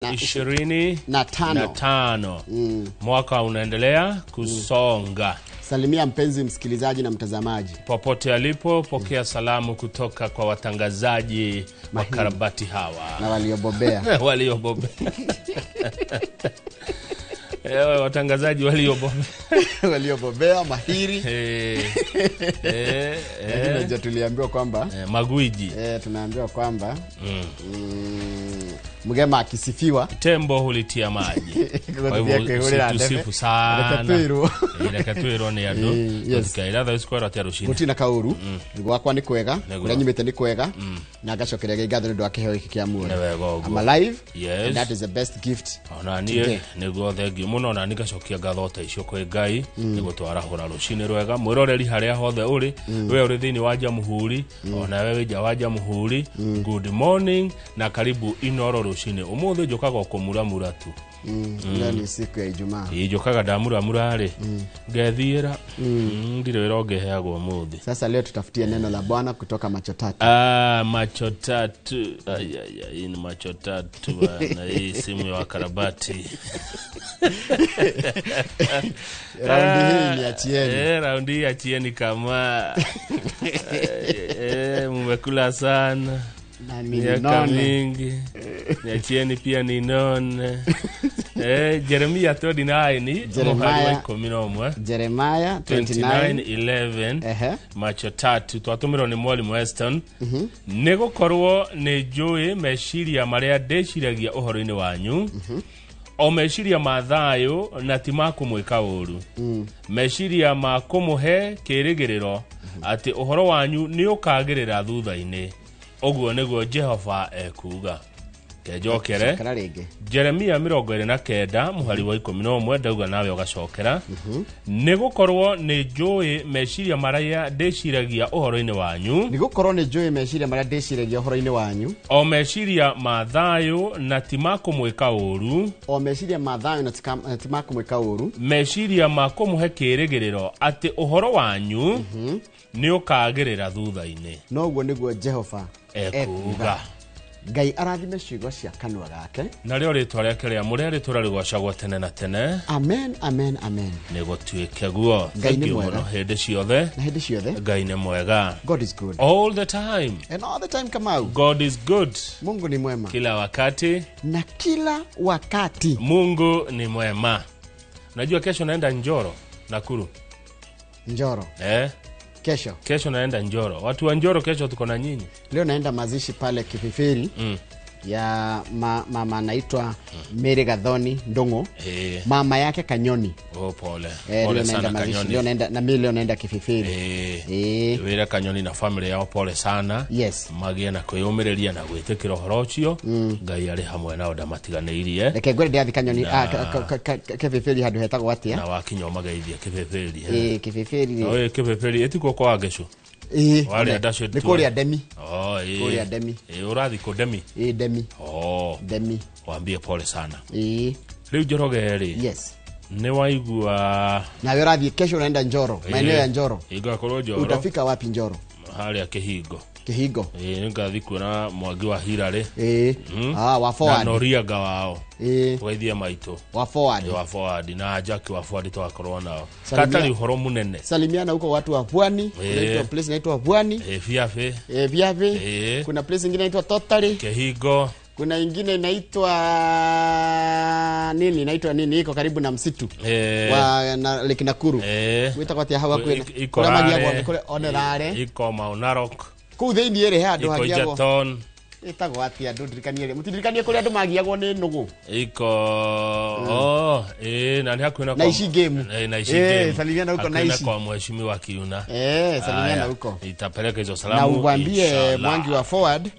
Na ishirini na tano. Na tano. Mwaka unaendelea kusonga. Salimia mpenzi msikilizaji na mtazamaji popote alipo, pokea salamu kutoka kwa watangazaji wa karabati hawa na waliobobea. Waliobobea. Ewe, watangazaji waliobobea. Waliobobea mahiri. Lakini unajua tuliambiwa kwamba magwiji. Tunaambiwa kwamba mgema akisifiwa tembo hulitia maji. Kwa hivyo Kwĩhũrĩra ndebe. usitusifu sana. Reke twĩrwo. Reke twĩrwo nĩ andũ. Yes. Tũtikaira thaa ici kwĩrwo atĩa rũcinĩ? Gutina kauru gwakwa nĩ kwega. Nĩguo. Kũrĩa nyumĩte nĩ kwega na ngacokeria Ngai ngatho nĩ ũndũ wa kĩheo gĩkĩ kĩa muoyo. Nĩ wega ũguo. I'm alive Yes. and that is the best gift Ona niĩ today. Nĩguo, thengiũ mũno. Ona niĩ ngacokia ngatho ta icio kwĩ Ngai nĩguo twarahũra rũcinĩ rwega. Mwĩroreri harĩa hothe ũrĩ, we ũrĩ thĩinĩ wa Jamhuri, ona we wĩ nja wa Jamhuri, good morning na karibu Inoro rũcinĩ. Ũmũthĩ njũkaga o kũmuramura tu. Leo ni siku ya Ijumaa. Ĩ, njũkaga ndamuramura rĩ, ngethiĩra. Ndirĩ wĩra ũngĩheagwo ũmũthĩ. Sasa leo tutafutie neno la Bwana kutoka Macho Tatu. Ah, Macho Tatu. Ai, ai, ai, hii ni Macho Tatu bana. Hii simu ya wakarabati. Raundi hii niachieni. Raundi hii achieni kama mumekula sana na miaka ninone. Mingi, niachieni pia ninone. Jeremia 29 mũhari wa 11. Jeremiah 29 29:11. Ehe. Macho Tatu twatũmĩrwo nĩ mwarimũ Weston. Nĩ gũkorwo nĩ njũĩ meciria marĩa ndĩciragia ũhoro-inĩ wanyu, o meciria ma thayũ na ti ma kũmwĩka ũũru, meciria ma kũmũhe kĩĩrĩgĩrĩro atĩ ũhoro wanyu nĩ ũkagĩrĩra thutha-inĩ, ũguo nĩguo Jehova ekuuga. Kenjokere. Cokera rĩngĩ. Jeremia 29 mũhari wa 11, ndauga nawe ũgacokera. Nĩ gũkorwo nĩ njũĩ meciria marĩa ndĩciragia ũhoro-inĩ wanyu, nĩ gũkorwo nĩ njũĩ meciria marĩa ndĩciragia ũhoro-inĩ wanyu, o meciria ma thayũ na ti ma kũmwĩka ũũru, o meciria ma thayũ na ti ma kũmwĩka ũũru, meciria ma kũmũhe kĩĩrĩgĩrĩro atĩ ũhoro wanyu nĩ ũkagĩrĩra thutha-inĩ, noguo nĩguo Jehova ekuuga. Ngai arathime ciugo cia kanua gake. Narĩo rĩtwa rĩake rĩamũre rĩtũra rĩgocagwo tene na tene. Amen, amen, amen. Nĩ gũtuĩke guo. Ngai nĩ Thank you mwega. mũno hĩndĩ ciothe. Na hĩndĩ ciothe. Ngai nĩ mwega. God is good all the time. And all the time, Kamau. God is good. Mungu ni mwema kila wakati. Na kila wakati. Mungu ni mwema. Najua kesho naenda Njoro, Nakuru. Njoro? Kesho? Kesho naenda Njoro. Watu wa Njoro, kesho tuko na nyinyi. Leo naenda mazishi pale Kififiri ya mama anaitwa Mary Gathoni Ndung'u, mama yake Kanyoni. Oh, pole. Leo Pole naenda sana mazishi Kanyoni. leo naenda na mimi leo naenda Kififiri. Wĩre Kanyoni na family yao pole sana. Magĩe na kwĩyũmĩrĩria na gwĩtĩkĩra ũhoro ũcio. Ngai arĩ hamwe nao, ndamatiganĩirie. Reke ngwĩre ndĩrathi Kanyoni, Kififiri handũ hetagwo atĩa. Na wakinya ũmageithie Kĩbĩbĩri. Kififiri. Ĩ, Kĩbĩbĩri ĩtikuo kwa Ngĩcũ? Warĩa ndacio. Nĩ kũrĩa Ndemi. Oh, ĩ. Kũrĩa Ndemi. Ĩ, ũrathiĩ kũ Ndemi? Ndemi. Oh. Ndemi. Wambie pole sana. Rĩu Njoroge rĩ, nĩ waigua? Nawe ũrathiĩ kesho, unaenda Njoro, maeneo ya Njoro. Ngakorwo Njoro. Utafika wapi Njoro? Harĩa Kĩhingo. Kĩhingo. Ĩ, nĩngathiĩ kuona Mwangi wa Hirarĩ Ah, wa na Forward. Norianga wao. Tũgeithie maitũ. Wa Forward. Wa Forward na Jack wa Forward tũgakorwo nao. Salimia. Katarĩ ũhoro mũnene. Salimiana huko watu wa Pwani. Kunaitwa place inaitwa Pwani. Ĩ, Fiabe. Viavi. Kuna place ingine inaitwa Totally. Kĩhingo. Kuna ingine inaitwa nini, inaitwa nini, iko karibu na msitu wa na Lake Nakuru. Gwĩtagwo atĩa hau hakuhĩ Iko kũrĩa magiagwo? Rare. Kũrĩa one Rare. Iko Mount Narok. Kũu thĩinĩ rĩ, he handũ Iko hagiagwo. Egerton. Ĩtagwo atĩa? Andũ ndirikanie rĩ, mũtindirikanie kũrĩa andũ magiagwo nĩ nũgũ. Iko, oh, na nĩ hakuhĩ na Na Ici Game. Na Ici Game. Salimiana huko Hakuhĩ na Naishi. kwa mheshimiwa Kiuna. Salimiana Haya, huko. Nitapeleka hizo Na salamu uwambie inshallah. Mwangi wa Forward,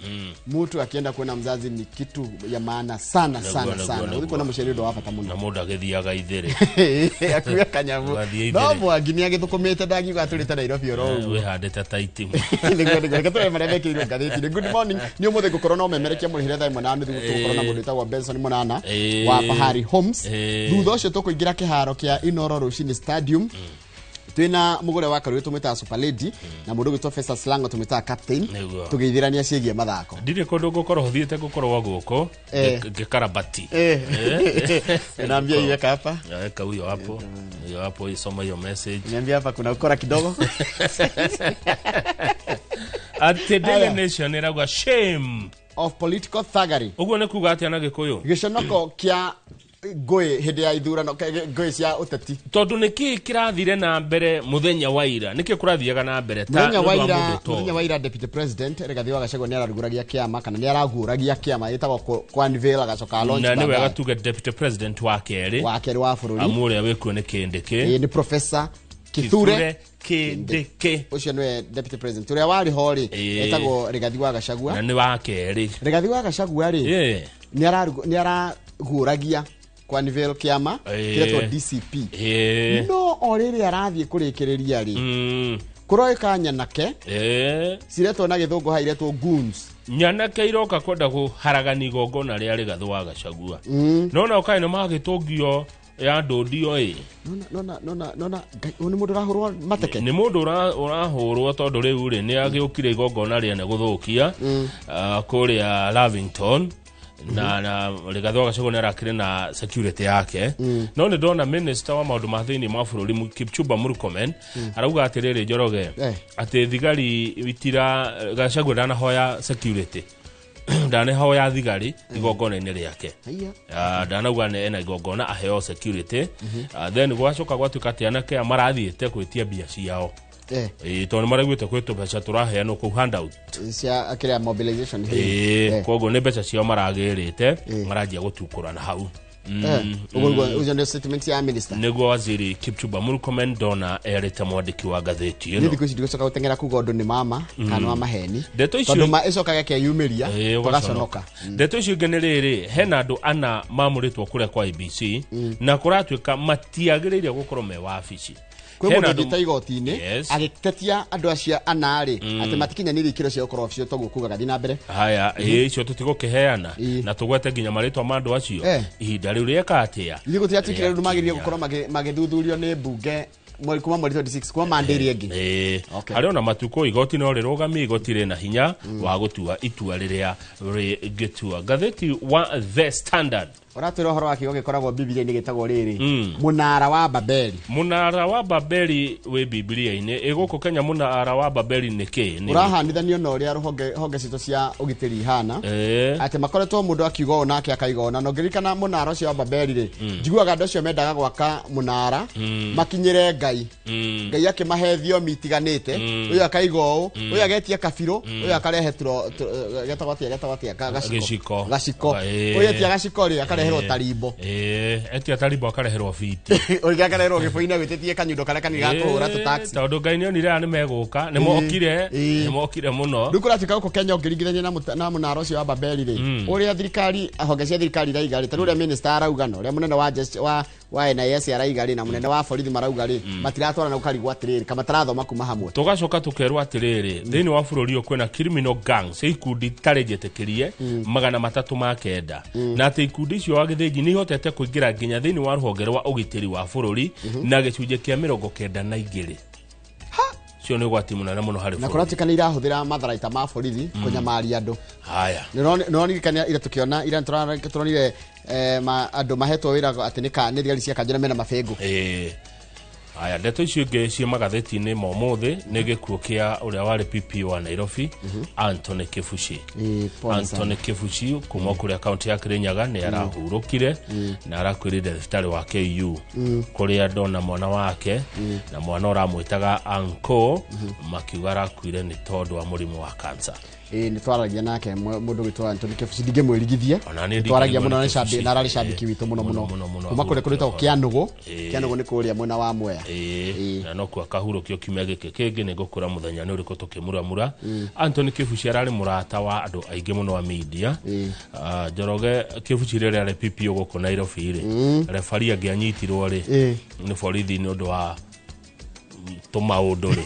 mtu akienda kuona mzazi ni kitu ya maana sana sana sana. Nĩguo. Ũthiĩ kuona mũciari ũndũ wa bata mũno. Na mũndũ agĩthiaga ithĩrĩ. Akuwe kanyamu. Ũgathiĩ No ithĩrĩ. Mwangi nĩ agĩthũkũmĩte, ndangiuga atũrĩte Nairobi oro ũguo. Wĩhandĩte ta itimũ. Nĩguo, reke tũrore marĩa mekĩirwo ngathĩti-inĩ. Good morning. Nĩ ũmũthĩ ngũkorwo no memerekia mũrĩhĩre thaa 1:30, tũgũkorwo na mũndũ wĩtagwo Benson Monana wa Fahari Homes. Thutha ũcio tũkũingĩra kĩharo kĩa Inoro Rũcinĩ Stadium. Twina mugure wa Karuri tumwitaga Super Lady na mundu gwitwo Festus Lango tumwitaga Captain. Nĩguo. Tugeithirania ciĩgiĩ mathako. Ndirĩ kũndũ ngũkorwo thiĩte ngũkorwo gũkũ ngĩkarabati. Naambia iweka hapa. Weka huyo hapo, huyo hapo, isoma hiyo message. Niambia hapa kuna ukora kidogo. Atĩ Daily Aya. Nation ĩrauga shame of political thuggery. Ũguo nĩ kuga atĩa na Gĩkũyũ? Gĩconoko kĩa ngũĩ hĩndĩ ya ithurano, ngũĩ cia ũteti. Tondũ nĩkĩ kĩrathire na mbere mũthenya wa ira? Nĩkĩ kũrathiaga na mbere ta Mũthenya wa nĩ ũndũ wa ira, mũndũ ũtoĩ? Mũthenya wa ira Deputy President Rigathi wa Gachagua nĩ ararugũragia kĩama kana nĩ araguũragia kĩama gĩtagwo kwa unveil, agacoka launch Na nĩ wega baadaye. tuge deputy president wa kerĩ. Wa kerĩ wa bũrũri. Amu ũrĩa wĩkuo nĩ Kĩndĩkĩ. Ĩĩ, nĩ Professor Kithure Kĩndĩkĩ. Ũcio nĩwe deputy president. Ũrĩa warĩ ho rĩ, etagwo Rigathi wa Gachagua. Na nĩ wa kerĩ. Rigathi wa Gachagua rĩ, nĩ araguũragia kwa unveil kĩama kĩretwo DCP. No o rĩrĩ arathiĩ kũrĩkĩrĩria rĩ, kũroĩka nyanake ciretwo na gĩthũngũ ha iretwo goons. Nyanake iroka kwenda kũharagania igongona rĩa Rigathi wa Gachagua, no na ũkaĩ nĩ magĩtũngio ya ndũndio ĩ. Nona nona nona nona Ngai, ũyũ nĩ mũndũ ũrahũrwo mateke. Nĩ mũndũ ũrahũrwo tondũ rĩu rĩ nĩ agĩũkire igongona rĩene gũthũkia kũrĩa Lavington na Rigathi wa Gachagua nĩ arakĩrĩ na security yake, no nĩ ndona minister wa maũndũ ma thĩinĩ ma bũrũri Kipchumba Murkomen arauga atĩrĩrĩ, Njoroge, atĩ thigari itira Gachagua ndanahoya security, ndanahoya thigari igongona-inĩ rĩake. Haiya. Ndanauga nĩ ena igongona aheo security. Then gwacoka gwatuĩka atĩ anake aya marathiĩte gwĩtia mbia ciao. Ĩĩ, tondũ nĩ maraiguĩte kwĩ tũbeca tũraheanwo kũu, handout. Cia kĩrĩa, mobilization. Ĩĩ, koguo nĩ mbeca ciao maragĩrĩte, maranjia gũtukũra na hau. Ũguo nĩguo, ũcio nĩ statement ya minister. Nĩguo waziri Kipchumba Murkomen ndona erĩte mwandĩki wa ngathĩti Niĩ ĩno. Thikũ ici ndigũcoka gũteng'era kuga ũndũ nĩ mama kana wa maheni, Ndeto icio- tondũ ma ĩcokaga ĩkeyumĩria, Ĩĩ, tũgaconoka. Ndeto icio ingĩ nĩ rĩrĩ, hena andũ ana mamũrĩtwo kũrĩa kwa IBC na kũratuĩka matiagĩrĩire gũkorwo me wabici. Kwĩ Hena mũndũ andũ- ũthiĩte igoti-inĩ agĩtetia andũ acio ana rĩ, atĩ matikinyanĩirie ikĩro cia gũkorwo obici. Toguo kuga gathiĩ na mbere. Haya, ĩĩ, icio tũtigũkĩheana na tũgwete nginya marĩtwa ma andũ acio. Ihinda rĩu rĩeka atĩa? Ithuĩ gũtiratuĩkire rĩu magĩrĩire Rĩakinya. gũkorwo magĩthuthurio nĩ mbunge mweri kuma mweri 26 kuma mande ĩrĩa ĩngĩ. Ĩĩ. Okay. Harĩ ona matukũ igoti no rĩrũgamie, igoti rĩna hinya wa gũtua itua rĩrĩa rĩngĩtua. Ngathĩti wa The Standard. Ũratwĩra ũhoro wa kiugo gĩkoragwo Bibilia-inĩ gĩtagwo rĩrĩ, mũnara wa Babeli. Mũnara wa Babeli wĩ Bibilia-inĩ. Ĩ gũkũ Kenya mũnara wa Babeli nĩ kĩ? Ũrahanithanio na ũrĩa rũhonge honge citũ cia ũgitĩri ihana, atĩ makoretwo mũndũ akiuga ũũ nake akaiga ũũ. Na ngĩririkana mũnara ũcio wa Babeli rĩ, njiguaga andũ acio mendaga gwaka mũnara makinyĩre Ngai. Ngai akĩmahe thiomi itiganĩte, ũyũ akaiga ũũ, ũyũ agetia kabirũ, ũyũ akarehe getagwo atĩa, getagwo atĩa, Gĩciko. Gaciko. Ũyũ etia gaciko rĩ, akareherwo tarimbo. Ĩĩ, etia tarimbo akareherwo biti. Ũngĩ akareherwo gĩbũinĩ agwĩtĩtie kanyundo karĩa kanini ga kũhũra tũtaxi. Tondũ Ngai nĩonire aya nĩmegũka, nĩmokire. Nĩmokire mũno. Rĩu kũratuĩka gũkũ Kenya ũngĩringithania na mũnara ũcio wa Babeli rĩ, ũrĩa thirikari, honge cia thirikari iraiga rĩ, ta rĩu ũrĩa minister arauga na ũrĩa mũnene wa jeshi wa NIS araiga rĩ, na mũnene wa borithi marauga rĩ, matiratwarana, ũkarigwo atĩrĩrĩ, kama mataраthoma kuma hamwe. Tũgacoka tũkerwo atĩrĩrĩ, thĩinĩ wa bũrũri ũyũ kwĩna criminal gangs, ikundi itarĩ njĩtĩkĩrie 309, na atĩ ikundi icio wa gĩthĩnji nĩ ihotete kũingĩra nginya thĩinĩ wa rũhonge rwa ũgitĩri wa bũrũri na gĩcunjĩ kĩa 92. Cio nĩ ũgwati mũnene mũno harĩ Na bũrũri. kũratuĩka nĩ irahũthĩra matharaita ma borithi kũnyamaria andũ. Haya. Nĩũronirikania ira tũkĩona, ira tũronire andũ mahetwo wĩra atĩ nĩ thigari cia kanjũ na mena mabĩngũ. Ĩĩ. Haya, ndeto icio ingĩ ciĩ magathĩti-inĩ ma ũmũthĩ nĩ gĩkuũ kĩa ũrĩa warĩ PP wa Nairobi, Anthony Kibuchi. Ĩĩ, pole sana. Anthony Kibuchi kuma kũrĩa kaunti ya Kirinyaga nĩ arahurũkire na arakuĩrĩire thibitarĩ wa KU, kũrĩa ndona mwana wake na mwana ũramwĩtaga uncle makiuga arakuire nĩ tondũ wa mũrimũ wa cancer. Ĩĩ, nĩ twaragia nake mũndũ gwĩtwo Anthony Kibuchi, ndingĩmwĩrigithia. Ona niĩ Twaragia mũno ndingĩrigwo na nĩ Kibuchi. na ararĩ cambĩki witũ mũno Mũno, mũno mũno, mũno, kuma kũrĩa kũrĩtagwo Kĩanũgũ. Ĩĩ. Kĩanũgũ nĩ kũrĩa mwena wa Mwea. Ĩĩ, na no kuo akahurũkio kiumia gĩkĩ kĩngĩ. Nĩ ngũkwĩra mũthenya nĩ ũrĩkũ tũkĩmuramura. Anthony Kibuchi ararĩ mũrata wa andũ aingĩ mũno wa media. Njoroge Kibuchi rĩrĩa arĩ PPO gũkũ Nairobi rĩ, refari angĩanyitirwo rĩ nĩ borithi nĩ ũndũ wa Tũmaũndũ rĩ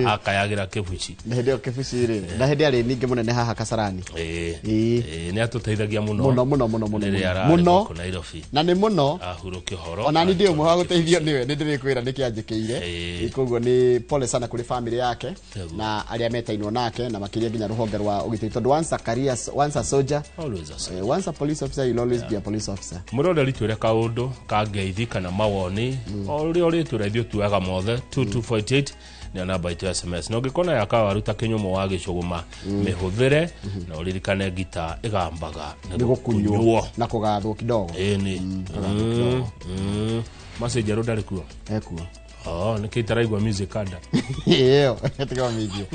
akayagĩra Kĩbuci. Na hĩndĩ ĩyo Kĩbuci rĩ, na hĩndĩ arĩ ningĩ mũnene haha Kasarani. Ĩĩ, nĩ atũteithagia mũno. Mũno mũno mũno mũno. Rĩrĩa ararĩ mũno gũkũ Nairobi. Na nĩ mũno. Ahurũke ũhoro. Ona ni ndĩ ũmwe wa gũteithio nĩwe, nĩ ndĩrĩkwĩra nĩkĩ anjĩkĩire. Koguo nĩ pole sana kũrĩ family yake na arĩa metainwo nake, na makĩria nginya rũhonge rwa ũgitĩri, tondũ once a career, once a soldier, always a soldier. Once a police officer, you'll always be a police officer. Mũroreri, twĩre kaũndũ ka ngeithi kana mawoni o ũrĩa ũrĩtwĩra, ithuĩ tuoyaga mothe. 2248 nĩyo namba itũ ya SMS, na ũngĩkona ya kawaru ta kĩnyũmũ wa gĩcũgũma, mĩhũthĩre na ũririkane ngita ĩgambaga nĩ gũkunywo na kũgathwo kidogo. Ĩni. Macĩ njerũ ndarĩ kuo? Ekuo. Oh, nĩkĩ itaraigua music ada? Ĩyo tiga mĩigue.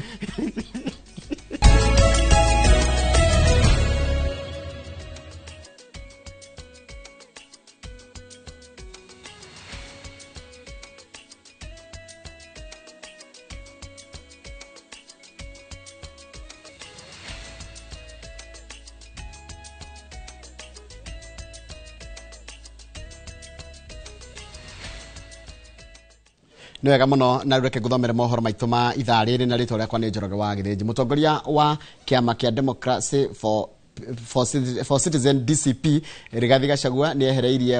Nĩ wega mũno, na reke ngũthomere mohoro maitũ ma ithaa rĩrĩ, na rĩtwa rĩakwa nĩ Njoroge wa Gĩthĩnji. Mũtongoria wa kĩama kĩa Democracy for Citizen, DCP, Rigathi Gachagua nĩ ehereirie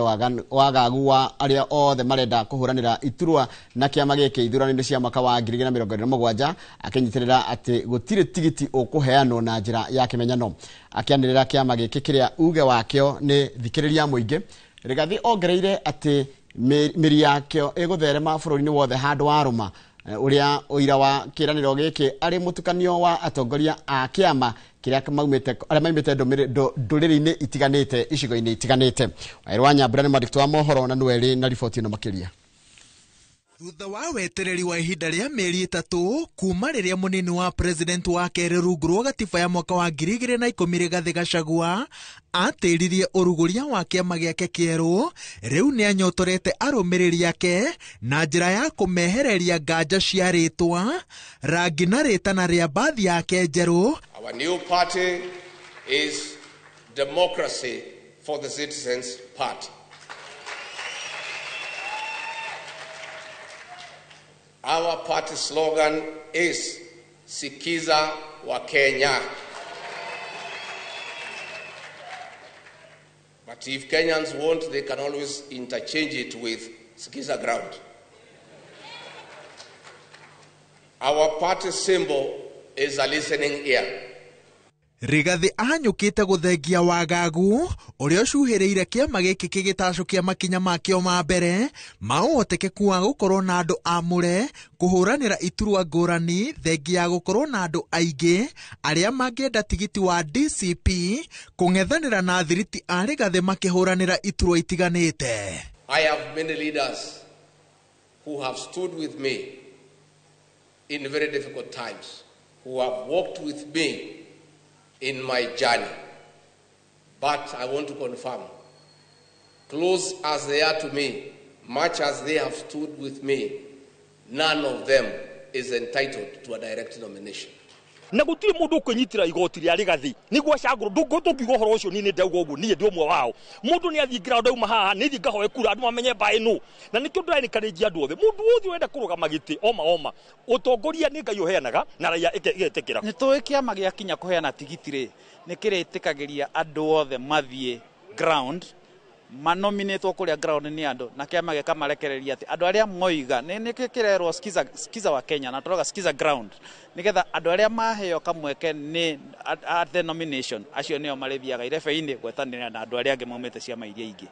wagagu wa arĩa othe marenda kũhũranĩra iturwa na kĩama gĩkĩ ithurano-inĩ cia mwaka wa 2027, akĩnyitĩrĩra atĩ gũtirĩ tigiti ũkũheanwo na njĩra ya kĩmenyano. Akĩanĩrĩra kĩama gĩkĩ kĩrĩa uge wakĩo nĩ thikĩrĩria mũingĩ, Rigathi ongereire atĩ mĩri yakĩo ĩgũtherema bũrũri-inĩ wothe handũ warũma. Ũrĩa ũira wa kĩranĩro gĩkĩ arĩ mũtukanio wa atongoria a kĩama kĩrĩa maumĩte, arĩa maumĩte ndũrĩrĩ-inĩ itiganĩte, icigo-inĩ itiganĩte. Waĩrĩ wa Nyambura nĩ mwandĩki wa mohoro na nĩwe na riboti ĩno makĩria. Thutha wa wetereri wa ihinda rĩa mĩeri 3 kuma rĩrĩa mũnini wa president wa kerĩ rungu rwa gatiba ya mwaka wa 2010 Rigathi Gachagua atĩririe ũrugũria wa kĩama gĩake kĩerũ, rĩu nĩ anyotorete arũmĩrĩri ake na njĩra ya kũmehereria nganja cia rĩtwa, rangi na rĩtana rĩa mbathi yake njerũ. Our new party is Democracy for the Citizens Party. Our party slogan is Sikiza wa Kenya. But if Kenyans want, they can always interchange it with Sikiza ground. Our party symbol is a listening ear. Rigathi ahanyũkĩte gũthengia wagagu ũrĩa ũcuhĩrĩire kĩama gĩkĩ kĩgĩtacũkia makinya makĩo ma mbere ma ũhotekeku wa gũkorwo na andũ amũre kũhũranĩra iturwa ngũrani, thengia ya gũkorwo na andũ aingĩ arĩa mangĩenda tigiti wa DCP kũng'ethanĩra na thiriti a Rigathi makĩhũranĩra iturwa itiganĩte. I have many leaders who have stood with me in very difficult times, who have walked with me in my journey. But I want to confirm, close as they are to me, much as they have stood with me, none of them is entitled to a direct nomination. Na gutire mundu ukunyitira igoti ria Rigathi niguo acagurwo, ndungiuga uhoro ucio ni ndauga uguo, nie ndi umwe wao. Mundu ni athii ground auma haha, ni thii ngahoe kura andu mamenye mbaĩ nu, na nikio ndĩraencourage andu othe, mundu wothe urenda kurugama giti oma oma, utongoria ni Ngai uheanaga na raia igetikira. Ni tũĩ kĩama gĩakinya kũheana tigiti rĩ, nĩ kĩrĩtĩkagĩria andũ othe mathiĩ ground, manominĩtwo kũrĩa ground nĩ andũ, na kĩama gĩkamarekereria atĩ andũ arĩa moiga nĩ kĩrerwo skiza wa Kenya na tũroga skiza ground, nĩgetha andũ arĩa maheo kamweke nĩ at the nomination acio nĩo marĩthiaga irebe-inĩ gwetanĩra na andũ arĩa angĩ maumĩte ciama iria ingĩ.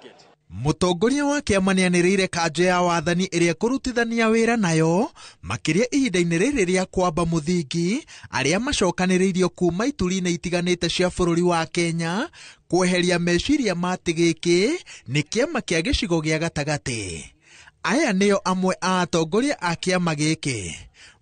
Mũtongoria wa kĩama nĩanĩrĩire kanjũ ya wathani ĩrĩa ĩkũrutithania wĩra nayo makĩria ihinda-inĩ rĩrĩ rĩa kwamba mũthingi arĩa macokanĩrĩirio kuma ituri-inĩ itiganĩte cia bũrũri wa Kenya kweheria meciria ma atĩ gĩkĩ nĩ kĩama kĩa gĩcigo gĩa gatagatĩ. Aya nĩo amwe a atongoria a kĩama gĩkĩ.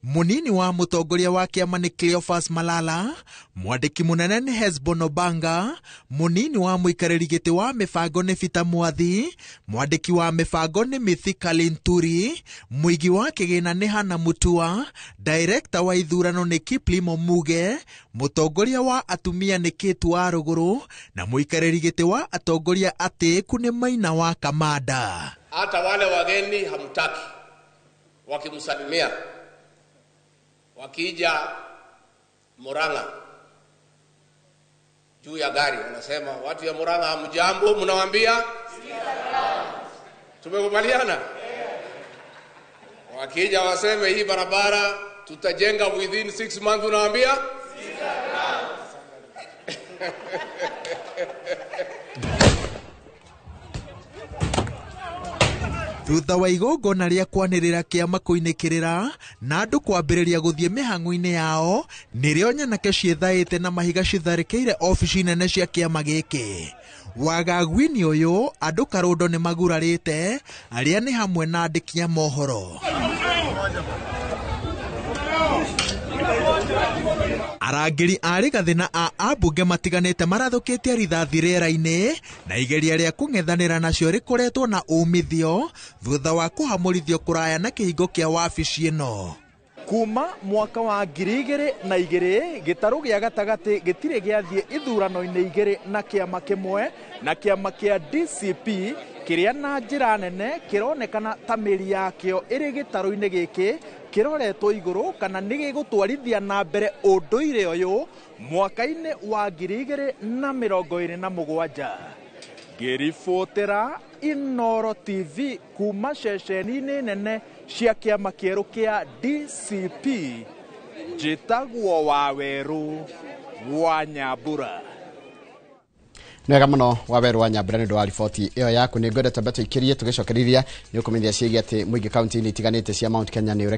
Mũnini wa mũtongoria wa kĩama nĩ Cleophas Malala, mwandĩki mũnene nĩ Hesbon Obanga, mũnini wa mũikarĩri gĩtĩ wa mĩbango nĩ Peter Mwathi, mwandĩki wa mĩbango nĩ Mithika Linturi, mũigi wa kĩgĩna nĩ Hannah Mutua, director wa ithurano nĩ Kiplimo Muge, mũtongoria wa atumia nĩ Kate Warũgũrũ, na mũikarĩri gĩtĩ wa atongoria atĩĩku nĩ Maina wa Kamanda. Hata wale wageni hamtaki wakimsalimia, Wakija Murang'a juu ya gari wanasema watu ya Murang'a hamjambo, mnawaambia tumekubaliana. Wakija waseme hii barabara tutajenga within 6 months, unawaambia Thutha wa igongona rĩa kwanĩrĩra kĩama kũinĩkĩrĩra na andũ kwambĩrĩria gũthiĩ mĩhang'o-inĩ yao, nĩrĩo nyanake ciĩthaĩte na mahiga citharĩkĩire obici nene cia kĩama gĩkĩ. Wagagu-inĩ ũyũ andũ karũndo nĩ magurarĩte, arĩa nĩ hamwe na andĩki a mohoro. Arangĩri a Rigathĩ na a ambunge matiganĩte marathũkĩtie rithathi rĩera-inĩ na igeria rĩa kũng'ethanĩra nacio rĩkoretwo na umithio thutha wa kũhamũrithio kũraya na kĩhingo kĩa wabici ĩno. Kuma mwaka wa 2002 gĩtarũ gĩa gatagatĩ gĩtirĩ gĩathiĩ ithurano-inĩ igĩrĩ na kĩama kĩmwe na kĩama kĩa DCP kĩrĩa na njĩra nene kĩronekana ta mĩri yakĩo ĩrĩ gĩtarũ-inĩ gĩkĩ kĩroretwo igũrũ kana nĩ gĩgũtwarithia na mbere ũndũire ũyũ mwaka-inĩ wa 2027. Ngĩribotera Inooro TV kuma ceceni-inĩ nene cia kĩama kĩerũ kĩa DCP, njĩtagwo Wawerũ wa Nyambura. Nĩ wega mũno Wawerũ wa Nyambura nĩ ũndũ wa riboti ĩyo yaku. Nĩ ngwenda twambe tũikĩrie tũgĩcokereria nĩ ũkũmenyithia ciĩgiĩ atĩ mũingĩ kaunti-inĩ itiganĩte cia Mount Kenya nĩ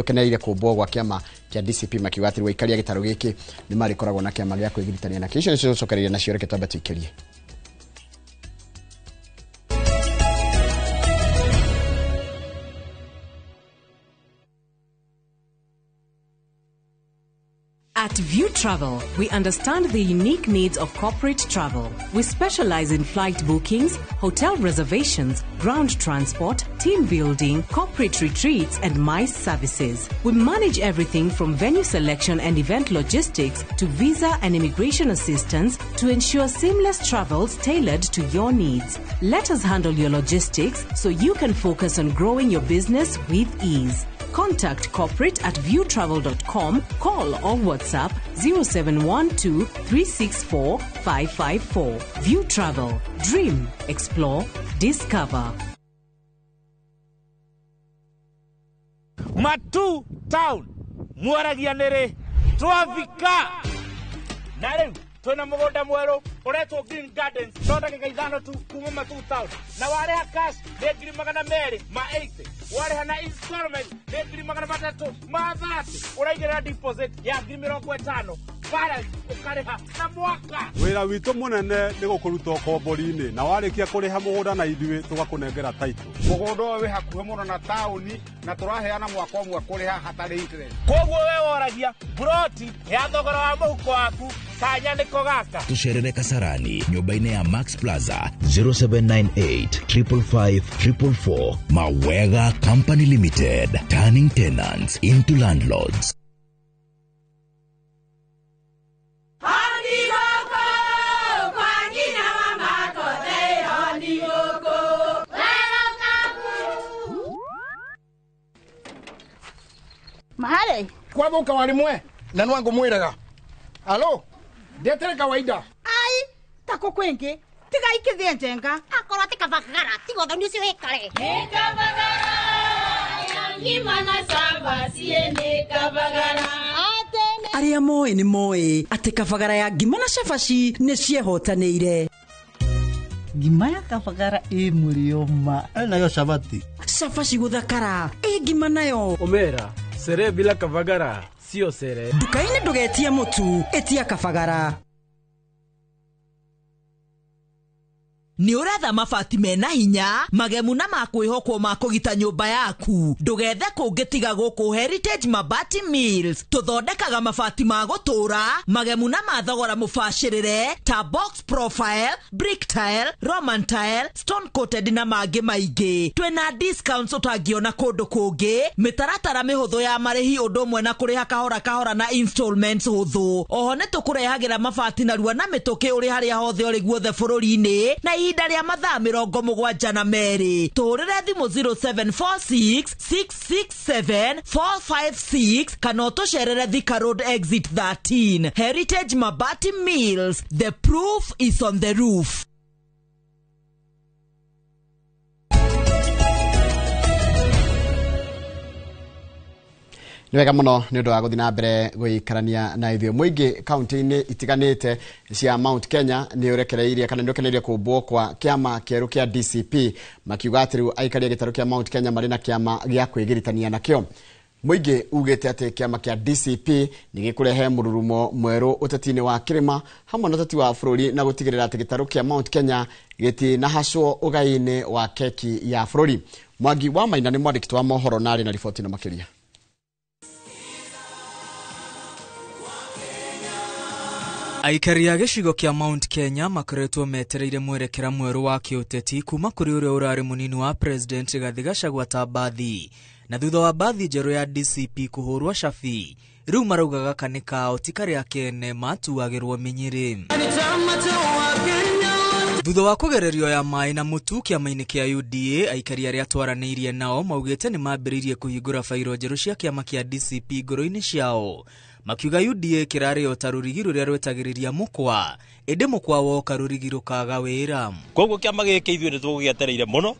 ũkenereire kũmbwo gwa kĩama kĩa DCP makiuga atĩ gũikaria gĩtarũ gĩkĩ nĩ marĩkoragwo na kĩama gĩa kwĩgiritania nakĩo. Icio nĩcio tũcokereirie nacio, reke twambe tũikĩrie. At View Travel, we understand the unique needs of corporate travel. We specialize in flight bookings, hotel reservations, ground transport, team building, corporate retreats, and MICE services. We manage everything from venue selection and event logistics to visa and immigration assistance to ensure seamless travels tailored to your needs. Let us handle your logistics so you can focus on growing your business with ease. Contact corporate at viewtravel.com, call or WhatsApp 0712 364 554. View Travel. Dream, explore, discover. Matu Town, mwaragia nĩrĩ twavika na rĩu twĩna mũgũnda mwerũ ũretwo Green Gardens no ndagĩka 5 tu kuma Matu Town, na warĩha cash nĩ 280,000, warĩha na installment nĩ 330,000, ũraigĩrĩra deposit ya 50,000, balance ũkarĩha na mwaka. Wĩra witũ mũnene nĩ gũkũruta ũkombori-inĩ na warĩkia kũrĩha mũgũnda na ithuĩ tũgakũnengera title. Mũgũnda ũyũ wĩ hakuhĩ mũno na taũni na tũraheana mwaka ũmwe kũrĩha hatarĩ interest. Koguo we woragia broti ya thogora wa mũhuko waku kanya nĩko gaka. Tũcerere Kasarani nyũmba-inĩ ya Max Plaza 0798 555 444. Mawega Company Limited, turning tenants into landlords. Mahare kwathuka warimwe na nwangu mwiraga alo ndetere kawaida ai tako kwingi tiga ikithie njenga akorwo ti kabagara tiga ũthoni ũcio wĩkare nĩ kabagara ngima na cabaci nĩ kabagara. Arĩa moĩ nĩ moĩ atĩ kabagara ya ngima na cabaci nĩ ciehotanĩire. Ngima ya kabagara ĩ mũrĩo ma nayo cabaci cabaci gũthakara ĩ ngima nayo omera sere bila kabagara sio sere. Nduka-inĩ ndũgetie mũtu, ĩtia kabagara. Nĩ ũretha mabati mena hinya magemu na makwĩhokwo ma kũgita nyũmba yaku, ndũgethe kũngĩ tiga gũkũ Heritage Mabati Mills. Tũthondekaga mabati ma gũtũũra magemu na ma thogora mũbacĩrĩre ta box profile, brick tile, roman tile, stone coated na mangĩ maingĩ. Twĩna discounts ũtangĩona kũndũ kũngĩ, mĩtaratara mĩhũthũ ya marĩhi ũndũ ũmwe na kũrĩha kahora kahora na installments hũthũ. Oho nĩ tũkũrehagĩra mabati narua na mĩtũkĩ ũrĩ harĩa hothe ũrĩ guothe bũrũri-inĩ na ihinda rĩa mathaa 72. Tũhũrĩre thimũ 0746 667 456 kana ũtũcerere Thika Road exit 13. Heritage Mabati Mills, the proof is on the roof. Nĩ wega mũno nĩ ũndũ wa gũthiĩ na mbere gũikarania na ithuĩ. Mũingĩ kaunti-inĩ itiganĩte cia Mount Kenya nĩ ũrekereirie kana nĩ ũkeneire kũmbwo kwa kĩama kĩerũ kĩa DCP, makiuga atĩ rĩu aikari a gĩtarũ kĩa Mount Kenya marĩ na kĩama gĩa kwĩgiritania nakĩo. Mũingĩ ugĩte atĩ kĩama kĩa DCP nĩ gĩkũrehe mũrurumo mwerũ ũteti-inĩ wa kĩrĩma hamwe na ũteti wa bũrũri na gũtigĩrĩra atĩ gĩtarũ kĩa Mount Kenya gĩtinahacwo ũgai-inĩ wa keki ya bũrũri. Mwangi wa Maina nĩ mwandĩki wa mohoro na arĩ na riboti ĩno makĩria. Aikari a gĩcigo kĩa Mount Kenya makoretwo metereire mwerekera mwerũ wa kĩũteti kuma kũrĩ ũrĩa ũrarĩ mũnini wa President Rigathi Gachagua ta Mbathi, na thutha wa mbathi njerũ ya DCP kũhũrwo cabi, rĩu marauga gaka nĩ kao ti karĩa kene matuagĩrwo mĩnyĩrĩ. Thutha wa kũgererio ya maĩ na mũtu kĩama-inĩ kĩa UDA, aikari arĩa twaranĩirie nao maugĩte nĩ mambĩrĩirie kũhingũra bairo njerũ cia kĩama kĩa DCP ngoro-inĩ ciao, makiuga UDA kĩrarĩ o ta rũrigi rũrĩa rwetagĩrĩria mũkwa, ĩndĩ mũkwa woka rũrigi rũkaga wĩra. Koguo kĩama gĩkĩ ithuĩ nĩ tũgũgĩetereire mũno,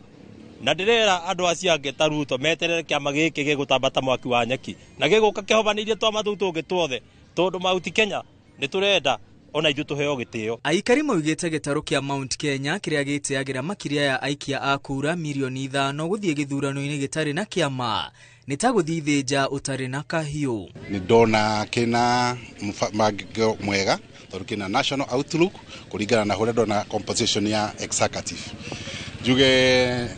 na ndĩrera andũ acio angĩ ta Ruto meterere kĩama gĩkĩ gĩgũtamba ta mwaki wa nyeki na gĩgũka kĩhobanĩirie twama tũu tũngĩ tuothe, tondũ Mount Kenya nĩ tũrenda ona ithuĩ tũheo gĩtĩo. Aikari maugĩte gĩtarũ kĩa Mount Kenya kĩrĩa gĩtĩagĩra makĩria ya aikia a kura mirioni 5 gũthiĩ gĩthurano-inĩ gĩtarĩ na kĩama nĩ ta gũthiĩ thĩnja ũtarĩ na kahiũ. Nĩ ndona kĩna mũbango mwega tondũ kĩna national outlook kũringana na ũrĩa ndona composition ya executive. Njuge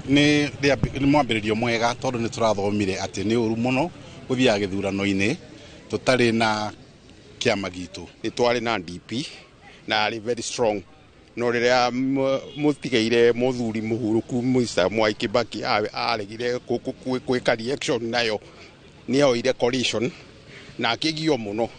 nĩ mwambĩrĩrio mwega tondũ nĩ tũrathomire atĩ nĩ ũru mũno gũthiaga gĩthurano-inĩ tũtarĩ na kĩama gitũ. Nĩ twarĩ na DP na arĩ very strong, no rĩrĩa mũtigeire mũthuri mũhurũku Mr. Mwai Kibaki aregire gwĩka reaction nayo nĩ oire coalition na akĩgio mũno,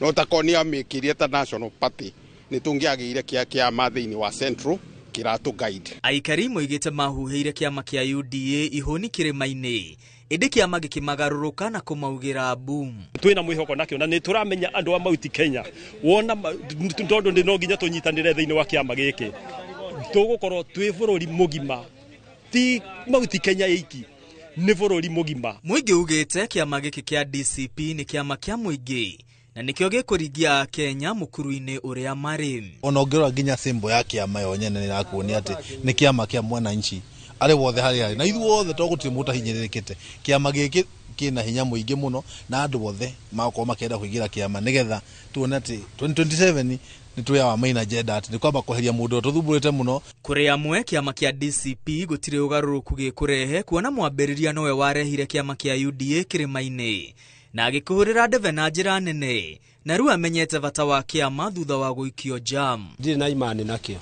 no takorwo nĩ amĩkĩrie ta National Party nĩ tũngĩagĩire kĩama thĩinĩ wa Central kĩratũ guide. Aikari moigĩte mahuhĩire kĩama kĩa UDA ihũni kĩrĩma-inĩ, ĩndĩ kĩama gĩkĩmagarũrũka na kũmaugĩra boom. Twĩna mwĩhoko nakĩo na nĩ tũramenya andũ a Mount Kenya wona tondũ nĩ no nginya tũnyitanĩre thĩinĩ wa kĩama gĩkĩ, tũgũkorwo twĩ bũrũri mũgima, ti Mount Kenya iki, nĩ bũrũri mũgima. Mũingĩ ugĩte kĩama gĩkĩ kĩa DCP nĩ kĩama kĩa mũingĩ na nĩkĩo gĩkũringia Kenya mũkuru-inĩ ũrĩa marĩ. Ona ũngĩrora nginya symbol ya kĩama yo nyene nĩ ĩrakuonia atĩ nĩ kĩama kĩa mwananchi arĩ wothe harĩa arĩ, na ithuothe to gũtirĩ mũndũ ũtahinyĩrĩrĩkĩte. Kĩama gĩkĩ kĩna hinya mũingĩ mũno na andũ othe magakorwo makĩenda kũingĩra kĩama nĩgetha tuone atĩ 2027 nĩ twĩ our main agenda atĩ nĩ kwamba kweheria mũndũ ũrĩa tũthumbũrĩte mũno. Kũrĩ amwe kĩama kĩa DCP gũtirĩ ũgarũrũku gĩkũrehe kuona mwambĩrĩria nowe warehire kĩama kĩa UDA kĩrĩma-inĩ na agĩkũhũrĩra ndebe na njĩra nene, na rĩu amenyete bata wa kĩama thutha wa gũikio jam. Ndirĩ na imani nakĩo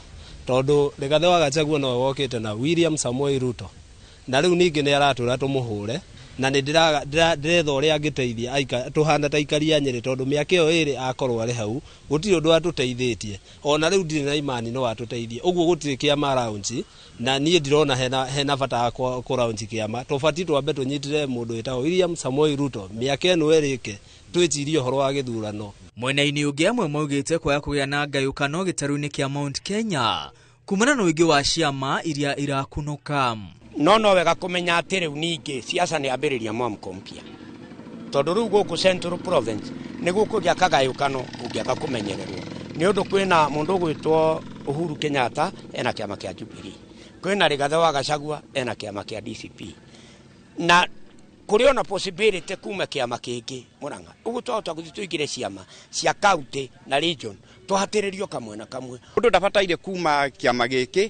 tondũ Rigathĩ wa Gachagua nowe wokĩte na William Samoei Ruto, na rĩu ningĩ nĩ aratwĩra tũmũhũre, na nĩ ndĩretha ũrĩa angĩteithia tũhana ta aikari a Nyĩrĩ, tondũ mĩaka ĩyo ĩrĩ akorwo arĩ hau gũtirĩ ũndũ atũteithĩtie. Ona rĩu ndirĩ na imani no atũteithie, ũguo gũtirĩ kĩama launch, na niĩ ndirona hena bata wa kũ launch kĩama. Tũbatiĩ twambe tũnyitĩre mũndũ wĩtagwo William Samoei Ruto mĩaka ĩno ĩrĩke, twĩcirie ũhoro wa gĩthurano. Mwena-inĩ ũngĩ amwe maugĩte kwaga kũgĩa na ngayũkano gĩtarũ-inĩ kĩa Mount Kenya kumana na ũingĩ wa ciama iria irakunũka. No wega kũmenya atĩ rĩu ningĩ siasa nĩ ambĩrĩria mwamũko mpya, tondũ rĩu gũkũ Central Province nĩ gũkũgĩa kagayũkano kũngĩaga kũmenyererwo, nĩ ũndũ kwĩna mũndũ ũgwĩtwo Uhuru Kenyatta ena kĩama kĩa Jubilee, kwĩna Rigathĩ wa Gachagua ena kĩama kĩa DCP, na kũrĩ ona possibility kuma kĩama kĩngĩ Murang'a. Ũguo twahota gũthiĩ tũingĩre ciama cia county na region tũhatĩrĩrio kamwe na kamwe. Mũndũ ndabataire kuma kĩama gĩkĩ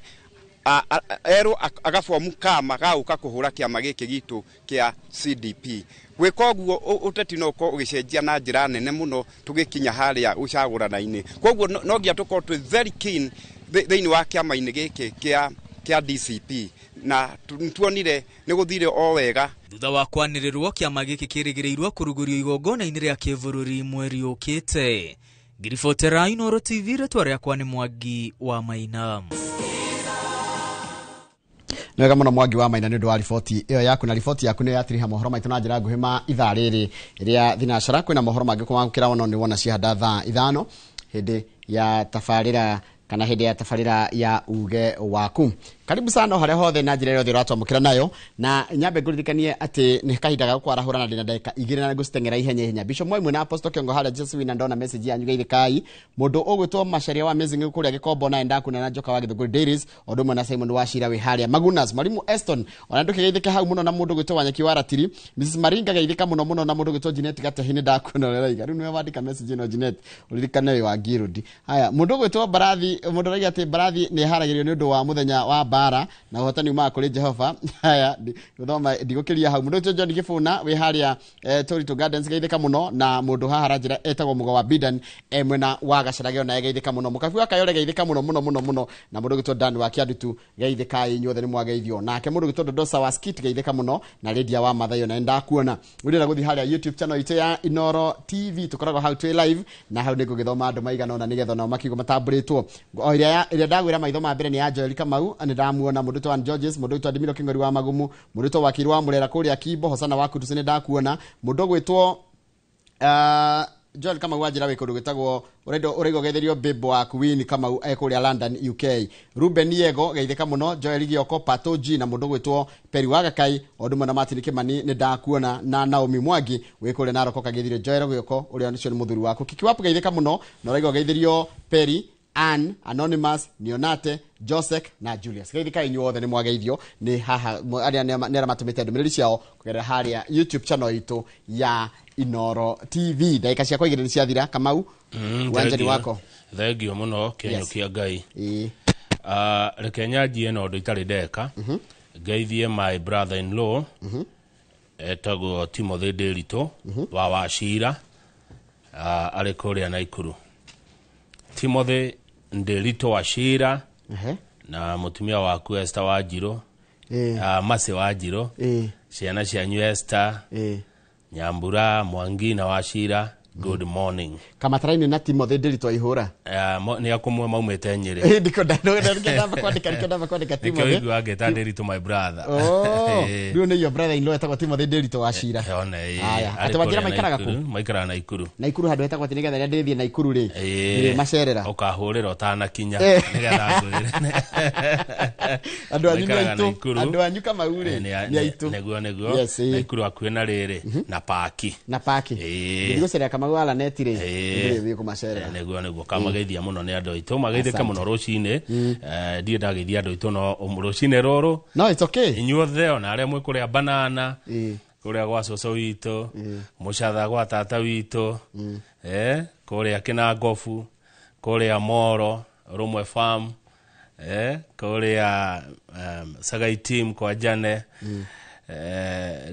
erwo agabomu kama gagũka kũhũra kĩama gĩkĩ gitũ kĩa CDP. Gwĩka ũguo ũteti no ũkorwo ũgĩcenjia na njĩra nene mũno tũgĩkinya harĩa ũcagũrana-inĩ. Koguo no nginya tũkorwo twĩ very keen thĩinĩ wa kĩama-inĩ gĩkĩ kĩa DCP, na tuonire nĩ gũthire o wega. Thutha wa kwanĩrĩrwo kĩama gĩkĩ kĩrĩgĩrĩirwo kũrugũrio igongona-inĩ rĩa kĩbũrũri mweri ũkĩte. Ngiribotera Inooro TV, rĩtwa rĩakwa nĩ Mwangi wa Maina. Nĩ wega mũno Mwangi wa Maina nĩ ũndũ wa riboti ĩyo yaku, na riboti yaku nĩ yatiriha mohoro maitũ na njĩra nguhĩ ma ithaa rĩrĩ rĩa thinacara. Kwĩna mohoro mangĩ kũmamũkĩra wono nĩ wona ciahanda thaa 5 hĩndĩ ya tabarĩra kana hĩndĩ ya tabarĩra ya uge waku. Karibu sana harĩa hothe na njĩra yothe ũratwamũkĩra nayo, na nyambe ngũririkanie atĩ nĩ kahinda ga gũkwarahũra na ndĩna ndagĩka 2 na ngũciteng'era ihenya ihenya. Bishop Moi mwena Apostle Kiongo harĩa Jesus wina ndona message yanyu geithĩkai. Mũndũ ũgwĩtwo Macharia wa Amazing kũrĩa Gĩkombo na enda kuna na Njoka wa Gĩthũngũri Dairies, ũndũ ũmwe na Simon wa Cira wĩ harĩa Magunas, Mwalimu Eston ona ndũkĩgeithĩke hau mũno, na mũndũ ũgwĩtwo Wanyeki wa Ratiri, Mrs Maringa geithĩka mũno mũno, na mũndũ ũgwĩtwo Jeanette Gatehi nĩ ndakuona ũrĩa ũraiga. Rĩu nĩwe wandĩka message ĩno Jeanette, ũririkane wĩ wa Ngirũndi. Haya, mũndũ ũgwĩtwo Mbarathi, mũndũ ũraiga atĩ Mbarathi nĩ ĩharagĩrio nĩ ũndũ wa mũthenya wa mbara na ũhotani umaga kũrĩ Jehova. Haya, gũthoma ndigũkĩria hau. Mũndũ ũcio John Gĩbũna wĩ harĩa Torito Gardens geithĩka mũno, na mũndũ haha aranjĩra etagwo Mũgo wa Bidan mwena wa Gacarage onaye geithĩka mũno. Mũkabi wa Kayore geithĩka mũno mũno mũno mũno, na mũndũ ũgwĩtwo Dan wa Kĩandutu geithĩka inyuothe nĩ mwageithio. Nake mũndũ ũgwĩtwo Dodosa wa Skit geithĩka mũno, na Lydia wa Mathai onaye ndakuona. Ũrenda gũthiĩ harĩa YouTube channel itũ ya Inoro TV, tũkoragwo hau twĩ live, na hau nĩngũgĩthoma andũ maigana ũna nĩgetha onao makiuga matambũrĩtwo. O ĩrĩa ndagwĩra maitho ma mbere nĩ ya Joel Kamau, nĩ ndamuona. Mũndũ ũgwĩtwo Ann Georges, mũndũ ũgwĩtwo Adimiro Kĩng'ori wa Magumu, mũndũ ũgwĩtwo Wakiri wa Mũrera kũrĩa Kimbo, Hosana wa Kudusi nĩ ndakuona. Mũndũ ũgwĩtwo Joel Kamau wanjĩra wĩ kũndũ gwĩtagwo ũraigua geithĩrio Bebo waku Winnie Kamau kũrĩa London UK. Ruben Yego geithĩka mũno, Joel Gioko, Pato G na mũndũ ũgwĩtwo Peri wa Gakai, o ũndũ ũmwe na Martin Kimani nĩ ndakuona, na Naomi Mwangi wĩ kũrĩa Narok kageithirio Joel Gioko ũrĩa ũcio nĩ mũthuri waku. Kiki Wapu geithĩka mũno, na ũraigua geithĩrio Peri, Ann, Anonymous, Nionate, Joseph na Julius. Geithĩka inyuothe othe nĩ mwageithio nĩ haha arĩa nĩ arĩa matũmĩte ndũmĩrĩri ciao kũgerera harĩa YouTube channel itũ ya Inoro TV. Ndagĩka ciakwa 2 nĩ ciathira. Kamau, uwanjani wako. Thengio mũno kĩenyo kĩa Ngai. Reke nyanjie na ũndũ itarĩ ndeka. Ngeithie my brother in law etagwo Timothy Ndĩritũ wa Wacira, arĩ kũrĩa Naikuru. Timothy Ndĩritũ Wacira na mũtumia waku Esther Wanjirũ, Mercy Wanjirũ, ciana cianyu Esther, Nyambura, Mwangi na Wacira, good morning. Kamataraini na Timothy Ndĩritũ aihũra. Nĩ akumwe maumĩte Nyĩrĩ. Ndiko ndamba kwandĩka Timothy. Nĩkĩo ũiguaga ngĩta Ndĩritũ my brother. Rĩu nĩ your brother in law etagwo Timothy Ndĩritũ Wacira. Haya, atĩ wanjĩra maikaraga kũ? Maikaraga Naikuru. Naikuru handũ hetagwo atĩ nĩgetha rĩrĩa ndĩthiĩ Naikuru rĩ, ndĩrĩ macerera. Ũkahũrĩra ũtanakinya nĩgetha ngwĩre. Andũ anyu nĩ aitũ, andũ anyu Kamau rĩ, nĩ aitũ. Nĩguo nĩguo. Naikuru hakuhĩ na rĩrĩ, na paki. Na paki. Ndigũcerera Kamau wa Laneti rĩ, ndĩrĩ kũmacerera. Nĩguo nĩguo, kamageithia mũno nĩ andũ aitũ, mageithĩke mũno rũcinĩ. Ndirĩ ndageithia andũ aitũ no rũcinĩ rũrũ. No, it's okay. Inyuothe ona arĩa mwĩ kũrĩa banana, kũrĩa gwa cũcũ witũ, mũcatha gwa tata witũ, kũrĩa Kĩnangobu, kũrĩa Moro, Rũmwe Farm, kũrĩa Sagai team kwa Jane.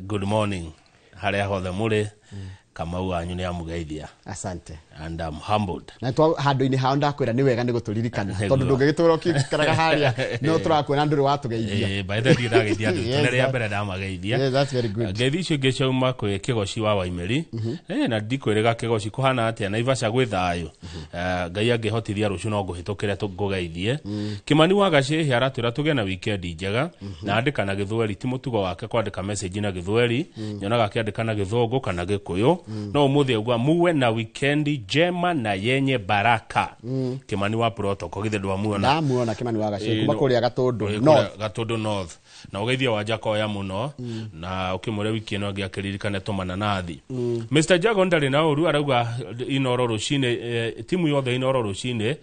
Good morning harĩa hothe mũrĩ. Kamau wanyu nĩ amũgeithia. Asante. And I'm humbled. Na twa handũ-inĩ hao ndakwĩra nĩ wega nĩ gũtũririkana tondũ ndũngĩgĩtũra ũkĩikaraga harĩa no tũrakuona ndũrĩ watũgeithia. By the way ndageithia andũ itũ rĩa mbere ndamageithia. Yes, that's very good. Ngeithi icio ingĩ ciauma kwĩ Kĩgoci wa Waimeri. Na ndikwĩrĩga Kĩgoci kũhana atĩa Naivasha gwĩ thayũ. Ngai angĩhotithia rũciũ no ngũhĩtũkĩre ngũgeithie. Kĩmani wa Gacĩhĩ aratwĩra tũgĩe na weekend njega, na andĩka na Gĩthweri, ti mũtugo wake kwandĩka message na Gĩthweri, nyonaga akĩandĩka na Gĩthũngũ kana Gĩkũyũ. No ũmũthĩ auga muwe na weekend njema na yenye baraka. Kĩmani wa protocol githĩ ndwamuona? Ndamuona Kĩmani wa Gacĩhĩ kuma kũrĩa Gatũndũ North. Gatũndũ North. Na ũgeithia wa Njakoya mũno, na ũkĩmwĩra wiki ĩno ĩngĩ akĩririkane tũmananathi. Mr Jago ndarĩ na ũru, arauga Inoro rũcinĩ, timu yothe Inoro rũcinĩ,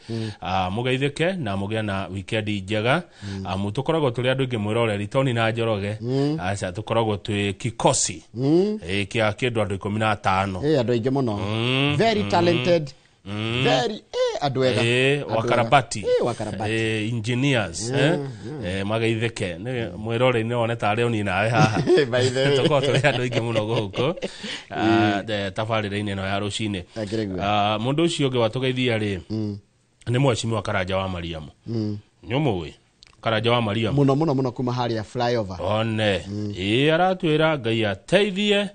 mũgeithĩke na mũgĩe na weekend njega. Amu tũkoragwo tũrĩ andũ aingĩ mwĩroreri Tony na Njoroge. Aca tũkoragwo twĩ kikosi kĩa kĩndũ andũ 15. Andũ aingĩ mũno. Very talented. Very andũ ega. Wakarabati. Wakarabati. Engineers, mageithĩke. Mwĩroreri nĩ wone tarĩ oni nawe haha. By the way. Tũkoragwo tũrĩ andũ aingĩ mũno gũkũ tabarĩra-inĩ ĩno ya rũcinĩ. Mũndũ ũcio ũngĩ watũgeithia rĩ, nĩ mheshimiwa Karanja wa Mariamu. Nĩ ũmũĩ Karanja wa Mariamu? Mũno mũno mũno kuma harĩa flyover. One. Aratwĩra Ngai ateithie,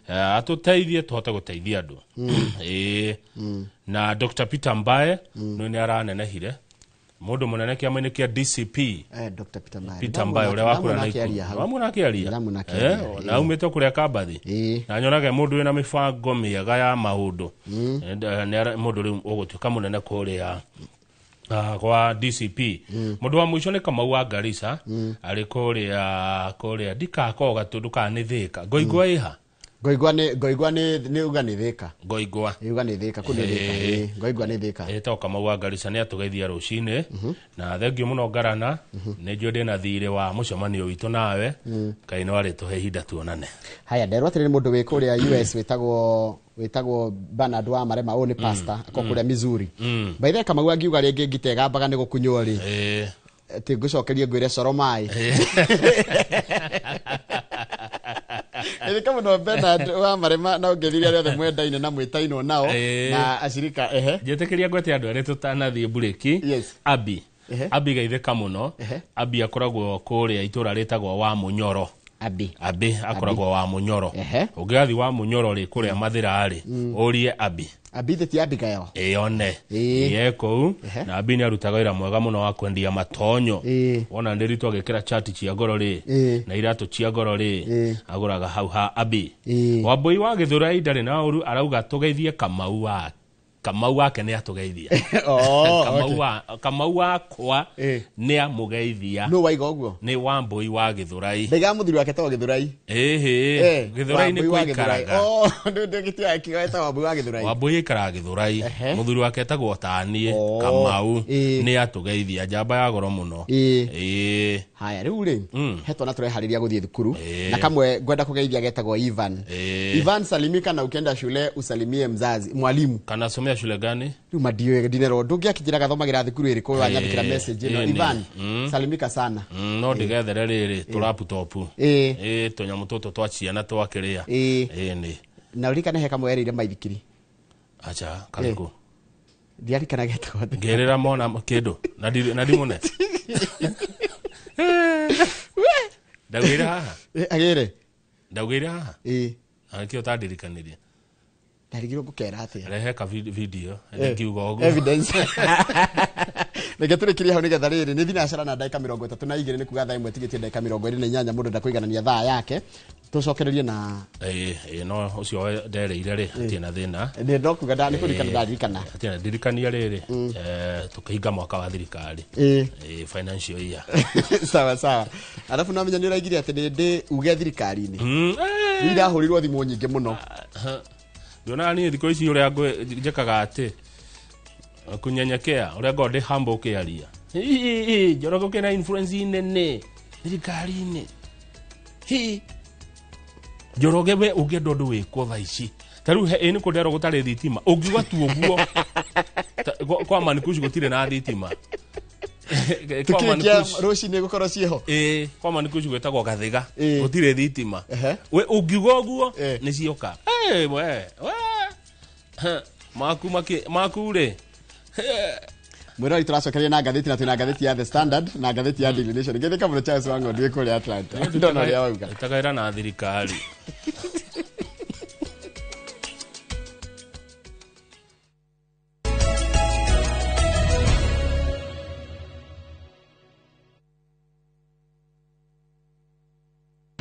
atũteithie tũhote gũteithia andũ. Na Dr. Peter Mbae nĩ aranenehire. Mũndũ mũnene kĩama-inĩ kĩa DCP. Dr. Peter Mbae. Peter Mbae ũrĩa wakũra na Ndamwona wamwona akĩaria. Ndamwona akĩaria, Na aumĩte kũrĩa Kambathi. Na nyonaga mũndũ wĩna mĩbango mĩega ya maũndũ. Nĩ mũndũ rĩu ũgũtuĩka mũnene kũrĩa kwa DCP. Mũndũ wa mũico nĩ Kamau wa Garissa, arĩ kũrĩa ndikakoga tondũ kana nĩ Thĩka. Ngoigwa ĩha? Ngoigwa nĩ uga nĩ Thĩka. Ngoigwa. Uga nĩ Thĩka, kũu nĩ Thĩka. Ngoigwa nĩ Thĩka. Etagwo Kamau wa Garissa, nĩ atũgeithia rũcinĩ. Na thengio mũno Ngarana, nĩ njũĩ ndĩna thirĩ wa mũcemanio witũ nawe. Ngai no arĩtũhe ihinda tuonane. Haya, nderwo atĩrĩrĩ, mũndũ wĩ kũrĩa US wĩtagwo Bernard wa Marema, ũyũ nĩ pastor, ako kũrĩa Missouri. By the way, Kamau angiuga rĩngĩ ngitegambaga nĩ gũkunywo rĩ. Atĩ ngũcokerie ngwĩre coro maĩ. Ĩthĩka mũno Bernard wa Marema, na ũngĩthiria arĩa othe mwendaine na mwĩtainwo nao na acirika ehe. Njĩtĩkĩria ngwete andũ erĩ tũtanathiĩ mburĩki. Abi. Abi geithĩka mũno. Abi akoragwo kũrĩa itũra rĩtagwo wa Mũnyoro. Abi. Abi akoragwo wa Mũnyoro. Ũngĩgathiĩ wa Mũnyoro rĩ, kũrĩa Mathĩra rĩ, ũrie Abi. Abi thĩ ti Abigail. Ĩyone. Ye kũu. Na Abi nĩ arutaga wĩra mwega mũno wa kwendia matonyo. Wona ndĩritwo agĩkĩra chati cia goro rĩ, na iratũ cia goro rĩ, agũraga hau ha Abi. Wambũi wa Gĩthũrai ndarĩ na ũru, arauga tũgeithie Kamau wake. Kamau wake nĩ atũgeithia. Kamau wakwa nĩ amũgeithia. Nũ waiga ũguo? Nĩ Wambũi wa Gĩthũrai. Ndaigaga mũthuri wake etagwo Gĩthũrai. Ĩhĩ, Gĩthũrai nĩ kũikaraga. Wambũi wa Gĩthũrai. Wambũi aikaraga Gĩthũrai. Mũthuri wake etagwo Taniĩ Kamau nĩ atũgeithia, njamba ya goro mũno. Haya, rĩu rĩ, he twana tũreharĩria gũthiĩ thukuru. Na kamwe ngwenda kũgeithia getagwo Ivan. Ivan, salimika na ukienda shule usalimie mzazi, mwalimu. Kana somea shule gani? Rĩu mandiũĩ ndinero ndũngĩakĩnjĩra gathomagĩra thukuru ĩrĩkũ wanyandĩkĩra message ĩno. Ivan, salimika sana. No ndĩgethere rĩrĩ tũ laptop. Tũnyamũ tũtũ twa ciana twakĩrĩa. Nĩ. Na ũririkane he kamwe erĩire maithikiri. Acha, karĩkũ? Ndiarikana getagwo atĩa. Ngĩrĩra mona kĩndũ na ndimũne. Ndaugĩire haha? Agĩre. Ndaugĩire haha? Na nĩkĩo ũtandirikanirie. Ndarigirwo ngũkera atĩa. Rehe ka video, ngiuga ũguo. Evidence. Reke tũrĩkĩrie hau nĩgetha rĩrĩ nĩ thinacara na ndagĩka 32 nĩ kuga thaa ĩmwe tigĩtie ndagĩka 28 mũndũ ndakũiganania thaa yake. Tũcokererie na no ũcio ndereire rĩ, hatirĩ na thĩna. Nĩ ndokuga nĩ kũririkana ndaririkana. Hatirĩ na ndirikania rĩrĩ, tũkĩhinga mwaka wa thirikari. Financial year. Sawa sawa. Alafu namenya nĩ ũraigire atĩ nĩ ndĩ uge thirikari-inĩ. Nĩ irahũrirwo thimũ nyingĩ mũno. Ndionaga niĩ thikũ ici ũrĩa njĩkaga atĩ kunyenyekea, ũrĩa ngoragwo ndĩ humble ũkĩaria. Njoroge ũkĩna influence nene thirikari-inĩ. Njoroge we ũngĩenda ũndũ wĩkwo thaa ici. Ta rĩu ĩ nĩ kũnderwo gũtarĩ thitima. Ũngiuga tu ũguo, kwa Manikush gũtirĩ na thitima. Tukĩrĩkia rũcinĩ gũkorwo ciĩho. Kwa Manikush gwĩtagwo Gathiga, gũtirĩ thitima. We ũngiuga ũguo, nĩ cioka. We. Maku rĩ. Mwĩrori tũracokeria na ngathĩti, na twĩna ngathĩti ya The Standard na ngathĩti ya Daily Nation. Ngĩthĩka mũno Charles Wang'ondu wĩ kũrĩa Atlanta. Ndona ũrĩa wauga. Ĩtagaĩra na thirikari.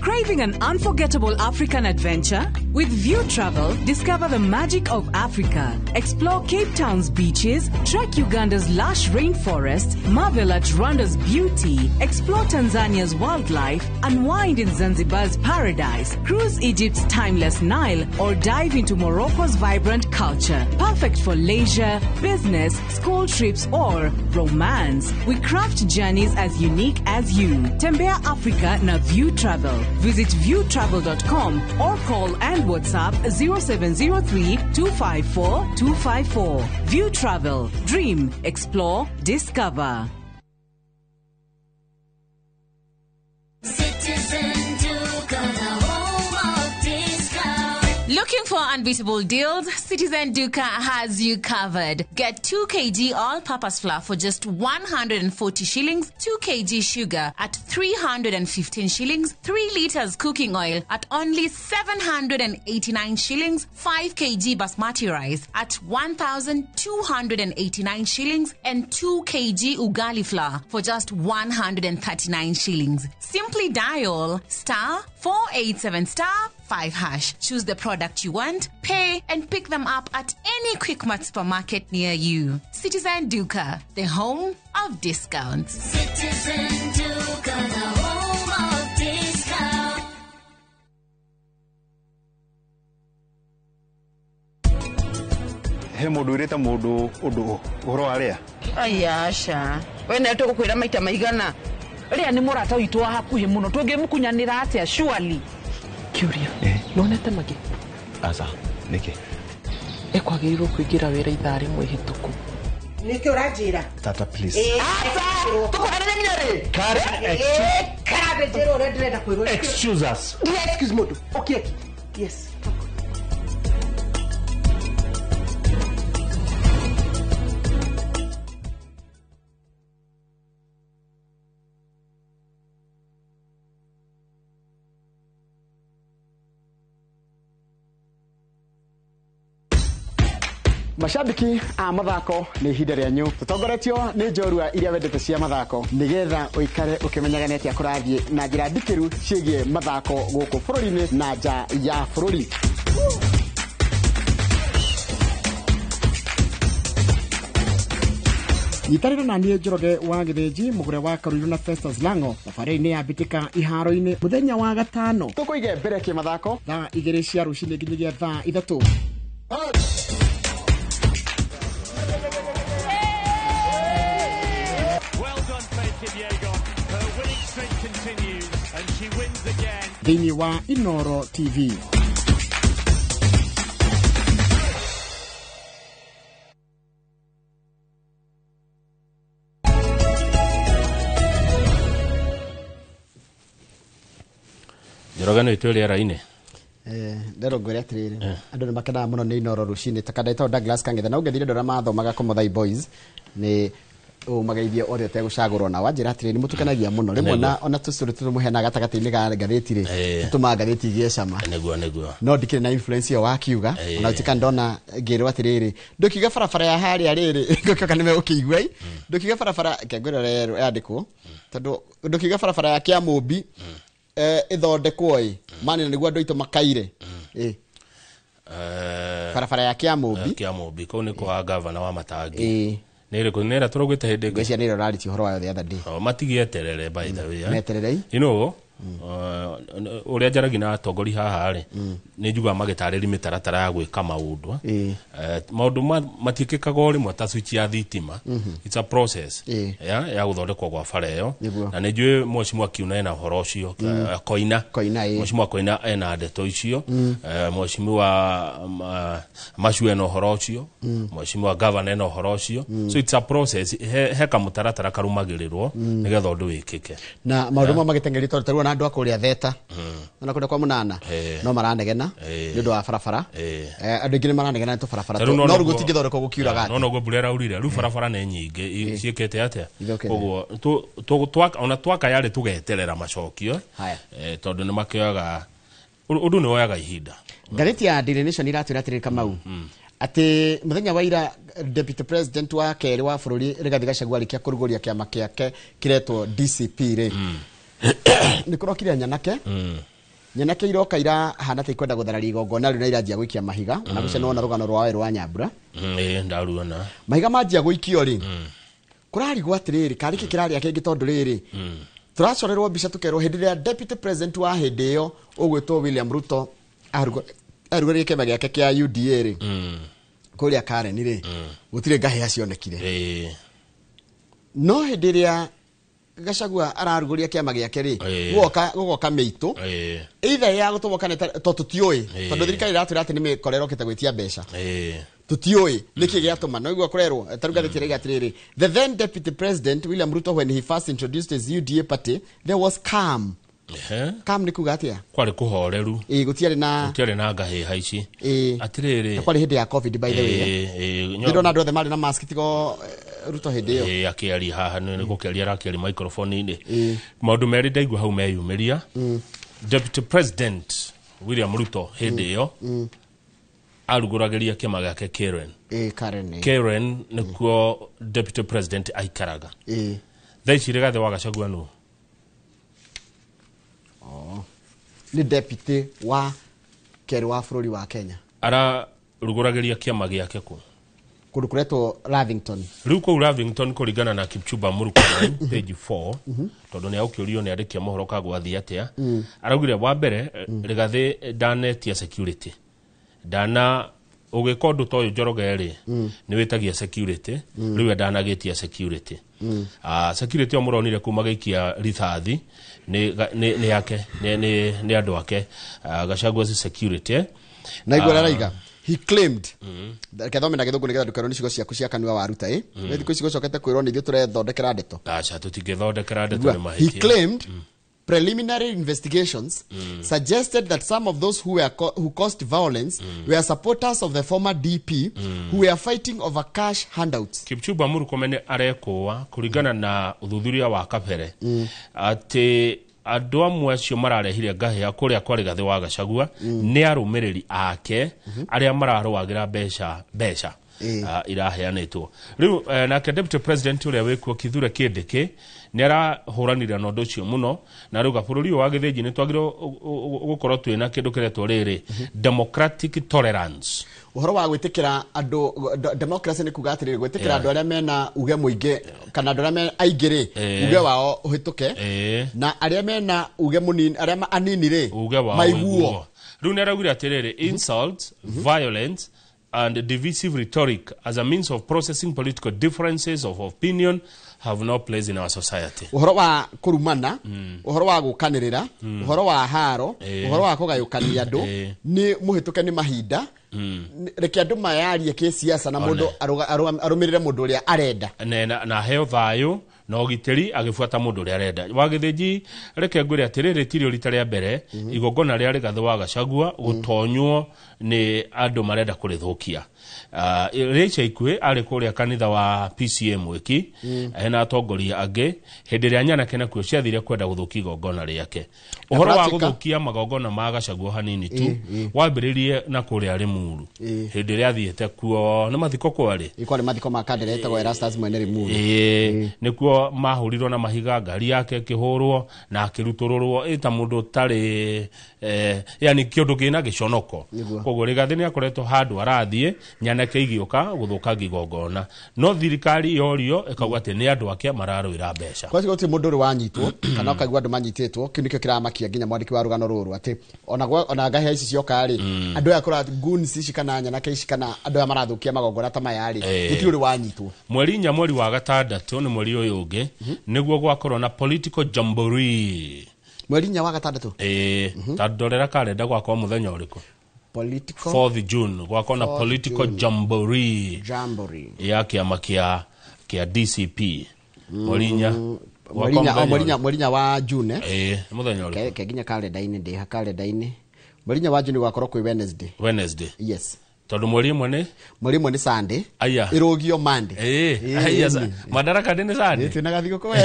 Craving an unforgettable African adventure? With View Travel, discover the magic of Africa. Explore Cape Town's beaches, trek Uganda's lush rainforests, marvel at Rwanda's beauty, explore Tanzania's wildlife, unwind in Zanzibar's paradise, cruise Egypt's timeless Nile, or dive into Morocco's vibrant culture. Perfect for leisure, business, school trips, or romance. We craft journeys as unique as you. Tembea Africa na View Travel. Visit viewtravel.com or call and WhatsApp 0703 254 254. View Travel. Dream, explore, discover. Citizen Duka, the home of discount. Looking for unbeatable deals? Citizen Duka has you covered. Get 2 kg all-purpose flour for just 140 shillings, 2 kg sugar at 315 shillings, 3 liters cooking oil at only 789 shillings, 5 kg basmati rice at 1,289 shillings, and 2 kg ugali flour for just 139 shillings. Simply dial star 487 star 5 hash. Choose the product you want, pay, and pick them up at any Quickmart supermarket near you. Citizen Duka, the home of discounts. Citizen Duka, the home of discounts. He mundu wirite mundu undu uhoro wa ria aya aca we na tugukwira maita maigana ria ni murata witu wa hakuhi muno tungimukunyanira atia surely kiuria nonete magi aca niki ekwagĩrĩirwo kũingĩra wĩra ithaa rĩmwe ihĩtũku nĩkĩ ũranjĩra tata please tũkũharĩria nginya rĩ Karen karabe njĩra ũrĩa ndĩrenda kwĩrwo excuse us Ndira excuse mũndũ ũkĩeki yes Mashabiki a mathako nĩ ihinda rĩanyu tũtongoretio nĩ njorua iria wendete cia mathako nĩgetha ũikare ũkĩmenyaga nĩ atĩa kũrathiĩ na njĩra ndikĩru ciĩgiĩ mathako gũkũ bũrũri-inĩ na nja ya bũrũri. Nyitanĩra na niĩ Njoroge wa Gĩthĩnji mũgũre wa Karuiru na Festus Lango thabarĩ-inĩ ya mbĩtĩka iharo-inĩ mũthenya wa gatano tũkũige mbere kĩmathako thaa 2 cia rũcinĩ nginyagia thaa 3. Thĩinĩ wa Inoro TV. Njoroge no itwe rĩera-inĩ. Ndero ngwĩre atĩrĩrĩ andũ nĩ makenaga mũno nĩ Inoro rũcinĩ ta kanda ĩtagwo Douglas Kang'ethe na ũngĩthire andũ arĩa mathomaga Komothai Boys nĩ ũmageithie othe ũtegũcagũrwo na wanjĩra atĩrĩrĩ nĩ mũtũkenagia mũno rĩmwe na ona tũcũrĩ tũmũheanaga gatagatĩ-inĩ ga ngathĩti rĩ tũtũmaga ngathĩti igĩe cama nĩguo nĩguo no ndikĩrĩ na influence ĩyo wakiuga ona gũtuĩka ndona ngĩrwo atĩrĩrĩ ndũkiuga barabara ya harĩa rĩrĩ ngũkĩoka nĩ megũkĩigua ĩ ndũkiuga barabara kengwĩra ũrĩa yandĩkwo tondũ ndũkiuga barabara ya Kĩamũmbi ĩthondekwo ĩ mani nĩguo andũ aitũ makaire ĩ barabara ya Kĩamũmbi Kĩamũmbi kũu nĩ kwa gavana wa Matangi nä rä kå nä ra tå raugä te hä ndä ngwĩciria nä ĩrĩa ũrarĩtie ũhoro wayo the other day matigieterere by the way meterere you know ũrĩa njaragi na atongori haha rĩ nĩ njugaga magĩtarĩri mĩtaratara ya gwĩka maũndũ maũndũ matiĩkĩkaga o rĩmwe ta switch ya thitima it's a process ya gũthondekwo gwa bara ĩyo na nĩ njũĩ mheshimiwa Kiuna ena ũhoro ũcio Koina mheshimiwa Koina ena ndeto icio mheshimiwa Macu ena ũhoro ũcio mheshimiwa governor ena ũhoro ũcio so it's a process he kamũtaratara karũmagĩrĩrwo nĩgetha ũndũ wĩkĩke na maũndũ mamwe magĩteng'erio tondũ tarĩu ona andũ a kũrĩa Theta ona kũrĩa kwa Mũnana no maranegena nĩ ũndũ wa barabara andũ aingĩ nĩ maranegena nĩ tũbarabara no rĩu gũtingĩthondekwo gũkiuraga no noguo mbura ĩraurire rĩu barabara nĩ nyingĩ ciĩkĩte atĩa koguo ona twaka yarĩ tũgeterera macokio tondũ nĩ makĩoyaga ũndũ nĩ woyaga ihinda. Ngathĩti ya Daily Nation iratwĩra atĩrĩrĩ Kamau atĩ mũthenya wa ira Deputy President wa kerĩ wa bũrũri Rigathĩ Gachagua arĩkia kũrugũria kĩama kĩake kĩretwo DCP rĩ nĩ kũrokire nyanake nyanake iroka irahana ta ikwenda gũthararia igongona rĩu na iranjia gũikia mahiga ona gũcia nĩwona rũgano rwa werũ wa Nyambura ndaruona mahiga manjia gũikio rĩ kũrarigwo atĩrĩrĩ karĩ kĩ kĩrarĩa kĩngĩ tondũ rĩrĩ tũracorerwo mbica tũkerwo hĩndĩ ĩrĩa Deputy President wa hĩndĩ ĩyo ũgwĩtwo William Ruto arugũrĩrie kĩama gĩake kĩa UDA rĩ kũrĩa Karen rĩ gũtirĩ ngahĩha cionekire no hĩndĩ ĩrĩa Gachagua ararugũria kĩama gĩake rĩ gũgoka mĩitũ either ya gũtũmwo kana to tũtiũĩ tondũ thirikari ĩratwĩra atĩ nĩ mĩkora ĩrokĩte gwĩtia mbeca tũtiũĩ nĩkĩ gĩatũma no iguo kũrerwo tarĩu ngathĩti ĩraiga atĩrĩrĩ the then Deputy President William Ruto when he first introduced his UDA party there was calm Calm nĩ kuga atĩa? Kwarĩ kũhoreru. Ĩĩ, gũtiarĩ na gũtiarĩ na ngahĩha ici. Ĩĩ. Atĩrĩrĩ, na kwarĩ hĩndĩ ya COVID, by the way. Ĩĩ. Ndĩrona andũ othe marĩ na mask tigo Ruto hĩndĩ ĩyo. Ĩĩ, akĩaria haha nĩ gũkĩaria arakĩaria microphone-inĩ. Maũndũ merĩ ndaigua hau meyumĩria. Deputy President William Ruto hĩndĩ ĩyo arugũragĩria kĩama gĩake Karen. Ĩĩ, Karen, ĩĩ. Karen nĩkuo Deputy President aikaraga. Thaa ici Rigathĩ wa Gachagua nũ? Oh. Nĩ deputy wa kerĩ wa bũrũri wa Kenya. Ararugũragĩria kĩama gĩake kũ? Kũndũ kũretwo Lavington. Rĩu kũu Lavington, kũringana na Kipchumba Murkomen page 4, tondũ nĩ agũkĩũrio nĩ andĩki a mohoro kagwathiĩ atĩa, araugire wa mbere Rigathĩ ndanetia security, ndana ũgĩka ũndũ ta ũyũ Njoroge rĩ, nĩ wĩtagia security. Rĩu we ndanagĩtia security. Security ĩyo mũronire kuma gĩikia rithathi nĩ yake, nĩ andũ ake, Gachagua's security. Na igua araiga he claimed, reke thome na gĩthũngũ nĩgetha ndũkerwo nĩ ciugo ciaku cia kanua waruta ĩ. Thikũ ici gũcokete kwĩrwo nĩ ithuĩ tũrethondekera ndeto. Aca, tũtingĩthondekera ndeto, nĩ Igua, he mahĩtia. claimed preliminary investigations suggested that some of those who caused violence were supporters of the former DP who were fighting over cash handouts. Kipchumba Murkomen arekũa kũringana na ũthuthuria wa kabere atĩ andũ amwe acio mararehire ngahĩha kũrĩa kwa Rigathĩ wa Gachagua nĩ arũmĩrĩri ake arĩa mararũagĩra mbeca iraheanĩtwo rĩu. Nake Deputy President ũrĩa wĩkuo Kithure Kindiki nĩ arahũranire na ũndũ ũcio mũno na rĩu bũrũri ũyũ wa gĩthĩnji nĩ twagĩrĩirwo gũkorwo twĩna kĩndũ kĩretwo rĩrĩ democratic tolerance. Ũhoro wa gwĩtĩkĩra andũ, democracy nĩ kuga atĩrĩrĩ, gwĩtĩkĩra andũ arĩa mena uge mũingĩ kana andũ arĩa me aingĩ rĩ, uge wao ũhĩtũke, na arĩa mena uge mũnini, arĩa anini rĩ, uge wao maiguo. ũiguo. Rĩu nĩ araugire atĩrĩrĩ, insults, violence and divisive rhetoric as a means of processing political differences of opinion have no place in our society. Ũhoro wa kũrumana, ũhoro wa gũkanĩrĩra, ũhoro wa haro, ũhoro wa kũgayũkania andũ nĩ mũhĩtũke nĩ mahinda. Reke andũ mayarie kĩsiasa na One. mũndũ arũmĩrĩre mũndũ ũrĩa arenda. Na heo thayũ na ũgitĩri agĩbuata mũndũ ũrĩa arenda. Wagĩthĩnji, reke ngwĩre atĩrĩrĩ, tirio rita rĩa mbere igongona rĩa Rigathĩ wa Gachagua gũtonywo nĩ andũ marenda kũrĩthũkia. Rĩa ica ikuhĩ arĩ kũrĩa kanitha wa PCA Mwĩki, hena atongoria angĩ, hĩndĩ ĩrĩa nyanake nakuo ciathire kwenda gũthũkia igongona rĩake. Na Ũhoro wa kũratuĩka- gũthũkia magongona ma Gachagua hanini tu Ĩ, ĩ. wambĩrĩrie na kũrĩa Limuru, hĩndĩ ĩrĩa athiĩte kuo nĩ mathiko kwarĩ. Ĩ, kwarĩ mathiko ma kandere etagwo Erastus Mwene Limuru. Ĩĩ, nĩkuo mahũrirwo na mahiga, ngari yake ĩkĩhũrwo na akĩrutũrũrwo ĩ ta mũndũ ũtarĩ yani kĩũndũ kĩna gĩconoko. Nĩguo. Koguo Rigathĩ nĩ akoretwo handũ arathiĩ nyanake igĩũka gũthũkangia igongona, no thirikari yorio ĩkauga atĩ nĩ andũ ake mararũĩra mbeca. Kwa gũtirĩ mũndũ ũrĩ wanyitwo kana ũkaigua andũ manyitĩtwo. Kĩu nĩkĩo kĩramakia nginya mwandĩki wa rũgano rũrũ, atĩ ona ngahĩa ici cioka rĩ, andũ aya kũra goons ici kana nyanake ici kana andũ aya marathũkia magongona ta maya rĩ, gũtirĩ ũrĩ wanyitwo. Mweri 4 mweri wa gatandatũ, nĩ mweri ũyũ ũngĩ, nĩguo gwakorwo na political jamboree. Mweri 4 wa gatandatũ? Ĩĩ, ta ndorera karenda, gwakorwo mũthenya ũrĩkũ? Political 4th June gwakorwo na 4th political June. jamboree Jamboree ya kĩama kĩa DCP mweri 4. Mweri 4, oh, mweri 4 wa June, eh? Ĩĩ, nĩ mũthenya ũrĩkũ? Ke nginya karenda-inĩ, ndĩha karenda-inĩ. Mweri 4 wa June gwakorwo kwĩ Wednesday. Wednesday? Yes. Tondũ mweri 1 nĩ Mweri 1 nĩ Sunday. Aya. Ĩrũgio Monday. Ĩĩ, aya, Madaraka nĩ Sunday. Twĩna gathigũkũ we.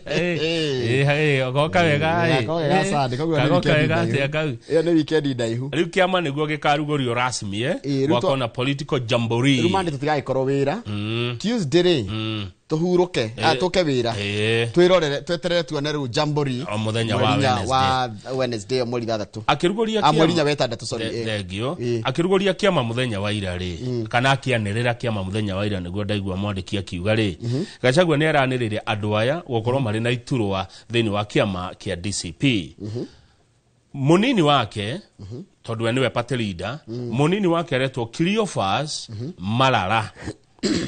Ĩĩ, goka wega ĩ. Gakorwo wega Sunday, koguo nĩ Kagoka weekend wega ndaihu. atĩa kau? Ĩyo nĩ weekend ndaihu. Rĩu kĩama nĩguo gĩkarugũrio rasmi, eh? Ĩĩ, rĩu Gwakorwo na political jamboree. Rĩu Monday tũtigagĩkorwo wĩra. Tuesday rĩ, tũhurũke, tũke wĩra, twĩrorere, tweterere tuone rĩu jamboree. O mũthenya wa Mweri 4 Wednesday. wa Wednesday, o mweri 6. Akĩrugũria Mweri 4 wa ĩtandatũ, sorry. Thengio. Akĩrugũria kĩama mũthenya wa ira rĩ, kana akĩanĩrĩra kĩama mũthenya wa ira, nĩguo ndaigua mwandĩki akiuga rĩ, Gachagua nĩ aranĩrĩire andũ aya gũkorwo marĩ na iturwa thĩinĩ wa kĩama kĩa DCP. Mũnini wake, tondũ we nĩwe party leader, mũnini wake aretwo Cleophas Malala.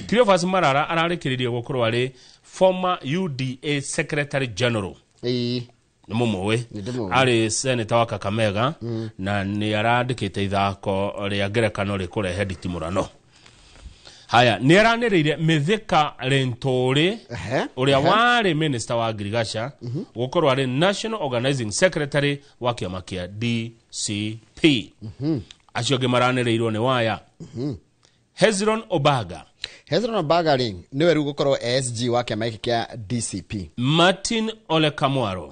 Cleophas Malala ararĩkĩrĩria gũkorwo arĩ former UDA secretary general. Nĩ mũmũĩ? Nĩndĩmũĩ. Arĩ senator wa Kakamega na nĩ arandĩkĩte ithako rĩa ngerekano rĩkũrehe nditimũrano. Haya, nĩ aranĩrĩire Mithika Linturi ũrĩa warĩ minister wa ngirigaca gũkorwo arĩ national organizing secretary wa kĩama kĩa DCP. Acio angĩ maranĩrĩirwo nĩ waya Hezron Obaga. Hezron Obaga rĩ, nĩwe rĩu gũkorwo SG wa kĩama gĩkĩ kĩa DCP. Martin Ole Kamwaro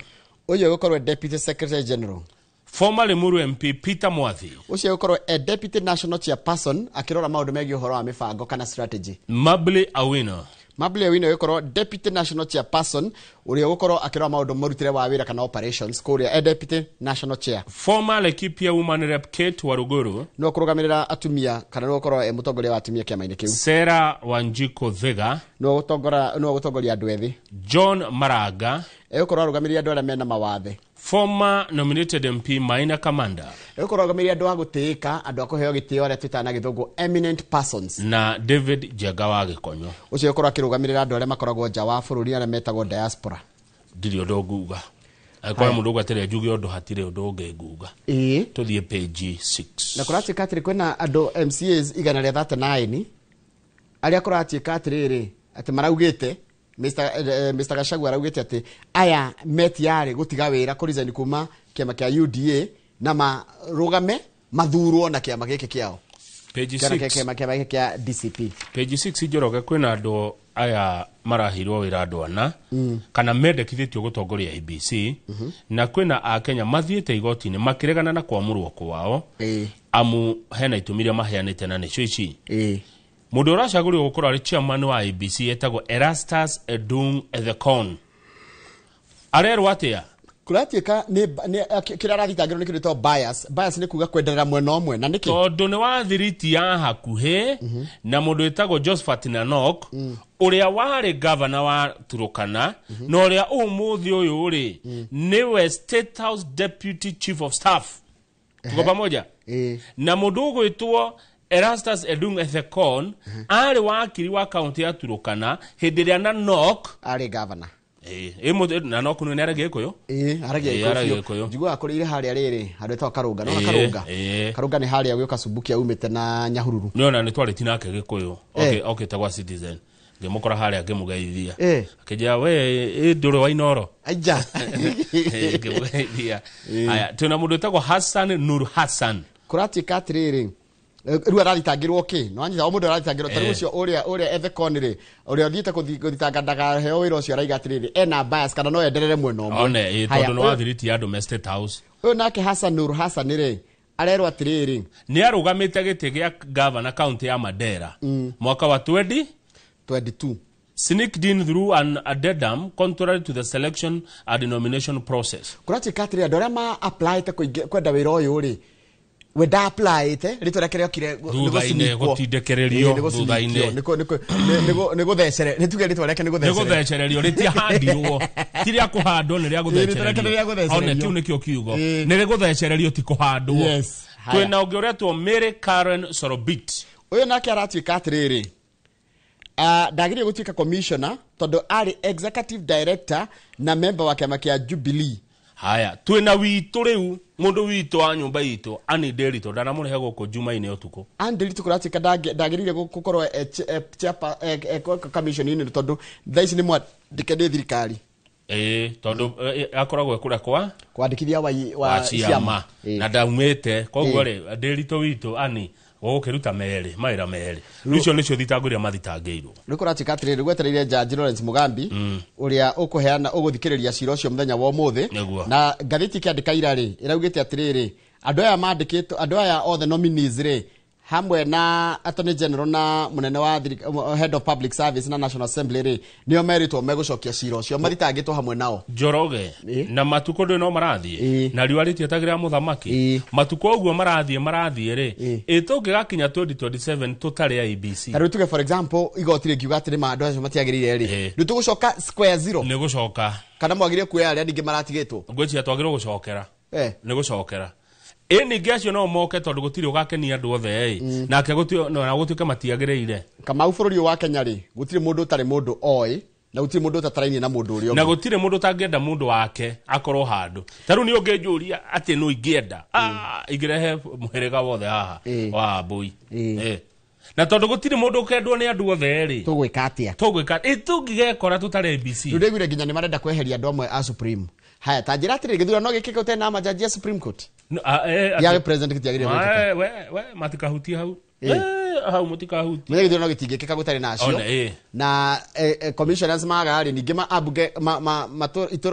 ũyũ gũkorwo deputy secretary general. Former Limuru MP Peter Mwathi ũcio gũkorwo e deputy national chairperson akĩrora maũndũ megiĩ ũhoro wa mĩbango kana strategy. Mabli Awino. Mabli Awino gũkorwo deputy national chairperson ũrĩa gũkorwo akĩrora maũndũ marutĩre wa wĩra kana operations kũrĩa e deputy national chair. Former Laikipia woman rep Kate Waruguru no kũrũgamĩrĩra atumia kana no gũkorwo e mũtongoria wa atumia kĩama-inĩ kĩu. Sarah Wanjiko Thega no gũtongoria andũ ethĩ. John Maraga egũkorwo arũgamĩrĩire andũ arĩa mena mawathe. Former nominated MP Maina Kamanda egũkorwo arũgamĩrĩire andũ a gũtĩĩka, andũ a kũheo gĩtĩo arĩa twĩtaga na gĩthũngũ eminent persons, na David Njenga wa Gĩkonyo ũcio egũkorwo akĩrũgamĩrĩra andũ arĩa makoragwo nja wa bũrũri arĩa metagwo diaspora. Ndirĩ ũndũ nguga angĩkorwo mũndũ ũgweterera njuge ũndũ hatirĩ ũndũ ũngĩ nguga. Ĩĩ, tũthiĩ page 6. Na kũratuĩka atĩrĩ kwĩna andũ MCAs 139 arĩa kũratuĩka atĩrĩrĩ atĩ maraugĩte Mr. Gachagua araugĩte atĩ aya metiarĩ gũtiga wĩra kũ resign kuma kĩama kĩa UDA na marũgame mathurwo na kĩama gĩkĩ kĩao. Page 6. Kĩama gĩkĩ kĩa DCP. Page 6 Njoroge kwĩna andũ aya marahirwo wĩra andũ ana kana mendekithĩtio gũtongoria ABC na kwĩna akenya mathiĩte igoti-inĩ makĩregana na kwamũrwo kwao amu hena itũmi iria maheanĩte na nĩcio ici. Mũndũ ũracagũrirwo gũkorwo arĩ chairman wa ABC etagwo Erastus Edung Ethekon. Arerwo atĩa? Kũratuĩka nĩ kĩrĩa arathitangĩrwo nĩ kĩndũ gĩtagwo bias. Bias nĩ kuga kwenderera mwena ũmwe na nĩkĩ? Tondũ nĩ wa thiriti ya hakuhĩ na mũndũ wĩtagwo Josephat Nanok ũrĩa warĩ governor wa Turukana na ũrĩa ũmũthĩ ũyũ rĩ nĩwe State House Deputy Chief of Staff. Tuko pamoja? Na mũndũ ũgwĩtwo Erastus Edung Ethekon arĩ wakiri wa kaunti ya Turukana hĩndĩ ĩrĩa Nanok arĩ governor. Nanok nĩ aragia Gĩkũyũ? Ĩĩ, aragia Gĩkũyũ. Njiguaga akũrĩire harĩa rĩrĩ handũ hetagwo Karũnga. Nĩwona Karũnga? Karũnga nĩ harĩa gwĩũka Subukia umĩte na Nyahururu. Nĩona nĩ twarĩtie nake Gĩkũyũ. Okĩte gwa Citizen. Ngĩmũkora harĩa ngĩmũgeithia. Akĩnjĩra we ndũrĩ wa Inooro. Aija. Ngĩmũgeithia. Aya, twĩna mũndũ wĩtagwo Hassan Nur Hassan. Kũratuĩka atĩrĩrĩ rĩu arathitangĩrwo kĩ? Nĩ wanyita o mũndũ arathitangĩrwo ta rĩu ũcio ũrĩa Ethekon rĩ ũrĩa ũthiĩte gũthitanga ndakaheo wĩra ũcio araiga atĩrĩrĩ ena bias kana no enderere mwena ũmwe. One, tondũ nĩ wa thiriti ya andũ me State House. Ũyũ nake Hassan Nur Hassan rĩ arerwo atĩrĩrĩ nĩ arũgamĩte gĩtĩ gĩa governor kaunti ya Mandera mwaka wa 2022 sneaked in through an addendum contrary to the selection and nomination process. Kũratuĩka atĩrĩrĩ andũ arĩa ma applyte kwenda wĩra ũyũ rĩ we da applyte rĩtwa rĩake rĩokire thutha-inĩ gũtindĩkĩrĩrio thutha-inĩ nĩ gũthecere nĩ tuge rĩtwa rĩake nĩ gũthecererio rĩtiahandirwo ti rĩa kũhandwo nĩ rĩa gũthecererio. One kĩu nĩkĩo kiugo nĩ rĩgũthecererio ti kũhandwo. Twĩna ũngĩ ũretwo Mary Karen Sorobit. Ũyũ nake aratuĩka atĩrĩrĩ ndagĩrĩire gũtuĩka commissioner tondũ arĩ executive director na member wa kĩama kĩa Jubilee. Haya, twĩna witũ rĩu mũndũ witũ wa nyũmba itũ Ann Nderitu ndanamũrehe gũkũ Jumaine ũtukũ. Ann Nderitu kũratuĩka ndagĩrĩire gũkorwo commission-inĩ tondũ thaa ici nĩ mwandĩke nĩ thirikari. Ĩĩ, tondũ akoragwo kũrĩa kwa kwandĩkithia wa ciama na ndaumĩte koguo rĩ Nderitu witũ Ann gũgũkĩruta merĩ mawĩra merĩ. Rĩu icio nĩcio thitango iria mathitangĩirwo. Rĩu kũratuĩka atĩrĩrĩ gwetereire Judge Lawrence Mugambi ũrĩa ũkũheana ũgũthikĩrĩria cira ũcio mũthenya wa ũmũthĩ na ngathĩti ĩkĩandĩka ira rĩ ĩraugĩte atĩrĩrĩ andũ aya mandĩkĩtwo andũ aya othe nominees rĩ hamwe na Attorney General na munene wa Head of Public Service na National Assembly rĩ nĩo merĩtwo megũcokia cira ũcio mathitangĩtwo hamwe nao. Njoroge na matukũ ndũ no marathiĩ na riũa rĩtietagĩrĩra mũthamaki matukũ ũguo marathiĩ rĩ ĩ tũngĩgakinya 2027 tũtarĩ IEBC. Ta rĩu tuge for example igoti rĩngiuga atĩ nĩ andũ acio matiagĩrĩire rĩ rĩu tũgũcoka square zero nĩ gũcoka kana mwagĩrĩire kuoya arĩa ningĩ maratigĩtwo ngwĩciria twagĩrĩirwo gũcokera nĩ gũcokera. Ĩ ningĩ acio no moke tondũ gũtirĩ ũgakenia andũ othe ĩ nake na gũtuĩke matiagĩrĩire. Kamau bũrũri wa Kenya rĩ gũtirĩ mũndũ ũtarĩ mũndũ oĩ na gũtirĩ mũndũ ũtatarainie na mũndũ ũrĩa ũngĩ na gũtirĩ mũndũ ũtangĩenda mũndũ wake akorwo handũ. Ta rĩu nĩ ũngĩnjũria atĩ nũ ingĩenda ingĩrehe mũhĩrĩga wothe haha wa Mbui. Na tondũ gũtirĩ mũndũ ũkendwo nĩ andũ othe rĩ, tũgwĩka atĩa? Tũgwĩka ĩ tũngĩgekora tũtarĩ ABC. Rĩu ndaiguire nginya nĩ marenda kweheria andũ amwe a Supreme. Haya, ta njĩra atĩrĩrĩ, gĩthurano gĩkĩ gũtarĩ na majaji a Supreme Court? No, a, eh, Ya president gĩtiagĩrĩire gwĩkĩka. We matikahutie hau. Eh. Hau mũtikahutie. Mũthenya gĩthurano gĩtingĩkĩka gũtarĩ na acio. Ona, eh. Na commissioners maga rĩ, ningĩ ambunge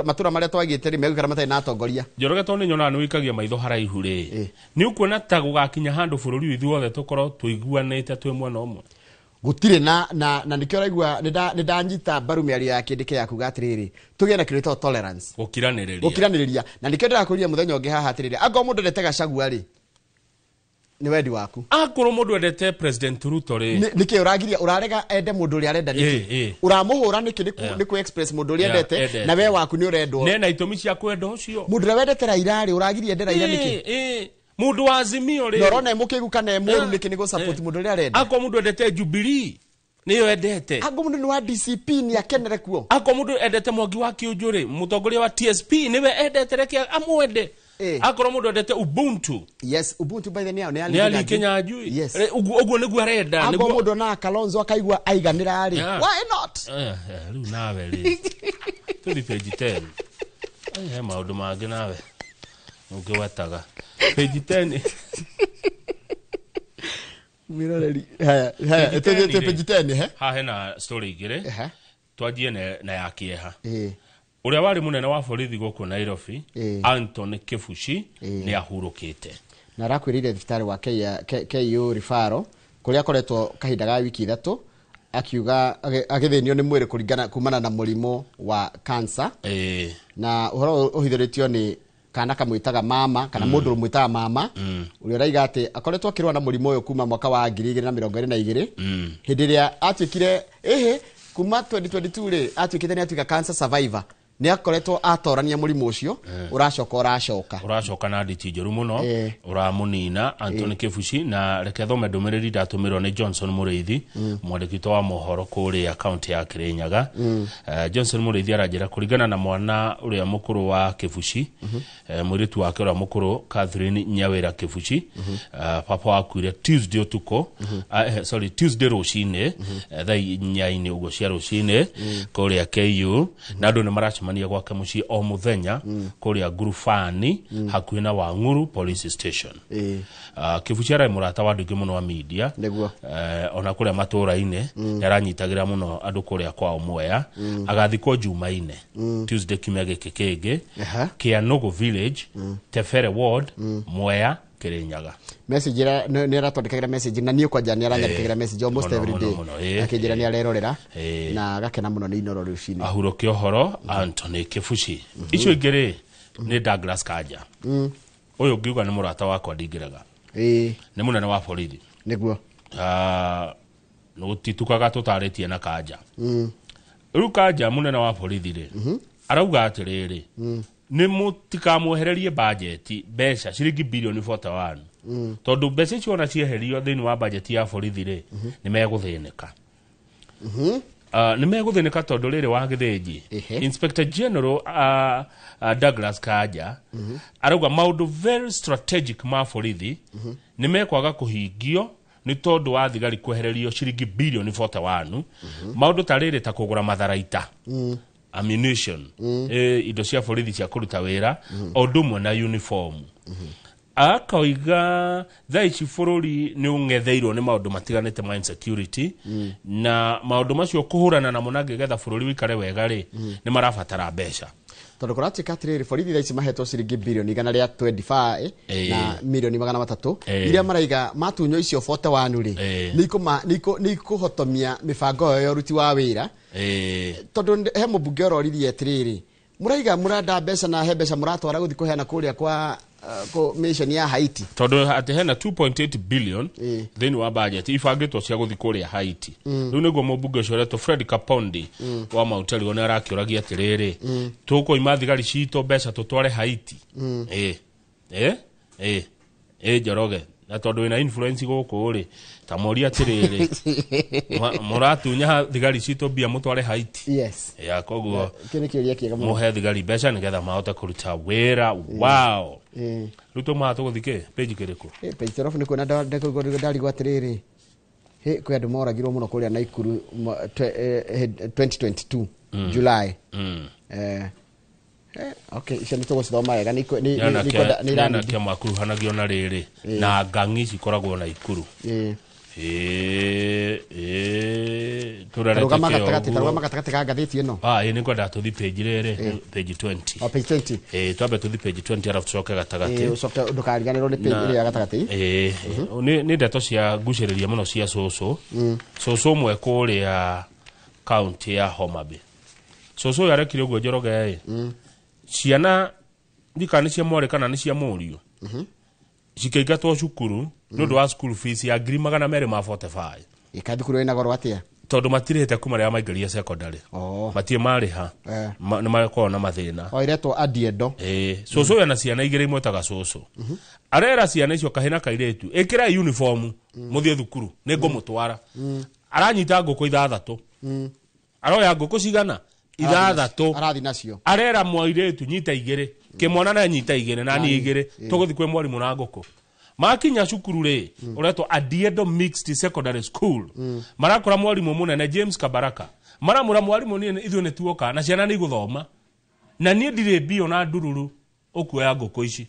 matũra marĩa twagĩte rĩ, megũikara matarĩ na atongoria. Njoroge, tondũ nĩ nyonaga nĩ wĩikagia maitho haraihu rĩ, nĩ ũkuona ta gũgakinya handũ bũrũri ũyũ ithuothe tũkorwo tũiguanĩte twĩ mwena ũmwe? Gũtirĩ na nĩkĩo ũraigua nĩ ndanyita mbaru mĩario ya kĩndĩke ya kuga atĩrĩrĩ, tũgĩe na kĩndũ gĩtagwo tolerance, gũkiranĩrĩria. Gũkiranĩrĩria. Na nĩkĩo ndĩrakũria mũthenya ũngĩ haha atĩrĩrĩ, angorwo mũndũ endete Gachagua rĩ, nĩ wendi waku. Akorwo mũndũ endete President Ruto rĩ, Nĩkĩ ũragiria, ũrarega ende mũndũ ũrĩa arenda nĩkĩ? Ũramũhũra nĩkĩ? Nĩ kũ express mũndũ ũrĩa endete, endete. Na we waku nĩ ũrendwo. Nena itũmi cia kwenda ũcio. Mũndũ ũrĩa wendete Raila rĩ, ũragiria ende Raila nĩkĩ? Mũndũ wa Azimio rĩ, Na ũrona e mũkĩgu kana e mũũru nĩkĩ nĩ gũ-support mũndũ ũrĩa arenda? Akorwo mũndũ endete Jubilee, nĩyo endete. Akorwo mũndũ nĩ wa DCP, nĩ akenere kuo. Akorwo mũndũ endete Mwangi wa Kĩũnjũ rĩ, mũtongoria wa TSP nĩwe endete, reke amwende. Akorwo mũndũ endete Ubuntu, Yes, Ubuntu by the nĩ nĩ Ali Kinyanjui. Yes. Ũguo nĩguo arenda. Akorwo mũndũ onaga Kalonzo akaigua aiganĩra rĩ, why not? Rĩu nawe rĩ, tũthi page 10. Ai, he maũndũ mangĩ nawe ũngĩwetaga page 10. Mwĩroreri, haya haya, Page tũthiĩte 10 rĩ. Page 10 he. Haha hena story igĩrĩ. Twanjie na ya kĩeha. Ũrĩa warĩ mũnene wa borithi gũkũ Nairobi, Anthony Kibuchi, nĩ ahurũkĩte. Na arakwĩrĩire thibitarĩ wa KU Referral kũrĩa akoretwo kahinda ga wiki 3, akiuga agĩthĩnio nĩ mwĩrĩ kũringana kumana na mũrimũ wa cancer. Na ũhoro ũyũ ũhithũrĩtio nĩ kana kamwĩtaga mama, kana mũndũ ũmwĩtaga mama, ũrĩa ũraiga atĩ akoretwo akĩrũa na mũrimũ ũyũ kuma mwaka wa 2022, hĩndĩ ĩrĩa atuĩkire ĩhĩ kuma 2022 rĩ, atuĩkĩte nĩ atuĩka cancer survivor, nĩ akoretwo atorania mũrimũ ũcio. Ũracoka ũracoka. Ũracoka na nditi njũru mũno, ũramũnina Anthony Kibuchi. Na reke thome ndũmĩrĩri ndatũmĩrwo nĩ Johnson Mũrĩithi, mwandĩki witũ wa mohoro kũrĩa kaunti ya Kirinyaga. Johnson Mũrĩithi aranjĩra kũringana na mwana ũrĩa mũkũrũ wa Kibuchi, mũirĩtu wake ũrĩa mũkũrũ Catherine Nyawĩra Kibuchi, papa wakuire Tuesday ũtukũ, sorry, Tuesday rũcinĩ, thaa 4 ũguo cia rũcinĩ kũrĩa KU, na andũ nĩ maracemania gwake mũciĩ o mũthenya kũrĩa Ngurubani, hakuhĩ na Wang'uru police station. Kibuchi ararĩ mũrata wa andũ aingĩ mũno wa media. Ona kũrĩa matũũra-inĩ nĩ aranyitagĩra mũno andũ kũrĩa kwao Mwea. Agathikwo Jumaine, Tuesday kiumia gĩkĩ kĩngĩ, Kĩanũgũ village, Tebere ward, Mwea, Kirinyaga. Message ĩrĩa nĩ aratwandĩkagĩra message, na niĩ kwanja nĩ aranyandĩkagĩra message almost Mũno, every mũno, day, mũno, akĩnjĩra nĩ arerorera na agakena mũno nĩ Inoro rũcinĩ. Ahurũke ũhoro Anthony Kibuchi. Icio ingĩ rĩ, nĩ Douglas Kanja. Ũyũ ngiuga nĩ mũrata wakwa ndingĩrega. Nĩ mũnene wa borithi. Gũtitukaga tũtarĩtie na Kanja. Rĩu Kanja mũnene wa borithi rĩ, arauga atĩrĩrĩ, nĩ mũtikamwehererie bajeti mbeca ciringi birioni 41, tondũ mbeca icio ona cieherio thĩinĩ wa bajeti ya borithi rĩ, nĩ megũthĩnĩka. Nĩ megũthĩnĩka tondũ rĩrĩ wa gĩthĩnji Inspector General Douglas Kanja arauga maũndũ very strategic ma borithi nĩ mekwaga kũhingio nĩ tondũ wa thigari kwehererio ciringi birioni 41, maũndũ ta rĩrĩ, ta kũgũra matharaita, ammunition, indo cia borithi cia kũruta wĩra, o ũndũ ũmwe na uniform. Akoiga thaa ici bũrũri nĩ ũng'etheirwo nĩ maũndũ matiganĩte ma insecurity, na maũndũ macio kũhũrana namo na ngĩgetha bũrũri wĩikare wega rĩ, nĩ marabatara mbeca. Tondũ kũratuĩka atĩrĩrĩ, borithi thaa ici mahetwo ciringi birioni 125 na mirioni 300, iria maraiga matunywo icio 41 rĩ, nĩ ikũhotomia mĩbango ĩyo ya ũruti wa wĩra. Tondũ he mũmbunge ũroririe atĩrĩrĩ, mũraiga mũrenda mbeca na he mbeca mũratwara gũthiĩ kũheana kũrĩa kwa mission ya Haiti. Tondũ atĩ hena 2.8 billion thĩinĩ wa budget ibangĩtwo cia gũthiĩ kũrĩa Haiti. Rĩu nĩguo mũmbunge ũcio ũretwo Fred Kapondi wa Mount Elgon nĩ arakĩũragia atĩrĩrĩ, tũkũima thigari citũ mbeca tũtware Haiti? Ĩ Njoroge, na tondũ wĩna influence gũkũ rĩ, ta moria atĩrĩrĩ, mũratunya thigari citũ mbia mũtware Haiti? Yes. Ya koguo Kĩu nĩ kĩũria kĩega mũno. Mũhe thigari mbeca nĩgetha mahote kũruta wĩra wao. Rĩu tũmaha tũgũthiĩ kĩ page kĩrĩkũ? Page 12 nĩ kuona ndarigwo atĩrĩrĩ. Hĩ, kwĩ andũ moragirwo mũno kũrĩa Naikuru 2022 July. Okay, icio nĩ tũgũcithoma wega, nĩ nĩ iranindi. Anake makuruhanagio na rĩrĩ na ngang'i cikoragwo na ikuru. Ĩĩ, tũrorete. Tarũgama kĩo gatagatĩ, ũguo. Tarũgama gatagatĩ ka ngathĩti ĩno. Ah, ĩĩ, nĩngwenda tũthi page rĩrĩ, page 20. O, page 20. Ĩĩ, twambe tũthi page 20 arabu tũcoke gatagatĩ. Ĩĩ, ũcoke ndũkariganĩrwo nĩ page ĩrĩa ya gatagatĩ. Ĩĩ, nĩ ndeto cia ngucĩrĩria mũno cia cũcũ. Cũcũ ũmwe kũrĩa kaunti ya Homa Bay, cũcũ ũyũ arekire ũguo, Njoroge, ĩ ciana ndika nĩ cia mwarĩ kana nĩ cia mũriũ, cikĩingatwo cukuru nĩ ũndũ wa school fees ya 245,000. Ĩka thukuru ĩna goro atĩa? Tondũ matirĩhĩte kuma rĩrĩa maingĩrire secondary. Matirĩ marĩha. Nĩ makoragwo na mathĩna. O, iretwo Adiendo. Ĩĩ, cũcũ ũyũ ena ciana igĩrĩ imwetaga cũcũ. Arera ciana icio, kahĩ na kairĩtu, ĩkĩrai uniform mũthiĩ thukuru, nĩ ngũmũtwara. Aranyita ngũkũ ithathatũ. Aroya ngũkũ cigana? Ithathatũ. Arathi nacio. Arera mwairĩtu, nyita igĩrĩ, kĩmwana na nyita igĩrĩ na niĩ igĩrĩ, tũgũthiĩ kwĩ mwarimũ na ngũkũ. Makinya cukuru rĩ, ũretwo Adiedo Mixed Secondary School, marakora mwarimũ mũnene James Kabaraka. Maramũra, mwarimũ, niĩ ithuĩ nĩ tuoka na ciana nĩ igũthoma na niĩ ndirĩ mbio na ndururu ũkuoya ngũkũ ici.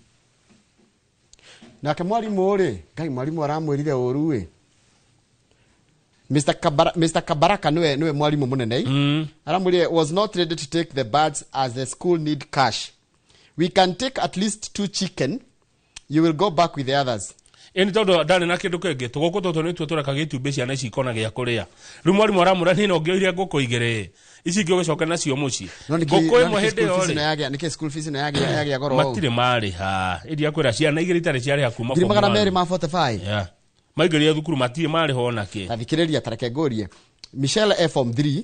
Nake mwarimũ rĩ, ngai, mwarimũ aramwĩrire ũru ĩ. Mr. Kabaraka niwe mwarimũ mũnene. Aramwĩrire was not ready to take the birds as the school need cash. We can take at least two chicken. You will go back with the others. Ĩni tondũ ndarĩ na kĩndũ kĩngĩ, tũgũkũ tũtũ nĩtuo tũreka gĩtumbĩ, ciana ici ikona gĩa kũrĩa. Rĩu mwarimũ aramũra, niĩ no ngĩoire ngũkũ igĩrĩ, ici ingĩ ũgĩcoke nacio mũciĩ. No nĩkĩ Ngũkũ no ĩmwe nĩkĩ hĩndĩ school ĩyo fees ĩno rĩ, yagĩa, nĩkĩ school fees ĩno yagĩa goro ũũ? Matirĩ marĩha. Ĩndĩ akwĩra ciana igĩrĩ itarĩ ciarĩha kuma ngiri form magana one. merĩ ma 45. Yeah. Maingĩrire thukuru matirĩ marĩha ona kĩ. Ta thikĩrĩria, ta reke ngũrie. Michelle e form 3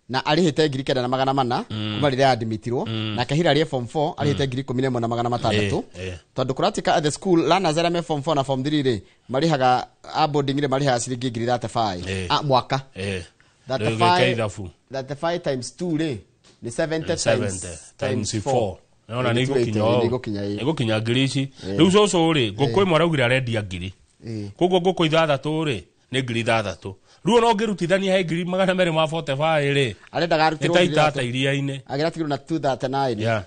na arĩhĩte 9400 kuma rĩrĩa admitirwo. Nake Hilary e form 4, arĩhĩte 11600. Tondũ kũratika at the school learners arĩa me form 4 na form 3 rĩ, marĩhaga a boarding rĩ, marĩhaga ciringi ngiri 35 a mwaka. Rĩu gĩka ithabu. 35 times 2 rĩ, nĩ 70 times 70 times 4, nona nĩ 280. igũkinya ũũ. Nĩ igũkinya, ĩĩ. Nĩ igũkinya ngiri ici. Rĩu cũcũ rĩ, ngũkũ ĩmwe araugire arendia ngiri. Koguo ngũkũ ithathatũ rĩ, nĩ ngiri ithathatũ. Rĩu ona ũngĩrutithania he 245,000 rĩ, arendaga nĩ arutĩrwo ta ngiri itata ithatũ. iria-inĩ. Agĩratigirwo na 239. Yeah.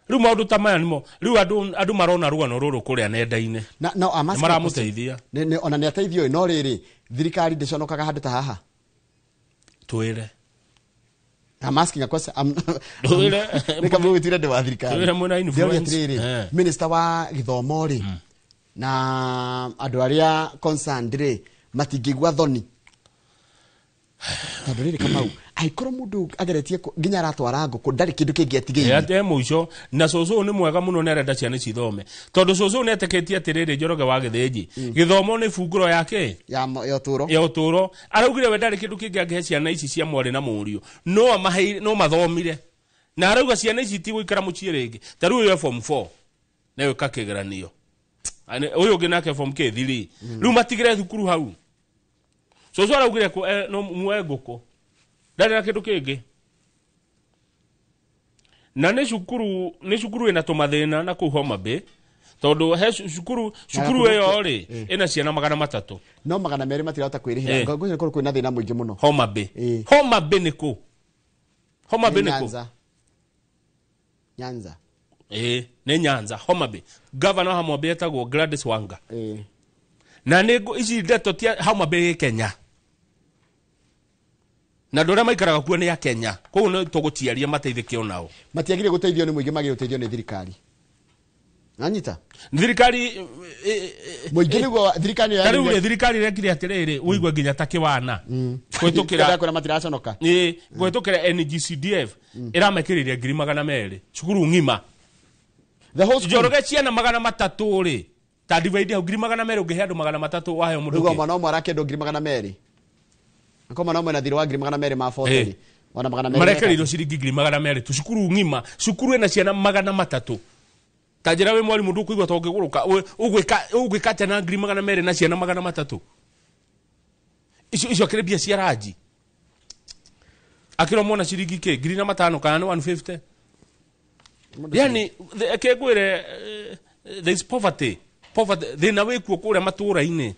Rĩu maũndũ ta maya nĩmo rĩu andũ marona rũgano rũrũ kũrĩa nenda-inĩ. Na no I'm Nĩ asking a question. maramũteithia. Ona nĩ ateithio ĩ, no rĩrĩ, thirikari ndĩconokaga handũ ta haha? Twĩre. I'm asking a question. Twĩre. Nĩ kama ũgĩtire ndĩ wa thirikari. Twĩre mwĩna Ndĩroria influence. atĩrĩrĩ, minister wa gĩthomo rĩ, na andũ arĩa concerned rĩ, matingĩigua thoni tondũ rĩrĩ, Kamau, angĩkorwo mũndũ ageretie nginya aratwara ngũkũ, ndarĩ kĩndũ kĩngĩ atigĩire. Ate mũico na cũcũ ũyũ nĩ mwega mũno, nĩ arenda ciana icithome tondũ cũcũ nĩ etĩkĩtie atĩrĩrĩ, Njoroge wa Gĩthĩnji, gĩthomo nĩ bungũro ya kĩ? Ya ũtũũro. Ya ũtũũro. Araugire we ndarĩ kĩndũ kĩngĩ angĩhe ciana ici cia mwarĩ na mũriũ, no amaheire no mathomire, na arauga ciana ici itigũikara mũciĩ rĩngĩ. Ta rĩu ũyũ e form 4 na gwĩka kĩgeranio. Ũyũ ũngĩ nake form k 3. Rĩu matigĩre thukuru hau. Cũcũ araugire no muoe ngũkũ, ndarĩ na kĩndũ kĩngĩ, na nĩ cukuru ĩna tũmathĩna na kũu Homa Bay, tondũ he cukuru ĩyo rĩ, ĩna ciana 300. No 200 matirahota kwĩrĩhĩra. Ngwĩciria korwo kwĩna thĩna mũingĩ mũno. Homa Bay, Homa Bay nĩ kũ? Homa Bay nĩ kũ? Nyanza. Nyanza. Ĩĩ, nĩ Nyanza, Homa Bay. Governor wa Homa Bay etagwo Gladys Wanga. Na nĩ ici ndeto tia Homa Bay ĩ Kenya, na andũ arĩa maikaraga kuo nĩ a Kenya, koguo nĩ tũgũtiaria mateithĩke onao. Matiagire gũteithio nĩ mũingĩ, magire gũteithio nĩ thirikari, nanyita. Thirikari Mũingĩ nĩguo thirikari nĩyo Ta rĩu rĩ, thirikari ĩrekire atĩrĩrĩ, ũigue nginya ta kĩwana kũhĩtũkĩra kwĩra matiraconoka. Ĩĩ, kũhĩtũkĩra NGCDF ĩramekĩrĩria 200,000 cukuru ng'ima. The whole school. Njoroge, ciana 300 rĩ, ta divide hau, 200,000 ũngĩhe andũ 300, waheo mũndũ Rĩu kĩ? mwana ũmwe arakĩendwo 200,000, ako mwana ũmwe na thirĩ wa 240,000 ona 200. Marekereirio ciringi 200,000 tu cukuru ng'ima, cukuru ĩna ciana 300. Ta njĩra wĩ mwarimũ, ndũkũigua ta ũngĩgũrũka. Ũgwĩka atĩa na 200,000 na ciana 300? Icio akĩrĩ mbia cia ranji, akĩrwo mwana ciringi kĩ, 5,000 kana nĩ 150. Yani kĩngwĩre, there is poverty, thĩna wĩkuo kũrĩa matũũra-inĩ.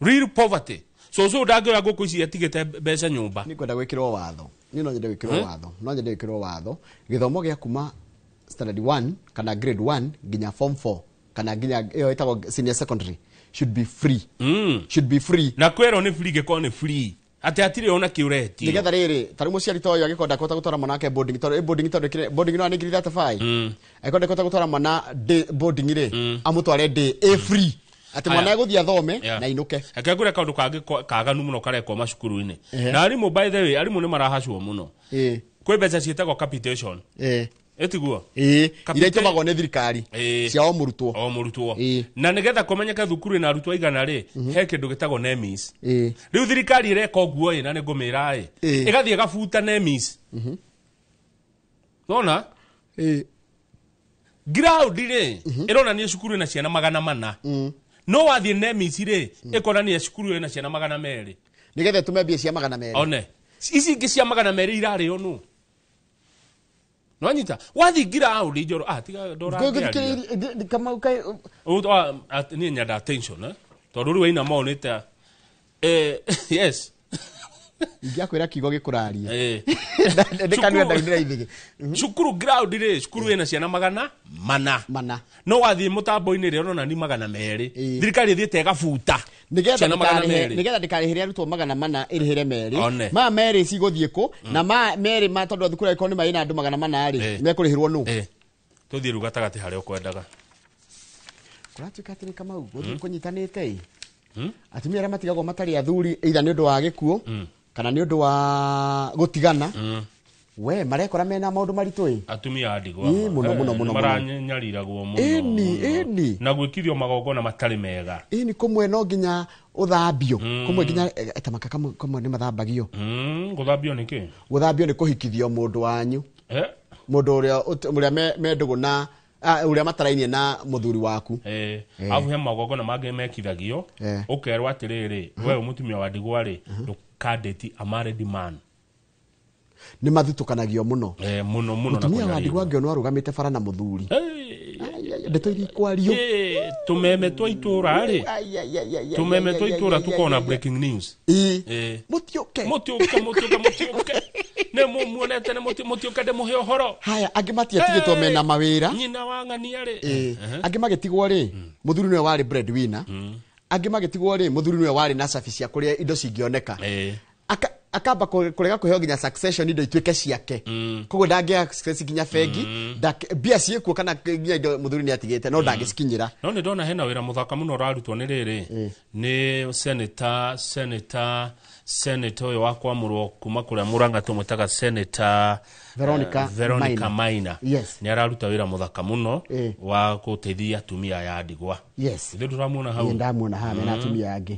Real poverty. Cũcũ ndangĩoya ngũkũ ici atigĩte mbeca nyũmba. Nĩ kwenda gwĩkĩrwo watho. Niĩ no nyende gwĩkĩrwo watho. No nyende gwĩkĩrwo watho. Gĩthomo gĩa kuma standard 1 kana grade 1 nginya form 4 kana nginya ĩyo ĩtagwo senior secondary should be free. Should be free. Na kwĩrwo nĩ free gĩkorwo nĩ free. Atĩ hatirĩ ona kĩ ũretio. Nĩgetha rĩrĩ, ta rĩu mũciari ta ũyũ angĩkorwo ndakũhota gũtwara mwana wake boarding, tondũ boarding, tondũ boarding no nĩ 35,000. Angĩkorwo ndakũhota gũtwara mwana day boarding rĩ, amũtware day ĩ free. Atĩ mwana egũthiĩ athome na inũke. Reke ngwĩre kaũndũ kangĩ kaganu mũno karekwo macukuru-inĩ. Na arimũ, by the way, arimũ nĩ marahacwo mũno. Kwĩ mbeca ciĩtagwo capitation. Ĩtiguo? Ĩĩ, iria itũmagwo nĩ thirikari cia o mũrutwo. O mũrutwo. Na nĩgetha kũmenyeke thukuru ĩna arutwo aigana rĩ, he kĩndũ gĩtagwo NEMIS. Rĩu thirikari ĩreka ũguo ĩ, na nĩ ngũmĩra ĩ, ĩgathiĩ ĩgabuta NEMIS. Nona? Ground rĩ, ĩronania cukuru ĩna ciana 400. No wathiĩ NEMIS rĩ, ĩkonania cukuru ĩna ciana 200. Nĩgetha ĩtũme mbia cia 200. One. Ici ingĩ cia 200 irarĩo nũ? Nwanyita wathi ground njoro tiga ndora. Kamau kai Niĩ nyenda attention tondũ rĩu aina monĩte yes. Ingĩakwĩra kiugo gĩkũrarie. Ndĩ kanua ndaunĩra ithigi. Cukuru ground rĩ, cukuru ĩna ciana 400. Mana. No wathiĩ mũtambo-inĩ rĩ, ũrona ni 200. Thirikari ĩthiĩte ĩgabuta Nĩgetha ciana 200. Nĩgetha ndĩkarĩhĩre arutwo 400 ĩrĩhĩre 2. One. Maya 2 cigũthiĩ kũ? Na ma 2 ma tondũ thukuru angĩkorwo nĩ marĩ na andũ 400 rĩ, mekũrĩhĩrwo nũ? Tũthiĩ rĩu gatagatĩ harĩa ũkwendaga. Kũratuĩka atĩrĩ Kamau, gũthiĩ kũnyitanĩte ĩ. Atumia arĩa matigagwo matarĩ athuri either nĩ ũndũ wa gĩkuũ kana nĩ ũndũ wa gũtigana, we marekora mena maũndũ maritũ ĩ. Atumia a ndigwa Ĩ, mũno, mũno, mũno, mũno. maranyariragwo mũno. Ĩni, Mũno. ĩni. Na gwĩkithio magongona matarĩ mega. Ĩni, kũmwe no nginya ũthambio, kũmwe nginya tamaka kamwe nĩ mathambagio. Gũthambio nĩ kĩ? Gũthambio nĩ kũhikithio mũndũ wanyu. Mũndũ ũrĩa ũrĩa me ndũgũ na ũrĩa matarainie na mũthuri waku. Abu he magongona mangĩ mekithagio, ũkerwo atĩrĩrĩ, we mũtumia wa ndigwa rĩ, ndũkandĩti a married man. Nĩ mathutũkanagio mũno. Mũno mũno na Mũtumia wa ndigwa kũnyarirwo. angĩonwo arũgamĩte bara na mũthuri. Ndeto iria ikwario. Tũmeme twa itũra rĩ, tũmeme twa itũra tũkona breaking news. Mũtiũke. Mũtiũke, mũtiũke, mũtiũke. Nĩ mũmuonete, nĩ mũtiũke ndĩmũhe ũhoro. Haya, angĩ matiatigĩtwo mena mawĩra. Nyina wa ng'ania rĩ. Angĩ magĩtigwo rĩ, mũthuri nĩwe warĩ breadwinner. Angĩ magĩtigwo rĩ, mũthuri nĩwe warĩ na cabi cia kũrĩa indo cingĩoneka. Akamba kũrega kũheo nginya succession indo ituĩke ciake. Koguo ndangĩ access nginya bengi, mbia ciĩkuo kana nginya indo mũthuri nĩ atigĩte no ndangĩcikinyĩra. No nĩ ndona hena wĩra mũthaka mũno ũrarutwo nĩ rĩrĩ, nĩ senator ũyũ wa kwamũrwo kuma kũrĩa Mũrang'a tũmwĩtaga Senator Veronica Veronica Maina. Maina. Yes. Nĩ araruta wĩra mũthaka mũno wa gũteithia atumia aya a ndigwa. Yes. Ithuĩ ndũramuona hau? Ĩĩ, ndamuona haha mena atumia angĩ.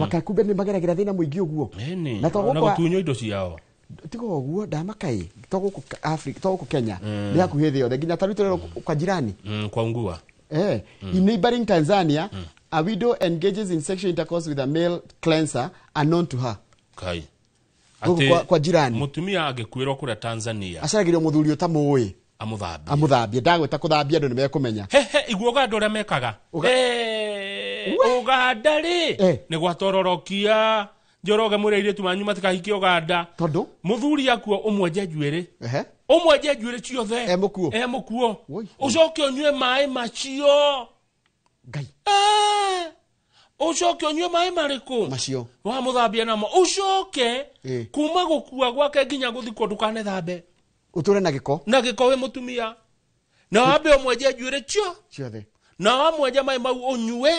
Ta kumbe nĩ mageragĩra thĩna mũingĩ ũguo. Ĩni. Na to Na gũkũ gũtunywo indo ciao. Tiga ũguo ndamaka ĩ, to gũkũ Africa, to gũkũ Kenya, nĩ hakuhĩ thĩ yothe nginya ta rĩu tũrerwo kwa jirani. Kwa Ungua. In neighboring Tanzania, a widow engages in sexual intercourse with a male cleanser unknown to her. Kai. Gũkũ kwa jirani. Mũtumia angĩkuĩrwo kũrĩa Tanzania. Acaragĩrio mũthuri ũtamũĩ. Amũthambie. Amũthambie. Ndagwĩta kũthambia andũ nĩ mekũmenya. He, igua Ũganda ũrĩa mekaga. Ũganda rĩ, nĩ gwatororokia. Njoroge mwĩre airĩtu manyu matikahikie Ũganda. Tondũ? Mũthuri akuo ũmwenje njuĩrĩ. Ũmwenje njuĩrĩ ciothe. E mũkuo. E mũkuo. Ũcoke ũnyue maĩ macio. Ngai. Ũcoke ũnyue maĩ marĩkũ? Macio. Wamũthambia namo. Ũcoke kuma gũkua gwake nginya gũthikwo ndũkanethambe. Ũtũre na gĩko. Na gĩko wĩ mũtumia. Na wambe ũmwenje njuĩrĩ cio. Ciothe. Na wamwenja maĩ mau ũnyue.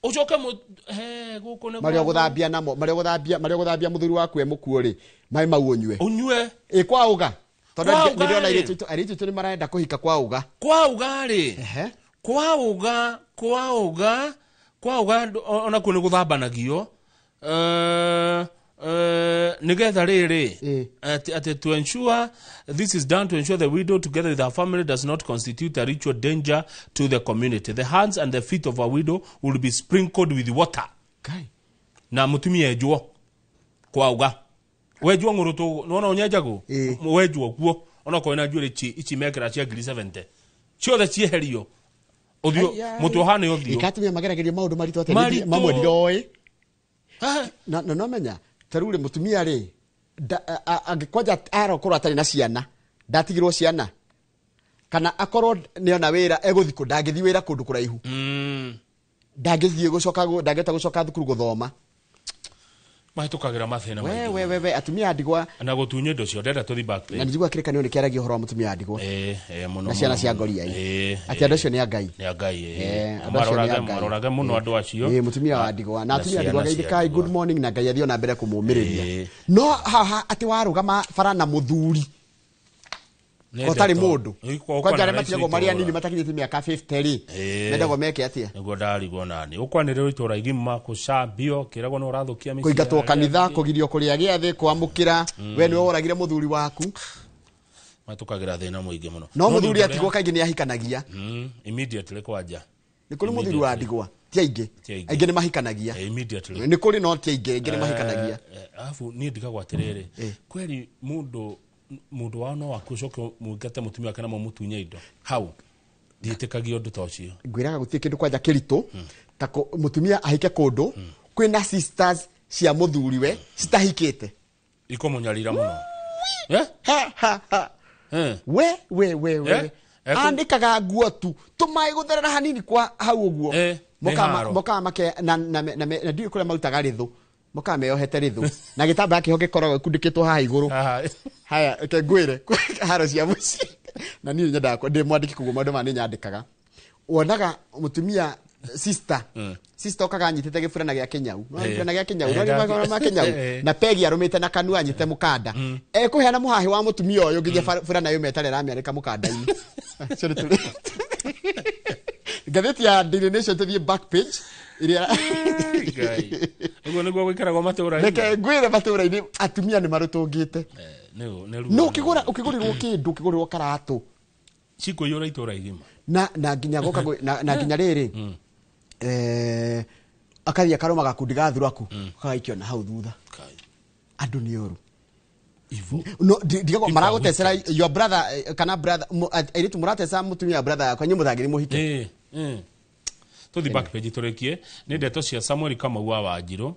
Ũcoke gũkũ nĩ Marĩa ũgũthambia namo, marĩa ũgũthambia, marĩa ũgũthambia mũthuri waku e mũkuo rĩ, maĩ mau ũnyue. Ũnyue. Ĩ kwa ũga. Tondũ Kwa ũga nĩndĩrona rĩ. airĩtu aitũ nĩ marenda kũhika kwa ũga. Kwa ũga rĩ. Kwa ũga, kwa ũga, kwa ũga onakuo nĩ gũthambanagio. Nĩgetha rĩrĩ, atĩ to ensure this is done to ensure the widow together with her family does not constitute a ritual danger to the community. The hands and the feet of a widow will be sprinkled with water. Kai. Na mũtumia enjwo kwa uga. Wenjwo ng'ũrũ nĩwona ũnyenjagwo? Wenjwo kuo. Onokorwo na njuĩrĩ ici mekĩra cia ngiri 70. Ciothe cieherio. Ũthiũ, Ai, ai. mũtwe ũhana ũthiũ. Ĩka atumia mageragĩrio maũndũ maritũ atĩa? Maritũ. Mamwe ndiroĩ. Na na nomenya ta rĩu rĩ mũtumia rĩ angĩkwanja arokorwo atarĩ na ciana, ndatigirwo ciana, kana akorwo nĩona wĩra egũthiĩ kũ, ndangĩthiĩ wĩra kũndũ kũraihu, ndangĩthiĩ gũcoka ndangĩhota gũcoka thukuru gũthoma. Mahĩtũkagĩra mathĩna We maingĩ. We atumia a ndigwa. Na gũtunywo indo cio ndenda tũthi back Na page. nĩnjigua kĩrĩkanĩro nĩ kĩaragia ũhoro wa mũtumia wa ndigwa Mũno, na ciana mũno, cia mũno. ngoriai, atĩ andũ acio nĩ a Ngai. Nĩ a Ngai. Andũ acio nĩ a Marorage Ngai. marorage mũno andũ acio. Mũtumia wa ndigwa na atumia a ciana ndigwa cia geithĩkai, ndigwa. good morning, na Ngai athiĩ ona mbere kũmũmĩrĩria. No haha atĩ warũgama bara na mũthuri Nĩ ko tarĩ ndeto. mũndũ Ũkwana kwanja arĩa raici matigagwo marĩ itũũra. anini matakinyĩtie mĩaka 50 rĩ, mendagwo meke atĩa? Nĩguo ndarigwo nani ũkwanĩrĩrwo itũra igima kũcambio kĩragwo nĩ ũrathũkia mĩciĩ Kũingatwo ya arĩa kanitha, angĩ. kũgirio kũrĩa gĩathĩ, kwamũkĩra we nĩwe woragire mũthuri waku. Matũkagĩra thĩna mũingĩ mũno. No nĩ mũthuri ũndũ atigwo kaingĩ nĩ ahikanagia. Immediately kwanja. Nĩ kũrĩ mũthuri wa ndigwa, ti aingĩ. Ti aingĩ. Aingĩ nĩ mahikanagia. Immediately. Nĩ kũrĩ, no ti aingĩ, aingĩ nĩ mahikanagia. Alafu niĩ ndigagwo atĩrĩrĩ, kweri mũndũ wao no waku ũcoke mũingate mũtumia wake na mũmũtunye indo hau, ndiĩtĩkagia ũndũ ta ũcio. Ngwĩraga gũtirĩ kĩndũ kwanja kĩritũ ta mũtumia ahike kũndũ kwĩna sisters cia mũthuriwe citahikĩte. Ikũmũnyarira mũno. Eh? Ha, ha, ha. We we we we. Andĩkaga nguo tu tũmaĩ gũtherera hanini kwa hau ũguo. Nĩ haro. Mokaga make na ndiũĩ kũrĩa marutaga rĩthũ, mokaga meyohete rĩthũ na gĩtambaya kĩho gĩkoragwo gĩkundĩkĩtwo haha igũrũ. Haya, reke ngwĩre haro cia mũciĩ, na niĩ nyendaga ndĩ mwandĩki, koguo maũndũ maya nĩ nyandĩkaga. Wonaga mũtumia sister sister okaga anyitĩte gĩburana gĩa kĩnyau. No gĩburana gĩa kĩnyau, no gĩburana ma kĩnyau na pegi arũmĩte na kanua anyite mũkanda, ekũheana mũhahĩ wa mũtumia ũyũ nginya burana yũme ĩtarĩ ĩramĩanĩka mũkanda-inĩ. Acio nĩ ngathĩti ya Daily Nation, tũthiĩ back page ĩrĩa. Ngai. Ũguo nĩguo gũikaragwo matũũra-inĩ. Reke ngwĩre, matũũra-inĩ atumia nĩ marũtũngĩte. Nĩ ruo. No ũkĩgũra, ũkĩgũrĩrwo kĩndũ, ũkĩgũrĩrwo karatũ, cikũiyũra itũũra igima. Na nginya goka na nginya rĩrĩ akathiĩ akarũma gakundi ga thuraku kagaikio na hau thutha. Andũ nĩ oru. No ndigagwo People are maragũtecera your brother, kana brother airĩtu mũrateca mũtumia wa brother yakwa, inyuĩ mũthangĩri mũhike. Tũthi back page tũrĩkie nĩ ndeto cia Samuel Kamau wa Wanjirũ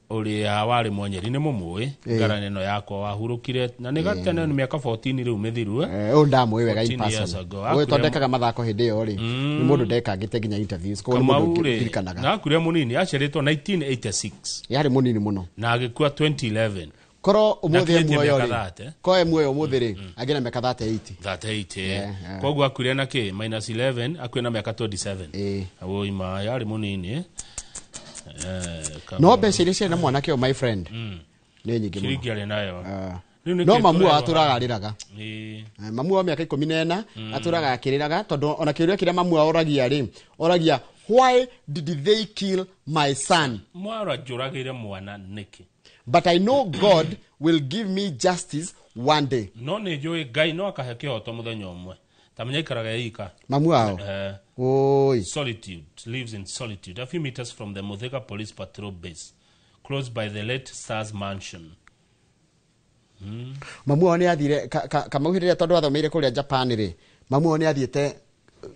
ũrĩa warĩ mwenyeri, nĩ mũmũĩ, ngarana ĩno yakwa wahurũkire na nĩ gatene, nĩ mĩaka 14 rĩu mĩthiru. Ũyũ ndamũĩ wega in 14 years person. ago. Ũyũ tondekaga mathako hĩndĩ ĩyo rĩ, nĩ mũndũ ndekangĩte nginya interviews, koguo nĩ Kamau mũndũ rĩ, ndirikanaga. na akuire mũnini, aciarĩtwo 1986. Yarĩ mũnini mũno. Na agĩkua 2011. Korwo ũmũthĩ e Ndakinyĩtie muoyo mĩaka rĩ, 30. korwo e muoyo ũmũthĩ rĩ, angĩ na mĩaka 38. 38. Yeah. Koguo akuire na kĩ minus 11, akuire na mĩaka 27. Woi ma yarĩ mũnini. No mbeca iria ciarĩ na mwanake ũyũ, my friend, nĩ nyingĩ mũno. Ciringi arĩ nayo. Rĩu nĩ No kĩ mamu wao tũrerwo atũraga haha? arĩraga. Mamu wa mĩaka 14 atũraga akĩrĩraga, tondũ ona kĩũria kĩrĩa mamu wao oragia rĩ, oragia, "Why did they kill my son?" Mwara njũragĩire mwana nĩkĩ? "But I know God will give me justice one day." No nĩ njũĩ Ngai no akahe kĩhoto mũthenya ũmwe. Ta menya ikaraga ika. Mamu wao? Oi. Solitude, lives in solitude a few meters from the Muthaiga Police Patrol base, close by the late Stars mansion. Mamu wao nĩ athire Kamau hĩndĩ ĩrĩa, tondũ athomeire kũrĩa Japan rĩ, mamu wao nĩ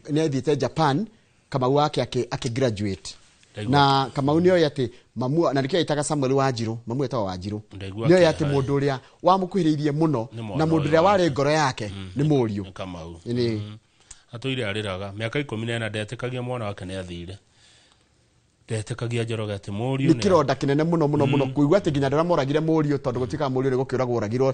athiĩte Japan, Kamau wake akĩ graduate. Ndaigua. Na Kamau nĩ oĩ atĩ mamu, na nĩkĩo ĩtaga Samuel Wanjirũ, mamu etagwo Wanjirũ, Ndaigua nĩ oĩ kĩeha. atĩ mũndũ ũrĩa wamũkuhĩrĩirie mũno Nĩ mwana na mũndũ ũyũ ũrĩa warĩ wake. ngoro yake nĩ mũriũ. Nĩ Kamau. Nĩ. Atũire arĩraga mĩaka 14, ndetĩkagia mwana wake nĩ athire, ndetĩkagia Njoroge atĩ mũriũ Nĩ kĩronda kĩnene mũno mũno mũno kũigua atĩ nginya andũ arĩa moragire mũriũ, tondũ gũtuĩkaga mũriũ nĩ gũkĩũragwo oragirwo,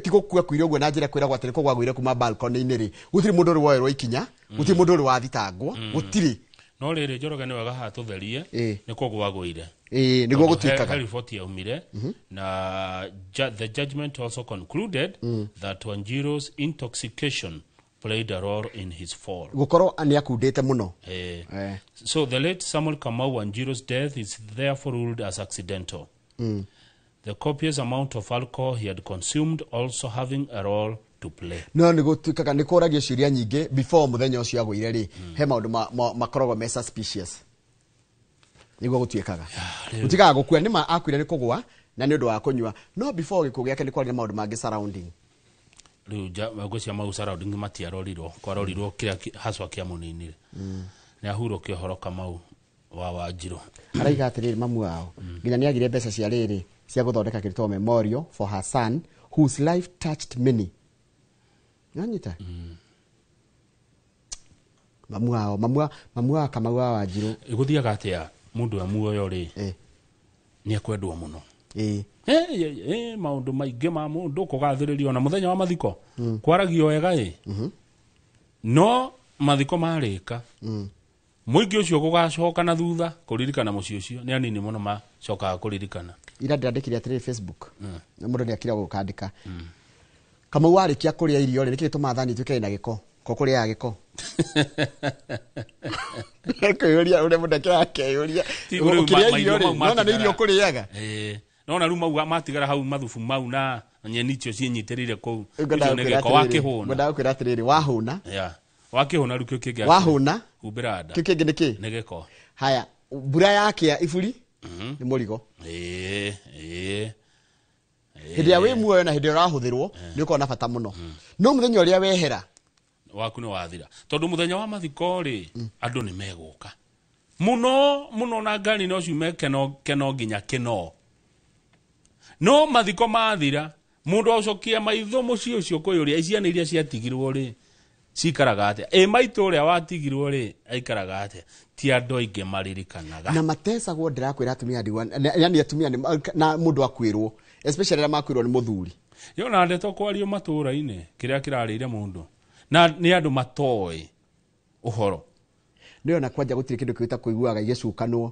ti gũkua kuire ũguo na njĩra kwĩragwo atĩ nĩ kũgwa agũire kuma balcony-inĩ rĩ, gũtirĩ mũndũ ũrĩ woerwo ikinya, gũtirĩ mũndũ ũrĩ wathitangwo, gũtirĩ. No rĩrĩ, Njoroge, nĩ wega haha tũtherie nĩ kũgwa agũire. Ĩĩ, nĩguo Tondũ gũtuĩkaga. he riboti yaumire na the judgment also concluded that Wanjiru's intoxication played a role in his fall. Gũkorwo nĩ akundĩte mũno. So the late Samuel Kamau Wanjiru's death is therefore ruled as accidental, the copious amount of alcohol he had consumed also having a role to play. No nĩ gũtuĩkaga nĩ kũragio ciũria nyingĩ before mũthenya ũcio agũire rĩ, he maũndũ makoragwo me suspicious, nĩguo gũtuĩkaga gũtigaga gũkua nĩ ma akuire nĩ kũgwa na nĩ ũndũ wa kũnyua, no before gĩkuũ gĩake nĩ kwarĩ na maũndũ mangĩ surrounding. Rĩu ngwĩciria mau surrounding matiarorirwo, kwarorirwo kĩrĩa haswa kĩamũninire. Nĩ ahurũke ũhoro Kamau Wa Wanjirũ. Araiga atĩrĩrĩ, mamu wao nginya nĩ agire mbeca cia rĩrĩ cia gũthondeka kĩrĩtwo memorial for her son whose life touched many. Nanyita mamu wao, mamu wa Kamau wa Wanjirũ. Gũthiaga atĩa mũndũ e muoyo rĩ, nĩ ekwendwo mũno. Maũndũ maingĩ ma mũndũ kũgathĩrĩrio na mũthenya wa mathiko kwaragio wega ĩ, no mathiko marĩka mũingĩ ũcio gũgacoka na thutha kũririkana mũciĩ ũcio nĩ anini mũno macokaga kũririkana. Ira ndĩrandĩkire atĩrĩrĩ Facebook, na mũndũ nĩakira gũkandĩka, Kamau warĩkia kũrĩa irio rĩ, nĩkĩ gĩtũmaga thani ituĩke ĩna gĩko? Ko kũrĩaga gĩko? Kwĩyũria ũrĩa mũndũ akeyũria, ũkĩrĩa irio rĩ, nona nĩ irio ũkũrĩaga. Nona rĩu mau matigara hau mathubu mau na nyeni icio ciĩnyitĩrĩire kũu, ũcio nĩ gĩko wakĩhũna. Ngwendaga gũkwĩra atĩrĩrĩ, wahũna. Wakĩhũna rĩu kĩu kĩngĩ wahũna humbĩra nda, kĩu kĩngĩ nĩ kĩ? Nĩ gĩko. Haya, mbura yakĩa iburi nĩ mũrigo. Hĩndĩ ĩrĩa wĩ muoyo na hĩndĩ ĩrĩa ũrahũthĩrwo nĩ ũkoragwo na bata mũno, no mũthenya ũrĩa wehera waku nĩ wathira, tondũ mũthenya wa mathiko rĩ, andũ nĩ megũka mũno mũno na ngari no ciume keno nginya kĩno, no mathiko mathira mũndũ acokia maitho mũciĩ ũcio kwĩyũria ciana iria ciatigirwo rĩ cikaraga atĩa, ĩ maitũ ũrĩa watigirwo rĩ aikaraga atĩa. Ti andũ aingĩ maririkanaga na matecagwo. Ndĩrakwĩra atumia ndigwa, yani atumia na mũndũ akwĩrwo, especially arĩa makwĩrwo nĩ mũthuri. Yona ndeto kwario matũũra-inĩ kĩrĩa kĩrarĩire mũndũ na nĩ andũ matoĩ ũhoro. Nĩona kwanja gũtirĩ kĩndũ kĩũta kũiguaga igĩcukanwo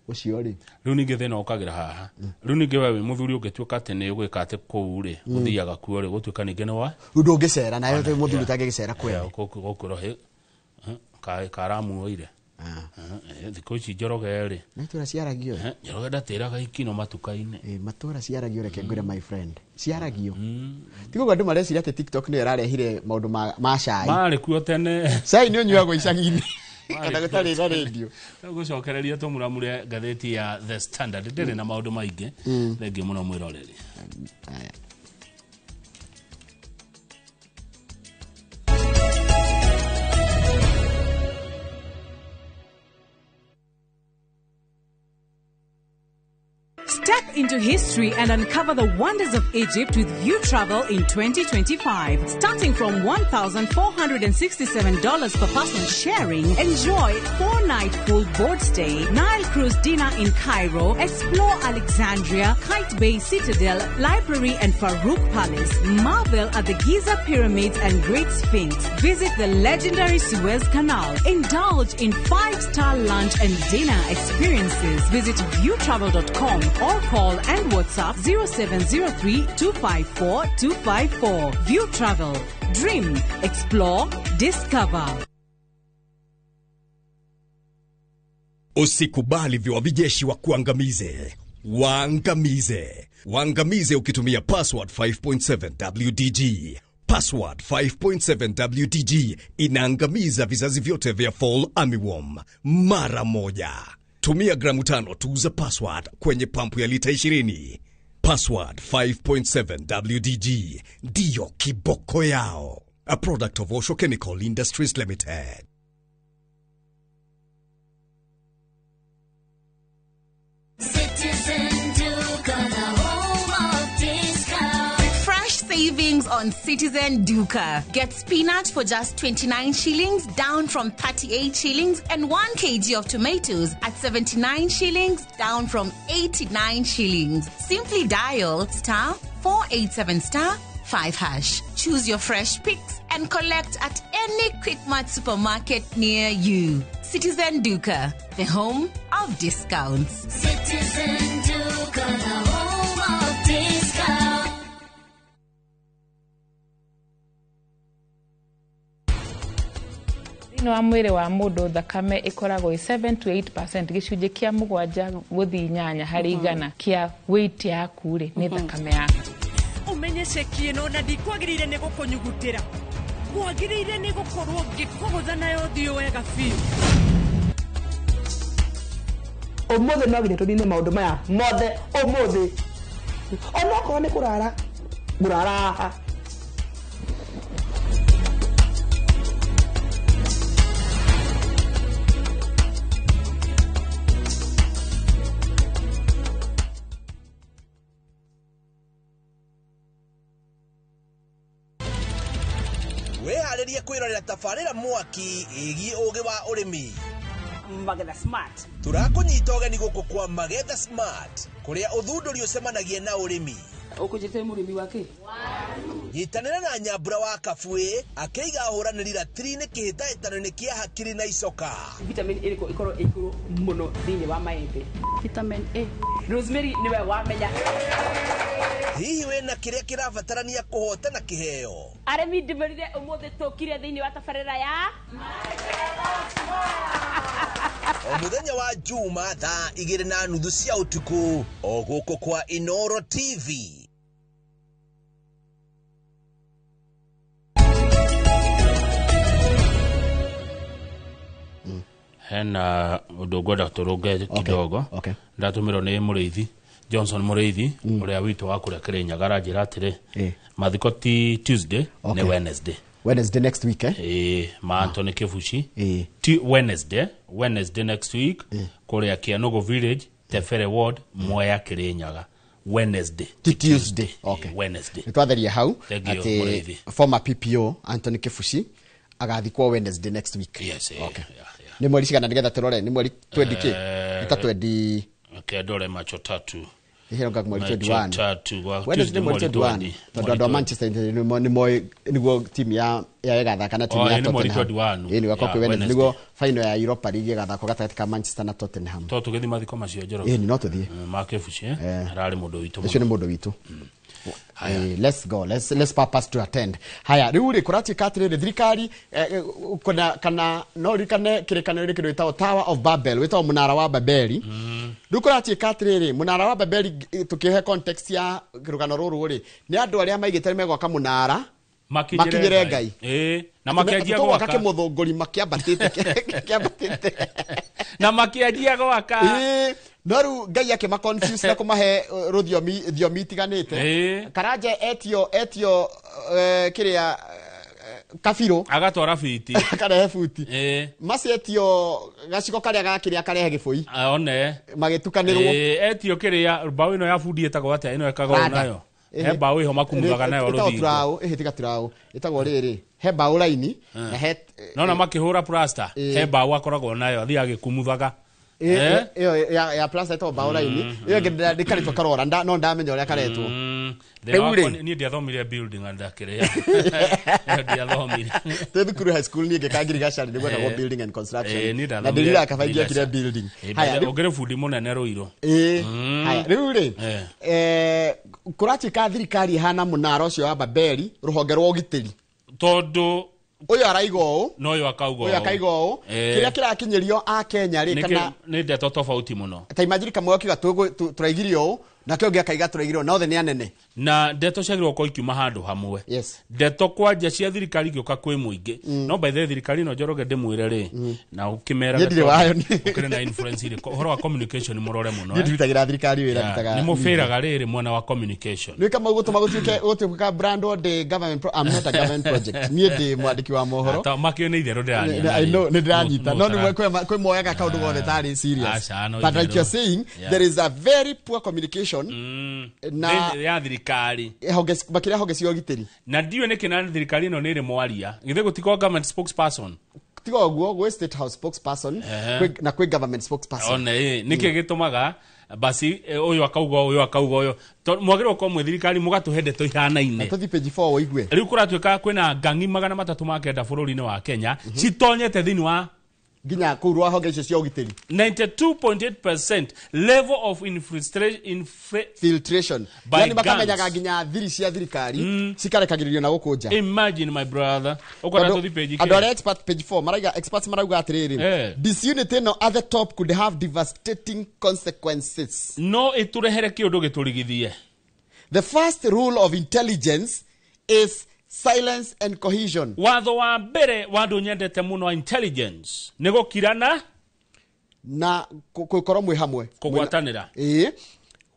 ũcio rĩ. Rĩu ningĩ thĩna ũkagĩra haha, rĩu ningĩ we wĩ mũthuri ũngĩtuĩka atĩ nĩ ũgwĩka atĩ kũu rĩ, ũthiaga kuo rĩ, gũtuĩka ningĩ nĩ wa rĩu ndũngĩcera nayo mũthuri ũtangĩgĩcera kwene gũkwĩrwo karamuoire. Thikũ ici Njoroge rĩ, na itũra ciaragio, Njoroge ndatĩraga ikino matuka-inĩ. Matũra ciaragio, reke ngwĩre my friend, ciaragio. Tiga ũguo andũ mareciria atĩ TikTok nĩyo ĩrarehire maũndũ ma cai. Marĩ kuo tene. Cai nĩ ũnyuagwo icagi-inĩ kana gũtarĩ na radio. Gũcokereria tũmuramure ngathĩti ya The Standard ndĩrĩ na maũndũ maingĩ. Thengiũ mũno mwĩroreri. Step into history and uncover the wonders of Egypt with View Travel in 2025. Starting from $1,467 per person sharing, enjoy 4-night full board stay, Nile cruise dinner in Cairo, explore Alexandria, Kite Bay Citadel, Library and Farouk Palace, marvel at the Giza Pyramids and Great Sphinx, visit the legendary Suez Canal, indulge in 5-star lunch and dinner experiences. Visit viewtravel.com or call and WhatsApp 0703 254 254. View Travel. Dream, explore, discover. Usikubali viwavijeshi wa kuangamize. Waangamize. Waangamize ukitumia password 5.7 WDG. Password 5.7 WDG inaangamiza vizazi vyote vya fall armyworm mara moja. Tumia gramu 5 tu za password kwenye pampu ya lita 20. Password 5.7 WDG ndiyo kiboko yao. A product of Osho Chemical Industries Limited. Citizen Duka, the home of discount. Fresh savings on Citizen Duka. Get spinach for just 29 shillings, down from 38 shillings, and 1 kg of tomatoes at 79 shillings, down from 89 shillings. Simply dial star 487 star 5#. Choose your fresh picks and collect at any Quickmart supermarket near you. Citizen Duka, the home of discounts. Citizen Duka, the home of discounts. Thĩinĩ wa mwĩrĩ wa mũndũ thakame ĩkoragwo ĩ 7 to 8% gĩcunjĩ kĩa 7 gũthiĩ 8 harĩ igana kĩa weight yaku rĩ nĩ thakame yaku. Umenye ceki ĩno na ndikwagĩrĩire nĩ gũkũnyugutĩra, kwagĩrĩire nĩ gũkorwo ngĩkũgũtha nayo ũthiũ wega biũ. Ũmũthĩ no nginya tũnine maũndũ maya mothe ũmũthĩ, onokorwo nĩ kũrara ngũrara haha. kwĩrorera tabarĩra mwaki ĩgiĩ ũgĩ wa ũrĩmi. Magetha Smart. Tũrakũnyita ũgeni gũkũ kwa Magetha Smart, kũrĩa ũthundũri ũcemanagia na ũrĩmi. Ũkũnjĩte mũrĩmi wake? Nyitanĩra na Nyambura wa Kabui akĩiga ahũranĩri ratiri-inĩ kĩhĩtahĩtano-inĩ kĩa hakiri na icoka. Vitamin ĩrĩkũ ĩkorwo ĩ igũrũ mũno thĩinĩ wa maembe? Vitamin A. Rosemary nĩwe wamenya. Hihi wĩna kĩrĩa kĩrabatarania kũhotana kĩheo? Arĩmi ndĩmerire ũmũthĩ tũkire thĩinĩ wa tabarĩra ya O mũthenya wa Juma thaa 2:30 cia ũtukũ o gũkũ kwa Inoro TV. Hena ũndũ ngwenda tũrũnge kidogo. Ndatũmĩrwo nĩ Mũrĩithi Johnson Mũrĩithi ũrĩa witũ wa kũrĩa Kĩrĩnyaga, aranjĩra atĩrĩ mathiko ti Tuesday, nĩ Wednesday. Wednesday next week, eh? Ĩĩ, ma Anthony Kibuci. Ti Wednesday, Wednesday next week, kũrĩa Kianugu Village, Tebere Ward, Mwea, Kĩrĩnyaga. Wednesday. Ti Tuesday. Okay. Wednesday. Nĩ twatheria hau Thank you, atĩ Mũrĩithi. former PPO Anthony Kibuci agathikwo Wednesday next week. Yes, Okay. Nĩ mweri cigana nĩgetha tũrore? Nĩ mweri 20 kĩ? Nĩ ta 20. Kendore macho tatu. Ihero mweri Macho 21. tatu wa Wednesday Tuesday mweri mweri 21. 20. Tondũ andũ a Manchester United nĩ moĩ nĩguo timu ya ĩgathaka na timu Oh, ya ĩ, nĩ mweri Tottenham. 21. Ĩ, nĩ gwakorwo Yeah, kwĩ Wednesday Wednesday. nĩguo final ya Europa League ĩgathakwo gatagatĩ ka Manchester na Tottenham. To tũgĩthiĩ mathiko macio, Njoroge? Ĩ, no tũthiĩ. Ma Kibuci, eh? Ararĩ mũndũ witũ Ũcio nĩ mũno. mũndũ witũ. Let's go, let's purpose to attend. Haya, rĩu rĩ kũratuĩka atĩrĩrĩ, thirikari kana no ririkane kĩrĩkanĩro kĩndũ gĩtagwo Tower of Babel, wĩtagwo mũnara wa Babeli. Rĩu kũratuĩka atĩrĩrĩ, mũnara wa Babeli, tũkĩhe context ya rũgano rũrũ rĩ, nĩ andũ arĩa maigĩte megwaka mũnara makinyĩre Ngai. Ĩĩ, na makĩanjia Tũgwaka gwaka. kĩmũthũngũri makĩambatĩte kĩambatĩte. Na makĩanjia gwaka. Ĩĩ, no rĩu Ngai akĩma confuse na kũmahe rũthiomi thiomi itiganĩte. Karanja etio kĩrĩa kabirũ agatwara fiti. Akarehe buti. Ĩĩ. Maci etio gaciko karĩa ga kĩrĩa akarehe gĩbũi. One. Magĩtukanĩrwo. Ĩĩ, etio kĩrĩa mbaũ ĩno ya bundi ĩtagwo atĩa ĩno ĩkagwo Rada. nayo? He mbaũ ĩho makumuthaga nayo Ĩtagwo rũthingo. turaũ, ĩhĩ tiga turaũ, ĩtagwo rĩrĩ, he mbaũ raini na he Nona makĩhũra plaster, he mbaũ akoragwo nayo athiaga agĩkumuthaga. Ĩyo ya plaster ĩtagwo mbaũ raini, ĩyo ĩngĩ ndĩkarĩtwo karora, no ndamenya ũrĩa karetwo. Thĩna Rĩu wakwa rĩ, niĩ ndiathomire building and ndakĩrĩa. Ĩyo ndiathomire. Twĩ thukuru high school niĩ ngĩka ngirigaca nĩ gwetagwo building and construction. Niĩ Na ndathomire ndĩrira kaba ingĩekire ngirigaca. building. Haya, Ũngĩrĩ bundi mũnene Rũirũ. Ĩĩ. Haya, rĩu rĩ, kũratuĩka thirikari ĩhana mũnara ũcio wa Babeli, rũhonge rwa ũgitĩri. Tondũ ũyũ araiga ũũ, no ũyũ akauga ũyũ akaiga ũũ, kĩrĩa kĩrakinyĩrio a Kenya rĩ, kana nĩ ndeto tofauti mũno. Ta imagine kamwe akiuga tũraigire ũũ, nake ũngĩ akaiga tũraigire ũũ, na othe nĩ anene. Na ndeto ciagĩrĩirwo gũkorwo ikiuma handũ hamwe. Yes. Ndeto kwanja cia thirikari igĩũka kwĩ mũingĩ. No by the way, thirikari ĩno, Njoroge, ndĩmwĩre rĩ, na ũkĩmeraga Niĩ ndirĩ wayo niĩ. ũkĩrĩ na influence ĩrĩkũ ũhoro wa communication mũrore mũno, Niĩ eh. ndirutagĩra thirikari wĩra, Yeah, ndutaga. nĩ mũbĩraga rĩrĩ mwena wa communication. Nĩ kama gũtũma gũtuĩke gũtuĩka brand o ndĩ government I'm not a government project. Niĩ ndĩ mwandĩki wa mohoro. Ta makĩo nĩ itherũ ndĩraria. I know, nĩ ndĩranyita. No Nũ nĩ kwĩ moyaga kaũndũ gothe tarĩ serious. Aca, no But like itherũ. you're saying, there is a very poor communication na Thĩinĩ ya thirikari makĩria honge cia ũgitĩri. Na ndiũĩ nĩkĩ na thirikari ĩno nĩ ĩrĩ mwaria, githĩ gũtikorwo government spokesperson? Tiga ũguo, gwĩ State House spokesperson na kwĩ government spokesperson. One ĩ nĩkĩ gĩtũmaga basi ũyũ akauga ũyũ akauga ũyũ? Mwagĩrĩirwo gũkorwo mwĩ thirikari mũgatũhe ndeto ihanaine. Tũthiĩ page 4 ũigue. Rĩu kũratuĩka kwĩna ngang'i 309 bũrũri-inĩ wa Kenya citonyete thĩinĩ wa nginya kũu rwa honge icio cia ũgitĩri. 92.8% level of filtration by yani makamenyaga gangs. Nginya thiri cia thirikari cikarekagĩrĩrio na gũkũ nja. Imagine, my brother, ũkwenda Tondũ tũthiĩ page andũ arĩa expert page 4 maraiga, experts marauga atĩrĩrĩ, disunity ĩno at the top could have devastating consequences. No ĩtũrehere kĩũndũ gĩtũrigithie. The first rule of intelligence is silence and cohesion. Watho wa mbere wa andũ nyendete mũno wa intelligence nĩ gũkirana na gũkorwo mwĩ hamwe. Kũgwatanĩra. Ĩĩ.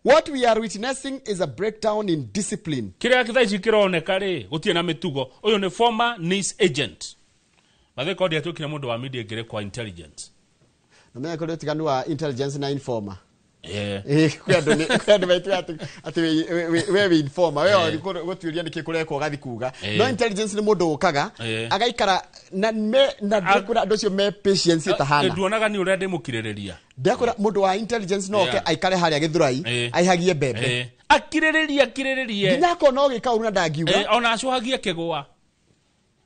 What we are witnessing is a breakdown in discipline. Kĩrĩa thaa ici kĩroneka rĩ, gũtirĩ na mĩtugo. Ũyũ nĩ former NIS agent bathe kondi atuĩkire mũndũ wa media ngĩrĩ kwa intelligence. Na menya kũrĩ ũtiganu wa intelligence na informer. Kwĩ andũ maituaga atĩ we wĩ informer, we gũtuĩria nĩkĩ kũrekwo ũgathiĩ kuga. No intelligence nĩ mũndũ ũkaga agaikara na ndĩrakwĩra andũ acio me patience ĩtahana. Nduonaga nĩ ũrĩa ndĩmũkirĩrĩria. Ndĩrakwĩra mũndũ wa intelligence no oke aikare harĩa Gĩthũrai aihagie mbembe. Akirĩrĩrie akirĩrĩrie. Nginya akona ũgĩka ũru na ndangiuga. Ona acũhagie kĩgwa.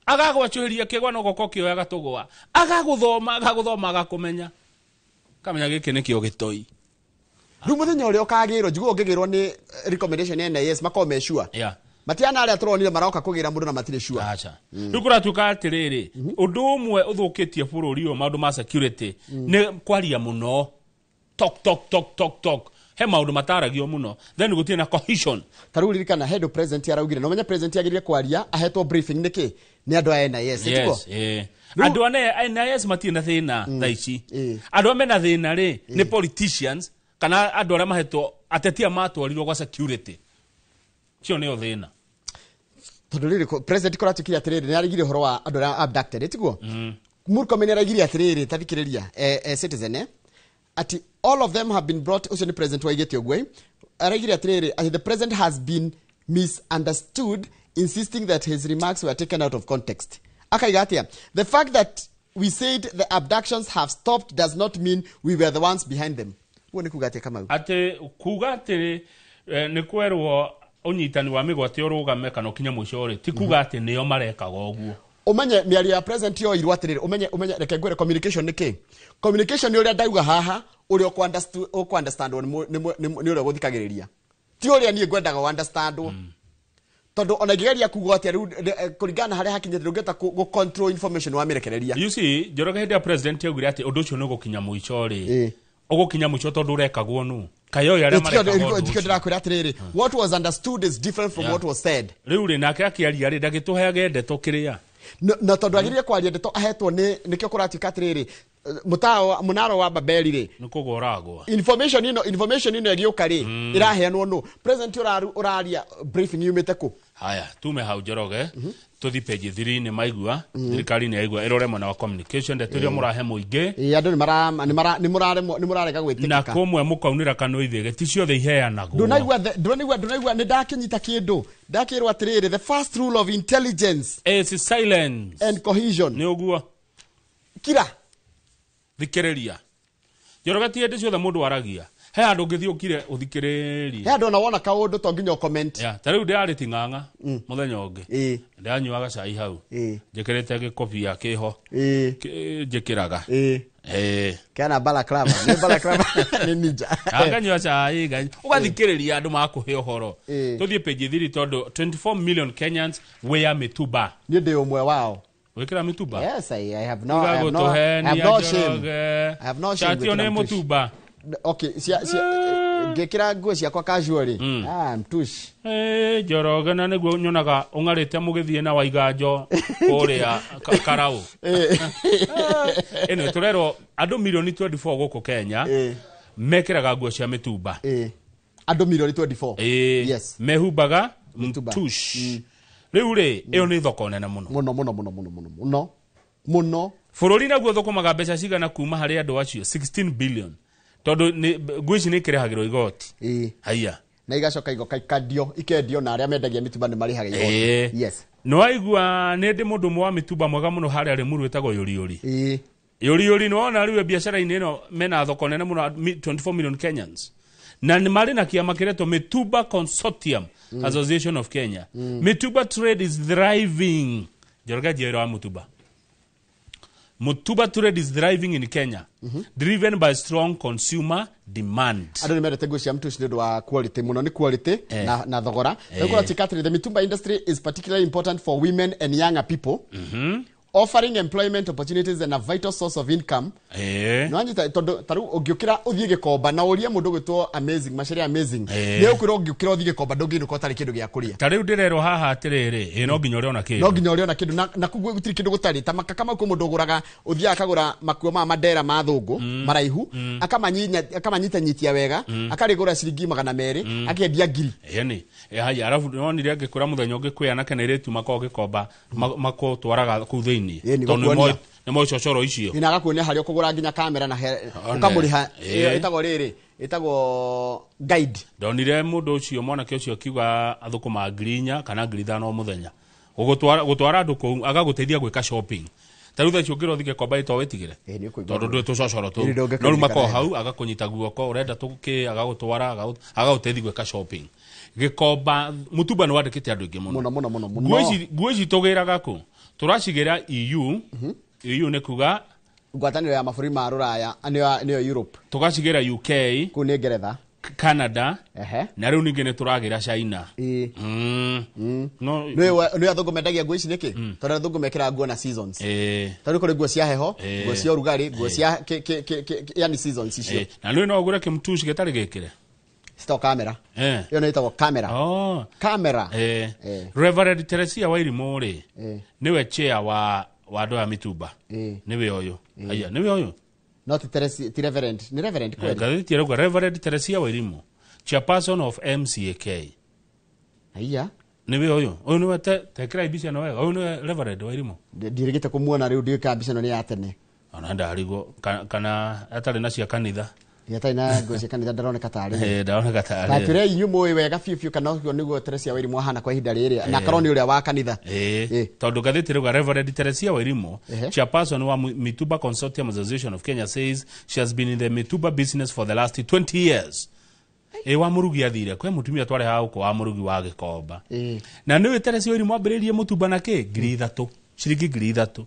Agagwacũhĩria kĩgwa no goka ũkĩoyaga tũgwa. Agagũthoma agagũthoma agakũmenya. Kamenya gĩkĩ nĩkĩo gĩtoi. Rĩu mũthenya ũrĩa ũkagĩrwo njiguo ũngĩgĩrwo nĩ recommendation ya NIS makorwo me sure. Matiana arĩa tũronire maroka kũgĩra mũndũ na matirĩ sure. Acha. Rĩu kũratuĩka atĩrĩrĩ, ũndũ ũmwe ũthũkĩtie bũrũri ũyũ maũndũ ma security nĩ kwaria mũno. Talk talk talk talk talk. He maũndũ mataragio mũno. Then gũtirĩ na cohesion. Ta rĩu ririkana he ndũ president araugire. No menya president agĩrĩire kwaria ahetwo briefing nĩkĩ? Nĩ andũ a NIS. Yes. Andũ a NIS matirĩ na thĩna thaa ici. Andũ arĩa mena thĩna rĩ nĩ politicians kana andũ arĩa mahetwo ateti matwarirwo gwa security. Cio nĩo thĩna. Tondũ rĩrĩ president kũratuĩkire atĩrĩrĩ nĩ arigire ũhoro wa andũ arĩa abducted tiguo? Murkomen araigire atĩrĩrĩ ta thikĩrĩria citizen ati all of them have been brought, ũcio nĩ president waigĩte ũguo araigire atĩrĩrĩ ati the president has been misunderstood insisting that his remarks were taken out of context. Akaiga atĩa, the fact that we said the abductions have stopped does not mean we were the ones behind them. Ũguo nĩ kuga atĩa Kamau? Atĩ kuga atĩ nĩ kwerwo ũnyitani wa mĩgwate ũrũgame kana ũkinye mũico rĩ ti kuga atĩ nĩo marekaga ũguo. Ũmenye mĩario ya president yoirwo atĩrĩrĩ, ũmenye reke ngwĩre communication nĩ kĩ. Communication nĩ ũrĩa ndauga haha ũrĩa ũkũ-understand nĩ ũrĩa ũgũthikagĩrĩria, ti ũrĩa niĩ ngwendaga ũ-understand. Tondũ ona ingĩgeria kuga atĩa rĩu kũringana na harĩa hakinyĩte ndũngĩhota gũ control information wamĩrekereria. You see, Njoroge hĩndĩ ya president yaugire atĩ ũndũ ũcio nĩ ũgũkinya mũico rĩ, ũgũkinya mũico tondũ ũrekagwo nũ? Kayo arĩa marekagwo ũndũ ũcio. Ndĩrakwĩra atĩrĩrĩ, what was understood is different from what was said. Rĩu rĩ nake akĩaria rĩ ndagĩtũheage ndeto kĩrĩa. Na tondũ agĩrĩire kwaria ndeto ahetwo nĩ nĩkĩo kũratuĩka atĩrĩrĩ mũnara wa Babeli rĩ nĩ kũgwa ũragwa. Information ĩno ĩgĩũka rĩ ĩraheanwo nũ? President ũraria briefing yumĩte kũ? Haya, tume hau Njoroge, tũthi page 3 nĩ maigua, thirikari nĩ yaigua ĩrore mwena wa communication ndeto iria mũrahe mũingĩ. Andũ nĩ mũrarega gwĩtĩkĩka. Na kũmwe mũkaunĩra kanua ithege, ti ciothe iheanagwo. Ndũnaigua nĩ ndakĩnyita kĩndũ. Ndakĩrwo atĩrĩrĩ, the first rule of intelligence is silence and cohesion. Nĩ ũguo. Kira. Thikĩrĩria. Njoroge ti hĩndĩ ciothe mũndũ aragia. He handũ ũngĩthiĩ ũkire ũthikĩrĩrie. He handũ ona wona kaũndũ to nginya ũcomment. Ta rĩu ndĩrarĩ Ting'ang'a mũthenya ũngĩ. Ndĩranyuaga cai hau. Njĩkĩrĩte gĩkobia kĩho. Njĩkĩraga. Kana balaclava. Nĩ balaclava nĩ ninja. Nganyua cai ũgathikĩrĩria andũ makũhe ũhoro. Tũthiĩ page 3 tondũ 24 million Kenyans wear mĩtumba. Niĩ ndĩ ũmwe wao. Wĩkĩra mĩtumba? Yes, I have no shame. I have no shame. Shati ĩyo nĩ mũtumba. Okay, ngĩkĩra nguo ciakwa casually. Mtush. Njoroge na nĩguo nyonaga ũng'arĩte mũgĩthiĩ na Waiganjo kũrĩa Karau. Ĩno tũrerwo andũ milioni 24 gũkũ Kenya mekĩraga nguo cia mĩtumba. Andũ milioni 24. Yes. Mehumbaga mtush. Rĩu rĩ ĩyo nĩ thoko nene mũno. Mũno mũno mũno mũno mũno mũno. Mũno. Bũrũri naguo thũkũmaga mbeca cigana kuma harĩ andũ acio 16 billion. Tondũ nguo ici nĩ ikĩrĩhagĩrwo igoti. Haiya. Na igacoka igoka ikandio ikendio na arĩa mendagia mĩtumba nĩ marĩhaga igoti. Yes. Nĩ waigua nĩ ndĩ mũndũ ũmwe wa mĩtumba mwega mũno harĩa Rĩmuru wĩtagwo Yũriyũri. Yũriyũri nĩ wona rĩu biacara-inĩ ĩno mena thoko nene mũno 24 million Kenyans. Na nĩ marĩ na kĩama kĩretwo Mitumba Consortium Association of Kenya. Mitumba trade is thriving. Njoroge njĩra wa mũtumba. Mutuba trade is thriving in Kenya, driven by strong consumer demand. Andũ nĩ mendete nguo cia mtush nĩ ũndũ wa quality mũno, nĩ quality na thogora. The mitumba industry is particularly important for women and younger people. Offering employment opportunities and a vital source of income. No anyita tondu taru ũngĩũkĩra ũthiĩ Gĩkomba na ũrie mũndũ gwĩtwo amazing maceria amazing nĩ ũkwĩrwo ũngĩũkĩra ũthiĩ Gĩkomba ndũngĩinũka ũtarĩ kĩndũ gĩa kũrĩa. Ta rĩu ndĩrerwo haha atĩrĩrĩ, no nginya ũrĩona kĩndũ. No nginya ũrĩona kĩndũ na kũguo gũtirĩ kĩndũ gũtarĩ ta makaka mau kwĩ mũndũ ũgũraga ũthiaga akagũra makuo ma mandera ma thũngũ maraihu akamanyita nyitia wega akarĩgũra ciringi 200 akendia 1000. Ĩni haya arabu nonire ngĩkwĩra mũthenya ũngĩ kwĩ anake na airĩtu makoragwo Gĩkomba makũtwaraga kũu thĩinĩ. Nĩ moĩ cocoro icio. Ina agakuonia harĩa ũkũgũra nginya kamera na ũkamũrĩha. Ĩtagwo rĩrĩ, ĩtagwo guide. Ndonire mũndũ ũcio, mwanake ũcio akiuga athũkũma 4,000 kana 5,000 o mũthenya. Gũtwara andũ kũu agagũteithia gwĩka shopping. Ta rĩu thaa ici ũngĩrwo ũthiĩ Gĩkomba ĩto wĩtigĩre. Tondũ ndũĩ tũcocoro tũu. No rĩu makoragwo hau agakũnyita guoko, ũrenda tũkĩ, agagũtwara, agagũteithia gwĩka shopping. Gĩkomba mũtumba nĩ wandĩkĩte andũ aingĩ mũno. Mũno mũno mũno mũno. Nguo ici tũgĩraga kũ? Tũracigĩra EU. EU nĩ kuga ngwatanĩro ya mabũrũri ma Rũraya, nĩyo Europe. Tũgacigĩra UK. Kũu nĩ Ngeretha. Canada. Na rĩu ningĩ nĩ tũragĩra China. Nĩ athũngũ mendagia nguo ici nĩkĩ? Tondũ athũngũ mekĩraga nguo na seasons. Tondũ kũrĩ nguo cia heho, nguo cia ũrugarĩ, nguo cia yani seasons icio. Na rĩu no ũgũre kĩmtuci gĩtarĩ gĩkĩre. Citagwo kamera. Ĩyo nĩ ĩtagwo kamera. Kamera. Reverend Teresia Wairimu rĩ, nĩwe chair wa andũ aya mĩtumba. Nĩwe ũyũ. Aya, nĩwe ũyũ. No ti Teresia, ti Reverend, ni Reverend kweli. Ngathĩti ĩrauga Reverend Teresia Wairimu, chairperson of MCAK. Aya. Nĩwe ũyũ. Ũyũ nĩwe tekĩra mbica ĩno wega. Ũyũ nĩwe Reverend Wairimu. Ndirĩgĩte kũmuona rĩu ndiũĩ kana mbica ĩno nĩ ya tene. Ona ndarigwo kana atarĩ na cia kanitha. Atarĩ na nguo cia kanitha ndaroneka tarĩ. Ndaroneka tarĩ. Na twĩre inyuĩ mũĩ wega biũ biũ kana ũcio nĩguo Teresia Wairimu ahana kwa ihinda rĩrĩ, na korwo nĩ ũrĩa wa kanitha. Tondũ ngathĩti ĩrauga Reverend Teresia Wairimu, chairperson wa Mitumba Consortium Association of Kenya, says she has been in the Mitumba business for the last 20 years. Wa mũrugi athire kwĩ mũtumia twarehaga gũkũ wa mũrugi wa Gĩkomba. Na nĩwe Teresia Wairimu ambĩrĩirie mũtumba na kĩ? 3,000. Ciringi 3,000.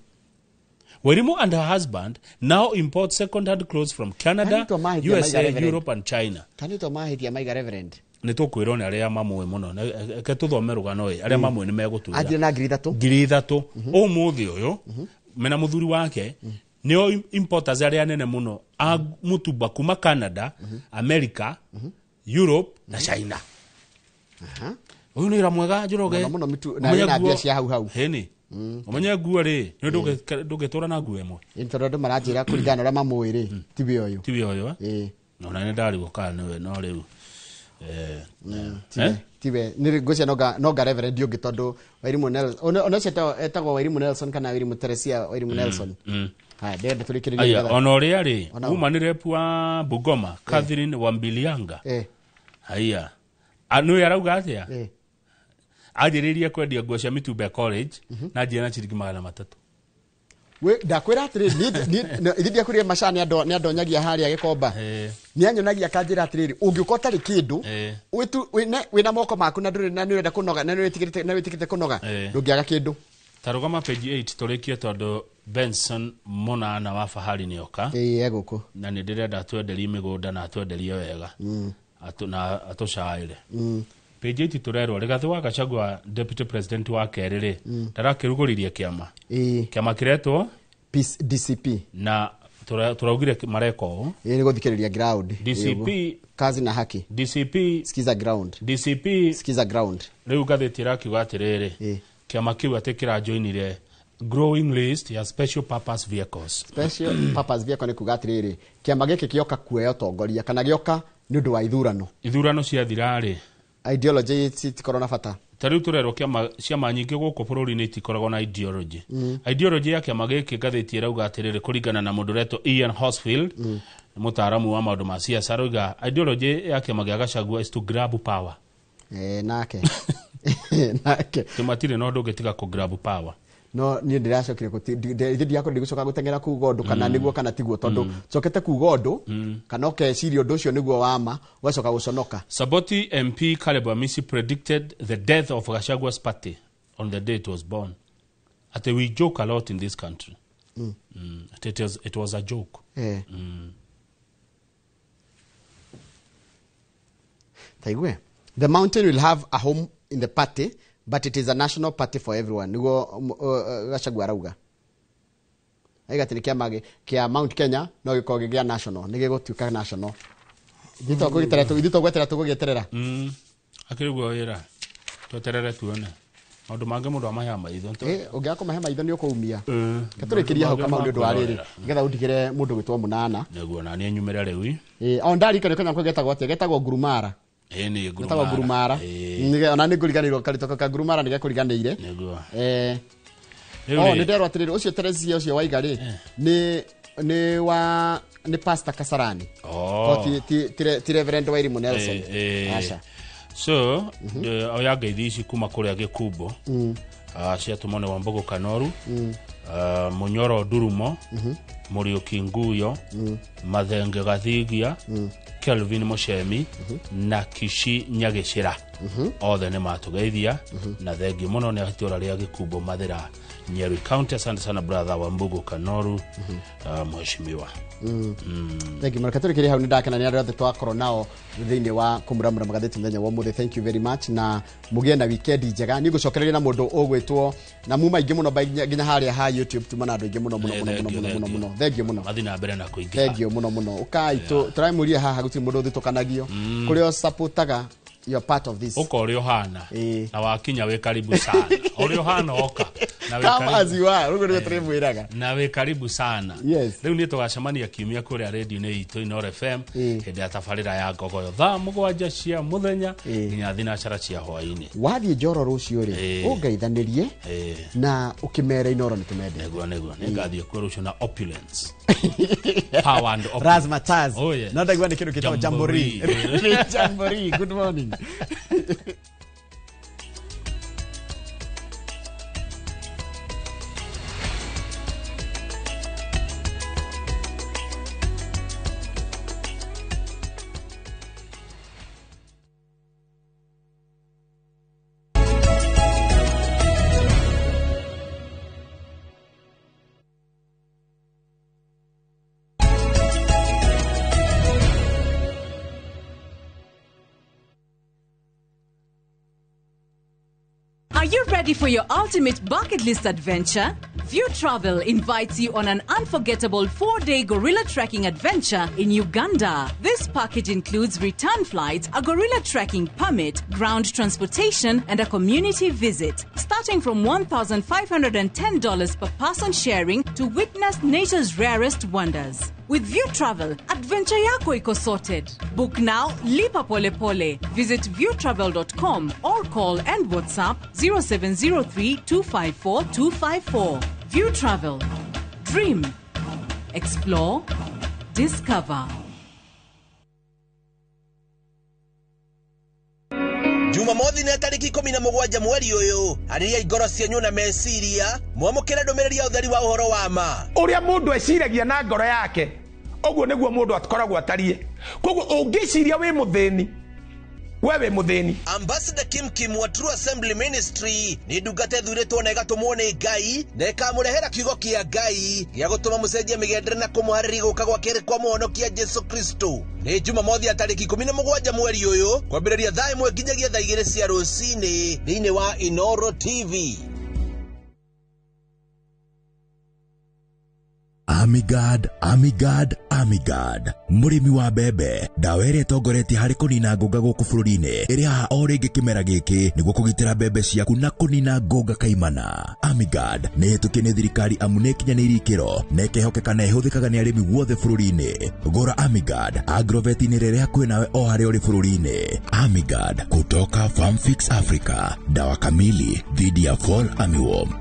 Wairimu and her husband now import second-hand clothes from Canada, USA, Europe and China. Kanitwa mahĩtia maiga Reverend. Nĩ tũkwĩrwo nĩ arĩa mamũĩ mũno. Reke tũthome rũgano ĩ, arĩa mamũĩ nĩ megũtwĩra. Anjire na 3,000. 3,000. Ũmũthĩ ũyũ, mena mũthuri wake, nĩo importers arĩa nene mũno a mũtumba kuma Canada, America, Europe na China. Ũyũ nĩ wĩra mwega Njoroge. Mũno mũno na wĩna mbia cia hau hau. Hĩni. Ũmenye nguo rĩ, nĩ ndũngĩtũra na nguo ĩmwe. Tondũ andũ maranjĩra kũringana na ũrĩa mamũĩ rĩ, tiwe ũyũ. Tiwe ũyũ, eh? Ona nĩ ndarigwo kana nĩwe, no rĩu. Tiwe. Nĩ ngwĩciria no nga Reverend ũngĩ tondũ Wairimu Nelson, ona ũcio etagwo Wairimu Nelson kana Wairimu Teresia Wairimu Nelson. Haya, ndĩrenda tũrĩkĩrĩrie Aya, nĩgetha- ona ũrĩa rĩ, Ona uma nĩ rep wa Bungoma, Catherine Wambilianga. Haya. Nĩwe arauga atĩa? Anjĩrĩirie kwendia nguo cia Mitumba College na anjĩra na ciringi 300. Ndakwĩra atĩrĩrĩ, ithuĩ ndiakwĩrire Macha nĩ andonyagia harĩa Gĩkomba. Nĩ anyonagia akanjĩra atĩrĩrĩ, ũngĩũka ũtarĩ kĩndũ, wĩna moko maku na ndũrĩ na nĩ ũrenda kũnoga, na nĩ wĩtĩkĩrĩte kũnoga, ndũngĩaga kĩndũ. Ta rũgama page 8 tũrĩkie tondũ Benson Monana wa Fahari nĩoka. Ĩĩ, egũkũ. Na nĩ ndĩrenda atwenderie mĩgũnda na atwenderie wega. Na atũcaĩre. Page 8 tũrerwo Rigathĩ wa Gachagua deputy president wa kerĩ rĩ, ndarakĩrugũririe kĩama. Kĩama kĩretwo Peace DCP. Na tũraugire mareka ũũ. Ĩĩ, nĩ gũthikĩrĩria ground. DCP kazi na haki. DCP sikiza ground. DCP sikiza ground. Rĩu ngathĩti ĩrakiuga atĩrĩrĩ, kĩama kĩu atĩ kĩrajoinire growing list ya special purpose vehicles. Special purpose vehicle nĩ kuga atĩrĩrĩ, kĩama gĩkĩ gĩoka kuoya ũtongoria kana gĩoka nĩ ũndũ wa ithurano. Ithurano ciathira rĩ, ideology citikorwo na bata. Ta rĩu tũrerwo ciama nyingĩ gũkũ bũrũri-inĩ itikoragwo na ideology. Ideology ya kĩama gĩkĩ ngathĩti ĩrauga atĩrĩrĩ, kũringana na mũndũ ũretwo Ian Horsfield, mũtaaramu wa maũndũ ma siasa, arauga ideology ya kĩama gĩa Gachagua is to grab power. Nake. Nake. Tũmatirĩ na ũndũ ũngĩ tiga kũ grab power. No niĩ ndĩracokire ithuĩ ndiakorwo ndigũcoka gũteng'era kuga ũndũ kana nĩguo kana tiguo, tondũ cokete kuga ũndũ kana ũkeciria ũndũ ũcio nĩguo wa ma, ũgacoka gũconoka. Saboti MP Caleb Amisi predicted the death of Gachagua's party on the day it was born. Ati we joke a lot in this country. It was a joke. Taigue. The mountain will have a home in the party, but it is a national party for everyone. Niguo Gachagua arauga. Aiga atĩ nĩ kĩama kĩa Mount Kenya no gĩkorwo gĩ gĩa national, nĩ gĩgũtuĩka national. Ithuĩ tũgweterera tũgũgĩeterera. Akĩrĩ guo wĩra. Tweterere tuone. Maũndũ mangĩ mũndũ amaheaga maitho. Ũngĩaga kũmahe maitho nĩ ũkũumia. Reke tũrĩkĩrie hau Kamau nĩ ũndũ wa rĩrĩ, nĩgetha ũndigĩre mũndũ gwĩtwo Mũnana. Nĩguo na niĩ nyumĩre rĩu. O ndarikana kanyamũ kau getagwo atĩa? Getagwo ngurumara. Nĩ Getagwo ngurumara. Ona nĩ ngũriganĩirwo karĩtwa ka ngurumara nĩ gekũriganĩire. Nĩguo. Rĩu Oh, rĩ- nĩ nderwo atĩrĩrĩ, ũcio Teresia ũcio waiga rĩ, nĩ wa nĩ Pastor Kasarani. Oh. Ko ti Reverend Wairimu Nelson. Eh. Aca. So oya ngeithi ici kuma kũrĩa Gĩkumbo. Ciatũmwo nĩ Wambogo Kanoru, Mũnyoro Ndurumo, Mũriũki Nguyo, Mathenge Gathigia, Kelvin Mũcemi na Kishi Nyagĩcĩra. Othe nĩ matũgeithia na thengiũ mũno nĩ itũra rĩa Gĩkumbo, Mathĩra, Nyeri County. Asante sana, brother Wambugu Kanoru, mheshimiwa. Thank you. Mareka tũrĩkĩrie hau. Nĩ ndakena nĩ arĩa othe twakorwo nao thĩinĩ wa kũmuramura magathĩti mũthenya wa ũmũthĩ. Thank you very much na mũgĩe na weekend njega. Niĩ ngũcokereria na mũndũ ũgwĩtwo na muma aingĩ mũno nginya harĩa ha YouTube tuma na andũ aingĩ mũno mũno mũno mũno mũno mũno mũno. Thank you mũno. Mathiĩ na mbere na kũingĩha. Thank you mũno mũno. Ũkai tũramũria haha, gũtirĩ mũndũ ũthitũkanagio. Kũrĩa ũsupportaga, you are part of this. Ũka ũrĩa ũhana na wakinya wĩ karibu sana, ũrĩa ũhana oka na wĩ Come karibu. as you are, ũguo nĩguo tũrĩmwĩraga. Na wĩ karibu sana. Yes. Rĩu nĩ tũgacemania kiumia kũrĩa rĩndio-inĩ itũ Inooro FM hĩndĩ ya tabarĩra ya Ngogoyo, thaa 7 cia mũthenya nginya thinacara cia hwaĩ-inĩ. Wathiĩ Njoro rũciũ rĩ, ũngeithanĩrie na ũkĩmere Inooro nĩ tũmendete. Nĩguo nĩngathiĩ kuo rũciũ na opulence, power and opulence. Razzmatazz. Oh, yes. No ndaigua nĩ kĩndũ kĩtagwo jamboree. Jamboree. Jamboree. Good morning. Are you ready for your ultimate bucket list adventure? View Travel invites you on an unforgettable 4-day gorilla trekking adventure in Uganda. This package includes return flights, a gorilla trekking permit, ground transportation, and a community visit. Starting from $1,510 per person sharing to witness nature's rarest wonders. With View Travel, adventure yako iko sorted. Book now, lipa pole pole. Visit viewtravel.com or call and WhatsApp 0703 254 254. View Travel. Dream. Explore. Discover. Jumamothi nĩ tarĩki 17 mweri ũyũ, arĩria ngoro cianyu na meciria mwamũkĩre ndũmĩrĩri ya ũtheri wa ũhoro wa ma. Ũrĩa mũndũ eciragia na ngoro yake, ũguo nĩguo mũndũ akoragwo atariĩ. Koguo ũngĩciria wĩ mũthĩni, we wĩ mũthĩni. Ambassador Kim Kim wa True Assembly Ministry nĩ ndungata ĩthurĩtwo na ĩgatũmwo nĩ Ngai na ĩkamũrehera kiugo kĩa Ngai gĩa gũtũma mũcenjie mĩgendere na kũmũharĩria gũka gwa kerĩ kwa mũhonokia Jesu Kristo. Nĩ Jumamothi ya tarĩki 17 mweri ũyũ, kwambĩrĩria thaa 1 nginyagia thaa 2 cia rũcinĩ thĩinĩ wa Inoro TV. Amigad, Amigad, Amigad, mũrĩmi wa mbembe, ndawa ĩrĩa ĩtongoretie harĩ kũnina ngũnga gũkũ bũrũri-inĩ ĩrĩ haha o rĩngĩ kĩmera gĩkĩ nĩguo kũgitĩra mbembe ciaku na kũnina ngũnga kaimana. Amigad nĩ ĩhĩtũkie nĩ thirikari amu nĩ ĩkinyanĩirie ikĩro na ĩkehokeka na ĩhũthĩkaga nĩ arĩmi guothe bũrũri-inĩ. Gũra Amigad agrovet-inĩ rĩrĩa hakuhĩ nawe o harĩa ũrĩ bũrũri-inĩ. Amigad kutoka Farmfix Africa, dawa kamili dhidi ya fall armyworm.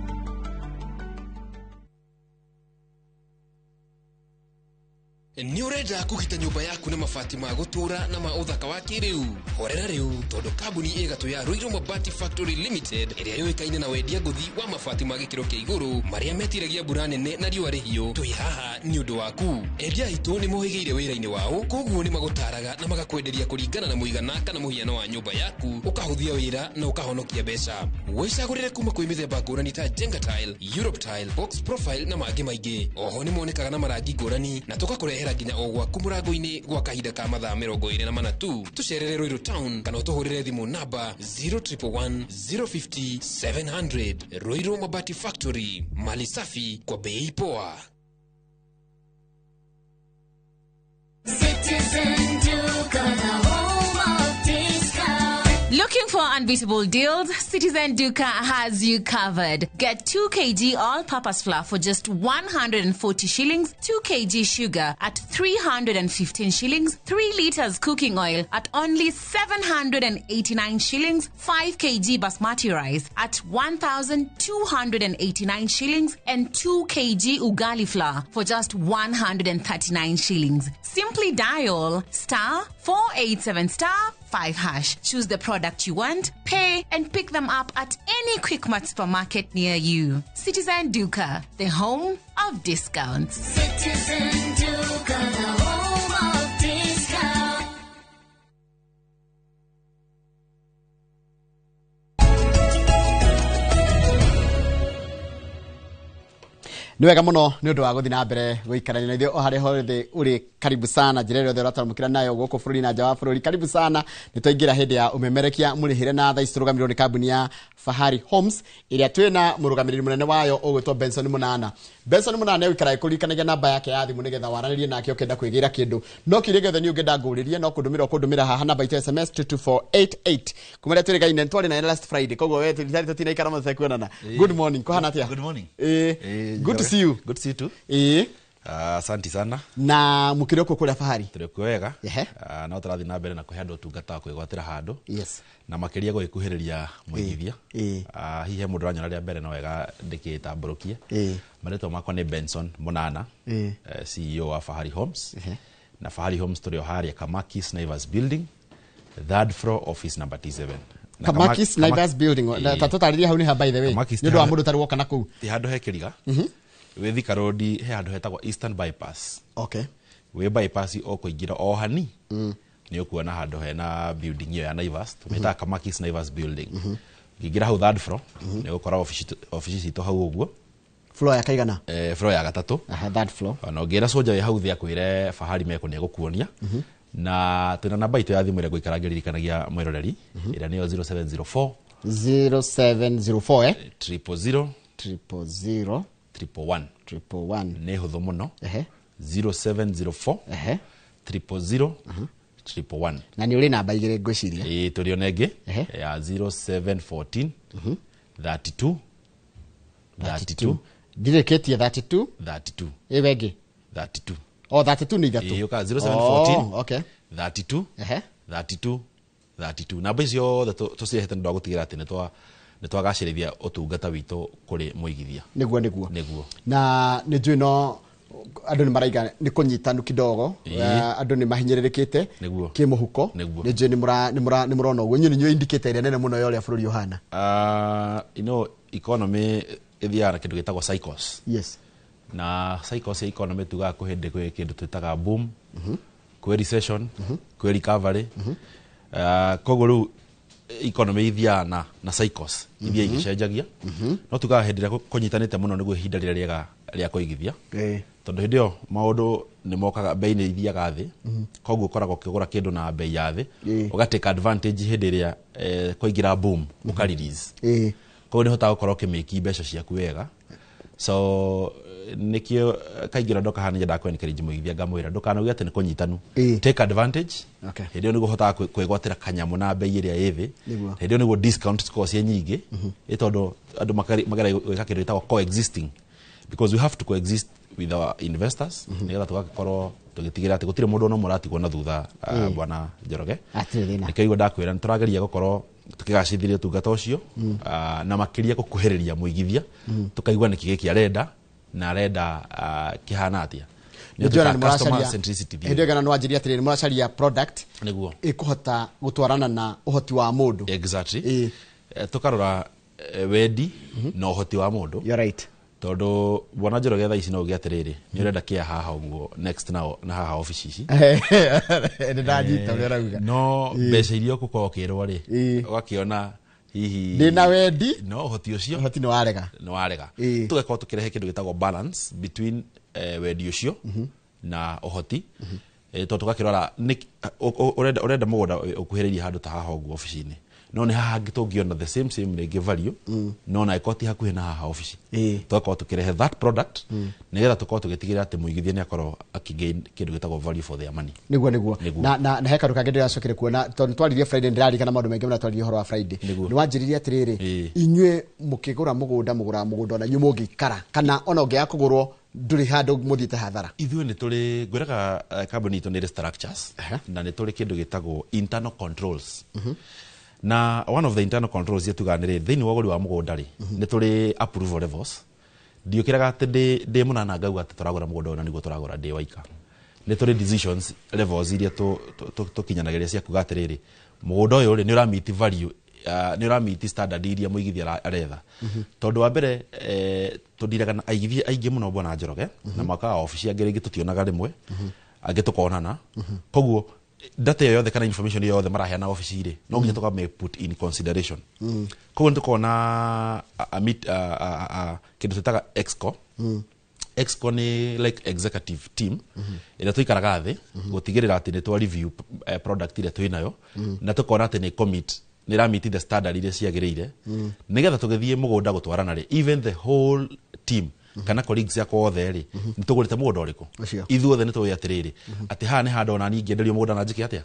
Nĩ ũrenda kũgita nyũmba yaku na mabati ma gũtũũra na ma ũthaka wa kĩrĩu? Horera rĩu, tondũ kambuni ĩgatũ ya Ruiru Mabati Factory Limited, ĩrĩa yũĩkaine na wendia ngũthi wa mabati ma gĩkĩro kĩa igũrũ marĩa metiragia mbura nene na riũa rĩhiũ, twĩ haha nĩ ũndũ waku. Endia aitũ nĩ mohĩgĩire wĩra-inĩ wao, koguo nĩ magũtaraga na magakwenderia kũringana na mũigana kana mũhiano wa nyũmba yaku, ũkahũthia wĩra na ũkahonokia mbeca. Wĩcagũrĩre kuma kwĩ mĩthemba ngũrani ta Jenga Tile, Europe Tile, Box Profile na mangĩ maingĩ. Oho nĩ monekaga na marangi ngũrani na tũgakũrehera nginya o gwaku mũrango-inĩ gwa kahinda ka mathaa 24 tu. Tũcerere Ruiru Town kana ũtũhũrĩre thimũ namba 0111 050 700. Ruiru Mabati Factory, mali safi kwa bei poa. Citizen Duka, the home of discount. Looking for an unbeatable deals? Citizen Duka has you covered. Get 2 kg all-purpose flour for just 140 shillings, 2 kg sugar at 315 shillings, 3 liters cooking oil at only 789 shillings, 5 kg basmati rice at 1,289 shillings, and 2 kg ugali flour for just 139 shillings. Simply dial star 487 star 5 hash. Choose the product you want, pay, and pick them up at any Quickmart supermarket near you. Citizen Duka, the home of discounts. Citizen Duka, the home of discounts. Nĩ wega mũno nĩ ũndũ wa gũthiĩ na mbere gũikarania na ithuĩ o harĩa hothe ũrĩ. Karibu sana njĩra ĩrĩa yothe ũratũramũkĩra nayo gũkũ bũrũri na nja wa bũrũri. Karibu sana. Nĩ twaingĩra hĩndĩ ya ũmemerekia mũrĩhĩre na thaa ici tũrũgamĩrĩrwo nĩ kambuni ya Fahari Homes ĩrĩa twĩna mũrũgamĩrĩri mũnene wayo ũgwĩtwo Benson Munana. Benson Munana ũikaraga kũririkanagia namba yake ya thimũ nĩgetha waranĩrie nake ũkĩenda kwĩgĩra kĩndũ. No kĩũria gĩothe nĩ ũngĩenda ngũrĩrie no kũndũmĩra ũkũndũmĩra haha namba itũ SMS 22488. Kuma rĩrĩa twĩrĩgaine nĩ twarĩ naye last Friday, koguo we tũtirĩ tũtinaikara mũno tũtekuonana. Good morning, kũhana atĩa? Good morning. Good to see you. Good to see you too. Asante sana. Na mũkĩrĩ ũkũ kũrĩa Fahari? Tũrĩ kuo wega. No tũrathiĩ na mbere na kũhe andũ ũtungata wa kwĩgwatĩra handũ. Yes. Na makĩria gũgĩkuhĩrĩria mũigithia. Hihi he mũndũ ũranyona rĩa mbere no wega ndĩkĩtambũrũkie. Marĩtwa makwa nĩ Benson Munana, CEO wa Fahari Homes. Na Fahari Homes tũrĩ o harĩa Kamakis Naivas Building, third floor, office number T7. Kamakis Naivas Building. Ta tũtarĩrie hau nĩ ha, by the way. Nĩ ũndũ wa mũndũ ũtarĩ woka na kũu. Ti handũ he kĩriga. Wĩ Thika Road he handũ hetagwo Eastern Bypass. Okay. Wĩ bypass o kũingĩra o hani nĩ ũkuona handũ hena building ĩyo ya Naivas, tũmĩtaga Kamakis Naivas Building. Ũkĩingĩra hau third floor nĩ ũgũkora ofici citũ hau ũguo. Floor ya kaigana? Floor ya gatatũ. Aha, third floor. Ona ũngĩra soja wĩ hau thĩ akwĩre Fahari meko nĩ egũkuonia. Na twĩna namba itũ ya thimũ ĩrĩa ngũikara ngĩririkanagia mwĩroreri, ĩrĩa nĩyo 0704 0704 000 000 111. 111. Nĩ hũthũ mũno. 0704 000 111. Na nĩ ũrĩ namba igĩrĩ ngwĩciria. Ĩĩ, tũrĩ ona ĩngĩ ya 0714 32 32. Ndirĩkĩtie 32 32. Ĩwe ĩngĩ 32. O 32 nĩ ithatũ. Ĩĩ, ũka 0714 okay 32 32 32. Namba icio ciothe tũcirehete nĩ ũndũ wa gũtigĩrĩra atĩ nĩ twagacĩrithia ũtungata witũ kũrĩ mũigithia. Nĩguo nĩguo. Nĩguo. Na nĩ njũĩ no andũ nĩ maraiga nĩ kũnyitanu kidogo, andũ nĩ mahinyĩrĩrĩkĩte kĩmũhuko. Nĩ njũĩ nĩ mũrona ũguo. Inyuĩ nĩ inyuĩ indicator ĩrĩa nene mũno ya ũrĩa bũrũri ũhana. You know, economy ĩthiaga na kĩndũ gĩtagwo cycles. Yes. Na cycles ya economy tugaga kwĩ hĩndĩ kwĩ kĩndũ twĩtaga boom, kwĩ recession, kwĩ recovery. Koguo rĩu economy ithiaga na cycles ithiaga igĩcenjagia. No tugaga hĩndĩ ĩrĩa kũnyitanĩte mũno nĩguo ihinda rĩrĩa rĩega rĩa kũigithia. Tondũ hĩndĩ ĩyo maũndũ nĩ mokaga, bei nĩ ithiaga thĩ, koguo ũkoragwo ũkĩgũra kĩndũ na bei ya thĩ, ũga take advantage hĩndĩ ĩrĩa kũingĩra boom, ũka release. Koguo nĩ ũhotaga gũkorwo ũkĩmĩki mbeca ciaku wega. So nĩkĩo kaingĩ ndoka haha nĩ nyendaga kũ encourage mũigithia ngamwĩra ndũkanauge atĩ nĩ kũnyitanu. Take advantage. Hĩndĩ ĩyo nĩguo ũhotaga kwĩgwatĩra kanyamũ na bei ĩrĩa ĩ thĩ. Hĩndĩ ĩyo nĩguo discount cikoragwo ciĩ nyingĩ, ĩ tondũ andũ mageragia gwĩka kĩndũ gĩtagwo coexisting, because we have to coexist with our investors nĩgetha tũgakorwo tũgĩtigĩrĩra atĩ gũtirĩ mũndũ ona ũmwe ũratigwo na thutha. Bwana Njoroge, nĩkĩo igua ndakwĩra nĩ tũrageria gũkorwo tũkĩgacĩrithia ũtungata ũcio, na makĩria gũkuhĩrĩria mũigithia, tũkaigua nĩkĩ gĩkĩ arenda na arenda kĩhana atĩa. Customer centricity. Hĩndĩ ĩyo nĩ wanjĩria atĩrĩrĩ, nĩ mũracaria product nĩguo ĩkũhota gũtwarana na ũhoti wa mũndũ. Exactly. Tũkarora wendi na ũhoti wa mũndũ. You're right. Tondũ bwana Njoroge thaa ici no uge atĩrĩrĩ, nĩ ũrenda kĩa haha ũguo next na haha ofici ici. Nĩ ndanyita ũrĩa ũrauga. No mbeca iria ũgũkorwo ũkĩrwo rĩ, ũgakĩona hihi ndĩna wendi no ũhoti ũcio ũhoti nĩ warega. Nĩ warega. Tũgakorwo tũkĩrehe kĩndũ gĩtagwo balance between wendi ũcio na ũhoti. Tondũ tũgakĩrora ũrenda mũgũnda ũkuhĩrĩirie handũ ta haha ũguo ofici-inĩ, No nĩ haha hangĩ tũngĩona the same same rĩngĩ value, no na ĩkorwo ti hakuhĩ na haha obici, tũgakorwo tũkĩrehe that product nĩgetha tũkorwo tũgĩtigĩrĩra atĩ mũigithia nĩ akorwo akĩgain kĩndũ gĩtagwo value for their money. Niguo. Nĩguo. Na he kaũndũ kangĩ ndĩracokire kuona tondũ twaririe Friday, ndĩraririkana maũndũ maingĩ mũno twaririe ũhoro wa Friday. Nĩguo. Nĩ wanjĩrire atĩrĩrĩ, inyuĩ mũkĩgũra mũgũnda, mũgũraga mũgũnda ona inyuĩ mũngĩikara kana ona ũngĩaga kũgũrwo ndũrĩ handũ mũthiĩte hathara. Ithuĩ nĩ tũrĩ, ngwĩraga, kambuni itũ nĩ ĩrĩ structures na nĩ tũrĩ kĩndũ gĩtagwo internal controls, na one of the internal controls iria tugaga nĩ rĩ, thĩinĩ wa ũgũri wa mũgũnda rĩ, nĩ tũrĩ approval levels. Ndiũkĩraga atĩ ndĩ mũnana ngauga atĩ tũragũra mũgũnda ũyũ na nĩguo tũragũra ndĩ waika. Nĩ tũrĩ decisions levels iria tũkinyanagĩria cia kuga atĩrĩrĩ, mũgũnda ũyũ rĩ, nĩ ũramiti value, nĩ ũramiti standard iria mũigithia aretha. Tondũ wa mbere, tũndiraga na aigithia aingĩ mũno, bwana Njoroge, na mwaka wa obici angĩ rĩngĩ tũtionaga rĩmwe, angĩ tũkonana. Koguo data ĩyo yothe kana information ĩyo yothe maraheana obici rĩ, no nginya tũkame put in consideration. Koguo nĩ tũkoragwo na a kĩndũ twĩtaga exco. Exco nĩ like executive team ĩrĩa tũikaraga thĩ gũtigĩrĩra atĩ nĩ twa review product ĩrĩa twĩ nayo, na tũkona atĩ nĩ commit, nĩ ĩramiti the standard iria ciagĩrĩire, nĩgetha tũgĩthiĩ mũgũnda gũtwarana rĩ, even the whole team kana colleagues ciakwa othe rĩ, nĩ tũgũrĩte mũgũnda ũrĩkũ. Ũcio. Ithuothe nĩ tũĩ atĩrĩrĩ, atĩ haha nĩ handũ ona niĩ ingĩenderio mũgũnda na njĩke atĩa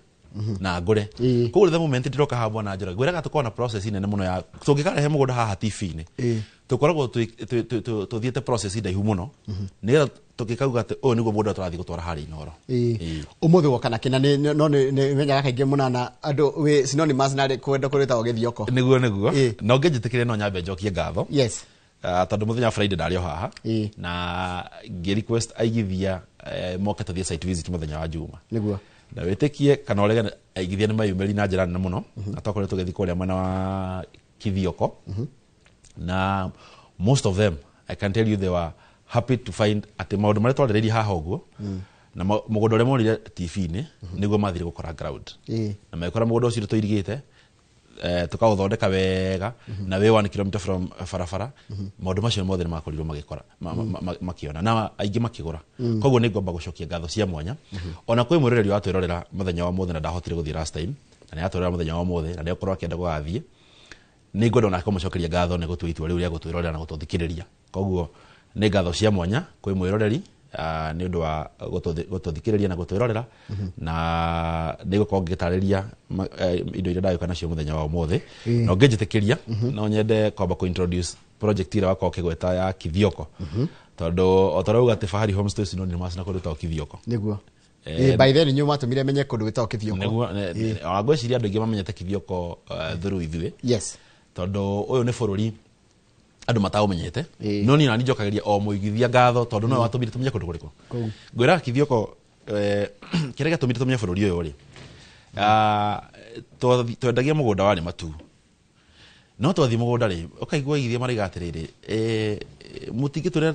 na ngũre. Koguo the moment ndĩroka haha, bwana Njoroge, ngwĩraga tũkorwo na process nene mũno ya tũngĩkarehe mũgũnda haha TV-inĩ, tũkoragwo tũthiĩte process ndaihu mũno nĩgetha tũgĩkauga atĩ ũyũ nĩguo mũgũnda tũrathiĩ gũtwara harĩa Inooro. Ũmũthĩ woka na kĩna no nĩ menyaga kaingĩ mũnana andũ wĩ synonymous na kwenda kũrĩtagwo gĩthioko. Nĩguo. Na ũngĩnjĩtĩkĩria no nyambe njokie ngatho. Yes. Tondũ mũthenya wa Friday ndarĩ o haha na ngĩ request aigithia moke tũthiĩ site visit mũthenya wa Juma. Na wĩtĩkie kana ũregane, aigithia nĩ mayumĩri na njĩra nene mũno, na twakoretwo tũgĩthiĩ kũrĩa mwena wa Kithioko, na most of them, I can tell you, they were happy to find atĩ maũndũ marĩa twarĩrĩirie haha ũguo na mũgũnda ũrĩa monire TV-inĩ nĩguo mathire gũkora ground, na magĩkora mũgũnda ũcio tũirigĩte, tukaũthondeka wega na wĩ 1 km from barabara. Maũndũ macio mothe nĩ makorirwo magĩkora makĩona na aingĩ makĩgũra. Koguo nĩ ngomba gũcokia ngatho cia mwanya ona kwĩ mwĩroreri watwĩrorera mũthenya wa mũthĩ na ndahotire gũthiĩ last time, na nĩ atwĩrorera mũthenya wa mũthĩ na nĩ akorwo akĩenda gũgathiĩ, nĩ ngwenda onake kũmũcokeria ngatho nĩ gũtua itua rĩu rĩa gũtwĩrorera na gũtũthikĩrĩria. Koguo nĩ ngatho cia mwanya kwĩ mwĩroreri, nĩ ũndũ wa gũtũthikĩrĩria na gũtwĩrorera, na nĩ gũkorwo ngĩtarĩria indo iria ndagĩũka nacio mũthenya wa ũmũthĩ. Na ũngĩnjĩtĩkĩria, no nyende kwamba kũ introduce project ĩrĩa wakorwo ũkĩgweta ya Kithioko, tondũ o ta ũrĩa uga atĩ Fahari Homestays synonymous na kũndũ gwĩtagwo Kithioko. Nĩguo. By then inyuĩ mwatũmire menye kũndũ gwĩtagwo Kithioko. Nĩguo, ona ngwĩciria andũ aingĩ mamenyete Kithioko through ithuĩ, tondũ ũyũ nĩ bũrũri andũ mataũmenyete. No niĩ nani njokagĩria o mũigithia ngatho tondũ nowe watũmire tũmenye kũndũ kũrĩkũ. Kũu. Ngwĩraga Kithioko, kĩrĩa gĩatũmire tũmenye bũrũri ũyũ rĩ, twendagia mũgũnda warĩ matu, no twathiĩ mũgũnda rĩ, ũkaigua aigithia maraiga atĩrĩrĩ, mũtingĩtwĩra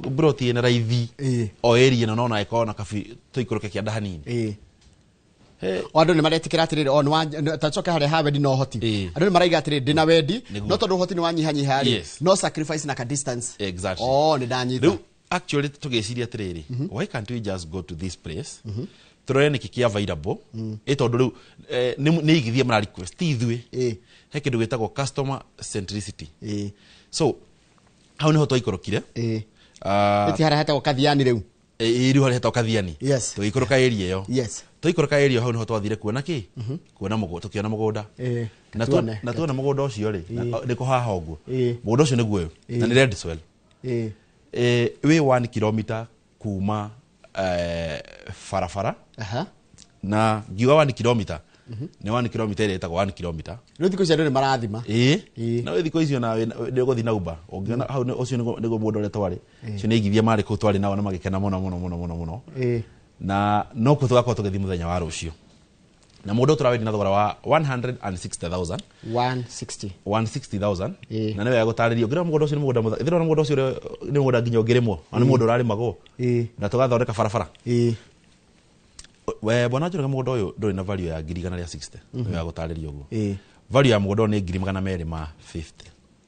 broti ĩna raithi o area ĩno no na ĩkorwo na kabi tũikũrũke kĩanda hanini? O andũ nĩ maretĩkĩra atĩrĩrĩ, o tacoke harĩa ha wendi na ũhoti. Andũ nĩ maraiga atĩrĩrĩ, ndĩna wendi, no tondũ ũhoti nĩ wanyihanyiha rĩ, no sacrifice na ka distance. Exactly. O nĩ ndanyita. Rĩu actually tũgĩciria atĩrĩrĩ, why can't we just go to this place, tũrore nĩkĩ kĩ available, ĩ tondũ rĩu nĩ igithia mara request, ti ithuĩ. He kĩndũ gĩtagwo customer centricity. So hau nĩho twaikũrũkire. Ĩti harĩa hetagwo Kathiani rĩu? Ĩ, rĩu harĩa hetagwo Kathiani. Tũgĩikũrũka area ĩyo. Twaikũrũka area hau nĩho twathire kuona kĩ, kuona mũgũnda, tũkĩona mũgũnda. Na Tuone. Na tuona mũgũnda ũcio rĩ, nĩkũ haha ũguo, mũgũnda ũcio nĩguo ũyũ, na nĩ red soil. Wĩ 1 kilometer kuma barabara. Na ngiuga 1 kilometer, nĩ 1 kilometer ĩrĩa ĩtagwo 1 kilometer. Rĩu thikũ ici andũ nĩ marathima. Ĩĩ, na thikũ icio na nĩ ũgũthiĩ na Uber ũngĩona hau ũcio nĩguo mũgũnda ũrĩa twarĩ. Ũcio nĩ aigithia marĩ kũu twarĩ nao na magĩkena mũno mũno mũno mũno mũno. Na no kuo tũgakorwo tũgĩthiĩ mũthenya wa rũciũ, na mũgũnda ũyũ tũrawendia na thogora wa 160,000. 160. 160,000. Na nĩ wega gũtarĩria, ũngĩrora mũgũnda ũcio nĩ mũgũnda mũthaka. Ithĩrona mũgũnda ũcio nĩ mũgũnda nginya ũngĩrĩmwo, ona nĩ mũgũnda ũrarĩmagwo na tũgathondeka barabara. We bwana Njoroge, mũgũnda ũyũ ndũrĩ na value ya 160,000. Nĩ wega gũtarĩria ũguo. Value ya mũgũnda ũyũ nĩ 250,000.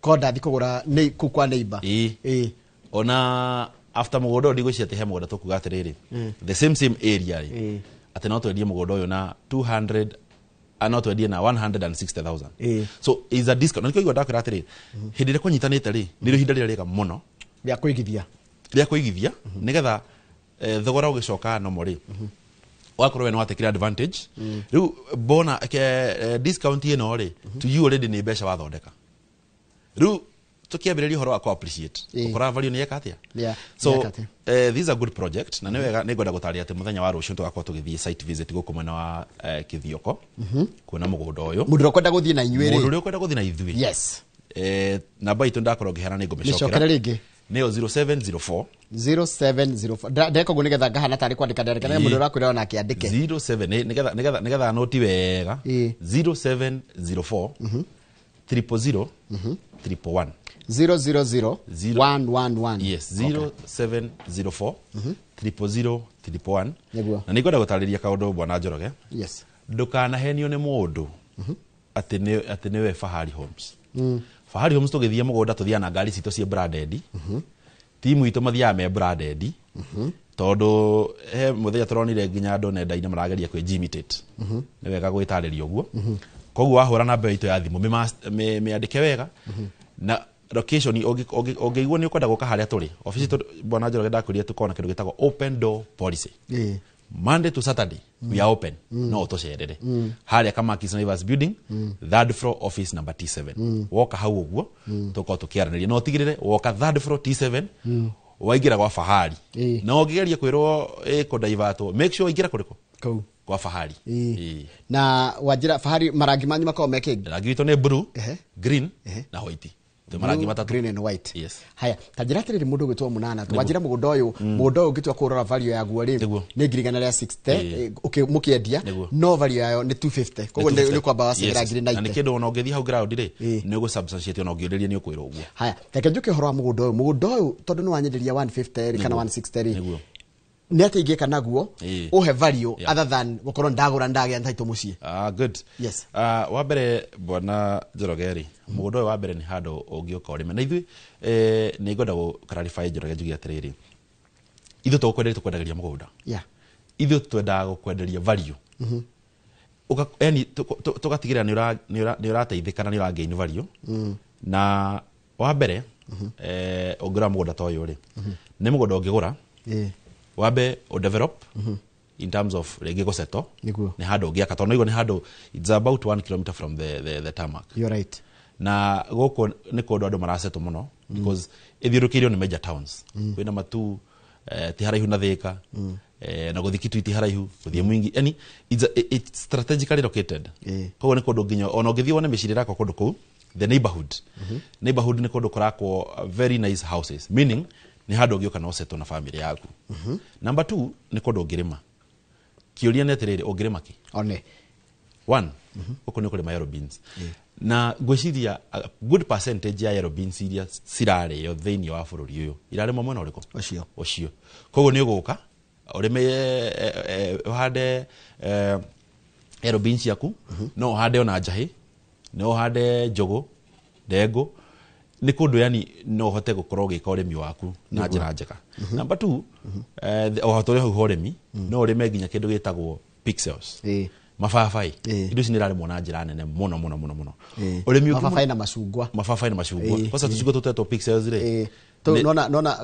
Ko ndathi kũgũra nĩ kũu kwa neighbor. Ĩĩ. Ona after mũgũnda ũyũ ndigwĩciria atĩ he mũgũnda tũkuga atĩrĩrĩ, the same same area rĩ, atĩ no twendie mũgũnda ũyũ na 200 No twendie na 160,000. So is a discount. Na nĩkĩo ndakwĩra atĩrĩ, hĩndĩ ĩrĩa kũnyitanĩte rĩ, nĩrĩo ihinda rĩrĩa rĩega mũno rĩa kũigithia, rĩa kũigithia nĩgetha thogora ũgĩcoka nomo rĩ, wakorwo we nĩwatekire advantage. Rĩu bona discount ĩno rĩ, to you already nĩ mbeca wathondeka. Rĩu tukiambĩrĩria ũhoro wa ku appreciate, ũkoraga value nĩ yeka atĩa. So this is a good project, na nĩ wega nĩ ngwenda gũtarĩria atĩ mũthenya wa rũciũ tũgakorwo tũgĩthiĩ site visit gũkũ mwena wa Kithioko, kuona mũgũnda ũyũ. Mũndũ ũrĩa ũkwenda gũthiĩ na inyuĩ rĩ, mũndũ ũrĩa ũkwenda gũthiĩ na ithuĩ, yes, namba itũ ndakorwo ngĩheana nĩ ngũmĩcokera rĩngĩ, nĩyo 0704 0704. Ndeka ũguo nĩgetha ngahana tarĩ kwandĩka ndandĩka, nĩgetha mũndũ ũrakwĩra ona akĩandĩke. 07 nĩgetha nĩgetha noti wega, 0704 000 111. 000 111. Yes, 0704 000 111. Nĩguo. Na nĩngwenda gũtarĩria kaũndũ bwana Njoroge. Yes. Ndũkanahenio nĩ mũndũ atĩ nĩwe Fahari Homes. Fahari Homes tũgĩthiĩ mũgũnda tũthiaga na ngari citũ ciĩ branded. Timu itũ mathiaga me branded. Tondũ he mũthenya tũronire nginya andũ nenda-inĩ marageria kwĩ-imitate. Nĩ wega gwĩtarĩria ũguo. Koguo wahũra namba itũ ya thimũ mĩandĩke wega na location. Ũngĩigua nĩ ũkwenda gũka harĩa tũrĩ ofici, bwana Njoroge ndakwĩrire tũkorwo na kĩndũ gĩtagwo open door policy. Monday to Saturday we are open. No ũtũcerere harĩa Kamakis Naivas building, third floor, office number T7. Woka hau ũguo tũkorwo tũkĩaranĩria, no ũtigĩrĩre woka third floor T7, waingĩra gwa Fahari. Na ũngĩgeria kwĩrwo ĩkũndaivatwo, make sure waingĩra kũrĩkũ? Kũu kwa Fahari. Na wanjĩra Fahari marangi manyu makoragwo me kĩ? Rangi witũ nĩ blue, green na white. Nĩ marangi matatũ. Green and white. Yes. Haya, ta njĩra atĩrĩrĩ, mũndũ ũgwĩtwo Mũnana, wanjĩra mũgũnda ũyũ, mũgũnda ũyũ ũngĩtua kũrora value yaguo rĩ, nĩ 160,000 mũkĩendia, no value yayo nĩ 250. Koguo nĩ kwamba wacigĩra 90. Na nĩ kĩndũ ona ũngĩthiĩ hau ground rĩ, nĩ ũgũ substantiate, ona ũngĩũrĩria nĩ ũkwĩrwo ũguo. Haya, reke njũke ũhoro wa mũgũnda ũyũ. Mũgũnda ũyũ tondũ nĩ wanyenderia 150 rĩ, kana 160 rĩ, nĩ atĩa ingĩka naguo ũhe value other than gũkorwo ndagũra ndagĩa title mũciĩ? Good. Yes. Wa mbere bwana Njoroge rĩ, mũgũnda ũyũ wa mbere nĩ handũ ũngĩũka ũrĩme. Na ithuĩ nĩ ngwenda gũ clarify Njoroge njuge atĩrĩrĩ, ithuĩ tũgũkwenderia tũkwendagĩria mũgũnda. Ithuĩ twendaga gũkwenderia value. Yani tũgatigĩrĩra nĩ ũrateithĩka na nĩ ũra gain value. Na wa mbere ũngĩgũra mũgũnda ta ũyũ rĩ, nĩ mũgũnda ũngĩgũra wambe o develop in terms of rĩngĩ gũsettle. Nĩ handũ ũngĩaka, tondũ nĩguo nĩ handũ it's about 1 kilometer from the tarmac. You're right. Na gũkũ nĩ kũndũ andũ marasettle mũno because ĩthiũrũkĩirio nĩ major towns. Kwĩna Matu, ti haraihu na Thika, na gũthiĩ Kitui ti haraihu, gũthiĩ Mwingi. Yani it's strategically located. Koguo nĩ kũndũ nginya ona ũngĩthiĩ wone mĩciĩ ĩrakwo kũndũ kũu, the neighborhood. Neighborhood nĩ kũndũ kũrakwo very nice houses, meaning nĩ handũ ũngĩũka na ũsettle na family yaku. Number 2, nĩ kũndũ ũngĩrĩma. Kĩũria nĩ atĩrĩrĩ, ũngĩrĩma kĩ? One. One, gũkũ nĩ kũrĩma yellow beans. Na ngwĩciria a good percentage ya yellow beans iria cirarĩo thĩinĩ wa bũrũri ũyũ irarĩmwo mwena ũrĩkũ? Ũcio. Ũcio. Koguo nĩ ũgũka ũrĩme, ũhande yellow beans ciaku, no ũhande ona njahĩ, no ũhande njũgũ, ndengũ. Nĩ kũndũ yani no ũhote gũkorwo ũgĩka ũrĩmi waku na njĩra njega. Number 2, o tũrĩ hau ũrĩmi, no ũrĩme nginya kĩndũ gĩtagwo pixels. Mababaĩ. Indo ici nĩ irarĩmwo na njĩra nene mũno mũno mũno mũno. Ũrĩmi ũngĩ mababaĩ na macungwa. Mababaĩ na macungwa. Kwanza tũcungwa tũtetwo pixels rĩ. Nona nona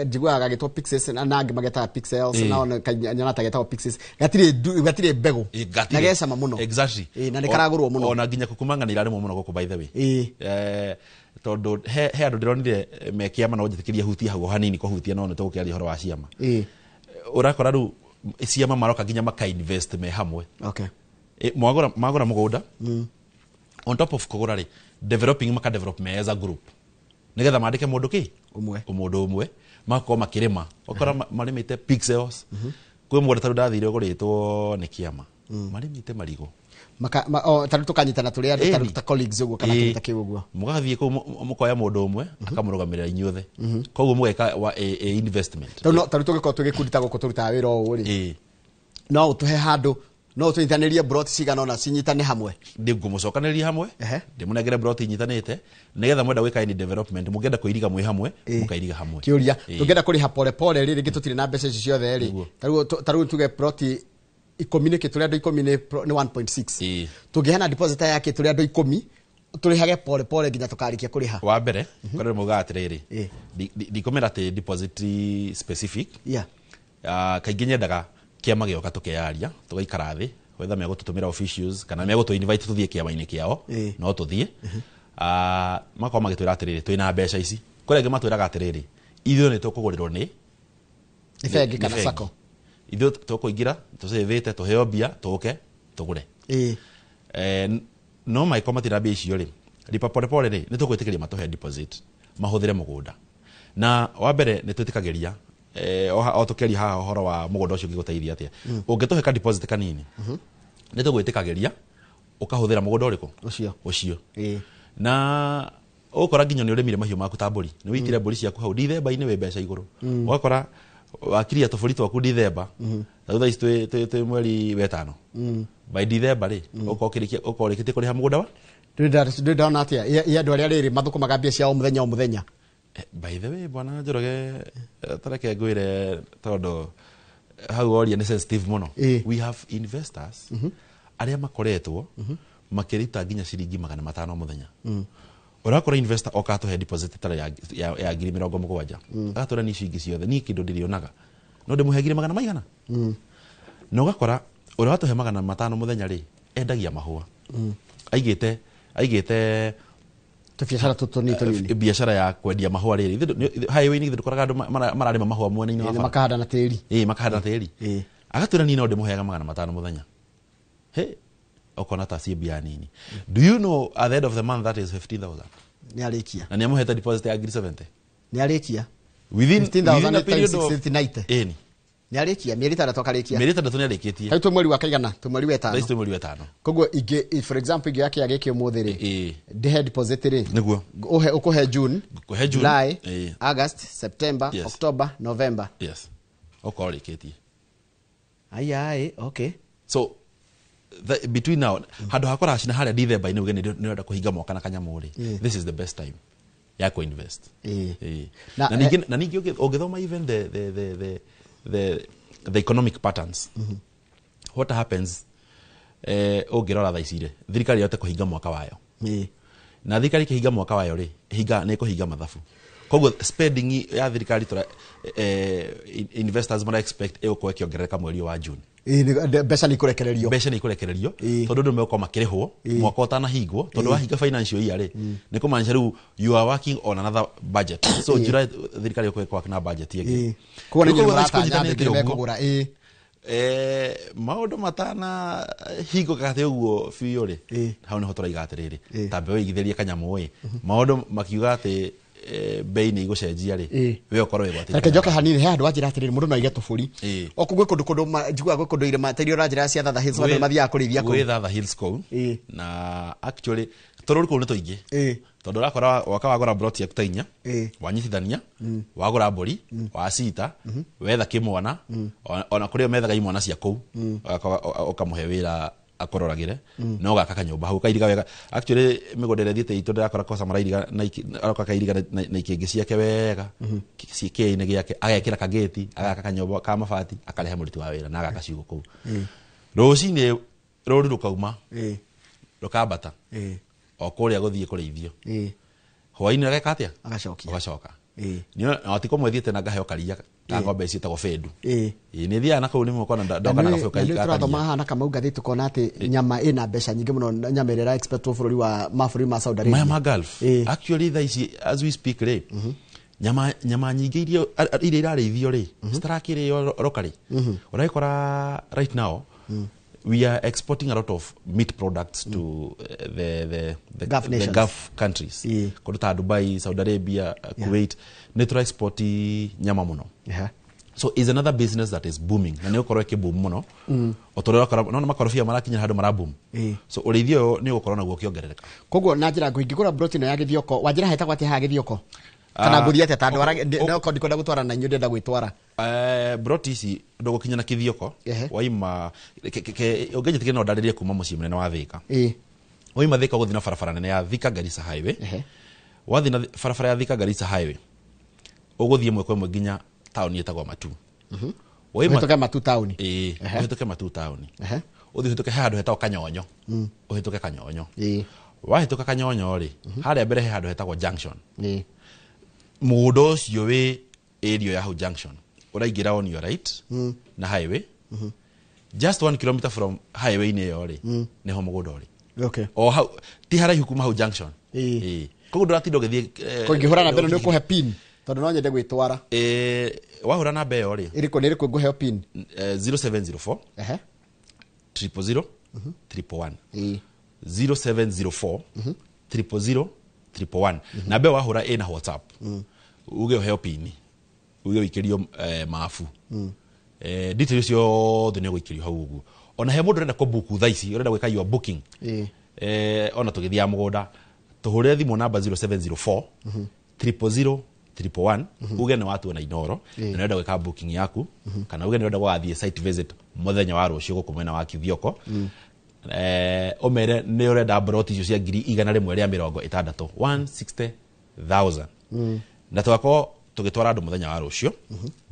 njiguaga gagĩtwo pixels na angĩ magetaga pixels, na ona nyona ta getagwo pixels. Gatirĩ mbegũ. Na gecama mũno. Exactly. Na nĩ karagũrwo mũno. Ona nginya kukumanga nĩ irarĩmwo mũno gũkũ by the way. Tondũ he andũ ndĩronire me kĩama, no njĩtĩkĩrie hutie hau hanini kũhutia, no nĩ tũgũkĩaria ũhoro wa ciama. Ũrakora rĩu ciama maroka nginya maka invest me hamwe. Okay. Magũra mũgũnda. On top of kũgũra rĩ, developing maka develop me as a group. Nĩgetha mandĩke mũndũ kĩ? Ũmwe. Mũndũ ũmwe. Magakorwo makĩrĩma. Ũkora marĩmĩte pixels. Kwĩ mũgũnda tarĩu ndathire ũgũrĩtwo nĩ kĩama. Marĩmĩte marigũ. Tarĩu tũkanyitana tũrĩ andũ ta colleagues ũguo kana kĩndũ ta kĩu ũguo. Mũgathiĩ kũu mũkoya mũndũ ũmwe akamũrũgamĩrĩra inyuothe. Koguo mũgeka investment. Tarĩu tũngĩkorwo twĩ gĩkundi ta gũkũ tũrutaga wĩra ũũ rĩ, no ũtũhe handũ, no tũnyitanĩrie broti cigana ũna cinyitane hamwe. Ndĩngũmũcokanĩrĩria hamwe, ndĩmũnengere broti inyitanĩte, nĩgetha mwenda gwĩka any development, mũngĩenda kũiriga mwĩ hamwe, mũkairiga hamwe. Kĩũria, tũngĩenda kũrĩha pole pole rĩ, rĩngĩ tũtirĩ na mbeca ici ciothe rĩ, tarĩu tuge broti 10 nĩkĩ tũrĩ andũ 10 nĩ 1.6 tũngĩheana deposit yake tũrĩ andũ 10 tũrĩhage pole pole nginya tũkarĩkia kũrĩha. Wa mbere kũrĩ muga atĩrĩrĩ, ndikomera atĩ deposit specific. Kaingĩ nyendaga kĩama gĩoka tũkeyaria tũgaikara thĩ whether megũtũtũmĩra officials kana megũtũ invite tũthiĩ kĩama-inĩ kĩao, no tũthiĩ. Makorwo magĩtwĩra atĩrĩrĩ twĩna mbeca ici, kũrĩ angĩ matwĩraga atĩrĩrĩ ithuĩ nĩ tũkũgũrĩrwo nĩ bengi kana sacco, ithuĩ tũkũingĩra tũcĩvĩte tũheo mbia tũke tũgũre. No mangĩkorwo matirĩ mbia icio rĩ, lipa pole pole rĩ nĩ tũgwĩtĩkĩria matũhe deposit mahũthĩre mũgũnda. Na wa mbere nĩ twĩtĩkagĩria o tũkĩaria haha ũhoro wa mũgũnda ũcio ũngĩgũteithia atĩa, ũngĩtũhe ka deposit kanini nĩ tũgwĩtĩkagĩria ũkahũthĩra mũgũnda ũrĩkũ ũcio. Na ũgũkora nginya nĩ ũrĩmire mahiũ maku ta mbũri, nĩ wĩitire mbũri ciaku hau Dithemba-inĩ wĩ mbeca igũrũ, ũgakora wakiria tũbũri twaku Dithemba, ta thutha ici twĩ mweri wetano, by Dithemba rĩ ũkorwo ũrĩkĩtie kũrĩha mũgũnda wa ndũrĩ ndona atĩa ya andũ arĩa rĩrĩ mathũkũmaga mbia ciao mũthenya o mũthenya. By the way bwana Njoroge, tareke ngwĩre tondũ hau woria nĩ sensitive mũno. We have investors arĩa makoretwo makĩruta nginya ciringi 500 mũthenya. Ũrakora investor oka atũhe deposit ĩtarĩ ya 70,000, agatwĩra ni ici ingĩ ciothe niĩ kĩndũ ndĩrĩonaga no ndĩmũhe 100 maigana. Na ũgakora ũrĩa watũhe 500 mũthenya rĩ endagia mahũa, aigĩte tũbiacara tũnini biacara ya kwendia mahũa rĩrĩ highway-inĩ ndũkoraga andũ mararĩma mahũa mwena-inĩ wa bara, makahanda na tĩri. Makahanda na tĩri. Agatwĩra niĩ no ndĩmũheaga 500 mũthenya. He ũkona ta ciĩ mbia nini. Do you know at the end of the month that is 15,000? Nĩ arĩkia. Na nĩ amũhete deposit ya 70,000. Nĩ arĩkia. Within 15,000 a period of 60 90. Nĩ arĩkia mĩeri 6 akarĩkia. Mĩeri 6 nĩ arĩkĩtie. Hau twĩ mweri wa kaigana? Twĩ mweri wa 5. Thaa ici twĩ mweri wa 5. Koguo ingĩ for example ingĩoya kĩaya gĩkĩ ũmũthĩ rĩ, ndĩhe deposit rĩ, nĩguo ũkũhe June, July, August, September, October, November. Yes. Ũkorwo ũrĩkĩtie. Ai okay. So between now handũ ha kũracina harĩa Dithemba-inĩ uge nĩ ũrenda kũhinga mwaka na kanyamũ rĩ, this is the best time ya kũ-invest. Na ningĩ ũngĩthoma even the economic patterns, what happens ũngĩrora thaa ici rĩ, thirikari yote kũhinga mwaka wayo, na thirikari ĩkĩhinga mwaka wayo rĩ, nĩ ĩkũhinga mathabu. Koguo spending ya thirikari investors mara expect ĩgũkorwo ĩkĩongerereka mweri wa June. Mbeca nĩ ikũrekererio, mbeca nĩ ikũrekererio tondũ andũ megũkorwo makĩrĩhwo mwaka ũtanahingwo, tondũ wahinga financial year rĩ nĩ kũmaanisha rĩu you are working on another budget. So July thirikari ĩgũkorwo na budget ĩngĩ. Koguo nĩ mũratanya andũ mekũgũra. Maũndũ matana hingo gatĩ ũguo biũ rĩ, hau nĩho tũraiga atĩrĩrĩ tambe wĩigithĩrie kanyamũ ĩ, maũndũ makiuga atĩ bei nĩ igũcenjia rĩ, we ũkorwo wĩgwatĩte. Reke njoke hanini, he handũ wanjĩra atĩrĩrĩ mũndũ no aige tũbũri o kũu gwĩ kũndũ kũndũ njiguaga gwĩ kũndũ irĩma ta iria ũranjĩra cia Thatha Hills, andũ mathiaga kũrĩithia kũu. Gwĩ Thatha Hills kũu, na actually tũrũri kũu nĩ tũingĩ, tondũ ũrakora waka wagũra broti yaku ta 4, wanyitithania, wagũra mbũri, wacita, wetha kĩmwana, ona kũrĩ o methaga imwana cia kũu, ũkamũhe wĩra akororagire, no gaka kanyũmba hau kairiga wega. Actually mĩgũnda ĩrĩa thiĩte itũ ndĩrakora kosa marairiga na aroka kairiga na ikĩngĩ ciake wega kĩĩ-inĩ gĩake, agekĩra kagĩti, agaka kanyũmba ka mabati, akarehe mũruti wa wĩra na agaka ciugũ kũu. Rũcinĩ rũru rũkauma rũkambata o kũrĩa gũthiĩ kũrĩithio, hwaĩ-inĩ ageka atĩa? Agacokia. Ũgacoka. Na ti kũmwe thiĩte na ngaheo karia ka ng'ombe ciĩtagwo bendu. Nĩ thiaga na kũu nĩ mũkona ndoka na gabeo karia. Tũrathoma haha na Kamau ngathĩti tũkona atĩ nyama ĩna mbeca nyingĩ mũno, nyama ĩrĩa ĩra-export bũrũri wa mabũrũri ma Saudi Arabia. Maya ma Gulf. Actually thaa ici as we speak rĩ, nyama nyingĩ iria irarĩithio rĩ citarakĩrĩo locally. Ũragĩkora right now we are exporting a lot of meat products to the Gulf countries. Kũndũ ta Dubai, Saudi Arabia, Kuwait, nĩ tũra export nyama mũno. So is another business that is booming. Na nĩ ũkorwo ĩkĩ boom mũno. O tũrĩa ũrakora no makorobia marakinya handũ mara boom. So ũrĩithia ũyũ nĩ ũgũkorwo naguo ũkĩongerereka. Koguo na njĩra nguhĩ ingĩgũra broti ĩno ya Gĩthioko, wanjĩra hetagwo atĩa haha Gĩthioko? Kana ngũthiĩ atĩa tondũ no ndikwenda gũtwara na inyuĩ ndĩrenda gwĩtwara. Broti ici ndũgũkinya na Kĩthioko, waima ũngĩnjĩtĩkĩria no ndarĩrie kuma mũciĩ mũnene wa Thika. Waima Thika ũgũthiĩ na barabara nene ya Thika Garissa Highway. Wathiĩ na barabara ya Thika Garissa Highway ũgũthiĩ ĩmwe kwa ĩmwe nginya taũni ĩtagwo Matu. Ũhĩtũke Matu taũni. Ĩĩ, ũhĩtũke Matu taũni. Ũthiĩ ũhĩtũke he handũ hetagwo Kanyonyo. Ũhĩtũke Kanyonyo. Wahĩtũka Kanyonyo rĩ, harĩa mbere he handũ hetagwo Junction. Mũgũnda ũcio wĩ area ya hau Junction. Ũraingĩra on your right na highway. Just 1 kilometer from highway-inĩ ĩyo rĩ, nĩho mũgũnda ũrĩ. Okay. O hau ti haraihu kuma hau Junction. Ĩĩ. Koguo ndũratinda ũgĩthiĩ Ko ingĩhũra namba ĩno nĩ ũkũhe pin tondũ no nyende gwĩtwara. Wahũra namba ĩyo rĩ. Ĩrĩkũ nĩ ĩrĩkũ ngũheo pin? 0704 000 111. 0704 000 111. Namba ĩyo wahũra ĩna WhatsApp. Uge ũheo pin. Uge ũikĩrio mabu. Details ciothe nĩ ũgũikĩrio hau ũguo. Ona he mũndũ ũrenda kũbuku thaa ici, ũrenda gwĩka your booking. Ona tũgĩthiaga mũgũnda tũhũrĩre thimũ namba 0704 000 111 uge nĩ watuona Inooro na nĩ ũrenda gwĩka booking yaku, kana uge nĩ ũrenda gũgathiĩ site visit mũthenya wa rũciũ gũkũ mwena wa Kithioko. Ũmere nĩ ũrenda broti icio cia 160,000, 160,000. Na tũgakorwo tũgĩtwara andũ mũthenya wa rũciũ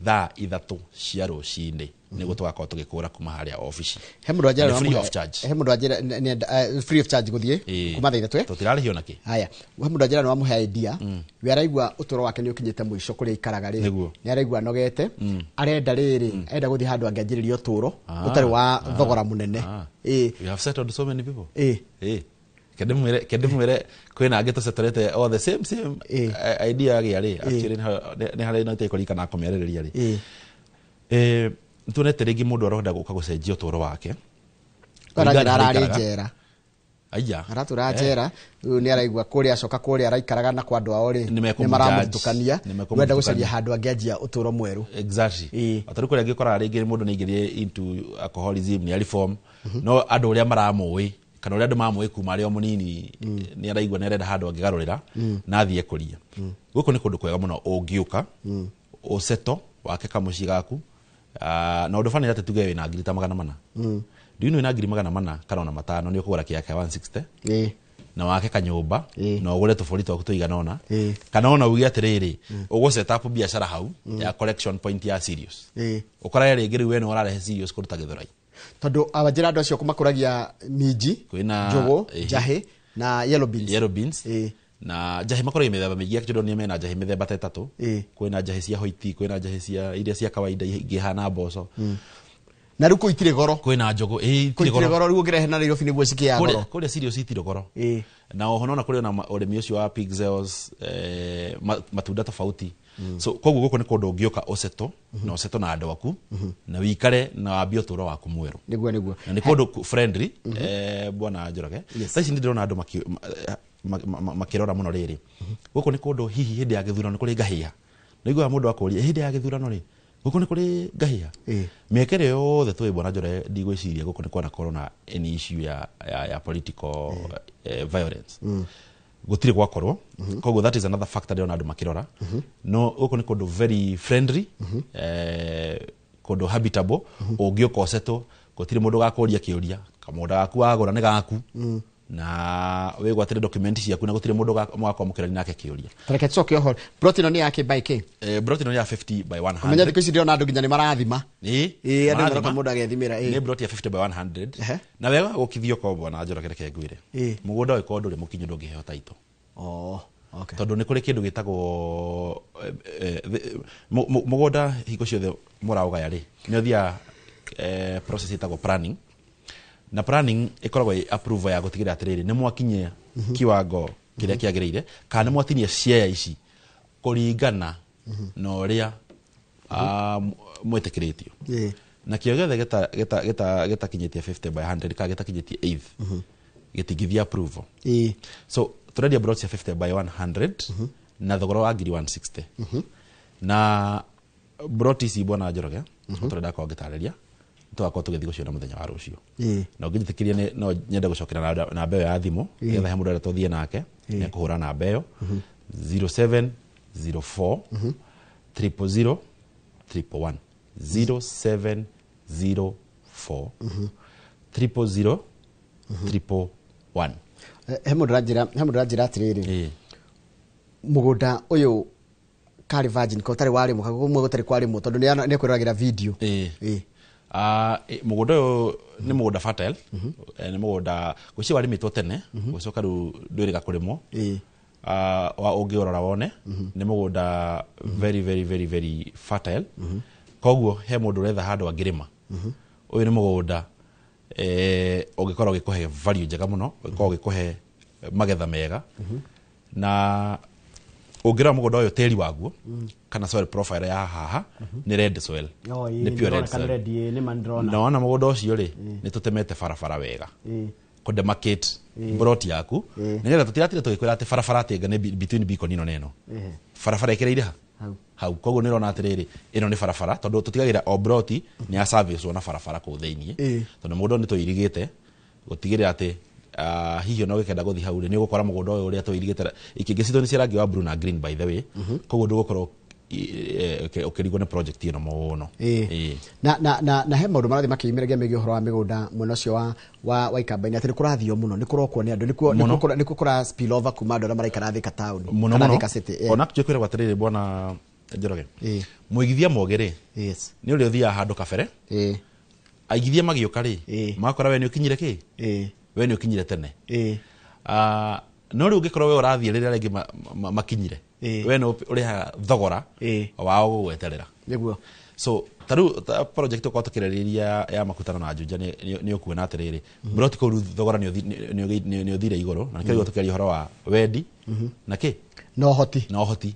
thaa 3 cia rũcinĩ nĩguo tũgakorwo tũgĩkũra kuma harĩa obici. He mũndũ anjĩra Nĩ free of charge. He mũndũ anjĩra free of charge gũthiĩ kuma thaa 3. Tũtirarĩhio nakĩ. Haya, he mũndũ anjĩra nĩ wamũhe idea. We araigua ũtũũro wake nĩ ũkinyĩte mũico kũrĩa aikaraga rĩ. Nĩ araigua anogete. Arenda rĩrĩ, arenda gũthiĩ handũ angĩanjĩrĩria ũtũũro ũtarĩ wa thogora mũnene. We have settled so many people. Kendimwire kwina angĩ tũceterete all the same idea gĩa rĩ, actually nĩ harĩ na ĩtekũririkana kũmĩarĩrĩria rĩ. Nĩtuonete rĩngĩ mũndũ arenda gũka gũcenjia ũtũũro wake. Aranjĩra ararĩ njera. Aya. Aratũra njera, rĩu nĩ araigua kũrĩa acoka kũrĩa araikaraga na kwa andũ ao rĩ, nĩ maramũthutũkania, nĩenda gũcaria handũ angĩanjia ũtũũro mwerũ. Exactly. Atarĩ kũrĩa angĩkoraga rĩngĩ mũndũ nĩ aingĩrire into alcoholism, nĩ reform, no andũ ũrĩa maramũĩ kana ũrĩa andũ mamũĩ kuma arĩ o mũnini nĩ araigua nĩ arenda handũ angĩgarũrĩra na athiĩ kũria. Gũkũ nĩ kũndũ kwega mũno ũngĩũka ũceto wake kamũciĩ gaku, na ũndũ bani atĩ tuge wĩna ngiri ta 400. Do you know wĩna ngiri 400 kana ona 500 nĩ ũkũgũra kĩaka 160 na wake kanyũmba na ũgũre tũbũri twaku tũigana ũna, kana ona uge atĩrĩrĩ ũgũ set up biacara hau ya collection point ya cereals. Ũkore rĩngĩ rĩu we nĩ ũrarehe cereals kũruta Gĩthũrai. Tondũ abanjĩra andũ acio makũragia minji, njũgũ, njahĩ na yellow beans. Yellow beans. Na njahĩ makũragia mĩthemba mĩingĩ, actually ndonire mena njahĩ mĩthemba ta 3. Kwĩna njahĩ cia hoiti, kwĩna njahĩ cia iria cia kawaida ingĩ ihana mboco. Na rĩu kũu itirĩ goro. Kwĩna njũgũ, itirĩ goro. Rĩu ũngĩrehe na Nairobi nĩguo cikĩaga goro. Kũrĩa cereals itirĩ goro. Na oho nona kũrĩ ona ũrĩmi ũcio wa pixels, matunda tofauti. So koguo gũkũ nĩ kũndũ ũngĩũka ũceto na ũceto na andũ aku na wikare na wambie ũtũũro waku mwerũ. Nĩguo nĩguo. Na nĩ kũndũ friendly, bwana Njoroge. Thaa ici nĩ ndĩrona andũ makĩrora mũno rĩrĩ. Gũkũ nĩ kũndũ hihi hĩndĩ ya gĩthurano kũrĩ ngahĩha. Nĩiguaga mũndũ akũria hĩndĩ ya gĩthurano rĩ, gũkũ nĩ kũrĩ ngahĩha. Mĩaka ĩrĩa yothe tũĩ bwana Njoroge ndigwĩciria gũkũ nĩ kwanakorwo na any issue ya political violence. Gũtirĩ gwakorwo. Koguo that is another factor ndĩrona andũ makĩrora. No gũkũ nĩ kũndũ very friendly, kũndũ habitable, ũngĩũka ũcetwo, gũtirĩ mũndũ ũgakũria kĩũria, kamũgũnda gaku wagũra nĩ gaku, na wĩgwatĩre document ciaku na gũtirĩ mũndũ mũgakorwo mũkĩrania nake kĩũria. Reke tũcoke ũhoro. Plot ĩno nĩ ya kĩ by kĩ? Plot ĩno nĩ ya 50 by 100. Ũmenye thikũ ici ndĩrona andũ nginya nĩ marathima. Ĩĩ, andũ maroka mũndũ agethimĩra. Nĩ plot ya 50 by 100. Na wega gũkithio kwa bwana Njoroge reke ngwĩre. Mũgũnda ũyũ ndũrĩ mũkinyu ndũngĩheo title. Okay. Tondũ nĩ kũrĩ kĩndũ gĩtagwo mũgũnda hingo ciothe mũraũgaya rĩ, nĩ ũthiaga process ĩtagwo planning. Na planning ĩkoragwo ĩ approval ya gũtigĩrĩra atĩrĩrĩ nĩ mwakinyia kiwango kĩrĩa kĩagĩrĩire kana nĩ mwatinia share ici kũringana na ũrĩa mwĩtĩkĩrĩtio. Na kĩo gĩothe gĩtakinyĩtie 50 by 100 kana gĩtakinyĩtie eighth gĩtingĩthiĩ approval. So tũrendia plot cia 50 by 100 na thogora wa ngiri 160. Na plot ici bwana Njoroge tũrenda korwo ngĩtarĩria tũgakorwo tũgĩthiĩ gũciona mũthenya wa rũciũ. Na ũngĩnjĩtĩkĩria no nyende gũcokera namba ĩyo ya thimũ nĩgetha he mũndũ ũrenda tũthiĩ nake nĩ ekũhũra namba ĩyo 0704 000 111 0704 000 111. He mũndũ aranjĩra atĩrĩrĩ, mũgũnda ũyũ karĩ virgin ko ũtarĩ warĩmwo kagũmwe gũtarĩ kwarĩmwo tondũ nĩ ekwĩroragĩra video. Mũgũnda ũyũ nĩ mũgũnda fertile, nĩ mũgũnda gwĩciria warĩmĩtwo tene, gũcoka rĩu ndwĩrĩga kũrĩmwo. Wa ũngĩũrora wone nĩ mũgũnda very very very very fertile. Koguo he mũndũ ũretha handũ angĩrĩma. Ũyũ nĩ mũgũnda ũngĩkorwo ũgĩkũhe value njega mũno, ũngĩkorwo ũgĩkũhe magetha mega. Na ũngĩrora mũgũnda ũyũ tĩri waguo kana soil profile ya haha nĩ red soil, nĩ pure red soil. Na wona mũgũnda ũcio rĩ, nĩ tũtemete barabara wega kũ demarcate plot yaku, nĩgetha tũtiratire tũgĩkwĩra atĩ barabara atĩ nĩ between beacon ĩno na ĩno, barabara ĩkĩrĩire ha hau. Koguo nĩ ũrona atĩrĩrĩ, ĩno nĩ barabara tondũ tũtigagĩra o plot nĩ ya service na barabara kũu thĩiniĩ, tondũ mũgũnda nĩ tũirigĩte gũtigĩrĩra atĩ hihi ona ũgĩkenda gũthiĩ hau rĩ, nĩ ũgũkora mũgũnda ũyũ ũrĩa tũirigĩte ikĩngĩ citũ nĩ cia rangi wa blue na green by the way. Koguo ndũgũkorwo ũkĩrigwo nĩ project ĩno mũno. Na he maũndũ marathiĩ makĩyumĩragia megiĩ ũhoro wa mĩgũnda mwena ũcio wa Ikamba-inĩ, atĩ nĩ kũrathio mũno, nĩ kũrokwo nĩ andũ, nĩkuo kũra spill over kuma andũ arĩa maraikara Thika town kana Thika city. Ona actually kwĩragwo atĩrĩrĩ bwana Njoroge, mũigithia mũgĩ rĩ, nĩ ũrĩa ũthiaga handũ kabere, aigithia magĩũka rĩ, magakora we nĩ ũkinyire kĩ, we nĩ ũkinyire tene. No rĩu ũngĩkorwo we ũrathiĩ rĩrĩa rĩngĩ makinyire, we nĩ ũrĩhaga thogora wao gũgweterera. Nĩguo. So ta rĩu project ũkorwo tũkĩrĩrĩria ya Makutano na Juja nĩ ũkuona atĩrĩrĩ, plot kũu rĩu thogora nĩ ũthire igũrũ, na nĩkĩo tũkĩaria ũhoro wa wendi na kĩ na ũhoti, na ũhoti.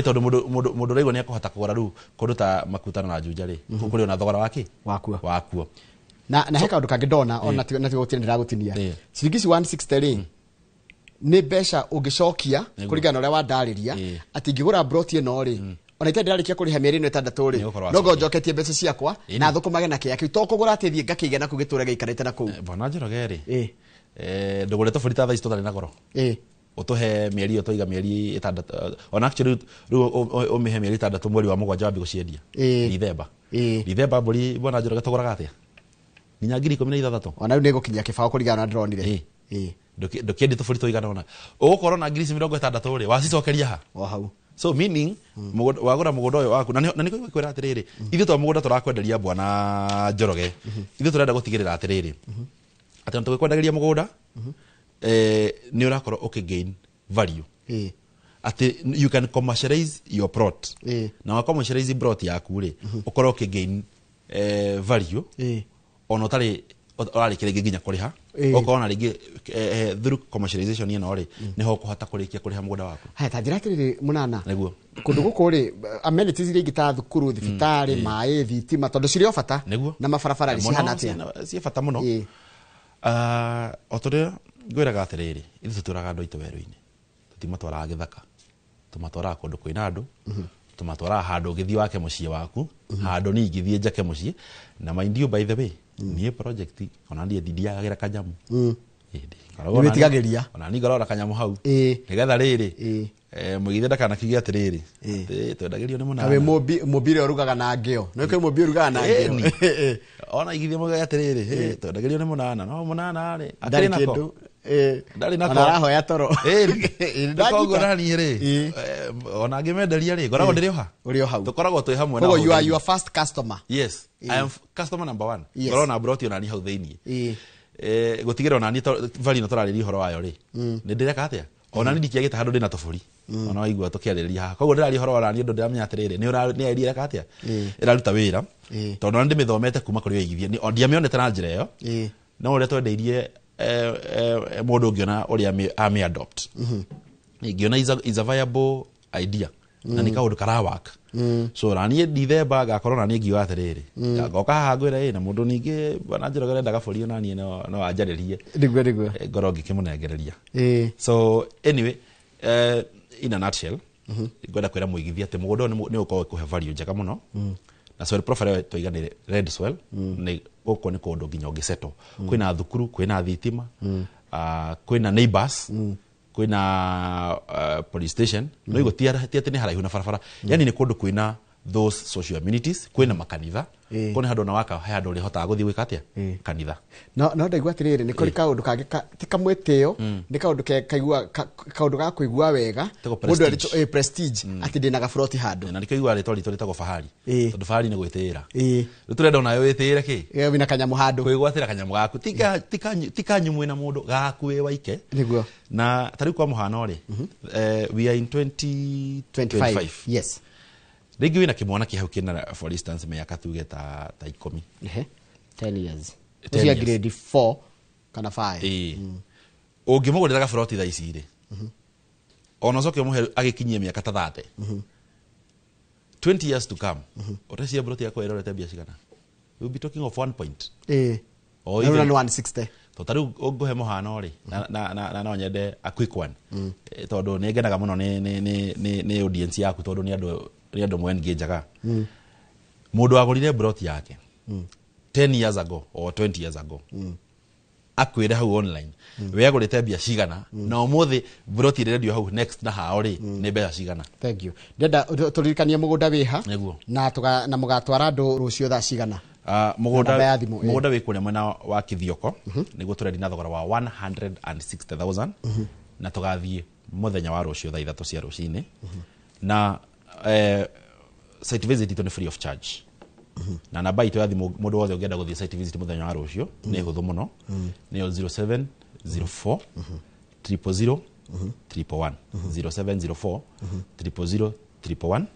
Tondũ mũndũ ũraigua nĩ ekũhota kũgũra rĩu kũndũ ta Makutano na Juja rĩ, kũu kũrĩ ona thogora wa kĩ wakuo. Na he kaũndũ kangĩ ndona ona ti ndĩragũtinia, ciringi ici 160 rĩ, nĩ mbeca ũngĩcokia kũringana na ũrĩa wandarĩria atĩ ingĩgũra plot ĩno rĩ, ona itarĩ ndĩrarĩkia kũrĩha mĩeri ĩno ĩtandatũ rĩ, no ngo njoketie mbeca ciakwa na thũkũmage na kĩaya kĩu, to kũgũra atĩ thiĩ ngakĩige na kũu gĩtũre gĩikarĩte na kũu. Bwana Njoroge rĩ, ndũgũre tũbũri ta thaa ici tũtarĩ na goro, ũtũhe mĩeri ĩyo twaiga mĩeri ĩtandatũ, ona actually rĩu ũmĩhe mĩeri ĩtandatũ mweri wa mũgwanja wambie gũciendia Dithemba. Dithemba mbũri bwana Njoroge tũgũraga atĩa? Nginya 16,000. Ona rĩu nĩ gũkinyia kĩbaũ kũringana na ndĩronire. Ndũkĩendie tũbũri tũigana ũna, ũgũkorwo na 60,000 rĩ, wacicokeria ha? O hau. So meaning wagũra mũgũnda ũyũ waku, na nĩkĩo ngwĩra atĩrĩrĩ, ithuĩ to mũgũnda tũrakwenderia bwana Njoroge, ithuĩ tũrenda gũtigĩrĩra atĩrĩrĩ atĩ tũgĩkwendagĩria mũgũnda nĩ ũrakorwo ũkĩ gain value, atĩ you can commercialize your plot, na wa commercialize plot yaku rĩ, ũkorwo ũkĩ gain value ona ũtarĩ ũrarĩkia rĩngĩ nginya kũrĩha, ũkorwo na rĩngĩ through commercialization ĩno rĩ, nĩho ũkũhota kũrĩkia kũrĩha mũgũnda waku. Haya, ta njĩra atĩrĩrĩ mũnana, nĩguo kũndũ gũkũ rĩ, amenities iria ingĩ ta thukuru, thibitarĩ, maĩ, thitima, tondũ cirĩ o bata, na mabarabara rĩ, cihana atĩa? Ciĩ bata mũno. O ta ũrĩa ngwĩraga atĩrĩrĩ, ithuĩ tũtũraga andũ aitũ werũ-inĩ, tũtimatwaraga gĩthaka, tũmatwaraga kũndũ kwĩna andũ, tũmatwaraga handũ ũngĩthiĩ wake mũciĩ waku, handũ niĩ ingĩthiĩ njake mũciĩ. Na mind you by the way, niĩ project ona niĩ ndithiagĩra kanyamu, nĩwĩtigagĩria, ona niĩ ngoragwo na kanyamu hau, nĩgetha rĩrĩ mũigithia ndakanakiuge atĩrĩrĩ atĩ twendagĩrio nĩ mũnana. Kawe mũmbi ũrĩa ũrugaga na ngĩo, nĩ kwĩ mũmbi ũrugaga na ngĩo. Ona igithia mũgage atĩrĩrĩ, twendagĩrio nĩ mũnana, no mũnana rĩ akĩrĩ nako, ndarĩ nako, ona arahoya toro. Koguo naniĩ rĩ, ona ngĩmenderia rĩ, ngoragwo ndĩrĩ o ha, ũrĩ o hau, tũkoragwo twĩ hamwe. Koguo you are your first customer. Yes, I am customer number one. Ngoragwo na broti ona niĩ hau thĩiniĩ, gũtigĩrĩra ona niĩ value ĩno tũrarĩria ũhoro wayo rĩ, nĩ ndĩreka atĩa? Ona niĩ ndikĩagĩte handũ ndĩna tũbũri, ona waigua tũkĩarĩrĩria haha. Koguo ndĩraria ũhoro wa naniĩ ũndũ ndĩramenya atĩrĩrĩ, nĩ idea ĩreka atĩa, ĩraruta wĩra, tondũ ona ndĩmĩthomete kuma kũrĩ aigithia, ndiamĩonete na njĩra ĩyo, no ũrĩa twendeirie mũndũ ũngĩona ũrĩa amĩ adopt, ingĩona is a viable idea, na nĩ kaũndũ karawaka. So na niĩ Dithemba ngakorwo na niĩ ngiuga atĩrĩrĩ, ngoka haha ngwĩra ĩ, na mũndũ ningĩ bwana Njoroge arendaga bũri ona niĩ no anjarĩrie, nĩguo ngorwo ngĩkĩmũnengereria. So anyway, in a nutshell, ngwenda kwĩra mũigithia atĩ mũgũnda ũyũ nĩ ũkorwo ũkĩhe value njega mũno, na soil profile twaiga nĩ red soil, nĩ gũkũ nĩ kũndũ nginya ũngĩsettle, kwĩna thukuru, kwĩna thitima, kwĩna neighbors, kwĩna police station, no igũ ti atĩ nĩ haraihu na barabara, yani nĩ kũndũ kwĩna those social amenities, kwĩna makanitha, kwĩna handũ ona waka he handũ ũrĩhotaga gũthiĩ gwĩka atĩa kanitha. No ndaigua atĩrĩrĩ, nĩ kũrĩ kaũndũ kangĩ ti kamwĩtĩo, nĩ kaũndũ kaigua kaũndũ ga kũigua wega mũndũ arĩ prestige atĩ ndĩna gaburoti handũ. Na nĩkĩo igua rĩtwa ritũ rĩtagwo fahari, tondũ fahari nĩ gwĩtĩĩra. Rĩu tũrenda onawe wĩtĩĩre kĩ wĩna kanyamũ handũ, kwĩgwatĩra kanyamũ gaku, ti kanyumwe na mũndũ, gaku wĩ waike. Nĩguo. Na ta rĩu kwa mũhano rĩ, we are in 2025. Yes. Rĩngĩ wĩna kĩmwana kĩ hau kĩna for instance mĩaka tuge ta 10. 10 years. Ũcio grade 4 kana 5. Ũngĩmũgũrĩra gaburoti thaa ici rĩ, ona ũcoke ũmũhe agĩkinyie mĩaka ta 30, 20 years to come, ũreciria buroti yakwa ĩrorete mbia cigana? We will be talking of 1 point. Or even 160. To ta rĩu ũngũhe mũhano rĩ, na no nyende a quick one, tondũ nĩ ngenaga mũno nĩ audience yaku, tondũ nĩ andũ mwe engageaga. Mũndũ agũrire broti yake 10 years ago or 20 years ago, akwĩre hau online we agũrĩte mbia cigana, na ũmũthĩ broti ĩrĩa hau next na hao rĩ nĩ mbeca cigana. Thank you. Ndĩrenda tũririkanie mũgũnda wĩ ha na mũgatwara andũ rũciũ thaa cigana? Mũgũnda wĩ kũrĩa mwena wa Kithioko, nĩguo tũrendi na thogora wa 160,000, na tũgathiĩ mũthenya wa rũciũ thaa 3 cia rũcinĩ, na site visit itũ nĩ free of charge. Na namba itũ ya thimũ mũndũ wothe ũngĩenda gũthiĩ site visit mũthenya wa rũciũ nĩ hũthũ mũno, nĩyo 0704 000 111, 0704 000 111.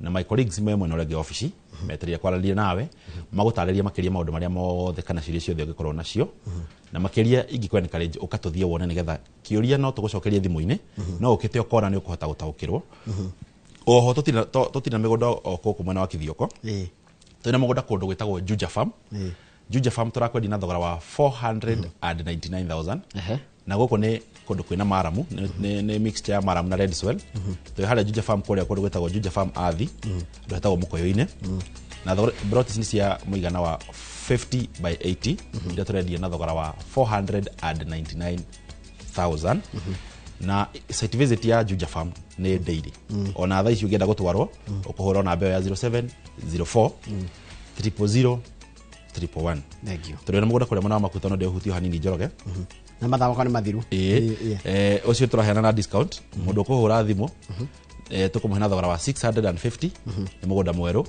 Na my colleagues me mwena ũrĩa ũngĩ obici metereire kwaranĩria nawe, magũtarĩrie makĩria maũndũ marĩa mothe kana ciũria ciothe ũngĩkorwo nacio, na makĩria ingĩkũ encourage ũka tũthiĩ wone, nĩgetha kĩũria no tũgũcokerie thimũ-inĩ, no ũkĩte ũkona nĩ ũkũhota gũtaũkĩrwo. Oho tũtirĩ na mĩgũnda o gũkũ mwena wa Kithioko, twĩna mũgũnda kũndũ gwĩtagwo Juja Farm. Juja Farm tũrakwendia na thogora wa 499,000, na gũkũ nĩ kũndũ kwĩna maramu, nĩ mixture ya maramu na red soil. Twĩ harĩa Juja Farm kũrĩa kũndũ gwĩtagwo Juja Farm Athi, handũ hetagwo Mũkũyũ-inĩ, na broti nĩ cia mũigana wa 50 by 80, iria tũrendia na thogora wa 499,000. Na site visit ya Juja Farm nĩ daily. Ona thaa ici ũngĩenda gũtwarwo, ũkũhũra namba ya 0704 000 111. Thank you. Tũrĩ na mũgũnda kũrĩa mwena wa Makuta, no ndĩũhutie hanini Njoroge. Na mathaa makwa nĩ mathiru. Ũcio tũraheana na discount. Mũndũ ũkũhũra thimũ, tũkũmũhe na thogora wa 650, nĩ mũgũnda mwerũ,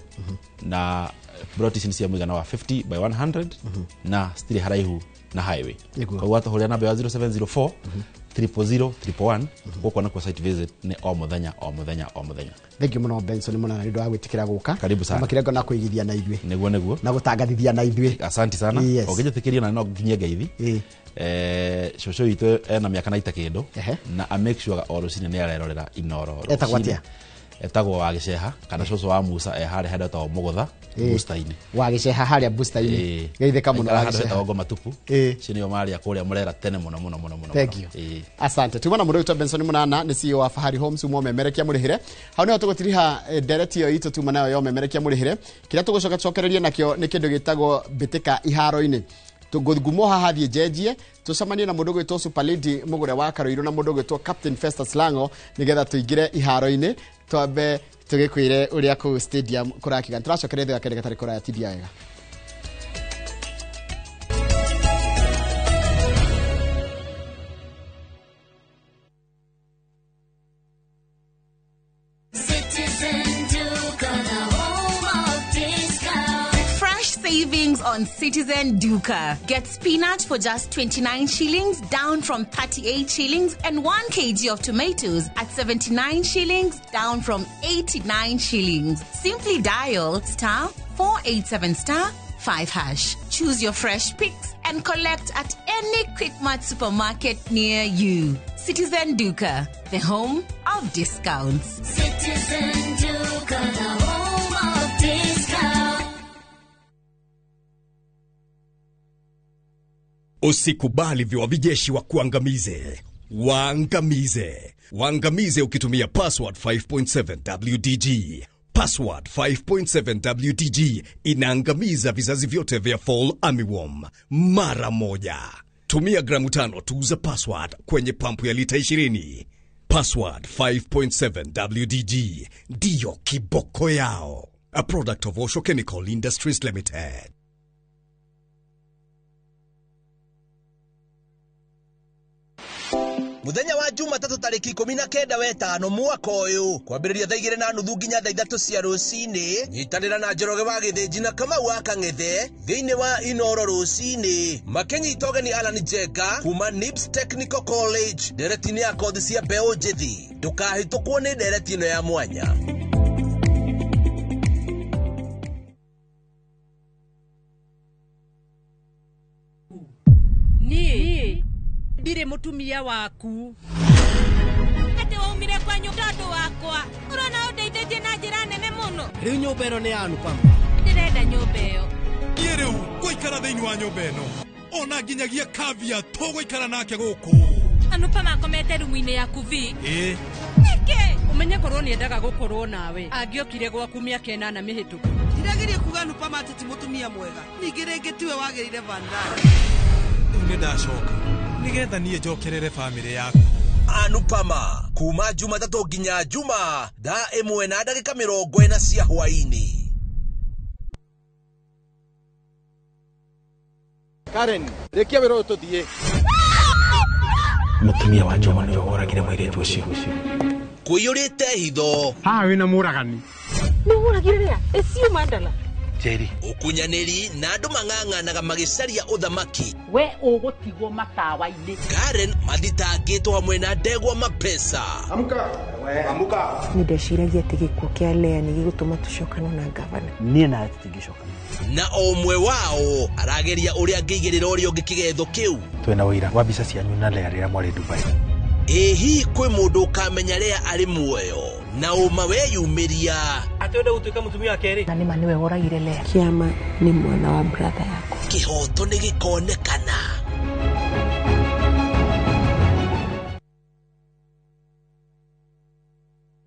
na broti ici nĩ cia mũigana wa 50 by 100, na citirĩ haraihu na highway. Koguo atũhũrĩra namba ya 0704 000 111, gũkũ nakuo site visit nĩ o mũthenya o mũthenya o mũthenya. Thank you mũno Benson Mũnana nĩ ũndũ wa gwĩtĩkĩra gũka. Karibu sana. Makĩria ngona kũigithia na ithuĩ. Nĩguo nĩguo. Na gũtangathithia na ithuĩ. Asante sana. Ũngĩnjĩtĩkĩria na no nginyie ngeithi. Cũcũ witũ ena mĩaka 90 kĩndũ, na a make sure o rũcinĩ nĩ arerorera Inooro. Etagwo atĩa? Etagwo wa Gĩceha kana cũcũ wa Musa, e harĩa handũ hetagwo Mũgũtha booster-inĩ. Wa Gĩceha harĩa booster-inĩ. Geithĩka mũno wa Handũ Gĩceha. hetagwo Ngoma Tupu. Icio nĩo marĩa kũrĩa mũrera tene mũno mũno mũno mũno. Thank you. Asante. Tuma na mũndũ witũ Benson Mũnana nĩ CEO wa Fahari Homes umwe memerekia mũrĩhĩre. Hau nĩho tũgũtiriha ndereti ĩyo itũ tuma nayo yo memerekia mũrĩhĩre. Kĩrĩa tũgũcoka tũcokererie nakĩo nĩ kĩndũ gĩtagwo mbĩtĩka iharo-inĩ. Ngumo haha thiĩ njenjie tũcemanie na mũndũ ũgwĩtwo Super Lady Mũgũre wa Karũirũ na mũndũ ũgwĩtwo Captain Festus Lango, nĩgetha tũingĩre iharo-inĩ twambe tũgĩkwĩre ũrĩa kũu stadium kũrakiga. Tũracokeria thutha kĩndũ gatarĩ kũraya, tindia wega. Savings on Citizen Duka. Get spinach for just 29 shillings, down from 38 shillings, and 1 kg of tomatoes at 79 shillings, down from 89 shillings. Simply dial star 487 star 5#. Choose your fresh picks and collect at any Quickmart supermarket near you. Citizen Duka, the home of discounts. Citizen Duka, the home of discounts. Usikubali viwavijeshi wa kuangamize. Waangamize. Waangamize ukitumia password 5.7 WDG. Password 5.7 WDG inaangamiza vizazi vyote vya fall armyworm mara moja. Tumia gramu 5 tu za password kwenye pampu ya lita 20. Password 5.7 WDG ndiyo kiboko yao. A product of Osho Chemical Industries Limited. Muthenya wa Jumatatũ tarĩki 19 wetano mwaka ũyũ kwambĩrĩria thaa 2:30 nginya thaa 3 cia rũcinĩ nyitanĩra na Njoroge wa Gĩthĩnji na Kamau wa Kang'ethe thĩinĩ wa Inoro rũcinĩ makĩnyita ũgeni Alan Njenga kuma NIBS Technical College ndereti-inĩ ya kothi cia mbeũ njĩthĩ. Ndũkahĩtũkwo nĩ ndereti ĩno ya mwanya. Niĩ ndirĩ mũtumia waku. Atĩ waumire kwanyu tondũ wakwa. Ũrona ũndeithĩtie na njĩra nene mũno. Rĩu nyũmba ĩno nĩ ya Anupama. Ndĩrenda nyũmba ĩyo. Niĩ rĩu ngũikara thĩinĩ wa nyũmba ĩno. Ona nginyagia Kavya tũgũikara nake gũkũ. Anupama akomete rumu-inĩ yaku vi. Ĩĩ. Nĩkĩ? Ũmenye korwo nĩendaga gũkorwo nawe. Angĩokire gwaku mĩaka 8 mĩhĩtũku. Ndirageria kuga Anupama atĩ ti mũtumia mwega. Ningĩ rĩngĩ tiwe wagĩrĩire Vandana. Rĩu nĩndacoka nigetha niĩ njokerere bamĩrĩ yaku. Anupama kuma Jumatatũ nginya Juma thaa 1:40 cia hwaĩ-inĩ. Karen, rĩkia wĩra ũyũ tũthiĩ. Mũtumia wa Juma nĩwe woragire mũirĩtu ũcio. Kũiyũrĩte hitho. Haha wĩna mũragani. Nĩ woragire rĩa? Ĩcio Mandala. Njeri. Ũkunyanĩri na andũ mang'ang'anaga magĩcaria ũthamaki. We ũgũtigwo matawa-inĩ. Karen mathitangĩtwo hamwe na ndegwa mapesa. Amka. Amka. Nĩ ndeciragia atĩ gĩkuũ kĩa Lea nĩ gĩgũtũma tũcokane na gavana. Niĩ nawe tũtingĩcokana. Na o ũmwe wao arageria ũrĩa angĩigĩrĩra ũrĩa ũngĩ kĩgetho kĩu. Twĩna ũira wa mbica cianyu na Lea rĩrĩa mwarĩ Dubai. Ĩ hihi kwĩ mũndũ ũkamenya Lea arĩ muoyo na ũma weyumĩria atĩ wenda gũtuĩka mũtumia wa kerĩ. Na nĩma nĩwe woragire Lea. Kĩama nĩ mwana wa brother yakwa. Kĩhoto nĩ gĩkonekana.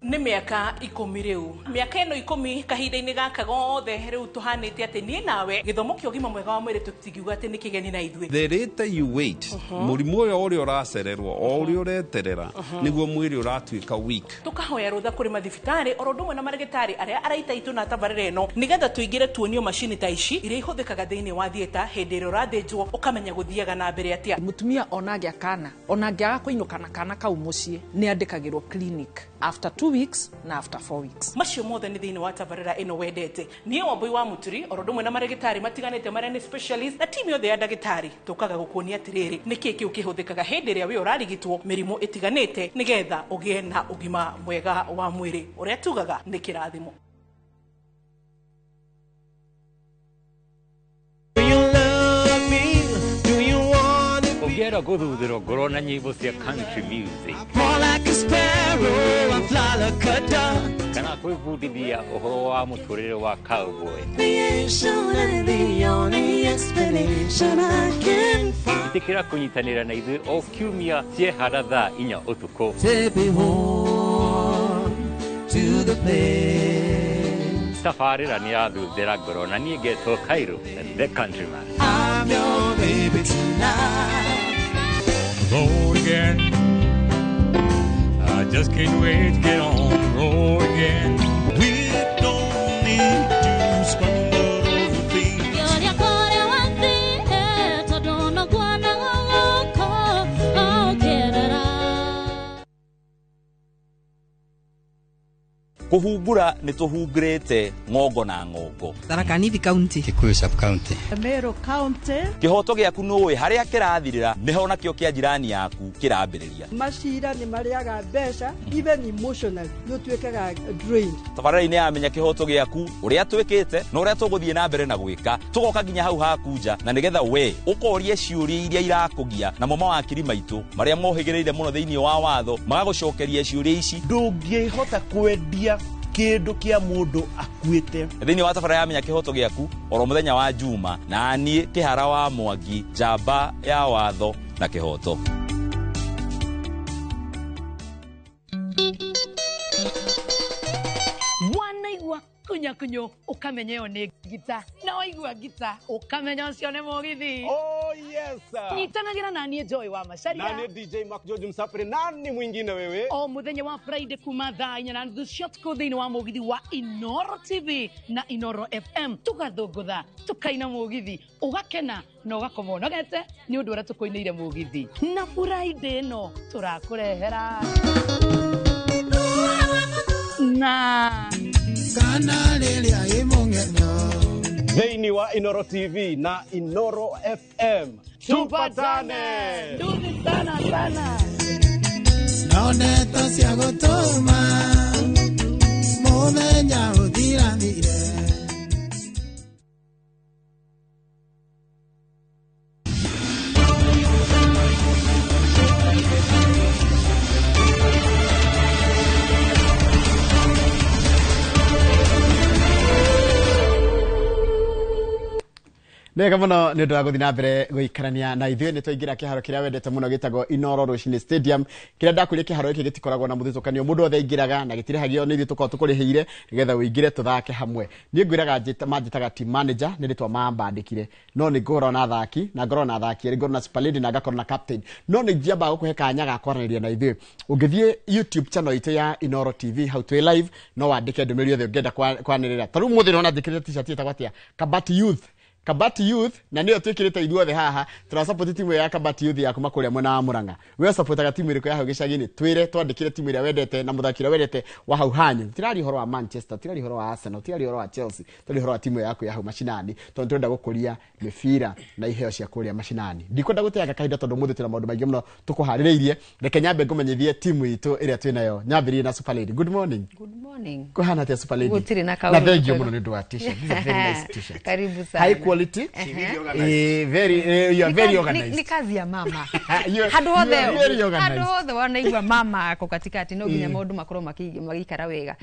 Nĩ mĩaka 10 rĩu. Mĩaka ĩno 10 kahinda-inĩ gaka gothe rĩu tũhanĩte atĩ niĩ nawe gĩthomo kĩa ũgima mwega wa mwĩrĩ tũtingiuga atĩ nĩ kĩgeni na ithuĩ. The later you wait, mũrimũ ũyũ ũrĩa ũracererwo o ũrĩa ũreterera nĩguo mwĩrĩ ũratuĩka weak. Tũkahoya rũtha kũrĩ mathibitarĩ oro ũndũ ũmwe na marĩgĩtarĩ arĩa araita itũ na tabarĩra ĩno nĩgetha tũingĩre tuonio macini ta ici iria ihũthĩkaga thĩinĩ wa theatre hĩndĩ ĩrĩa ũrathĩnjwo ũkamenya gũthiaga na mbere atĩa. Mũtumia ona angĩa kana ona angĩaga kũinũka na kana kau mũciĩ nĩ andĩkagĩrwo clinic after 2 weeks na after 4 weeks. Macio mothe nĩ thĩinĩ wa tabarĩra ĩno wendete. Niĩ Wambui wa Mũturi oro ũndũ ũmwe na marĩgĩtarĩ matiganĩte marĩa nĩ specialist na timu yothe ya ndagĩtarĩ tũkaga gũkuonia atĩrĩrĩ nĩkĩ kĩu kĩhũthĩkaga hĩndĩ ĩrĩa wĩ ũrarigitwo mĩrimũ ĩtiganĩte nĩgetha ũgĩe na ũgima mwega wa mwĩrĩ ũrĩa tugaga nĩ kĩrathimo. Ũngĩenda gũthuthĩrwo ngoro na nyĩmbo cia country music kana kwĩbundithia ũhoro wa mũtũrĩre wa cowboy, ĩtĩkĩra kũnyitanĩra na ithuĩ o kiumia ciehara thaa 4 ũtukũ. Tabarĩra nĩ yathuthĩra ngoro na niĩ ngetwo Cairo the countryman. I'm your baby tonight. On the road again. I just can't wait to get on the road again. We don't need to stumble over things. Kũhungura nĩ tũhungurĩte ng'ongo na ng'ongo. Tharaka Nithi County, Kikuyu sub county, Meru County. Kĩhoto gĩaku nũĩ harĩa kĩrathirĩra nĩho nakĩo kĩa jirani yaku kĩrambĩrĩria. Macira nĩ marĩaga mbeca even emotionally nĩ ũtuĩkaga drained. Tabarĩra-inĩ ya Menya Kĩhoto Gĩaku ũrĩa twĩkĩte na ũrĩa tũgũthiĩ na mbere na gwĩka tũgoka nginya hau haku nja na nĩgetha we ũkorie ciũria iria irakũgia namo mawakiri maitũ marĩa mohĩgĩrĩire mũno thĩinĩ wa watho magagũcokeria ciũria ici. Ndũngĩhota kwendia kĩndũ kĩa mũndũ akuĩte. Thĩinĩ wa tabarĩra ya Menya Kĩhoto Gĩaku oro mũthenya wa Juma na niĩ Kĩhara wa Mwangi, njamba ya watho na kĩhoto. Wanaigua kunyakunyo ukamenya ĩyo nĩ ngita, na waigua ngita ukamenya ũcio nĩ mũgithi. Yes. Nyitanagĩra na niĩ Joy wa Macaria. Na niĩ DJ Mark George Msafiri. Nani mwingine wewe? O mũthenya wa Friday kuma thaa 4:30 cia ũtukũ thĩinĩ wa mũgithi wa Inoro TV na Inoro FM, tũgathũngũtha, tũkaina mũgithi, ũgakena na ũgakoma ũnogete nĩ ũndũ ũrĩa tũkũinĩire mũgithi. Na Friday ĩno tũrakũrehera na kana rĩrĩa ĩ mũng'enyo Thĩinĩ wa Inoro TV na Inoro FM. Tupatane. Nduthi sana sana. No ndeto cia gũtũma mũthenya ũthirathire. Nega muno nä å ndå wa gå thiä na mbere gå ikarania na ithuä nä twaingä ra kä haro kä rä a wendete må no gä tagwo Inoro Rũcinĩ Stadium. Kä rä a ndakwä kä haro gä kä gä tikoragwo na må thutåkanio, må ndå othe aingä na gä tirĩhagio nä ithuä tå koragwo tå kå rä hä ire nä getha å ingä re tå thake hamwe. Niä ngwä raga manjätaga team manager, nä rä twa mambandä kire, no nä ngårwo na athaki na ngorwo na athaki erä, ngorwo na super lady na ngakorwo na captain, no nä njiambaga gå kå he kanya ga kwaranä ria na ithuä. Å ngä thiä YouTube channel itå ya Inoro TV hau twä live, no wandä ke ndå mä rä yothe å ngä enda kwanä rä ra. Ta rä u må thä nona njä kä rä te t-shirt ĩtagwo atia, Kabati Youth. Kabati Youth, na nĩyo twĩkĩrĩte ithuothe haha. Tũrasupport timu ya Kabati Youth ya kuma kũrĩa mwena wa Murang'a. We supportaga timu ĩrĩkũ ya hau gĩcagi-inĩ? Twĩre twandĩkĩre timu ĩrĩa wendete na mũthaki ũrĩa wendete wa hau hanyu. Tiraria ũhoro wa Manchester, tiraria ũhoro wa Arsenal, tiraria ũhoro wa Chelsea, tiraria ũhoro wa timu yaku ya hau macinani, tondũ tũrenda gũkũria mĩbira na iheo cia kũrĩa macinani. Ndikwenda gũteanga kahinda tondũ ũmũthĩ twĩna maũndũ maingĩ mũno tũkũharĩrĩirie. Reke nyambe ngũmenyithie timu itũ ĩrĩa twĩnayo. Nyambĩrĩrie na Super Lady. Good morning. Good morning. Kũhana atĩa Super Lady? Gũtirĩ na kaũndũ. Na thank you mũno nĩ ũndũ wa t-shirt. This is a very nice t-shirt. Karibu sana. High quality. Very, you are very organized. Ni kazi ya mama. Handũ hothe wanaigua mama ako katikati no nginya maũndũ makorwo magĩikara wega.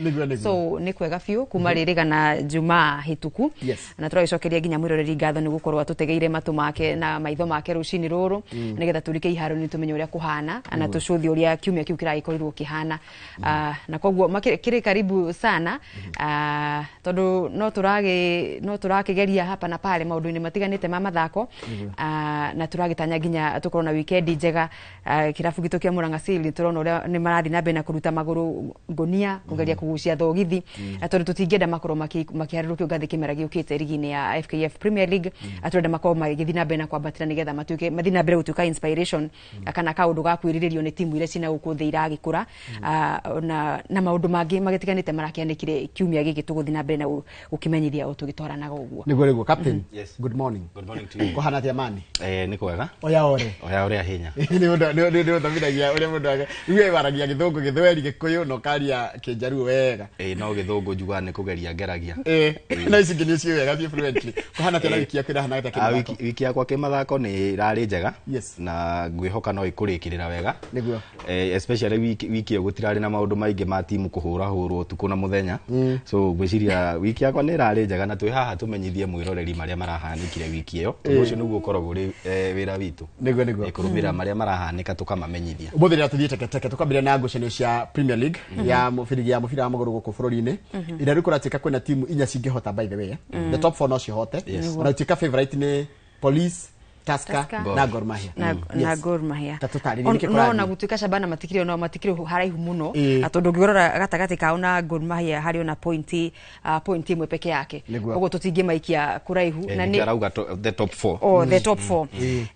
So nĩ kwega biũ kuma rĩrĩ kana Jumaa hĩtũku. Na tũragĩcokeria nginya mwĩroreri ngatho nĩ gũkorwo atũtegeire matũ make na maitho make rũcinĩ rũrũ nĩgetha tũrike iharo-inĩ tũmenye ũrĩa kũhana na tũcũthie ũrĩa kiumia kĩu kĩragĩkorirwo kĩhana. Na koguo kĩrĩ karibu sana tondũ no tũrakĩgeria hapa na pale maũndũ-inĩ matiganĩte ma mathako, na tũragĩtanya nginya tũkorwo na weekend njega. Kĩrabu gitũ kĩa Murang'a Seal tũrona ũrĩa nĩ marathiĩ na mbere na kũruta magũrũ ngũnia kũgeria kũgucia thogithi, tondũ tũtingĩenda makorwo makĩharũrũkio ngathĩ kĩmera gĩũkĩte rigi-inĩ ya FKF Premier League. Tũrenda makorwo magĩthiĩ na mbere na kwambatĩra nĩgetha matuĩke mathiĩ na mbere gũtuĩka inspiration kana kaũndũ ga kwĩrirĩrio nĩ timu iria cina gũkũ thĩ iragĩkũra, na maũndũ mangĩ magĩtiganĩte marakĩanĩkire kiumia gĩkĩ tũgũthiĩ na mbere na gũkĩmenyithia o tũgĩtwaranaga ũguo. Nĩguo captain. Yes. Good morning. Good morning to you. Kũhana atĩa mani? Nĩ kwega. Oya ore. Oya ore ahinya. Nĩ ũndũ ũthomithagia ũrĩa mũndũ we waragia gĩthũngũ, gĩthweri, gĩkũyũ na ũkaria kĩnjaruo wega. No gĩthũngũ njugaga nĩ kũgeria ngeragia. No ici ingĩ nĩ ũciũĩ wega ciĩ fluently. Kũhana atĩa na wiki yaku ĩrahana atĩa kĩmathako? Wiki yakwa kĩmathako nĩ ĩrarĩ njega. Yes. Na ngwĩhoka no ĩkũrĩkĩrĩra wega. Nĩguo. Especially wiki ĩyo gũtirarĩ na maũndũ maingĩ ma timu kũhũrahũrwo ũtukũ na mũthenya. So ngwĩciria wiki yakwa nĩ ĩrarĩ njega na twĩ haha tũmenyithie mwĩroreri marĩa marahanĩkire wiki ĩyo, tondũ ũcio nĩguo ũkoragwo ũrĩ wĩra witũ. Nĩguo. Kũrũmĩrĩra marĩa marahanĩka tũkamamenyithia. Ũmũthĩ rĩrĩa tũthiĩ teke teke tũkambĩrĩria na ngucanio cia Premier League ya mũbira wa magũrũ gũkũ bũrũri-inĩ. Ĩrĩa rĩu kũratuĩka kwĩna timu inya cingĩhota by the way. The top 4 no cihote. Ona gũtuĩka favorite nĩ Police, Tusker na Gor Mahia. Na Gor Mahia. No na gutuika Shabana matikire no matikire haraihu muno, tondu ngirora gatagati kao na Gor Mahia hari ona point imwe peke yake, koguo tutingimaikia kuraihu. Na ni arauga the top 4. Oh, the top 4.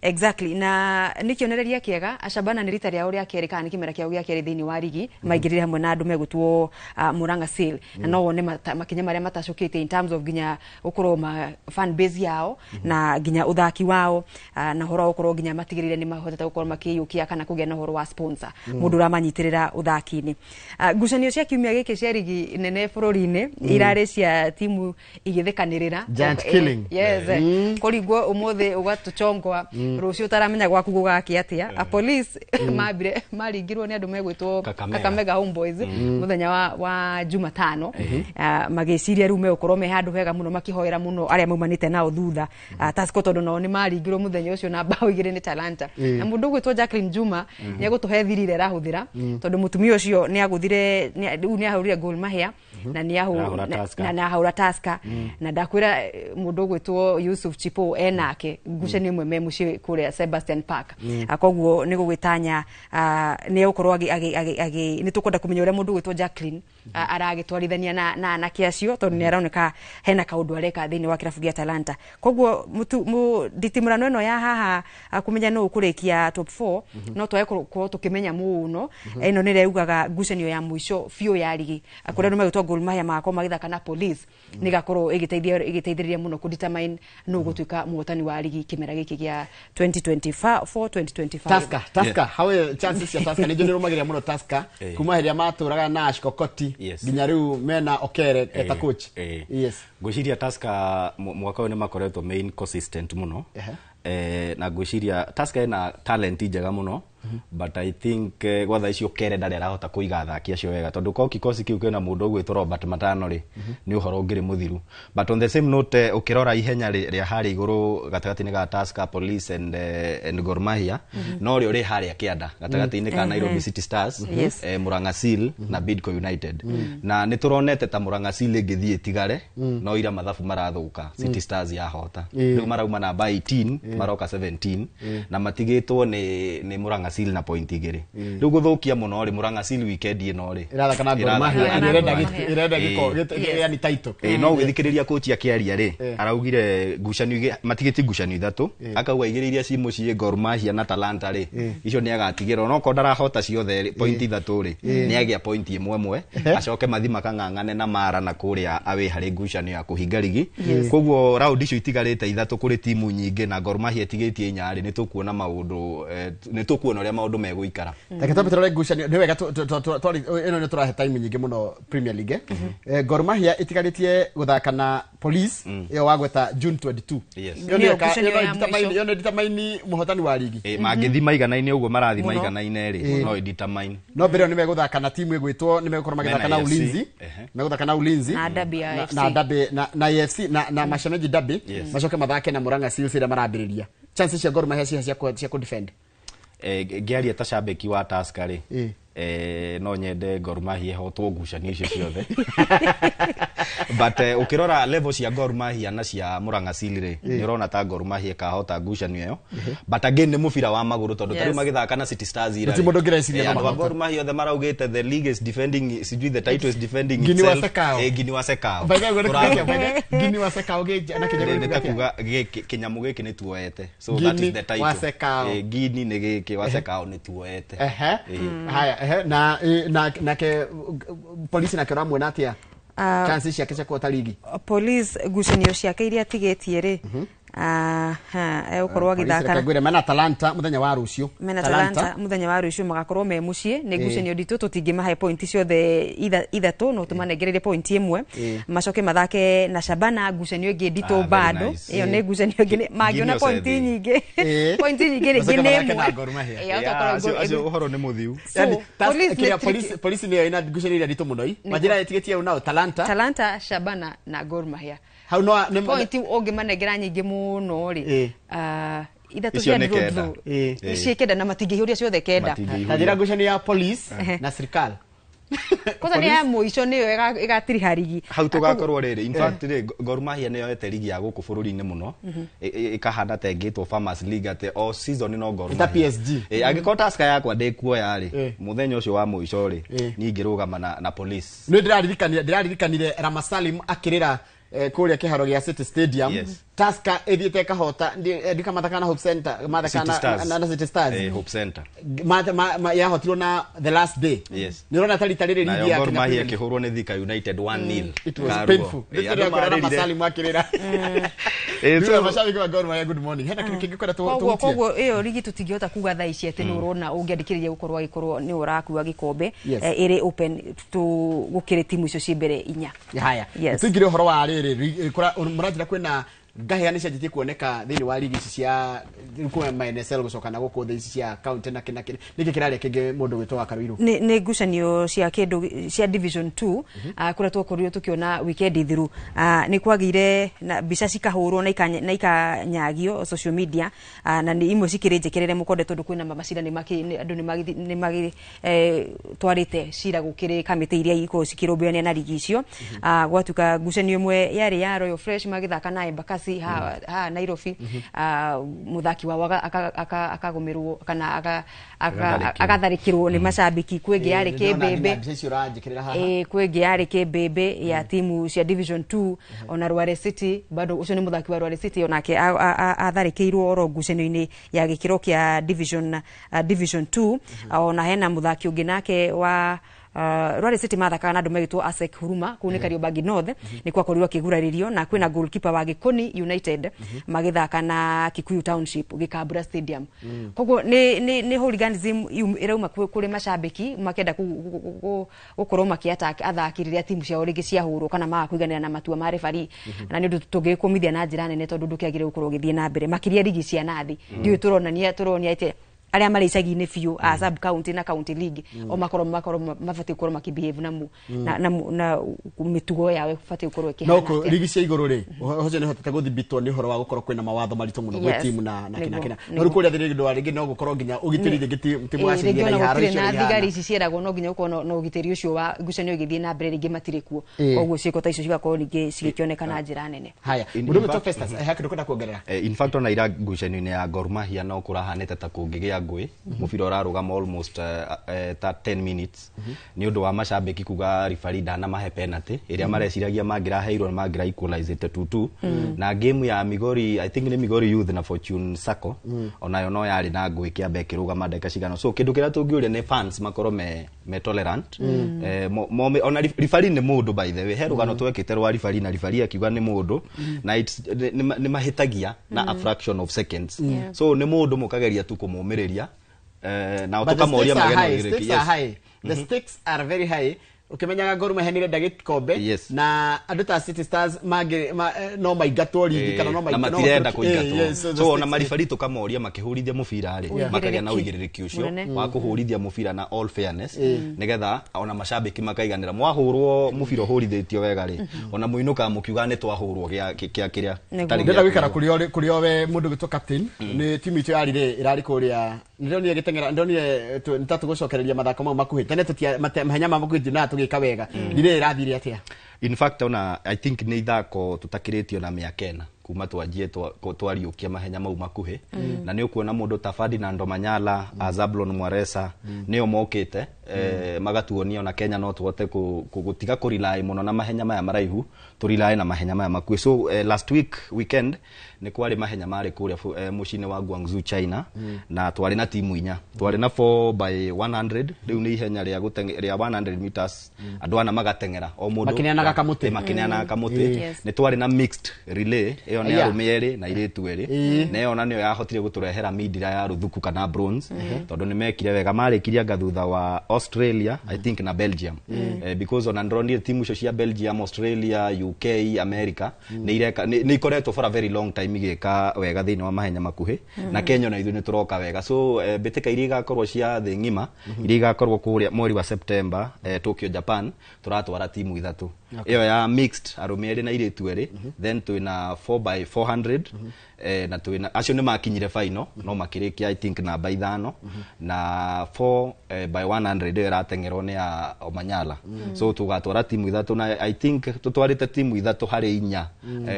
Exactly. Na ni kionereria kiega Shabana ni rita riao ria keri kana ni kimera kiao gia keri thiini wa rigi maingirire hamwe na andu megutwo Murang'a Seal, na no wone makinya maria matacukite in terms of nginya gukorwo ma fan base yao na nginya uthaki wao, na horo ukorwo nginya matigirire ni mahotete gukorwo makiyukia kana kugia na horo wa sponsor mundu uramanyitirira uthaki-ini. Ngucanio cia kiumia giki cia rigi nene bururi-ini irari cia timu igithikanirira giant killing. Yes. Kurigwo umuthi ugatuchongwa rucio utaramenya gwaku gugaki atia. A police mambire maringirwo ni andu megwitwo Kakamega Homeboys muthenya wa Jumatano, magiciria riu megukorwo me handu hega muno makihoera muno aria maumanite nao thutha Tusker, tondu nao ni maringirwo muthenya ucio na bao 2 ni Talanta. Na mundu gwitwo Jacqueline Juma ni agutuhe thiri ira arahuthira, tondu mutumia ucio ni aguthire riu ni ahurire Gor Mahia Na nĩ ahũra Tusker na ndakwĩra mũndũ ũgwĩtwo Yusuf Chipo enake ngucanio ĩmwe me mũciĩ kũrĩa Sebastian Park. Koguo nĩ gũgĩtanya nĩ egũkorwo nĩ tũkwenda kũmenya ũrĩa mũndũ ũgwĩtwo Jacqueline aragĩtwarithania na anake acio tondũ nĩ aroneka hena kaũndũ areka thĩinĩ wa kĩrabu gĩa Talanta. Koguo nditimũrano ĩno ya haha kũmenya nũ ũkũrĩkia top 4 no twage gũkorwo tũkĩmenya mũno. Ĩno nĩ ĩraugaga ngucanio ya mũico biũ ya rigi kũrĩa andũ magĩtwo Gor Mahia magakorwo magĩthaka na Police nĩgakorwo ĩgĩteithĩrĩria mũno kũ determine nũ ũgũtuĩka mũhotani wa rigi kĩmera gĩkĩ gĩa 2024 2025. Tusker how are chances ya Tusker? Nĩ nĩrũmagĩrĩra mũno Tusker kuma hĩrĩa matũraga na Ash Kokoti nginya rĩu mena Okere eta coach. Yes, ngwĩciria Tusker mwaka ũyũ nĩ makoretwo main consistent mũno. Na ngwĩciria Tusker ĩna talent njega mũno, but I think gwa thaa ici Okere ndarĩ arahota kũiga athaki acio wega tondũ ko kikosi kĩu kĩna mũndũ ũgwĩtwo Robert Matano rĩ nĩ ũhoro ũngĩrĩ mũthiru. But on the same note, ũkĩrora ihenya rĩa harĩa igũrũ gatagatĩ-inĩ ga Tusker, Police and Gor Mahia, no rĩo rĩ harĩa kĩanda gatagatĩ-inĩ ka Nairobi City Stars, Murang'a Seal na Bidco United. Na nĩ tũronete ta Murang'a Seal ĩngĩthiĩ ĩtigare no ira mathabu marathũka, City Stars yahota rĩu marauma namba 18 maroka 17 na matigĩtwo nĩ Murang'a Seal na point igĩrĩ. Rĩu gũthũkia mũno rĩ Murang'a Seal weekend ĩno rĩ ĩrathaka na Gor Mahia ĩrenda gĩko yani title. No ũgĩthikĩrĩria coach akĩaria rĩ araugire ngucanio matigĩtie ngucanio ithatũ, akauga igĩrĩ iria ci mũciĩ Gor Mahia na Talanta rĩ icio nĩ agatigĩra onokorwo ndarahota ciothe rĩ point ithatũ rĩ nĩ agĩa point ĩmwe ĩmwe acoke mathi makang'ang'ane na Mara na kũrĩa away harĩ ngucanio ya kũhinga rigi. Koguo round icio itigarĩte ithatũ kũrĩ timu nyingĩ na Gor Mahia ĩtigĩtie inya rĩ nĩ tũkuona maũndũ nĩ tũkuona ũrĩa maũndũ megũikara. Reke twambe tũrore ngucanio nĩ wega ĩno nĩ tũrahe time nyingĩ mũno Premier League. Gor Mahia ĩtigarĩtie gũthaka na Police ĩyo wagweta June 22. Ĩyo nĩ determine mũhotani wa rigi. Mangĩthi maiganaine ũguo marathi maiganaine rĩ no determine. No mbere ĩyo nĩ megũthaka na timu ĩgwĩtwo nĩ megũkorwo magĩthaka na Ulinzi, megũthaka na Ulinzi na Derby na AFC na Mashemeji Derby, macoke mathake na Murang'a Seal ĩrĩa marambĩrĩria. Chances cia Gor Mahia cia kũ defend. Ngĩaria ta cambĩki wa Tusker rĩ no nyende Gor Mahia ĩhotwo ngucanio icio ciothe. But ũkĩrora level cia Gor Mahia na cia Murang'a Seal rĩ nĩ ũrona ta Gor Mahia ĩkahota ngucanio ĩyo. But again nĩ mũbira wa magũrũ tondũ ta rĩu magĩthaka na City Stars ira rĩ andũ a Gor Mahia othe maraugĩte the league is defending, sijui the title is defending itself. Gini wa Sekao. Gini wa Sekao na kĩnyamũ kuga kĩnyamũ gĩkĩ nĩ tuoete, so that is the title. Gini nĩ gĩkĩ wa Sekao nĩ tuoete. Haya, na nake Police nake ũramuona atĩa chances ciake cia kũhota ligi? Police ngucanio ciake iria atigĩtie rĩ egũkorwo agĩthaka ngwĩre mena Talanta mũthenya wa rũciũ, mena Talanta mũthenya wa rũciũ magakorwo me mũciĩ. Nĩ ngucanio nditũ tũtingĩmahe point ciothe ithatũ no tũmanengererie point ĩmwe macoke mathake na Shabana ngucanio ĩngĩ nditũ bado. Ĩyo nĩ ngucanio ĩngĩ mangĩona point nyingĩ point nyingĩ rĩngĩ nĩ ĩmwe. Acio ũhoro nĩ mũthiu. Police nĩyo ĩna ngucanio iria nditũ mũno manjĩra ĩtigĩtie nao Talanta, Shabana na Gor Mahia. Hau no point ũngĩmanengera nyingĩ mũno rĩ ithatũ cia draw icio kenda na matingĩihũria ciothe kenda. Ta njĩra ngucanio ya Police na Serikali kwanza nĩ ya mũico nĩyo ĩgatiriha rigi hau tũgakorwo rĩrĩ. In fact rĩ Gor Mahia nĩyo yoete rigi ya gũkũ bũrũri-inĩ mũno ĩkahana ta ĩngĩtwo Farmers League atĩ o season no Gor Mahia ta PSG. Angĩkorwo Tusker yakwa ndĩkuoya rĩ mũthenya ũcio wa mũico rĩ niĩ ingĩrũgama na Police. Nĩ ndĩraririkanire Ramasalim akĩrĩra kũrĩa kĩharo gĩa City Stadium. Tusker ĩthiĩte ĩkahota ndikamathaka na Hope Center mathaka na City Stars Hope Center yahotirwo na the last day. Nĩ ũrona ta rita rĩrĩ rigi ya Gor Mahia ĩkĩhũrwo nĩ Thika United 1-0. It was painful. Ramasalim akĩrĩra. Mashabiki wa Gor Mahia, good morning. Hena kĩndũ kĩngĩ kwenda tũhutie? Koguo ĩyo rigi tũtingĩhota kuga thaa ici atĩ nĩ ũrona ũngĩandĩkĩrĩria gũkorwo agĩkorwo nĩ ũrakua gĩkombe ĩrĩ open gũkĩrĩ timu icio ciĩ mbere inya. Haya, tũingĩre ũhoro wa rĩrĩ mũranjĩra kwĩna Ngahĩa nĩ cianjĩtie kuoneka thĩinĩ wa ligi ici cia kuma ma NSL gũcoka na gũkũ thĩ ici cia county na kĩna kĩna. Nĩkĩ kĩrarĩa kĩngĩ mũndũ gwĩtwo wa Karuiru? Nĩ ngucanio cia kĩndũ cia division 2 kũrĩa twakorirwo tũkĩona weekend thiru. Nĩ kwagĩire na mbica cikahũrwo na ikanyagio social media, na nĩ imwe cikĩrĩ njĩkĩrĩre mũkonde tondũ kwĩna macira andũ nĩ twarĩte cira gũkĩrĩ kamĩtĩ iria ikoragwo cikĩrũmbũyania na ligi icio. Gwatuĩka ngucanio ĩmwe yarĩ ya Royal Fresh magĩthaka na Embakasi ha Nairobi, mũthaki wao akagũmĩrwo kana agatharĩkĩrwo nĩ macambĩki. Kwĩngĩ yarĩ kĩmbĩmbĩ, kwĩngĩ yarĩ kĩmbĩmbĩ ya timu cia division 2, ona Rware City bado ũcio nĩ mũthaki wa Rware City onake atharĩkĩirwo oro ngucanio-inĩ ya gĩkĩro kĩa division 2. Ona hena mũthaki ũngĩ nake wa Rware City mathakaga na andũ megĩtwo Asek Huruma kũu nĩ Kariobangi North, nĩ kwakorirwo akĩgurarĩrio, na kwĩna goalkeeper wa Gĩkoni United magĩthaka na Kikuyu Township Gĩkambura Stadium. Koguo nĩ hooliganism ĩrauma kũrĩ macambĩki makĩenda gũkorwo makĩ-attack athaki rĩrĩa timu ciao rĩngĩ ciahũrwo kana maga kũiganĩra na matua ma referee, na nĩ ũndũ tũngĩkũmithia na njĩra nene tondũ ndũkĩagĩrĩire gũkorwo ũgĩthiĩ na mbere makĩria ligi cia nathi. Ndiũĩ tũronania atĩ arĩa marĩ icagi-inĩ biũ a sub county na county league o makorwo mabatiĩ gũkorwo makĩbehave na mĩtugo yao ĩbatiĩ gũkorwo ĩkĩhana no ligi cia igũrũ rĩ ũcio nĩ hotete gũthibitwo nĩ ũhoro wa gũkorwo kwĩna mawatho maritũ mũno gwĩ timu na kĩna no rĩu kũrĩa thĩ rĩngĩ no gũkorwo nginya ũgitĩri rĩngĩ timu ya ciringi na iharo icio na thigari ici cieragwo no nginya gũkorwo na ũgitĩri ũcio wa ngucanio ĩgĩthiĩ na mbere rĩngĩ matirĩ kuo, koguo ciĩko ta icio cigakorwo rĩngĩ cigĩkĩoneka na njĩra nene. Haya, mũndũ ũmwe Festus he kĩndũ kwenda kuongerera? In fact ona ira ngucanio-inĩ ya Gor Mahia no kũrahanĩte ta kũngĩgĩa ngũĩ, mũbira ũrarũgama almost ta 10 minutes nĩ ũndũ wa macambĩki kuga referee ndanamahe penalty ĩrĩa mareciragia mangĩraheirwo na mangĩra equalize 2-2. Na game ya Migori, I think nĩ Migori Youth na Fortune Sacco, onayo no yarĩ na ngũĩ kĩamba ĩkĩrũgama ndagĩka cigana. So kĩndũ kĩrĩa tũngĩũria nĩ fans makorwo me tolerant. Ona referee nĩ mũndũ, by the way he rũgano twekĩte rwa referee na referee akiuga nĩ mũndũ na nĩ mahĩtagia na a fraction of seconds. So nĩ mũndũ mũkageria tu kũmũmĩrĩria na tukamoria mageno. The stakes are very high. Ukimenyaga Gor Mahia nĩrenda gĩkombe na andũ ta City Stars no maingatwo ligi kana no matirenda kũingatwo. So ona maribari tukamoria makĩhũrithia mũbira rĩ makagĩa na ũigĩrĩrĩki ũcio wa kũhũrithia mũbira na all fairness nĩgetha ona macambĩki makaiganĩra. Mwahũrwo mũbira ũhũrithĩtio wega rĩ ona mũinũkaga mũkiuga nĩ twahũrwo gĩa kĩrĩa. Ndĩrenda gũikara kũrĩ we mũndũ gwĩtwo captain nĩ timu itũ yarĩ rĩ ĩrarĩ kũrĩa ndĩronire gĩteng'era ndĩronire nĩtatũgũcokereria mathako mau makuhĩ tene mahenya ma makuhĩ na tũgĩka wega rĩrĩa ĩrathire atĩa? In fact ona I think nĩ ithako tũtakĩrĩtio na mĩaka ĩna kuma twanjie twariũkia mahenya mau makuhĩ, na nĩ ũkuona mũndũ ta Ferdinand Omanyala, Zablon Mwaresa nĩo mokĩte magatuonia ona Kenya no tũhote gũtiga kũrely mũno na mahenya maya maraihu tũrely na mahenya maya makuhĩ. So last week weekend nĩ kwarĩ mahenya marĩ kũrĩa mũciĩ-inĩ wa Guangzhou China, na twarĩ na timu inya, twarĩ na 4x100 rĩu nĩ ihenya rĩa 100 meters andũ ana magateng'era o mũndũ makĩneanaga kamũtĩ nĩ twarĩ na mixed relay ĩyo nĩ arũme erĩ na airĩtu erĩ, na ĩyo ona nĩyo yahotire gũtũrehera mindira ya rũthuku kana bronze tondũ nĩ mekire wega, marĩkirie anga thutha wa Australia I think na Belgium, because ona ndĩronire timu icio cia Belgium, Australia, UK, America nĩ ikoretwo for a very long time igĩka wega thĩinĩ wa mahenya makuhĩ, na Kenya ona ithuĩ nĩ tũroka wega. So mbĩtĩka iria igakorwo cia thĩ ng'ima iria igakorwo kũrĩa mweri wa September Tokyo Japan, tũratwara timu ithatũ, ĩyo ya mixed arũme erĩ na airĩtu erĩ, then twĩna 4x400 na twĩna acio nĩ makinyire final no makĩrĩkia I think namba 5 na 4x100 ĩyo ĩrateng'erwo nĩ ya Omanyala. So tũgatwara timu ithatũ na I think tũtwarĩte timu ithatũ harĩ inya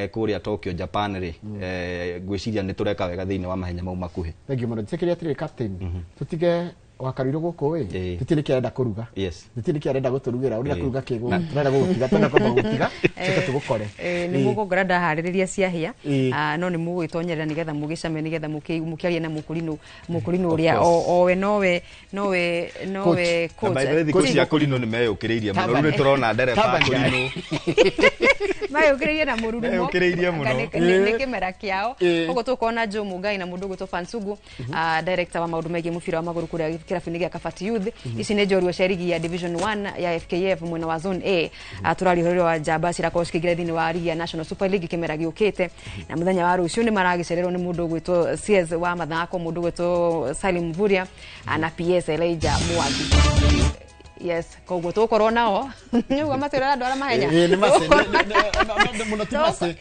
kũrĩa Tokyo Japan rĩ, ngwĩciria nĩ tũreka wega thĩinĩ wa mahenya mau makuhĩ. Thank you mũno. Njĩkĩre atĩrĩrĩ captain, tũtige wakarwirwo gũkũ ĩ tũtirĩ kĩarenda kũruga, tũtirĩ kĩarenda gũtũrugĩra, ũrenda kũruga kĩ tũrenda gũgũtiga, tũrenda kwamba gũgũtiga tũke tũgũkore. Nĩ mũgũngora ndaharĩrĩria ciahĩa, no nĩ mũgwĩtonyerera nĩgetha mũgĩcame nĩgetha mũkĩarie na mũkũrinũ ũrĩa owe nowe coach. By the way thikũ cia kũrinũ nĩ meyũkĩrĩirie mũno, rĩu nĩ tũrona ndereba kũrinũ mayũkĩrĩirie na mũrurumo, meyũkĩrĩirie mũno nĩ kĩmera kĩao. Koguo tũkona Joe Mũngai na mũndũ ũgwĩtwo Fansugu, director wa maũndũ megiĩ mũbira wa magũrũ kũrĩa kĩrabu-inĩ gĩa Kabati Youth. Ici nĩ njorua cia rigi ya Division 1 ya FKF mwena wa Zone A. Tũraria ũhoro wa njamba cirakorwo igakorwo cikĩingĩra thĩinĩ wa rigi ya National Super League kĩmera gĩũkĩte. Na mũthenya wa rũciũ nĩ maragicererwo nĩ mũndũ ũgwĩtwo CS wa mathako, mũndũ ũgwĩtwo Salim Mvurya na PS Elijah Mwangi. Yes, koguo tũgũkorwo nao nĩguo matwĩra andũ arĩa mahenya. Ĩĩ, nĩ mace, mũno ti mace.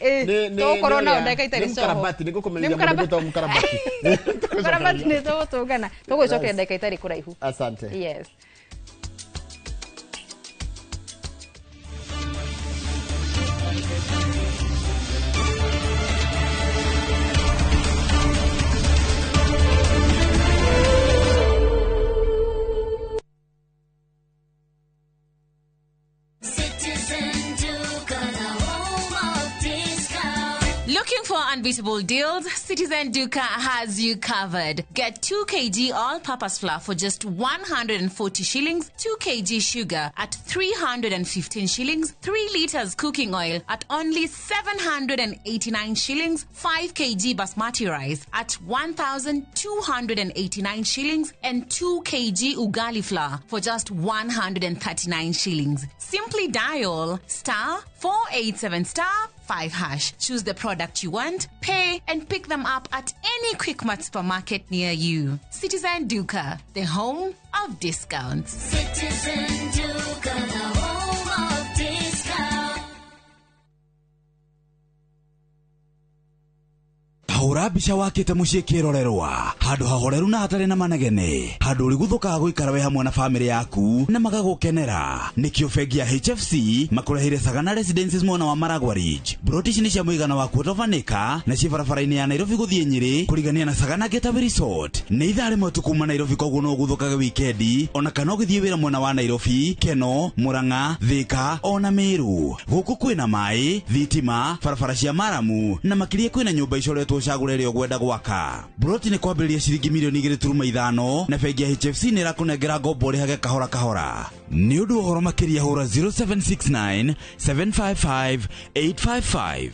Tũgũkorwo nao ndagĩka itarĩ coho. Nĩ mũkarabati, nĩ ngũkũmenyithia mũndũ ũgwĩtwo mũkarabati. Mũkarabati nĩ tũgũtũngana, tũgũgĩcokeria ndagĩka itarĩ kũraihu. Asante. Yes. Looking for unbeatable deals? Citizen Duka has you covered. Get 2 kg all-purpose flour for just 140 shillings, 2 kg sugar at 315 shillings, 3 liters cooking oil at only 789 shillings, 5 kg basmati rice at 1,289 shillings, and 2 kg ugali flour for just 139 shillings. Simply dial *487*5#. Choose the product you want, pay, and pick them up at any Quickmart supermarket near you. Citizen Duka, the home of discounts. Citizen Duka, the home of discounts. Hũra mbica wakĩte mũciĩ kĩrorerwa handũ hahoreru na hatarĩ na manegene, handũ ũrĩguthũkaga gũikara wĩ hamwe na bamĩrĩ yaku na magagũkenera. Nĩkĩo bengi ya HFC makũreheire Sagana Residences mwena wa Maragwa Ridge. Broti ici nĩ cia mũigana wa quarter of an acre na ciĩ barabara-inĩ ya Nairobi gũthiĩ Nyĩrĩ kũrigania na Sagana Getaway Resort. Nĩ ithaa rĩmwe tu kuma Nairobi, koguo no ũguthũkage wikendi ona kana ũgĩthiĩ wĩra mwena wa Nairobi, Keno, Murang'a, Thika ona Meru. Gũkũ kwĩna maĩ, thitima, barabara cia maramu na makĩria kwĩna nyũmba icoretwo cagũre ĩrĩa ũgwenda gwaka. Broti nĩ kwambĩrĩria ciringi milioni 2.5 na bengi ya HFC nĩ ĩrakũnengera ngombo ũrĩhage kahora kahora. Nĩ ũndũ wa ũhoro makĩria hũra 0769 755 855.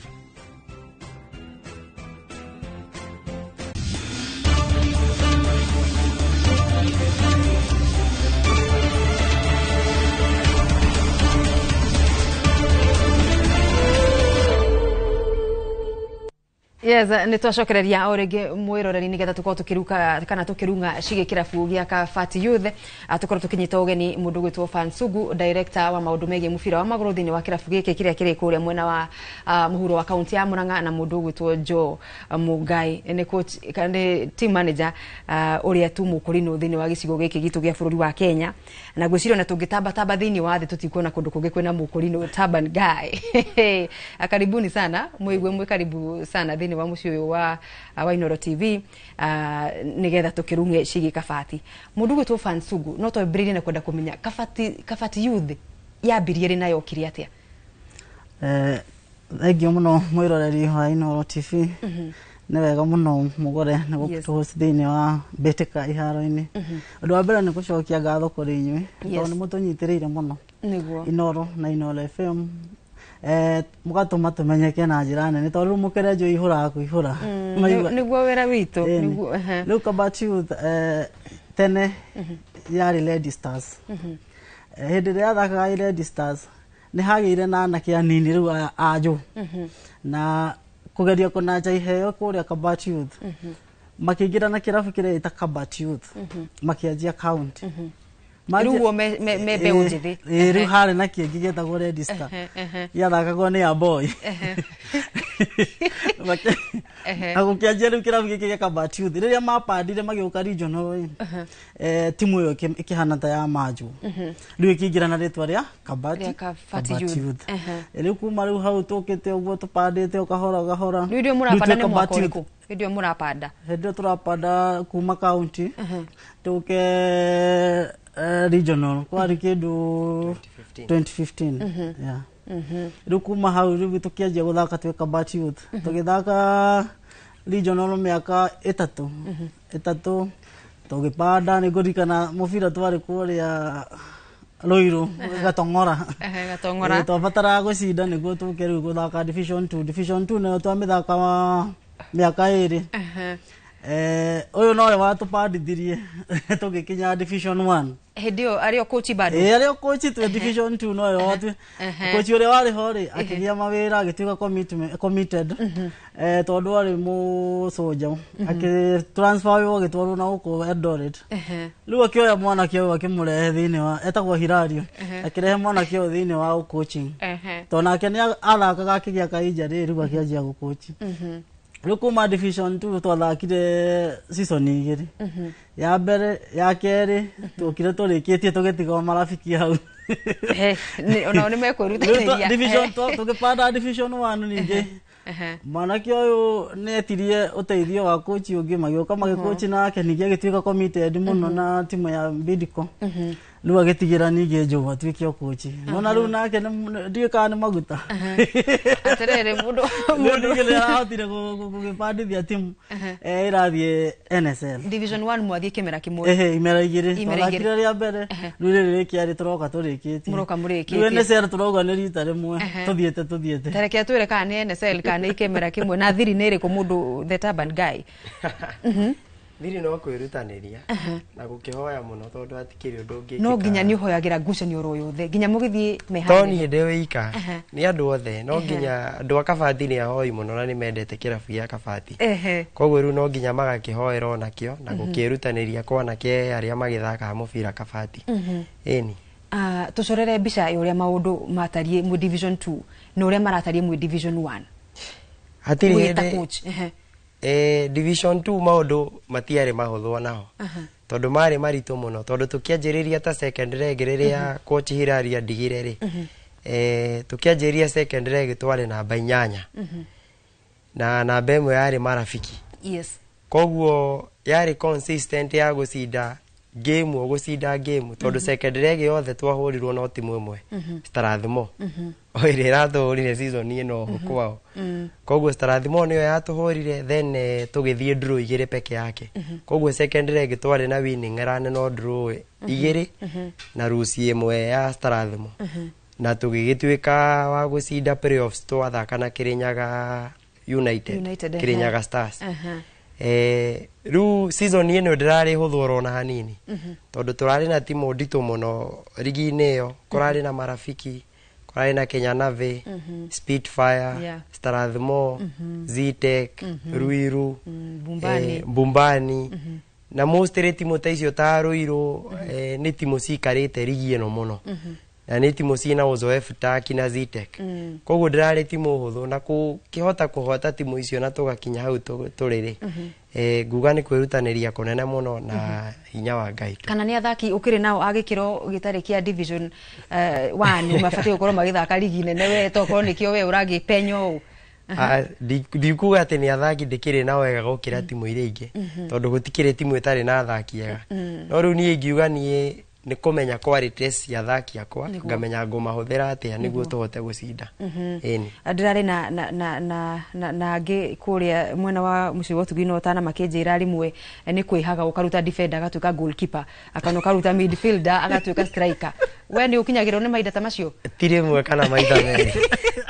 Yes, nĩ twacokereria o rĩngĩ mwĩroreri nĩgetha tũkorwo tũkĩruka kana tũkĩrung'a cigĩ kĩrabu gĩa Kabati Youth. Tũkorwo tũkĩnyita ũgeni mũndũ ũgwĩtwo Fansugu, director wa maũndũ megiĩ mũbira wa magũrũ thĩinĩ wa kĩrabu gĩkĩ kĩrĩa kĩrĩ kũrĩa mwena wa mũhuro wa kaunti ya Murang'a, na mũndũ ũgwĩtwo Joe Mungai nĩ coach kana nĩ team manager ũrĩa tu mũkũrinũ thĩinĩ wa gĩcigo gĩkĩ gitũ gĩa bũrũri wa Kenya. Na ngwĩciria ona tũngĩtambatamba thĩinĩ wa thĩ tũtikuona kũndũ kũngĩ kwĩna mũkũrinũ Taban guy. Karibuni sana, mwĩigue mwĩ karibu sana thĩinĩ wa mũciĩ ũyũ wa Inooro TV nĩgetha tũkĩrung'e ciĩgiĩ Kabati. Mũndũ ũgwĩtwo Fansugu, no twambĩrĩrie na kwenda kũmenya Kabati Youth yambirie rĩ na yokire atĩa? Thengiũ mũno mwĩroreri wa Inooro TV. Nĩ wega mũno mũgũre nĩ gũtũhost thĩinĩ wa mbĩtĩka iharo-inĩ. Ũndũ wa mbere nĩ gũcokia ngatho kũrĩ inyuĩ tondũ nĩ mũtũnyitĩrĩire mũno Inooro na Inooro FM. Mũgatũma tũmenyeke na njĩra nene tondũ rĩu mũkerenjo ihũraga kũihũra. Nĩguo wĩra witũ. Rĩu Kabati Youth tene yarĩ Lady Stars. Hĩndĩ ĩrĩa yathakaga Lady Stars nĩ hagĩire na anake anini rĩu anjũ na kũgeria kũnanja iheo kũrĩa Kabati Youth, makĩingĩra na kĩrabu kĩrĩa gĩta Kabati Youth, makĩanjia county. Rĩu me mbeũ njĩthĩ. Rĩu harĩ na kĩngĩ gĩetagwo Red Star gĩathakagwo nĩ Aboy. Na gũkĩanjia rĩu kĩrabu gĩkĩ gĩa Kabati Youth rĩrĩa mapandire magĩũka regional, timu ĩyo ĩkĩhana ta ya manjwo, rĩu ĩkĩingĩra na rĩtwa rĩa Kabati Youth. Rĩu kuma rĩu hau tũkĩte ũguo tũpandĩte o kahora kahora. Rĩu ndio mũrapanda nĩ mwaka ũrĩkũ? Hĩndĩ ĩyo mũrapanda? Hĩndĩ ĩyo tũrapanda kuma county tũke regional kwarĩ kĩndũ 2015. Yeah. Rĩu kuma hau rĩu tũkĩanjia gũthaka twĩ Kabati Youth, tũgĩthaka regional mĩaka ĩtatũ tũgĩpanda. Nĩ ngũririkana mũbira twarĩ kũrĩa Ruiru Gatong'ora. Gatong'ora. Twabataraga gũcinda nĩguo tũke rĩu gũthaka Division 2. Division 2 nayo twamĩthaka mĩaka ĩrĩ. Ũyũ nowe watũbandithirie tũgĩkinya division 1. Hĩndĩ ĩyo arĩ o coach bado? Ĩĩ, arĩ o coach twĩ division 2 nowe watu. Coach ũrĩa warĩ ho rĩ, akĩgĩa mawĩra, agĩtuĩka committed. Tondũ arĩ mũcũnja, akĩ transfer wĩra agĩtwarwo na gũkũ Eldoret. Rĩu akĩoya mwanake ũyũ akĩmũrehe thĩinĩ wa, etagwo Hilario, akĩrehe mwanake ũyũ thĩinĩ wa coaching. Tondũ nake nĩ athakaga akĩgĩa ka injury, rĩu akĩanjia gũcoach. Rĩu kuma division 2 twathakire season igĩrĩ. Ya mbere, ya kerĩ tũkire tũrĩkĩtie tũgĩtiga marafiki hau. Onao nĩ mekwĩrutanĩria. Division tũgĩpanda division 1 ningĩ. Mwanake ũyũ nĩ etirie ũteithio wa coach ũngĩ, magĩũka magĩcoach nake, ningĩ agĩtuĩka committed mũno na timu ya Bidco. Rĩu agĩtigĩra ningĩ Njogu atuĩke o coach. Nona rĩu nake ndiũĩ kana nĩ maguta. Atĩrĩrĩ, mũndũ Rĩu ningĩ nĩ arahotire gũgĩbandithia timu ĩrathiĩ NSL. Division 1 mwathiĩ kĩmera kĩmwe? Ehe, imera igĩrĩ. Imera igĩrĩ. Twathakire rĩa mbere, rĩu rĩrĩ rĩkĩarĩ tũroka tũrĩkĩtie. Mũroka mũrĩkĩtie. Rĩu NSL tũrauga nĩ rita rĩmwe, tũthiĩte tũthiĩte. Ta reke atwĩre kana nĩ NSL kana nĩ kĩmera kĩmwe, na thiri nĩ ĩrĩkũ mũndũ the turban guy? Thiri no kwĩrutanĩria na gũkĩhoya mũno tondũ hatikĩrĩ ũndũ ũngĩ. No nginya nĩ ũhoyagĩra ngucanio oro yothe nginya mũgĩthiĩ To meharĩria? niĩ ndĩ wika, nĩ andũ othe, no nginya andũ a Kabati nĩ ahoi mũno na nĩ mendete kĩrabu gĩa Kabati. Koguo rĩu no nginya magakĩhoera onakĩo na gũkĩĩrutanĩria kwa anake arĩa magĩthakaga mũbira Kabati. Ĩni. Tũcorere mbica ya ũrĩa maũndũ matariĩ mwĩ division 2 na ũrĩa maratariĩ mwĩ division 1. Hatirĩ Wĩ ta hĩndĩ coach. Division 2 maũndũ matiarĩ mahũthũ onaho. Tondũ marĩ maritũ mũno, tondũ tũkĩanjĩrĩria ta second leg rĩrĩa coach Hilary andigire rĩ, tũkĩanjĩrĩria second leg twarĩ namba 8. Na namba ĩmwe yarĩ marafiki. Koguo yarĩ consistent ya gũcinda game o gũcinda game, tondũ second leg yothe twahũrirwo no timu ĩmwe, Strathmore. O ĩrĩa ĩratũhũrire season ĩno kwao. Koguo Strathmore nĩyo yatũhũrire, then tũgĩthiĩ draw igĩrĩ peke yake. Koguo second leg twarĩ na winning run no draw igĩrĩ na lose ĩmwe ya Strathmore. Na tũgĩgĩtuĩka wa gũcinda playoffs twathaka na Kirinyaga United, United, Kirinyaga Stars. Rĩu season ĩno ndĩrarĩ hũthũ oro na hanini, tondũ tũrarĩ na timu nditũ mũno rigi-inĩ ĩyo. Kũrarĩ na Marafiki, kũrarĩ na Kenya Navy, Spitfire, Strathmore, Zetech, Ruiru, Bumbani. Bumbani. Na mostly timu ta icio ta Ruiru, nĩ timu cikarĩte rigi ĩno mũno, na nĩ timu ciĩna uzoefu ta kina Zetech. Koguo ndĩrarĩ timu hũthũ, na kũkĩhota kũhota timu icio na tũgakinya hau tũrĩ rĩ, nguga nĩ kwĩrutanĩria kũnene mũno na hinya wa Ngai. Kana nĩ athaki ũkĩrĩ nao a gĩkĩro gĩtarĩ kĩa division 1 mabatiĩ gũkorwo magĩthaka rigi nene we, tokorwo nĩkĩo we ũragĩpenya ũũ? Ndikuga atĩ nĩ athaki ndĩkĩrĩ na wega gũkĩra timu iria ingĩ, tondũ gũtikĩrĩ timu ĩtarĩ na athaki ega. No rĩu niĩ ingiuga niĩ nĩ kũmenya qualities cia athaki akwa, ngamenya ngũmahũthĩra atĩa nĩguo tũhote gũcinda. Ĩni. Ndĩrarĩ na na na na na na angĩ kũrĩa mwena wa mũciĩ wa ũtugi na ũtana makĩnjĩra rĩmwe nĩ kwĩhaga ũkaruta defender agatuĩka goalkeeper, akana ũkaruta midfielder agatuĩka striker. We nĩ ũkinyagĩrwo nĩ mahinda ta macio? Ti rĩmwe kana maita merĩ.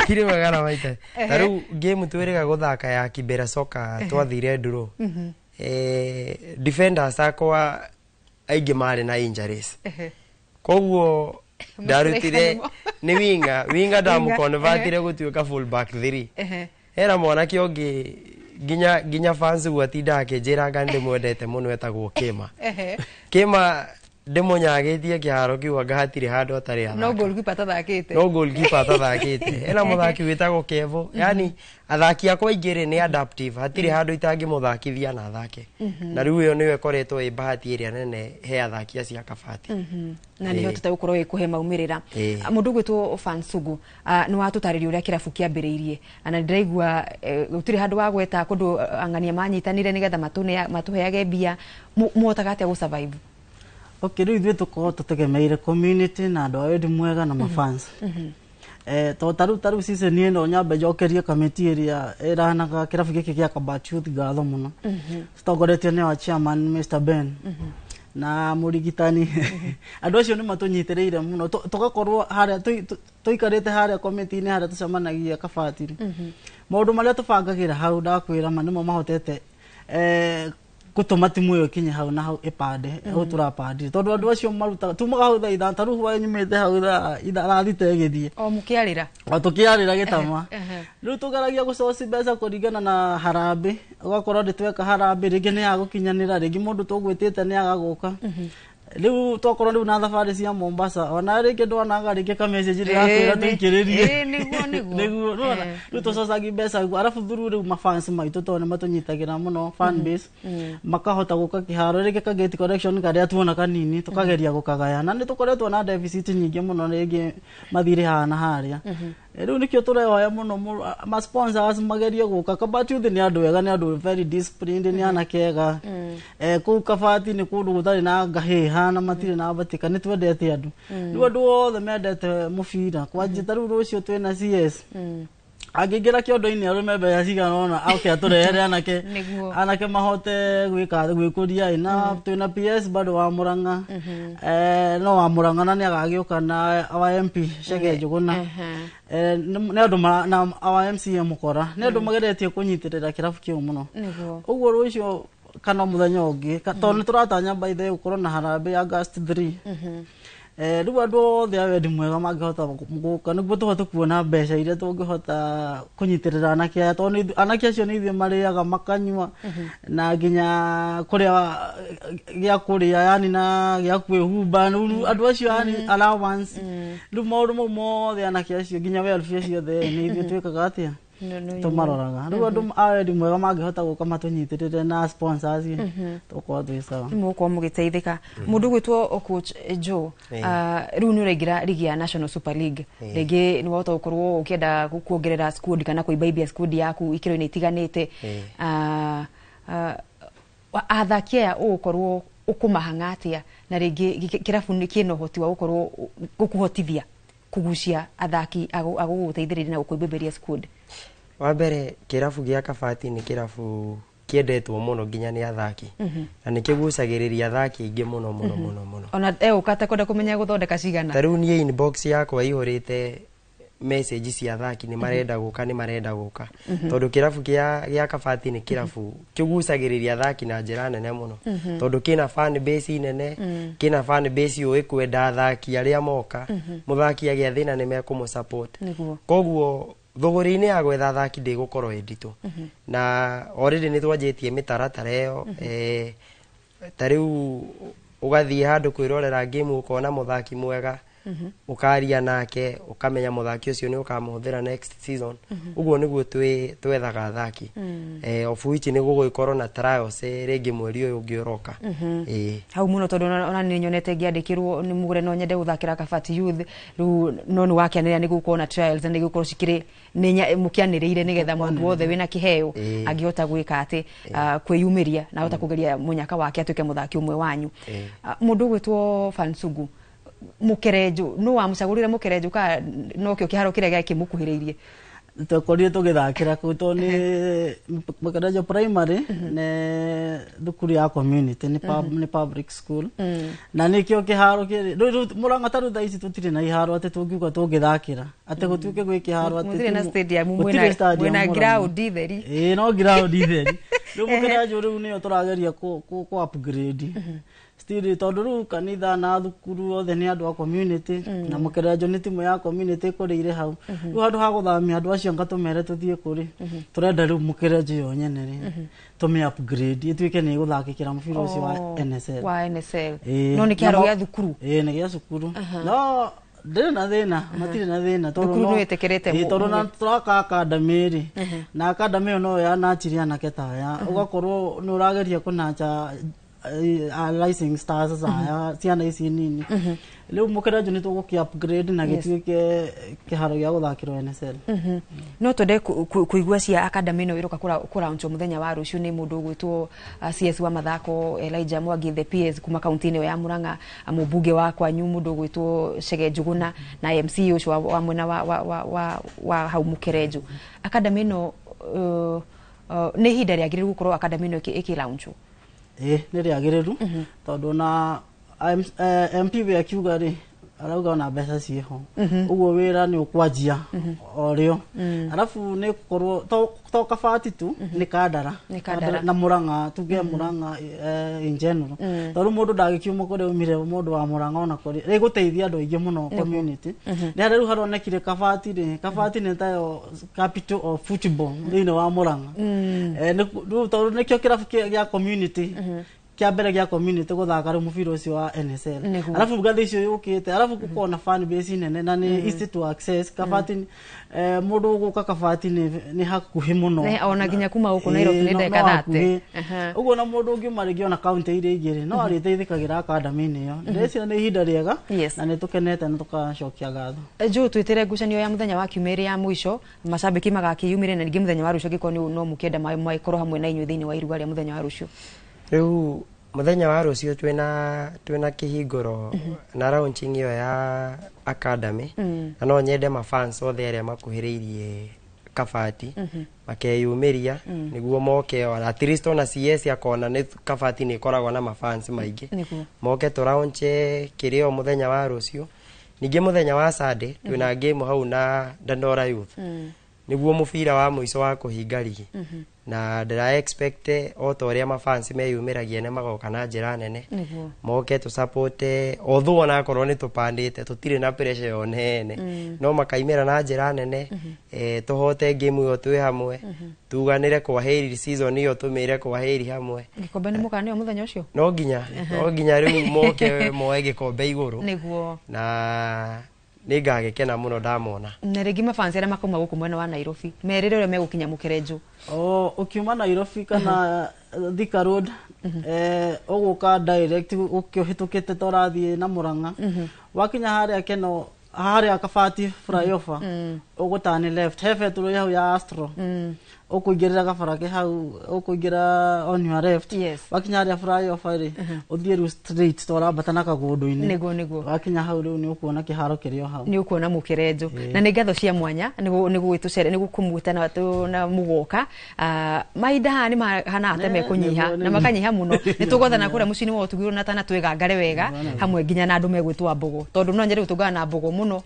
Ti rĩmwe kana maita. Ta rĩu game twĩrĩga gũthaka ya Kibera Soccer twathire draw. Defenders akwa aingĩ marĩ na injuries. Koguo ndarutire nĩ winga, winga ndamũconvertire gũtuĩka full back 3. Hena mwanake ũngĩ nginya fans guo atindaga akĩnjĩra anga ndĩmwendete mũno, etagwo Kĩma. Kĩma ndĩmũnyagĩtie kĩharo kĩu anga hatirĩ handũ atarĩ No athaka. goalkeeper atathakĩte. No goalkeeper atathakĩte. Hena mũthaki wĩtagwo Kevo. Yani athaki akwa aingĩ rĩ nĩ adaptive, hatirĩ handũ itangĩmũthakithia na athake. Na rĩu ĩyo nĩyo ĩkoretwo ĩ bahati ĩrĩa nene he athaki acio a Kabati. Na nĩ hotete gũkorwo ĩkũhe maumĩrĩra. Mũndũ ũgwĩtwo Fansugu, nĩ watũtarĩria ũrĩa kĩrabu kĩambĩrĩirie, na ndĩraigua gũtirĩ handũ wa gweta kũndũ ang'ania manyitanire nĩgetha matũheage mbia. Mũhotaga atĩa gũ survive? Okay, rĩu ithuĩ tũkorwo tũtegemeire community na andũ a wendi mwega na mafans. To taru season ĩno nyambe njokerie kamĩtĩ ĩrĩa ĩranaga kĩrabu gĩkĩ gĩa Kabati Youth ngatho mũno. Citongoretio nĩ wa chairman Mr Ben. Na mũrigitani. Andũ acio nĩ matũnyitĩrĩire mũno. Tũgakorwo harĩa tũikarĩte harĩa committee-inĩ harĩa tũcemanagia Kabati. Maũndũ marĩa tũbangagĩra hau ndakwĩra ma nĩmo mahotete Gũtũma timu ĩyo ĩkinye hau na hau ĩpande hau tũrapandire, tondũ andũ acio marutaga tumaga hau thaa 5, ta rĩu hwaĩ nyumĩte hau thaa 6 ĩgĩthiĩ. O mũkĩarĩra. O tũkĩarĩra gĩtama. Rĩu tũgeragia gũcoci mbeca kũringana na harambĩ, ũgakorwo ndĩ tweka harambĩ rĩngĩ nĩ yagũkinyanĩra, rĩngĩ mũndũ tũgwĩtĩte nĩ agagũka. Rĩu twakorwo rĩu na thabarĩ cia Mombasa, ona rĩngĩ ndwonaga rĩngĩ ka message ndĩrakwĩra tũikĩrĩrie. Nĩguo. Nĩguo rĩu tũcocagia mbeca guo, arabu through rĩu mafans maitũ, tondũ nĩ matũnyitagĩra mũno, fan base, makahota gũka kĩharo, rĩngĩ ka gate collection karĩa tuona kanini tũkageria gũkagaya, na nĩ tũkoretwo na deficit nyingĩ mũno, rĩngĩ mathirĩ haha na harĩa. Rĩu nĩkĩo tũrehoya mũno ma sponsors magerie gũka. Kabati Youth nĩ andũ ega, nĩ andũ very disciplined, nĩ anake ega. Kũu Kabati nĩ kũndũ gũtarĩ na ngahĩha na matirĩ na batika, nĩ twendete andũ. Rĩu andũ othe mendete mũbira kwanjia, ta rĩu rũciũ twĩna CS, angĩingĩra kĩondo-inĩ arũme mbeca cigana ũna, oke atũrehere anake, anake mahote gwĩka gwĩkũria ĩ. Na twĩna PS bado wa Murang'a, no wa Murang'a, na nĩ agagĩũka na our MP Chege Njũgũna. Nĩ andũ na our MCA Mũkora, nĩ andũ mageretie kũnyitĩrĩra kĩrabu kĩu mũno. Ũguo rũciũ kana mũthenya ũngĩ, tondũ nĩ tũratanya by the way gũkorwo na harambĩ August 3. Rĩu andũ othe a wendi mwega mangĩhota gũka nĩguo tũhote kuona mbeca iria tũngĩhota kũnyitĩrĩra anake aya, tondũ anake acio nĩ ithuĩ marĩaga makanyua na nginya kũrĩa gĩa kũrĩa, yani na gĩa kwĩhumba. Rĩu andũ acio, yani allowance, rĩu maũndũ mau mothe anake acio, nginya welfare ciothe, nĩ ithuĩ twĩkaga atĩa, tũmaroraga. Rĩu andũ a wendi mwega mangĩhota gũka matũnyitĩrĩre na sponsors, tũkorwo twĩ sawa. Nĩ mũgũkorwo mũgĩteithĩka. Mũndũ ũgwĩtwo Coach Joe, rĩu nĩ ũraingĩra ligi ya National Super League. Rĩngĩ nĩ wahota gũkorwo ũkĩenda kuongerera squad kana kũimbaibia squad yaku ikĩro-inĩ itiganĩte. Athaki aya ũgũkorwo ũkũmahang'a atĩa, na rĩngĩ kĩrabu nĩ kĩna ũhoti wa gũkorwo gũkũhotithia kũgucia athaki a gũgũteithĩrĩria na gũkũimbĩmbĩria squad? Wa mbere, kĩrabu gĩa Kabati nĩ kĩrabu kĩendetwo mũno nginya nĩ athaki, na nĩ kĩgucagĩrĩria athaki aingĩ mũno mũno mũno mũno. Ona egũka atekwenda kũmenya gũthondeka cigana. Ta rĩu niĩ inbox yakwa ĩihũrĩte message cia athaki, nĩ marenda gũka, nĩ marenda gũka, tondũ kĩrabu gĩa Kabati nĩ kĩrabu kĩgucagĩrĩria athaki na njĩra nene mũno, tondũ kĩna fan base nene, kĩna fan base yũĩ kwenda athaki arĩa moka. Mũthaki agĩa thĩna nĩ mekũmũ support. Koguo thũgũrĩ-inĩ ya gwetha athaki ndĩgũkorwo ĩ nditũ, na already nĩ twanjĩtie mĩtaratara ĩyo. Ta rĩu ũgathiĩ handũ kwĩrorera game, ũkona mũthaki mwega, ũkaria nake, ũkamenya mũthaki ũcio nĩ ũkamũhũthĩra next season. Ũguo nĩguo twethaga athaki, of which nĩ gũgũgĩkorwo na trials rĩngĩ mweri ũyũ ũngĩ ũroka. Hau mũno, tondũ ona nĩ nyonete ngĩandĩkĩrwo nĩ mũgũre, no nyende gũthakĩra Kabati Youth. Rĩu no nĩ wakĩanĩrĩra nĩ gũkorwo na trials, na nĩ gũkorwo cikĩrĩ nĩ mũkĩanĩrĩire nĩgetha mũndũ wothe wĩna kĩheo angĩhota gwĩka atĩ kwĩyumĩria na ahota kũgeria mũnyaka wake atuĩke mũthaki ũmwe wanyu. Mũndũ ũgwĩtwo Fansugu Mũkerenjũ, nũ wamũcagũrire Mũkerenjũ, ka nokĩo kĩharo kĩrĩa gĩakĩmũkuhĩrĩirie? Twakorire tũgĩthakĩra kũu, tondũ nĩ Mũkerenjũ Primary nĩ thukuru ya community, nĩ public school, na nĩkĩo kĩharo kĩrĩ rĩu Mũrang'a. Ta rĩu thaa ici tũtirĩ na iharo atĩ tũngiuga tũngĩthakĩra, atĩ gũtuĩke gwĩ kĩharo atĩ Mũtirĩ na stadium, gũtirĩ stadium mwĩna Mũrang'a. ground theri. Ĩĩ, no ground theri. Rĩu Mũkerenjũ rĩu nĩyo tũrageria kũ upgrade still, tondũ rĩu kanitha na thukuru othe nĩ andũ a community, na Mũkerenjũ nĩ timu ya community ĩkũrĩire hau. Rĩu handũ ha gũthamia andũ acio anga tũmere tũthiĩ kũrĩ, tũrenda rĩu Mũkerenjũ yo nyene rĩ tũmĩ upgrade ĩtuĩke nĩ ĩgũthakĩkĩra mũbira ũcio wa NSL. Wa NSL. Ĩĩ. No nĩ kĩharo Namo gĩa thukuru. Ĩĩ, nĩ gĩa cukuru, no ndĩrĩ na thĩna, matirĩ na thĩna tondũ Thukuru nĩ ĩtĩkĩrĩte Ĩĩ, tondũ na tũraka academy rĩ, na academy ĩyo no yanachirie anake ta aya, ũgakorwo nĩ ũrageria kũnacha rising stars aya, ciana ici nini. Rĩu Mũkerenjũ nĩ tũgũkĩ upgrade na gĩtuĩke kĩharo gĩa gũthakĩrwo NSL. No twende kũigua cia academy ĩno ĩroka kũraunchwo mũthenya wa rũciũ nĩ mũndũ ũgwĩtwo CS wa mathako Elijah Mwangi, the PS kuma kaunti-inĩ ĩyo ya Murang'a, mũmbunge wa kwanyu mũndũ ũgwĩtwo Chege Njũgũna, na MC ũcio wa mwena wa hau Mũkerenjũ. Academy ĩno, nĩ ihinda rĩagĩrĩru gũkorwo academy ĩno ĩkĩlaunchwo? Ĩĩ, nĩ rĩagĩrĩru, tondũ na MP we akiuga rĩ Arauga ona mbeca ciĩho. Ũguo wĩra nĩ ũkwanjia o rĩo. Arabu nĩ gũkorwo to Kabati tu, nĩ Kandara. Nĩ Kandara. Na Murang'a, tuge Murang'a in general. Tondũ mũndũ ndagĩkiuma kũrĩa umire, mũndũ wa Murang'a ona kũrĩ rĩgũteithia andũ aingĩ mũno community. Nĩ harĩa rĩu haronekire Kabati rĩ, Kabati nĩ tayo capital of football thĩinĩ wa Murang'a. Rĩu tondũ nĩkĩo kĩrabu gĩa community kĩa mbere gĩa community gũthaka rĩu mũbira ũcio wa NSL. Arabu ngathĩ icio yũkĩte, arabu gũkorwo na fan base nene na nĩ easy to access. Kabati, mũndũ ũgũka Kabati nĩ hakuhĩ mũno. Ona nginya kuma gũkũ Nairobi nĩ ndagĩka 30. Ũguo na mũndũ ũngiuma rĩngĩ ona kaunti iria ingĩ rĩ, no arĩteithĩkagĩra academy-inĩ ĩyo. Ndĩreciria nĩ ihinda rĩega na nĩ tũkenete na tũkacokia ngatho. Joe, twĩtĩre ngucanio ya mũthenya wa kiumia ĩrĩa ya mũico, macambĩki magakĩyumĩria, na ningĩ mũthenya wa rũciũ angĩkorwo no mũkĩenda makorwo hamwe na inyuĩ thĩinĩ wa iruga rĩa mũthenya wa rũciũ. Rĩu mũthenya wa rũciũ twĩna kĩhingũro na launching ĩyo ya academy. Na no nyende mafans othe arĩa makuhĩrĩirie Kabati makeyumĩria nĩguo moke, ona at least ona CS akona nĩ Kabati nĩ ĩkoragwo na mafans maingĩ. Moke tũraunche kĩrĩo mũthenya wa rũciũ. Ningĩ mũthenya wa Sunday twĩna game hau na Dandora Youth, nĩguo mũbira wa mũico wa kũhinga rigi. Na ndĩra expect o ta ũrĩa mafans meyumĩragia nĩ magoka na njĩra nene, moke tũ support, although onakorwo nĩ tũpandĩte tũtirĩ na pressure yo nene, no makaimĩra na njĩra nene, tũhote game ĩyo twĩ hamwe, tuganĩre kwa heri season ĩyo, tũmĩre kwa heri hamwe. Gĩkombe nĩ mũkaneo mũthenya ũcio? No nginya rĩu moke moe gĩkombe igũrũ. Na nĩ ngagĩkena mũno ndamona. Na rĩngĩ mafans arĩa makauma gũkũ mwena wa Nairobi merĩre ũrĩa megũkinya Mũkerenjũ. Ũkiuma Nairobi kana Thika Road, ũgũka direct ũkĩhĩtũkĩte ta ũrathiĩ na Murang'a. Wakinya harĩa Keno, harĩa Kabati flyover, ũgũtani left, he betũrũ hau ya Astro. Ũkũingĩrĩra gabara ke hau, ũkũingĩra on your left. Wakinya harĩa flyover rĩ, ũthiĩ rĩu straight ta ũrambata na kagũndũ-inĩ. Nĩguo. Wakinya hau rĩu nĩ ũkuona kĩharo kĩrĩ o hau. Nĩ ũkuona Mũkerenjũ. Na nĩ ngatho cia mwanya nĩ gũgĩtũcere, nĩ gũkũmwĩta na mũgoka. Mahinda haha nĩ mahana ta mekũnyiha na makanyiha mũno. Nĩ tũgwathana kũrĩa mũciĩ-inĩ wa ũtugirwo na tana twĩgangare wega hamwe nginya na andũ megwĩtwo Mbogo, tondũ no nyende gũtũngana na Mbogo mũno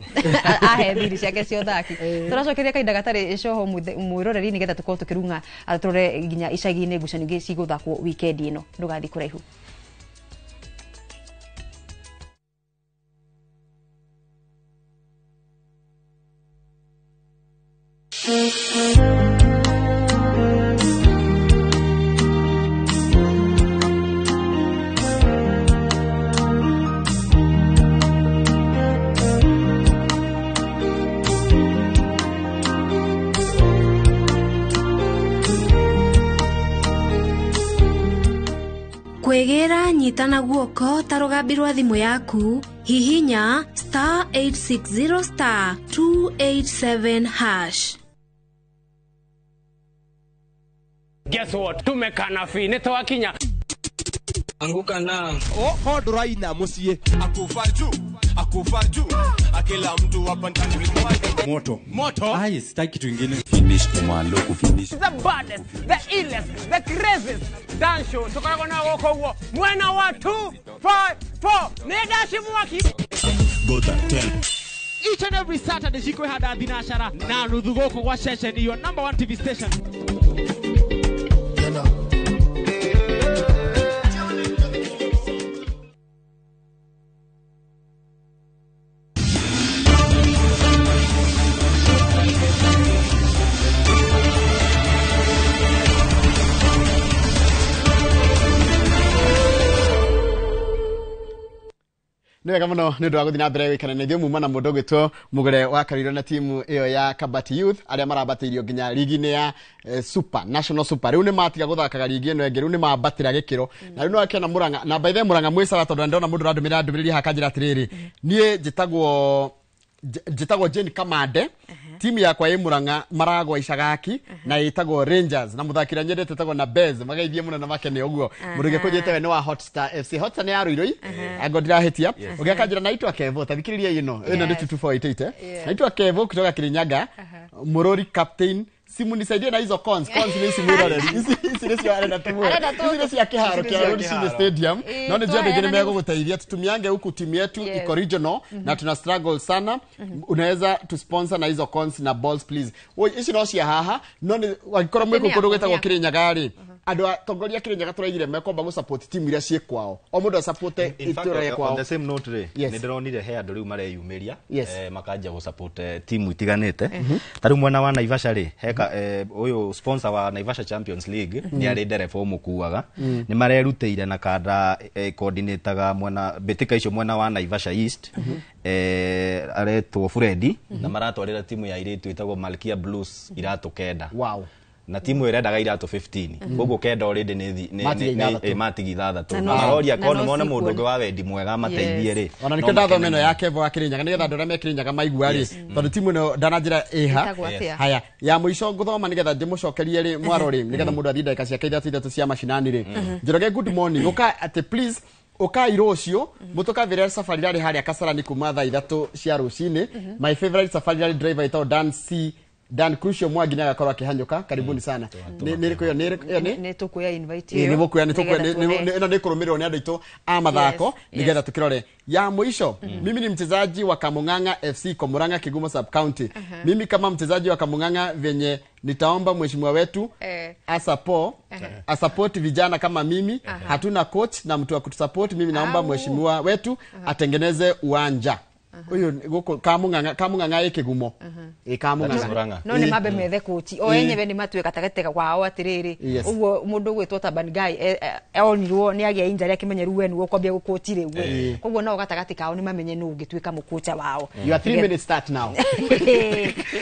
ahe thiri ciake cia ũthaki. Tũracokeria kahinda gatarĩ coho mwĩroreri nĩgetha tũkorwo tũkĩrung'a tũrore nginya icagi-inĩ ngucanio ingĩ cigũthakwo weekend ĩno. Ndũgathiĩ kũraihu. Kwĩgĩra nyita na guoko ta rũgambi rwa thimũ yaku, hihinya star 860 star 287 hash. Guess what? Tumekana fi nĩ twakinya. Anguka na oh ndũraina mũciĩ. Akufa juu, akufa juu, akila mtu hapa ndani moto moto. Ai, sitaki kitu kingine. Finish kumalo finish. The baddest, the illest, the craziest dance show tukoragwo na gũkũ guo mwena wa 2 5 4 nĩ ndaci mwaki. Gota 10 each and every Saturday cikwĩhanda thinacara na nuthu gũkũ gwa Ceceni, your number 1 TV station. Nĩ wega mũno nĩ ũndũ wa gũthiĩ na mbere gũikara na ithuĩ muma na mũndũ ũgwĩtwo Mũgũre wa Karirũ na timu ĩyo ya Kabati Youth arĩa marambatĩirio nginya rigi-inĩ ya Super National Super. Rĩu nĩ matiga gũthakaga rigi ĩno ĩngĩ, rĩu nĩ mambatĩra gĩkĩro. Na rĩu no akĩona Murang'a na by the way Murang'a mwĩ sawa, tondũ ndona mũndũ ũrandũmĩra ndũmĩrĩri haha akanjĩra atĩrĩrĩ, niĩ njĩtagwo Jane Kamande, timu yakwa ĩ Murang'a maragwa icagaki na ĩtagwo Rangers na mũthaki ũrĩa nyendete etagwo na Bez, mageithie mũno na makene ũguo. Mũndũ ũngĩ kũnjĩte we nĩ wa Hot Star FC. Hot Star nĩ ya Ruiru ango ndirahĩtia. Ũngĩ akanjĩra naitwa Kevo, ta thikĩrĩria ĩno nĩ 2488 naitwa Kevo kutoka Kirinyaga, Murori captain, simu nisaidie na hizo cons. Cons ni simu iroreri. Ici nĩcio arenda tumuhe. Arenda Ici nĩ cia kĩharo Ici nĩ kĩa cia Rũcinĩ kĩharo. Stadium. No nĩ njũĩ andũ aingĩ nĩ megũgũteithia. Tutumiange huku timu yetu iko regional na tuna struggle sana. Unaweza tusponsor na hizo coins na balls please. Oi, ici no cia haha no nĩ angĩkorwo mwĩ Nĩ kũndũ yakwa, gwĩtagwo nĩ yakwa. Kĩrĩnyaga rĩ, andũ atongoria a Kĩrĩnyaga tũraigire mekwamba gũsupport timu iria ciĩ kwao. O mũndũ asupport In fact, itũra rĩa on kwao. the same note rĩ, Yes. nĩ ndĩronire he andũ rĩu mareyumĩria Yes. makanjia gũsupport timu itiganĩte. Ta rĩu mwena wa Naivasha rĩ, heka ũyũ sponsor wa Naivasha Champions League nĩ arĩ ndereba ũmũkuaga. Nĩ marerutĩire na kanda coordinataga mwena mbĩtĩka icio mwena wa Naivasha East, aretwo Freddy, na maratwarĩra timu ya airĩtu ĩtagwo Malkia Blues iratũ 9. Wow. Na timu ĩyo ĩrendaga iratũ 15, koguo 9 already nĩ Matiga ithathatũ. matiga ithathatũ. Na Na maroria na korwo no nĩ mone mũndũ cikuona. ũngĩ wa wendi mwega amateithie rĩ, Ona no nĩkĩo ndathoma makene ĩno mũno. ya Kevo wa Kĩrĩnyaga nĩgetha andũ arĩa me Kĩrĩnyaga maigua rĩ, tondũ timu ĩno ndananjĩra ĩha. Ĩtagwo atĩa? Haya, ya mũico ngũthoma nĩgetha ndĩmũcokerie rĩ mwaro rĩ, nĩgetha mũndũ athiĩ ndagĩka ciake ithatũ ithatũ cia macinani rĩ. Njoroge, good morning, ũka atĩ please ũkai rũciũ mũtũkavĩre safari rally harĩa Kasarani kuma thaa 3 cia rũcinĩ. My favorite safari rally driver ĩtagwo Dan C Dan Crucio Mwangi nĩ agakorwo akĩhanyũka. Karibuni sana. Nĩ ĩrĩkũ ĩyo? Nĩ ĩrĩkũ ĩyo? Nĩ Nĩ tũkuoya invite Ĩĩ, ĩyo nĩ mũkuoya nĩ tũkuoya nĩgetha tuone. ĩno nĩ kũrũmĩrĩrwo nĩ andũ aitũ a mathako nĩgetha tũkĩrore ya mũico. Mimi ni mchezaji wa Kamung'ang'a FC Komurang'a, Kigumo sub county. Mimi kama mchezaji wa Kamung'ang'a, venye nitaomba mheshimiwa wetu asupport vijana kama mimi. Hatuna coach na mtu wa kutusupport. Mimi naomba mheshimiwa wetu atengeneze uwanja uyu guku Kamung'ang'a. Kamung'ang'a ĩ Kigumo, ĩ That is Kamung'ang'a. Murang'a. No nĩ mambe methe kũci o enyewe nĩ matue gatagatĩ wao atĩrĩrĩ. Ũguo mũndũ ũgwĩtwo Taban Guy onirwo nĩ agĩa injury, akĩmenya rĩu we nĩwe ũkwambia gũkũci rĩu we. Koguo nao gatagatĩ kao nĩ mamenye nũ ũngĩtuĩka mũkũcha wao. Your 3 minutes start now.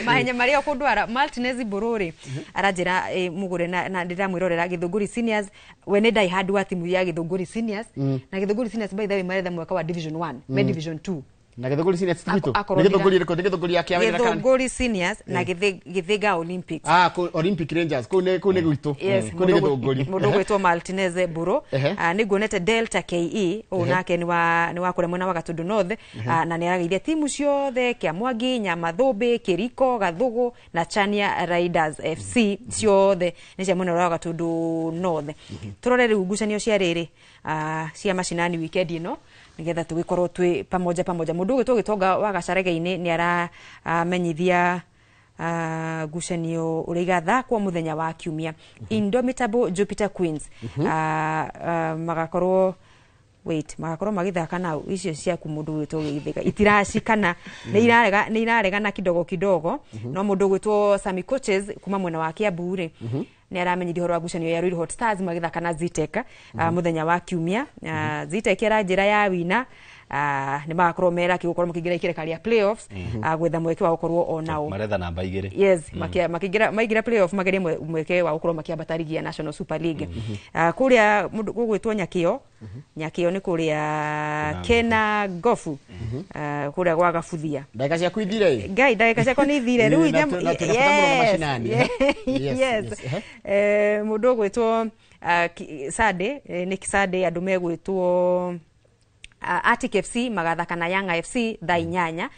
Mahenya marĩa ũkũndwara Martinez Borori aranjĩra mũgũre na ndĩramwĩrorera Gĩthũngũri Seniors. We nĩ die-hard wa timu ya Gĩthũngũri Seniors. Na Gĩthũngũri Seniors, by the way, maretha mwaka wa Division 1 me Division 2. Na Gĩthũngũri Seniors ti gwitũ. Akorwo Nĩ Gĩthũngũri ĩrĩkũ? Nĩ Gĩthũngũri ya Kĩawĩra kana? Gĩthũngũri Seniors na Gĩthĩga Olympics. Ah, Olympic Rangers kũu nĩ kũu nĩ gwitũ. Yes, Kũu nĩ Gĩthũngũri. Mũndũ ũgwĩtwo Martinez Buro. Nĩ nguonete Delta KE ũũ nake nĩ wa kũrĩa mwena wa Gatundu North. Na nĩ arageithia timu ciothe Kĩamwangi, Nyamathũmbĩ, Kĩriko, Gathũgũ na Chania Riders FC, ciothe nĩ cia mwena wa Gatundu North. Tũrore rĩu ngucanio cia rĩrĩ cia macinani weekend ĩno nĩgetha tũgĩkorwo twĩ pamoja pamoja. Mũndũ ũgwĩtwo Gĩtonga wa Gacarege-inĩ nĩ aramenyithia ngucanio ũrĩa igathakwo mũthenya wa kiumia. Indomitable Jupiter Queens magakorwo, wait, magakorwo magĩthaka nao icio ciaku mũndũ ũgwĩtwo Gĩthĩga itiracikana, nĩ irarega nĩ iraregana kidogo kidogo. No mũndũ ũgwĩtwo Sami Coaches kuma mwena wa Kiambu rĩ, nĩ aramenyithia ũhoro wa ngucanio ya Ruiru Hot Stars magĩthaka na Zetech mũthenya wa kiumia. Zetech ĩranjĩra ya wina nĩ magakorwo meraki gũkorwo makĩingĩra ikereka rĩa playoffs, gwetha mweke wa gũkorwo o nao maretha namba 2. Yes, makĩingĩra maingĩra playoff magerie mweke wa gũkorwo makĩambata ligi ya National Super League. Kũrĩa mũndũ gũgwĩtwo Nyakĩo, Nyakĩo nĩ kũrĩa Kena Gofu, kũrĩa gwa Gabuthia. Ndagĩka ciaku ithire. Ngai, ndagĩka ciakwa nĩ ithire rĩu. Ĩ, na twĩna bata mũno na macinani. Yes, Yes. yes. Mũndũ ũgwĩtwo Sunday, nĩ Sunday andũ megwĩtwo Arctic FC magathaka na Yanga FC thaa 8,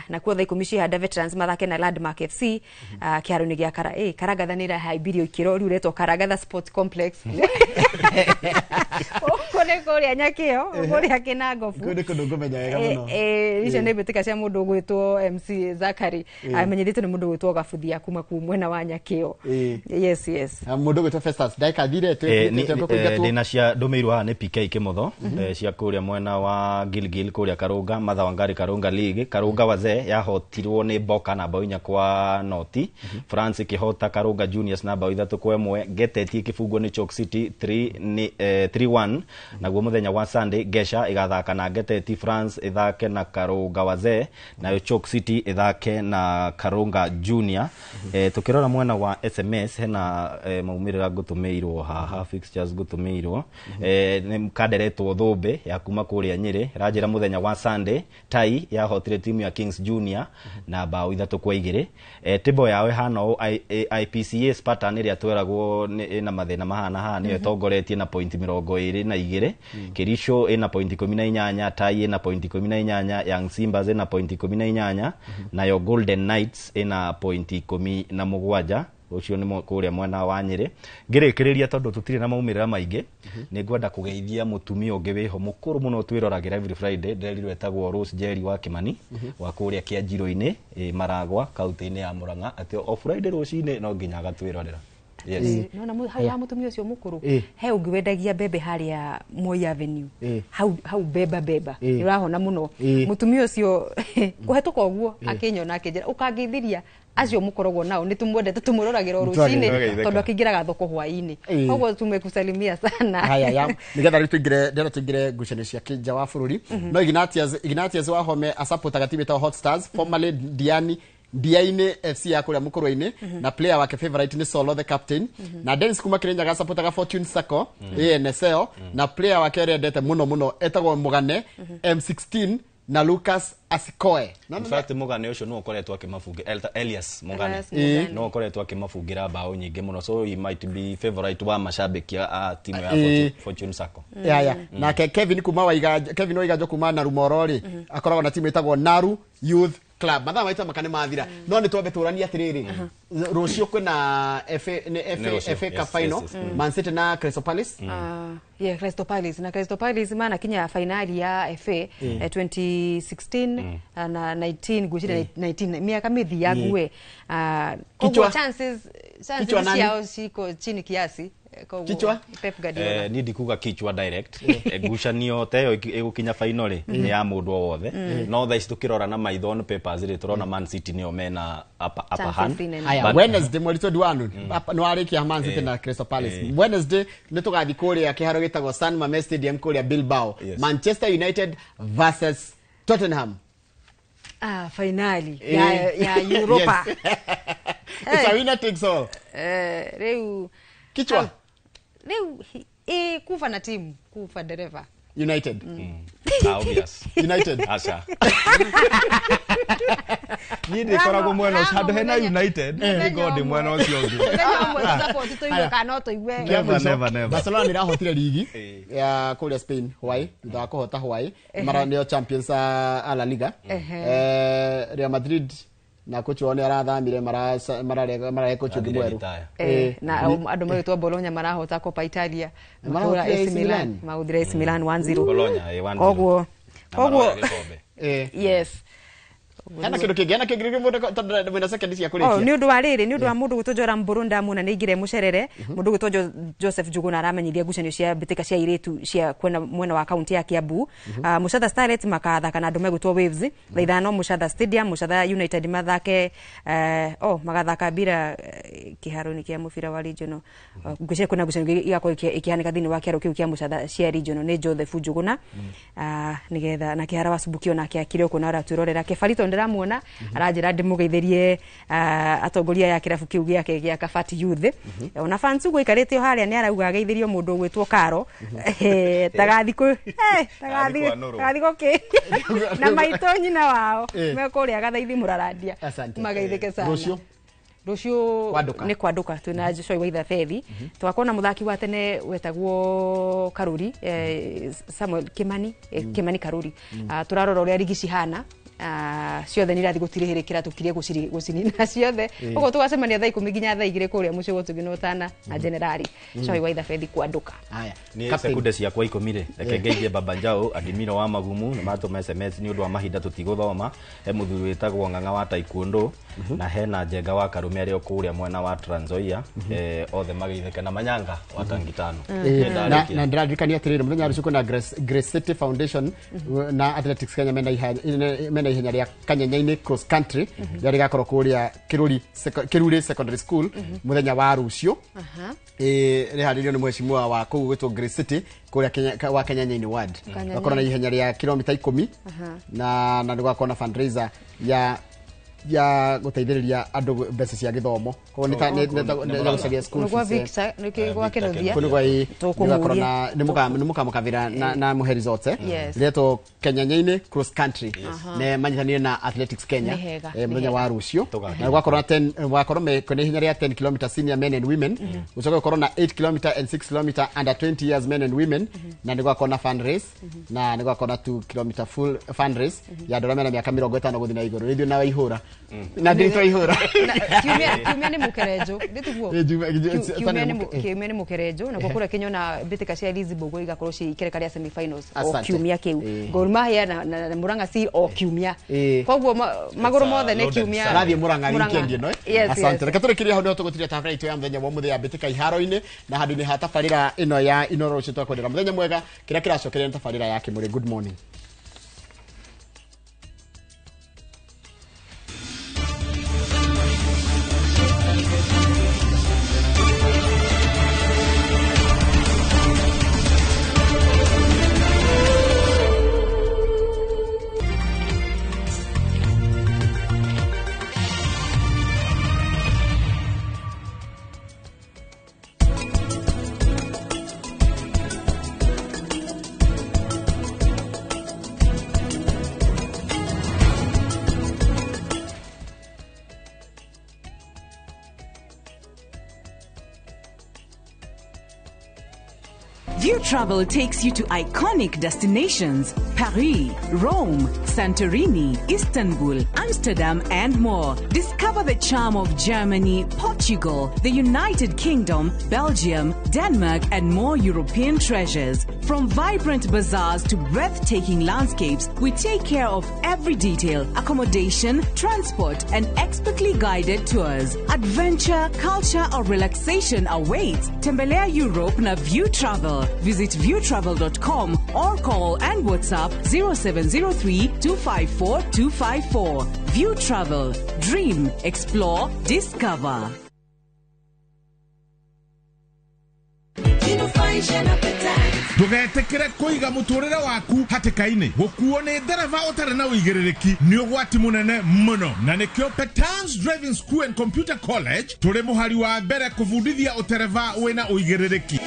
nakuo thaa 10 Cihanda Veterans mathake na Landmark FC kĩharo-inĩ gĩa Karagatha nĩ ĩrahaimbirio ikĩro rĩu retwo Karagatha Sports Complex. Gũkũ nĩ kũrĩa Nyakĩo, kũrĩa Kĩnangobu. Kũu nĩ kũndũ ngũmenya wega mũno. Icio nĩ mbĩtĩka cia mũndũ ũgwĩtwo MC Zakari, amenyithĩtio nĩ mũndũ ũgwĩtwo Gabuthia kuma kuu mwena wa Nyakĩo. Yes. Mũndũ ũgwĩtwo Festus, ndagĩka thire. Ndĩna cia ndũmĩirwo haha nĩ PK Kĩmotho, cia kũrĩa mwena wa Gilgil, kũrĩa Karũnga, Martha Wangari Karũnga League. Karũnga Wazee yahotirwo nĩ Boka na bao 4-0. France ĩkĩhota Karũnga Juniors na bao 3-1. Geteti ĩkĩbungwo nĩ Chalk City 3 nĩ 3-1. Naguo mũthenya wa Sunday, Gesha ĩgathaka na Geteti, France ĩthake na Karũnga Wazee, nayo Chalk City ĩthake na Karũnga Junior. Tukĩrora mwena wa SMS hena maumĩrĩra ngũtũmĩirwo haha, fixtures ngũtũmĩirwo nĩ kanderetwo thũmbĩ ya kuma kũrĩa Nyĩrĩ, ĩranjĩra mũthenya wa Sunday Tai yahotire timu ya Kings Junior na bao 3-2. Table yao ĩhana ũũ: IPCA Spartan ĩrĩa tweragwo ĩna mathĩna mahana haha nĩyo ĩtongoretie na point 22, Kericho ĩna point 18, Tai ĩna point 18, Young Simbas ĩna point 18, nayo Golden Knights ĩna point 17. Ũcio nĩ kũrĩa mwena wa Nyĩrĩ. Ngĩrĩkĩrĩria tondũ tũtirĩ na maumĩrĩra maingĩ, nĩ ngwenda kũgeithia mũtumia ũngĩ wĩho mũkũrũ mũno twĩroragĩra every Friday, ndĩrerirwo etagwo Rose Jerry wa Kĩmani, wa kũrĩa Kĩanjirũ-inĩ, Maragwa, kaunti-inĩ ya Murang'a, atĩ o Friday rũcinĩ no nginya agatwĩrorera. Yes. Nona hau ha mutumia ucio mukuru he ungi wendagia mbembe haria Moi Avenue, hau hau beba beba, ni urahona muno mutumia ucio kuhetuka uguo akinyona akinjira ukangithiria acio mukoragwo nao ni tumwendete tumuroragĩra o rũcinĩ tondu akĩingĩraga thoko hwaĩ-inĩ, koguo tumekusalimia sana. Haya ya nigetha rĩu tũingĩre ndĩrenda tũingĩre ngucanio cia kĩnja wa bũrũri. No Ignatius Wahome asupportaga timu ĩtagwo Hot Stars, formerly Diani Ndiaini FC ya kũrĩa Mũkũrwe-inĩ, na player wake favorite ni Solo the captain. Na Dennis kuma Kirinyaga supportaga Fortune Sacco ANSL, na player wake ũrĩa endete mũno mũno etagwo Mũgane M16 na Lucas Asikoe. In fact Mũgane ũcio no ũkoretwo akĩmabungĩra, Elias Mũgane no ũkoretwo akĩmabungĩra bao nyingĩ mũno, so he might be favorite wa mashabiki a timu ya Fortune Sacco. Ya nake Kevin kuma Waiga, Kevin Waiganjo kuma Naru Morori, akoragwo na timu ĩtagwo Naru Youth Club. Mathaa maita makane mathira, no nĩ twambe tũranie atĩrĩrĩ, rũciũ kwĩna FA, nĩ FA, FA Cup final, Man City na Crystal Palace. Yeah, Crystal Palace na Crystal Palace mana kinya finali ya FA 2016 na 19 gucira 19 miaka mithiagu we, koguo chances ciao ciko chini kiasi. Kichwa? Pep Guardiola. Ni ndikuga kichwa direct, ngucanio ta ĩyo ĩgũkinya final rĩ nĩ ya mũndũ o wothe, no thaa ici tũkĩrora na maitho on papers rĩ, tũrona Man City nĩo mena upper hand. Haya, Wednesday mweri 21 nĩ warĩkia Man City na Crystal Palace. Wednesday nĩ tũgathiĩ kũrĩa kĩharo gĩtagwo San Mames Stadium kũrĩa Bilbao, Manchester United versus Tottenham. Finali ya Europa. It's a winner takes all. Rĩu kichwa rĩu kufa na timu kufa dereva United. Obvious. United. Acha. Niĩ ndĩkoragwo mwena ũcio handũ hena United, nĩngorwo ndĩ mwena ũcio ũngĩ. Mũthenya ũmwe tũsupport tũigue kana no tũigue. Never, never, never. Barcelona nĩ ĩrahotire ligi ya kũrĩa Spain Hawaii, thutha wa kũhota Hawaii, mara nĩo champions a La Liga. Real Madrid na coach wao nĩ arathamire, mararehe coach ũngĩ mwerũ. Na andũ magĩtwo Bologna marahota Coppa Italia, makĩhũra AC Milan, maguthire AC Milan 1-0. Bologna 1-0. Koguo yes. Hena kĩndũ kĩngĩ, hena kĩngĩ mũndũ tondũ mwĩna second cia kũrĩkia. Nĩ ũndũ wa rĩrĩ, nĩ ũndũ wa mũndũ gwĩtwo Joram Mbũrũ ndamuna nĩ aingĩre mũcerere, mũndũ gwĩtwo Joseph Njuguna aramenyithia ngucanio cia mbĩtĩka cia airĩtu cia kwena mwena wa kaunti ya Kiambu. Mũcatha Starlets makathaka na andũ megwĩtwo Waves thaa 5 Mũcatha Stadium. Mũcatha United mathake magathaka bila kĩharo-inĩ kĩa mũbira wa regional. Ngwĩciria kwĩna ngucanio igakorwo ĩkĩhanĩka thĩinĩ wa kĩharo kĩu kĩa Mũcatha cia regional nĩ Joseph Njuguna, nĩgetha na kĩhara wa Subukia onake akĩrĩ okuo na aratwĩrorera. Kĩbarito ndĩramuona aranjĩra ndĩmũgeithĩrie atongoria ya kĩrabu kĩu gĩake gĩa Kabati Youth. Ona fans ũguo aikarĩte o harĩa nĩ arauga ageithĩrio mũndũ ũgwĩtwo Karo, tagathi gũkĩ na maitũ nyina wao me kũrĩa Gathaithi Mũrarandia, mageithĩke sana. Rũciũ nĩ kwandũka twĩna Joshua Waitha Bethi, tũgakorwo na mũthaki wa tene wetagwo Karuri, Samuel Kimani, Kimani Karuri. Tũrarora ũrĩa rigi cihana, ciothe nĩ irathiĩ gũtirĩhĩrĩkĩra tũkirie gũcinina ciothe, ũguo tũgacemania thaa 10 nginya thaa 2 kũrĩa mũciĩ gũtũgĩ na ũtana na generali Joshua Waitha Bethi kwandũka. Nĩ sekunde ciakwa 10 rĩ, reke ngeithie Baba Njau Adimiro wa Magumu nĩ matũma SMS nĩ ũndũ wa mahinda tũtigũthoma. He mũthuri wĩtagwo Ng'ang'a wa Taekwondo na hena Njenga wa Karume arĩ o kũrĩa mwena wa Trans Nzoia, othe mageithĩke na Manyanga wa Tangitano. Na ndĩraririkania atĩrĩrĩ, mũthenya wa rũciũ kwĩna Grace City Foundation na Athletics Kenya mena ihenya rĩa Kanyenyainĩ cross country rĩrĩa rĩgakorwo kũrĩa Kĩruri Secondary School mũthenya wa rũciũ. Rĩharĩirio nĩ mheshimiwa wa kũu gwĩtwo Grace City kũrĩa wa Kanyenyainĩ ward. Gakorwo na ihenya rĩa kilomita 10 na nĩ gũgakorwo na fundraiser ya gũteithĩrĩria andũ mbeca cia gĩthomo, koguo nĩ gũcaria school fees. Nĩ gwa Kĩnuthia. Nĩ mũkamũkabĩra na mũhe results rĩetwo Kenyanyainĩ cross country ne manyitanĩire na Athletics Kenya mũthenya wa rũciũ, na gwakorwo kwĩna ihenya rĩa 10 km senior men and women, gũcoke gũkorwo na 8 km and 6 km under 20 years men and women, na nĩ gwakorwo na fund race, na nĩ gwakorwo na 2 km full fund race ya andũ arĩa mena mĩaka 50 gũthiĩ na igũrũ. Rĩu na waihũra Na nditwa ihura. Kiumia nĩ mũkerenjo ndĩtiguo. Kiumia nĩ mũkerenjo na kũrĩa Kenya mbĩtĩka cia Elizabeth igakorwo ci ikereka rĩa semifinals o kiumia kĩu. Gor Mahia na Murang'a Seal o kiumia. Koguo magũrũ mothe nĩ kiumia. Rathiĩ Murang'a weekend ĩno. Asante. Reke tũrĩkĩrie hau nĩho tũgũtiria tabarĩra itũ ya mũthenya wa ũmũthĩ ya mbĩtĩka iharo-inĩ na handũ-inĩ ha tabarĩra ĩno ya Inooro rũciũ twakwendera mũthenya mwega. Kĩrĩa kĩracokeria nĩ tabarĩra ya Kĩmũrĩ. Good morning. View Travel takes you to iconic destinations: Paris, Rome, Santorini, Istanbul, Amsterdam, and more. Discover the charm of Germany, Portugal, the United Kingdom, Belgium, Denmark, and more European treasures. From vibrant bazaars to breathtaking landscapes, we take care of every detail: accommodation, transport, and expertly guided tours. Adventure, culture, or relaxation awaits. Tembelea Europe na View Travel. Visit viewtravel.com or call and WhatsApp 0703 254 254. View Travel. Dream, explore, discover. Ndugetikire kuiga muturire waku hatikaini gukuo ni ndereba utari na uigiririki ni ugwati munene muno na nikio Petans Driving School and Computer College turi muhari wa mbere kubundithia utereba wina uigiririki.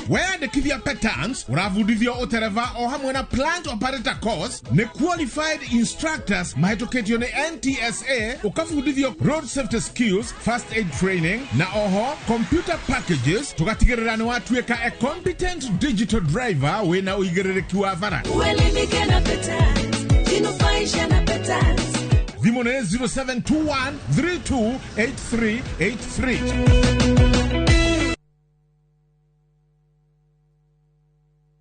Weyandĩkithia Petans ũrabundithio ũtereba o hamwe na plant operator course nĩ qualified instructors mahĩtũkĩtio nĩ NTSA, ũkabundithio road safety skills, first aid training na oho computer packages, tũgatigĩrĩra nĩ watuĩka a competent digital driver wĩna ũigĩrĩrĩki wa bara. Uelimike na Petans, jinufaishe na Petans. Thimũ nĩ 0721 328383.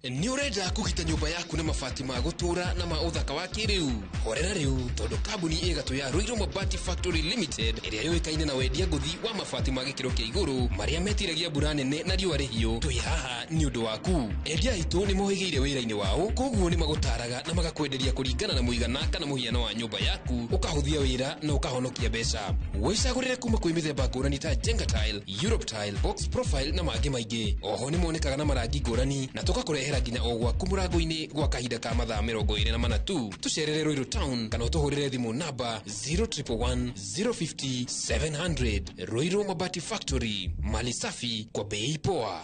Nĩ ũrenda kũgita nyũmba yaku na mabati ma gũtũũra na ma ũthaka wa kĩrĩu? Horera rĩu tondũ kambuni ĩgatũ ya Ruiru Mabati Factory Limited ĩrĩa yũĩkaine na wendia ngũthi wa mabati ma gĩkĩro kĩa igũrũ marĩa metiragia mbura nene na riũa rĩhiũ, twĩ haha nĩ ũndũ waku. Endia aitũ nĩ mohĩgĩire wĩra-inĩ wao, koguo nĩ magũtaraga na magakwenderia kũringana na mũigana kana mũhiano wa nyũmba yaku, ũkahũthia wĩra na ũkahonokia mbeca. Wĩcagũrĩre kuma kwĩ mĩthemba ngũrani ta Jenga Tile, Europe Tile, Box Profile na mangĩ maingĩ. Oho nĩ monekaga na marangi ngũrani na tũgakũrehera nginya o gwaku mũrango-inĩ gwa kahinda ka mathaa 24 tu. Tũcerere Ruiru Town kana ũtũhũrĩre thimũ namba 0111 050 700. Ruiru Mabati Factory, mali safi kwa bei poa.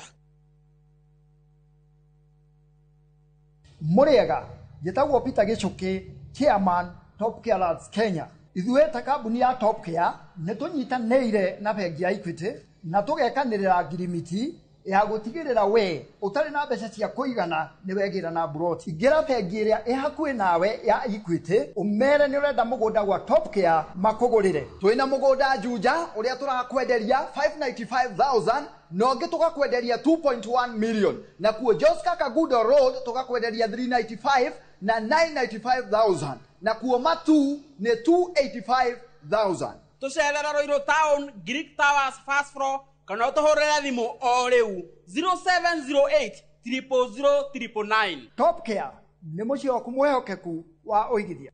Mũrĩega, njĩtagwo Peter Gĩchũkĩ, chairman Top Care Lads Kenya. Ithuĩ ta kambuni ya Top Care nĩ tũnyitanĩire na bengi ya Equity na tũgekanĩrĩra ngirimiti ya gũtigĩrĩra we ũtarĩ na mbeca cia kũigana nĩ wegĩra na mburoti. Ingĩra bengi ĩrĩa ĩ hakuhĩ nawe ya Equity ũmere nĩ ũrenda mũgũnda gwa Top Care makũgũrĩre. Twĩna mũgũnda Juja ũrĩa tũrakwenderia 595,000 na ũngĩ tũgakwenderia 2.1 million, na kuo Joska Kagudo Road tũgakwenderia 395 na 995,000, na kuo Matu nĩ 285,000. Tũcerera Ruiru Town, Greek Towers first floor, kana ũtũhũrĩre thimũ o rĩu 0708 000 999. Top Care nĩ mũciĩ waku mwĩhokeku wa ũigithia.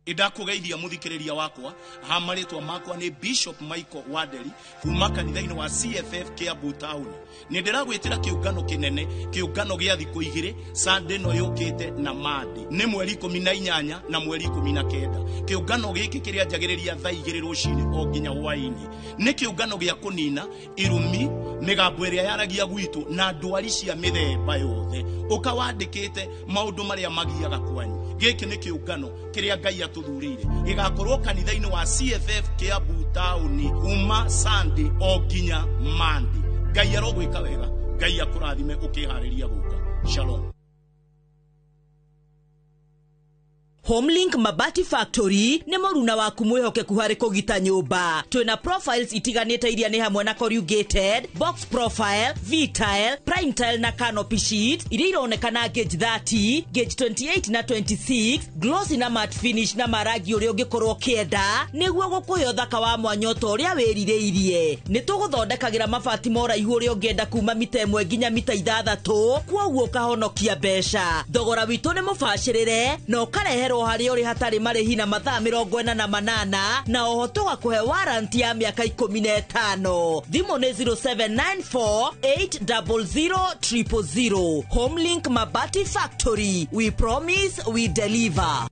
Ndakũgeithia mũthikĩrĩria wakwa ha marĩtwa makwa nĩ Bishop Michael Wanderi kuma kanitha-inĩ wa CFF Kiambu Town. Nĩ ndĩragwĩtĩra kĩũngano kĩnene, kĩũngano gĩa thikũ igĩrĩ, Sunday ĩno yũkĩte na Monday, nĩ mweri 18 na mweri 19. Kĩũngano gĩkĩ kĩrĩa njagĩrĩria thaa 2 rũcinĩ o nginya hwaĩ-inĩ. Nĩ kĩũngano gĩa kũnina irumi, mĩgambo ĩrĩa yaragia gwitũ na ndwari cia mĩthemba yothe. Ũkawandĩkĩte maũndũ marĩa magiaga kwanyu. Gĩkĩ nĩ kĩũngano kĩrĩa Ngai atũthurĩire, gĩgakorwo kanitha-inĩ wa CFF Kiambu Town kuma Sunday o nginya Monday. Ngai arogwĩka wega, Ngai akũrathime ũkĩharĩria gũka. Shalom. Homelink Mabati Factory nĩ mũruna waku mwĩhokeku harĩ kũgita nyũmba. Twĩna profiles itiganĩte iria nĩ hamwe na corrugated, box profile, V-tile, prime tile na canopy sheet iria ironekana gauge 30, gauge 28 na 26, glossy na matte finish na marangi ũrĩa ũngĩkorwo ũkĩenda nĩguo gũkũhe ũthaka wa mwanya ta ũrĩa wĩrirĩirie. Nĩ tũgũthondekagĩra mabati ma ũraihu ũrĩa ũngĩenda kuma mita 1 nginya mita 6, kwoguo ũkahonokia mbeca. Thogora witũ nĩ mũbacĩrĩre na ũkareherwo harĩa ũrĩ hatarĩ marĩhi na mathaa 48 na oho tũgakũhe warranty ya mĩaka 15. Thimũ nĩ 0794 800 000. Homelink Mabati Factory, we promise we deliver.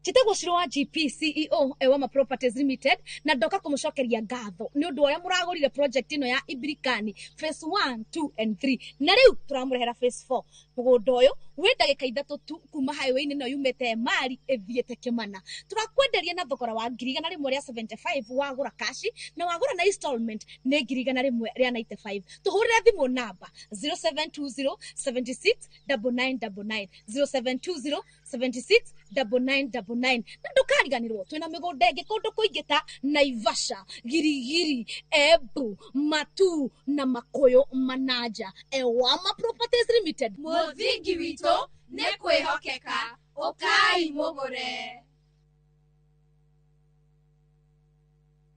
Njĩtagwo Shiro wa GP CEO Ewama Properties Limited na ndoka kũmũcokeria ngatho nĩ ũndũ ũrĩa mũragũrire project ĩno ya Ibirikani phase 1, 2 and 3 na rĩu tũramũrehera phase 4. Mũgũnda ũyũ wĩ ndagĩka 3 tu kuma highway-inĩ ĩno yumĩte Emali ĩthiĩte Kĩmana. Tũrakwenderia na thogora wa 175,000 wagũra kashi na wagũra na installment nĩ 195,000. Tũhũrĩre thimũ namba 0720 76 9999 0720 76 9999 na ndũkariganĩrwo twĩna mĩgũnda ĩngĩ kũndũ kũingĩ ta Naivasha, Girigiri, Embu, Matu na Makũyũ Manaja. Ewama Properties Limited, mũthingi witũ nĩ kwĩhokeka, ũkai mũgũre.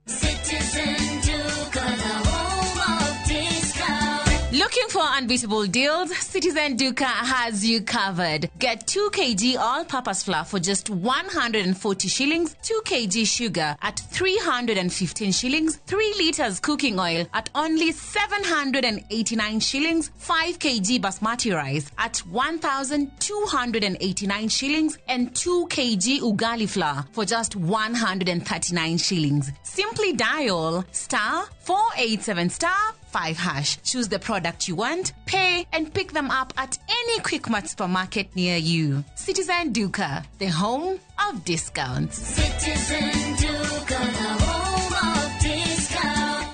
Citizen Duka, the home of discount. Looking for unbeatable deals? Citizen Duka has you covered. Get 2 kg all-purpose flour for just 140 shillings, 2 kg sugar at 315 shillings, 3 liters cooking oil at only 789 shillings, 5 kg basmati rice at 1,289 shillings, and 2 kg ugali flour for just 139 shillings. Simply dial *487*5#. Choose the product you want, pay, and pick them up at any Quickmart supermarket near you. Citizen Duka, the home of discounts. Citizen Duka, the home of discounts.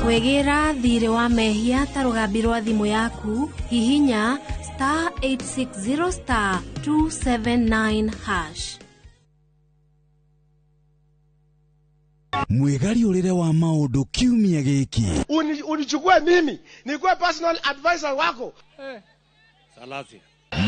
Kwĩgĩra thirĩ wa mehia ta rũgambi rwa thimũ yaku, hihinya *860*279#. Mwigari ũrĩre wa maũndũ kiumia gĩkĩ. Unichukue mimi nikuwe personal advisor wako. Salasia.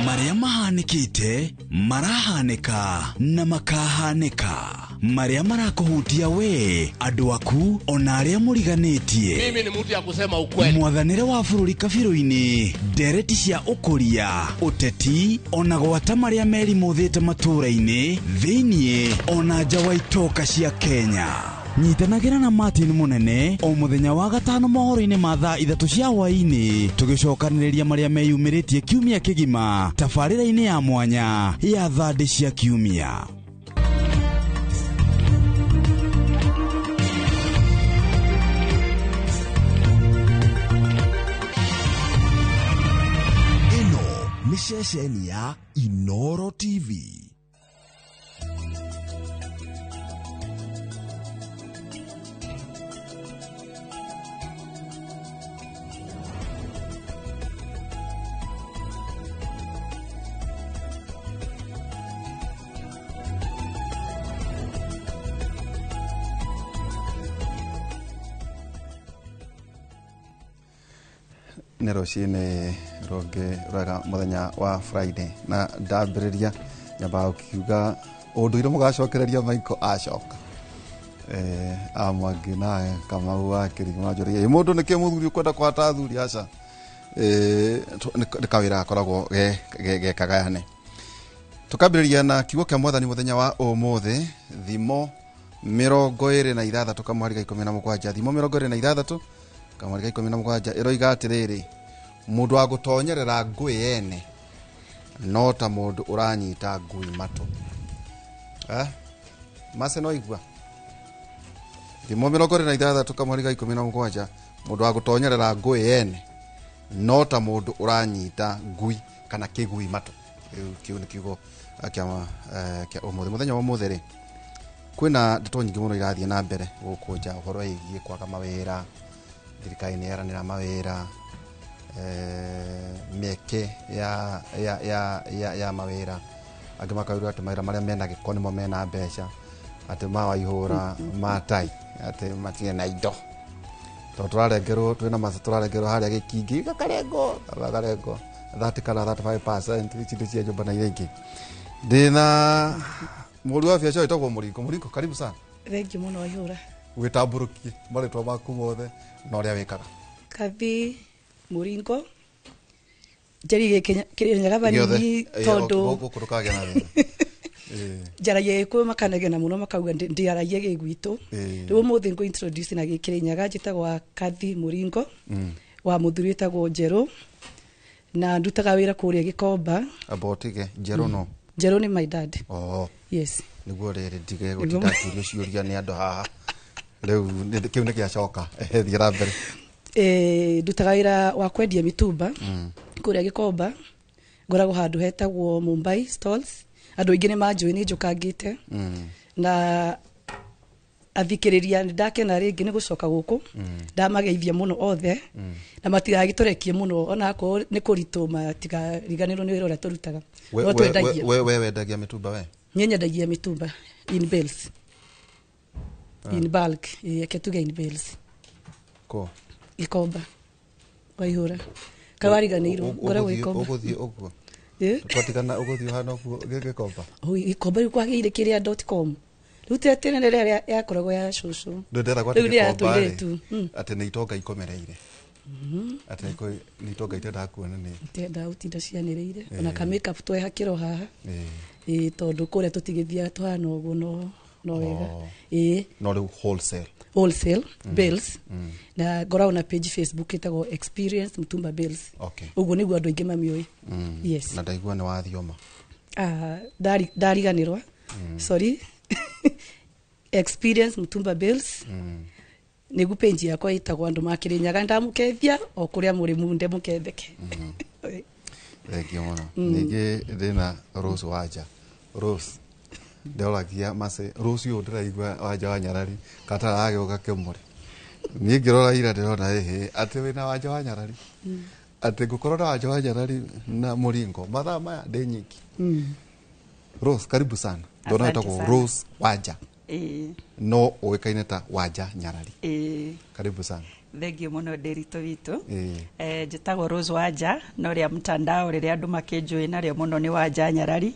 Marĩa mahanĩkĩte, marahanĩka na makahanĩka. Marĩa marakũhutia we, andũ aku, ona arĩa mũriganĩtie. Mimi ni mtu ya kusema ukweli. Mwathanĩre wa bũrũri kabirũ-inĩ, ndereti cia ũkũria, ũteti, ona gwata marĩa merimũthĩte matũũra-inĩ, thĩiniĩ, ona nja wa itoka cia Kenya. Nyitanagĩra na Martin Munene o mũthenya wa gatano mohoro-inĩ ma thaa 3 cia hwaĩ-inĩ, tũgĩcokanĩrĩria marĩa meyumĩrĩtie kiumia kĩgima tabarĩra-inĩ ya mwanya ya thandĩ cia kiumia. Ĩno nĩ ceceni ya Inoro TV. Nĩ rũcinĩ rũngĩ rwega mũthenya wa Friday na ndambĩrĩria nyambaga gũkiuga ũndũire mũgacokereria Michael acoka amwangi na Kamau wa Kĩrigũ manjũragia mũndũ nĩkĩ mũthuri ũkwenda kwata athuri aca nĩ kawĩra gakoragwo gekagayane. Tũkambĩrĩria na kiugo kĩa mwathani mũthenya wa ũmũthĩ, thimo 26 kamũhari ka 17, thimo 26 kamũhari ka 17 ĩroiga atĩrĩrĩ, mũndũ wa gũtonyerera ngũĩ ene No ta mũndũ ũranyita ngui matũ. Mase no igua thimo 26 kamũhari ga 17 mũndũ wa gũtonyerera ngũĩ yene no ta mũndũ ũranyita ngui kana kĩgui matũ. Kĩu nĩ kiugo kĩa ũmũthĩ. Mũthenya wa ũmũthĩ rĩ, kwĩna ndeto nyingĩ mũno irathiĩ na mbere gũkũ nja ũhoro wĩgiĩ kwaga mawĩra, thirikari nĩ yeranĩra mawĩra, mĩeke ya mawĩra. Angĩ makaũria atĩ mawĩra marĩa mena gĩko nĩmo mena mbeca, atĩ mawaihũra matai atĩ matirĩ na indo. Tondũ tũrarengerwo twĩna maca tũrarengerwo harĩa gĩkingi gakarengo 30 kana 35% ici nĩ cia nyũmba na iria ingĩ. Ndĩna mũru wa biacara wĩtagwo Mũringo. Mũringo, karibu sana. Thank you mũno Waihũra. Wĩtambũrũkie marĩtwa maku mothe na ũrĩa wĩkaga. Kathi Mũringo njaririe Kĩrĩnyaga vanini tondũ gũkũ ndũkagĩa na thĩna. Njaragia Gĩkũyũ makanegena mũno makauga ndiaragia Gĩgwitũ. Rĩu ũmũthĩ ngũ introduce na Gĩkĩrĩnyaga. Njĩtagwo Kathi Mũringo wa mũthuri wĩtagwo Njerũ na ndutaga wĩra kũrĩa Gĩkomba. Amba ũtige Njerũ no? Njerũ nĩ my dad. Oh. Yes. Nĩguo rĩrĩ ndige gũtinda ngĩũrio ciũria nĩ andũ haha. Rĩu kĩu nĩ gĩacoka. Thiĩ na mbere. Ndutaga wĩra wa kwendia mitumba kũrĩa Gĩkomba. Ngoragwo handũ hetagwo Mumbai Stalls. Andũ aingĩ nĩ manjũĩ nĩ njũkangĩte. Na athikĩrĩria nĩ ndakena rĩngĩ nĩ gũcoka gũkũ. Ndamageithia mũno othe. Na matigagĩtũrekie mũno onakorwo nĩ kũritũ matigariganĩrwo nĩ wĩra ũrĩa tũrutaga. No twendagia. We wendagia mĩtumba we? Niĩ nyendagia mĩtumba in bales. In bulk. Reke tuge in bales. Kũ? Gĩkomba. Waihũra. Kawariganĩirwo ngoragwo Gĩkomba. Ũgũthiĩ ũguo? Twatigana ũgũthiĩ ũhana ũguo Gĩkomba? Gĩkomba rĩu kwagĩire kĩrĩa .com. Rĩu ti atĩ nene rĩrĩa yakoragwo ya cũcũ. Ndĩragwo Rĩu atĩ nĩ ya Gĩkomba rĩ, tũirĩtu. atĩ nĩ itonga ikomereire. Atĩ nĩ itonga itendaga kuona nĩ. Itendaga gũtinda cianĩrĩire. Ona ka makeup twehakĩrwo haha. Tondũ kũrĩa tũtigĩthiaga tũhana ũguo no wega. No rĩu wholesale. Wholesale bales. Na ngoragwo na page Facebook ĩtagwo Experience Mtumba Bales. Ũguo nĩguo andũ aingĩ mamĩũĩ. Yes. Na ndaigua nĩ wathioma. Ndariganĩrwa. Sorry. Experience Mtumba Bales. Nĩguo page yakwa ĩtagwo andũ ma Kĩrĩnyaga. Ndamũkethia o kũrĩa mũrĩ munde mũketheke. Thank you mũno. Ningĩ ndĩna Rose Wanja. Rose ndĩroragia mace Rose ũyũ ndĩraigua Wanja wa Nyarari kataragĩũka kĩmũrĩ. Niĩ ngĩrora ira ndĩrona ĩhĩ atĩ wĩna Wanja wa Nyarari. Atĩ ngũkorwo na Wanja wa Nyarari na Mũringo mathaa maya ndĩ nyiki. Rose, karibu sana. Ndona wĩtagwo Rose Wanja. No ũĩkaine ta Wanja Nyarari. Karibu sana. Thank you mũno Ndĩritũ witũ. Njĩtagwo Rose Wanja no rĩa mtandao rĩrĩa andũ makĩnjũĩ narĩo mũno nĩ Wanja Nyarari.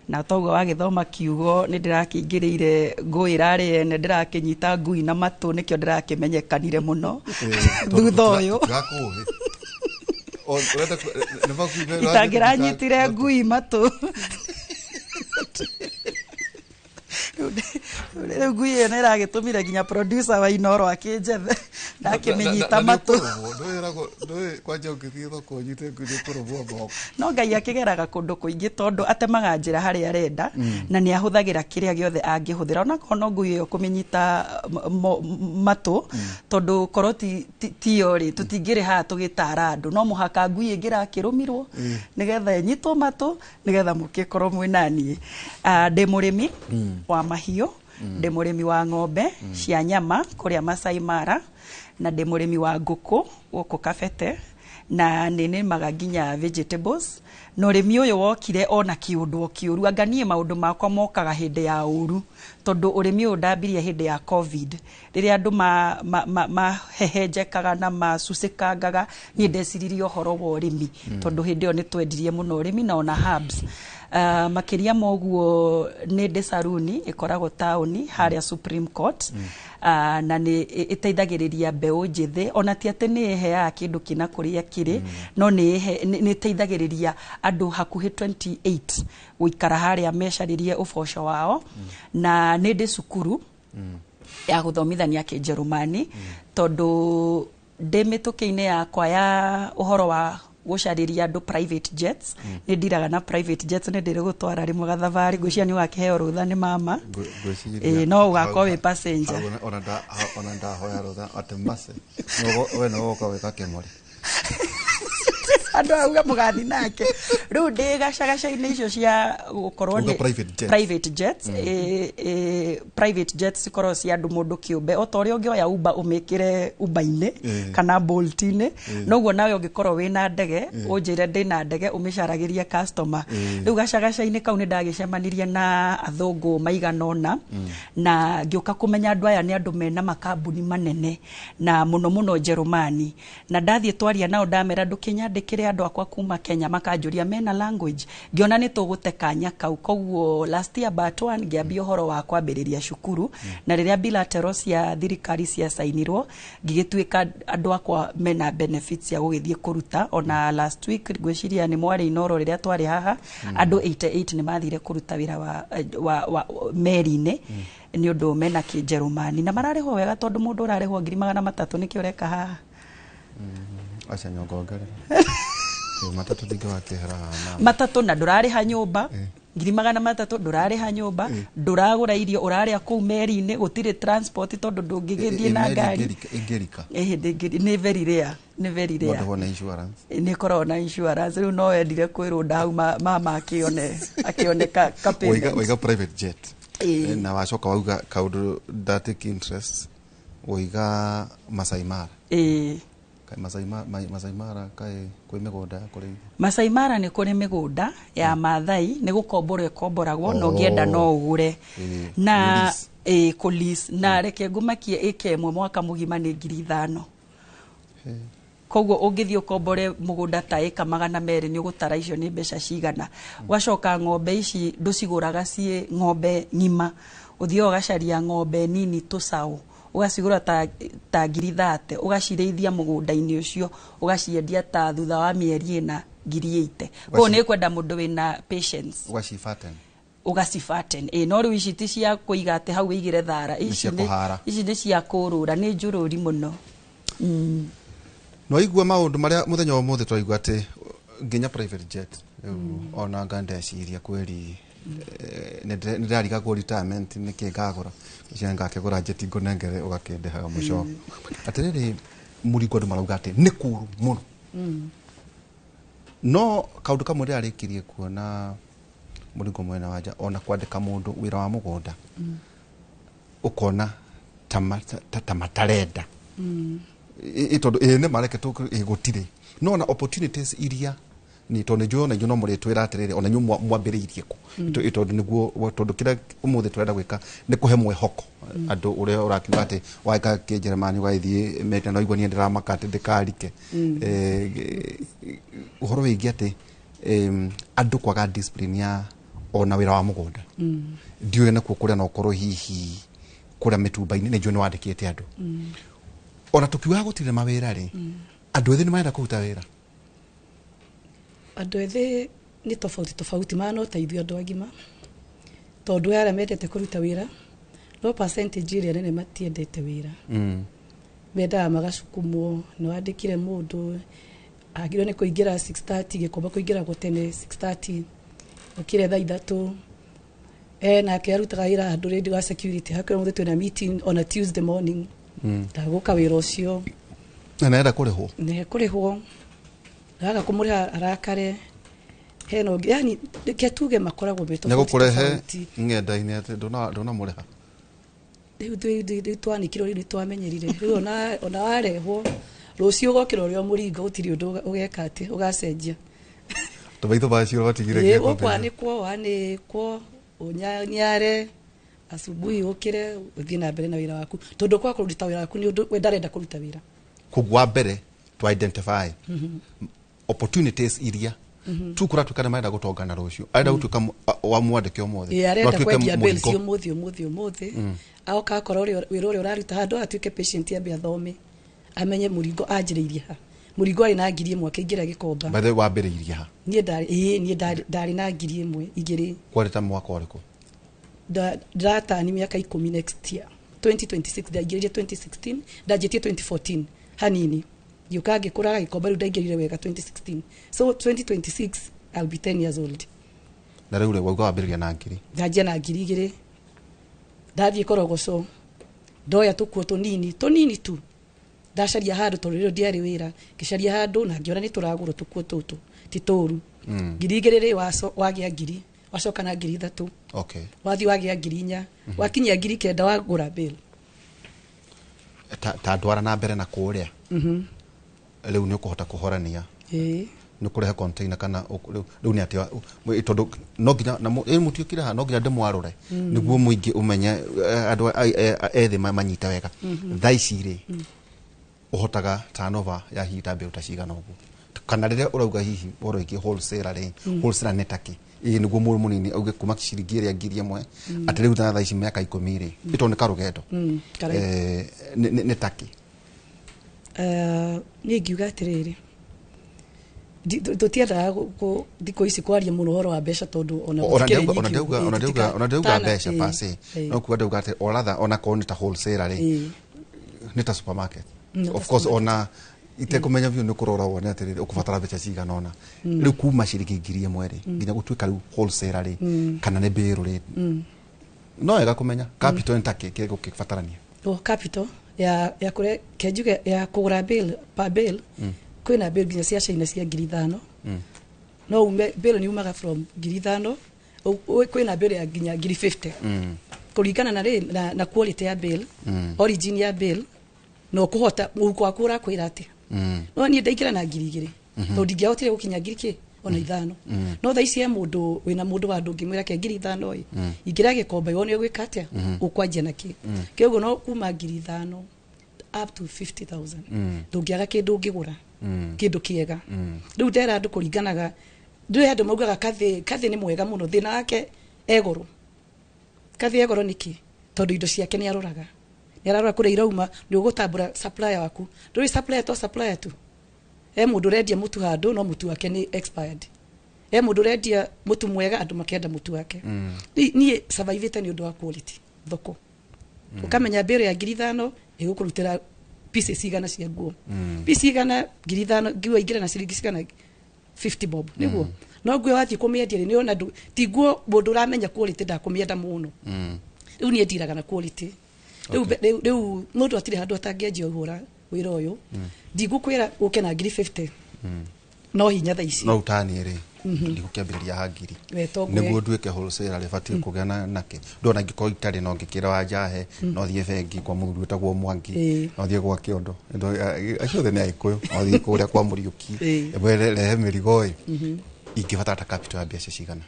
Na toguo wagĩthoma kiugo nĩ ndĩrakĩingĩrĩire ngũĩ ĩrarĩ ene ndĩrakĩnyita ngui na matũ nĩkĩo ndĩrakĩmenyekanire mũno thutha ũyũ. Itangĩranyitire ngui matũ. Rĩu ngui ĩyo nĩ ĩragĩtũmire nginya producer wa Inooro akĩnjethe ndakĩmĩnyita matũ. Kwanja ũngĩthiĩ thoko ũnyite ngui nĩ ũkũrũmwo moko. No Ngai akĩgeraga kũndũ kũingĩ tondũ atemaga njĩra harĩa arenda na nĩ ahũthagĩra kĩrĩa gĩothe angĩhũthĩra onakorwo no ngui ĩyo kũmĩnyita matũ tondũ korwo tiyo rĩ tũtingĩrĩ haha tũgĩtara andũ no mũhaka ngui ĩngĩ ĩrakĩrũmirwo nĩgetha ĩnyitwo matũ nĩgetha mũgĩkorwo mwĩ naniĩ. Ndĩ mũrĩmi wa mahiũ, ndĩ mũrĩmi wa ng'ombe cia nyama kũrĩa Masai Mara na ndĩ mũrĩmi wa ngũkũ gũkũ Kabete na nĩ nĩmaga nginya vegetables. Na ũrĩmi ũyũ wokire ona kĩũndũ o kĩũru anga niĩ maũndũ makwa mokaga hĩndĩ ya ũru tondũ ũrĩmi ũyũ ndambirie hĩndĩ ya COVID rĩrĩa andũ mahehenjekaga na macucĩkangaga niĩ ndeciririe ũhoro wa ũrĩmi tondũ hĩndĩ ĩyo nĩ twendirie mũno ũrĩmi na ona herbs. Makĩria ma ũguo nĩ ndĩ saruni ĩkoragwo taũni harĩa Supreme Court. Na nĩ ĩteithagĩrĩria mbeũ njĩthĩ ona ti atĩ nĩ ĩheaga kĩndũ kĩna kũrĩa kĩrĩ no nĩ ĩteithagĩrĩria andũ hakuhĩ 28 gũikara harĩa mecarĩrie ũboco wao. Na nĩ ndĩ cukuru ya gũthomithania Kĩnjerumani tondũ ndĩ mĩtũkĩ-inĩ yakwa ya ũhoro wa Gũcarĩria andũ private jets. Nĩ ndiraga na private jets, nĩ ndĩrĩ gũtwara rĩmwe gathabarĩ. Ngwĩciria nĩ ũgakĩheo rũtha nĩ mama. Ngwĩciria No ũgakorwo wĩ passenger. Hau ona ndahoya rũtha atĩ mace we no ũgoka wĩ gakĩmũrĩ. Andũ auga mũgathi nake rĩu ndĩ gacagaca-inĩ icio cia gũkorwo Uga nĩ private jets. Private jets. Private jets cikoragwo cia andũ mũndũ kĩũmbe, o ta ũrĩa ũngĩoya Uber ũmĩkĩre Uber-inĩ kana Bolt-inĩ, noguo nawe ũngĩkorwo wĩna ndege, ũnjĩre ndĩna ndege, ũmĩcaragĩrie customer. Rĩu gacagaca-inĩ kau nĩ ndagĩcemanirie na athũngũ maigana ũna, na ngĩũka kũmenya andũ aya nĩ andũ mena makambuni manene, na mũno mũno Njerumani. Na ndathiĩ twaria nao, ndamera ndũkĩnyandĩkĩre andũ akwa kuma Kenya, makanjũria mena language. Ngĩona nĩ tũgũte kanya kau. Koguo last year but one ngĩambia ũhoro wa kwambĩrĩria cukuru, na rĩrĩa bilateral cia thirikari ciacainirwo, ngĩgĩtuĩka andũ akwa mena benefits ya gũgĩthiĩ kũruta. Ona last week ngwĩciria nĩ mwarĩ Inoro rĩrĩa twarĩ haha, andũ 88 nĩ mathire kũruta wĩra wa meri-inĩ nĩ ũndũ mena kĩnjerumani, na mararĩhwo wega, tondũ mũndũ ũrarĩhwo 300,000 nĩkĩo ũreka haha? Aca, nyongongerera matatũ ndingĩwakĩhera haha. Matatũ, na ndũrarĩha nyũmba. 300,000, ndũrarĩha nyũmba, ndũragũra irio, ũrarĩa kũu meri-inĩ. Gũtirĩ transport tondũ ndũngĩgĩthiĩ na ngari. Ĩngĩrika? Ĩhĩ, nĩ very rare, nĩ very rare. Ndũhwo na insurance? Nĩ ĩkoragwo na insurance. Rĩu no wendire kwĩrũnda hau mama akĩone ka payment. Waiga private jet. Na wacoka wauga kaũndũ ndatake interest, waiga Masai Mara. Kaĩ Masai Mara kaĩ kwĩ mĩgũnda ya kũrĩithia? Masai Mara nĩ kũrĩ mĩgũnda ya Maathai, nĩ gũkomborwo ĩkomboragwo, na ũngĩenda no ũgũre na Lease. Kũlease. Na reke ngũmakie, ĩka ĩmwe mwaka mũgima nĩ 5,000. Koguo ũngĩthiĩ ũkombore mũgũnda ta ĩka 200, nĩ ũgũtara icio nĩ mbeca cigana. Ũgacoka ng'ombe ici ndũcigũraga ciĩ ng'ombe ng'ima, ũthiaga ũgacaria ng'ombe nini, tũcaũ, ũgacigũra ta 30,000, ũgacirĩithia mũgũnda-inĩ ũcio, ũgaciendia ta thutha wa mĩeri 4 80,000. Koguo nĩ kwenda mũndũ wĩna patience. Ũgacifaten? Ũgacifaten, ĩ. No rĩu ici ti cia kũiga atĩ hau wĩigĩre thara. Nĩ Ici cia kũhara. Ici nĩ cia kũrũra, nĩ njũrũri mũno. Nwaigua maũndũ marĩa mũthenya wa ũmũthĩ twaigua atĩ nginya private jet rĩu, ona nga ndeciria kweri nĩ ndĩrarigagwo retirement nĩkĩ ngagũra ũcio, ngakĩgũra jet ngũnengere ũgakĩndĩhaga mũcoka. Atĩrĩrĩ, mũringo andũ marauga atĩ nĩ kũũru mũno, no kaũndũ kamwe ndĩrarĩkirie kuona mũringo mwena wa nja, ona kwandĩka mũndũ wĩra wa mũgũnda, ũkona ta matarenda. Tondũ ĩ nĩ mareke ĩ gũtirĩ no ona opportunities iria ni tondũ nĩ njũĩ ona inyuĩ no mũrĩtwĩra atĩrĩrĩ, ona inyuĩ mwambĩrĩirie kũ. Tondũ nĩguo, tondũ kĩrĩa ũmũthĩ tũrenda gwĩka nĩ kũhe mwĩhoko andũ ũrĩa ũrakiuga atĩ waika kĩnjeremani ũgagĩthiĩ meta na ũigua niĩ ndĩramaka atĩ ndĩkarike. Ũhoro wĩgiĩ atĩ andũ kwaga discipline ya ona wĩra wa mũgũnda, ndiũĩ nakuo kũrĩa no ũkorwo hihi kũrĩa mĩtumba-inĩ, nĩ njũĩ nĩ wandĩkĩte andũ. Ona tũkiugaga gũtirĩ mawĩra rĩ, andũ ethĩ nĩ marenda kũruta wĩra? Andũ ethĩ nĩ tofauti tofauti, mana no ta ithuĩ andũ agima, tondũ he arĩa mendete kũruta wĩra, no percentage ĩrĩa nene matiendete wĩra. Mendaga magacukumwo. Nĩ wandĩkire mũndũ agĩrĩirwo nĩ kũingĩra 6:30, gĩkomba kũingĩragwo tene 6:30, okire thaa 3. Nake arutaga wĩra handũ rĩndĩ wa security hakuhĩ, mũthĩ twĩna meeting on a Tuesday morning, ndagũka wĩra ũcio. Na nĩarenda kũrĩhwo. Nĩ kũrĩhwo, ndaga kũmũrĩha arakare. Hena ũngĩ, yani reke tuge makoragwo me nĩ tofauti gũkũrehe tofauti. ng'enda-inĩ atĩ ndũnamũrĩha. Rĩu twanikirwo, rĩu nĩ twamenyerire. Rĩu ona warehwo rũciũ ũgokĩra ũrĩa mũringo, gũtirĩ ũndũ ũgeka atĩ ũgacenjia. Tũmaitho macio watigire gĩko mbere. Ũkwanĩkwo, wanĩkwo ũnyaniare asubuhi, ũkĩre ũthiĩ na mbere na wĩra waku, tondũ kwa kũruta wĩra waku nĩ ũndũ we ndarenda kũruta wĩra. Koguo wa mbere to identify opportunities iria tu kũratuĩka nĩ marenda gũtonga na rũciũ, arenda gũtuĩka wa mwandĩke ũmũthĩ. Ĩ, arenda No atuĩke kwendia bills mũringo. Ũmũthĩ ũmũthĩ ũmũthĩ. Aoka akora wĩra ũrĩa ũraruta handũ atuĩke patient, ambe athome amenye mũringo anjĩrĩirie ha. Mũringo arĩ na 1,000 akĩingĩra gĩkomba. By the way, wambĩrĩirie ha? Niĩ ndarĩ, ĩĩ, niĩ ndarĩ na 1,000, 2. Kwarĩ ta mwaka ũrĩkũ? Ndĩratani mĩaka 10 next year, 2026. Ndaingĩrire 2016, ndanjĩtie 2014 hanini. Ngĩũka ngĩkũraga Gĩkomba, rĩu ndaingĩrire wega 2016, so 2026 I'll be 10 years old. Na rĩu rĩ, wauga wambĩrĩria na ngiri? Ndanjia na 2000, ndathiĩ Korogoco, ndoya tũkuo tũnini tũnini tu, ndacaria handũ, tondũ rĩrĩ ndiarĩ wĩra, ngĩcaria handũ na ngĩona nĩ tũragũrwo tũkuo tũtũ ti tũru. 2000 rĩ, wagĩa 1000, wacoka na 3000. Wathiĩ wagĩa 4000, wakinyia 9000 wagũra bill. Ta ndwara na mbere na kũrĩa. Rĩu nĩ ũkũhota kũhorania? Ĩĩ. Nĩ ũkũrehe container kana rĩu nĩ atĩa, tondũ no nginya na mũtiũkire haha, no nginya ndĩmwarũre nĩguo mũingĩ ũmenye, andũ ethĩ manyite wega. Thaa ici rĩ, ũhotaga turnover ya hihi ta mbĩũ ta cigana ũguo, kana rĩrĩa ũrauga hihi ũhoro wĩgiĩ wholesaler rĩ, wholesaler nĩ takĩ? Ĩĩ, nĩguo mũndũ mũnini auge kuma ciringi ĩrĩa 1000 atĩ rĩu thaa ici mĩaka 10 rĩ, ĩtondũ nĩ karũgendo. Correct. Nĩ takĩ? Niĩ ngiuga atĩrĩrĩ, tũtiendaga thikũ ici kwaria mũno ũhoro wa mbeca, tondũ ona ona gũtikĩrĩ ndauga ona nyingĩ ndauga ũguo, ona ndauga ona ndauga mbeca pase, no kuga ndauga atĩ oratha ona korwo nĩ ta wholesaler rĩ, nĩ ta supermarket. Nĩ Of ta course, supermarket. ona itekũmenya biũ nĩ kũrora wone atĩrĩrĩ, ũkũbatara mbeca cigana ũna rĩu kuma ciringi 1000 rĩ, nginya gũtuĩka rĩu wholesaler rĩ, kana nĩ mbĩrũ rĩ, no wega kũmenya capital nĩ takĩ kĩrĩa gũkĩbatarania. O capital ya kũre kenjuge ya kũgũra bill per bill, kwĩna bill nginya cia China cia 5000. No ume bill nĩ umaga from 5000, kwĩna bill ya nginya 50,000, kũringana na rĩ na quality ya bill, origin ya bill, na ũkũhota mũhuko waku ũrakwĩra atĩa. No niĩ ndaingĩra na 2000, tondũ ndingĩahotire gũkinya ngiri kĩ ona 5. No thaa ici he mũndũ wĩna mũndũ wa ndũngĩmwĩra ke 5000 ĩ, ingĩra Gĩkomba wone ũgwĩka atĩa, ũkwanjia na kĩ. Kĩoguo no kuma 5000 up to 50,000, ndũngĩaga kĩndũ ũngĩgũra, kĩndũ kĩega. Rĩu ndera andũ kũringanaga, ndũĩ andũ maugaga kathĩ kathĩ nĩ mwega mũno, thĩna wake egoro. Kathĩ egoro nĩkĩ? Tondũ indo ciake nĩ aroraga, nĩ ararora kũrĩa irauma, nĩ ũgũtambũra supplier waku. Ndũĩ supplier to supplier tu. He mũndũ ũrendia mũtu handũ, no mũtu wake nĩ expired. He mũndũ ũrendia mũtu mwega, andũ makenda mũtu wake. Niĩ survivĩte nĩ ũndũ wa quality thoko. Ũkamenya mbĩrũ ya 5000 ĩgũkũrutĩra pieces igana cia nguo. Piece igana 5000, nguo ingĩra na ciringi cigana? 50 bob nĩguo. No nguo wathiĩ kũmĩendia rĩ, nĩona ti nguo mũndũ ũramenya quality ndakũmĩenda mũno. Rĩu niĩ ndiraga na quality rĩu. Rĩu mũndũ atirĩ handũ atangĩanjia ũhũra wĩra ũyũ. Ndigũkwĩra ũke na 50,000, no hinya thaa ici. No utanie rĩ, ndigũkĩambĩrĩria ha ngiri We to nĩguo nduĩke wholesaler rĩ, batiĩ kũgĩa na nakĩ? Ndona ingĩkorwo itarĩ no ngĩkĩra wa njahe, no thiĩ bengi kwa mũthuri wĩtagwo Mwangi, no thiĩ gwa Kĩondo. Acio othe nĩ Agĩkũyũ, no thiĩ kũrĩa kwa Mũriũki, ĩmwe rehe mĩrigo ĩ. Ingĩbatara ta capital ya mbeca cigana?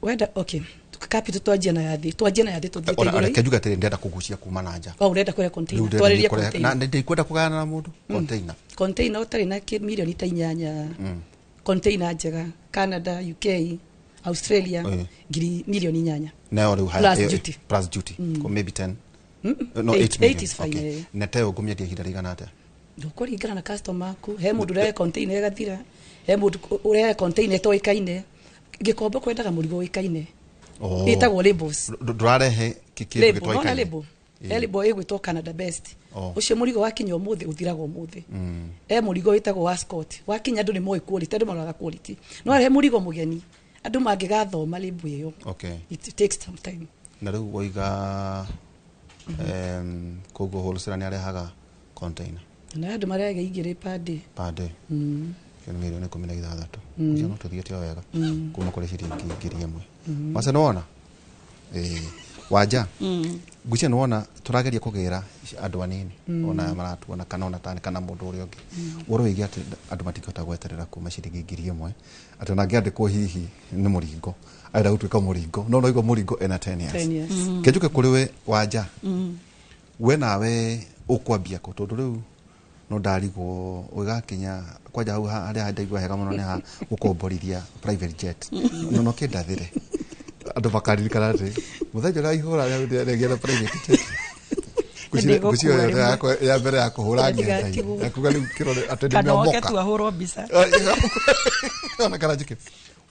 Wenda, okay, capital twanjia na yathi, twanjia na yathi tuthiĩte Ona igũrũ. Reke njuge atĩrĩ, ndĩrenda kũgucia kuma na nja. O ũrenda kũrehe Rĩu container? ndĩrenda Twarĩrie kũrehe- na container. ndikwenda kũgayana na mũndũ container. Container ũtarĩ na mirioni ta 8, container njega, Canada, UK, Australia, ngiri mirioni 8. Nayo rĩu Plus duty. Plus duty. Ko maybe 10? No, Eight. 8 million. Eight is fine, Okay. eh. Na tayo ngũmĩendia ihinda rĩigana atĩa? Ndũkũringana na customer aku. He mũndũ ũrehe container ĩgathira, he mũndũ ũrehe container ĩtoĩkaine. Gĩkombe kwendaga mũrigo ũĩkaine. Oh. Ĩtagwo labels. Ndũrarehe kĩndũ Label, nona gĩtoĩkaine. label, he label ĩgwĩtwo Canada Best. Oh. Ũcio mũrigo wakinya ũmũthĩ ũthiraga ũmũthĩ. He mũrigo wĩtagwo wa Scott, wakinya andũ nĩ moĩ quality, andũ maroraga quality. No rehe mũrigo mũgeni, andũ mangĩgathoma label ĩyo, it takes some time. Na rĩu woiga koguo wholesaler nĩ arehaga container Na andũ marega 2 per day. Per day. Kĩo nĩ mirioni 16. Ũcio no tũthiĩte o wega kuma kũrĩ ciringi 1000. Maca nĩwona, ĩĩ, wanja ngwĩciria nĩwona tũrageria kũgĩra andũ anini ona maratuona kana ona tani kana mũndũ ũrĩa ũngĩ ũhoro wĩgiĩ atĩ andũ matingĩhota gweterera kuma ciringi 1000, atĩ ona angĩandĩkwo hihi nĩ mũringo, arenda gũtuĩka mũringo, no noigua mũringo ena 10 years. 10 years. Kĩnjuke kũrĩ we wanja, we nawe ũkwambia kũ? Tondũ rĩu no ndarigwo ũgakinya kwanja hau harĩa ndaigua hega mũno nĩ ha gũkomborithia private jet, no kĩndathĩre andũ makaririkana atĩ mũthenya ũrĩa ihũra rĩagĩa na private jet. Nĩndĩgũkua Ngwĩciria ĩyo rĩmwe. ya mbere ya kũhũra ng'enda-inĩ Ndigatigwo. ya kuga rĩu kĩrore atĩ Kana woke nĩmeomoka. tu ahũrwo mbica. Ona kana njĩke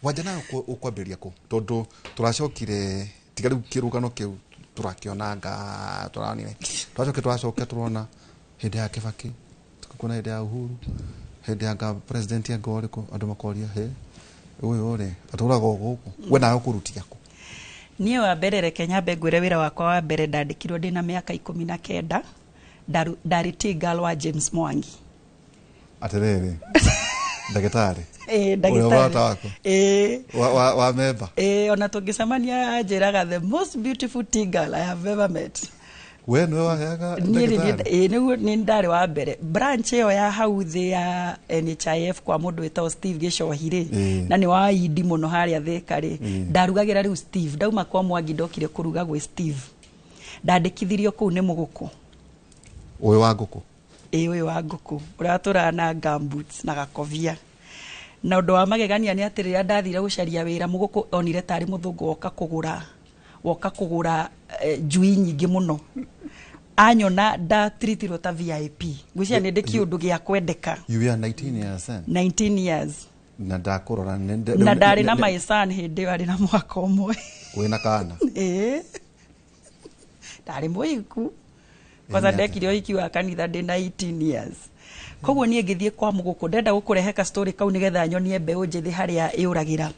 wanja nayo ũkwambĩrĩria kũ? Tondũ tũracokire tiga rĩu kĩrũgano kĩu tũrakĩonanga, tũronire twacoke tũracoka tũrona hĩndĩ ya Kĩbaki. Kuona hĩndĩ ya Uhuru, hĩndĩ ya nga president ya ngorĩkũ, andũ makoria, he ũyũ rĩ atũraga o gũkũ, we nawe ũkũrutia kũ? Niĩ wa mbere, reke nyambe ngwĩre wĩra wakwa wa mbere ndandĩkirwo ndĩna mĩaka 19. Ndarĩ tea girl wa James Mwangi. Atĩrĩrĩ, ndagĩtarĩ? Ĩĩ. Ũrĩa ndagĩtarĩ. Mũrata waku? Ĩĩ. Wa memba? Ĩĩ, ona tũngĩcemania anjĩraga, "The most beautiful tea girl I have ever met." We nĩwe waheaga Niĩ nĩ ndagĩtarĩ? ĩĩ, nĩguo nĩ ndarĩ wa mbere branch ĩyo ya hau thĩ ya NHIF kwa mũndũ wĩtagwo Steve Gĩcohi rĩ, na nĩ wa indi mũno harĩa Thĩka rĩ. Ndarugagĩra rĩu Steve. Ndauma kwa Mwangi ndokire kũruga gwĩ Steve. Ndandĩkithirio kũu nĩ Mũgũkũ. Ũyũ wa ngũkũ? Ĩĩ, ũyũ wa ngũkũ, ũrĩa watũraga na gumboots na gakobia. Na ũndũ wa magegania nĩ atĩ rĩrĩa ndathire gũcaria wĩra, Mũgũkũ onire tarĩ mũthũngũ woka kũgũra njui nyingĩ mũno. Anyona ndatiritirwo ta VIP. Ngwĩciria nĩ ndĩ kĩũndũ gĩa kwendeka. You were 19 years then? 19 years. Na ndakũrora Na ndarĩ na my son hĩndĩ ĩyo, arĩ na mwaka 1. Wĩna kana? Ĩĩ, ndarĩ mũhiku kwanza. Ĩĩ, nĩ atĩa? Ndekire ũhiki wa kanitha ndĩ na 18 years. Koguo niĩ ngĩthiĩ kwa Mũgũkũ, ndenda gũkũrehe ka story kau nĩgetha nyonie mbeũ njĩthĩ harĩa ĩũragĩra.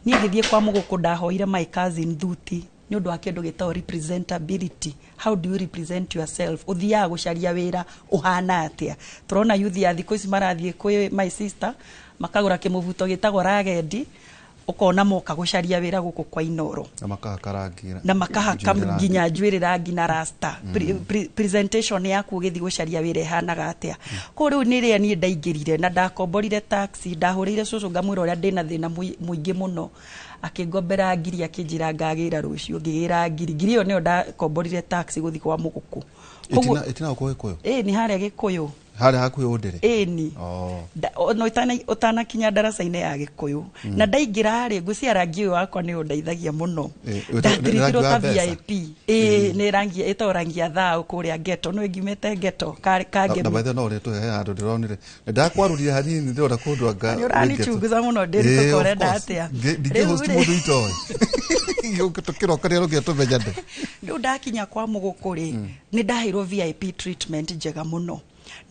Niĩ ngĩthiĩ kwa Mũgũkũ, ndahoire my cousin thuti nĩ ũndũ wa kĩndũ gĩtagwo representability. How do you represent yourself? Ũthiaga gũcaria wĩra ũhana atĩa? Tũrona youth ya thikũ ici marathiĩ kwĩ my sister makagũra kĩmũbuto gĩtagwo ragendi, ũkona moka gũcaria wĩra gũkũ kwa Inoro. Na makahaka rangi. Na makahaka njuĩrĩ rangi. Nginya njuĩrĩ rangi na rasta. Presentation yaku ũgĩthiĩ gũcaria wĩra ĩhanaga atĩa? Koguo rĩu nĩ rĩrĩa niĩ ndaingĩrire na ndakomborire taxi, ndahũrĩire cũcũ ngamwĩra ũrĩa ndĩna thĩna mũingĩ mũno, akĩngombera ngiri, akĩnjĩra ngagĩra rũciũ. Ngĩgĩra ngiri, ngiri ĩyo nĩyo ndakomborire taxi gũthiĩ kwa Mũgũkũ. Koguo Ĩtina gũkũ Gĩkũyũ? Ĩĩ, nĩ harĩa Gĩkũyũ. Harĩa hakuhĩ ũndĩrĩ? Ĩni. Oh. Ona ũtanakinya ndaraca-inĩ ya Gĩkũyũ. Na ndaingĩra rĩ, ngwĩciria rangi ũyũ wakwa nĩ ũndeithagia mũno. Nĩ Ndatiritirwo rangi wa ta mbeca? VIP. Ĩĩ, nĩ rangi ĩtagwo rangi ya thao kũrĩa ghetto. Nĩ ngiumĩte ghetto Na Kangemi. By the way, no ũrĩtũhe handũ ndĩronire ndakwarũrire hanini, ndĩrona kũndũ anga. Nĩ ũranichunguza mũno, ndĩrĩ ũrenda atĩa? Ndingĩhost Rĩu rĩ- mũndũ itoĩ tũkĩrokanĩra rũgĩa tũmenyane. Rĩu ndakinya kwa Mũgũkũ rĩ, nĩ ndaheirwo VIP treatment njega mũno,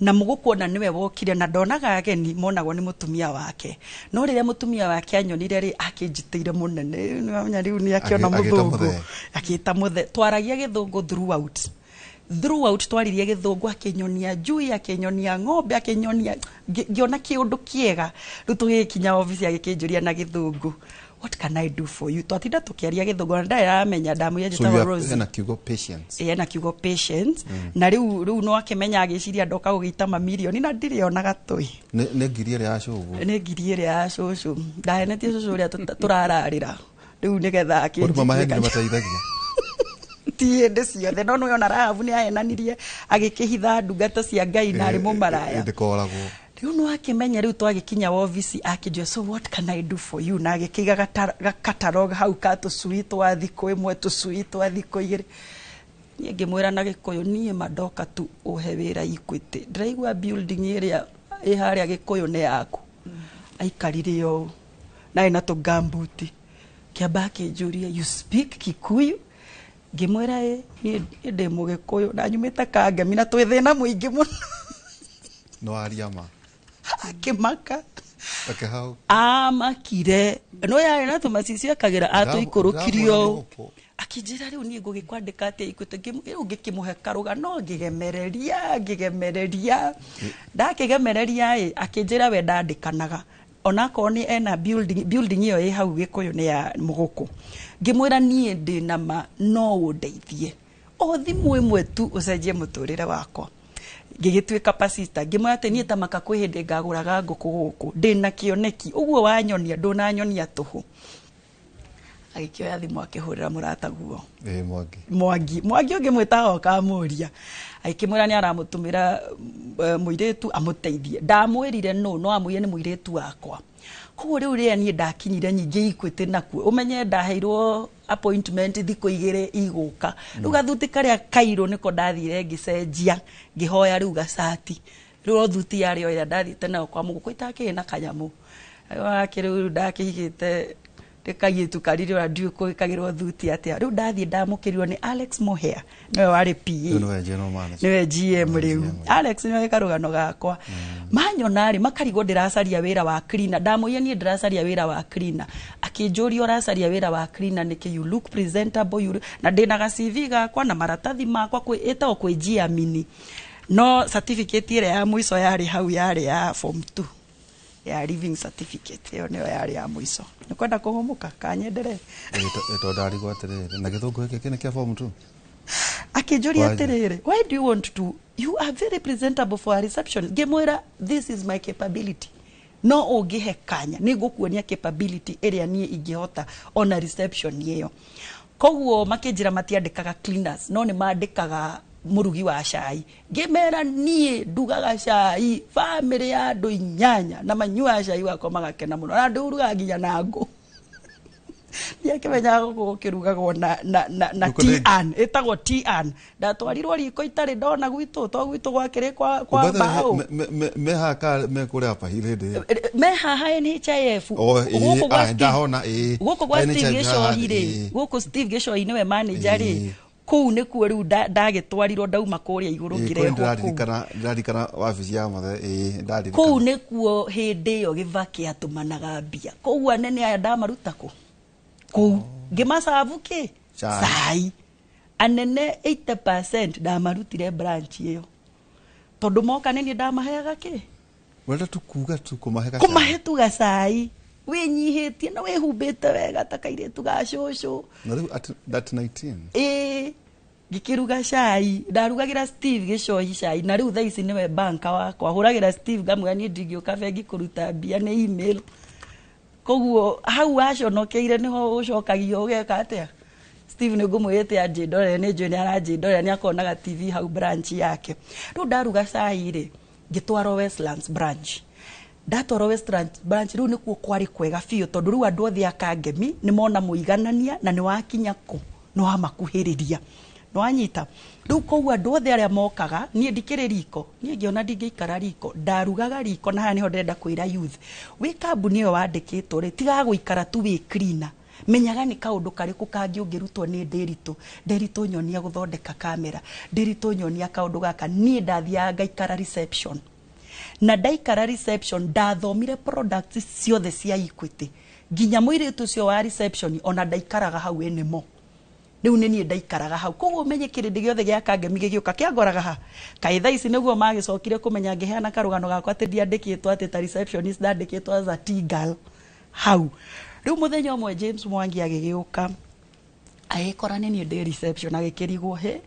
na Mũgũkũ ona nĩwe wokire, na ndonaga ageni monagwo nĩ mũtumia wake, no rĩrĩa mũtumia wake anyonire rĩ, akĩnjitĩire mũnene. Nĩwamenya rĩu nĩ akĩona Agĩta mũthũngũ. mũthee. Akĩta mũthe. Twaragia Gĩthũngũ throughout, twaririe Gĩthũngũ, akĩnyonia njui, akĩnyonia ng'ombe, akĩnyonia, ngĩona kĩũndũ kĩega. Rĩu tũgĩkinya obici agĩkĩnjũria na Gĩthũngũ, "What can I do for you?" Twatinda tũkĩaria Gĩthũngũ na ndarĩ aramenya. Ndamwĩra So njĩtagwo you are Rosie. Hena kiugo patience. Ĩĩ, ena kiugo patience. Na rĩu no akĩmenya, agĩciria ndoka gũgĩita mamirioni na ndirĩ ona gatũi. Nĩ ngiri ĩrĩa ya cũgũ. Nĩ ngiri ĩrĩa ya cũcũ. Ndahenetie cũcũ ũrĩa tũrararĩra rĩu nĩgetha Ũndũ maheni nĩ akĩnjĩtie. Mateithagia. Ti hĩndĩ ciothe, no nĩwona Rahabu nĩ ahenanirie agĩkĩhitha ndungata cia Ngai na arĩ mũmaraya. Ndĩkoragwo. Rĩu no akĩmenya. Rĩu twagĩkinya wobici akĩnjũria, "So what can I do for you?" Na agĩkĩiga gakatalog hau ka tũcui twa thikũ 1, tũcui twa thikũ 2. Niĩ ngĩmwĩra na Gĩkũyũ, niĩ mandoka tu ũhe wĩra Equity, ndĩraigua building ĩrĩa ĩ harĩa Gĩkũyũ nĩ yaku. Aikarire ũũ na ĩna tũgambuti, kĩamba akĩnjũria, "You speak Kikuyu?" Ngĩmwĩra, "Ĩ, niĩ ndĩ Mũgĩkũyũ na nyumĩte Kangemi na twĩ thĩna mũingĩ mũno." No aria ma. Akĩmaka. Reke hau. Amakire no yarĩ na tũmacicio ekagĩra, atũikũrũkirie ũũ. Ndamwona. Akĩnjĩra, "Rĩu niĩ ngũgĩkwandĩka atĩa Equity?" Rĩu ngĩkĩmũhe karũgano, ngĩgemereria ngĩgemereria, ndakĩgemereria ĩ, akĩnjĩra we ndandĩkanaga onakorwo nĩ ena building ĩyo ĩ hau Gĩkũyũ nĩ ya Mũgũkũ. Ngĩmwĩra, niĩ ndĩ na ma no ũndeithie o thimũ ĩmwe tu ũcenjie mũtũrĩre wakwa. Ngĩgĩtuĩka pasista, ngĩmwĩra atĩ niĩ ta maka kwĩ hĩndĩ ngagũraga ngũkũ gũkũ, ndĩna kĩoneki ũguo wanyonia, ndũnanyonia tũhũ. Agĩkĩoya thimũ akĩhũrĩra mũrataguo. Ĩ, Mwangi. Mwangi, Mwangi ũngĩmwĩta oka amũria, agĩkĩmwĩra nĩ aramũtũmĩra mũirĩtu amũteithie. Ndamwĩrire no no amwĩre nĩ mũirĩtu wakwa. Koguo rĩu rĩrĩa niĩ ndakinyire nyingĩ Equity, nakuo ũmenye ndaheirwo appointment thikũ 2 igũka. Rĩu gathuti karĩa kairũ nĩko ndathire ngĩcenjia, ngĩhoya rĩu gacati. Rĩu o thuti yarĩ o ĩrĩa ndathiĩte nayo kwa Mũgũkũ itakĩrĩ na kanyamũ. Wakĩ rĩu ndakĩigĩte Ndĩkaiyĩtu karire ona ndiũĩ kũĩkagĩrwo thuti atĩa. Rĩu ndathiĩ ndamũkĩrirwo nĩ Alex Mohea, nĩwe warĩ PA. Rĩu nĩwe general manager. Nĩwe GM rĩu. Alex nĩwe karũgano gakwa. Manyona rĩ, makarigwo ndĩracaria wĩra wa cleaner. Ndamũria niĩ ndĩracaria wĩra wa cleaner. Akĩnjũria ũracaria wĩra wa cleaner nĩkĩ, you look presentable, you look... Na ndĩna ga CV gakwa na maratathi makwa kwĩ ĩtagwo kwĩjiamini. No certificate ĩrĩa ya mũico yarĩ hau yarĩ ya form 2. Ya living certificate ĩyo nĩyo yarĩ ya mũico. Nĩkwenda kũhũmũka kanyenderee. Ĩto ndarigwo atĩrĩrĩ, na gĩthũngũ gĩkĩ nĩ kĩa form 2. Akĩnjũria Why? atĩrĩrĩ, why do you want to, you are very presentable for a reception. Ngĩmwĩra this is my capability. No ũngĩhe kanya nĩ ngũkuonia capability ĩrĩa niĩ ingĩhota ona reception ĩyo. Koguo makĩnjĩra matiandĩkaga cleaners, no nĩ mandĩkaga mũrugi wa cai. Ngĩmera niĩ ndugaga cai famĩlĩ ya andũ 8 na manyuaga cai wakwa magakena mũno, na ndĩũrugaga nginya na ngũ. Ndiakĩmenyaga gũkũ gũkĩrugagwo na tea urn, ĩtagwo tea urn. Ndatwarirwo riko itarĩ ndona gwitũ, to gwitũ gwakĩrĩ kwa mbaũ. Me haha ka me kũrĩa Upper Hill hĩndĩ ĩyo? Me haha NHIF. Oh, ĩĩ, Gũkũ gwa ah, Steve- ndahona, ĩĩ. gũkũ gwa NHIF Steve haha, Gĩcohi rĩ, ĩĩ. gũkũ Steve Gĩcohi nĩwe manager rĩ, kũu nĩkuo rĩu ndagĩtwarirwo ndauma kũrĩa igũrũ Ĩĩ, kũrĩa ngĩrehwo kũu. Ndĩraririkana wabici ya mothe, ĩĩ, ndaririkana. Kũu nĩkuo hĩndĩ ĩyo Gĩbakĩ atũmanaga mbia. Koguo anene aya ndamaruta kũ? Kũu. Ngĩmacabu kĩ? Cai. Cai. Anene 80% ndamarutire branch ĩyo. Tondũ moka nĩ niĩ ndamaheaga kĩ? Wenda tu kuga tu kũmahe gacai. Kũmahe tu gacai. Wĩnyihĩtie na wĩhumbĩte wega ta kairĩtu ga cũcũ. Na rĩu at that 19. Ĩĩ, ngĩkĩruga cai, ndarugagĩra Steve Gĩcohi cai, na rĩu thaa ici nĩwe banka wakwa. Hũragĩra Steve ngamwĩra niĩ ndingĩũka bengi kũruta mbia nĩ email. Koguo hau waconokeire nĩho ũcokagio ũgeka atĩa? Steve nĩ ngũmwĩrĩte anjĩndorere, nĩ njũĩ nĩ aranjĩndorera, nĩ akonaga TV hau branch yake. Rĩu ndaruga cai rĩ, ngĩtwarwo Westlands branch. Ndatwarwo Westlands branch rĩu nĩkuo kwarĩ kwega biũ, tondũ rĩu andũ othe a Kangemi nĩ mona mũiganania na nĩ wakinya kũ, nĩ wamakuhĩrĩria. Nĩ wanyita? Rĩu koguo andũ othe arĩa mokaga, niĩ ndikĩrĩ riko, niĩ ngĩona ndingĩikara riko, ndarugaga riko, na haha nĩho ndĩrenda kwĩra youth. Wĩ kambuni ĩyo wandĩkĩtwo rĩ, tigaga gũikara tu wĩ cleaner. Menyaga nĩ kaũndũ karĩkũ kangĩ ũngĩrutwo nĩ Ndĩritũ. Ndĩritũ nyonia gũthondeka kamera, Ndĩritũ nyonia kaũndũ gaka. Niĩ ndathiaga ngaikara reception. Na ndaikara reception, ndathomire products ciothe cia Equity. Nginya mũirĩtu ũcio wa reception ona ndaikaraga hau anymore. Rĩu nĩ niĩ ndaikaraga hau. Koguo ũmenye kĩrĩndĩ gĩothe gĩa Kangemi gĩgĩũka kĩangoraga ha. Kaĩ thaa ici nĩguo magĩcokire kũmenya ngĩheana karũgano gakwa atĩ ndiandĩkĩtwo atĩ ta receptionist, ndandĩkĩtwo as a tea girl hau. Rĩu mũthenya ũmwe James Mwangi agĩgĩũka, agĩkora nĩ niĩ ndĩ reception, agĩkĩrigwo he,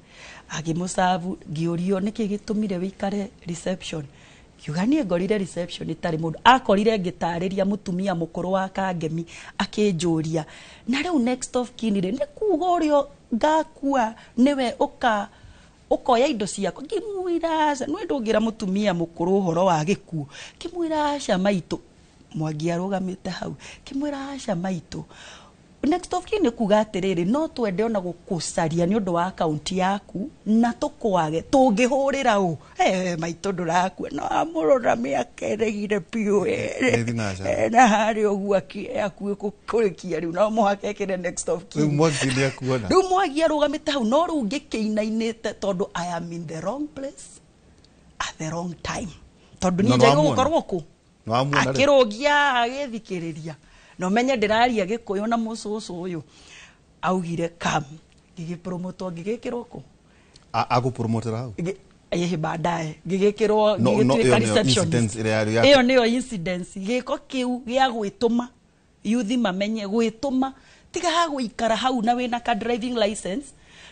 agĩmũcabu, ngĩũrio nĩkĩ gĩtũmire wĩikare reception. Ngiuga niĩ ngorire reception ĩtarĩ mũndũ. Akorire ngĩtarĩria mũtumia mũkũrũ wa Kangemi, akĩnjũria, na rĩu next of kin rĩ, nĩ kuga ũrĩa ngakua nĩwe ũkoya indo ciakwa. Ngĩmwĩra aca, nĩwe ndũngĩra mũtumia mũkũrũ ũhoro wa gĩkuũ. Ngĩmwĩra aca maitũ, Mwangi arũgamĩte hau. Ngĩmwĩra aca maitũ, next of kin nĩ kuga atĩrĩrĩ, no twende ona gũkũcaria nĩ ũndũ wa akaunti yaku na tũkwage, tũngĩhũrĩra ũ? Maitũ ndũrakua, no amũrora mĩaka ĩregire biũ, Nĩ thinacara. Na harĩa ũguo akuĩ kũrĩkia rĩu, no mũhaka ekĩre next of kin. Rĩu Mwangi nĩ akuona. Rĩu Mwangi arũgamĩte hau, no rĩu ngĩkĩinainĩte tondũ I am in the wrong place at the wrong time. Tondũ niĩ No, njagĩrĩirwo nĩwamuona? gũkorwo kũ? Nĩwamuona rĩu? Akĩrũgia agĩthikĩrĩria. Na ũmenye ndĩraria Gĩkũyũ na mũcũcũ ũyũ. Augire come. Ngĩgĩpromotwo, ngĩgĩkĩrwo kũ? Agũpromotera hau? Ĩhĩ baadaye. Ngĩgĩkĩrwo, No, no, ngĩgĩtuĩka ĩyo nĩyo receptionist. incidence ĩrĩa yarĩ ya- Ĩyo nĩyo incidence. Gĩko kĩu gĩa gwĩtũma. Youth mamenye gwĩtũma. Tiga gũikara hau na wĩna ka driving license.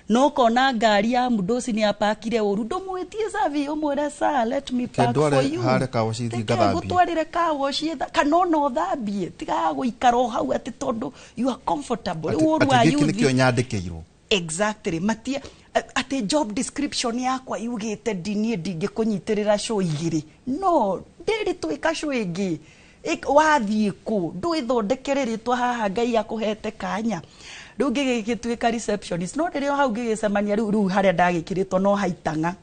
No kona ngari ya mũndũ nĩ apakire ũru, ndũmwĩtie service, ũmwĩre sir, let me park Kendware for you. harĩa car wash ithiĩ Reke ngathambie. ngũtwarĩre car wash ĩtha, kana ona ũthambie. Tiga gũikara o hau atĩ tondũ you are comfortable. Rĩu ũru Atĩ wa gĩkĩ youth nĩkĩo nyandĩkĩirwo. Exactly. Matia atĩ job description yakwa yugĩte niĩ ndingĩkũnyitĩrĩra show igĩrĩ. No, ndĩrĩ twĩka show ĩngĩ. Wathiĩ kũ? Ndwĩthondekere rĩtwa haha Ngai akũhete kanya. Rĩu ngĩgĩtuĩka receptionist. No rĩrĩa hau ngĩgĩcemania rĩu harĩa ndagĩkĩrĩtwo no haitang'a.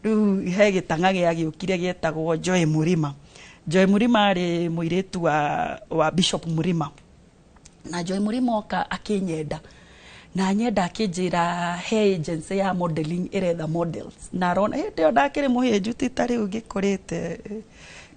Rĩu he gĩtang'a gĩagĩũkire gĩetagwo Joy Mũrima. Joy Mũrima arĩ mũirĩtu wa Bishop Mũrima. Na Joy Mũrĩmo oka akĩnyenda na nyenda akĩnjĩra he agency ya modeling ĩretha models, na arona hĩndĩ ĩyo ndakĩrĩ mũhĩnju, ti ta rĩu ngĩkũrĩte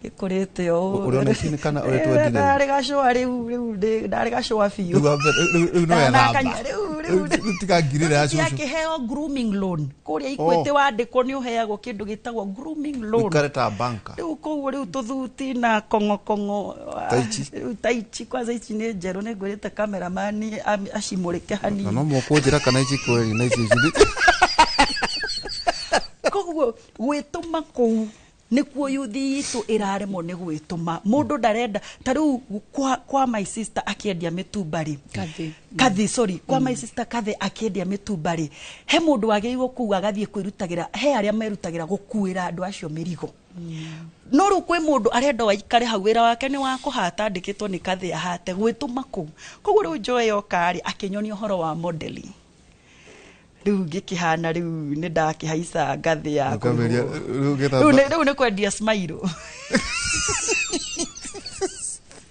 gĩkũrĩte ũũ. Ũrĩ ona 18 kana ũrĩ 20 rĩu? Ndarĩ gacũa rĩu, rĩu ndarĩ gacũa biũ. Rĩu no Ndanaka- ethamba. Rĩu Rĩu tiga ngirĩra ya cũcũ. Akĩheo grooming loan kũrĩa Equity. Oh. Wandĩkwo nĩ ũheagwo kĩndũ gĩtagwo grooming loan. Ũikare ta banka. Rĩu koguo rĩu tũthuti na kong'okong'o. Ta ici. Rĩu ta ici, kwanza ici nĩ njerũ, nĩ ngwĩrĩte cameraman acimũrĩke Na hanini. no mũkũnjĩra kana ici kweri na ici ici. Koguo gwĩtũma kũu nĩkuo yuthi itũ ĩraremwo nĩ gwĩtũma. Mũndũ ndarenda ta rĩu kwa my sister akĩendia mĩtumba rĩ. Kathi. Kathi, sorry, kwa my sister Kathi akĩendia mĩtumba rĩ, he mũndũ wagĩrĩirwo kũu agathiĩ kwĩrutagĩra, he arĩa merutagĩra gũkuĩra andũ acio mĩrigo. No rĩu kwĩ mũndũ arenda waikare hau, wĩra wake nĩ wa kũhata, andĩkĩtwo nĩ Kathi ahate. Gwĩtũma kũu. Koguo rĩu Joy oka rĩ, akĩnyonia ũhoro wa modeling, rĩu ngĩkĩhana rĩu nĩ ndakĩhaica ngathĩ ya Ũkambĩrĩria, kũrĩhwo. Rĩu ũgĩthamba. Rĩu nĩ kwendia smile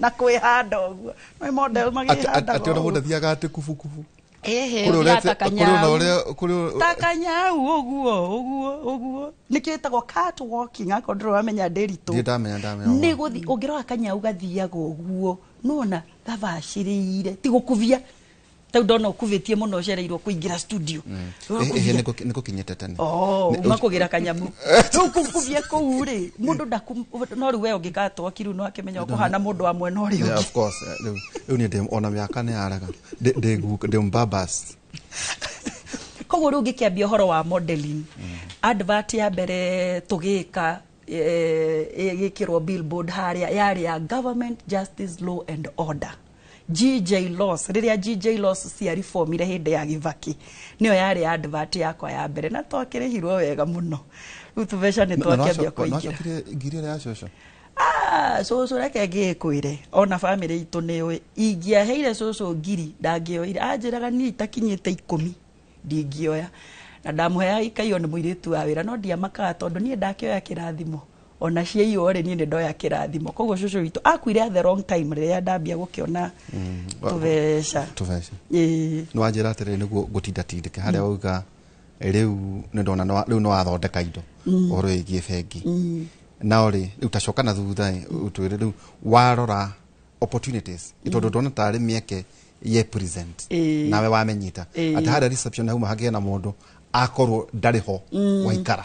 na kwĩhanda ũguo no model magĩhandaga. Atĩ ona ũguo. mũndũ athiaga atĩ kubu kubu. Ehe, Kũrĩ ũthiaga ũrĩa ta kũrĩ ona kanyau. ũrĩa kũrĩ Ta kanyau ũguo ũguo ũguo, nĩkĩo ĩtagwo cat walking, akorwo ndũrĩ wamenya ndĩritũ. Ndirĩ ndamenya. Nĩ gũthi ũngĩrora kanyau gathiaga ũguo, nona gabacĩrĩire, ti gũkubia tau ndona ũkubĩtie mũno ũcereirwo kũingĩra studio. Ehe, nĩ gũkinyĩte tene. Oh, uma kũgĩra kanyamu rĩu kũkubia kũu rĩ, mũndũ ndaku no rĩu we ũngĩgatwoki rĩu no akĩmenya ũkũhana mũndũ wa mwena ũrĩa Yeah, ũngĩ. of course. Rĩu niĩ ndĩ ona mĩaka nĩ yaraga. Ndĩ mbabas. Koguo rĩu ngĩkĩambia ũhoro wa modeling, advert ya mbere tũgĩka ĩgĩkĩrwo billboard harĩa yarĩ ya Government, Justice, Law and Order, GJ Laws. Rĩrĩa GJ Laws ciareformire hĩndĩ ya Gĩbaki, nĩyo yarĩ advert yakwa ya mbere, na twakĩrĩhirwo wega mũno. Rĩu tũbeca nĩ twakĩambia kũingĩra. Nacokire ngiri ĩrĩa ya cũcũ. Ah, cũcũ reke ngĩkwĩre, ona bamĩrĩ itũ nĩ ũĩ ingĩaheire cũcũ ngiri ndangĩoire, anjĩraga niĩ itakinyĩte 10 ndingĩoya, na ndamũheaga ikaiywo nĩ mũirĩtu wa wĩra, no ndiamakaga tondũ niĩ ndakĩoya kĩrathimo, ona ciaiywo rĩ, niĩ nĩ ndoya kĩrathimo. Koguo cũcũ witũ akuire at the wrong time rĩrĩa ndambia gũkĩona tũbeca. Tũbeca. Ĩĩ. Nĩ wanjĩra atĩrĩrĩ, nĩguo ngũtindatindĩke harĩa wauga rĩu nĩ ndona rĩu nĩ wathondeka indo ũhoro wĩgiĩ bengi. Nao rĩ, rĩu tacoka na thutha ĩ, ũtwĩre rĩu warora opportunities, tondũ ndona tarĩ mĩeke ye present nawe wamenyita atĩ harĩa reception hauma hagĩe na mũndũ akorwo ndarĩ ho waikara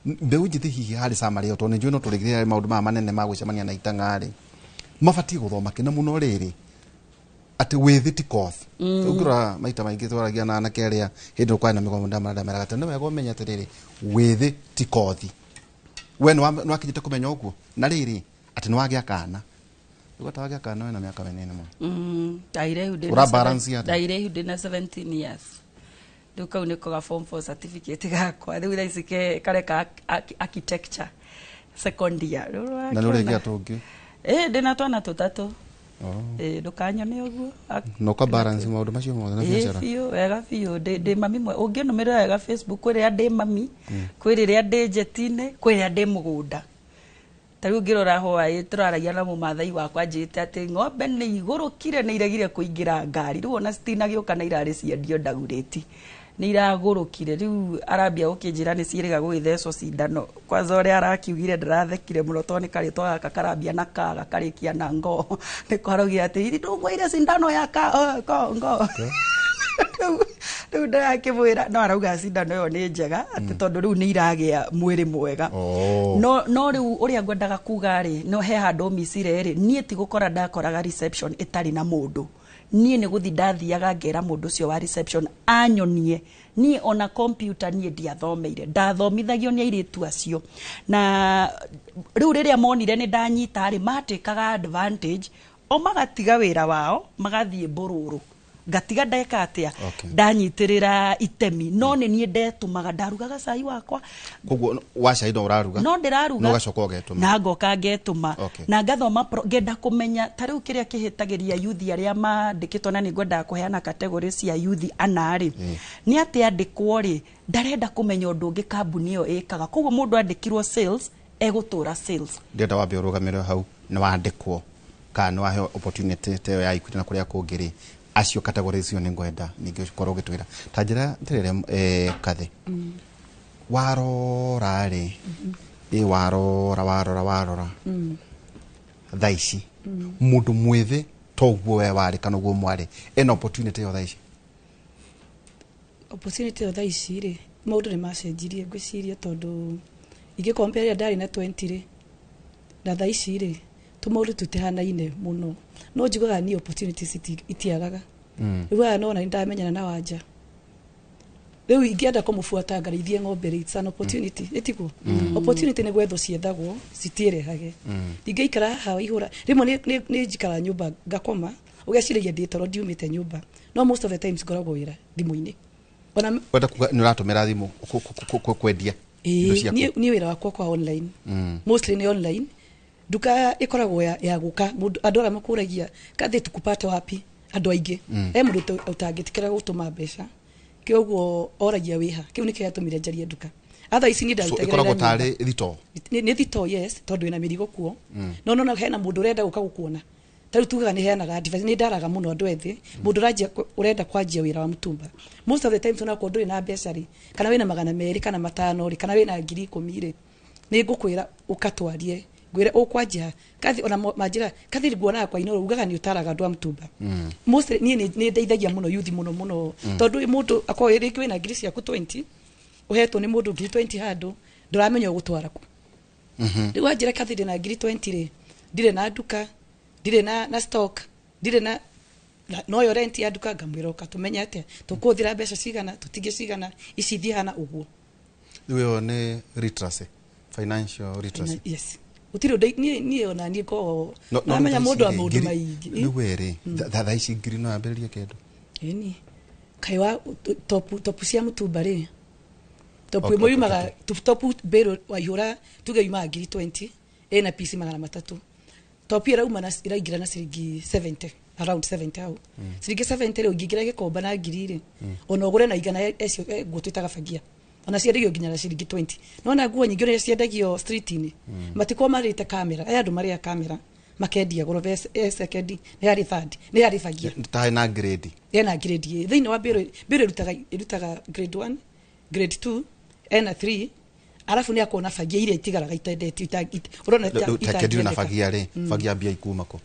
mbeũ njĩthĩ hihi harĩ summary ĩyo, tondũ nĩ njũĩ no tũrĩgĩrĩra maũndũ maya manene ma gwĩcemania na itang'a rĩ, mabatiĩ gũthoma kĩ na mũno rĩrĩ atĩ wĩthĩ ti kothi. Ũngĩrora maita maingĩ twaragia na anake arĩa hĩndĩ ĩyo kwarĩ na mĩgomo, ndameraga atĩ nĩ wega ũmenye atĩrĩrĩ, wĩthĩ ti kothi. We nĩ wakinyĩte kũmenya ũguo na rĩrĩ atĩ nĩ wagĩa kana, rĩu atawagĩa kana wĩna mĩaka mĩnini mũno. Ndaire ihu ndĩna Ũra balance atĩa? Ndaire ihu ndĩna 17 years. Rĩu kau nĩko ga form 4 certificate gakwa rĩu thaa ici kareka architecture second year. Rĩu Na nĩ ũrĩgĩa ũrakĩona. tũngĩ? Ĩ, ndĩna twana tũtatũ. Oh. Ĩ, ndũkanyone ũguo. Na ũka balance maũndũ macio mothe na Ĩ, biacara? Biũ wega biũ. Ndĩ mami mwe, ũngĩnũmĩrĩra wega Facebook, kwĩ rĩrĩa ndĩ mami, kwĩ rĩrĩa ndĩ njeti-inĩ, kwĩ rĩrĩa ndĩ mũgũnda. Ta rĩu ngĩrora hwaĩ tũraragia na mũmathai wakwa, njĩte atĩ ng'ombe nĩ igũrũkire, nĩ iregire kũingĩra ngari, rĩu ona citinagĩũka na irarĩ ciendio ndagurĩti, nĩ iragũrũkire. Rĩu arambia gũkĩnjĩra nĩ ciĩrĩga gũgĩthecwo cindano. Kwanza ũrĩa arakiugire ndĩrathekire mũno, tondũ nĩ karĩtwa gaka karambia na ka gakarĩkia na ngo, nĩko araugire atĩ ndũngũire cindano ya ka ko ngo. Rĩu ndĩrakĩmwĩra no arauga cindano ĩyo nĩ njega, atĩ tondũ rĩu nĩ iragĩa mwĩrĩ mwega. Oh. No rĩu ũrĩa ngwendaga kuga rĩ, no he handũ micire rĩ, niĩ ti gũkora ndakoraga reception ĩtarĩ na mũndũ, niĩ nĩ gũthi ndathiaga ngera mũndũ ũcio wa reception anyonie. Niĩ ona computer niĩ ndiathomeire, ndathomithagio nĩ airĩtu acio, na rĩu rĩrĩa monire nĩ ndanyita rĩ, matĩkaga advantage o magatiga wĩra wao magathiĩ mbũrũrũ, ngatiga ndeka atĩa. Ndanyitĩrĩra itemi, no nĩ niĩ ndetũmaga, ndarugaga cai wakwa. Koguo wa cai no ũraruga? No ndĩraruga. Na ũgacoka ũgetũma. Na ngoka ngetũma. Na ngathoma ngenda kũmenya ta rĩu kĩrĩa kĩhĩtagĩria yuthi arĩa mandĩkĩtwo, na nĩ ngwendaga kũheana category cia yuthi ana rĩ, nĩ atĩ andĩkwo rĩ, ndarenda kũmenya ũndũ ũngĩ kambuni ĩyo ĩkaga. Koguo mũndũ andĩkirwo sales, egũtũra sales. Ndĩrenda wambe ũrũgamĩre hau. Nĩ wandĩkwo Kana nĩ waheo opportunity ta ĩyo ya Equity na kũrĩa kũngĩ rĩ, acio category icio nĩ ngwenda ningĩ ũkorwo ũgĩtwĩra ta njĩra atĩrĩrĩ, Kathy, warora rĩ, ĩ warora warora warora thaa ici mũndũ mwĩthĩ toguo we warĩ kana ũguo mwarĩ ena opportunity ĩyo thaa ici? Opportunity ĩyo thaa ici rĩ, maũndũ nĩ macenjirie ngwĩciria, tondũ ingĩcompare rĩrĩa ndarĩ na 20 rĩ na thaa ici rĩ, tũmaũndũ tũtihanaine mũno, no njugaga niĩ opportunities itiagaga. Rĩu aya nona nĩ ndamenyana na Wanja, rĩu ingĩenda kũmũbuata ngarĩithie ng'ombe rĩ, it's an opportunity, ĩtiguo? Opportunity nĩ gwethwo ciethagwo, citiĩrehage. Ndingĩikara haha waihũra rĩmwe nĩ njikara nyũmba ngakoma, ũgeciragia ndĩ toro ndiumĩte nyũmba, no most of the times ngoragwo wĩra thimũ-inĩ ona. Wenda kuga nĩ ũratũmĩra thimũ kwendia indo Ĩĩ, ciaku? Niĩ wĩra wakwa kwa online. Mostly nĩ online. Nduka ĩkoragwo ya gũka mũndũ, andũ arĩa makũragia kathĩ tukupate wapi, andũ aingĩ. He mũndũ ũtangĩtĩkĩra gũtũma mbeca, kĩoguo oragia wĩha. Kĩu nĩkĩo gĩatũmire njarie nduka. Otherwise niĩ So ndarutagĩra ĩkoragwo wĩra nyũmba. tarĩ thito? Nĩ thito, yes, tondũ wĩna mĩrigo kuo. No nona hena mũndũ ũrenda gũka gũkuona, ta rĩu tugaga nĩ heanaga advice, nĩ ndaraga mũno andũ ethĩ. Mũndũ ũranjia ũrenda kwanjia wĩra wa mũtumba, most of the times onakorwo ndũrĩ na mbeca rĩ, kana wĩna 200 kana 500 rĩ, kana wĩna 10,000 rĩ, nĩ ngũkwĩra ũkatwarie, ngwĩre ũkwanjia kathi. Ona manjĩra kathi nguonaga kwa Inoro, ugaga nĩ ũtaraga andũ a mũtumba. Mostly niĩ nĩ ndeithagia mũno youth mũno mũno. Tondũ mũndũ akorwo rĩngĩ wĩna ngiri ciaku 20, ũhetwo nĩ mũndũ ngiri 20 handũ, ndũramenya ũgũtwara kũ. Rĩu wanjĩra kathi ndĩna ngiri 20 rĩ, ndirĩ na nduka, ndirĩ na stock, ndirĩ na noyo rent ya nduka, ngamwĩra ũka tũmenye atĩa tũkũhũthĩra mbeca cigana, tũtige cigana, ici ithiĩ hana ũguo. Rĩu ĩyo nĩ literacy, financial literacy. Yes, gũtirĩ ũndũ niĩ ona niĩ ko No namenya thaa mũndũ wa ici rĩ, maũndũ maingĩ. Rĩu we rĩ, thaa ici ngiri no yambĩrĩrie kĩndũ? Ĩni kaĩ wa topu cia mũtumba rĩ, topu ĩmwe yumaga topu mbĩrũ waihũra tuge yumaga ngiri 20, ĩna piece 300. Topu ĩrauma na ĩraingĩra na ciringi 70, around 70 hau. Ciringi 70 rĩ, ũngĩingĩra Gĩkomba na ngiri rĩ, ona ũgũre na igana ecio nguo twĩtaga bagia, ona ciendagio nginya na ciringi 20. Nona nguo nyingĩ ũrĩa ciendagio street-inĩ, matikorwo marĩte kamera. Aya andũ marĩa kamera makendia goro e second, nĩ harĩ third, nĩ harĩ bagia. Tarĩ na grade? Ena grade ĩ thĩinĩ wa mbĩrũ. Mbĩrũ ĩrutaga grade 1, grade 2, ena 3, arabu nĩ akona bagia iria itigaraga itendetio ũrona Rĩu take ndirĩ na itangĩendeka. Bagia rĩ, bagia mbia ikuma kũ?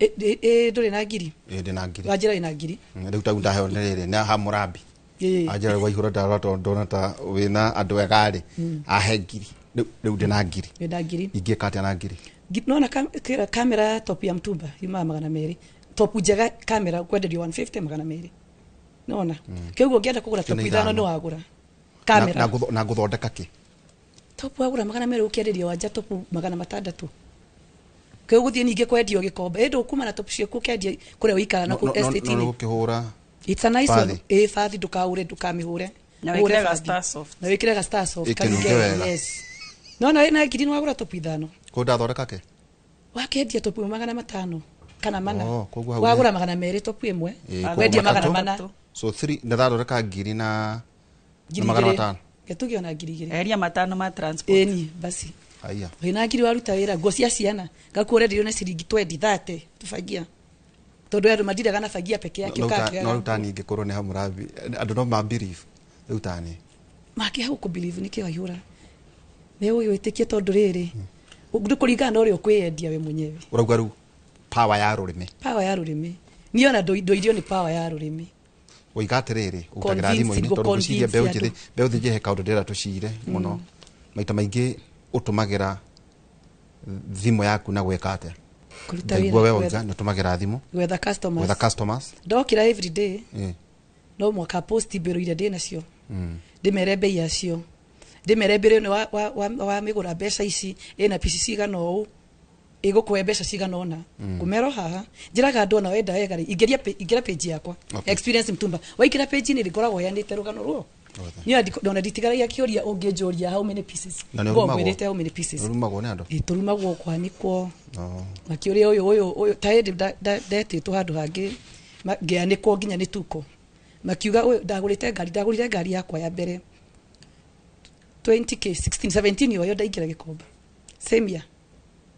Ndũrĩ na ngiri? Ĩ, ndĩ na ngiri. Wanjĩra wĩna ngiri. Rĩu tau ndaheo nĩ rĩrĩ nĩ Hamurabi. Anjĩra waihũra, ndarora tondũ ndona ta wĩna andũ ega rĩ, ahe ngiri. Rĩu ndĩ na ngiri. Wĩna ngiri. Ingĩka atĩa na ngiri? Nona kamera top ya mtumba yumaga 200. Topu njega kamera kwenderio 150, 200, nona kĩoguo ũngĩenda kũgũra Icio nĩ topu ithano ithano. nĩ wagũra kamera. Na ngũthondeka kĩ? Topu wagũra 200 ũkĩenderio wanja topu 600, kĩu gũthiĩ ningĩ kwendio Gĩkomba ĩndĩ ũkuma na topu ciaku ũkendia kũrĩa ũikara na kũu No- no- no estate-inĩ. gũkĩhũra It's a nice bathi. one. Ĩ bathi ndũkaũre, ndũkamĩhũre. Na Ũhũre wĩkĩre ga bathi. Star Soft. Na wĩkĩre ga Star Soft. Ĩkĩnunge kanunge wega. Yes, nona wĩna ngiri nĩ wagũra topu ithano. Kũu ndathondeka kĩ? Wakendia topu ĩmwe 500 kana 400. Oh, koguo hau Wagũra 200 topu ĩmwe, Ĩ, koguo wendia magana matatũ. mana. So three ndathondeka ngiri na Ngiri na magana igĩrĩ. matano. Getuge ona 2000. Eheria 5 ma transport. Ĩni basi. Haya. Wĩna ngiri waruta wĩra nguo cia ciana ngakuo ũrenderio na ciringi 20, 30 tubagia, tondũ andũ mandiraga na bagia peke yake. No ũkakĩaga rĩu tani ingĩkorwo nĩ Hamurabi, andũ no ma believe rĩu tani. Makĩaga gũkũbelieve nĩkĩ waihũra megũgĩtĩkia, tondũ rĩrĩ nĩ kũringana na ũrĩa ũkwĩyendia we mwenyewe. Ũrauga rĩu power ya rũrĩmĩ. Power ya rũrĩmĩ, niĩ ona ndũirio nĩ power ya rũrĩmĩ. Woiga atĩrĩrĩ, ũtagĩra Convince, thimũ-inĩ tondũ ngwĩciria ngũ-convince mbeũ njĩthĩ andũ. mbeũ njĩthĩ he kaũndũ ndĩrenda tũcire mũno. Maita maingĩ ũtũmagĩra thimũ yaku na gwĩka atĩa? Kũruta Ndaigua wĩra, we gwetha wauga nĩ ũtũmagĩra thimũ gwetha customers. Gwetha customers. Ndokĩra every day, no mwaka post mbĩrũ iria ndĩ nacio, ndĩmere mbei yacio, ndĩmere mbĩrũ ĩno wa mĩgũra mbeca ici, ĩna pici cigana ũũ, ĩgũkũhe mbeca cigana ũna. Ngũmera o haha njĩraga andũ ona wenda wega rĩ, ingĩria ingĩra page yakwa. Experience Mtumba, waingĩra page-inĩ rĩ, ngoragwo heanĩte rũgano ruo. Niĩ ona nditigaragia kĩũria ũngĩnjũria how many pieces. Na nĩ Ngoragwo ũrumagwo? ngwĩrĩte how many pieces. Ũrumagwo nĩ andũ? Ĩ, tũrumagwo kwanĩkwo Oh. makĩũria ũyũ ũyũ ũyũ, ta hĩndĩ ndetĩtwo handũ hangĩ ngĩanĩkwo nginya nĩ tuko, makiuga ũyũ ndagũrĩte ngari, ndagũrire ngari yakwa ya mbere 20K 16 17 yoyo ndaingĩra Gĩkomba same year.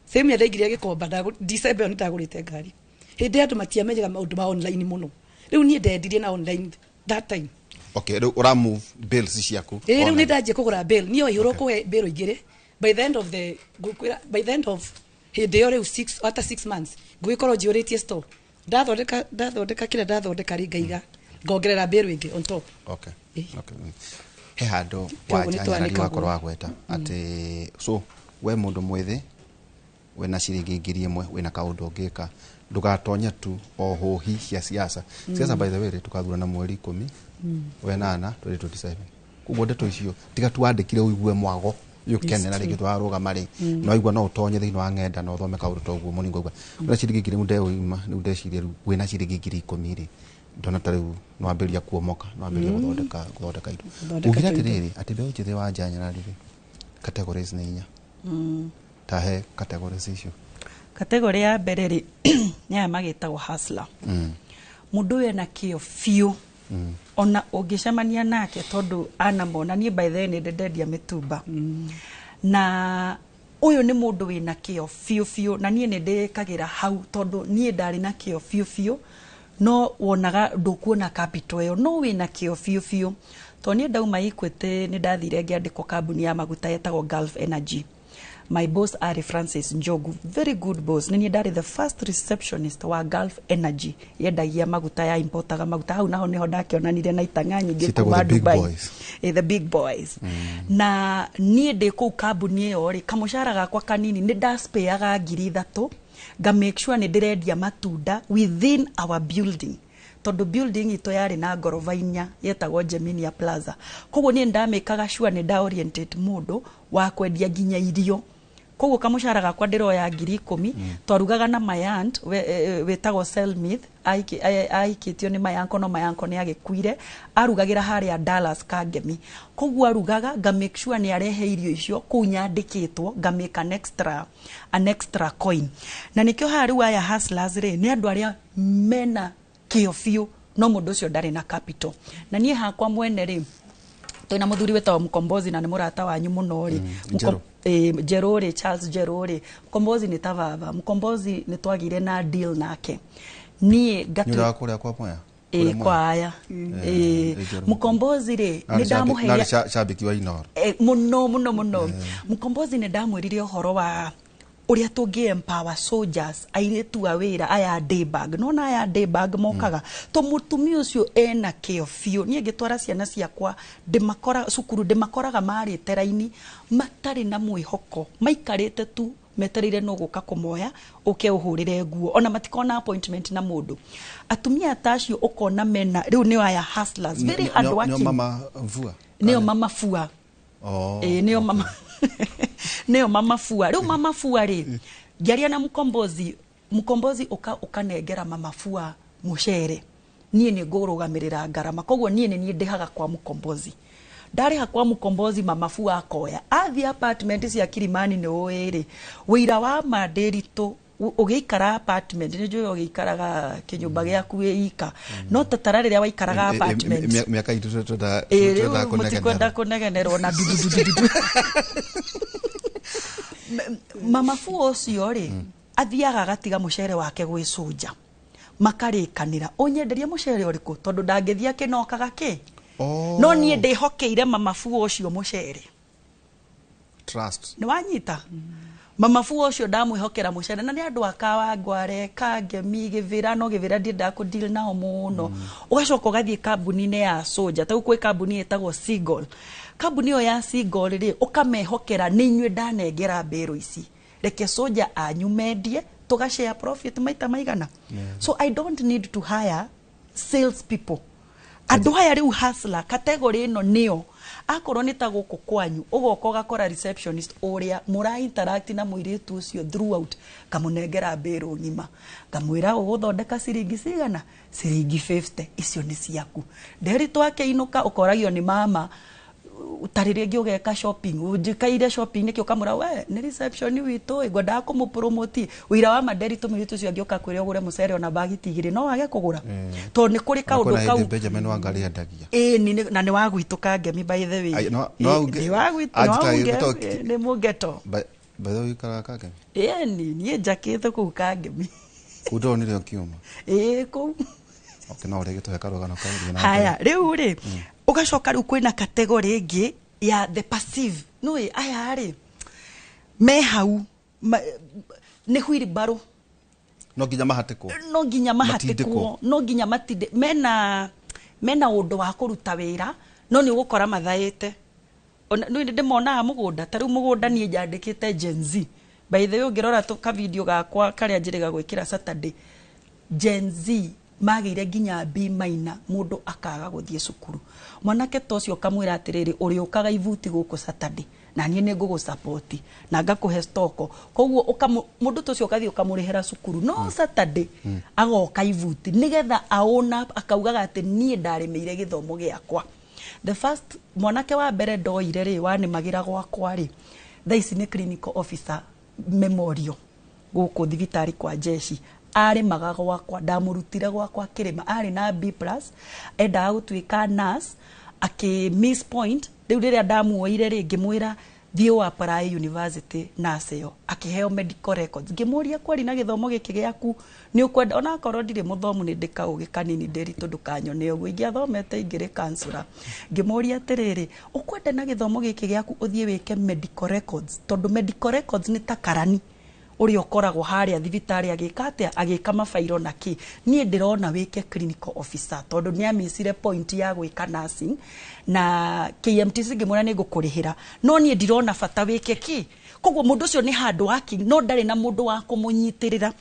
Same ya ndaingĩrire Gĩkomba, December ĩyo nĩndagũrĩte ngari. Hĩndĩ andũ matiamenyaga maũndũ ma online mũno. Rĩu niĩ ndendirie na online that time. Okay, rĩu ũra move bills ciaku. Ĩĩ, rĩu nĩ ndanjia kũgũra bill. Niĩ waihũrwo kũhe bill igĩrĩ by the end of the ngũkwĩra, by the end of hĩndĩ ĩyo rĩu 6, after 6 months ngũgĩkorwo njiyũrĩtie store. Ndathondeka kĩrĩa ndathondeka rĩ, ngaiga ngongerera bill ĩngĩ on top. Okay. Okay. He handũ Kĩoguo nĩ wanja twanĩkagwo. wakorwo wagweta atĩ so we mũndũ mwĩthĩ wĩna ciringi 1,000 wĩna kaũndũ ũngĩka, ndũgatonye tu o hũhi cia siasa. Siasa, by the way rĩ, tũkathurana mweri 10 wenana 2027. Koguo ndeto icio tiga tuwandĩkire ũigue mwago yũkene na rĩngĩ twarũgama rĩ, no waigua no ũtonye thĩinĩ wa ng'enda na ũthome kaũndũ ta ũguo mũnini. Ngwaigua wĩna ciringi 1,000 ndeũima rĩu, ndeciria rĩu wĩna ciringi 10,000 rĩ, ndona ta rĩu nĩwambĩrĩria kuomoka, nĩwambĩrĩria gũthondeka indo. Gũthondeka Ugire tũindo. atĩrĩrĩ, atĩ mbeũ njĩthĩ wa njanyarari rĩ, categories nĩ inya. Ta he categories icio. Kategori ya mbere rĩ, nĩ aya magĩtagwo hustler. Mũndũ ũyũ ena kĩo biũ, ona ũngĩcemania nake tondũ anamona niĩ, by the way, nĩ ndendia mĩtumba, na ũyũ nĩ mũndũ wĩna kĩo biũ biũ, na niĩ nĩ ndĩkagĩra hau tondũ niĩ ndarĩ na kĩo biũ biũ, no wonaga ndũkuona capital ĩyo, no wĩna kĩo biũ biũ. Tondũ niĩ ndauma Equity nĩ ndathire ngĩandĩkwo kambuni ya maguta yetagwo Gulf Energy. My boss arĩ Francis Njogu, very good boss. Nĩ niĩ ndarĩ the first receptionist wa Gulf Energy, yendagia maguta, ya importaga maguta. Hau naho niho ndakĩonanire na itang'a nyingĩ Ciĩtagwo kuma the big Dubai. boys. Eh, the big boys. Na niĩ ndĩ kũu kambuni ĩyo rĩ, kamũcara gakwa kanini nĩ ndaspareaga 3,000, nga make sure nĩ ndĩrendia matunda within our building, tondũ building itũ yarĩ na ngoroba inya, yetagwo Geminia Plaza. Koguo niĩ ndamĩkaga sure nĩ nda orientate mũndũ wa kwendia nginya irio. Koguo kamũcara gakwa ndĩroya 10,000, twarugaga na my aunt wĩtagwo Selmith, ahikĩtio nĩ my uncle, no my uncle nĩ agĩkuire. Arugagĩra harĩa Dallas Kangemi. Koguo arugaga, nga make sure nĩ arehe irio icio kũu nyandĩkĩtwo, nga make an extra coin. Na nĩkĩo haha rĩu aya hustlers rĩ, nĩ andũ arĩa mena kĩo biũ, no mũndũ ũcio ndarĩ na capital. Na niĩ hakwa mwene rĩ, twĩna mũthuri wĩtagwo Mkombozi, na nĩ mũrata wanyu mũno rĩ. Njerũ. Njerũ rĩ, Charles Njerũ rĩ, Mkombozi nĩ ta baba. Mkombozi nĩ twagĩire na deal nake, niĩ Nĩ ngatu ũrĩa wa kũrĩa kwa Mwea? Ĩ, Kũrĩa Mwea? kwa aya. Ĩ, Njerũ. Mkombozi rĩ, nĩ ndamũheire Narĩ shabiki wa Inoro. Mũno mũno mũno. Mkombozi nĩ ndamwĩrire ũhoro wa ũrĩa tũngĩ empower soldiers, airĩtu a wĩra aya day bag, nona aya day bag mokaga to mũtumia ũcio ena kĩo biũ. Niĩ ngĩtwara ciana ciakwa ndĩmakora cukuru, ndĩmakoraga marĩte raini matarĩ na mwĩhoko, maikarĩte tu metereire no gũka kũmoya ũke ũhũrĩre nguo, ona matikona appointment na mũndũ. Atumia ta acio ũkona mena rĩu nĩo aya hustlers, very hard Nĩo working. Mama mvua. Nĩo mama fua. Oh. Ĩĩ, nĩo mama fua. Rĩu mama fua rĩ, ngĩaria na Mkombozi, Mkombozi ũka ũkanengera mama fua mũcere, niĩ nĩ ngũrũgamĩrĩra ngarama. Koguo niĩ nĩ niĩ ndĩhaga kwa Mkombozi. Ndarĩha kwa Mkombozi, mama fua akoya athiĩ apartment cia Kilimani. Nĩ ũĩ rĩ, wĩira wa mandĩritũ ũgĩikara apartment, nĩ njũĩ ũgĩikaraga kĩnyũmba gĩaku wĩ ika, no tatara rĩrĩa waikaraga apartment. Mĩaka itũ twenda Ĩ, twenda rĩu mũtikwenda kũnegenerwo. Kũnegenerwo na ndududududu. Mama fua ũcio rĩ, athiaga agatiga mũcere wake gwĩ cũnja, makarĩkanĩra ũnyenderie mũcere ũrĩkũ, tondũ ndangĩthiĩ akĩnokaga kĩ. Oh. No niĩ ndĩhokeire mama fua ũcio mũcere. Trust. Nĩ wanyita? Mama fua ũcio ndamwĩhokera mũcere, na nĩ andũ a Kawangware, Kangemi, Gĩthĩra, no Gĩthĩra ndiendaga kũdeal nao mũno. Ũgacoka ũgathiĩ kambuni-inĩ ya Soja, ta rĩu kwĩ kambuni ĩtagwo Seagull. Kambuni ĩyo ya Seagull rĩ, ũkamehokera, nĩ inyuĩ ndanengera mbĩrũ ici, reke soja anyu mendie, tũgashare profit maita maigana. So I don't need to hire sales people. Andũ aya rĩu hustler, category ĩno nĩo akorwo nĩ ta gũkũ kwanyu ũgoka ũgakora receptionist ũrĩa mũra interact na mũirĩtu ũcio throughout, ngamũnengera mbĩrũ ng'ima, ngamwĩra ũgũthondeka ciringi cigana, ciringi 50 icio nĩ ciaku. Nderi twakĩinũka ũkoragio nĩ mama tarĩ rĩngĩ ũgeka shopping, ũnjĩkaire shopping nĩkĩ, ũkamwĩra we nĩ reception witũ ĩ, ngwendaga kũmũpromote. Wĩira wa manderi tũmĩrĩtu ũcio angĩũka kwĩre ũgũre mũcere ona bagiti igĩrĩ, no wage kũgũra tondũ nĩ kũrĩ kaũndũ Kwĩna kau. hĩndĩ Benjamin Wangari endagia. Ĩĩ, na nĩ wa gwitũ Kangemi, by the way. Ai, no Ĩ, auge- nĩ wa gwitũ, anjĩtaga no gĩtũ nĩ mũgeto. By the way ũikaraga Kangemi? Ĩni, niĩ njakĩte kũu Kangemi. Kũu ndĩronire ũkiuma. Ĩĩ, kũu. Okay, no ũrĩa gĩtũhe karũgano kau thiĩ na Haya, mbere. rĩu rĩ, ũgacoka rĩu kwĩna category ĩngĩ ya the passive. Nĩũĩ aya rĩ, me hau nĩ wheelbarrow. No nginya mahatĩkwo. No nginya mahatĩkwo, Matindĩkwo. no nginya matinde mena ũndũ wa kũruta wĩra, no nĩ ũgũkora mathaĩte. Ona nĩ ndĩmonaga mũgũnda, ta rĩu mũgũnda niĩ njandĩkĩte Gen Z. By the way, ũngĩrora ka video gakwa karĩa njĩrĩga gwĩkĩra Saturday, Gen Z magĩire nginya B minor, mũndũ akaga gũthiĩ cukuru. Mwanake ta ũcio ũkamwĩra atĩrĩrĩ, ũrĩũkaga ibuti gũkũ Saturday, na niĩ nĩ ngũgũsupport na ngakũhe stoko. Koguo mũndũ ta ũcio ũgathiĩ ũkamũrĩhĩra cukuru, no Saturday agoka ibuti nĩgetha aona, akaugaga atĩ niĩ ndarĩmĩire gĩthomo gĩakwa. The first mwanake wa mbere ndoire rĩ, wanĩmagĩra gwakwa rĩ, thaa ici nĩ clinical officer Memorial gũkũ thibitarĩ kwa jeshi. Arĩmaga gwakwa, ndamũrutire gwakwa akĩrĩma, arĩ na B plus, endaga gũtuĩka nurse, akĩ miss point. Rĩu rĩrĩa ndamuoire rĩ, ngĩmwĩra thiĩ ũ apply university nurse ĩyo, akĩheo medical records. Ngĩmũria kweri na gĩthomo gĩkĩ gĩaku nĩ ũkwenda, onakorwo ndirĩ mũthomu nĩ ndĩ kaũgĩ kanini ndĩritũ ndũkanyone ũguo, ingĩathomete ingĩrĩ counselor. Ngĩmũria atĩrĩrĩ, ũkwenda na gĩthomo gĩkĩ gĩaku ũthiĩ wĩke medical records, tondũ medical records nĩ ta karani ũrĩa ũkoragwo harĩa thibitarĩ agĩka atĩa, agĩka mabairo na kĩ. Niĩ ndĩrona wĩke clinical officer tondũ nĩ amĩcire point ya gwĩka nursing na KMTC, ngĩmwĩra nĩ ngũkũrĩhĩra, no niĩ ndirona bata wĩke kĩ. Koguo mũndũ ũcio nĩ handũ working, no ndarĩ na mũndũ wa kũmũnyitĩrĩra.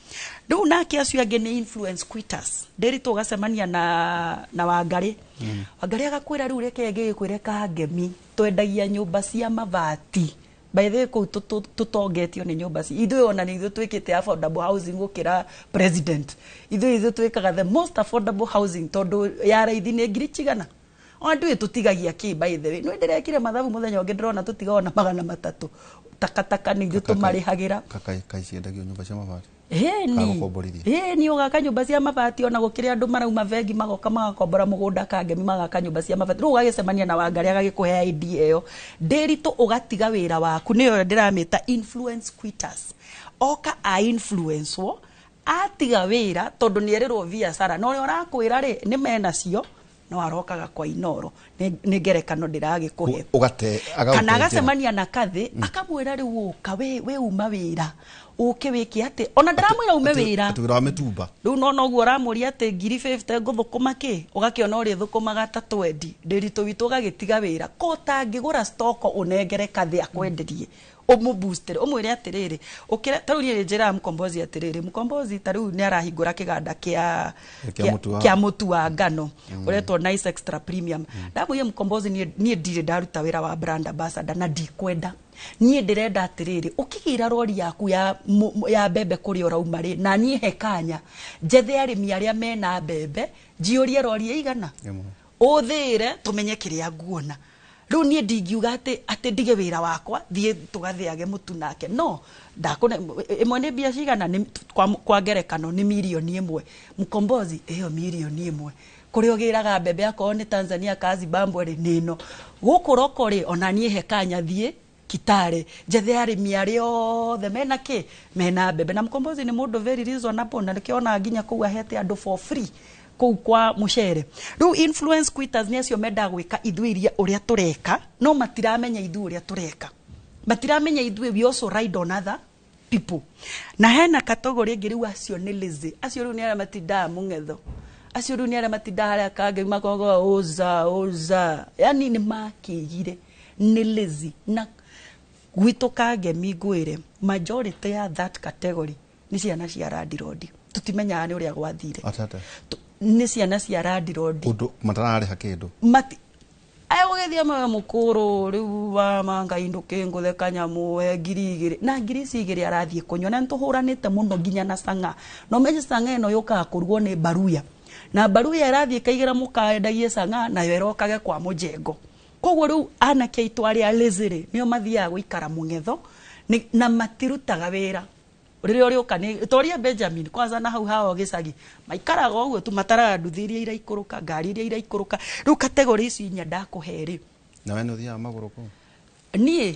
Rĩu nake acio angĩ nĩ influence quitters. Ndĩritũ ũgacemania na Wangarĩ. Wangarĩ agakwĩra rĩu reke ngĩgĩkwĩre Kangemi twendagia nyũmba cia mabati. By the way, kũu tũtongetio nĩ nyũmba ithuĩ ona nĩ ithuĩ twĩkĩte affordable housing gũkĩra president. Ithuĩ twĩkaga the most affordable housing tondũ ya raithi nĩ ngiri cigana. Ona ndũĩ tũtigagia kĩ, by the way. Nĩ ndĩrekire mathabu mũthenya ũngĩ, ndĩrona tũtigaga ona 300. Takataka nĩ ithuĩ tũmarĩhagĩra. Kaĩ ciendagio nyũmba cia mabati? Ĩni. Gũkomborithia. Ĩni, ũgaka nyũmba cia mabati, ona gũkĩrĩ andũ marauma bengi magoka magakombora mũgũnda Kangemi magaka nyũmba cia mabati. Rĩu ũgagĩcemania na Wangarĩ agagĩkũhe idea ĩyo. Ndĩritũ ũgatiga wĩra waku, nĩyo ndĩramĩta influence quitters. Oka a influence wo, atiga wĩra tondũ nĩ erĩrwo biacara, na ũrĩa ũrakwĩra rĩ nĩ menacio, no arokaga kwa Inoro. Nĩ ngerekano ndĩragĩkũhe. Ũgate Kana agacemania na Kathĩ akamwĩra rĩu ũka we uma wĩra ũke wĩke atĩ, ona ndaramwĩra ume wĩra. Atĩ wĩra wa mĩtumba. Rĩu no noguo ũramũria atĩ ngiri 50 ngũthũkũma kĩ, ũgakĩona ũrĩthũkũmaga ta 20. Ndĩritũ witũ ũgagĩtiga wĩra. Ko ũtangĩgũra stoko ũnengere Kathĩ akwenderie, ũmũboostere, ũmwĩre atĩrĩrĩ, ũkĩra ta rĩu niĩ njĩraga Mkombozi atĩrĩrĩ, Mkombozi ta rĩu nĩ arahingũra kĩganda Kĩa mũtu wa kĩa mũtu wa ngano ũretwo Nice Extra Premium. Ndamwĩra Mkombozi, niĩ ndirĩ ndaruta wĩra wa brand ambassador na ndikwenda. Niĩ ndĩrenda atĩrĩrĩ, ũkĩgĩra rori yaku ya mbembe kũrĩa ũrauma rĩ, na niĩ he kanya njethe arĩmi arĩa mena mbembe, njiyũrie rori ĩigana, ũthĩre tũmenye kĩrĩa nguona. Rĩu niĩ ndingiuga atĩ ndige wĩra wakwa thiĩ tũgathĩage mũtu nake, no ndakũne ĩmwe nĩ mbia cigana, nĩ kwa ngerekano nĩ 1 million. Mkombozi, ĩyo 1 million kũrĩa ũgĩraga mbembe akorwo nĩ Tanzania ka Zimbabwe rĩ, nĩ ĩno gũkũ roko rĩ, ona niĩ he kanya thiĩ Kitale njethe arĩmi arĩa othe mena kĩ, mena mbembe. Na Mkombozi nĩ mũndũ very reasonable, na nĩkĩo ona nginya kũu ahete andũ for free kũu kwa mũcere. Rĩu influence quitters nĩ acio mendaga gwĩka ithuĩ iria ũrĩa tũreka, no matiramenya ithuĩ ũrĩa tũreka, matiramenya ithuĩ we also ride on other people. Na hena category ĩngĩ rĩu, acio nĩ lazy. Acio rĩu nĩ arĩa matindaga mũng'etho, acio rĩu nĩ arĩa matindaga harĩa Kangemi makoiga ũza ũza, yani nĩ makĩgire, nĩ lazy. Na gwitũ Kangemi ngwĩre majority ya that category nĩ ciana cia landlord, tũtimenyaga nĩ ũrĩa gwathire. Atata. Nĩ ciana cia landlord. Ũndũ matararĩha kĩndũ. Mati agũgĩthiĩ moyo mũkũrũ rĩu wa mangai ndũkĩngũthe kanyamũ he 2,000 na ngiri ici igĩrĩ arathiĩ kũnyua. Na nĩtũhũranĩte mũno nginya na cang'a, na ũmenye cang'a ĩno yũkaga kũrugwo nĩ baruya, na baruya ĩrathiĩ ĩkaigĩra mũkaendagie cang'a nayo ĩrokage kwa mũjengo. Koguo rĩu anake aitũ arĩa lazy rĩ, nĩo mathiaga gũikara mũng'etho na matirutaga wĩra. Rĩrĩa ũrĩũka nĩ toria Benjamin kwanza na hau hao gĩcagi maikaraga ũguo tu, mataraga nduthi iria iraikũrũka, ngari iria iraikũrũka. Rĩu category ici inya ndakũhe rĩ. Na we nĩ ũthiaga magũrũ kũu? Niĩ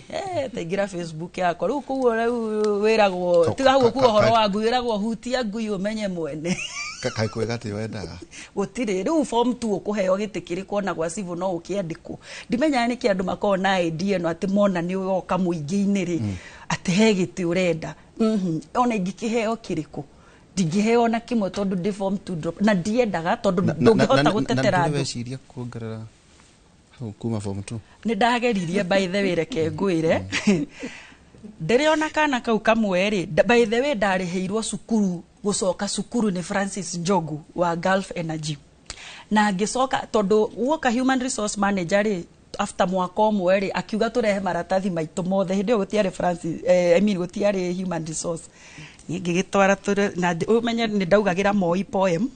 taingĩra Facebook yakwa rĩu kũu rĩu wĩragwo tiga hau kuo ũhoro wa ngui, wĩragwo hutia ngui ũmenye mwene. Kaĩ kwega atĩ wendaga. Gũtirĩ rĩu form 2 ũkũheo gĩtĩ kĩrĩkũ ona gwa civil no ũkĩandĩkwo. Ndimenyaga nĩkĩ andũ makoragwo na idea ĩno atĩ mona nĩ woka mũingĩ-inĩ rĩ, atĩ he gĩtĩ ũrenda. Ona ingĩkĩheo kĩrĩkũ, ndingĩheo na kĩmwe tondũ ndĩ form 2 drop na ndiendaga tondũ ndũngĩhota gũtetera na andũ. Weciria kuongerera hau kuma form 2? Nĩ ndageririe, by the way, reke ngwĩre, ndĩrĩona kana kau kamwe rĩ, by the way, ndarĩhĩirwo cukuru, gũcoka cukuru nĩ Francis Njogu wa Gulf Energy, na ngĩcoka tondũ guoka human resource manager rĩ, after mwaka ũmwe rĩ, akiuga tũrehe maratathi maitũ mothe. Hĩndĩ ĩyo gũtiarĩ Francis, I mean, gũtiarĩ human resource. Niĩ ngĩgĩtwara na ũmenye nĩ ndaugagĩra Moi poem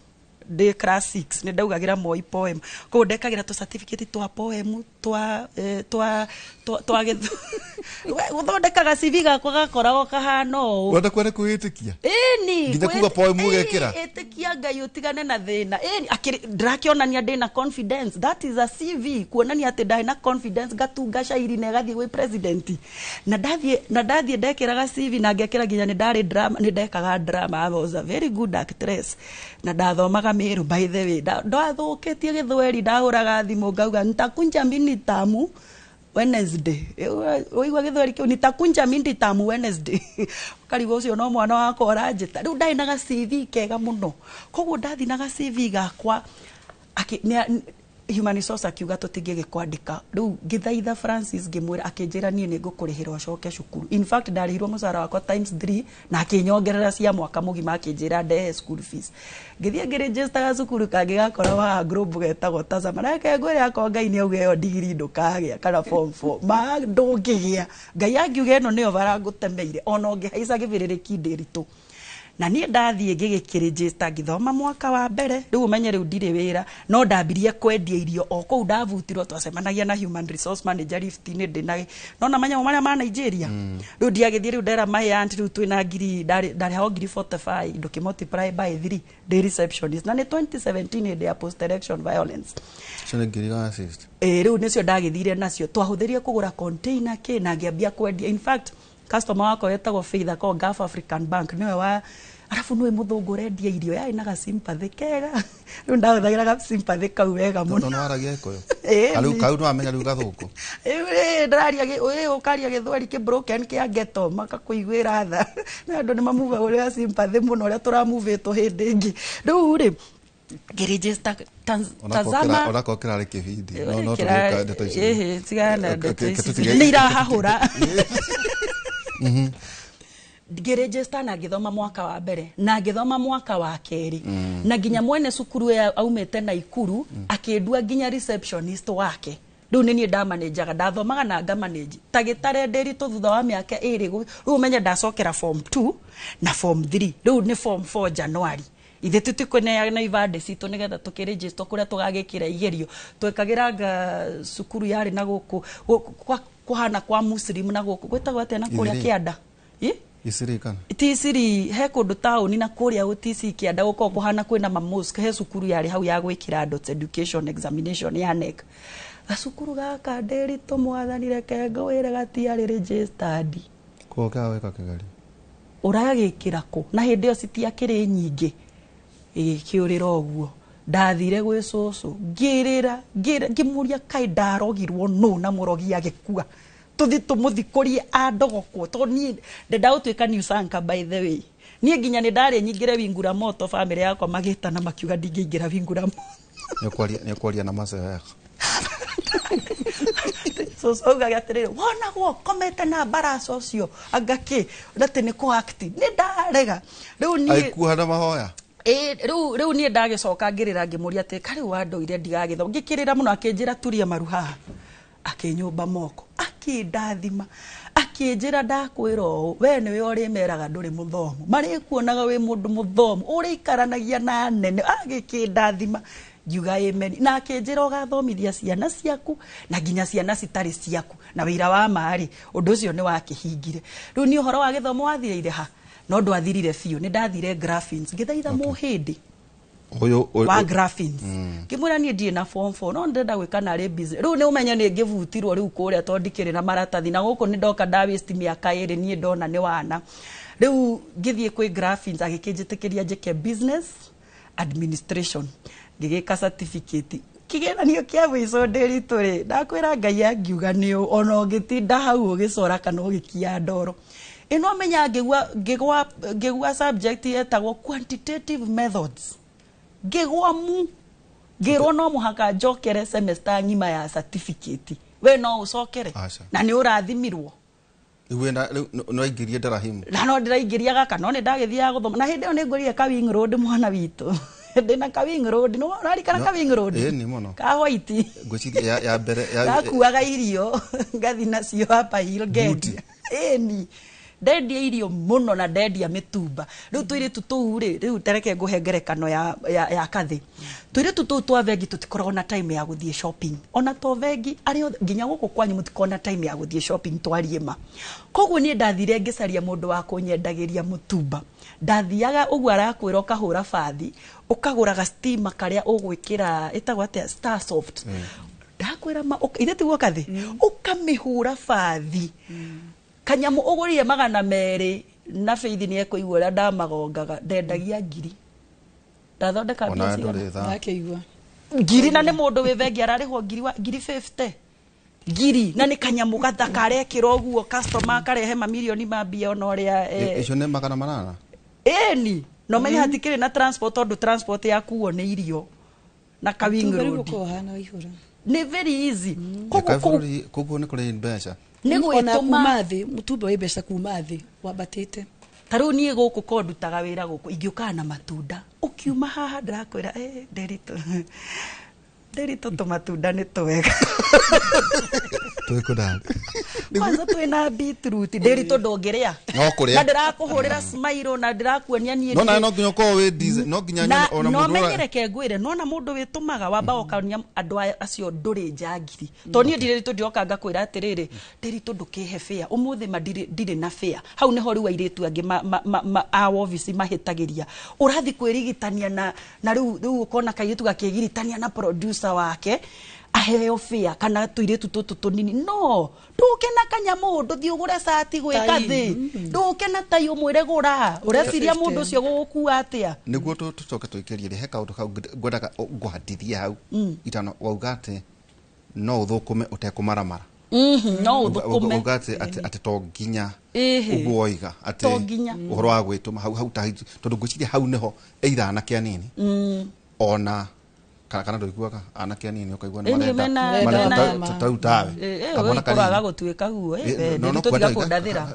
ndĩ class 6, nĩ ndaugagĩra Moi poem, koguo ndekagĩra tũ certificate twa poem twa eh, twa twa twa gũthondekaga CV gakwa gakoragwo kahana ũũ. Ũrenda kwenda kwĩĩtĩkia? Ĩni. Nginya kuga poem ũgekĩra? Ĩtĩkia Ngai ũtigane na thĩna. Ĩni, ndĩrakĩonania ndĩna confidence. That is a CV kuonania atĩ ndarĩ na confidence, ngatunga cairi na ĩgathiĩ gwĩ president. Na ndathiĩ ndekĩraga CV na ngekĩra nginya nĩ ndarĩ drama, nĩ ndekaga drama. I was a very good actress na ndathomaga Meru, by the way. Ndathũkĩtie gĩthweri, ndahũraga thimũ ngauga nitakunja mini tamu Wednesday. Ũigua gĩthweri kĩu, nitakunja mindi tamu Wednesday, ũkarigwo ũcio no mwana wakwa ũranjĩta. Rĩu ndarĩ na ga CV kega mũno, koguo ndathiĩ na ga CV gakwa human resource akiuga tũtingĩgĩkwandĩka. Rĩu ngĩthaitha Francis, ngĩmwĩra, akĩnjĩra niĩ nĩ ngũkũrĩhĩra ũcoke cukuru. In fact, ndarĩhirwo mũcara wakwa times 3 na akĩnyongerera cia mwaka mũgima, akĩnjĩra ndehe school fees. Ngĩthiĩ ngĩregistaga cukuru kangĩ gakoragwo haha Global getagwo Tazama. Reke ngwĩre, akorwo Ngai nĩ auge ĩyo ndigiri ndũkagĩa kana form 4 ma ndũngĩgĩa, Ngai angiuga ĩno nĩyo bara ngũtemeire, ona ũngĩhaica gĩbĩrĩrĩki ndĩritũ. Na niĩ ndathiĩ ngĩgĩkĩregister, ngĩthoma mwaka wa mbere. Rĩu ũmenye rĩu ndirĩ wĩra, no ndambirie kwendia irio o kũu ndabutirwo. Twacemanagia na human resource manager lift-inĩ ndĩna nona manyamũ marĩa ma Nigeria. Rĩu ndiagĩthiĩ, rĩu ndera my aunt, rĩu twĩna ngiri, ndarĩhagwo ngiri 45, ndũkĩ multiply by 3 ndĩ receptionist, na nĩ 2017, hĩndĩ ya post election violence. Icio nĩ 160,000. Ĩ, rĩu nĩcio ndagĩthire nacio, twahũthĩrire kũgũra container kĩ na ngĩambia kwendia. In fact, customer wakwa wetagwo Faith, akoragwo Gulf African Bank, nĩwe wa arabu, nĩwe mũthũngũ ũrendia irio, yarĩ na gasympathy kega. Rĩu ndahũthagĩra gasympathy kau wega mũno. No waragia gĩkũyũ? Ĩĩ. Kau kau nĩ wamenya rĩu gathũngũ. Ĩ, ndĩraria ũkaria gĩthweri kĩ broken kĩa ghetto, makakũiguĩra tha, na andũ nĩ mamuvagwo ũrĩa sympathy mũno ũrĩa tũramuvĩtwo hĩndĩ ĩngĩ. Rĩu rĩ, ngĩregister Tazama. Onakorwo kĩrarĩ kĩbindi, no tũgĩka ndeto icio. Ĩhĩ, tigana na ndeto ici. Nĩ irahahũra. Ngĩregister na ngĩthoma mwaka wa mbere na ngĩthoma mwaka wa kerĩ, na nginya mwene cukuru ĩyo aumĩte Naikuru akĩndua nginya receptionist wake. Rĩu nĩ niĩ ndamanejaga, ndathomaga na ngamanage ta gĩtare ndĩritũ. Thutha wa mĩaka 2 rĩu ũmenye ndacokera form 2 na form 3, rĩu nĩ form 4 January. Ithe tũtikũneana ibandĩ citũ nĩgetha tũkĩregister kũrĩa tũgagĩkĩra igerio. Twekagĩra nga cukuru yarĩ na gũkũ kũhana kwa Muslim na gũkũ gwĩtagwo atĩa na kũrĩa Ithiri. kĩanda. Ĩ? Isiri kana? Ti Isiri, he kũndũ taũni na kũrĩa gũtici kĩanda gũkoragwo kũhana kwĩna mamosque. He cukuru yarĩ hau ya gwĩkĩra adult education examination ya NEC. Gacukuru gaka ndĩritũ, mwathani, reke ngwĩre, gatiarĩ registered. Koguo kĩaga gwĩka kĩgerio. Ũragĩkĩra kũ na hĩndĩ ĩyo citiakĩrĩ nyingĩ, ĩgĩkĩũrĩra ũguo. Ndathire gwĩ cũcũ, ngĩrĩra, ngĩmũria kaĩ ndarogirwo nũ na mũrogi agĩkua, tũthi tũmũthikũrie andogokwo, tondũ niĩ ndenda gũtuĩka nusanka. By the way, niĩ nginya nĩ ndarĩ nyingĩre wingu la moto, famĩlĩ yakwa magĩtana makiuga ndingĩingĩra wingu la moto. Nĩ ũkwaria na macoya yako. Cũcũ augaga atĩrĩrĩ, wonagwo komete na mbaraca ũcio anga kĩ atĩ nĩ kũ act. Nĩ ndarega rĩu niĩ. Aikuha na mahoya. Ĩ, rĩu niĩ ndagĩcoka ngĩrĩra, ngĩmũria atĩ karĩu wandoire ndigagĩthoma, ngĩkĩrĩra mũno. Akĩnjĩra turia maru haha, akĩnyũmba moko, akĩndathima, akĩnjĩra ndakwĩra ũũ, we nĩwe ũrĩmeraga ndũrĩ mũthomu, marĩkuonaga wĩ mũndũ mũthomu ũrĩikaranagia na nene. Agĩkĩndathima, ngiuga amen, na akĩnjĩra ũgathomithia ciana ciaku na nginya ciana citarĩ ciaku. Na wĩira wa marĩ ũndũ ũcio nĩ wakĩhingire. Rĩu niĩ ũhoro wa gĩthomo wathirĩire ha, no ndwathirire biũ. Nĩ ndathire Graphins, ngĩthaitha mũhĩndĩ. Wa Graphins. Ngĩmwĩra niĩ ndirĩ na form 4 no ndĩrenda gwĩka narĩ business. Rĩu nĩ ũmenye nĩ ngĩbutirwo rĩu kũrĩa tondũ ndikĩrĩ na maratathi na gũkũ nĩ ndoka nda waste mĩaka 2 niĩ ndona nĩ wana. Rĩu ngĩthiĩ kwĩ Graphins agĩkĩnjĩtĩkĩria njĩke business administration, ngĩgĩka certificate. Kĩgeranio kĩa mũico Ndĩritũ rĩ, ndakwĩra Ngai angiuga nĩ ona ũngĩtinda hau ũgĩcora kana ũgĩkia ndoro. Ĩno amenya ngĩgwa subject yetagwo quantitative methods. Ngĩgwa mu ngĩrwo no mũhaka njokere semester ng'ima ya certificate. We no ũcokere na nĩ ũrathimirwo. Wenda no aingĩrie Ndarahimu. Na no ndĩraingĩria gaka no nĩ ndagĩthiaga gũthoma na hĩndĩ ĩyo nĩ ngũrire ka Wing Road mwana witũ. Ndĩna ka Wing Road no ũrarikana ka Wing Road? Ĩĩ mũno. Ka white. Ngwĩciria ya mbere ya ndakuaga irio ngathi nacio hapa hill ngendia. Ĩni ndendia irio mũno na ndendia mĩtumba. Rĩu tũirĩtu tũu rĩ, rĩu tareke ngũhe ngerekano ya kathĩ. Tũirĩtu tũu twa bengi tũtikoragwo na time ya gũthiĩ shopping. Ona to bengi arĩa nginya gũkũ kwanyu mũtikoragwo na time ya gũthiĩ shopping twarie ma. Koguo niĩ ndathire ngĩcaria mũndũ wa kũnyendagĩria mũtumba. Ndathiaga ũguo arakwĩra ũkahũra bathi, ũkagũra gastima karĩa ũgwĩkĩra ĩtagwo atĩa Star Soft. Ndakwĩra ma ithe tiguo kathĩ, ũkamĩhũra bathi. Kanyamu ũgũrire 200 na Faith nĩ ekũigua ũrĩa ndamagongaga ndendagia 1000. Ndathondeka mbia cigana? 1000 na nĩ mũndũ wĩ bengi ararĩhwo 1050. 1000 na nĩ kanyamu gathaka arekĩra ũguo customer akarehe mamirioni ma mbia ona ũrĩa icio nĩ 800. Ĩni no menye hatikĩrĩ na transport tondũ transport yakuo nĩ irio na ka Wing Road. Nĩ very easy. Koguo nĩ kũrĩ mbeca. Nĩ gwĩtũma thĩ mũtumba wĩ mbeca kuma thĩ wambatĩte. Ta rĩu niĩ gũkũ ko ndutaga wĩra gũkũ ingĩũkaga na matunda ũkiuma haha ndĩrakwĩra Ndĩritũ Ndĩritũ tũmatunda nĩ twega. Kwanza twĩna beetroot Ndĩritũ ndũngĩrĩa. No kũrĩa. Na ndĩrakũhũrĩra smile na ndĩrakuonia niĩ. No na no nginya ũkorwo wĩ diesel no nginya ona mũndũ. No menyereke ngwĩre nona mũndũ wĩtũmaga wamba ũkania andũ acio ndũrĩ njangiri. Tondũ niĩ Ndĩritũ ndioka ngakwĩra atĩrĩrĩ Ndĩritũ ndũkĩhe fare ũmũthĩ ma ndirĩ na fare. Hau nĩho rĩu airĩtu angĩ a obici mahĩtagĩria. Ũrathiĩ kwĩrigitania na rĩu ũkona kairĩtu gakĩgiritania na producer wake aheo fare kana tũirĩtu tũtũ tũnini. No ndũke na kanyamũ ndũthiĩ ũgũre cati gwĩka thĩ ndũke na tai ũmwĩre gũra ũreciria mũndũ ũcio gũgũkua atĩa. Nĩguo tũcoke tũikĩrie rĩ he kaũndũ kau ngwendaga ngũhatithie hau itano wauga atĩ no ũthũkũme ũtekũmaramara. No ũthũkũme uga atĩ to nginya ũguo woiga atĩ ũhoro wa gwĩtũma hau tondũ ngwĩciria hau nĩho either anake anini ona kana ndũiguaga anake anini ũkaigua nĩ marenda tau tawe kamwana kanini gũtuĩka guo tũtiga kũndathĩra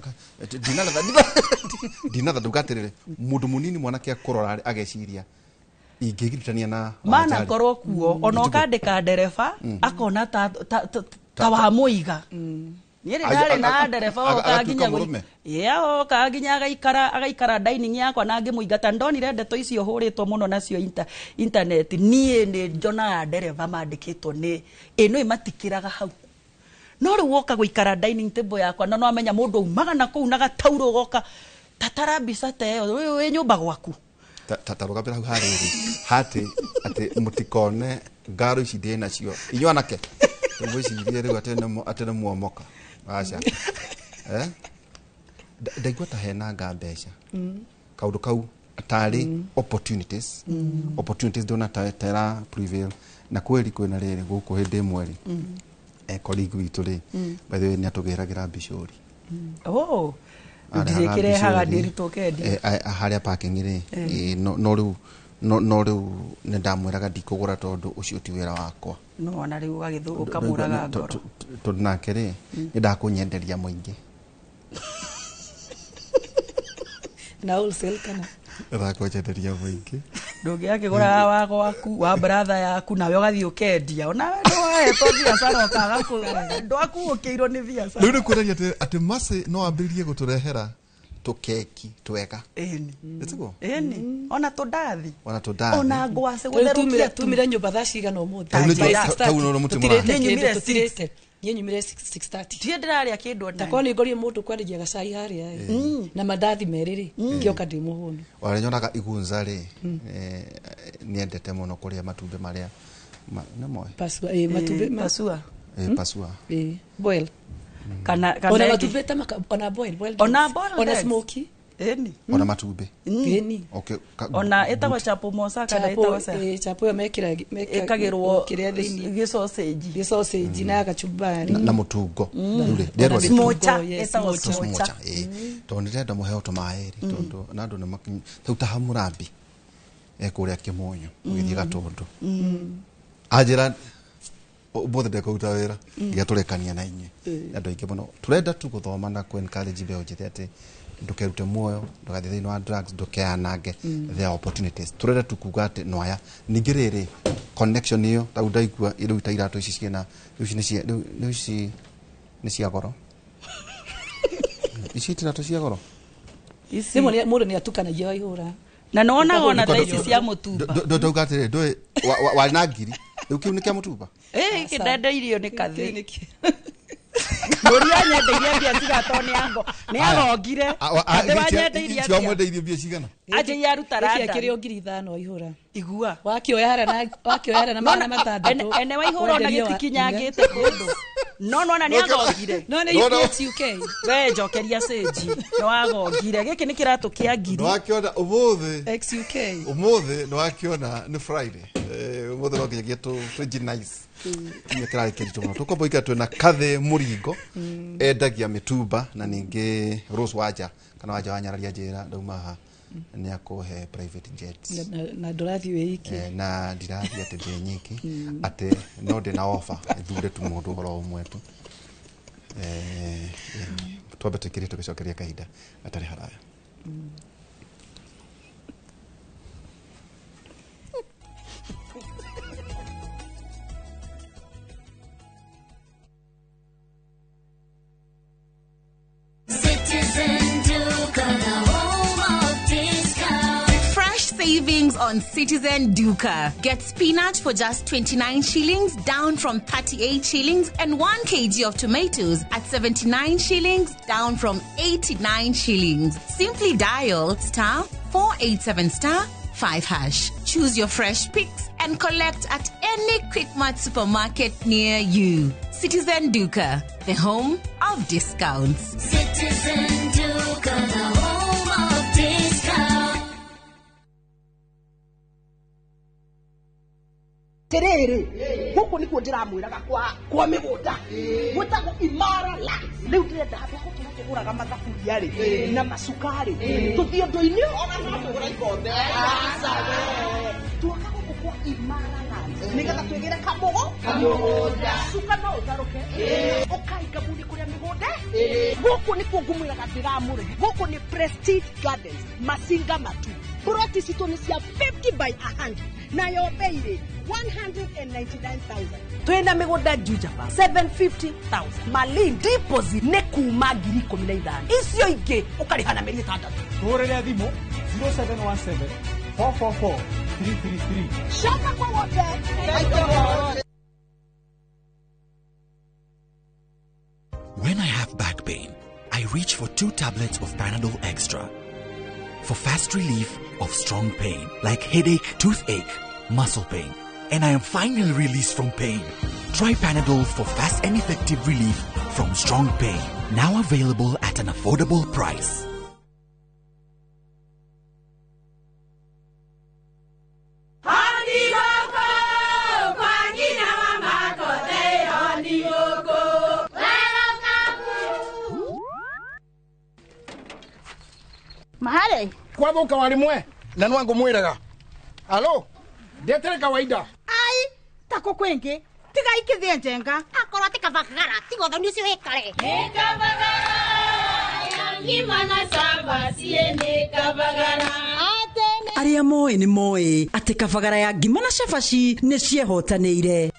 ndinatha nduga atĩrĩrĩ mũndũ mũnini mwanake akũrora ageciria ingĩgiritania na mana korwo kuo ona ũkandĩka ndereba akona ta wa mũiga. Niĩ ndarĩ na ndereba okaga nginya okaga nginya agaikara dining yakwa na ngĩmũingata. Ndonire ndeto icio hũrĩtwo mũno nacio internet. Niĩ nĩ njonaga ndereba mandĩkĩtwo nĩ ĩno ĩmatikĩraga hau. No rĩu woka gũikara dining table yakwa na no amenya mũndũ aumaga na kũu na gataurũ goka tatara mbica ta ĩyo wĩ nyũmba gwaku. Ta rũgambĩra hau harĩrĩ hatĩ atĩ mũtikone ngaro ici ndĩ nacio inyuĩ anake ngwĩcirie rĩu atĩ nĩ muomoka. Aca. Ndaigua ta hena nga mbeca kaũndũ kau tarĩ opportunities opportunities ndona tera prevail na kweri kwĩna rĩrĩ gũkũ hĩndĩ ĩmwe rĩ colleague witũ rĩ by the way nĩ atũgĩragĩra mbicũri. Oh ndĩkĩrehaga Ndĩritũ ũkendia harĩa parking rĩ no rĩu nĩ ndamwĩraga ndikũgũra tondũ ũcio ti wĩra wakwa. No ona rĩu ũgagĩthũ ũkamũraga ngoro tondũ nake rĩ nĩ ndakũnyenderia mũingĩ na wholesale kana ndakũnyenderia mũingĩ ndũngĩakĩgũraga wa gwaku wa brother yaku nawe ũgathiĩ ũkendia ona nĩwahetwo biacara ũkaga ndwakuũkĩirwo nĩ biacara. Rĩu nĩ kuonania atĩ Mercy no ambĩrĩrie gũtũrehera tũkeki twega. Ĩni. Ĩtiguo? Ĩni. Ona tũndathi. Ona tũndathi. Ona ngwacĩ gũtherũkia tumire nyũmba thaa cigana ũmũthĩ. Tau no mũtĩ mũra. Nĩ nyumire 6. Niĩ nyumire 6:30. Ndiĩ ndĩrarĩa kĩndũ ona. Takorwo nĩ ngorire mũndũ kwendagia gacai harĩa ĩ na mandathi merĩ rĩ, ngĩoka ndĩ mũhũnu. Warĩa nyonaga igunza rĩ, nĩendete mũno kũrĩa matumbĩ marĩa nĩ moĩ? Pasua, matumbĩ pasua. Pasua. Boil. Kana ona matumbĩ ta ona boil ona boil ona smoky. Eni. Ona matumbĩ. Eni. Okay. Ona ĩtagwo chapo mosa kana ĩtagwo sa. Chapo yo mekĩra ĩkagĩrwo kĩrĩa thĩinĩ. Gĩsausage. Gĩsausage na gachumbari. Na mũtungo. Rĩu rĩ, smocha, ĩtagwo smocha. Tondũ nĩndĩrenda mũheo tũmaĩ rĩ, tondũ na andũ nĩ rĩu ta Hammurabi kũrĩa Kĩmũnyũ ũgĩthiĩ Gatũndũ. Anjĩra ũmũthĩ ndekũruta wĩra nginya na inyuĩ. Andũ aingĩ mũno tũrenda tu gũthoma na kũ encourage mbeũ njĩthĩ atĩ ndũkerute muoyo, ndũgathiĩ thĩinĩ wa drugs, ndũkeanange. There are opportunities. Tũrenda tu kuga atĩ no aya. Ningĩ rĩrĩ connection ĩyo ta ndaigua rĩu ta iratũ ici ciĩna rĩu ici rĩu ici nĩ cia goro. Ici ti iratũ cia goro. Ici rĩmwe mũndũ nĩ atukanagia waihũra. Na nĩwonaga ona tha ici cia mũtumba. Ndauga atĩrĩrĩ, ndũĩ warĩ na ngiri. Rĩu kĩu nĩ kĩa mũtumba? Gĩkĩ ndendeirio nĩ kathĩ. Mũria nyendeirie mbia cigana tondũ nĩ agongire. Kathĩ wanyendeirie atĩa? Wamwendeirie mbia cigana? Anjĩi aruta randa. Gĩkĩ kĩrĩ o 5,000 waihũra. Igua. Wakĩoya harĩa na 600. Ene waihũra ona gĩtikinyangĩte kũndũ. No nona nĩ agongire. No nĩ UK. We njokeria cĩnji. Nĩ wagongire. Gĩkĩ nĩ kĩratũ kĩa ngiri. Nĩwakĩona ũmũthĩ. XUK. Ũmũthĩ nĩwakĩona nĩ Friday. Ũmũthĩ no nginyagia tũ nice. Kinya kĩrarĩ kĩritũ mũno. Tũkwamba gũikara twĩna Kathĩ Mũringo endagia mĩtumba na ningĩ Rose Wanja kana Wanja wanyararia njĩra ndauma haha nĩ akũhe private jets. Na ndũrathiĩ wĩ iki. Na ndirathiĩ atĩ ndĩ nyiki atĩ no ndĩ na offer thure tu mũndũ ũhoro ũmwe tu. Twambe tũingĩre tũgĩcokeria kahinda gatarĩ haraya. Citizen Duka, the home of discount. Fresh savings on Citizen Duka. Get spinach for just 29 shillings, down from 38 shillings, and 1 kg of tomatoes at 79 shillings, down from 89 shillings. Simply dial *487*5#. Choose your fresh picks and collect at any Quickmart supermarket near you. Citizen Duka, the home of discounts. Citizen Duka, the home of discounts. Terere, huku nikuo ndiramwiraga kwa migunda gwitagwo Imara Lands. Riu ndirenda handũ ha gũtũra tũgũraga mathaburia rĩ na macukari tũthiĩ ũndũ-inĩ ona no tũgũra ikombe. Tuoka gũkũ kwa Imara Lands nĩgetha twĩgĩre kamũgũnda cuka no ũtarũke ũkai ngamuni kũrĩa mĩgũnda gũkũ nĩkuo ngũmwĩraga ndĩramũrĩhe. Gũkũ nĩ Prestige Gardens Masinga Matu. Ploti citũ nĩ cia 50 by 100 nayo bei rĩ 199,000. Twĩna mĩgũnda Juja 750,000. Malindi deposit nĩ kuma 15,000. Icio ingĩ ũkarĩha na mĩeri 6. Tũhũrĩre thimũ 0717 444 333. Coka kwa wothe. When I have back pain, I reach for 2 tablets of Panadol Extra. For fast relief of strong pain like headache, toothache, muscle pain, and I am finally released from pain. Try Panadol for fast and effective relief from strong pain. Now available at an affordable price. Mahare kwathuka wari mwe na nwangu mwiraga alo ndetere kawaida ai tako kwingi tiga ikithie njenga akorwo ti kabagara tiga uthoni ucio wikare ni kabagara ngima na cabaci ni kabagara. Arĩa moĩ nĩ moĩ atĩ kabagara ya ngima na cabaci nĩ ciehotanĩire.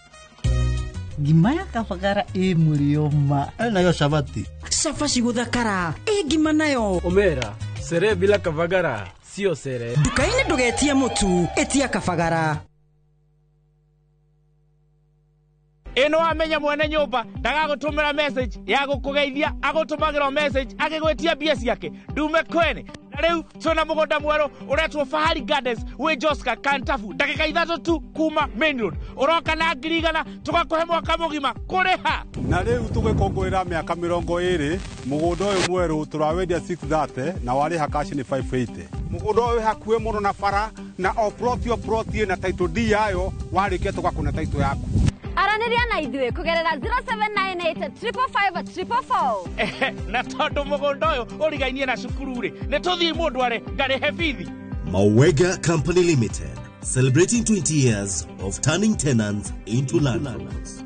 Ngima ya kabagara ĩ mũrĩo ma nayo cabaci cabaci gũthakara ĩ ngima nayo omera sere bila kabagara sio sere. Nduka-inĩ ndũgetie mũtu, ĩtia kabagara. Ĩno wamenya mwene nyũmba ndagagũtũmĩra message ya gũkũgeithia, agũtũmagĩra message agĩgwĩtia mbia ciake. Ndume kwene. Na rĩu twĩna mũgũnda mwerũ ũretwo Fahari Gardens wĩ Joska Kantafu, ndagĩka 3 tu kuma main road. Ũroka na 100,000 tũgakũhe mwaka mũgima kũrĩha. Na rĩu tũgĩkũngũĩra mĩaka 20 mũgũnda ũyũ mwerũ tũrawendia 630 na warĩha cash nĩ 580. Mũgũnda ũyũ wĩ hakuhĩ mũno na bara na o plot o plot ĩna title deed yayo, warĩkia tũgakũne title yaku. Aranĩria na ithuĩ kũgerera 0798 555 444. Na tondũ mũgũnda ũyũ ũrigainie na cukuru rĩ, nĩ tũthiĩ mũndũ arĩ ngarĩhe bithi. Mawega Company Limited, celebrating 20 years of turning tenants into landlords.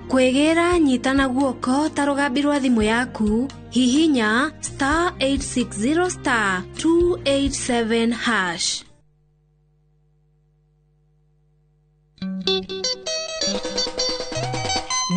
Kwĩgĩra nyitana guoko ta rũgambi rwa thimũ yaku, hihinya star 860 star 287 hash.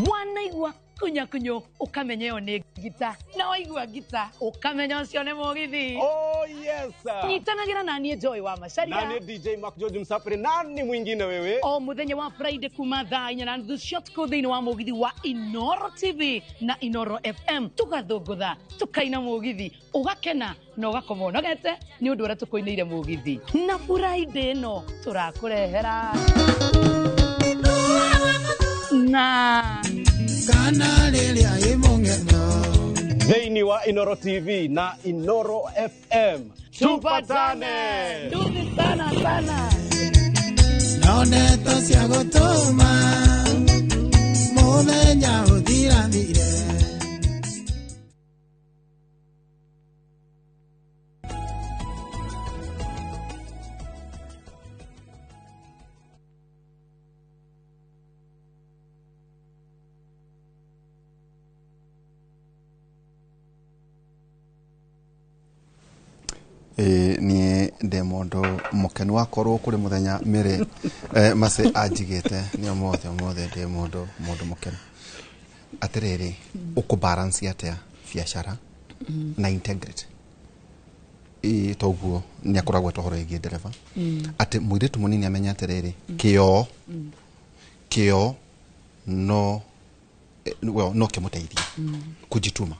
Wanaigua kunyakunyo ukamenya ĩyo nĩ ngita, na waigua ngita ukamenya ũcio nĩ mũgithi. Oh yes. Nyitanagĩra na niĩ Joy wa Macharia na niĩ DJ Mark George Msafiri. Nani mwingine wewe? O mũthenya wa Friday kuma thaa 4:30 cia ũtukũ thĩinĩ wa mũgithi wa Inoro TV na Inoro FM, tũgathũngũtha tũkaina mũgithi, ũgakena na ũgakoma ũnogete nĩ ũndũ ũrĩa tũkũinĩire mũgithi. Na Friday ĩno tũrakũrehera na kana rĩrĩa ĩmũng'etho thĩinĩ wa Inoro TV na Inoro FM. Tupatane. Nduthi sana sana. No ndeto cia gũtũma mũthenya ũthirathire. Niĩ ndĩ mũndũ mũkenu wakorwo kũrĩ mũthenya mĩrĩ mace anjigĩte nĩ ũmũthĩ ndĩ mũndũ mũkenu. Atĩrĩrĩ, ũkũbalance atĩa biacara na integrity? Toguo nĩ akoragwo ũhoro wĩgiĩ ndereba, atĩ mũirĩtu mũnini amenye atĩrĩrĩ, kĩo no well, no kĩmũteithie kujituma.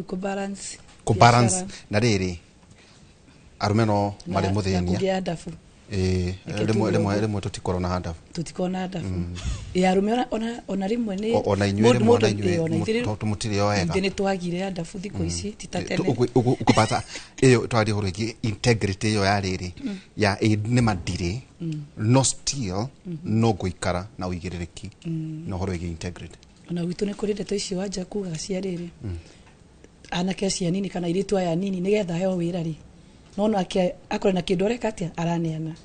Kũbalance kubalance na rĩrĩ arume no marĩ mũthĩnia kũgĩa ndabu. Rĩmwe tũtikorwo na ndabu, tũtikorwo na ndabu. Arume ona rĩmwe nĩ ona inyuĩ rĩmwe ona inyuĩ tũmũtirĩ o wega. Ithuĩ nĩ twagire ndabu thikũ ici ti ta tene. Ũkũbata ĩyo twaria ũhoro wĩgiĩ integrity ĩyo ya rĩrĩ ya nĩ madirĩ no still no ngũikara na ũigĩrĩrĩki na ũhoro wĩgiĩ integrity. Ona gwitũ nĩ kũrĩ ndeto ici wanja kugaga cia rĩrĩ, anake acio anini kana airĩtu aya anini nĩgetha aheo wĩra rĩ, no nake akorwo na kĩndũ areka atĩa araneana.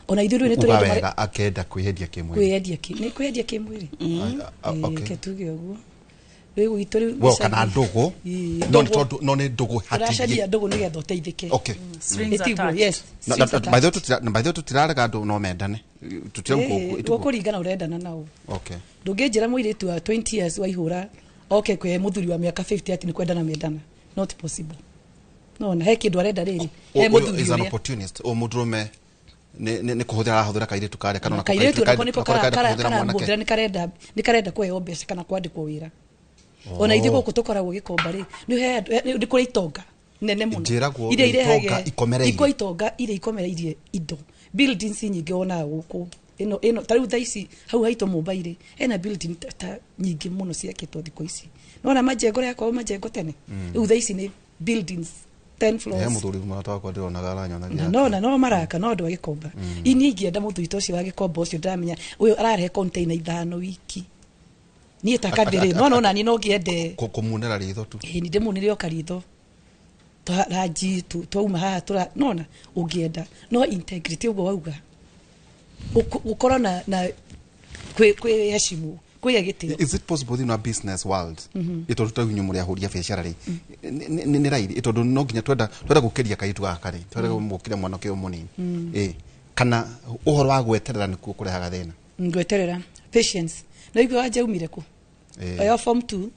Ona ithuĩ rĩu nĩ tũrĩ andũ wega akenda kwĩyendia kĩmwĩrĩ. Kwĩyendia nĩ kwĩyendia kĩmwĩrĩ. Reke tuge ũguo. Rĩu gwitũ rĩu well, kana ndũgũ no nĩ tondũ no nĩ ndũgũ hatirĩ ũracaria ndũgũ nĩgetha ũteithĩke. Okay. Yes. By the way tũtirarega andũ no mendane. Tũtirauga ũkũringana ũrendana nao. Okay. Ndũngĩnjĩra mũirĩtu wa 20 years waihũra okay kwe muthuri wa miaka 50 ati ni kwendana mendana, not possible. No na he kindu arenda riri he muthuri is an opportunist o mudurume ni kuhuthira arahuthira kairitu karia kana kairitu nako niko kara ni karenda ni karenda kuheo mbeca kana kwandikwo wira. Ona ithuĩ gũkũ tũkoragwo gĩkomba rĩ nĩ kũrĩ itonga nene mũno iria irehaga iko itonga iria ikomereirie indo buildings nyingĩ wonaga gũkũ ĩno ta rĩu thaa ici hau haitũ Mumbai rĩ hena building ta nyingĩ mũno ciakĩtwo thikũ ici. Nona majengo rĩakorwo majengo tene rĩu thaa ici nĩ buildings 10 floors. He mũthuri mũrata wakwa ndĩronaga aranyonagia. No no maraka no andũ a gĩkomba. Ini ingĩenda mũthuri ta ũcio wa gĩkomba ũcio ndĩramenya ũyũ ararehe container 5 wiki. Niĩ ta kandĩrĩ no no nani no ngĩende kũmunĩra ritho tu. Ĩĩ ni ndĩmunĩre o karitho. Twaranji tu twauma haha tũra nona ũngĩenda no integrity ũguo wauga. Ũkorwo na kwĩheshimu Kwĩhe gĩtĩo. Is it possible thĩinĩ wa business world, ĩtondũ ta inyuĩ mũrĩ ahũri a biacara rĩ, nĩ raithi ĩtondũ no nginya twenda gũkĩria kairĩtu gaka rĩ, twenda gũkĩria mwanake ũyũ mũnini, ĩ kana ũhoro wa gweterera nĩkuo kũrehaga thĩna? Ngweterera, patience. Na igua wanja umire kũ? Oyo form 2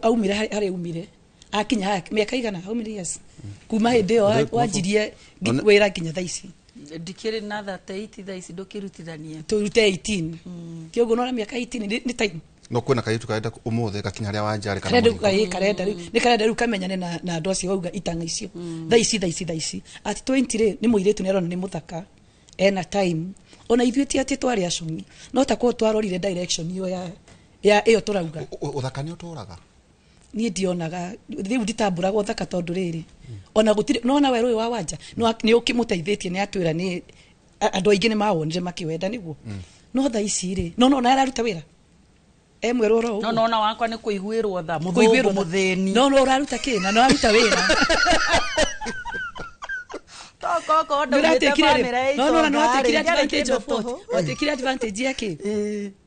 aumire harĩa aumire akinya haha mĩaka igana, how many years kuma hĩndĩ ĩyo wanjirie wĩra nginya thaa ici? Ndikĩrĩ na 38 thaa ici, ndũkĩrutithanie. Tũrute 18 kĩoguo nona mĩaka 18 nĩ time. No kwĩna kairĩtu karenda ũmũthĩ gakinya harĩa wanja rĩ kana karenda mũriko. Karenda rĩu nĩ karenda rĩu kamenyane na andũ acio wauga itang'a icio thaa ici thaa ici thaa ici at 20 rĩ, nĩ mũirĩtu nĩ arona nĩ mũthaka, ena time. Ona ithuĩ ti atĩ twarĩ acong'i, no ta korwo twarorire direction ĩyo ya ĩyo tũrauga. Ũthaka nĩ ũtũraga? Niĩ ndionaga rĩu nditambũraga ũthaka tondũ rĩrĩ ona gũtirĩ nona werũ ũyũ wa wanja nĩ ũkĩmũteithĩtie, nĩ atwĩra nĩ andũ aingĩ nĩ mawonire makĩwenda nĩguo, no thaa ici rĩ no no araruta wĩra e mwerũ oro No ũguo. nona wakwa nĩ kũiguĩrwo tha. Kũiguĩrwo Mũthũngũ tha. mũthĩni. No ũraruta kĩ na no aruta wĩra? Tokorwo ndaumĩte bamĩrĩ ya No no no itonga-rĩ, watekire ndiarĩ advantage kĩndũ of what? tũhũ. Watekire advantage ya kĩ?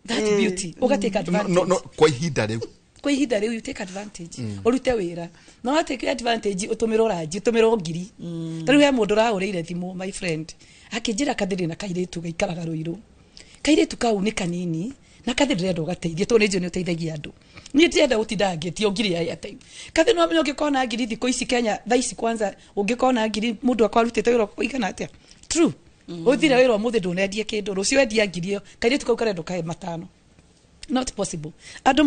That beauty ũgatake advantage. No, kwa ihinda rĩu. Kwa ihinda rĩu you take advantage, ũrute wĩra no watake advantage ũtũmĩrwo ranji, ũtũmĩrwo ngiri. Ta rĩu he mũndũ ũrahũrĩire thimũ, my friend, akĩnjĩra kathĩrĩ na kairĩtu gaikaraga Rũirũ, kairĩtu kau nĩ kanini na kathĩ ndĩrenda ũgateithie tondũ nĩ njũĩ nĩ ũteithagia andũ. Niĩ ndirenda gũtinda ngĩtio ngiri ya airtime. Kathĩ no amenye ũngĩkona ngiri thikũ ici Kenya thaa ici, kwanza ũngĩkona ngiri mũndũ akwa arutĩte wĩra ũigana atĩa, true, ũthire wĩra ũmũthĩ ndũnendie kĩndũ, rũciũ wendia ngiri ĩyo, kairĩtu kau karenda ũkahe matano. Not possible. Andũ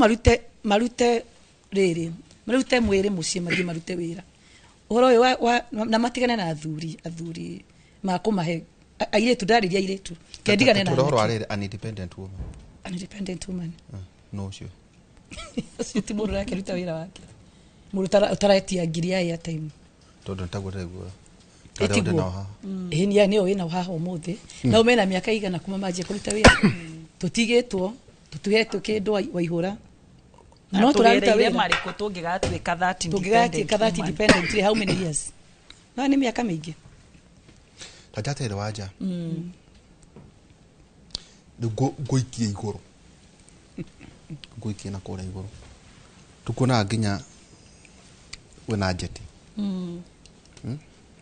marute rĩrĩ, marute mwĩrĩ mũciĩ, mathiĩ marute wĩra ũhoro ũyũ na matigane na athuri makũmahe airĩtu, ndarĩria airĩtu kendigane na Tũra ũhoro wa anake. rĩrĩ, an independent woman. An independent woman. No ũcio. Ũcio ti mũndũ ũrakĩruta wĩra wake, mũndũ ũtaretia ngiri ya airtime. Tondũ nĩtaguo ndĩraigua. Ĩtiguo ĩĩ nĩyo wĩna haha ũmũthĩ nao mena mĩaka igana kuma manjie kũruta wĩra, tũtigĩtwo tũtuhetwo kĩndũ waihũra na no tũraruta tũgereire wĩra. Marĩkũ tũngĩgatuĩka that tũngĩgatuĩka that independent woman? Independent rĩ, how many years? No nĩ mĩaka mĩingĩ. Ta njaterĩ wanja rĩu ngũikie igũrũ, ngũikie na kũrĩa igũrũ tukuonaga nginya wĩna jet.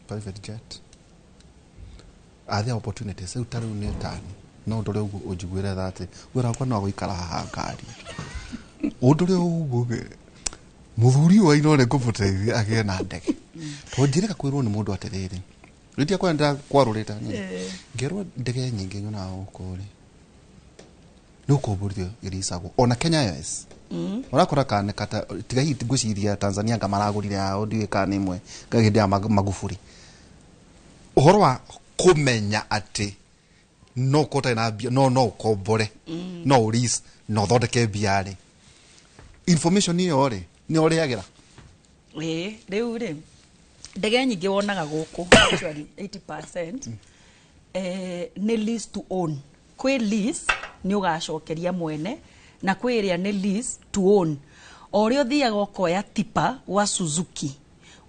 Private jet. Are there opportunities rĩu? Ta rĩu nĩ tani no ndore ũguo ũnjiguĩre tha atĩ wĩra wakwa no gũikara haha ngari ũndũre ũguo mũthuri ũyũ waino nĩ ngũmũteithia agĩe na ndege tondũ njĩrĩga kwĩrwo nĩ mũndũ atĩrĩrĩ rĩtia kwenda ndĩrakwarũrĩte hanini. Ngerwo ndege nyingĩ nyonaga gũkũ rĩ nĩ ũkomborithio ĩricagwo ona Kenya Airways. Ũrakora kana kata tiga hihi ngwĩciria Tanzania nga maragũrire ao, ndiũĩ kana nĩ ĩmwe hĩndĩ ya Magufuli, ũhoro wa kũmenya atĩ no ũkorwo ũtarĩ na mbia no ũkombore, no ũlease na ũthondeke mbia rĩ, information ĩyo rĩ nĩ ũrĩagĩra. Ĩĩ, rĩu rĩ ndege nyingĩ wonaga gũkũ actually 80% nĩ lease to own. Kwĩ lease nĩ ũgacokeria mwene na kwĩ ĩrĩa nĩ lease to own, o ũrĩa ũthiaga ũkoya tipa gwa Suzuki,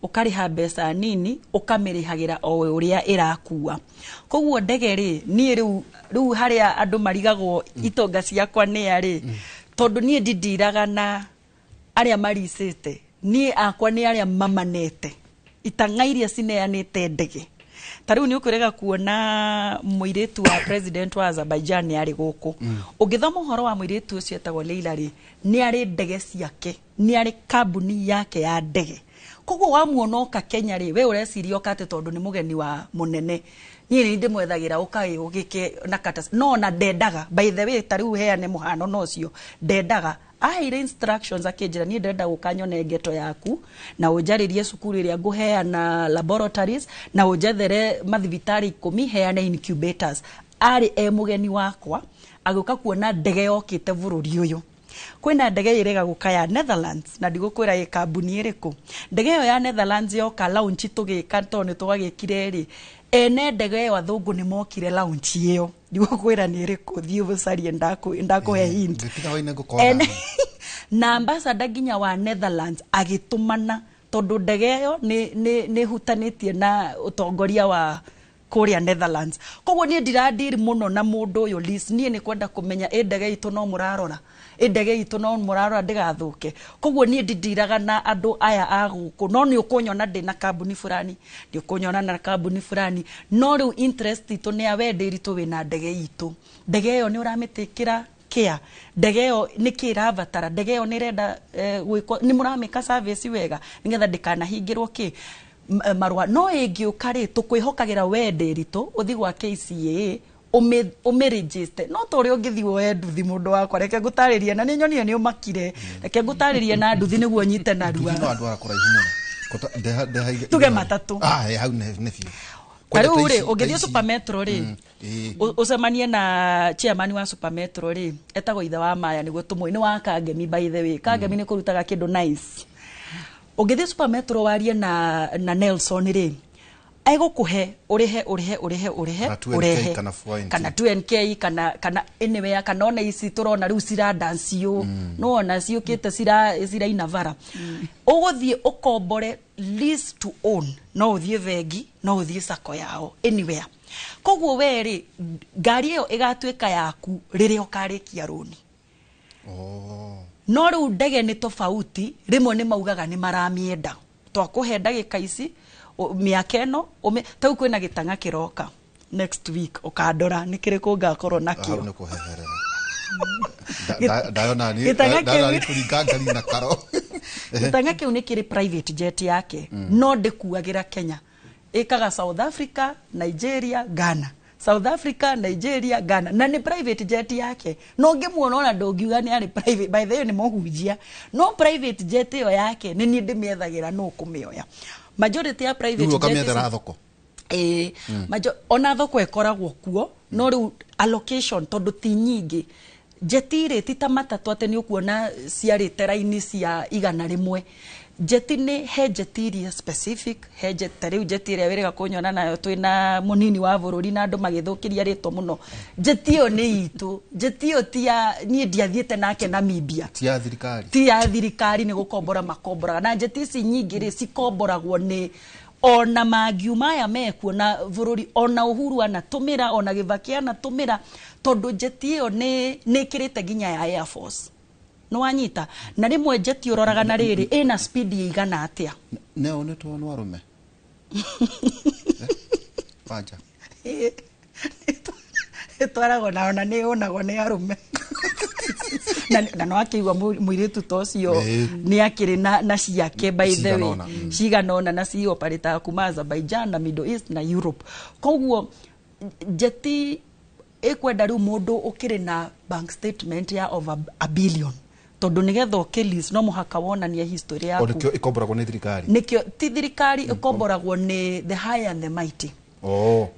ũkarĩha mbeca nini, ũkamĩrĩhagĩra o ũrĩa ĩrakua. Koguo ndege rĩ, niĩ rĩu harĩa andũ marigagwo itonga ciakwa nĩa rĩ, tondũ niĩ ndindiraga na arĩa maricĩte, niĩ akwa nĩ arĩa mamanete itang'a iria cineanĩte ndege. Ta rĩu nĩ ũkwĩrega kuona mũirĩtu wa president wa Azerbaijan nĩ arĩ gũkũ. Ũngĩthoma ũhoro wa mũirĩtu ũcio etagwo Leila rĩ, nĩ arĩ ndege ciake, nĩ arĩ kambuni yake ya ndege. Koguo wamuona oka Kenya rĩ, we ũreciria oka atĩ tondũ nĩ mũgeni wa mũnene. Niĩ nĩ ndĩmwethagĩra ũka ũgĩke na kata no ona ndendaga. By the way, ta rĩu heane mũhano na ũcio ndendaga aheire instructions akĩnjĩra niĩ ndĩrenda gũka nyone ngeto yaku na ũnjarĩrie cukuru ĩrĩa ngũheana laboratories na ũnjethere mathibitarĩ 10 heane incubators. Arĩ e mũgeni wakwa agĩũka kuona ndege yokĩte bũrũri ũyũ. Kwĩna ndege ĩrega gũka ya Netherlands na ndigũkwĩra ĩ kambuni ĩrĩkũ. Ndege ĩyo ya Netherlands yoka launch tũgĩka tondũ nĩ twagĩkire rĩ, ene ndege ĩyo athũngũ nĩ mokire launch ĩyo, ndigũkwĩra nĩ ĩrĩkũ, thiĩ ũcarie, ndakũhe hint. Ngĩtiga waine ngũkona. Ene na ambassador nginya wa Netherlands agĩtũmana tondũ ndege ĩyo nĩ hutanĩtie na ũtongoria wa Kũrĩa Netherlands. Koguo niĩ ndiradiri mũno na mũndũ ũyũ lease. Niĩ nĩ kwenda kũmenya ĩ ndege itũ no mũrarora, ĩ ndege itũ no mũrarora ndĩgathũke. Koguo niĩ ndindiraga na andũ aya a gũkũ, no nĩ ũkũnyona ndĩ na kambuni fulani, nĩ ũkũnyona na kambuni fulani, no rĩu interest itũ nĩ ya we Ndĩritũ wĩna ndege itũ, ndege ĩyo nĩ ũramĩtĩkĩra care, ndege ĩyo nĩ kĩ ĩrabatara, ndege ĩyo nĩ ĩrenda gwĩkwo, nĩ mũramĩka service wega nĩgetha ndĩkanahingĩrwo kĩ marũa. No ĩngĩũka rĩ, tũkwĩhokagĩra we Ndĩritũ ũthiĩ gwa KCAA ũmĩ register, no ta ũrĩa ũngĩthiĩ woe nduthi. Mũndũ wakwa, reke ngũtarĩrie, na nĩ nyonire nĩ ũmakire, reke ngũtarĩrie na nduthi nĩguo nyite narua. No andũ kũraihu mũno. Tuge matatũ. Ah, hau nĩ biũ. Ta rĩu rĩ, ũngĩthiĩ Super Metro rĩ, ũcemanie na chairman wa Super Metro rĩ, etagwo ithe wa Maya, nĩguo tũmũĩ nĩ wa Kangemi. By the way, Kangemi nĩ kũrutaga kĩndũ nice. Ũngĩthiĩ Super Metro warie na Nelson rĩ, egũkũhe ũrĩhe ũrĩhe ũrĩhe ũrĩhe. Kana 2NK. Ũrehe. Kana 4NT. Kana 2NK kana anywhere, kana ona ici tũrona rĩu ciradancio, no ona ciũkĩte ciraina bara. Ũgũthiĩ ũkombore lease to own, no ũthiĩ bengi, no ũthiĩ sacco yao, anywhere. Koguo we rĩ, ngari ĩyo ĩgatuĩka yaku rĩrĩa ũkarĩkia rũni. No rĩu ndege nĩ tofauti. Rĩmwe nĩ maugaga nĩ maramĩenda, twakũhe ndagĩka ici, mĩaka ĩno ta rĩu kwĩna gĩtang'a kĩroka next week, ũkandora nĩ kĩrĩkũ ngakorwo Hau nakĩo. nĩ kũheherera. Ndayona ni Gĩtang'a ndayona kĩu ni kũringa ngari na karo. Gĩtang'a kĩu nĩ kĩrĩ private jet yake, no ndĩkuagĩra Kenya, ĩkaga South Africa, Nigeria, Ghana, South Africa, Nigeria, Ghana, na nĩ private jet yake. No ngĩmuona ona ndũngiuga nĩ arĩ private. By the way, nĩ mũhunjia, no private jet ĩyo yake nĩ niĩ ndĩmĩethagĩra nũ kũmĩoya. Majority ya private Rĩu jet ũkamĩethera thoko. Ĩĩ. Ona thoko ĩkoragwo kuo, no rĩu allocation, tondũ ti nyingĩ jeti rĩ, ti ta matatũ atĩ nĩ ũkuona ciarĩte raini cia 100. Jeti nĩ he jeti iria specific, he jet, ta rĩu jeti ĩrĩa wĩrĩga kũnyona nayo twĩna mũnini wa bũrũri na andũ magĩthũkĩria rĩtwa mũno, jeti ĩyo nĩ itũ. Jeti ĩyo ti ya niĩ, ndiathiĩte nake Namibia. Ti ya thirikari. Ti ya thirikari, nĩ gũkombora makomboraga. Na njeti ici nyingĩ rĩ, cikomboragwo nĩ ona mangiuma aya mekuo na bũrũri, ona Uhuru anatũmĩra, ona Gĩbaki anatũmĩra, tondũ njeti ĩyo nĩ ĩkĩrĩte nginya ya Air Force. Nĩ wanyita? Na rĩmwe njeti ũroraga na rĩrĩ, ĩna speed ĩigana atĩa. Neo nĩ tuo nĩ arũme. Wanja. Ĩtwaragwo na ona nĩ ĩũnagwo nĩ arũme, na no akĩigua mũirĩtu ta ũcio nĩ akĩrĩ na ciake, by the way. Cigana ũna. Cigana ũna, na cioparĩtaga kuma Azerbaijan na Middle East na Europe. Koguo njeti ĩkwenda rĩu mũndũ ũkĩrĩ na bank statement ya over a billion, tondũ nĩgetha ũkĩlease no mũhaka wonanie history O yaku. nĩkĩo ĩkomboragwo nĩ thirikari. Nĩkĩo ti thirikari, ĩkomboragwo nĩ the high and the mighty.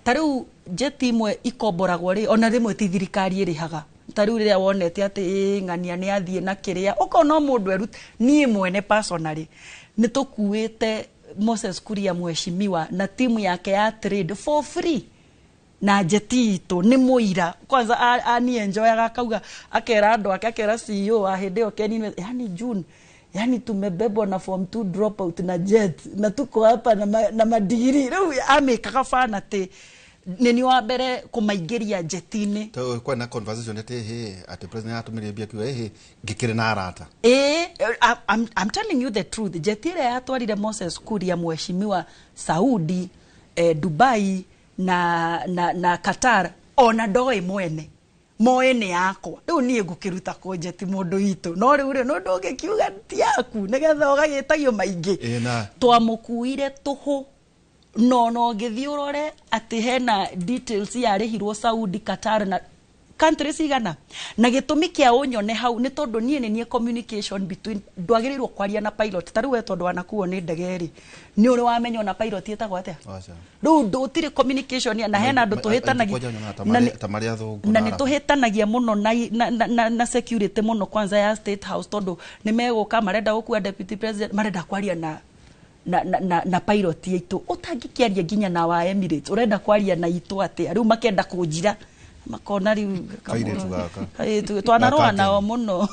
Ta rĩu jeti imwe ikomboragwo rĩ, ona rĩmwe ti thirikari ĩrĩhaga. Ta rĩu rĩrĩa wonete atĩ ĩ ng'ania nĩ athiĩ na kĩrĩa ũkona mũndũ erute. Niĩ mwene personally nĩ tũkuĩte Moses Kuria mheshimiwa na timu yake ya trade for free na njeti itũ. Nĩ mũira kwanza anienjoyaga, akauga, akera andũ ake, akera CEO wa hĩndĩ ĩyo Ken, yani June, yani tumebebwa na form 2 dropout na jet na tuko hapa na madigiri. Rĩu amĩkaga bana atĩ nĩ ni wa mbere kũmaingĩria njeti-inĩ. To kwena conversation atĩ hĩ atĩ president atũmĩrie mbia kiuga hĩ ngĩkĩrĩ na arata. Ĩĩ, I'm telling you the truth. Jeti ĩrĩa yatwarire Moses Kuria mheshimiwa Saudi, Dubai na Qatar, ona ndoĩ mwene moĩ nĩ yakwa. Rĩu niĩ ngũkĩruta kũ njeti mũndũ witũ? No rĩu rĩ, no ndũngĩkiuga ti yaku nĩgetha ũgagĩtagio maingĩ. Ĩĩ na Twamũkuire tũhũ, no ngĩthiĩ ũrore atĩ hena details yarĩhirwo Saudi, Qatar na country cigana. Na gĩtũmi kĩa ũnyone hau nĩ tondũ niĩ nĩ niĩ communication between. Ndwagĩrĩirwo kwaria na pilot. Ta rĩu we tondũ wanakuo nĩ ndege rĩ, nĩ ũrĩ wamenya ona pilot ĩtagwo atĩa? Aca. Rĩu gũtirĩ communication na hena andũ tũhĩtanagia ta marĩa athũngũ na na nĩ Arabu. tũhĩtanagia mũno na security mũno, kwanza ya State House, tondũ nĩ megũka marenda gũkua deputy president, marenda kwaria na pilot itũ ũtangĩkĩaria nginya na wa Emirates, ũrenda kwaria na itũ atĩa? Rĩu makenda kũnjira, makona rĩu Kairĩtu gaka. Kairĩtu, twanarũa Gaka. nao mũno.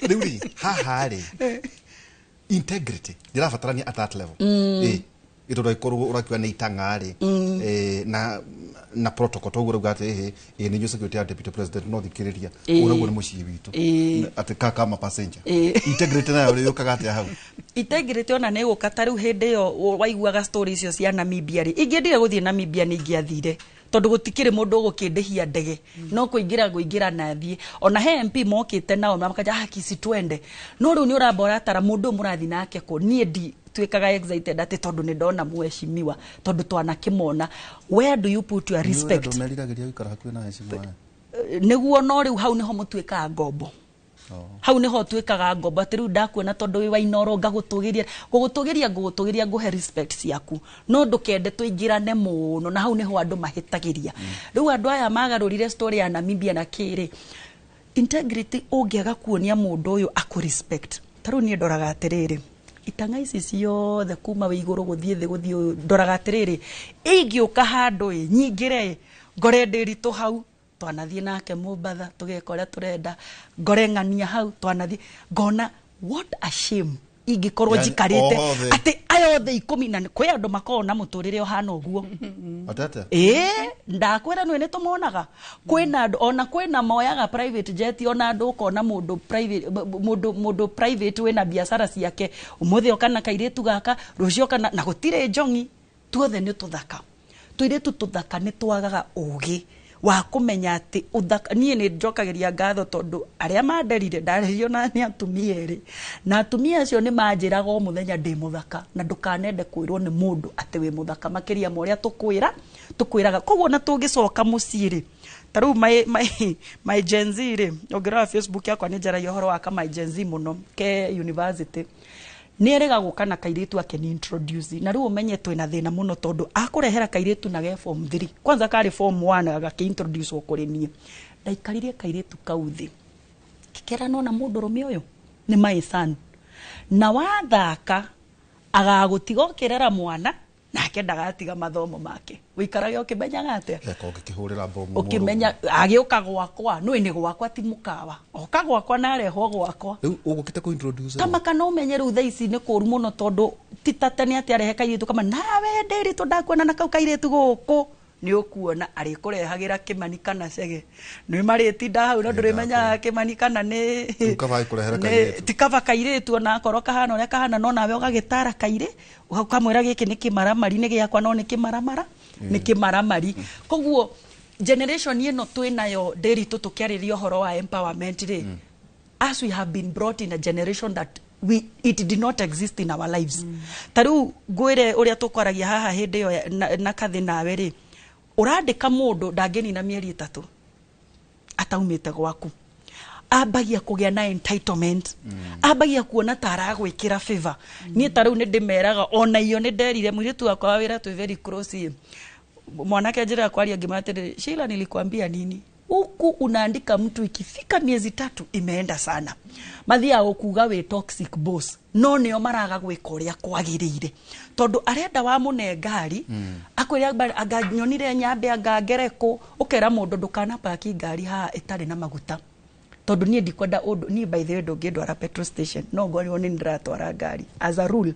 Rĩu rĩ, haha rĩ, integrity ndĩrabatarania at that level. Itondo ikorwo urakiwa nĩ itang'a rĩ, na protocol toguo rauga atĩ ĩhĩ ĩ nĩ security ya deputy president no thikĩrĩria ũraguo nĩ mũciĩ witũ atĩ ka kama passenger. Integrity nayo rĩ yũkaga atĩa hau? Integrity ona nĩ gũka ta rĩu hĩndĩ ĩyo waiguaga story icio cia Namibia rĩ, ingĩendire gũthiĩ Namibia nĩ ingĩathire, tondũ gũtikĩrĩ mũndũ ũgũkĩndĩhia ndege, no kũingĩra ngũingĩra na thiĩ. Ona he MP mokĩte nao makaja, ah, kisi twende, no rĩu nĩ ũramba ũratara mũndũ ũyũ mũrathiĩ nake kũ. Niĩ ndi tuĩkaga excited atĩ tondũ nĩ ndona mheshimiwa, tondũ twanakĩmona. Where do you put your respect? Andũ meriragĩria gũikara hakuhĩ na heshima aya. Nĩguo, no rĩu hau nĩho mũtuĩkaga ngombo, hau niho tuĩkaga ngombo, atĩ rĩu ndakuona tondũ wĩ wa Inooro ngagũtũgĩria, ngũgũtũgĩria, ngũgũtũgĩria, ngũhe respect ciaku, no ndũkende tũingĩrane mũno. Na hau niho andũ mahĩtagĩria. Rĩu andũ aya magarũrire story ya Namibia na kĩrĩ integrity, ũngĩaga kuonia mũndũ ũyũ akũ respect. Ta rĩu niĩ ndoraga atĩrĩrĩ, itang'a ici ciothe kuma wĩ igũrũ gũthiĩ thĩ gũthiĩ ũyũ, ndoraga atĩrĩrĩ, ingĩũka handũ ĩ nyingĩre ĩ ngore ndĩritũ hau, twanathiĩ nake Mombatha tũgeka ũrĩa tũrenda, ngore ng'ania hau twanathiĩ, ngona what a shame ingĩkorwo Yani, njikarĩte othe. Atĩ aya othe 10 na kwĩ andũ makoragwo na mũtũrĩre ũhana ũguo. Atete. Ĩĩ, ndakwĩra nĩ tũmonaga kwĩna andũ ona kwĩna moyaga private jet, ona andũ ũkona mũndũ private, mũndũ private wĩna biacara ciake, ũmũthĩ oka na kairĩtu gaka, rũciũ oka na gũtirĩ njong'i, tuothe nĩ tũthaka, tũirĩtu tũthaka. Nĩ twagaga ũgĩ wa kũmenya atĩ ũthaka. Niĩ nĩ njokagĩria ngatho tondũ arĩa manderire, ndarĩrio na nĩ atumia erĩ, na atumia acio nĩ manjĩraga o mũthenya ndĩ mũthaka, na ndũkanende kwĩrwo nĩ mũndũ atĩ wĩ mũthaka makĩria ma ũrĩa tũkwĩra tũkwĩraga. Koguo na tũngĩcoka mũciĩ rĩ, ta rĩu my Gen Z rĩ, ũngĩrora Facebook yakwa nĩ njaragia ũhoro wa ka my Gen Z mũno ke university, nĩ erĩga gũka na kairĩtu ake ni introduce, na rĩu ũmenye twĩna thĩna mũno tondũ akũrehera kairĩtu na ge form 3, kwanza karĩ form 1 gakĩ introduce kũrĩ niĩ. Ndaikaririe kairĩtu kau thĩ ngĩkera, nona mũndũrũme ũyũ nĩ my son, na wathaka agagũtiga ũkĩrera mwana nake, ndagatiga mathomo make, ũikarage ũkĩmenyaga atĩa. Eka ũngĩkĩhũrĩra mbomu. Ũkĩmenya agĩũka gwakwa nĩ nĩ gwakwa ti mũkawa, oka gwakwa na arehwo gwakwa. Rĩu ũgũkĩte kũ introduce kama kana ũmenye rĩu thaa ici nĩ kũru mũno tondũ ti ta tene atĩ arehe kairĩtu kama nawe ndĩritũ ndakuona na kau kairĩtu gũkũ, nĩ ũkuona arĩkũrehagĩra kĩmani kana cege, nĩ marĩtinda hau no ndũrĩmenyaga kĩmani kana nĩ Rĩu kaba ĩkũrehere kairĩtu. Ti kaba kairĩtu, ona akorwo kahana ũrĩa kahana, no nawe ũgagĩtara kairĩ ũkamwĩra gĩkĩ nĩ kĩmaramari, nĩ gĩakwa, no nĩ kĩmaramara, nĩ kĩmaramari. Koguo generation ĩno twĩ nayo ndĩritũ, tũkĩarĩria ũhoro wa empowerment rĩ, as we have been brought in a generation that we it did not exist in our lives. Ta rĩu ngwĩre ũrĩa tũkwaragia haha hĩndĩ ĩyo na kathĩ nawe rĩ, ũrandĩka mũndũ ndangĩnina mĩeri 3 ataumĩte gwaku, ambagia kũgĩa na entitlement, ambagia kuona ta aragwĩkĩra favor. Niĩ ta rĩu nĩ ndĩmeraga, ona iyo nĩ nderire mũirĩtu wakwa wa wĩra twĩ very close, mwanake njĩra kwaria ngĩmwĩra atĩrĩrĩ, Sheila, nilikwambia nini? Huku unaandika mtu ikifika miezi 3 imeenda sana, mathiaga gũkuga wĩ toxic boss, no nĩo maraga gwĩka ũrĩa kwagĩrĩire tondũ arenda wamũne ngari, akwĩra anga nyonire nyambe anga ngerekũ, ũkera mũndũ ndũkanapaki ngari haha ĩtarĩ na maguta, tondũ niĩ ndikwenda ũndũ. Niĩ by the way ndũngĩndwara petrol station no ngorwo nĩ ndĩratwara ngari. As a rule,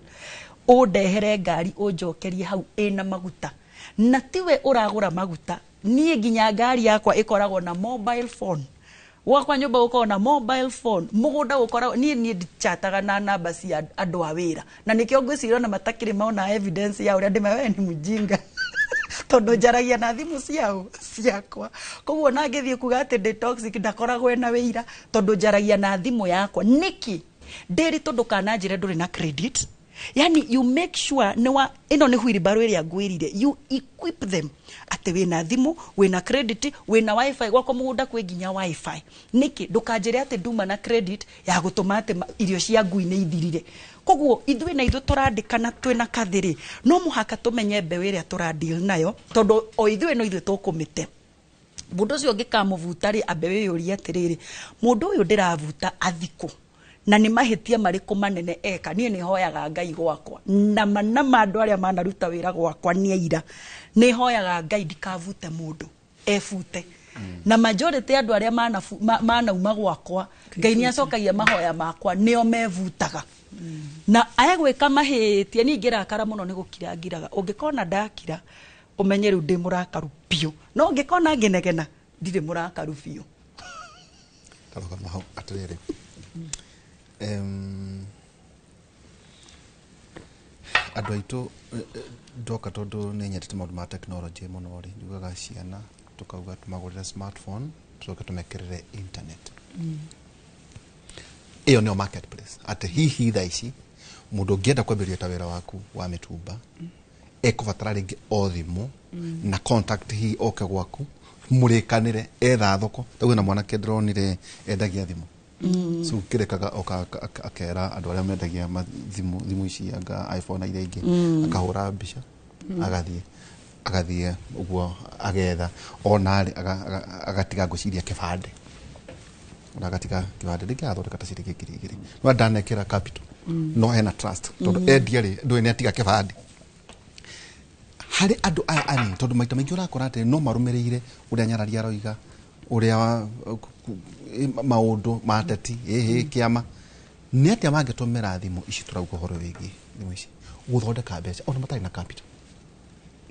ũndehere ngari ũnjokerie hau ĩna maguta, na tiwe ũragũra maguta. Niĩ nginya ngari yakwa ĩkoragwo na mobile phone, gwakwa nyũmba gũkoragwo na mobile phone, mũgũnda gũkoragwo. Niĩ ndichataga na namba cia andũ a wĩra, na nĩkĩo ngwĩciria ona matakĩrĩ maona evidence ya ũrĩa ndĩma we nĩ mũjinga, tondũ njaragia na thimũ ciao ciakwa. Koguo na ngĩthiĩ kuga atĩ ndĩ toxic, ndakoragwo ena wĩira tondũ njaragia na thimũ yakwa. Nĩkĩ ndĩrĩ tondũ kananjĩre ndũrĩ na credit, yani you make sure nĩ wa ĩno nĩ wheelbarrow ĩrĩa ngwĩrire, you equip them atĩ wĩna thimũ, wĩna credit, wĩna wifi. Gwakwa mũgũnda kwĩ nginya wifi. Nĩkĩ ndũkanjĩre atĩ nduma na credit ya gũtũma atĩ irio cia ngui nĩ ithirire? Koguo ithuĩ na ithuĩ tũrandĩkana twĩna kathĩrĩ, no mũhaka tũmenye mbeũ ĩrĩa tũradeal nayo, tondũ o ithuĩ no ithuĩ tũkũmĩte. Mũndũ ũcio ũngĩkamũbuta rĩ, ambe wĩyũrie atĩrĩrĩ, mũndũ ũyũ ndĩrabuta athikũ na nĩ mahĩtia marĩkũ manene eka? Niĩ nĩ hoyaga Ngai gwakwa, nama nama andũ arĩa manaruta wĩra gwakwa nĩ aira, nĩ hoyaga Ngai ndikabute mũndũ ebute, na majority andũ arĩa manauma gwakwa, Ngai nĩ acokagia mahoya makwa, nĩo mebutaga. Na egwĩka mahĩtia, niĩ ingĩrakara mũno nĩ gũkira ngiraga. Ũngĩkona ndakira, ũmenye rĩu ndĩ mũrakaru biũ, no ũngĩkona ngĩnegena, ndirĩ mũrakaru biũ. Tarũgama hau. Atĩrĩrĩ, andũ aitũ, ndoka tondũ nĩ nyendete maũndũ ma technology mũno rĩ, njugaga ciana tũkauga tũmagũrĩre smartphone, tũcoke tũmekĩrĩre internet. Ĩyo nĩyo marketplace, atĩ hihi thaa ici mũndũ ũngĩenda kwambĩrĩria ta wĩra waku wa mĩtumba ekũbatara rĩngĩ o thimũ na contact, hihi oke gwaku mũrĩkanĩre etha thoko. Tauge na mwanake ndĩronire endagia thimũ. So kĩrekaga oka akera andũ arĩa mendagia thimũ ici, anga iPhone na iria ingĩ, akahũra mbica, agathiĩ ũguo agetha ona rĩ agatiga ngwĩciria kĩbandĩ, ona agatiga kĩbandĩ rĩngĩ agathondeka ta ciringi 2000, no ndanekĩra capital, no hena trust tondũ endia rĩ, ndũĩ nĩ atiga kĩbandĩ. Harĩ andũ aya anini, tondũ maita maingĩ ũrakora atĩ no marũmĩrĩire ũrĩa nyarari aroiga, ũrĩa maũndũ ma teti ĩhĩ kĩama, nĩ atĩa mangĩtũmĩra thimũ ici tũrauga ũhoro wĩgiĩ thimũ ici gũthondeka mbeca ona matarĩ na capital?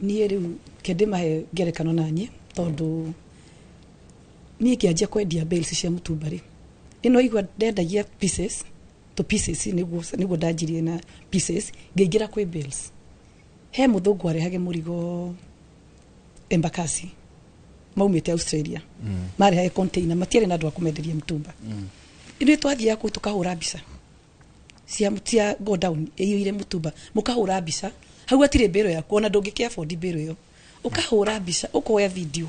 Niĩ rĩu ke ndĩmahe ngerekano naniĩ, tondũ niĩ ngĩanjia kwendia bales cia mũtumba rĩ, ĩno igua ndendagia pieces to pieces, nĩguo ndanjirie na pieces, ngĩingĩra kwĩ bales. He mũthũngũ arehage mũrigo Embakasi maumĩte Australia, marehage container, matiarĩ na andũ a kũmenderia mĩtumba. Ithuĩ twathiaga kũu tũkahũra mbica cia go down ĩiyũire mũtumba, mũkahũra mbica hau, hatirĩ mbĩro yaku, ona ndũngĩkĩ afford mbĩro ĩyo. Ũkahũra mbica, ũkoya video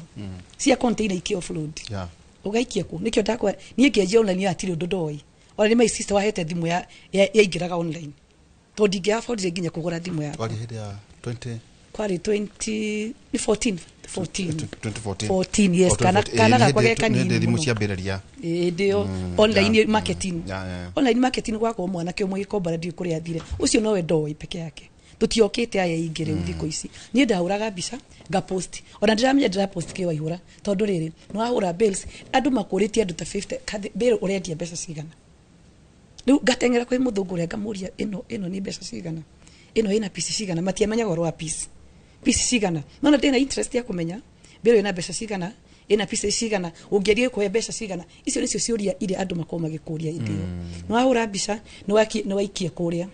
cia container ikĩ offload, ũgaikia kũ. Nĩkĩo ndakwa niĩ ngĩanjia online hatirĩ ũndũ ndoĩ. Ona nĩ my sister wahete thimũ ya yaingĩraga online, tondũ ndingĩ affordire nginya kũgũra thimũ yakwa. Warĩ hĩndĩ ya 20 Kwarĩ 20 nĩ 14 14. 2014. 14, yes. O, kana 2014. kana Ĩ, gakwa nĩ ge hĩndĩ- kanini nĩ hĩndĩ thimũ mũno. ciambĩrĩria. Hĩndĩ ĩyo online marketing, online marketing, gwakorwo mwanake ũmwe gĩkombara, ndiũĩ kũrĩa athire, ũcio nowe ndoĩ peke yake, tũtiokĩte aya ingĩ. Rĩu thikũ ici niĩ ndahũraga mbica ngapost, ona ndiramenya ndĩrapost kĩ waihũra, tondũ rĩrĩ nĩ wahũra bales, andũ makũrĩtie andũ ta 50 bale ũrendia mbeca cigana? Rĩu ngateng'era kwĩ mũthũngũ ũrĩa ngamũria, ĩno nĩ mbeca cigana, ĩno ĩna piece cigana? Matiamenyaga ũhoro wa piece cigana, nona ndĩna interest ya kũmenya bale ĩna mbeca cigana, ĩna piece cigana, ũngĩendia ĩkũhe mbeca cigana. Icio nĩcio ciũria iria andũ makoragwo magĩkũria hĩndĩ ĩyo. Nĩ wahũra mbica, nĩ waikia kũrĩa,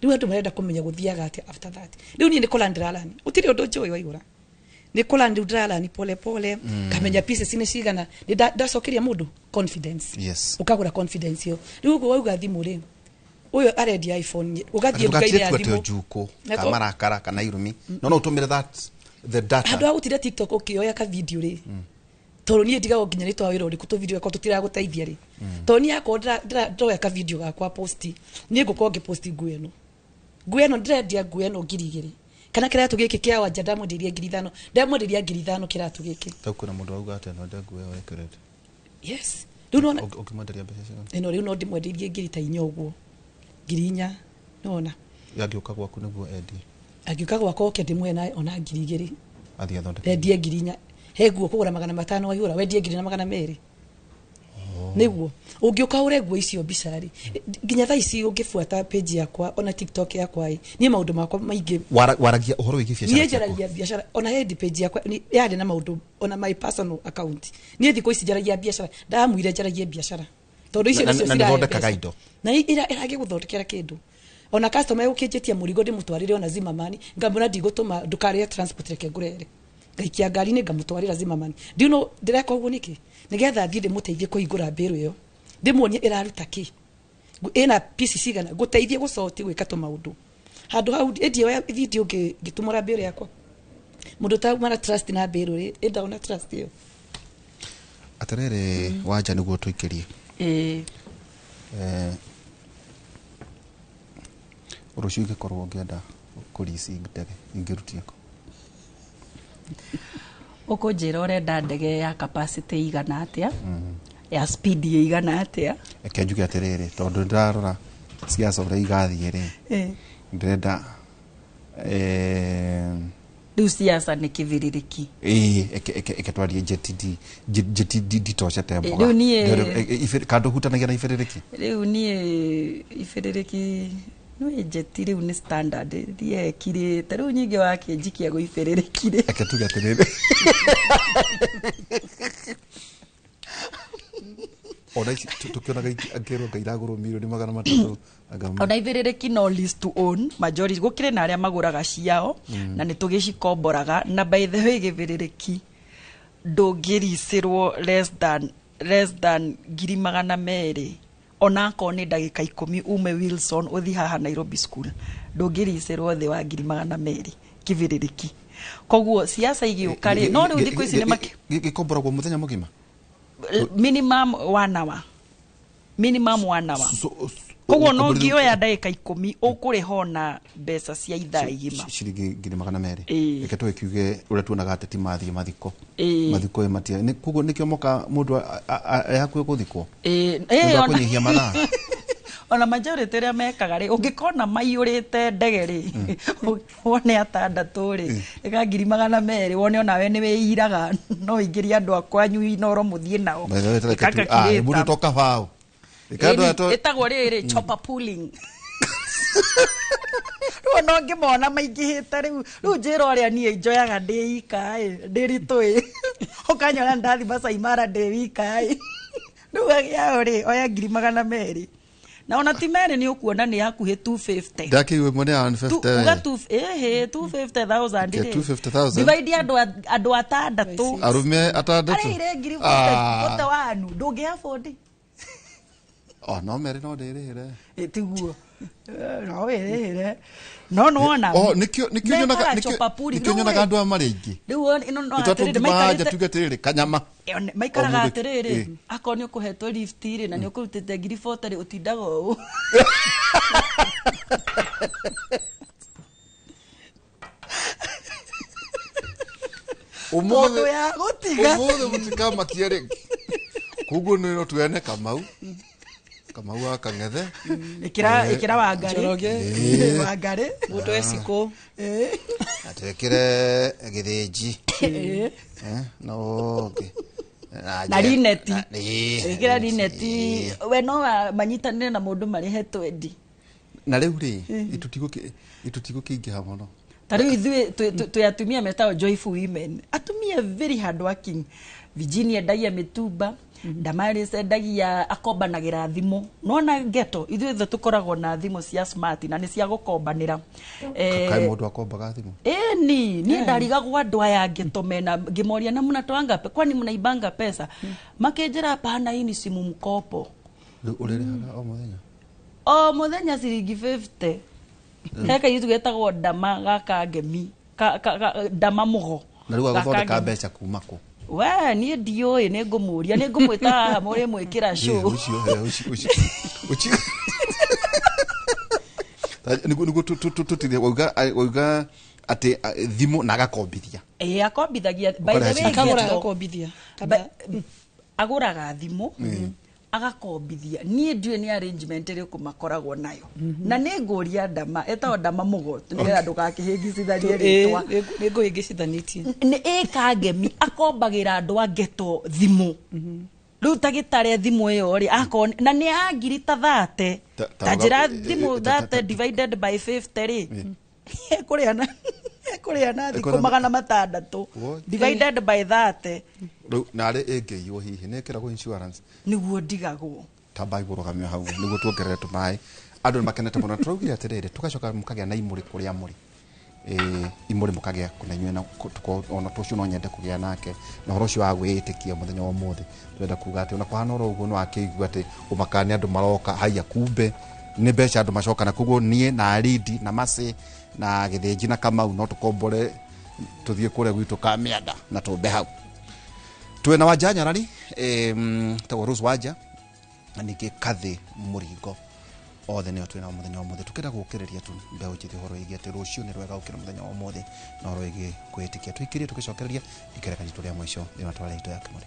rĩu andũ marenda kũmenya gũthiaga atĩa after that. Rĩu niĩ nĩ kũla ndĩrarani, gũtirĩ ũndũ njũĩ waihũra, nĩ kũla rĩu ndĩrarani pole pole, ngamenya pieces nĩ cigana, nĩ ndacokeria mũndũ confidence. Ũkagũra confidence ĩyo. Rĩu ũguo wauga thimũ rĩ, ũyũ arendia iPhone, ũgathiĩ nduka-inĩ ya Ndũgatigue thimũ njukũ Na kana marakara kana irumi, no ũtũmĩre that the data. Handũ ha gũtinda TikTok ũkĩoya ka video rĩ, tondũ niĩ ndigagwo nginya nĩ twa wĩra ũrĩkũ, tũ video gakwa tũtiragũteithia rĩ, tondũ niĩ akorwo ndĩroya ka video gakwa post, niĩ ngũkorwo ngĩpost nguo ĩno, nguo ĩno ndĩrendia, nguo ĩno 2000, kana kĩratũ gĩkĩ kĩa wanja ndamwenderia 5000, ndamwenderia 5000 kĩratũ gĩkĩ. Tau kwĩna mũndũ wauga atĩ no nguo ĩyo ĩkĩrĩte. Yes, rĩu nona. Ũngĩmwenderia mbeca cigana? Ĩno rĩu no ndĩmwendeirie ngiri ta inya ũguo, 4000, nĩwona. Yangĩũka gwaku nĩguo endie? Angĩũka gwakwa oke ndĩmũhe na ona 2000. Athiĩ athondeke. Endie 4000. He nguo kũgũra 500 waihũra, wendie 1200. Nĩguo ũngĩũka ũre nguo icio mbica rĩ, nginya thaa ici ũngĩbuata page yakwa ona TikTok yakwa ĩ, niĩ maũndũ makwa maingĩ Waragia ũhoro wĩgiĩ biacara niĩ ciaku. njaragia biacara. Ona hendi page yakwa yarĩ na maũndũ, ona my personal account, niĩ thikũ ici njaragia biacara. Ndamwire njaragie biacara tondũ icio nĩcio Na cirahe nĩthondekaga mbeca. indo. Na ĩragĩgũthondekera kĩndũ, ona customer egũkĩnjĩtia mũrigo ndĩmũtwarĩre ona Zimmerman, ngamwĩra ndigũtũma, ndũkarĩhe transport, reke ngũrehere, ngaikia ngari-inĩ ngamũtwarĩra Zimmerman. Do you know ndĩreka ũguo nĩkĩ? Nĩgetha thiĩ ndĩmũteithie kũhingũra mbĩrũ ĩyo, ndĩmuonie ĩraruta kĩ, ĩna piece cigana, ngũteithie gũcoti gwĩka tũmaũndũ handũ hau ĩndĩ video ngĩtumũra mbĩrũ yakwa. Mũndũ ũtauma na trust na mbĩrũ rĩ, ĩndaona trust ĩyo. Atĩrĩrĩ, wanja nĩguo tũikĩrie. Ĩĩ. Rũciũ ingĩkorwo ngĩenda kũrici ndege, ingĩrutia kũ? Ũkũnjĩra ũrenda ndege ya capacity igana atĩa, ya speed ĩigana atĩa? Reke njuge atĩrĩrĩ, tondũ ndĩrarora ciaca ũrĩa igathiĩ rĩ, ndĩrenda Rĩu siasa nĩ kĩbĩrĩrĩki. Ĩĩ, eke twarie njeti nditocete mboga. Rĩu niĩ- Kandũ hutanagia na ibĩrĩrĩki. Rĩu niĩ ibĩrĩrĩki nĩ njeti rĩu nĩ standard thiĩ ekirĩte rĩu nyingĩ wakĩnjikia gwĩ ibĩrĩrĩki rĩ. Eke tuge atĩrĩrĩ, ona ici tũkĩonaga angĩrwo ngai iragũrwo 300,000,000 anga Ona ibĩrĩrĩki no lease to own majority, gũkĩrĩ na arĩa magũraga ciao. Na nĩ tũgĩcikomboraga, na by the way gĩbĩrĩrĩki ndũngĩricĩrwo less than 200,000, onakorwo nĩ ndagĩka 10 ume Wilson ũthi haha Nairobi School, ndũngĩricĩrwo thĩ wa 200,000 kĩbĩrĩrĩki. Koguo siasa igĩũka rĩ, no rĩu thikũ ici nĩ makĩ Gĩkomboragwo mũthenya mũgima? Minimum one hour, minimum one hour. Koguo no ngĩoya ndagĩka 10 ũkũrĩha ona mbeca cia ithaa igima. Ciringi 200,000. Ĩĩ. Reke tũgĩkiuge ũrĩa tuonaga ateti mathiĩ mathiko. Ĩĩ. Mathiko ĩ matia koguo nĩkĩo moka mũndũ e hakuhĩ gũthikwo. Ĩĩ. Nĩ ũndũ wa kũnyihia mathaa. Ona majority ĩrĩa mekaga rĩ, ũngĩkona maiyũrĩte ndege rĩ, wone atandatũ rĩ, ĩka 200,000, wone onawe nĩ wĩiraga no ingĩrie andũ akwanyu Inoro mũthiĩ nao. By the way, Ĩka mũndũ calculator. to kabaũ. Ĩka andũ aya Ĩtagwo rĩrĩ chopper pooling. Rĩu ona ũngĩmona maingĩhĩte rĩu njĩra ũrĩa niĩ njoyaga ndĩ ika ĩ ndĩ ritũ ĩ ũkanyona ndathi Masai Mara ndĩ wika ĩ rĩu agĩao rĩ oya 200,000, na ona ti merĩ, nĩ ũkuona nĩ hakuhĩ 250. Ndakĩigua ĩmwe nĩ ya 150. Uga ĩhĩ 250,000 Okay, rĩ. 250,000. Divide andũ atandatũ. Arũme atandatũ. Arĩire ngiri Ah. 40 wanu ndũngĩ afford. Oh, no merĩ no ndĩrĩhĩre. Ĩ, tiguo. No wĩrĩhĩre no nĩwona Oh, nĩkĩo nyonaga mekaga chopper pooling. nĩkĩo Rĩu nyonaga rĩ, andũ aya marĩ aingĩ. Rĩu ĩno no Nĩ atĩrĩrĩ, tũngiuma nja maikarĩte tuge atĩrĩrĩ kanyama. Maikaraga O mũndũ- atĩrĩrĩ, akorwo nĩ ũkũhetwo lift rĩ na nĩ ũkũrutĩte ngiri 40 rĩ, ũtindaga ũũ. Ũmũthĩ Tondũ ya gũtiga. Ũmũthĩ mũtikamakie rĩngĩ. Koguo nĩ no tuene Kamau wa Kang'ethe. Ĩkĩra ĩkĩra Wangarĩ. Njoroge. Wangarĩ. Mũndũ ecikũ. Na twĩkĩre Gĩthĩnji. Na ũngĩ. Na Rineti. Ĩĩ. Ĩkĩra Rineti we no manyitanĩre na mũndũ marĩhe 20. Na rĩu rĩ itutigũkĩingĩha mũno. Ta rĩu ithuĩ twĩ atumia metagwo joyful women, atumia very hard working. Virginia endagia mĩtumba, Damaris endagia, akombanagĩra thimũ. Nona ghetto ithuĩ ithe tũkoragwo na thimũ cia smart na nĩ cia gũkombanĩra. Kaĩ mũndũ akombaga thimũ? Ĩni niĩ ndarigagwo andũ aya ghetto mena, ngĩmoria na mnatoanga kwani mnaibanga pesa, makĩnjĩra hapana, hii ni simu mkopo. Rĩu ũrĩrĩhaga o mũthenya? O mũthenya ciringi 50. He kairĩtu getagwo Ndama gaka ngemi Ndama mũgo. Na rĩu Gaka agũthondeka ngemi. mbeca kuma kũ? We niĩ ndiũĩ, nĩ ngũmũria, nĩ ngũmwĩta haha mũrĩ mwĩkĩra show. Ũcio ũcio nĩguo tũtithie wauga atĩ thimũ na agakombithia. Ĩĩ, akombithagia by the Ũkarĩha way. ciringi Akagũra ghetto- agakombithia. Agũraga thimũ agakombithia. Niĩ ndiũĩ nĩ arrangement ĩrĩkũ makoragwo nayo, na nĩ ngũria Ndama, etagwo Ndama mũgo, nĩgetha ndũgakĩhĩngicithanie rĩtwa. Nĩ ngũhĩngĩcithanĩtie. Nĩ ĩka ngemi akombagĩra andũ a ghetto thimũ. Rĩu ta gĩtare thimũ ĩyo rĩ, akorwo na nĩ ya ngiri ta 30, ta njĩra thimũ 30 divided by 50 rĩ, ekũrĩha na thikũ 600 What? divided by 30. Rĩu narĩ ĩngĩiywo hihi nĩ ĩkĩragwo insurance? Nĩguo ndigagwo. Tamba igũrũgamio hau nĩguo tuongerere tũmaĩ. Andũ nĩ makenete mũno. Tũraugire atĩrĩrĩ, tũgacoka mũkagĩa na imũrĩ kũrĩa mũrĩ. Ĩĩ, imũrĩ mũkagĩa kuna inyuĩ na ona tũcio no nyende kũgĩa nake na ũhoro ũcio wa gwĩĩtĩkia mũthenya wa ũmũthĩ. Tũrenda kuga atĩ ona kũhana oro ũguo no akĩigua atĩ ũmakaga nĩ andũ maroka haiya, kumbe nĩ mbeca andũ macoka na koguo niĩ na Aridi na Macĩ na Gĩthĩnji na Kamau no tũkombore tũthiĩ kũrĩa gwitũ ka mĩanda na tũmbe hau. Twĩna Wanja Nyarari, tagwo Rose Wanja, na ningĩ Kathĩ Mũringo, othe nĩo twĩnao mũthenya wa ũmũthĩ. Tũkĩenda gũkĩrĩria tu mbeũ njĩthĩ ũhoro wĩgiĩ atĩ rũciũ nĩ rwega gũkĩra mũthenya wa ũmũthĩ na ũhoro wĩgiĩ kwĩĩtĩkia. Tũikĩrie tũgĩcokereria ikereka ritũ rĩa mũico thĩinĩ wa tabarĩra itũ ya Kĩmũrĩ.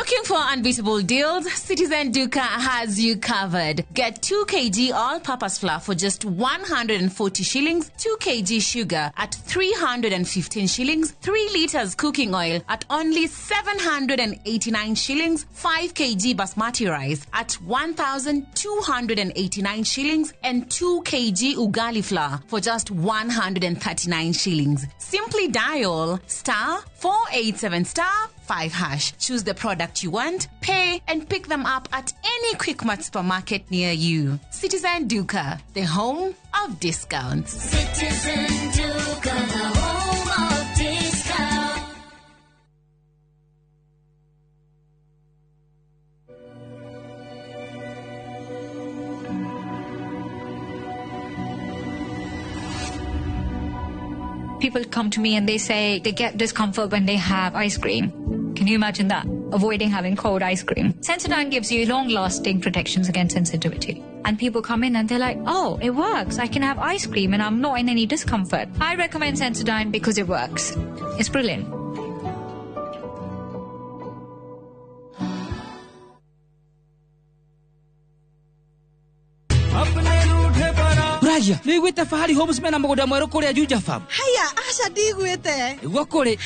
Looking for unbeatable deals? Citizen Duka has you covered. Get 2 kg all-purpose flour for just 140 shillings, 2 kg sugar at 315 shillings, 3 liters cooking oil at only 789 shillings, 5 kg basmati rice at 1,289 shillings, and 2 kg ugali flour for just 139 shillings. Simply dial *487*5#. Choose the product you want, pay, and pick them up at any Quickmart supermarket near you. Citizen Duka, the home of discounts. Citizen Duka, the home of discounts. People come to me and they say they get discomfort when they have ice cream. Can you imagine that? Avoiding having cold ice cream. Sensodyne gives you long-lasting protections against sensitivity. And people come in and they're like, oh, it works. I can have ice cream and I'm not in any discomfort. I recommend Sensodyne because it works. It's brilliant. Ragia, nä iguä Fahari Homes mena må gå nda mwerå kå rä a Juja Farm. Haya, aca ndigwĩte. Nĩguo kũrĩ.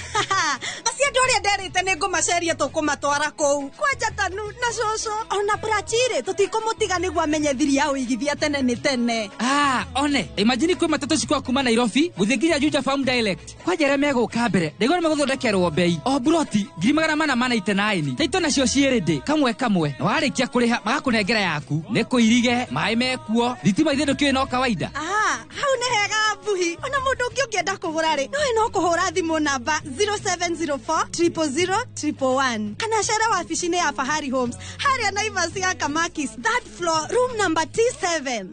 Acio andũ arĩa nderĩte nĩ ngũmaceria tũkũmatwara kũu. Kwanja Tanu na cũcũ ona Prachire tũtikũmũtiga nĩguo amenye thiri ya ũigithia tene nĩ tene. Ah, one, imagine kwĩ matatũ cikwa kuma Nairobi gũthiĩ nginya Juja Farm direct. Kwanja arĩa megũka mbere, ndaigua nĩ megũthondekerwo bei. O buroti 489. Taito nacio ciĩ ready kamwe kamwe. Na warĩkia kũrĩha magakũnengera yaku. Nĩ kũirige, maĩ mekuo, thitima ithe ndũkĩũĩ no kawaida. Ah, hau nĩ hega mbuhi. Ona mũndũ ũngĩ ũngĩenda kũgũra rĩ, nowe no kũhũra thimũ namba 0704 000 111 kana cere wabici-inĩ ya Fahari Homes harĩa Naivas ya Kamakis, third floor, room number T7.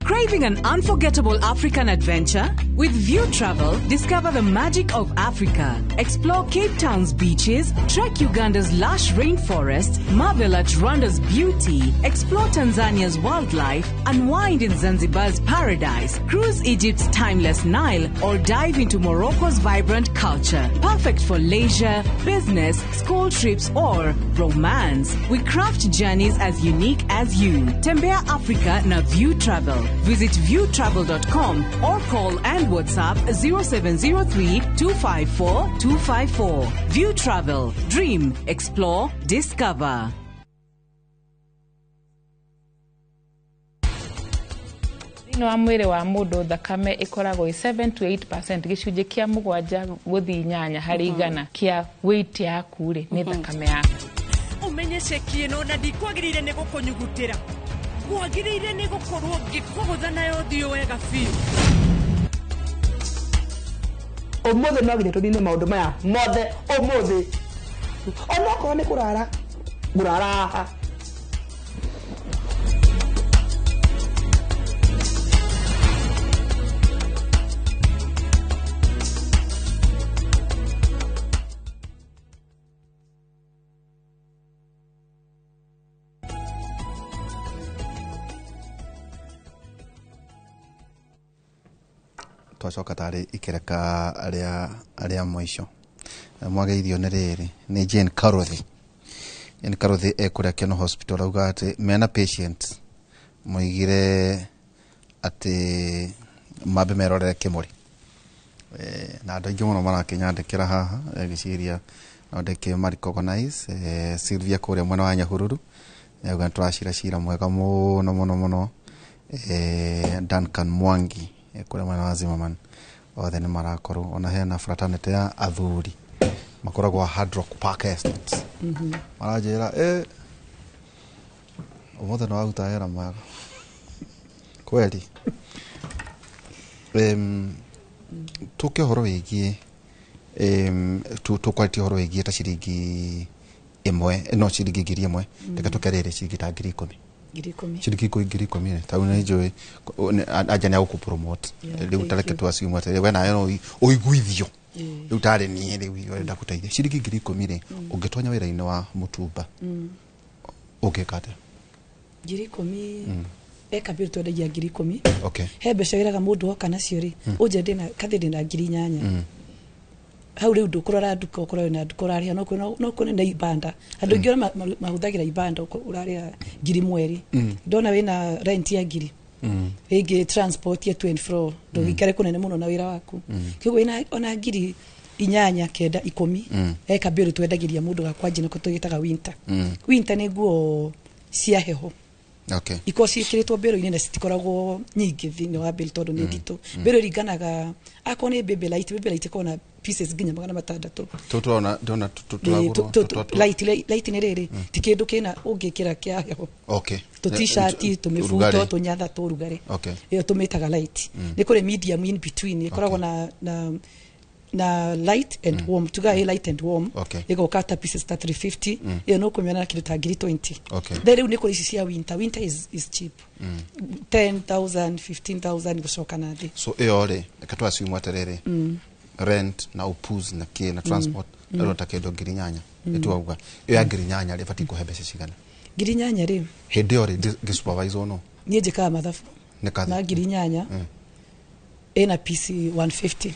Craving an unforgettable African adventure? With View Travel, discover the magic of Africa. Explore Cape Town's beaches, trek Uganda's lush rainforests, marvel at Rwanda's beauty, explore Tanzania's wildlife, unwind in Zanzibar's paradise, cruise Egypt's timeless Nile, or dive into Morocco's vibrant culture. Perfect for leisure, business, school trips, or romance. We craft journeys as unique as you. Tembea Africa na View Travel. Visit viewtravel.com or call and WhatsApp 0703 254 254. View Travel. Dream, explore, discover. Thĩinĩ wa mwĩrĩ wa mũndũ thakame ĩkoragwo ĩ 7 to 8% gĩcunjĩ kĩa 7 gũthiĩ 8 harĩ igana kĩa weight yaku rĩ nĩ thakame yaku. Ũmenye ceki ĩno na ndikwagĩrĩire nĩ gũkũnyugutĩra. Kwagĩrĩire nĩ gũkorwo ngĩkũgũtha nayo ũthiũ wega biũ. Ũmũthĩ no nginya tũnine maũndũ maya mothe ũmũthĩ. Onokorwo nĩ kũrara, ngũrara haha. Twacoka tarĩ ikereka arĩa mũico mwageithio nĩ rĩrĩ nĩ Jane Karothi. Jane Karothi ekũrĩa Keno Hospital auga atĩ mena patient moigire atĩ mambe merorere kĩmũrĩ na andũ aingĩ mũno marakĩnyandĩkĩra haha ngĩciria no ndĩkĩ ma recognize Sylvia kũrĩa mwena wa Nyahururu auga nĩtũracira cira mwega mũno mũno mũno Duncan Mwangi kũrĩa mwena wa Zimmerman othe nĩ marakorwo ona hena fraternity ya athuri makoragwo Hard Rock Park Estates maranjĩra ũmũthĩ nĩ waruta wĩra mwega kweli. Tũke ũhoro wĩgiĩ tũkwarĩtie ũhoro wĩgiĩ ta ciringi ĩmwe no ciringi 1,000 reke tũke rĩrĩ ciringi ta 10,000 ciringi 10,000 tau nĩ njũĩ anja nĩ agũkũ promote rĩu ta reke twaciume atĩrĩ we nawe no ũiguithio rĩu tarĩ niĩ rĩu ũrenda gũteithia ciringi 10,000 rĩ ũngĩtonya wĩra-inĩ wa mũtumba ũngĩka atĩa? 10,000 eka biũ twendagia 10,000. Okay. He mbeca wĩraga mũndũ oka nacio rĩ ũnje ndĩna kathĩ ndĩna 8,000 Hau rĩu ndũkũrora nduka, ũkorwo na nduka ũrarĩha, no kwĩna na ibanda. Andũ aingĩ ũrĩa mahũthagĩra ibanda, ũrarĩha 1,000 mweri. Ndona wĩna rent ya 1,000, rĩngĩ transport ya to and fro, ndũgĩikare kũnene mũno na wĩra waku. Kĩguo wĩna ona 8,000, 9,000, 10,000. He kambĩrũ twendagĩria mũndũ gakwanjia nĩko tũgĩtaga winter. Winter nĩ nguo cia heho. Ikorwo ciĩkĩrĩtwo mbĩrũ-inĩ na citikoragwo nyingĩ thĩinĩ wa mbĩrũ tondũ nĩ nditũ. Mbĩrũ ĩringanaga, akorwo nĩ baby light, baby light ĩkoragwo na pieces nginya 600. Tũtũrona ndona tũragũrwo. Light, light nĩ rĩrĩ, ti kĩndũ kĩna ũngĩkĩra kĩa heho. Tũ t-shirt, tũmĩbuto, Ũrugarĩ. tũnyatha tũrugarĩ. Ĩyo tũmĩtaga light. Nĩ kũrĩ medium in between, ĩkoragwo na light and warm, tuga ĩ light and warm. Ĩgoka ta pieces ta 350. Ĩyo no kũmĩona na kĩndũ ta 20,000. Then rĩu nĩ kũrĩ ici cia winter. Winter is cheap, 10,000, 15,000 gũcoka na thĩ. So ĩyo rĩ, reke tũ assume atĩrĩrĩ, rent na upuz na kĩ na transport, mm. ta kĩndũ 8,000. Nĩtwauga ĩyo ya 8,000 rĩ, ĩbatiĩ kũhe mbeca cigana? 8,000 rĩ, Hĩndĩ ĩyo rĩ, ngĩ-supervise no niĩ njĩkaga mathabu. Nĩ kathi. Na 8,000 ĩna piece 150.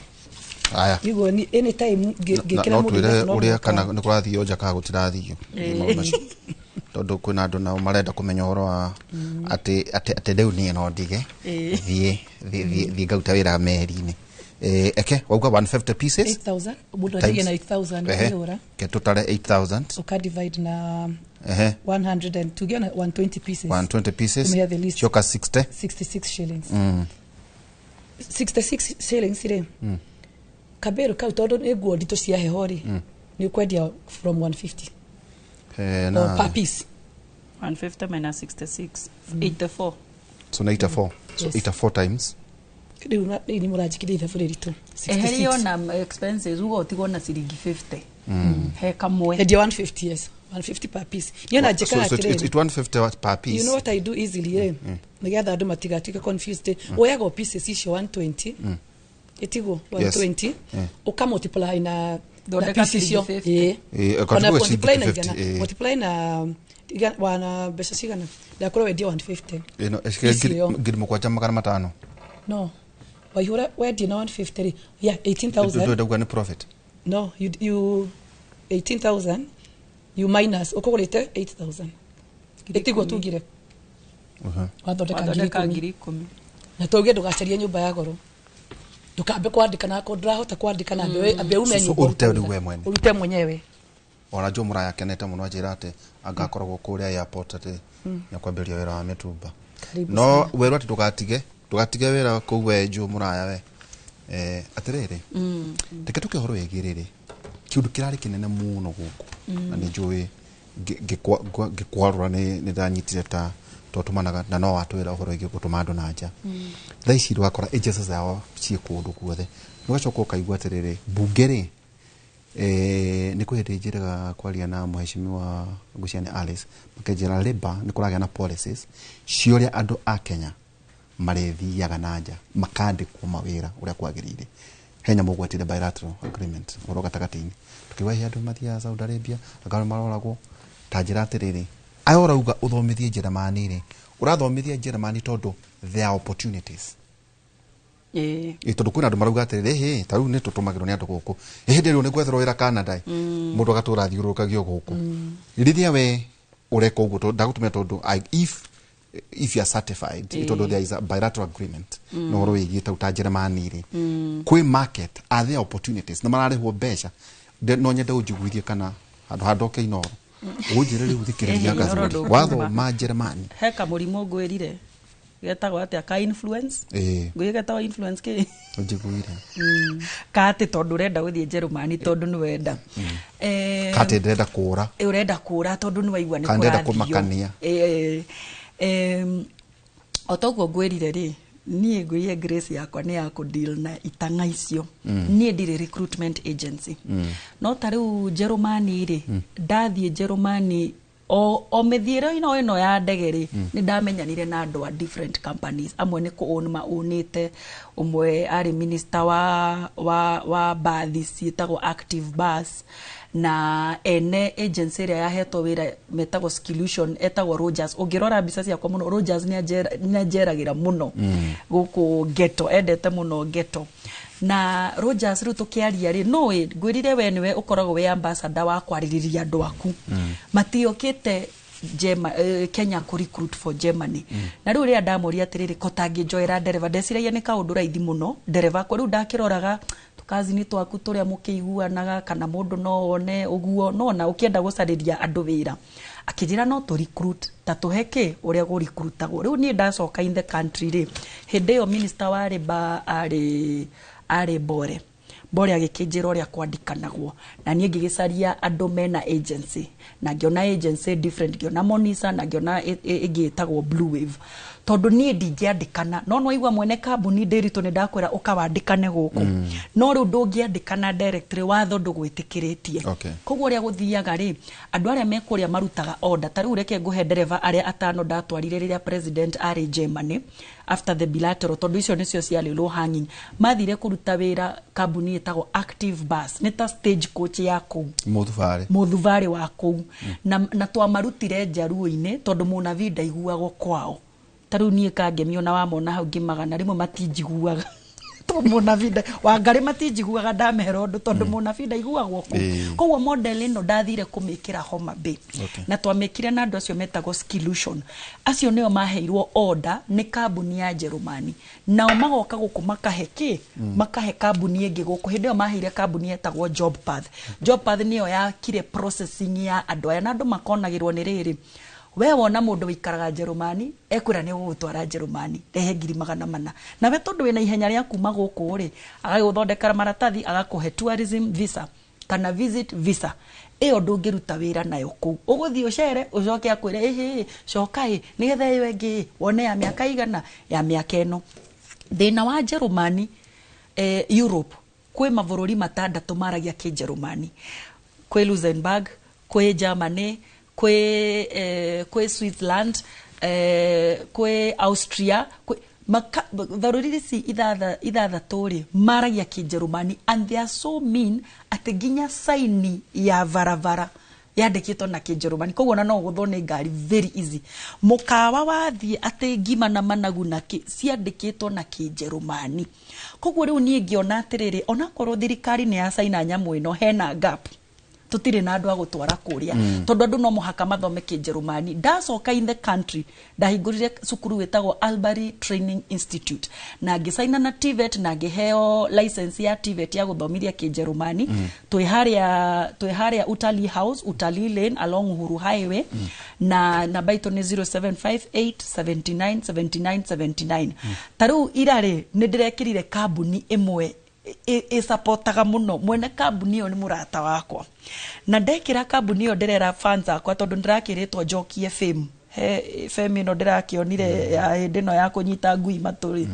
Aya. Niguo ni anytime ngĩkĩra no mũndũ twĩre ithabu no ũrĩa mũhaka. Kana nĩ kũrathio nja kana gũtirathio. Maũndũ macio. Tondũ kwĩna andũ nao marenda kũmenya ũhoro wa atĩ rĩu niĩ no ndige thiĩ thiĩ ngaruta wĩra meri-inĩ. Eke wauga 150 pieces. 8,000, mũndũ anjagia na 8,000. Ũkĩhũra. Ke tũtare 8000. Ũka divide na 100 and tuge na 120 pieces. 120 pieces. Tumia the list. Cioka 60. 66 shillings. 66 shillings rĩ, kabĩrũ kau tondũ nĩ nguo nditũ cia heho rĩ, nĩ ũkwendia from 150 Eh, o na per piece. 150 minus 66, 84. So na 84, so Yes. 84 times Rĩu rĩu nĩ mũranjikithia ithabu rĩritũ. Eherio 66. na expenses, uga ũtigwo na ciringi 50 he kamwe. Endia 150, yes, 150 per piece. Niĩ ona So, njĩkaga so atĩrĩrĩ, it's 150 per piece. You know what I do easily, nĩgetha andũ matigatuĩke confused, woyaga o pieces icio 120, ĩtiguo? Yes. 120 ũka multiply na Thondeka piece icio. ciringi 50. Ĩĩ. Ũkatuga Ona ciringi multiply na 50, 100. ĩĩ. Multiply na wana mbeca cigana, ndakorwo wendia 150 Ĩno Piece ĩyo. 7,500. No, waihũra wendie na 150 rĩ, yeah, 18,000. Ndauga nĩ profit. No, you 18,000, you minus ũkũgũrĩte 8,000, ĩtiguo tugire? Wathondeka ngiri Wathondeka ikũmi. 10,000. Na tuge ndũgacarie nyũmba ya goro, ndũkambe kwandĩka, na akorwo ndũrahota kwandĩka na ambe ume So nyũmba. ũrute rĩu we mwene. Ũrute mwenyewe. Ona Joe Muraya akenete mũno, anjĩra atĩ anga akoragwo kũrĩa airport atĩ nĩakwambĩrĩria wĩra wa mĩtumba. Karibu No sana. werwo atĩ ndũgatige wĩra kũu we Joe Muraya we. Atĩrĩrĩ, reke tũke ũhoro wĩgiĩ rĩrĩ kĩũndũ kĩrarĩ kĩnene mũno gũkũ, na nĩ njũĩ ngĩkwarũra nĩ ndanyitire ta twatũmanaga na no watwĩra ũhoro wĩgiĩ gũtũma andũ na nja. Thaa ici ndũgakora agencies zao ciĩ kũndũ guothe. Ũgacoka ũkaigua atĩrĩrĩ, mbunge rĩ, nĩ kwĩ hĩndĩ njĩraga kwaria na mheshimiwa ngũcia nĩ Alice, makanjĩra Labour nĩ kũragĩa na policies cia ũrĩa andũ a Kenya marĩthiaga na nja makandĩkwo mawĩra ũrĩa kwagĩrĩire. He nyamũ ũgwetire bilateral agreement ũhoro gatagatĩ-inĩ, tũkiuga hihi andũ mathiaga Saudi Arabia anga maroragwo. Ta njĩra atĩrĩrĩ, aya ũrauga ũthomithie Njĩrĩmani rĩ, ũrathomithia Njĩrĩmani tondũ there are opportunities? Ĩĩ. Ĩ, tondũ kwĩna andũ marauga atĩrĩrĩ, hĩ ta rĩu nĩ tũtũmagĩrwo nĩ andũ gũkũ, ĩ hĩndĩ ĩrĩa nĩ gwetherwo wĩra Canada, mũndũ agatũra athiũrũrũkagio gũkũ. Rĩrĩa we ũreka ũguo, ndagũtũmĩra tondũ if you are certified, tondũ there is a bilateral agreement, na ũhoro wĩgiĩ tau ta Njĩrĩmani rĩ, kwĩ market, are there opportunities na mararĩhwo mbeca? No nyende ũnjiguithie kana handũ handoke Inoro ũnjĩre rĩu thikĩrĩria. Ĩhĩ, Inoro Gathuri ndũkuuma. wathoma Njĩrĩmani. He kamũrimũ ngwĩrire getagwo atĩa, ka influence. Ngwĩrire getagwo influence kĩ. Ũnjiguire. Ka atĩ tondũ ũrenda gũthiĩ Njerumani tondũ nĩ wenda. Katĩ ndĩrenda kũra. Ũrenda kũra tondũ nĩ waigua nĩ Kana ndĩrenda kũrathio. kũmakania. O toguo ngwĩrire rĩ, niĩ ngwĩrire grace yakwa nĩ ya kũ-deal na itang'a icio. Niĩ ndirĩ recruitment agency. No ta rĩu Njerumani rĩ, ndathiĩ Njerumani o mĩthiĩre ĩno ya ndege rĩ, nĩ ndamenyanire na andũ a different companies. Amwe nĩ kũ-own ma-ownĩte, ũmwe arĩ minister wa bathi ciĩtagwo Active Bus, na ene agency ĩrĩa yahetwo wĩra metagwo Skillution, etagwo Rogers. Ũngĩrora mbica ciakwa mũno, Rogers nĩ anjeragĩra mũno gũkũ ghetto, endete mũno ghetto. Na Rogers rĩu tũkĩaria rĩ, no ngwĩrire we nĩwe ũkoragwo wĩ ambassador wa kwarĩrĩria andũ aku. Matiokĩte Kenya kũ recruit for Germany. Na rĩu rĩrĩa ndamũria atĩrĩrĩ, ko tangĩnjoera ndereba, ndeciragia nĩ kaũndũ raithi mũno ndereba kwa rĩu ndakĩroraga tũkazini twaku tũrĩa mũkĩiguanaga kana mũndũ no one ũguo, no ona ũkĩenda gũcarĩria andũ wĩra. Akĩnjĩra no tũ recruit, ta tũhe kĩ ũrĩa gũrecruitagwo. Rĩu niĩ ndacoka in the country rĩ, hĩndĩ ĩyo minister wa labour arĩ Bore. Bore agĩkĩnjĩra ũrĩa kwandĩkanagwo, na niĩ ngĩgĩcaria andũ mena agency, na ngĩona agency different, ngĩona Monisa na ngĩona ĩngĩ ĩtagwo Blue Wave, tondũ niĩ ndingĩandĩkana. No nĩwaigua mwene kambuni Ndĩritũ nĩ ndakwĩra ũkawandĩkane gũkũ, no rĩu ndũngĩandĩkana directly, watho ndũgwĩtĩkĩrĩtie. Koguo ũrĩa gũthiaga rĩ, andũ arĩa me kũrĩa marutaga order. Ta rĩu reke ngũhe ndereba arĩa atano ndatwarire rĩrĩa president arĩ Germany after the bilateral, tondũ icio nĩcio ciarĩ low hanging. Mathire kũruta wĩra kambuni ĩtagwo Active Bus, nĩ ta stage coach ya kũu, Mũthubarĩ. Mũthubarĩ wa kũu. Na twamarutire njaruo-inĩ tondũ mũnabii ndaiguagwo kwao. Ta rĩu niĩ kangemi ona wamona hau ngĩmagana rĩmwe matinjiguaga, tondũ mũnabii Wangarĩ matinjiguaga ndamera ũndũ, tondũ mũnabii ndaiguagwo kũu. Koguo model ĩno ndathire kũmĩkĩra Homa Bay. Na twamĩkire na andũ acio metagwo Skillution. Acio nĩo maheirwo order nĩ kambuni ya Njerumani, nao magoka gũkũ makahe kĩ, makahe kambuni ĩngĩ gũkũ. Hĩndĩ ĩyo maheire kambuni yetagwo Job Path. Job Path nĩyo yakire processing ya andũ aya, na andũ makonagĩrwo nĩ rĩrĩ, we wona mũndũ wĩikaraga Njerumani ekwĩra nĩ ũgũgũtwara Njerumani, rehe 400,000, nawe tondũ wĩna ihenya rĩa kuma gũkũ rĩ, agagũthondekera maratathi, agakũhe tourism visa kana visit visa. Ĩyo ndũngĩruta wĩra nayo kũu, ũgũthiĩ ũcere, ũcoke akwĩre ĩhĩ coka ĩ nĩgetha ĩyo ĩngĩ ĩ wone ya mĩaka igana ya mĩaka ĩno. Thĩna wa Njerumani, Europe kwĩ mabũrũri matandatũ maragia kĩnjerumani. Kwĩ Luxembourg, kwĩ Germany, kwĩ Switzerland, kwĩ Austria, kwĩ bũrũri ici ithathatũ rĩ, maragia kĩnjerumani, and they are so mean atĩ nginya saini ya barabara yandĩkĩtwo na kĩnjerumani. Koguo ona no ũgũthwo nĩ ngari very easy. Mũkawa wathiĩ atĩ ngima na managu na kĩ ciandĩkĩtwo na kĩnjerumani. Koguo rĩu niĩ ngĩona atĩrĩrĩ, onakorwo thirikari nĩ yacaina nyamũ ĩno, hena gap, tũtirĩ na andũ a gũtwara kũrĩa, tondũ andũ no mũhaka mathome kĩnjerumani. Ndacoka in the country, ndahingũrire cukuru wĩtagwo Albury Training Institute, na ngĩcaina na TVET na ngĩheo license ya TVET ya gũthomithia kĩnjerumani. Twĩ harĩa Utalii House, Utalii Lane, along Uhuru Highway, na namba itũ nĩ 0758 79 79 79. Ta rĩu ira rĩ, nĩ ndĩrekĩrire kambuni ĩmwe ĩsapotaga mũno. Mwene kambuni ĩyo nĩ mũrata wakwa, na ndekĩra kambuni ĩyo ndĩrera fans akwa, tondũ ndĩrakĩrĩtwo njokie fame. He fame ĩno ndĩrakĩonire ya hĩndĩ ĩno ya kũnyita ngui matũ rĩ,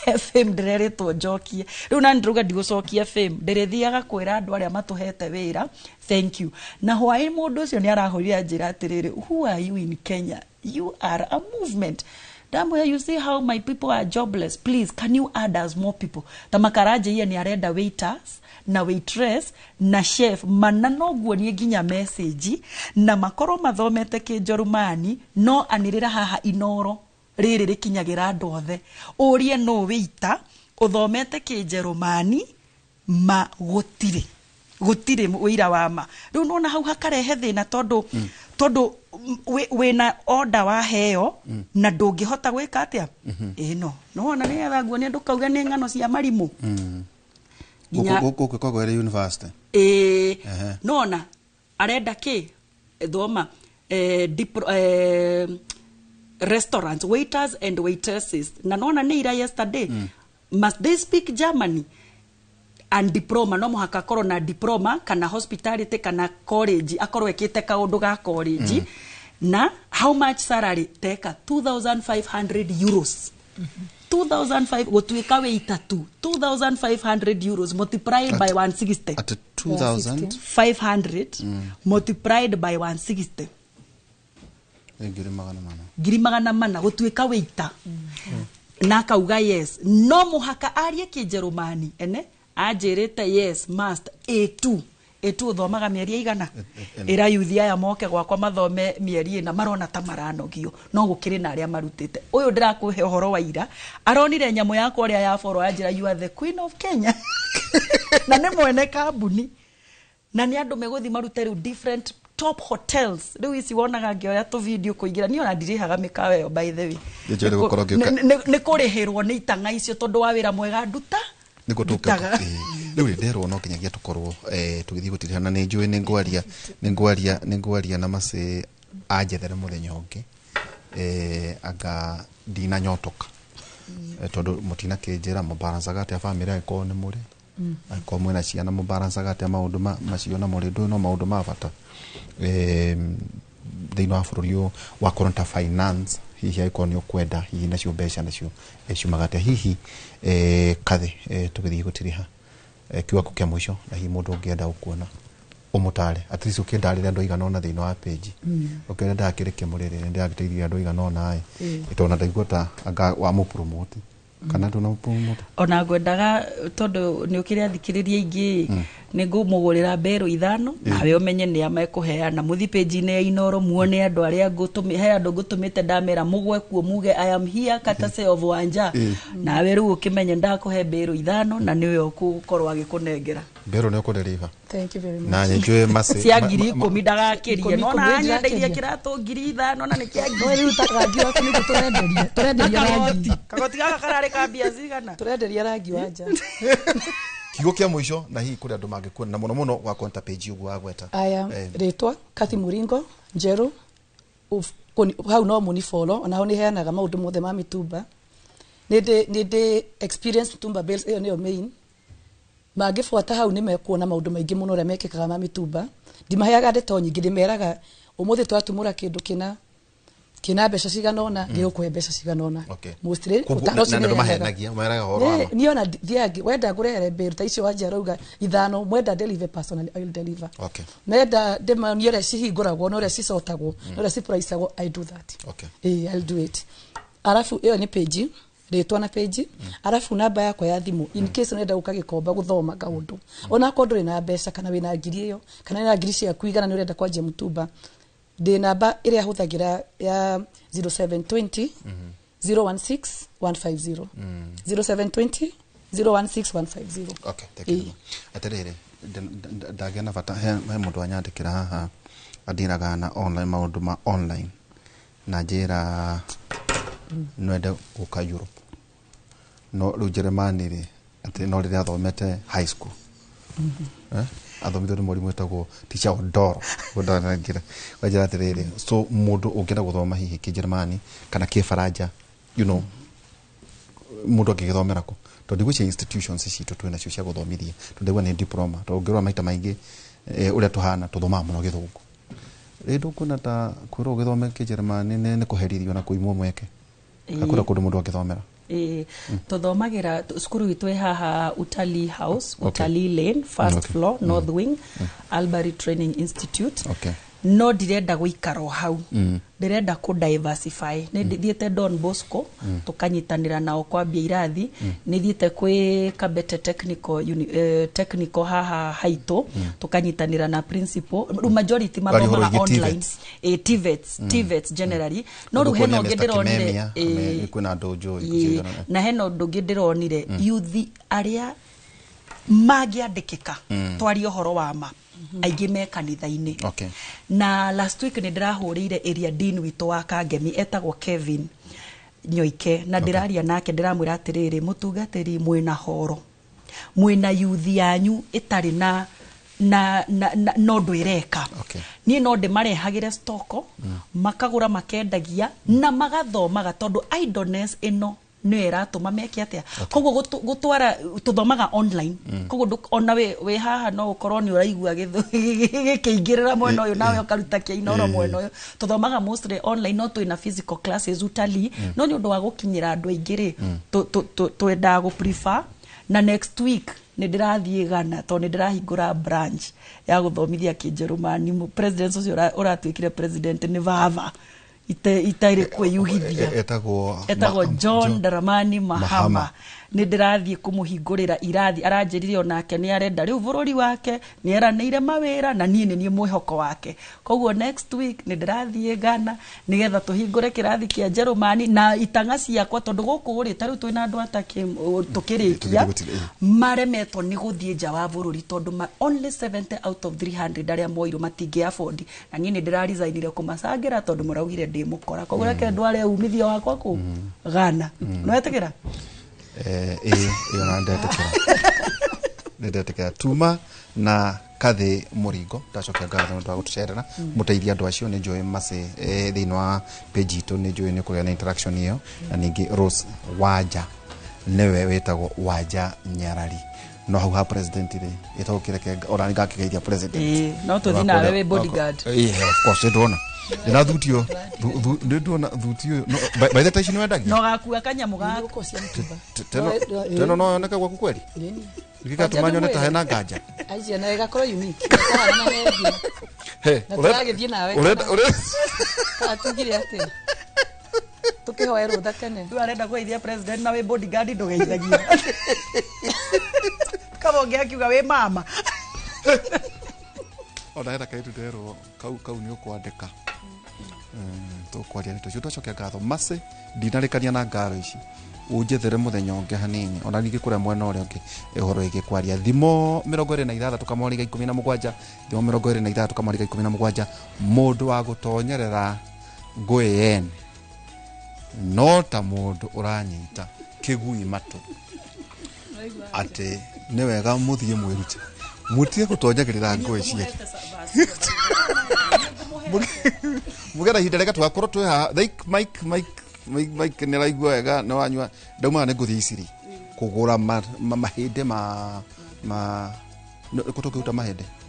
he fame ndĩrerĩtwo njokie. Rĩu nani ndĩrauga ndigũcokia fame, ndĩrĩthiaga kwĩra andũ arĩa matũhete wĩra thank you. Na hwaĩ mũndũ ũcio nĩ arahũrire anjĩra atĩrĩrĩ, "Who are you in Kenya? You are a movement." Ndamwĩra, "You see how my people are jobless. Please, can you add us more people?" Ta makaranjĩie nĩ arenda waiters na waitress na chef mana, no nguonie nginya message, na makorwo mathomete kĩnjerumani. No anĩrĩra haha Inoro rĩrĩ rĩkinyagĩra andũ othe, ũrie no wĩita ũthomete kĩnjerumani, ma gũtirĩ ũira wa ma. Rĩu nona hau hakarehe thĩna, tondũ wĩna order waheo na ndũngĩhota gwĩka atĩa ĩno. Nĩwona nĩgetha nguonie ndũkauge nĩ ng'ano cia marimũ. Gũkũ kwagwo ĩrĩ university. Ĩĩ. Nona arenda kĩ thoma restaurants waiters and waitresses, na nona nĩ ira yesterday. Must they speak Germany and diploma? No mũhaka akorwo na diploma kana hospitality kana college, akorwo ekĩte kaũndũ ga college. Na how much salary? Teka €2500, 2005 gũtuĩka waiter tu, €2500 multiplied by 160. At 2000 500 multiplied by 160. 400,000. 400,000 gũtuĩka waiter. Na akauga yes, no mũhaka arie kĩnjerumani. Ene anjĩrĩte yes, must A2. A2 ũthomaga mĩeri ĩigana? Ĩra yuthi aya moke gwakwa mathome mĩeri ĩna, marona ta maranogio, no gũkĩrĩ na arĩa marutĩte. Ũyũ ndĩrakũhe ũhoro wa ira, aronire nyamũ yakwa ũrĩa ya boro, anjĩra, "You are the queen of Kenya," na nĩ mwene kambuni, na nĩ andũ megũthiĩ marute rĩu different top hotels. Rĩu ici wonaga ngĩoya tũ video kũingĩra, niĩ ona ndirĩhaga mĩkawa ĩyo, by the way. Nĩ njũĩ gũkorwo ngĩũka. Nĩ kũrĩhĩrwo nĩ itang'a icio tondũ wa wĩra mwega nduta nĩguo tũke. Ndutaga. Rĩu nderwo no nginyagia tũkorwo tũgĩthiĩ gũtirihana. Nĩ njũĩ nĩ ngwaria na macĩ anjethere mũthenya ũngĩ, anga ndinanyotoka, tondũ mũtinakĩnjĩra mũbalancaga atĩa bamĩrĩ, angĩkorwo nĩ mũrĩ, angĩkorwo mwĩna ciana, mũbalancaga atĩa maũndũ macio na mũrĩ ndũĩ no maũndũ ma bata thĩinĩ wa bũrũri ũyũ wakorwo ta finance. Hihi angĩkorwo nĩ ũkwenda, hihi nacio mbeca nacio ciumaga atĩa? Hihi kathĩ tũgĩthiĩ gũtiriha, kiugo kĩa mũico, na hihi mũndũ ũngĩenda gũkuona ũmũtare, at least ũkĩndarĩre andũ aigana ũna thĩinĩ wa page, ũkĩona ndakĩrĩkia mũrĩrĩ nĩ ndĩragĩteithirie andũ aigana ũna ĩ, tondũ ndaigua ta anga wamũpromote kana ndũnamũpromote. Ona ngwendaga, tondũ nĩ ũkĩrĩ athikĩrĩria aingĩ, nĩ ngũmũgũrĩra mbero 5, nawe ũmenye nĩ a mekũheana. Mũthi page-inĩ ya Inoro muone andũ arĩa he andũ ngũtũmĩte, ndamera mũgwe kuo muge, "I am here courtesy of Wanja." Nawe rĩu ũkĩmenye ndakũhe mbero 5 na nĩwe ũgũkorwo agĩkũnengera. Mbero nĩ ũkũdeliver. Thank you very much. Na nĩ njũĩ macĩ cia 10,000 ndagakĩrie. 10,000 Nona nyendeirie ndĩrakĩria. kĩratũ 5,000 na nĩ kĩa No rĩu ta rangi waku nĩguo tũrenderia rangi. Kagoti gaka kararĩ ka mbia cigana? Tũrenderia rangi wa nja. Kiugo kĩa mũico, na hihi kũrĩ andũ mangĩkuona, na mũno mũno gwa ta page ũguo wagweta. Aya, rĩtwa Kathi Muringo Njerũ. Hau no mũni follow, ona hau nĩ heanaga maũndũ mothe ma mĩtumba. Nĩ ndĩ experience mitumba bales, ĩyo nĩyo main. Mangĩbuata hau nĩ mekuona maũndũ maingĩ mũno ũrĩa mekĩkaga ma mĩtumba. Ndimaheaga ndeto nyingĩ, ndĩmeraga ũmũthĩ twatumũra kĩndũ kĩna kĩna mbeca cigana ũna, gĩgũkũhe mbeca cigana ũna. Mostly Koguo ũtaro ũcio na nĩheanaga. ndũmahenagia, meraga ũhoro wa ma. Niĩ ona thiangi wenda ngũrehere mbĩru ta icio Wanja arauga 5, mwenda deliver personally, I will deliver. Menda ndĩmonie ũrĩa cihingũragwo na ũrĩa cicotagwo na ũrĩa cipriceagwo, I do that. I'll do it. Arabu ĩyo nĩ page, rĩtwa na page. Arabu namba yakwa ya thimũ, in case ũrenda gũka Gĩkomba gũthoma kaũndũ, onakorwo ndũrĩ na mbeca, kana wĩna ngiri ĩyo, kana wĩna ngiri ciaku 100, nĩ ũrenda kwanjia mũtumba, ndĩ namba ĩrĩa hũthagĩra ya 0720 016 150, 0720 016 150. Okay, thank you. Atĩrĩrĩ, ndagĩa na bata, he mũndũ wanyandĩkĩra haha andiraga na online, maũndũ ma online, na njĩra nwende gũka Europe, no rĩu Jeremani rĩ, atĩ no rĩrĩa athomete high school, athomithio nĩ mwarimũ wĩtagwo Teacher Odoro. Njĩra wanjĩra atĩrĩrĩ, so mũndũ ũngĩenda gũthoma hihi kĩnjeremani kana kĩbaranja, mũndũ angĩgĩthomera kũ? Tondũ ndigwĩciria institutions citũ twĩ nacio cia gũthomithia, tondũ ndaigua nĩ diploma. Tondũ ũngĩrora maita maingĩ, ũrĩa tũhana tũthomaga mũno gĩthũngũ, rĩ ndũkuona ta kwĩrwo ũgĩthome kĩnjeremani nĩ kũherithio na kũimwo mweke? Hakuna kũndũ mũndũ angĩthomera? Ĩĩ, tũthomagĩra cukuru itũ ĩ haha Utalii House, Utalii Lane, first floor, north wing, Albury Training Institute. No ndirenda gũikara o hau, ndĩrenda kũ diversify. Nĩ thiĩte Don Bosco, tũkanyitanĩra nao kwambia irathi. Nĩ thiĩte kwĩ Kabete Technical, Technical haha haitũ, tũkanyitanĩra na principal. Rĩu majority Waria ũhoro mathomaga wĩgiĩ online. TVETs. Ĩ, TVETs. TVETs generally, no rĩu hena ũngĩ ndĩronire. Kwĩna andũ njũĩ Na hena ũndũ ũngĩ ndĩronire, yuthi arĩa mangĩandĩkĩka, twarie ũhoro wa ma, aingĩ me kanitha-inĩ. Na last week nĩ ndĩrahũrĩire area dean witũ wa Kangemi, etagwo Kevin Nyoike, na ndĩraria nake, ndĩramwĩra atĩrĩrĩ, mũtungatĩri, mwĩna horo, mwĩna yuthi yanyu ĩtarĩ na no ũndũ ĩreka. Niĩ no ndĩmarehagĩre stoko, makagũra, makendagia na magathomaga, tondũ idleness ĩno nĩyo ĩratũma meke atĩa. Koguo gũtwara tũthomaga online. Koguo ona wĩ haha no ũkorwo nĩ ũraigua gĩkĩingĩrĩra mwena ũyũ, nawe ũkaruta kĩa Inoro mwena ũyũ. Tũthomaga mostly online, no twĩna physical classes Utalii, no nĩ ũndũ wa gũkinyĩra andũ aingĩ rĩ, twendaga gũ prefer. Na next week nĩ ndĩrathiĩ Ghana, tondũ nĩ ndĩrahingũra branch ya gũthomithia kĩnjerumani. President ũcio ũratuĩkire president nĩ baba itarĩ kwĩyugithia. Etagwo Etagwo John Dramani Mahama. Mahama. Nĩ ndĩrathiĩ kũmũhingũrĩra irathi. Aranjĩrire onake nĩ arenda rĩu bũrũri wake, nĩ eranĩire mawĩra na niĩ nĩ niĩ mwĩhoko wake. Koguo next week nĩ ndĩrathiĩ Ghana nĩgetha tũhingũre kĩrathi kĩa Njerumani na itang'a ciakwa, tondũ gũkũ rĩ, ta rĩu twĩna andũ atake tũkĩrĩkia maremetwo nĩ gũthiĩ nja wa bũrũri, tondũ only 70 out of 300 arĩa moirwo matingĩ afford, na niĩ nĩ ndĩraresignire kũmacangĩra tondũ mũraugire ndĩ mũkora. Koguo reke ndware umithio wakwa kũ Ghana. Nĩwetĩkĩra? Ĩĩ, ĩyo na ndetĩkĩra, nĩndetĩkĩra. Tuma na Kathĩ Mũringo, ndacokia ngatho nĩ ũndũ wa gũtũcerera. Mũteithia andũ acio nĩ njũĩ macĩ thĩinĩ wa page itũ, nĩ njũĩ nĩ kũgĩa na interaction ĩyo. Na ningĩ Rose Wanja, nĩwe wĩtagwo Wanja Nyarari, no hau ha president rĩ, ĩtagwo kĩreke ona ngakĩgeithia president. Ĩĩ, no tũthiĩ nawe wĩ bodyguard. Ĩĩ, of course, nĩndona ndĩna thuti ũyũ, nĩndona thuti ũyũ. By the time ici nĩ wendagia No gakua kanyamũ gaku. Teno no yoneke gwaku kweri gĩgatũma nyone ta hena nganja. Aicia na ĩgakorwo unique. Ĩkahanana na ĩngĩ. He, Na tũragĩthiĩ nawe. Urenda Kana tugire atĩa? Tũkĩhoe rũtha tene. Rĩu arenda kũgeithia president na wĩ bodyguard, ndũgeithagia. Kaba ũngĩ akiuga wĩ mama. Ona hena kaitu nderwo kau nĩ ũkwandĩka. Tũkwaria nĩ tũcio. Twacokia ngatho macĩ, ndinarĩkania na ngaro ici, ũnjethere mũthenya ũngĩ hanini, ona ningĩ kũrĩa mwena ũrĩa ũngĩ ũhoro wĩgiĩ kwaria. Thimo 26 kamwariga 17, thimo 26 kamwariga 17: mũndũ wa gũtonyerera ngũĩ yene no ta mũndũ ũranyita kĩgui matũ. Atĩ nĩ wega mũthiĩ mwĩrute, mũtige gũtonyagĩrĩra ngũĩ ciene. Mugera ihinda rĩega tũgakorwo twĩ haha. Like Mike, Mike, Mike, Mike nĩ araigua wega, nĩ wanyua. Ndaumaga nĩ ngũthiĩ Iciri kũgũra mahĩndĩ ma kũ tũngĩruta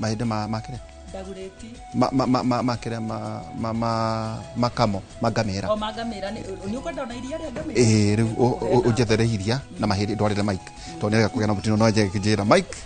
mahĩndĩ ma kĩrĩa Ndagũrĩti. ma kĩrĩa ma makamo ma ngamĩra. O mangamĩra nĩ ũkwenda ona iria rĩa ngamĩra. Ĩĩ, rĩu ũnjethere iria na mahĩndĩ ndwarĩre Mike, tondũ nĩarega kũgĩa na mũtino no njĩra Mike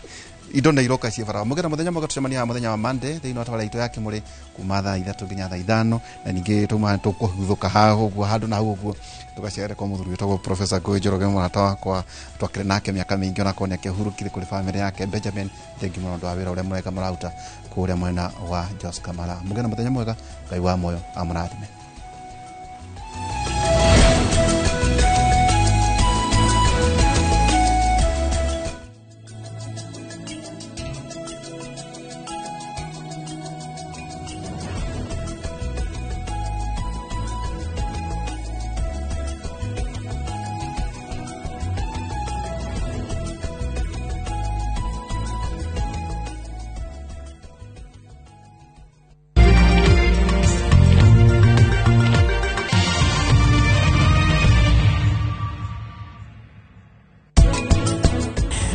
indo nĩ iroka ciĩ bara. Mũgĩra mũthenya mwega, tũcemania haha mũthenya wa Monday thĩinĩ wa tabarĩra itũ ya Kĩmũrĩ kuma thaa 3 nginya thaa 5, na ningĩ tuma tũkũhuthũka haha ũguo handũ na hau ũguo tũgacerere kwa mũthuri wĩtagwo Professor Ngũĩ Njoroge, mũrata wakwa twakĩrĩ nake mĩaka mĩingĩ, onakorwo nĩ akĩhurũkire kũrĩ bamĩrĩ yake. Benjamin, thengi mũno ũndũ wa wĩra ũrĩa mwega mũraruta kũrĩa mwena wa Jos Kamara. Mũgĩre na mũthenya mwega, Ngai wa muoyo amũrathime.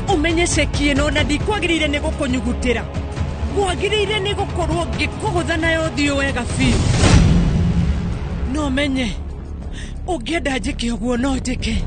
Ũmenye ceki ĩno na ndikwagĩrĩire nĩ gũkũnyugutĩra, kwagĩrĩire nĩ gũkorwo ngĩkũgũtha nayo ũthiũ wega biũ. No menye ũngĩenda njĩke ũguo no njĩke.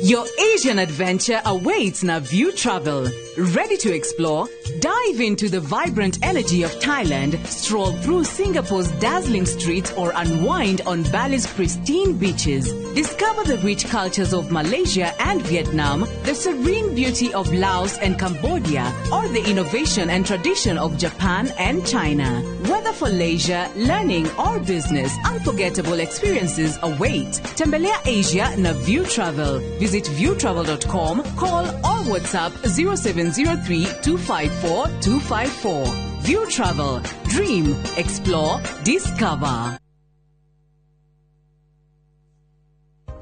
Your Asian adventure awaits na View Travel. Ready to explore? Dive into the vibrant energy of Thailand, stroll through Singapore's dazzling streets, or unwind on Bali's pristine beaches. Discover the rich cultures of Malaysia and Vietnam, the serene beauty of Laos and Cambodia, or the innovation and tradition of Japan and China. Whether for leisure, learning, or business, unforgettable experiences await. Tembelea Asia na View Travel. Visit viewtravel.com, call or WhatsApp 0703 254 254. View Travel. Dream, explore, discover.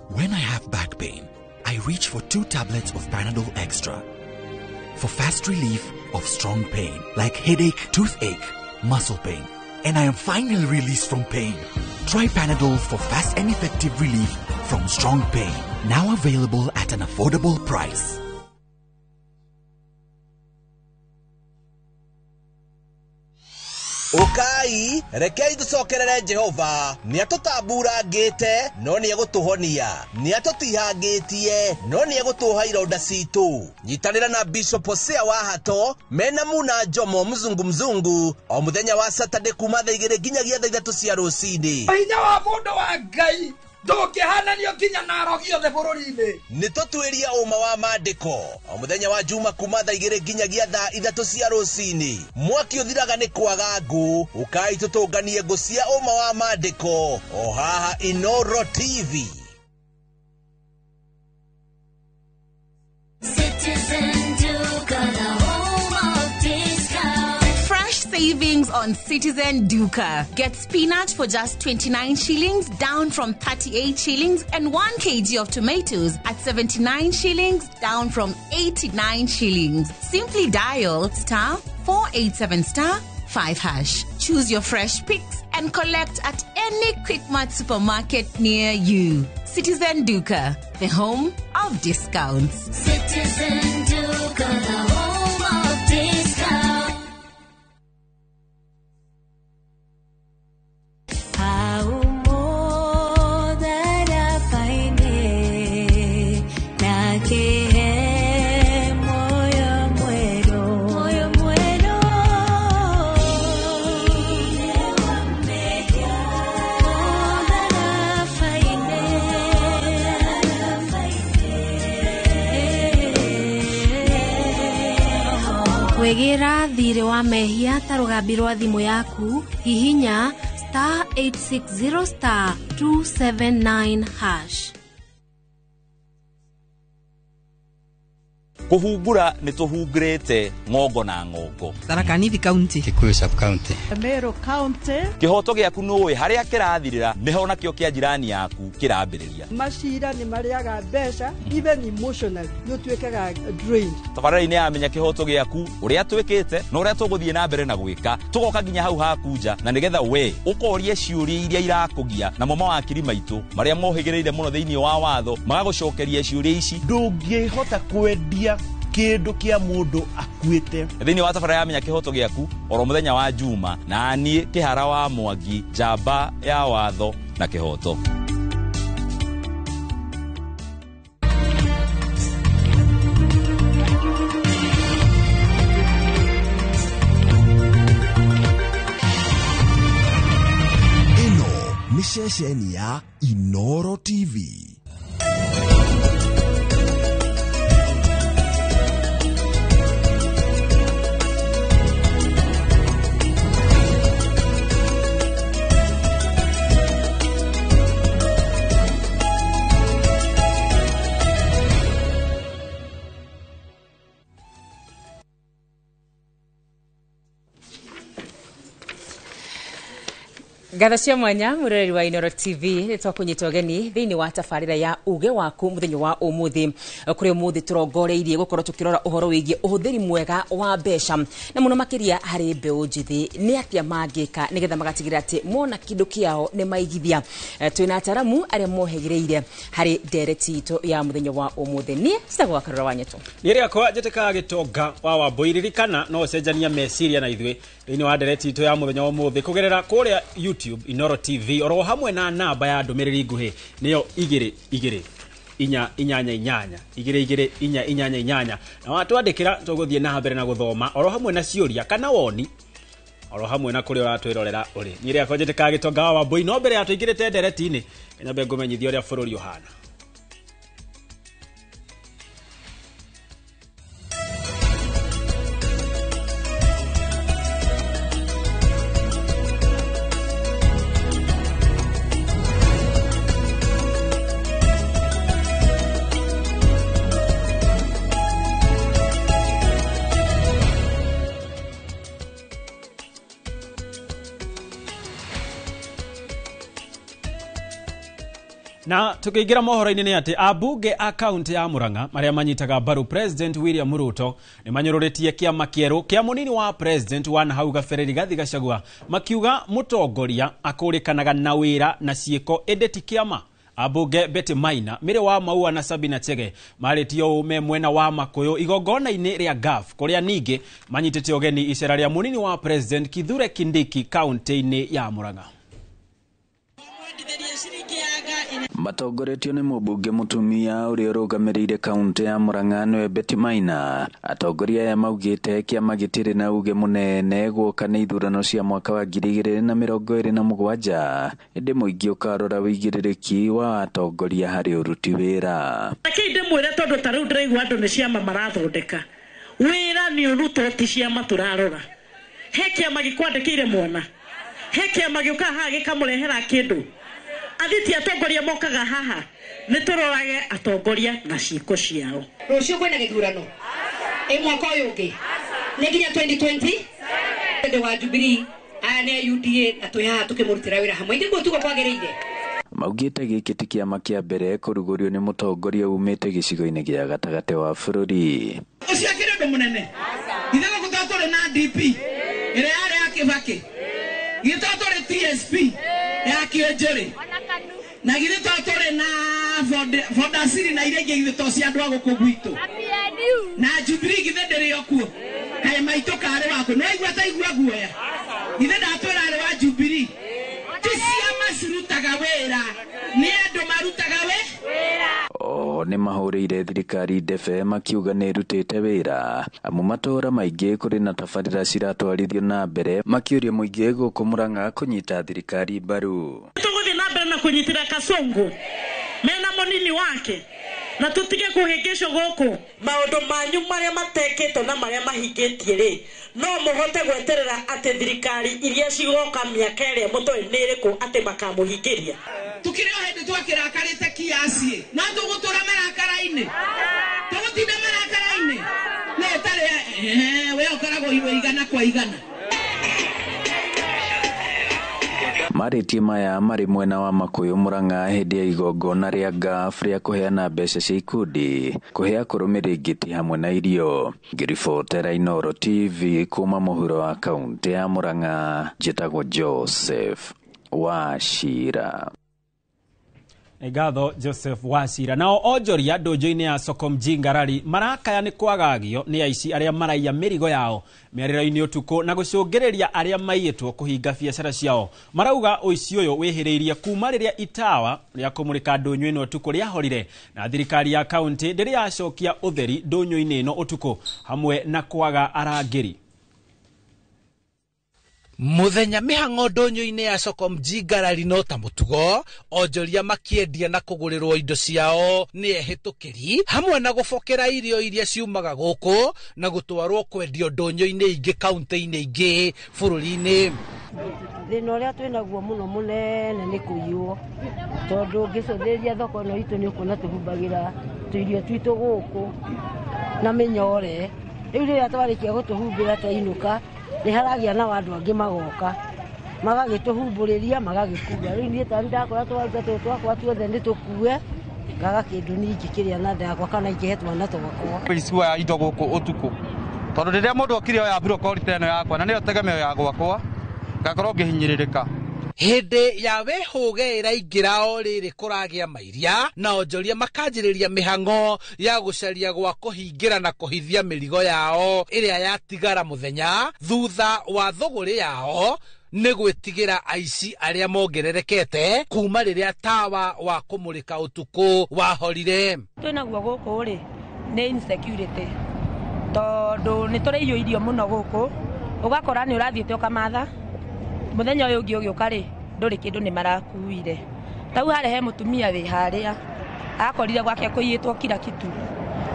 When I have back pain, I reach for 2 tablets of Panadol Extra. For fast relief of strong pain, like headache, toothache, muscle pain, and I am finally released from pain. Try Panadol for fast and effective relief from strong pain. Now available at an affordable price. Ũkai rekei tũcokerere Jehova, nĩatũtamburangĩte no nĩegũtũhonia, nĩatũtihangĩtie no nĩegũtũha ironda citũ. Nyitanĩra na Bishop Hosea wa Hato mena Muna Njomo mzungu mzungu o mũthenya wa Saturday kuma thaa 2 nginyagia thaa 3 cia rũcinĩ. Hinya wa mũndũ wa Ngai ndũngĩhananio nginya na arogi othe bũrũri-inĩ. Nĩtũtuĩria ũma wa maandĩko o mũthenya wa Juma kuma thaa 2 nginyagia thaa 3 cia rũcinĩ. Mwaki ũthiraga nĩ kwaga ngũ, ũkai tũtũnganie ngũ cia ũma wa maandĩko o haha Inoro TV. Citizen Duka, the home of discount. Fresh savings on Citizen Duka. Get spinach for just 29 shillings, down from 38 shillings, and 1 kg of tomatoes at 79 shillings, down from 89 shillings. Simply dial star 487 star 5 hash. Choose your fresh picks and collect at any Quickmart supermarket near you. Citizen Duka, the home of discounts. Citizen Duka, the home of discounts. Kwĩgĩra thirĩ wa mehia ta rũgambi rwa thimũ yaku, hihinya star 860 star 279 hash. Kũhungura nĩ tũhungurĩte ng'ongo na ng'ongo. Tharaka Nithi County, Kikuyu sub county, Meru County. Kĩhoto gĩaku nũĩ harĩa kĩrathirĩra nĩho nakĩo kĩa jirani yaku kĩrambĩrĩria. Macira nĩ marĩaga mbeca, even emotionally nĩ ũtuĩkaga drained. Tabarĩra-inĩ ya Menya Kĩhoto Gĩaku, ũrĩa twĩkĩte na ũrĩa tũgũthiĩ na mbere na gwĩka, tũgoka nginya hau haku nja, na nĩgetha we ũkorie ciũria iria irakũgia, namo mawakiri maitũ marĩa mohĩgĩrĩire mũno thĩinĩ wa watho magagũcokeria ciũria ici. Ndũngĩhota kwendia kĩndũ kĩa mũndũ akuĩte. Thĩinĩ wa tabarĩra ya Menya Kĩhoto Gĩaku oro mũthenya wa Juma, na niĩ Kĩhara wa Mwangi, njamba ya watho na kĩhoto. Ĩno nĩ ceceni ya Inoro TV. Ngatho cia mwanya muroreri wa Inoro TV nĩ twakũnyita ũgeni thĩinĩ wa tabarĩra ya uge waku mũthenya wa ũmũthĩ, kũrĩa ũmũthĩ tũrongoreirie gũkorwo tũkĩrora ũhoro wĩgiĩ ũhũthĩri mwega wa mbeca na mũno makĩria harĩ mbeũ njĩthĩ, nĩ atĩa mangĩka nĩgetha magatigĩrĩra atĩ mona kĩndũ kĩao nĩ maigithia. Twĩna ataramu arĩa mohĩgĩrĩire harĩ ndereti itũ ya mũthenya wa ũmũthĩ. Niĩ njĩtagwo Karura wa Nyeto. Niĩ rĩakwa njĩtĩkaga Gĩtonga wa Wambũi. Ririkana no ũcenjania meciria na ithuĩ thĩinĩ wa ndereti itũ ya mũthenya wa ũmũthĩ kũgerera kũrĩa YouTube Inoro TV oro hamwe na namba ya ndũmĩrĩri nguhĩ nĩyo 2 2 4 8 8 2 2 4 8 8, na watwandĩkĩra tũgũthiĩ na mbere na gũthoma oro hamwe na ciũria kana woni oro hamwe na kũrĩa ũratwĩrorera ũrĩ. Niĩ rĩakwa njĩtĩkaga Gĩtonga wa Wambũi. No mbere ya tũingĩrĩte ndereti-inĩ, nyambe ngũmenyithie ũrĩa bũrũri ũhana. Na tukiingira mohoro-inĩ nĩ atĩ ambunge a kaunti ya Murang'a marĩa manyitaga mbaru President William Ruto nĩ manyũrũrĩtie kĩama kĩerũ kĩa mũnini wa President wa nahau gabere Rigathi Gachagua, makiuga mũtongoria akũrĩkanaga na wĩra na ciĩko ĩndĩ ti kĩama Ambunge Betty Maina, Mary wa Maua na Sabina Chege marĩtie ũũ me mwena wa Makuyu igongona-inĩ rĩa GAF kũrĩa ningĩ manyitĩte ũgeni icera rĩa mũnini wa President Kithure Kindiki kaunti-inĩ ya Murang'a. Matongoretio nĩ mũmbunge mũtumia ũrĩa ũrũgamĩrĩire kaunti ya Murang'a nĩwe Betty Maina. Atongoria aya maugĩte kĩama gĩtirĩ na uge mũnene guoka nĩ ithurano cia mwaka wa 2027, ĩndĩ mũingĩ ũkarora ũigĩrĩrĩki wa atongoria harĩ ũruti wĩra. Reke ndĩmwĩre tondũ ta rĩu ndĩraigua andũ nĩ ciama marathondeka. Wĩra nĩ ũrutwo, ti ciama tũrarora. He kĩama gĩkwandĩkĩire mwana, he kĩama gĩũkaga haha gĩkamũrehera kĩndũ. Athiti atongoria mokaga haha, nĩ tũrorage atongoria na ciĩko ciao. Rũciũ kwĩna gĩthurano ĩ mwaka ũyũ ũngĩ nĩ nginya 2020 ndĩ wa Jubilee, aya nĩ UDA na twĩ haha tũkĩmũrutĩra wĩra hamwe. Nĩguo tugo kwagĩrĩire. Maugĩte gĩkĩ ti kĩama kĩa mbere kũrugũrio nĩ mũtongoria umĩte gĩcigo-inĩ gĩa gatagatĩ wa bũrũri. Ũcio akĩrĩ ũndũ mũnene. Ithe gũkũ to tũrĩ na DP ĩrĩa yarĩ ya Kĩbakĩ, githĩ to tũrĩ TSP ya Kĩonjũrĩ, na githĩ to tũrĩ na Fodasiri na iria ingĩ, githĩ to cia andũ a gũkũ gwitũ, na Jubilee githĩ ndĩrĩ o kuo? Kaĩ maitũ karĩ waku no igua ta igua guoya, githĩ ndatwĩra arĩ wa Jubilee? Ti ciama cirutaga wĩra, nĩ andũ marutaga wĩra. Oho nĩ mahũrĩire thirikari ndebe makiuga nĩ ĩrutĩte wĩra, amu matũũra maingĩ kũrĩ na tabarĩra ciratwarithio na mbere, makĩũria mũingĩ gũkũ Murang'a kũnyita thirikari mbaru. Tũgũthiĩ na mbere na kũnyitĩra Kasongo mena mũnini wake na tũtige kũhĩngĩcwo gũkũ. Maũndũ manyu marĩa matekĩtwo na marĩa mahingĩtie rĩ, no mũhote gweterera atĩ thirikari iria cigoka mĩaka ĩrĩa mũtoĩ nĩ ĩrĩkũ atĩ makamũhingĩria. Tukĩrĩ o hĩndĩ twakĩrakarĩte kiasi, no tũgũtũra marakara-inĩ, tũgũtinda marakara-inĩ, no ũtarĩ we ũkoragwo iwe igana kwa igana. Marĩtie maya marĩ mwena wa Makuyu Murang'a hĩndĩ ya igongona rĩa GAF rĩa kũheana mbeca cia ikundi, kũhe akũrũmĩrĩri ngĩti hamwe na irio. Ngĩribotera Inooro TV kuma mũhuro wa kaunti ya Murang'a, njĩtagwo Joseph Wachira. Ngatho Joseph Wachira. Nao onjoria ndũnjũ-inĩ ya soko Mjingarari marakaya nĩ kwagagio nĩ aici arĩa maraiya mĩrigo yao mĩarĩro-inĩ ũtukũ na gũcũngĩrĩria arĩa maiyĩtwo kũhinga biacara ciao. Marauga ũici ũyũ wĩhĩrĩirie kuma rĩrĩa itawa rĩa kũmũrĩka ndũnyũ ĩno ũtukũ rĩahorire na thirikari ya kaunti ndĩrĩ yacokia ũtheri ndũnyũ-inĩ ĩno ũtukũ hamwe na kwaga arangĩri. Muthenya mĩhang'o ndũnyũ-inĩ ya soko Mjingarari no ta mũtugo, onjoria makĩendia na kũgũrĩrwo indo ciao nĩ ehĩtũkĩri hamwe na gũbokera irio iria ciumaga gũkũ na gũtwarwo kwendio ndũnyũ-inĩ ingĩ kaunti-inĩ ingĩ bũrũri-inĩ. Thĩna ũrĩa twĩnaguo mũno mũnene nĩ kũiywo, tondũ ũngĩcũthĩrĩria thoko ĩno itũ nĩ ũkuona tũhumbagĩra tũirio twitũ gũkũ na mĩnyore. Rĩu rĩrĩa twarĩkia gũtũhumbĩra twainũka, nĩ haragĩa na andũ angĩ magoka magagĩtũhumbũrĩria magagĩkua. Rĩu niĩ tani ndakora twaruta tũtũ twakwa tuothe nĩ tũkue, ngaga kĩndũ ningĩ kĩrĩa na ndakwa kana ingĩhe twana twakwa. Ũici wa indo gũkũ ũtukũ, tondũ rĩrĩa mũndũ okire oya brokoli ta ĩno yakwa na nĩyo tegemeo ya gwakwa, ngakorwo ngĩhinyĩrĩrĩka. Hĩndĩ ya wĩhũge ĩraingĩra o rĩrĩ kũragĩa mairia na onjoria makanjĩrĩria mĩhang'o ya gũcaria gwa kũhingĩra na kũhithia mĩrigo yao ĩrĩa yatigara mũthenya thutha wa thũgũrĩ yao nĩ gwĩtigĩra aici arĩa mongererekete kuma rĩrĩa tawa wa kũmũrĩka ũtukũ wahorire. Twĩnaguo gũkũ rĩ nĩ insecurity, tondũ nĩ tũrĩiywo irio mũno gũkũ, ũgakora nĩ ũrathiĩte ũkamatha mũthenya ũyũ ũngĩ ũgĩũka rĩ ndũrĩ kĩndũ nĩ marakuire. Tau harĩa he mũtumia wĩ harĩa akorire gwake kũiyĩtwo kila kitu.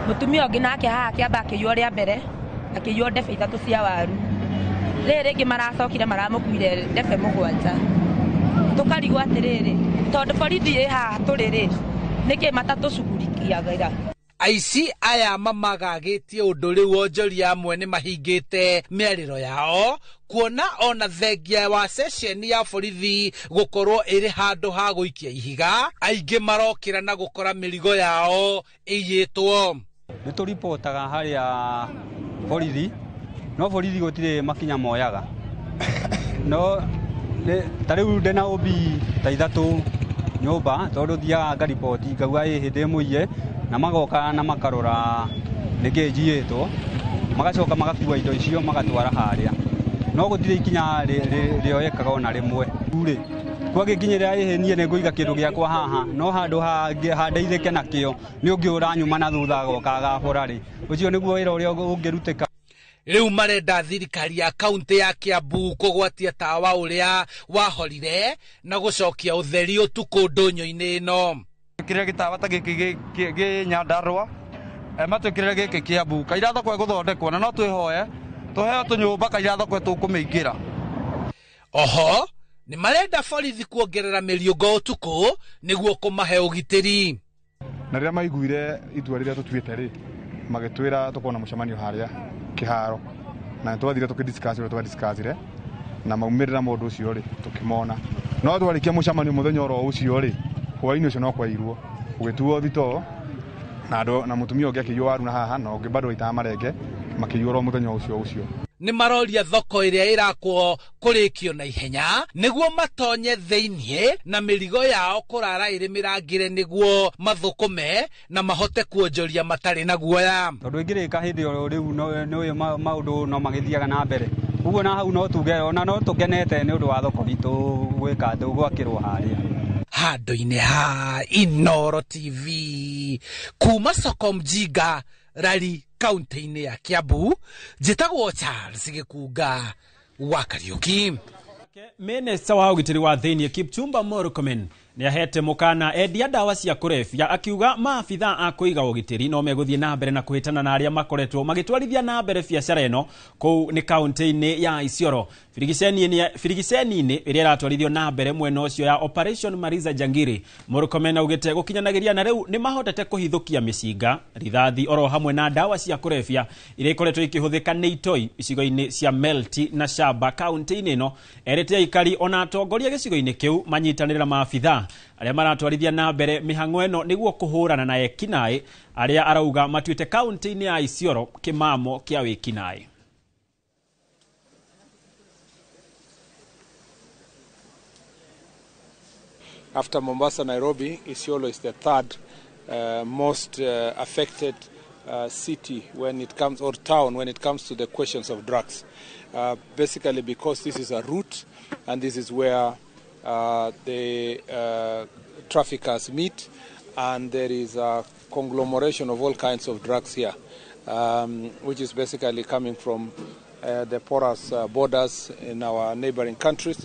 Mũtumia ũngĩ nake haha akĩamba akĩiywo rĩa mbere, akĩiywo ndebe 3 cia waru. Rĩrĩ rĩngĩ maracokire maramũkuire ndebe 7. Tũkarigwo atĩrĩrĩ, tondũ borithi ĩ haha tũrĩ rĩ, nĩkĩ matatũcugurikiagĩra? Aici aya mamagagĩtie ũndũ rĩu onjoria amwe nĩ mahingĩte mĩarĩro yao kuona ona thengia wa ceceni ya borithi gũkorwo ĩrĩ handũ ha gũikia ihiga, aingĩ marokĩra na gũkora mĩrigo yao ĩiyĩtwo. Nĩ tũripotaga harĩa borithi, no borithi gũtirĩ makinya moyaga. No ta rĩu ndĩna OB ta 3 nyũmba tondũ thiaga ngariboti ngauga ĩhĩ ndĩ mũiye na magoka na makarora nĩkĩ njiyĩtwo magacoka magakua indo icio magatwara harĩa no gũtirĩ ikinya rĩoyekaga ona rĩmwe rĩ kwagĩkinyĩrĩra ĩhĩ niĩ nĩ ngũiga kĩndũ gĩakwa haha no handũ handeithĩke nakĩo nĩ ũngĩ ũranyuma na thutha agoka agabora rĩ ũcio nĩguo wĩra ũrĩa ũngĩrutĩka. Rĩu marenda thirikari ya kaunti ya Kiambu kũgwatia tawa ũrĩa wahorire na gũcokia ũtheri ũtukũ ndũnyũ-inĩ ĩno. Kĩrĩa gĩtawa ta gĩkĩ gĩ Nyandarũa matwĩkĩrĩre gĩkĩ Kiambu kaira thoko ĩgũthondekwo na no twĩhoe tũheo tũnyũmba kaira thoko tũkũmĩingĩra. Oho nĩ marenda borithi kuongerera mĩriũngo ũtukũ nĩguo kũmahe ũgitĩri. Na rĩrĩa maiguire itua rĩrĩa tũtuĩte rĩ magĩtwĩra tũkorwo na mũcemanio harĩa kĩharo na twathire tũkĩdiscuss ũrĩa twadiscussire na maumĩrĩra ma ũndũ ũcio rĩ tũkĩmona no twarĩkia mũcemanio mũthenya oro ũcio rĩ hwaĩ-inĩ ũcio no kwairwo ũgĩtuo thitoo na andũ na mũtumia ũngĩ akĩiywo waru na haha na ũngĩ bado waitaga marenge makĩiywo oro mũthenya ũcio ũcio. Nĩ maroria thoko ĩrĩa ĩrakwo kũrĩkio na ihenya nĩguo matonye thĩiniĩ na mĩrigo yao kũrara ĩrĩ mĩrangĩre nĩguo mathũkũme na mahote kuonjoria matarĩ na guoya. Tondũ ĩngĩrĩka hĩndĩ oro rĩu nĩ maũndũ no magĩthiaga na mbere ũguo na hau no tuge ona no tũkenete nĩ ũndũ wa thoko itũ gwĩka atĩ gwakĩrwo harĩa. Handũ-inĩ ha Inooro TV kuma soko Mjinga Rari kaunti-inĩ ya Kiambu, njĩtagwo Charles Gĩkunga wa Kariuki. Minista wa ũgitĩri wa thĩiniĩ Kipchumba Murkomen nĩahete mũkana endia ndawa cia kũrebia akiuga maabithaa a kũiga ũgitĩri no megũthiĩ na mbere na kũhĩtana na arĩa makoretwo magĩtwarithia na mbere biacara ĩno kũu nĩ kaunti-inĩ ya Isiolo. Birigiceni-inĩ ĩrĩa ĩratwarithio na mbere mwena ũcio ya Operation Mariza Jangiri, Murkomen augĩte gũkinyanagĩria na rĩu nĩ mahotete kũhithũkia mĩcinga, rithathi oro hamwe na ndawa cia kũrebia iria ikoretwo ikĩhũthĩka nĩ itoi icigo-inĩ cia Melti na Shaba kaunti-inĩ ĩno. Erĩte aikari ona atongoria gĩcigo-inĩ kĩu manyitanĩre na maabithaa arĩa maratwarithia na mbere mĩhang'o ĩno nĩguo kũhũrana na ekinaĩ arĩa arauga matuĩte kaunti-inĩ ya Isiolo kĩmamo kĩa wĩkinaĩ. After Mombasa, Nairobi, Isiolo is the third most affected city when it comes, or town when it comes to the questions of drugs. Basically because this is a route and this is where the traffickers meet, and there is a conglomeration of all kinds of drugs here, which is basically coming from the porous borders in our neighboring countries.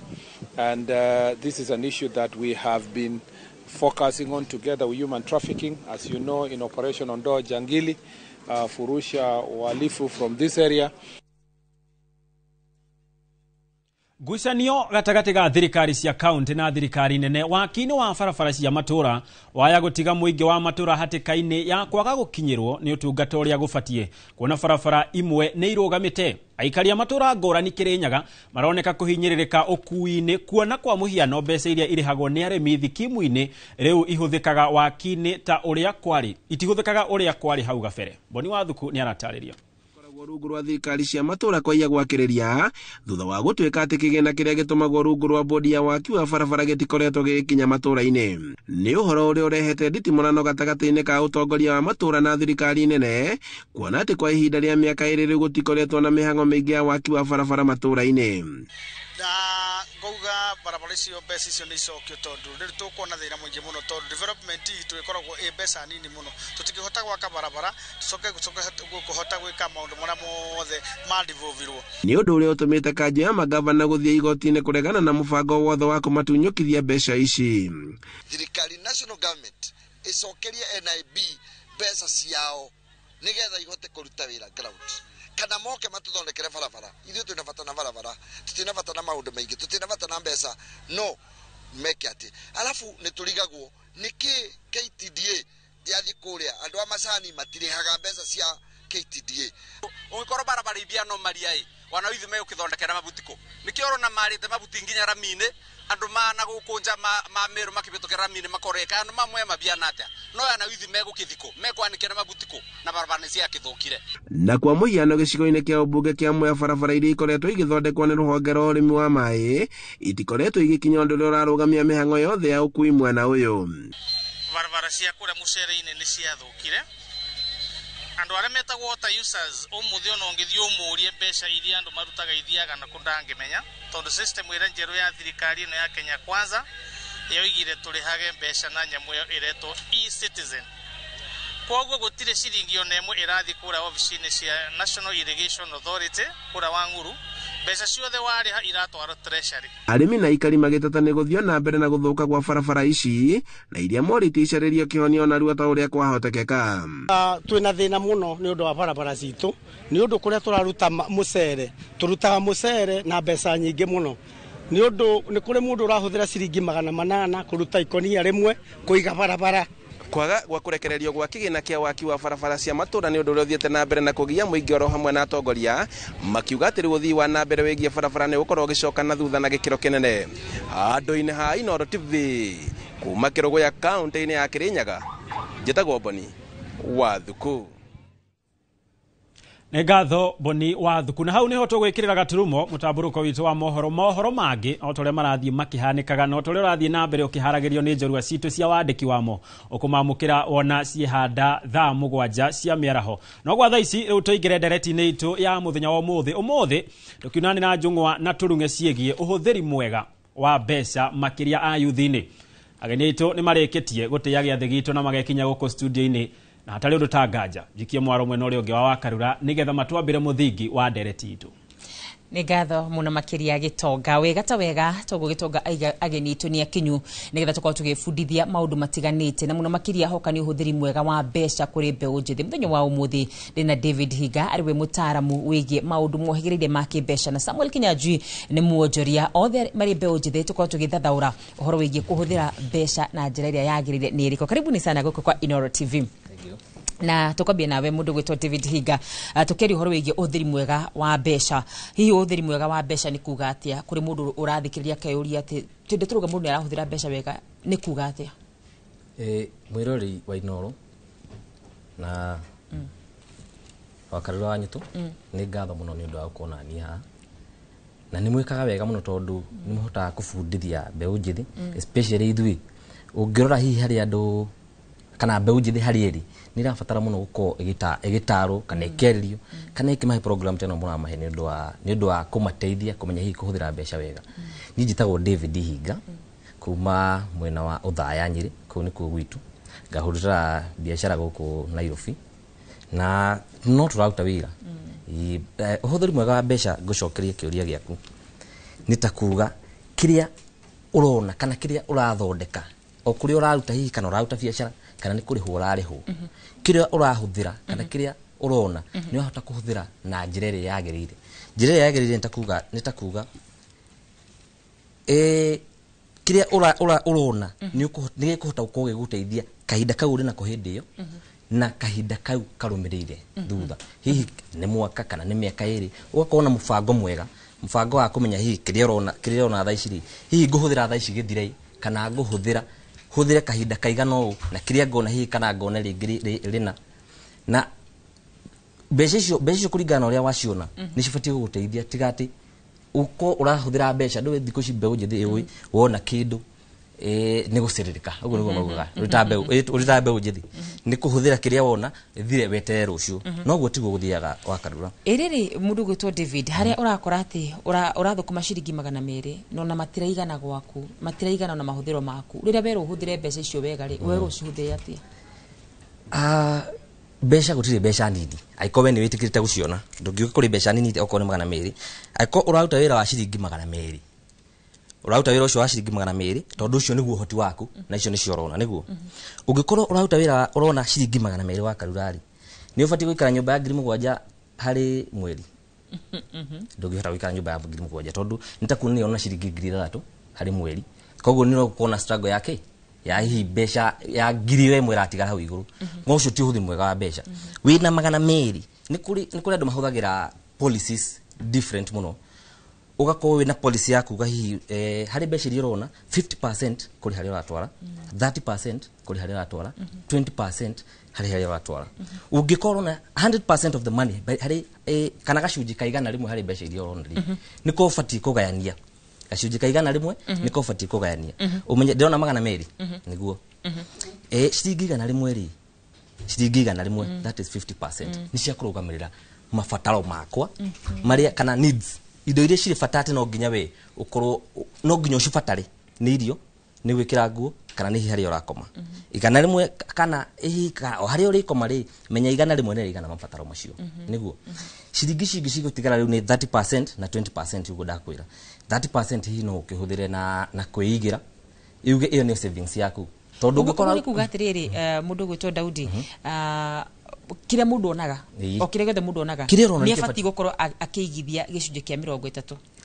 And this is an issue that we have been focusing on together with human trafficking. As you know, in Operation Ondoa Jangili, furusha uhalifu from this area. Ngucanio gatagatĩ ga thirikari cia kaunti na thirikari nene waki-inĩ wa barabara cia matũra waya gũtiga mũingĩ wa matũra hatĩka-inĩ ya kwaga gũkinyĩrwo nĩ ũtungata ũrĩa gũbatiĩ kuona barabara imwe nĩ irũgamĩte. Aikari a matũra ngũrani Kĩrĩnyaga maroneka kũhinyĩrĩrĩka ũkui-inĩ kuona kwa mũhiano mbeca iria irĩhagwo nĩ arĩmi thikimu-inĩ rĩu ihũthĩkaga waki-inĩ ta ũrĩa kwarĩ itihũthĩkaga ũrĩa kwarĩ hau gabere. Boni Wathuku nĩ aratarĩria. Rungu rwa thirikari cia matũra kwaiya gwakĩrĩria thutha wa gũtuĩka atĩ kĩgĩna kĩrĩa gĩtũmagwo rungu rwa bodi ya waki wa barabara gĩtikoretwo gĩgĩkinya matũra-inĩ. Nĩ ũhoro ũrĩa ũrehete nditimũrano gatagatĩ-inĩ ka ũtongoria wa matũra na thirikari nene, kuona atĩ kwa ihinda rĩa mĩaka ĩrĩ rĩu gũtikoretwo na mĩhang'o mĩingĩ ya waki wa barabara matũra-inĩ. Na ngauga barabara icio mbeca icio nĩ icokio tondũ rĩu tũkuona thĩna mũingĩ mũno tondũ development itũ ĩkoragwo ĩ mbeca nini mũno, tũtingĩhota gwaka barabara tũcoke kũhota gwĩka maũndũ marĩa mothe mandivovirwo. Nĩ ũndũ ũrĩa ũtũmĩte kanjũ ya magavana gũthiĩ igoti-inĩ kũregana na mũbango wothe wa kũmatunyũkithia mbeca ici. Thirikari national government ĩcokerie NIB mbeca ciao nĩgetha ihote kũruta wĩra ground, kana moke matuthondekere barabara. Ithuĩ twĩna bata na barabara, tũtina bata na maũndũ maingĩ, tũtina bata na mbeca, no meke atĩ. Alafu nĩ tũrigagwo nĩkĩ KTDA yathiĩ kũrĩa andũ a macani matirĩhaga mbeca cia KTDA. Ũngĩkorwo barabara ibia no maria ĩ Wana ithu megũkĩthondekera mabuti kũ? Nĩkĩo ũrona marĩte mabuti nginya rami-inĩ, andũ mana gũkũ nja ma Meru makĩhĩtũkĩra rami-inĩ makoreka andũ mamwe mabiana atĩa. No wana ithu megũkĩthi kũ? Mekwanĩkĩra mabuti kũ? Na barabara nĩ ciakĩthũkire. Na kwa mũhiano gĩcigo-inĩ kĩa ũmbunge kĩa Mwea barabara iria ikoretwo igĩthondekwo nĩ rũhonge rwa ũrĩmi wa maĩ itikoretwo igĩkinya ũndũ ũrĩa ũrarũgamia mĩhang'o yothe ya ũkui mwena ũyũ. Barabara cia kũrĩa mũcere-inĩ nĩ ciathũkire. Andũ arĩa metagwo water users ũmũthĩ ona ũngĩthiĩ ũmũrie mbeca iria andũ marutaga ithiaga na kũ ndangĩmenya, tondũ system ĩrĩa njerũ ya thirikari ĩno ya Kenya Kwanza yoigire tũrĩhage mbeca na nyamũ ĩyo ĩretwo e-citizen. Koguo gũtirĩ ciringi ona ĩmwe ĩrathiĩ kũrĩa obici-inĩ cia National Irrigation Authority kũrĩa Wang'uru, mbeca ciothe warĩha iratwarwo treasury. Arĩmi na aikari magĩteta nĩ gũthiĩ na mbere na gũthũka gwa barabara ici na iria morĩtie icarĩrio kĩhonia ona narua ta ũrĩa kwahotekeka. Twĩna thĩna mũno nĩ ũndũ wa barabara citũ, nĩ ũndũ kũrĩa tũraruta mũcere, tũrutaga mũcere na mbeca nyingĩ mũno. Nĩ ũndũ nĩ kũrĩ mũndũ ũrahũthĩra ciringi 800 kũruta ikonia rĩmwe kũiga barabara. Kwaga gwa kũrekererio gwa kĩgĩna kĩa waki wa barabara cia matũũra nĩ ũndũ ũrĩa ũthiĩte na mbere na kũgia mũingĩ oro hamwe na atongoria makiuga atĩ rĩu ũthii wa na mbere wĩgiĩ barabara nĩ ũgũkorwo ũgĩcoka na thutha na gĩkĩro kĩnene. Handũ-inĩ ha Inooro TV kuma Kĩrũgũya kaũntĩ-inĩ ya Kĩrĩnyaga, njĩtagwo Boni wa Thuku. Nĩ ngatho Boni wa Thuku. Na hau niho tũgwĩkĩrĩra gaturumo mũtambũrũko witũ wa mohoro. Mohoro mangĩ o ta ũrĩa marathiĩ makĩhanĩkaga na o ta ũrĩa ũrathiĩ na mbere ũkĩharagĩrio nĩ njorua citũ cia wandĩki wamo, ũkũmamũkĩra wona ciĩhanda thaa 7 cia mĩaraho. No gwa thaa ici rĩu tũingĩre ndereti-inĩ itũ ya mũthenya wa ũmũthĩ. Ũmũthĩ tũkiunanĩ na njũng'wa na tũrung'e ciĩgiĩ ũhũthĩri mwega wa mbeca makĩria a yuthi-inĩ. Ageni aitũ nĩ marĩkĩtie gũtĩĩa gĩathĩ gitũ na magekinya gũkũ studio-inĩ na hatarĩ ũndũ ta nganja njikie mwaro mwena ũrĩa ũngĩ wa Wakarura nĩgetha matwambĩre mũthingi wa ndereti itũ. Nĩ ngatho mũno makĩria Gĩtonga. Wega ta wega toguo Gĩtonga aiga ageni itũ nĩ akinyu nĩgetha tũkorwo tũgĩbundithia maũndũ matiganĩte na mũno makĩria hoka nĩ ũhũthĩri mwega wa mbeca kũrĩ mbeũ njĩthĩ. Mũthenya wa ũmũthĩ ndĩna David Higa arĩ we mũtaaramu wĩgiĩ maũndũ mohĩgĩrĩire ma kĩmbeca na Samuel Kinyanjui nĩ muonjoria. Othe marĩ mbeũ njĩthĩ tũkorwo tũgĩthathaũra ũhoro wĩgiĩ kũhũthĩra mbeca na njĩra ĩrĩa yagĩrĩire nĩ ĩrĩkũ. Karibuni sana gũkũ kwa Inooro TV. Na tukwambia nawe mundu gwitwo David Higa, tukiaria uhoro wigie uthiri mwega wa mbeca. Hihi uthiri mwega wa mbeca ni kuga atia kuri mundu urathikiriria keyuria ati twende turuga mundu arahuthira mbeca wega ni kuga atia? Mwirori wa Inooro na Wakarura wa Nyutu ni ngatho muno ni undu wa gukorwo nani haha na ni mwikaga wega muno tondu ni muhotaga kubundithia mbeũ njĩthĩ especially ithuĩ ũngĩrora hihi harĩ andũ kana mbeũ njĩthĩ harĩ ĩrĩ nĩ ĩrabatara mũno gũkorwo ĩgĩtarwo kana ĩkĩarĩrio kana ĩkĩmahe program ta ĩno mũramahe nĩ ũndũ wa kũmateithia kũmenya hihi kũhũthĩra mbeca wega. Niĩ njĩtagwo David Hinga kuma mwena wa Othaya Nyĩrĩ, kũu nĩkuo gwitũ, ngahũrĩra biacara gũkũ Nairobi na no tũraruta wĩra. Ũhũthĩri mwega wa mbeca, ngũcokerie kĩũria gĩaku, nĩ ta kuga kĩrĩa ũrona kana kĩrĩa ũrathondeka o kũrĩa ũraruta hihi kana ũraruta biacara kana nĩ kũrĩhwo ũrarĩhwo, kĩrĩa ũrahũthĩra kana kĩrĩa ũrona nĩ wahota kũhũthĩra na njĩra ĩrĩa yagĩrĩire. Njĩra ĩrĩa yagĩrĩire nĩ ta kuga kĩrĩa ũrona nĩ gĩkũhota gũkorwo gĩgũteithia kahinda kau ũrĩ nako hĩndĩ ĩyo na kahinda kau karũmĩrĩire thutha, hihi nĩ mwaka kana nĩ mĩaka ĩrĩ, ũgakorwo na mũbango mwega, mũbango wa kũmenya hihi kĩrĩa ũrona thaa ici rĩ, hihi ngũhũthĩra thaa ici gĩthire kana ngũhũthĩra hũthĩre kahinda kaigana ũũ na kĩrĩa ngona hihi kana ngone rĩngĩ rĩna na mbeca icio kũringana na ũrĩa waciona nĩ cibatiĩ gũgũteithia, tiga atĩ uko ũrahũthĩra mbeca ndũĩ thikũ ici mbeũ njĩthĩ ĩũĩ wona kĩndũ nĩ gũcĩrĩrĩka, ũguo nĩguo maugaga ũrĩ ta mbeũ njĩthĩ nĩ kũhũthĩra kĩrĩa wona thire weterere rũciũ, noguo tiguo gũthiaga Wakarura. Ĩrĩrĩ mũndũ gwĩtwo David, harĩa ũrakora atĩ ũrathũkũma ciringi 200 no na matiraigana gwaku, matiraigana na mahũthĩro maku, rĩrĩa werwo ũhũthĩre mbeca icio wega rĩ, werwo ũcihũthĩre atĩa? Mbeca gũtirĩ mbeca nini, angĩkorwo we nĩ wĩtĩkĩrĩte gũciona ndũngiuga kũrĩ mbeca nini okorwo nĩ 200, angĩkorwo ũraruta wĩra wa ciringi 200 ũraruta wĩra ũcio wa ciringi 200 tondũ ũcio nĩguo ũhoti waku na icio nĩcio ũrona nĩguo. Ũngĩkorwo ũraruta wĩra ũrona ciringi 200 wa Karura rĩ, nĩ ũbatiĩ gũikara nyũmba ya 7,000 harĩ mweri. Ndũngĩhota gũikara nyũmba ya 7,000 tondũ nĩ ta kuona ũrona ciringi 6,000 harĩ mweri, koguo nĩ ũgũkorwo na struggle yake ya hihi mbeca ya 1,000 ĩratigara hau igũrũ. Ũcio ti ũhũthĩri mwega wa mbeca. Wĩna 200 nĩ kũrĩ andũ mahũthagĩra policies different muno ugakorwo wina policy yaku ga hihi hari mbeca iria urona 50% kuri haria uratwara, 30% kuri haria uratwara, 20% hari haria uratwara. Ungikorwo na 100% of the money hari kana gacunji ka igana rimwe hari mbeca iria urona ri niko ubatie kugayania gacunji ka igana rimwe, niko ubatie kugayania umenye ndirona magana meri niguo ciringi igana rimwe ri, ciringi igana rimwe, that is 50% ni cia kurugamirira mabataro makwa maria kana needs indo iria cirĩ bata atĩ no nginya we ukorwo no nginya ũcibatare nĩ irio, nĩ gwĩkĩra nguo kana nĩ hihi harĩa ũrakoma. Igana rĩmwe kana hihi o harĩa ũrĩkoma rĩ, menya igana rĩmwe nĩ rĩigana mabataro macio nĩguo. Ciringi ici ingĩ cigũtigara rĩu nĩ 30% na 20% ũguo ndakwĩra. 30% hihi no ũkĩhũthĩre na kwĩigĩra, yuge ĩyo nĩ savings yaku tondũ ũngĩkorwo nĩ kuga atĩrĩrĩ mũndũ gwĩtwo Daudi, kĩrĩa mũndũ onaga o kĩrĩa gĩothe mũndũ onaga nĩ abatiĩ gũkorwo akĩigithia gĩcunjĩ kĩa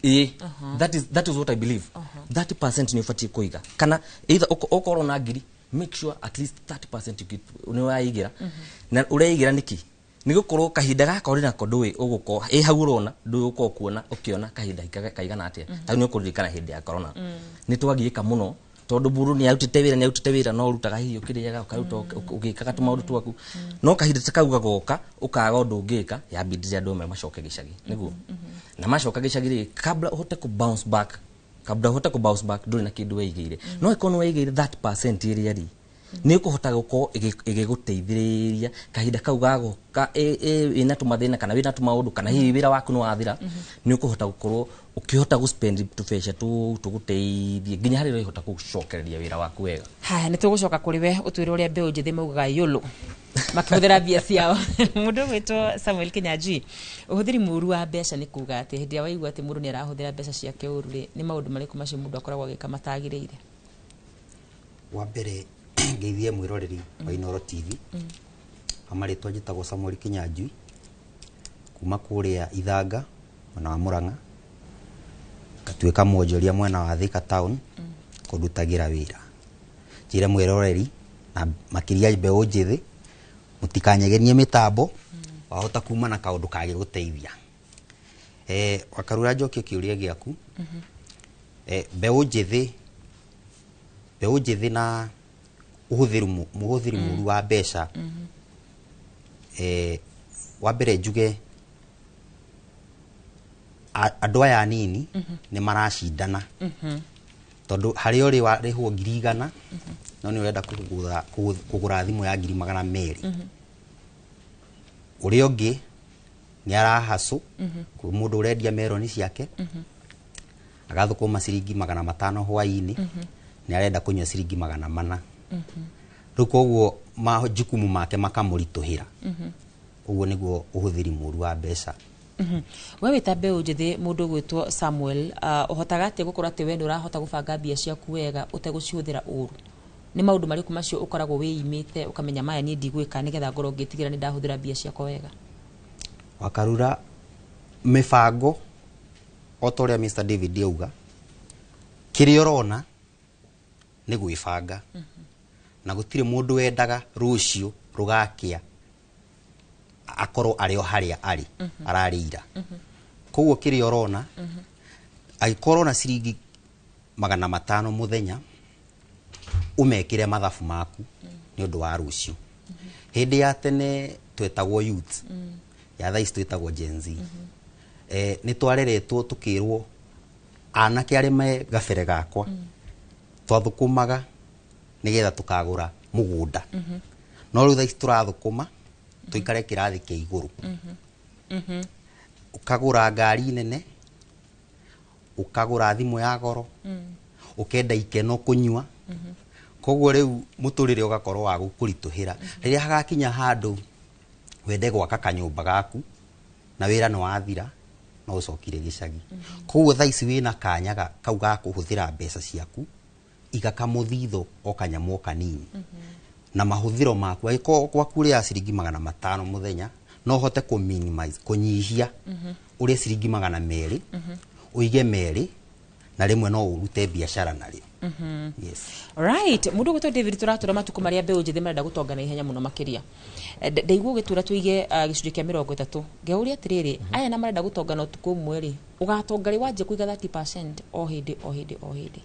30. That is what I believe. 30% nĩ ũbatiĩ kũiga kana either ũkorwo na ngiri, make sure at least 30% nĩ waigĩra. Na ũreigĩra nĩkĩ? Nĩ gũkorwo kahinda gaka ũrĩ nako ndũĩ ũgũkorwo ĩ hau ũrona ndũĩ ũgũkorwo kuona ũkĩona kahinda kaigana atĩa. Ta rĩu nĩ ũkũririkana hĩndĩ ya corona nĩ twagiĩka mũno tondu buru ni arutite wira, ni arutite wira no urutaga hihi ukiriaga ukaruta ugikaga tumaundu twaku, no kahinda ta kau gagoka ukaga undu ungika yambindire andu amwe macoke gicagi niguo. Na macoka gicagi ri kabla uhote ku bounce back, kabla uhote ku bounce back nduri na kindu weigeire. No ikorwo weigeire that percent iria ri ni ukuhota gukorwo igiguteithiriria kahinda kau gagoka wina tumathina kana wina tumaundu kana hihi wira waku ni wathira, ni ukuhota gukorwo ukihota gu spend tubeca tu tuguteithie nginya haria urihota gucokereria wira waku wega. Haya, ni tugucoka kuri we utwire uria mbeu njithi maugaga yolo makihuthira mbia ciao. Mundu gwitwo Samuel Kinyanjui, uhuthiri muru wa mbeca ni kuga ati hindi ya waigua ati mundu ni arahuthira mbeca ciake uru ri, ni maundu mariku macio mundu akoragwo agika matagiriire? Wa mbere ngeithie mwiroreri wa Inooro TV, amarĩtwa njĩtagwo Samuel Kinyanjui kuma kũrĩa Ithanga mwena wa Murang'a, ngatuĩka mwonjoria mwena wa Thika town kũndutagĩra wĩra. Njĩre mwĩroreri na makĩria mbeũ njĩthĩ mũtikanyegenie mĩtambo, wahota kuma na kaũndũ kangĩgũteithia. Wakarura njokie kĩũria gĩaku, mbeũ njĩthĩ na ũhũthĩri mũru wa mbeca, wa mbere njuge andũ aya anini nĩ maracindana tondũ harĩa ũrĩ warĩhwo 100,000 no nĩ ũrenda kũgũra thimũ ya 200,000. Ũrĩa ũngĩ nĩ arahacũ kwĩ mũndũ ũrendia meroni ciake agathũkũma ciringi 500 hwaĩ-inĩ, nĩ arenda kũnyua ciringi 400. Rĩu koguo majukumu make makamũritũhĩra. Ũguo nĩguo ũhũthĩri mũru wa mbeca. We wĩta mbeũ njĩthĩ mũndũ gwĩtwo Samuel, ũhotaga atĩa gũkorwo atĩ we nĩ ũrahota gũbanga mbia ciaku wega ũtegũcihũthĩra ũru? Nĩ maũndũ marĩkũ macio ũkoragwo wĩimĩte ũkamenya maya niĩ ndigwĩka nĩgetha ngorwo ngĩtigĩra nĩ ndahũthĩra mbia ciakwa wega? Wakarura, mĩbango o ta ũrĩa Mr David auga, kĩrĩa ũrona nĩ gwĩbanga, na gũtirĩ mũndũ wendaga rũciũ rũgakĩa akorwo arĩ o harĩa arĩ ararĩira. Koguo kĩrĩa ũrona, angĩkorwo na ciringi 500 mũthenya, ũmekĩre mathabu maku nĩ ũndũ wa rũciũ. Hĩndĩ ya tene twetagwo youth, ya thaa ici twĩtagwo Gen Z. Nĩ twareretwo tũkĩrwo anake arĩa me gabere gakwa twathũkũmaga nĩgetha tũkagũra mũgũnda, no rĩu thaa ici tũrathũkũma tũikare kĩrathi kĩa igũrũ. Ũkagũra ngari nene, ũkagũra thimũ ya goro, ũkenda ikeno kũnyua. Koguo rĩu mũtũrĩre ũgakorwo wa gũkũritũhĩra. Rĩrĩa hagakinya handũ wende gwaka kanyũmba gaku na wĩra nĩ wathira, no ũcokire gĩcagi. Koguo thaa ici wĩna kanya kau ga kũhũthĩra mbeca ciaku, iga kamũthitho o kanyamũ o kanini na mahũthĩro maku. Angĩkorwo gwaku ũrĩaga ciringi 500 mũthenya, no ũhote kũ minimize, kũnyihia ũrĩe ciringi 200, ũige 2 na Na rĩmwe no ũrute biacara narĩo. Yes. Right, mundu gwitwo David, turatura matuku maria mbeũ njĩthĩ marenda gũtonga na ihenya mũno makĩria. Ndaigua ũgĩtura tũige gĩcunjĩ kĩa 30. Ngeuria atĩrĩrĩ, aya na marenda gũtonga na ũtukũ ũmwe rĩ, ũgatonga rĩ wanjie kũiga 30% o hĩndĩ o hĩndĩ o hĩndĩ?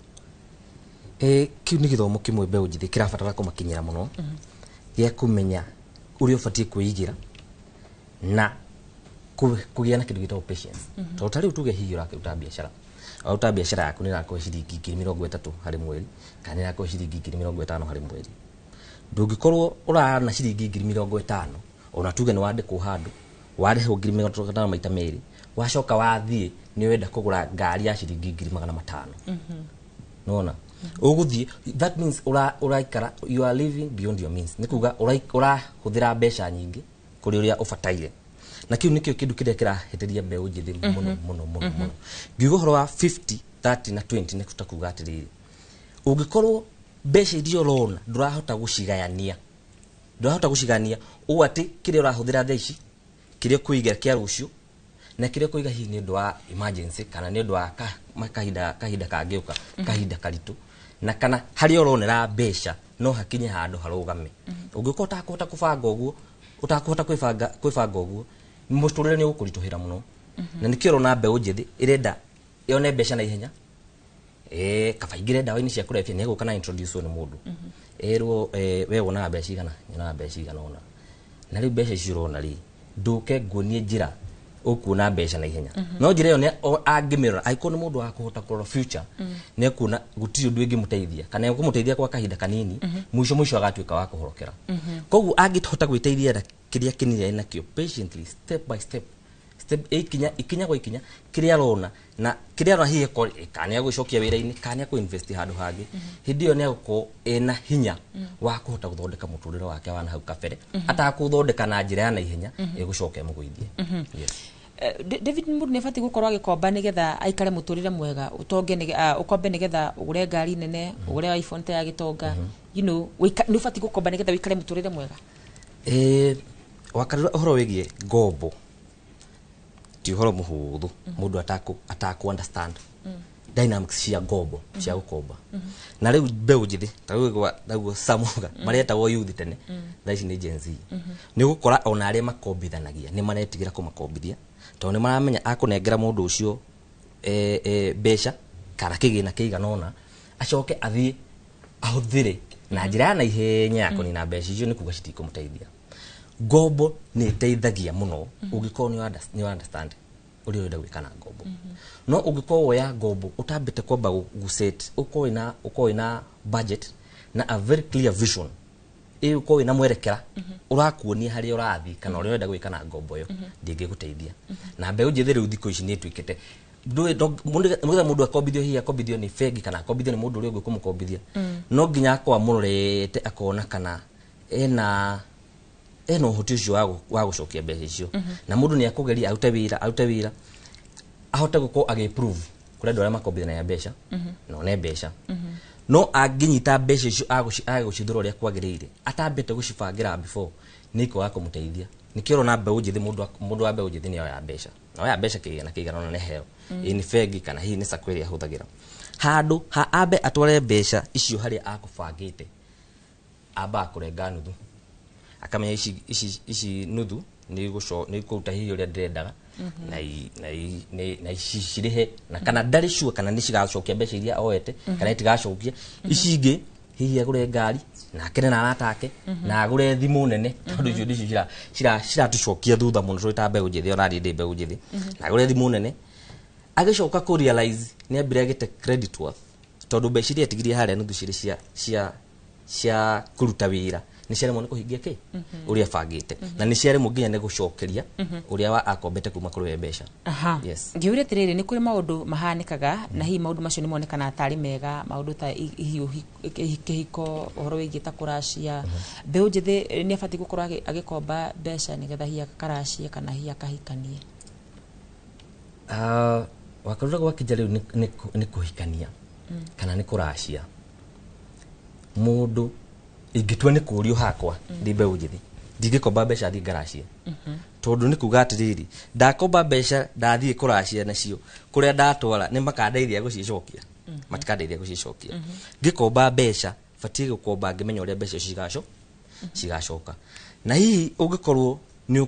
Kĩu nĩ gĩthomo kĩmwe mbeũ njĩthĩ kĩrabatara kũmakinyĩra mũno, gĩa kũmenya ũrĩa ũbatiĩ kwĩigĩra na kũgĩa na kĩndũ gĩtagwo patience. Tondũ ta rĩu tuge hihi ũrakĩruta biacara, waruta biacara yaku nĩ ĩrakũhe ciringi 30,000 harĩ mweri kana nĩ ĩrakũhe ciringi 50,000 harĩ mweri, ndũngĩkorwo ũrana ciringi 50,000, ona tuge nĩ wandĩkwo handũ warĩhwo 50,000 maita merĩ, wacoka wathiĩ nĩ ũrenda kũgũra ngari ya ciringi 500,000. Nona ũgũthiĩ, that means ũraikara, you are living beyond your means, nĩ kuga ũrahũthĩra mbeca nyingĩ kũrĩ ũrĩa ũbataire. Na kĩu nĩkĩo kĩndũ kĩrĩa kĩrahĩtĩria mbeũ njĩthĩ mũno mũno mũno mũno. Ngiuga ũhoro wa 50 30 na 20 nĩ ta kuga atĩrĩrĩ, ũngĩkorwo mbeca iria ũrona ndũrahota gũcigayania, ndũrahota gũcigayania ũũ atĩ kĩrĩa ũrahũthĩra thaa ici, kĩrĩa ũkũiga kĩa rũciũ, na kĩrĩa ũkũiga hihi nĩ ũndũ wa emergency kana nĩ ũndũ wa kahinda kangĩũka, kahinda karitũ, na kana harĩa ũronera mbeca no hakinye handũ harũgame. Ũngĩkorwo ũtakũhota kũbanga ũguo, ũtakũhota kwĩbanga ũguo, mũtũrĩre nĩ ũgũkũritũhĩra mũno. Na nĩkĩo ũrona mbeũ njĩthĩ ĩrenda yone mbeca na ihenya, kaba ingĩre ndawa-inĩ cia kũrebia, nĩ egũka na introduce nĩ mũndũ, erwo we wonaga mbeca igana, nyonaga mbeca igana ũna, na rĩu mbeca icio ũrona rĩ, ndũke nguonie njĩra ũkuona mbeca na ihenya. No njĩra ĩyo angĩmĩrora, angĩkorwo nĩ mũndũ wa kũhota kũrora future, nĩ ekuona gũtirĩ ũndũ ĩngĩmũteithia kana ĩkũmũteithia kwa kahinda kanini, mũico mũico agatuĩka wa kũhorokera. Koguo angĩhota gwĩteithia na kĩrĩa kĩnini arĩ nakĩo patiently, step by step, step ikinya ikinya kwa ikinya, kĩrĩa arona na kĩrĩa arona hihi kana nĩ egũcokia wĩra-inĩ kana nĩ ekũ-invest handũ hangĩ, hĩndĩ ĩyo nĩ egũkorwo ena hinya wa kũhota gũthondeka mũtũrĩre wake wa na hau kabere, atakũthondeka na njĩra ya naihenya ĩgũcoka ĩmũgũithie. Yes. David, mũndũ nĩ abatiĩ gũkorwo agĩkomba nĩgetha aikare mũtũrĩre mwega, ũtonge, ũkombe nĩgetha ũgũre ngari nene, ũgũre iPhone ta ya gĩtonga, nĩ ũbatiĩ gũkomba nĩgetha ũikare mũtũrĩre mwega? Wakarura ũhoro wĩgiĩ ngombo ti ũhoro mũhũthũ mũndũ atakũ understand dynamics cia ngombo cia gũkomba. Na rĩu mbeũ njĩthĩ ta rĩu naguo Samuga maretagwo youth tene, thaa ici nĩ Gen Z, nĩ ũgũkora ona arĩa makombithanagia nĩ maretigĩra kũmakombithia, tondũ nĩ maramenya akũnengera mũndũ ũcio mbeca kana kĩgĩna kĩigana ũna, acoke athiĩ ahũthĩre na njĩra ya naihenya ya kũnina mbeca icio, nĩ kuga citikũmũteithia. Ngombo nĩ ĩteithagia mũno ũngĩkorwo nĩ understand ũrĩa ũrenda gwĩka na ngombo. No ũngĩkorwo woya ngombo ũtambĩte kwamba gũ-set, ũkorwo wĩna budget na a very clear vision, ĩ ũkorwo wĩna mwerekera ũrakuonia harĩa ũrathiĩ kana ũrĩa ũrenda gwĩka na ngombo ĩyo, ndĩngĩgũteithia. Na mbeũ njĩthĩ rĩu thikũ ici nĩ ĩtuĩkĩte nĩgetha mũndũ akombithio, hihi akombithio nĩ bengi kana akombithio nĩ mũndũ ũrĩa ũngĩ kũmũkombithia, no nginya akorwo amũrorete akona kana ena ũhoti ũcio wa gũcokia mbeca icio. Na mũndũ nĩ akũgeria arute wĩra ahote gũkorwo agĩ-prove kũrĩ andũ arĩa makombithanagia mbeca na one mbeca. No angĩnyita mbeca icio agũcithũra ũrĩa kwagĩrĩire atambĩte gũcibangĩra before, nĩ ikwaga kũmũteithia. Nĩkĩo ũrona mbeũ njĩthĩ, mũndũ wa mbeũ njĩthĩ nĩ oya mbeca, na oya mbeca kĩgĩna kĩigana ũna nĩ heo, ĩ nĩ bengi kana hihi nĩ sacco ĩrĩa ahũthagĩra, handũ ha ambe atware mbeca icio harĩa akũbangĩte, ambaga kũrenga nuthu, akamenya ici nuthu nĩ ikũruta hihi ũrĩa ndĩrendaga, na ici cirĩhe, na kana ndarĩ sure kana nĩ cigacokia mbeca iria oete kana itigacokia. Ici ingĩ hihi agũre ngari na akene na arata ake na agũre thimũ nene, tondũ icio nĩcio ciratũcokia thutha mũno tũrĩ ta mbeũ njĩthĩ, ona niĩ ndĩ mbeũ njĩthĩ. Na agũre thimũ nene, agĩcoka kũ realize nĩ ambire agĩte credit worth, tondũ mbeca iria atigirie harĩa nuthu cirĩ cia kũruta wĩra nĩ ciaremwo nĩ kũhingia kĩ ũrĩa abangĩte, na nĩ ciaremwo nginya nĩ gũcokeria ũrĩa wa akombete kuma kũrĩ we mbeca. Yes. Ngĩũria atĩrĩrĩ, nĩ kũrĩ maũndũ mahanĩkaga na hihi maũndũ macio nĩ monekanaga tarĩ mega, maũndũ ta hihi kĩhiko, ũhoro wĩgiĩ ta kũracia, mbeũ njĩthĩ nĩ abatiĩ gũkorwo agĩkomba mbeca nĩgetha hihi akaracie kana hihi akahikanie? Wakarura gwakinya rĩu nĩ kũhikania kana nĩ kũracia, mũndũ ingĩtua nĩ kũrio hakwa ndĩ mbeũ njĩthĩ, Ndingĩkomba mbeca thiĩ ngaracie, tondũ nĩ kuga atĩrĩrĩ, ndakomba mbeca ndathiĩ kũracia nacio, kũrĩa ndatwara nĩ makandeithia gũcicokia? Matikandeithia gũcicokia. Ngĩkomba mbeca, batiĩ gũkomba ngĩmenya ũrĩa mbeca icio cigacoka. Na hihi ũngĩkorwo nĩ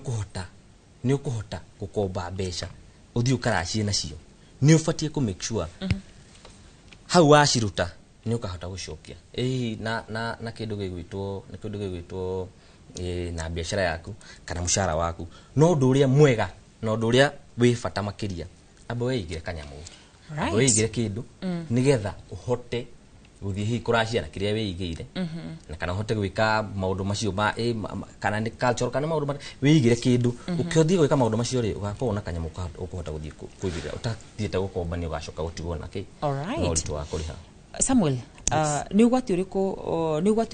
ũkũhota gũkomba mbeca ũthiĩ ũkaracie nacio, nĩ ũbatiĩ kũ make sure hau waciruta nĩ ũkahota gũcokia, ĩ na kĩndũ gĩgwĩtwo, nĩ kĩndũ gĩgwĩtwo na biacara yaku kana mũcara waku. No ũndũ ũrĩa mwega na ũndũ ũrĩa wĩ bata makĩria, amba wĩigĩre kanyamũ, amba wĩigĩre kĩndũ, nĩgetha ũhote gũthiĩ hihi kũracia na kĩrĩa wĩigĩire, na kana ũhote gwĩka maũndũ macio ma, kana nĩ cultural kana maũndũ wĩigĩre kĩndũ. Ũkĩthiĩ gwĩka maũndũ macio rĩ, ũgakorwo na kanyamũ ũkũhota gũthiĩ kũigĩrĩra. Ũtathiĩte gũkomba, nĩ ũgacoka gũtigwo na kĩ? Na ũritũ wa kũrĩha. Samuel, nĩ ũgwati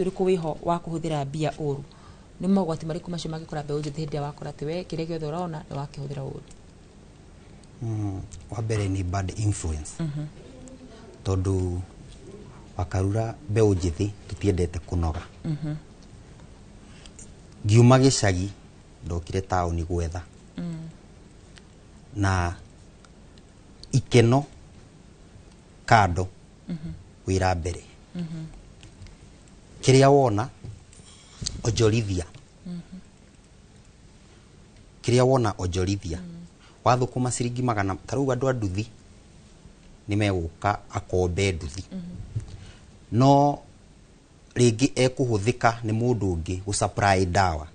ũrĩkũ wĩho wa kũhũthĩra mbia ũru? Nĩ mogwati marĩkũ macio mangĩkora mbeũ njĩthĩ hĩndĩ ĩrĩa wakora atĩ we kĩrĩa gĩothe ũrona nĩ wakĩhũthĩra ũru? Wa mbere nĩ bad influence, tondũ Wakarura, mbeũ njĩthĩ tũtiendete kũnoga. Ngiuma gĩcagi ndokire taũni gwetha na ikeno kando, wĩra mbere, kĩrĩa wona onjorithia, kĩrĩa wona onjorithia. Wathũkũma ciringi 100, ta rĩu andũ a nduthi nĩ megũka akombe nduthi, no rĩngĩ ekũhũthĩka nĩ mũndũ ũngĩ gũ supply ndawa.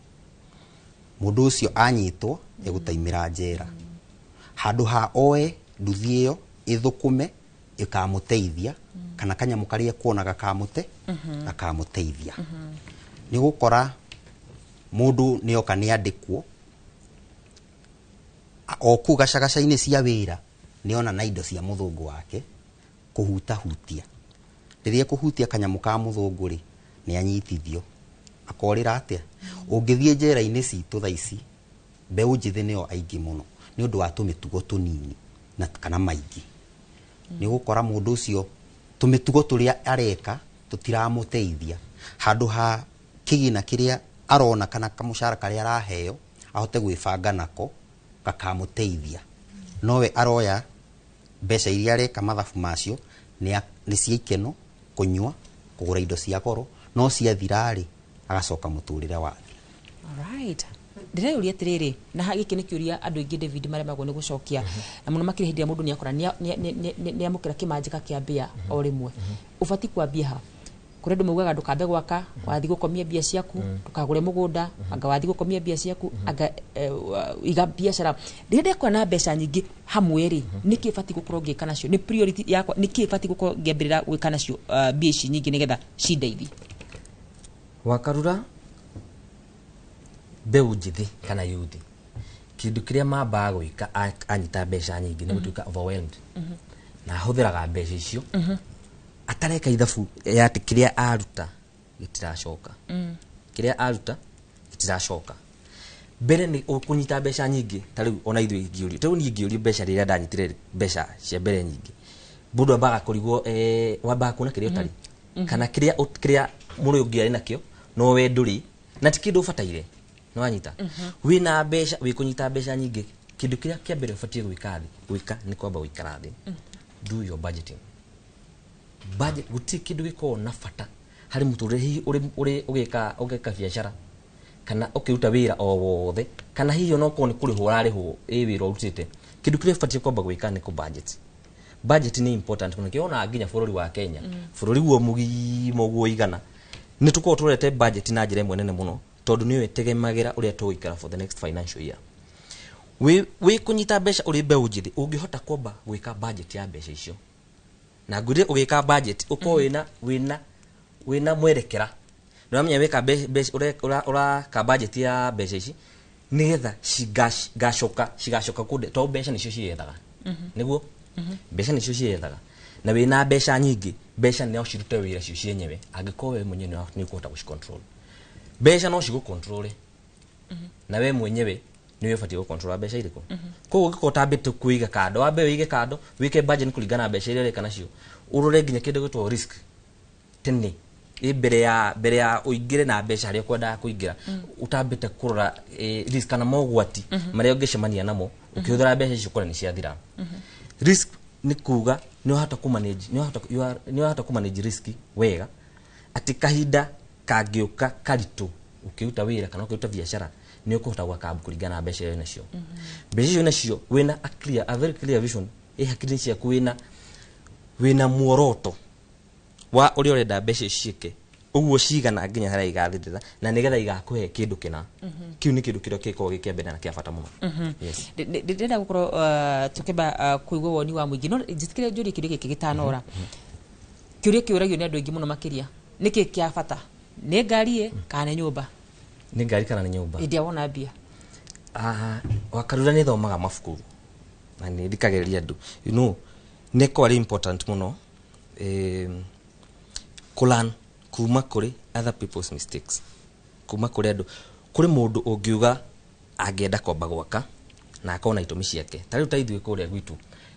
Mũndũ ũcio anyitwo egũtaimĩra njera, handũ ha oe nduthi ĩyo ĩthũkũme ĩkamũteithia, kana kanyamũ karĩa ekuona gakamũteithia. Nĩ gũkora mũndũ nĩ oka nĩ andĩkwo o kũu gacagaca-inĩ cia wĩra, nĩ ona na indo cia mũthũngũ wake kũhutahutia. Rĩrĩa ekũhutia kanyamũ ka mũthũngũ rĩ, nĩ anyitithio akorĩra atĩa. Ũngĩthiĩ njera-inĩ citũ thaa ici, mbeũ njĩthĩ nĩo aingĩ mũno, nĩ ũndũ wa tũmĩtugo tũnini na kana maingĩ. Nĩ ũgũkora mũndũ ũcio tũmĩtugo tũrĩa areka tũtiramũteithia. Handũ ha kĩgĩna kĩrĩa arona kana kamũcara karĩa araheo ahote gwĩbanga nako gakamũteithia, nowe aroya mbeca iria areka mathabu macio nĩ cia ikeno, kũnyua, kũgũra indo cia goro, no ciathira-rĩ, agacoka mũtũrĩre wa thĩ. Alright. Ndĩreyũria atĩrĩrĩ, na gĩkĩ nĩ kĩũria andũ aingĩ, David, maremagwo nĩ gũcokia, na mũno makĩria hĩndĩ ĩrĩa mũndũ nĩakora nĩamũkĩra kĩmanjĩka kĩa mbia o rĩmwe. Ũbatiĩ kwambia ha? Kũrĩ andũ maugaga ndũkambe gwaka, wathiĩ gũkomia mbia ciaku, ndũkagũre mũgũnda, anga wathiĩ gũkomia mbia ciaku, anga iga biacara. Rĩrĩa ndekora na mbeca nyingĩ hamwe rĩ, nĩkĩ batiĩ gũkorwo ngĩka nacio? Nĩ priority yakwa, nĩkĩ batiĩ gũkorwo ngĩambĩrĩra gwĩka nacio mbia ici nyingĩ nĩgetha cindeithie? Wakarura, mbeũ njĩthĩ kana yuthi, kĩndũ kĩrĩa mambaga gwĩka anyita mbeca nyingĩ nĩ gũtuĩka overwhelmed, na ahũthĩraga mbeca icio atareka ithabu ya atĩ kĩrĩa aruta gĩtiracoka, kĩrĩa aruta gĩtiracoka. Mbere nĩ ũkũnyita mbeca nyingĩ, ta rĩu ona ithuĩ ingĩũrio, ta rĩu niĩ ingĩũrio mbeca, rĩrĩa ndanyitire mbeca cia mbere nyingĩ, mũndũ ambaga kũrigwo, wambaga kuona kĩrĩa ũtarĩ kana kĩrĩa mũrĩ ũngĩ arĩ nakĩo no we ndũrĩ, na ti kĩndũ ũbataire. Nĩ wanyita wĩna mbeca, wĩ kũnyita mbeca nyingĩ, kĩndũ kĩrĩa kĩa mbere ũbatiĩ gwĩka thĩ gwĩka nĩ kwamba gũikara thĩ, do your budgeting. Budget, gũtirĩ kĩndũ gĩkoragwo na bata harĩ mũtũrĩre, hihi ũrĩ ũgĩka biacara kana ũkĩruta wĩra o wothe, kana hihi onokorwo nĩ kũrĩhwo ũrarĩhwo ĩ wĩra ũrutĩte, kĩndũ kĩrĩa ũbatiĩ kwamba gwĩka nĩ kũ budget. Budget nĩ important mũno. Kĩona nginya bũrũri wa Kenya, bũrũri guo mũgima ũguo igana, nĩ tũkoragwo tũrorete budget na njĩra ĩmwe nene mũno, tondũ nĩyo ĩtegemagĩra ũrĩa tũgũikara for the next financial year. Wĩ kũnyita mbeca ũrĩ mbeũ njĩthĩ, ũngĩhota kwamba gwĩka budget ya mbeca icio, na ngwĩre ũgĩka budget ũkorwo wĩna mwerekera, nĩ wamenya wĩka ũraka budget ya mbeca ici nĩgetha cigacoka kũnde, tondũ mbeca nĩcio ciethaga. Nĩguo mbeca nĩcio ciethaga, na wĩna mbeca nyingĩ, mbeca no cirute wĩra cio cienyewe angĩkorwo we mwenyewe nĩ ũkũhota gũcicontrol. Mbeca no cigũcontrol, na we mwenyewe nĩwe ũbatiĩ gũcontrol mbeca irĩkũ. Koguo ũngĩkorwo ũtambĩte kũiga kando, wambe wĩige kando, wĩke budget kũringana na mbeca iria ũreka nacio, ũrore nginya kĩndũ gĩtwo risk tene. Mbere ya ũingĩre na mbeca harĩa ũkwendaga kũingĩra, ũtambĩte kũrora risk kana mogwati marĩa ũngĩcemania namo ũkĩhũthĩra mbeca icio kũrĩa nĩ ciathira. Risk nĩ kuga nĩ ũhota kũmanage, nĩ ũhota nĩ ũhota kũmanage risk wega, atĩ kahinda kangĩũka karitũ ũkĩruta wĩra kana ũkĩruta biacara, nĩ ũkũhota gwaka kũringana na mbeca iria nacio. Mbeca icio nacio wĩna a very clear vision ĩ hakiri-inĩ ciaku, wĩna muoroto wa ũrĩa ũrenda mbeca ici ciĩke ũguo cigana nginya harĩa igathirĩra na nĩgetha igakũhe kĩndũ kĩna. Kĩu nĩ kĩndũ kĩrĩa gĩkoragwo gĩ kĩa mbere na kĩa bata mũno. Yes. Ndĩrenda gũkorwo tũkĩamba kũigua woni wa mũingĩ, no njĩtĩkĩre njũrie kĩũria gĩkĩ gĩtanora. Kĩũria kĩũragio nĩ andũ aingĩ mũno makĩria, nĩkĩ kĩa bata, nĩ ngari ĩ kana nĩ nyũmba? Nĩ ngari kana nĩ nyũmba? Hĩndĩ ĩrĩa wona mbia. Ah, Wakarura, nĩ thomaga mabuku na nĩ thikagĩrĩria andũ. Nĩ kwarĩ important mũno kũlearn kuma kũrĩ other people's mistakes, kuma kũrĩ andũ. Kũrĩ mũndũ ũngiuga angĩenda kwamba gwaka na akorwo na itũmi ciake. Ta rĩu ta ithuĩ kũrĩa gwitũ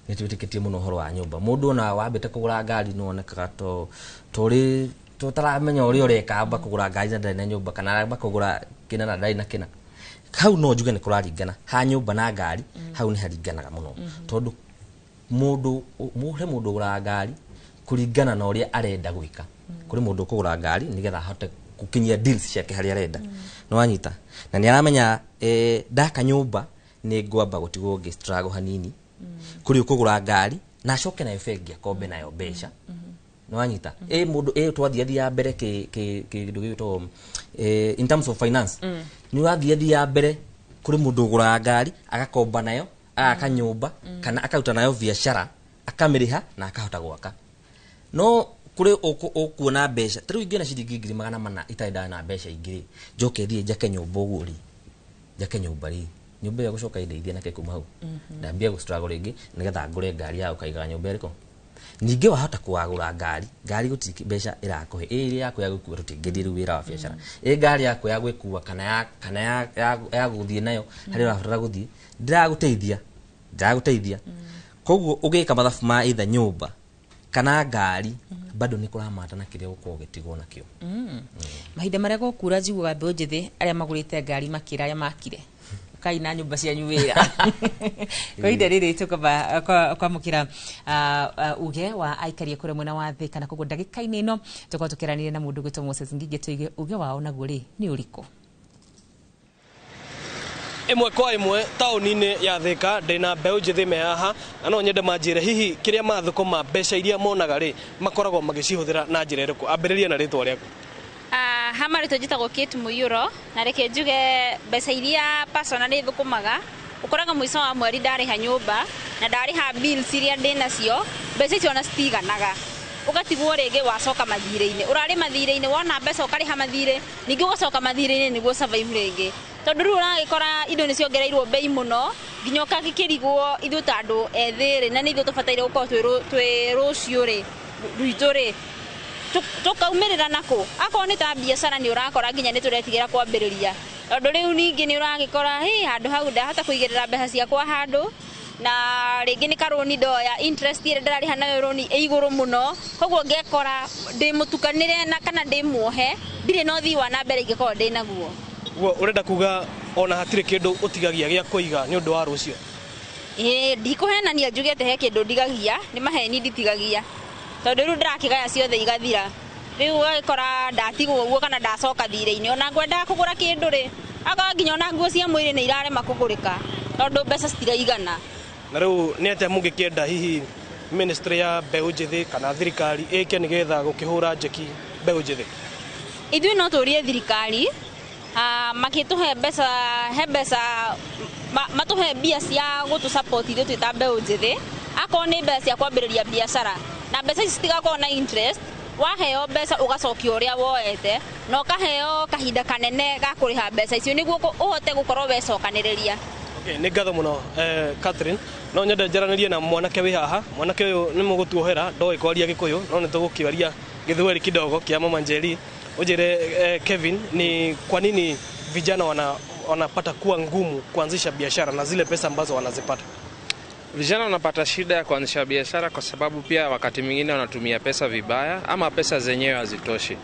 nĩ twĩtĩkĩtie mũno ũhoro wa nyũmba. Mũndũ ona wambĩte kũgũra ngari nĩ wonekaga to torĩ tũtaramenya ũrĩa ũreka, amba kũgũra ngari na ndarĩ na nyũmba, kana amba kũgũra kĩna na ndarĩ na kĩna. Hau no njuge nĩ kũraringana ha nyũmba na ngari. Hau nĩ haringanaga mũno, tondũ mũndũ he mũndũ ũgũraga ngari kũringana na ũrĩa arenda gwĩka. Kũrĩ mũndũ ũkũgũra ngari nĩgetha ahote gũkinyia deals ciake harĩa arenda, nĩ wanyita, na nĩ aramenya ndaka nyũmba nĩ ngwamba gũtigwo ngĩ struggle hanini. Kũrĩ ũkũgũra ngari na acoke nayo bengi akombe nayo mbeca, nĩ wanyita. Ĩ mũndũ ĩ twathiĩ thia mbere kĩndũ gĩgwĩtwo in terms of finance, nĩ ũrathiĩ thia mbere. Kũrĩ mũndũ ũgũraga ngari agakomba nayo agaka nyũmba, kana akaruta nayo biacara akamĩrĩha na akahota gwaka. No kũrĩ ũkuona mbeca ta rĩu ingĩona ciringi 400,000 itarĩ ndana mbeca ingĩ rĩ, njoke thiĩ njake nyũmba ũguo rĩ, njake nyũmba rĩ, nyũmba ĩyo gũcoka ĩndeithie nake kuma hau ndambia gũ struggle rĩngĩ nĩgetha ngũre ngari ya gũkaigaga nyũmba ĩrĩkũ. Ningĩ wahota kũwagũra ngari, ngari gũtirĩ mbeca ĩrakũhe ĩ ĩrĩa yaku ya gũkua, tũtingĩthiĩ rĩu wĩra wa biacara ĩ ngari yaku ya gwĩkua kana ya gũthiĩ nayo harĩa ũrabatara gũthiĩ, ndĩragũteithia. Koguo ũgĩka mathabu ma either nyũmba kana ngari, bado nĩ kũramata na kĩrĩa ũgũkorwo ũgĩtigwo nakĩo. Mahinda marĩa gũkura njiguaga mbeũ njĩthĩ arĩa magũrĩte ngari makĩra arĩa makire kai na nyũmba cianyu wĩra. Kwa ihinda rĩrĩ tũkwamba kwamũkĩra uge wa aikari a kũrĩa mwena wa Thĩka, na koguo ndagĩka-inĩ ĩno tũkorwo tũkĩaranĩria na mũndũ gwĩtwo Moses Ngigĩ, tũige uge wao naguo rĩ nĩ ũrĩkũ. Ĩmwe kwa ĩmwe taũni-inĩ ya Thĩka ndĩna mbeũ njĩthĩ me haha, na no nyende manjĩre hihi kĩrĩa mathũkũma, mbeca iria monaga rĩ, makoragwo magĩcihũthĩra na njĩra ĩrĩkũ. Ambĩrĩria na rĩtwa rĩaku. Ha marĩtwa njĩtagwo Kate Mũiyũro, na reke njuge mbeca iria personally thũkũmaga, ũkoraga mũico wa mweri ndarĩha nyũmba na ndarĩha bills iria ndĩnacio, mbeca icio ona citiganaga, ũgatigwo rĩngĩ wacoka mathirĩ-inĩ. Ũrarĩ mathirĩ-inĩ, wona mbeca ũkarĩha mathirĩ, ningĩ ũgacoka mathirĩ-inĩ nĩguo survive rĩngĩ, tondũ rĩu ũragĩkora indo nĩ ciongereirwo bei mũno nginya ũkagĩkĩrigwo ithuĩ ta andũ ethĩ rĩ, na nĩ ithuĩ tũbataire gũkorwo twĩ rũciũ rĩ rwitũ rĩ, tũkaumĩrĩra nakũ? Akorwo nĩ ta biacara, nĩ ũrakora nginya nĩ tũretigĩra kwambĩrĩria, tondũ rĩu ningĩ nĩ ũragĩkora hĩ handũ hau ndahota kũigĩrĩra mbeca ciakwa handũ, na rĩngĩ nĩ karũni ndoya, interest ĩrĩa ndĩrarĩha nayo rũni ĩ igũrũ mũno. Koguo ngekora ndĩ mũtukanĩre na kana ndĩ muohe, ndirĩ na ũthii wa na mbere ingĩkorwo ndĩ naguo. Guo ũrenda kuga ona hatirĩ kĩndũ ũtigagia gĩa kũiga nĩ ũndũ wa rũciũ? Ĩĩ, ndikũhenania njuge atĩ he kĩndũ ndigagia, nĩ maheni, nditigagia, tondũ rĩu ndĩrakĩgaya ciothe igathira. Rĩu ũgagĩkora ndatigwo ũguo kana ndacoka thirĩ-inĩ, ona ngwendaga kũgũra kĩndũ rĩ, akorwo nginya ona nguo cia mwĩrĩ nĩ irarema kũgũrĩka tondũ mbeca citiraigana. Na rĩu nĩ atĩa mũngĩkĩenda hihi ministry ya mbeũ njĩthĩ kana thirikari ĩke nĩgetha gũkĩhũra njeki mbeũ njĩthĩ? Ithuĩ no tũrie thirikari makĩtũhe mbeca, he mbeca matũhe mbia cia gũtũ support ithuĩ twĩ ta mbeũ njĩthĩ, akorwo nĩ mbeca cia kwambĩrĩria biacara, na mbeca ici citigakorwo na interest. Waheo mbeca ũgacokia ũrĩa woete, na ũkaheo kahinda kanene ga kũrĩha mbeca icio nĩguo ũhote gũkorwo wecokanĩrĩria. Okay, nĩ ngatho mũno Catherine. No nyende njaranĩrie na mwanake wĩ haha. Mwanake ũyũ nĩ mũgũtuohera, ndoĩ kwaria Gĩkũyũ, no nĩ tũgũkĩaria Gĩthweri kidogo kĩa mama Njeri. Ũnjĩre Kevin, ni kwa nini vijana wanapata kuwa ngumu kuanzisha biashara na zile pesa ambazo wanazipata? Vijana wanapata shida ya kuanzisha biashara kwa sababu pia wakati mwingine wanatumia pesa vibaya ama pesa zenyewe hazitoshi.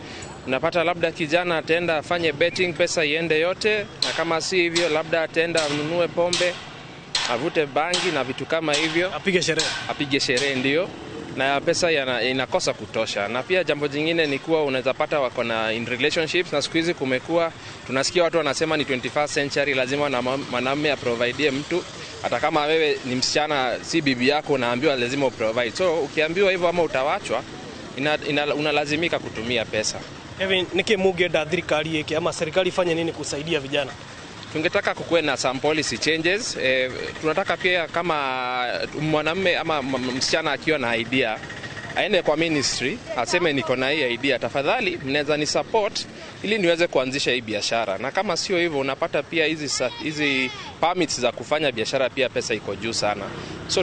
Unapata labda kijana ataenda afanye betting, pesa iende yote, na kama si hivyo labda ataenda anunue pombe, avute bangi na vitu kama hivyo, apige sherehe, apige sherehe ndio, na pesa inakosa kutosha. Na pia jambo jingine ni kuwa unaweza pata wako na in relationships, na siku hizi kumekuwa tunasikia watu wanasema ni 21st century, lazima na mwanamume aprovidie mtu, hata kama wewe ni msichana si bibi yako, unaambiwa lazima uprovide. So ukiambiwa hivyo ama utawachwa, unalazimika kutumia pesa. Kevin, niki mungenda thirikari ĩke ama serikali ifanye nini kusaidia vijana? Tungetaka kukuwe na some policy changes. Tunataka pia kama mwanamume ama msichana akiwa na idea aende kwa ministry aseme niko na hii idea, tafadhali mnaweza ni support ili niweze kuanzisha hii biashara. Na kama sio hivyo, unapata pia hizi permits za kufanya biashara pia pesa iko juu sana. So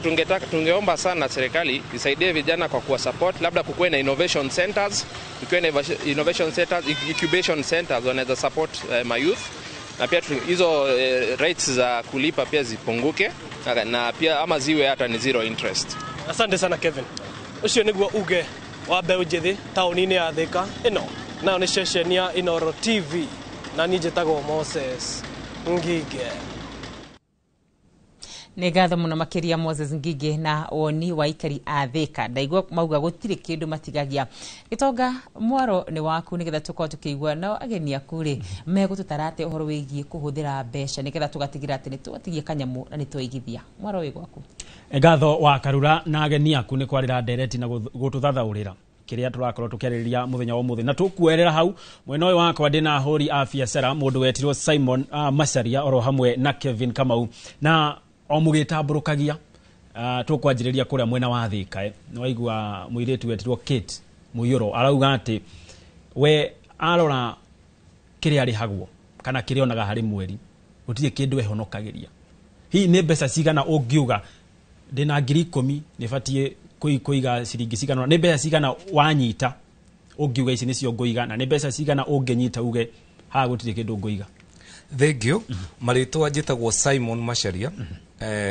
tungeomba sana serikali isaidie vijana kwa kuwa support, labda kukuwe na innovation centers, kukuwe na innovation centers, incubation centers wanaweza support my youth. Na pia hizo rates za kulipa pia zipunguke, na pia ama ziwe hata ni zero interest. Asante sana Kevin. Ucio niguo uge wa mbeũ njĩthĩ taũni-inĩ ya Thika ĩno nayo nĩ ceceni ya Inooro TV na niĩ njĩtagwo Moses Ngige. Nĩ ngatho mũno makĩria Moses Ngige na woni wa aikari a Thika. Ndaigua mauga gũtirĩ kĩndũ matigagia. Gĩtonga mwaro nĩ waku nĩgetha tũkorwo tũkĩigua nao ageni aku rĩ megũtũtara atĩa ũhoro wĩgiĩ kũhũthĩra mbeca nĩgetha tũgatigĩra atĩ nĩ twatigia kanyamũ na nĩ twaigithia. Mwaro wĩ gwaku. Ngatho wa Karura na ageni aku nĩ kwarĩra ndereti na gũtũthathaũrĩra kĩrĩa tũrakorwo tũkĩarĩrĩria mũthenya wa ũmũthĩ. Na tũkuerera hau mwena ũyũ wakwa ndĩna ahũri a biacara mũndũ wetirwo Simon Macharia oro hamwe na Kevin Kamau, na o mũgĩtambũrũkagia tũkwanjĩrĩria kũrĩa mwena wa Thika. Nĩ waigua mũirĩtu wetirwo Kate Mũiyũro arauga atĩ we arora kĩrĩa arĩhagwo kana kĩrĩa onaga harĩ mweri gũtirĩ kĩndũ ehonokagĩria. Hihi nĩ mbeca cigana ũngiuga ndĩna 10,000 nĩ batiĩ kũiga ciringi cigana, nĩ mbeca cigana wanyita ũngiuga ici nĩcio ngũiga, na nĩ mbeca cigana ũngĩnyita uge haha gũtirĩ kĩndũ ngũiga? Thank you. Marĩtwa njĩtagwo Simon Macharia.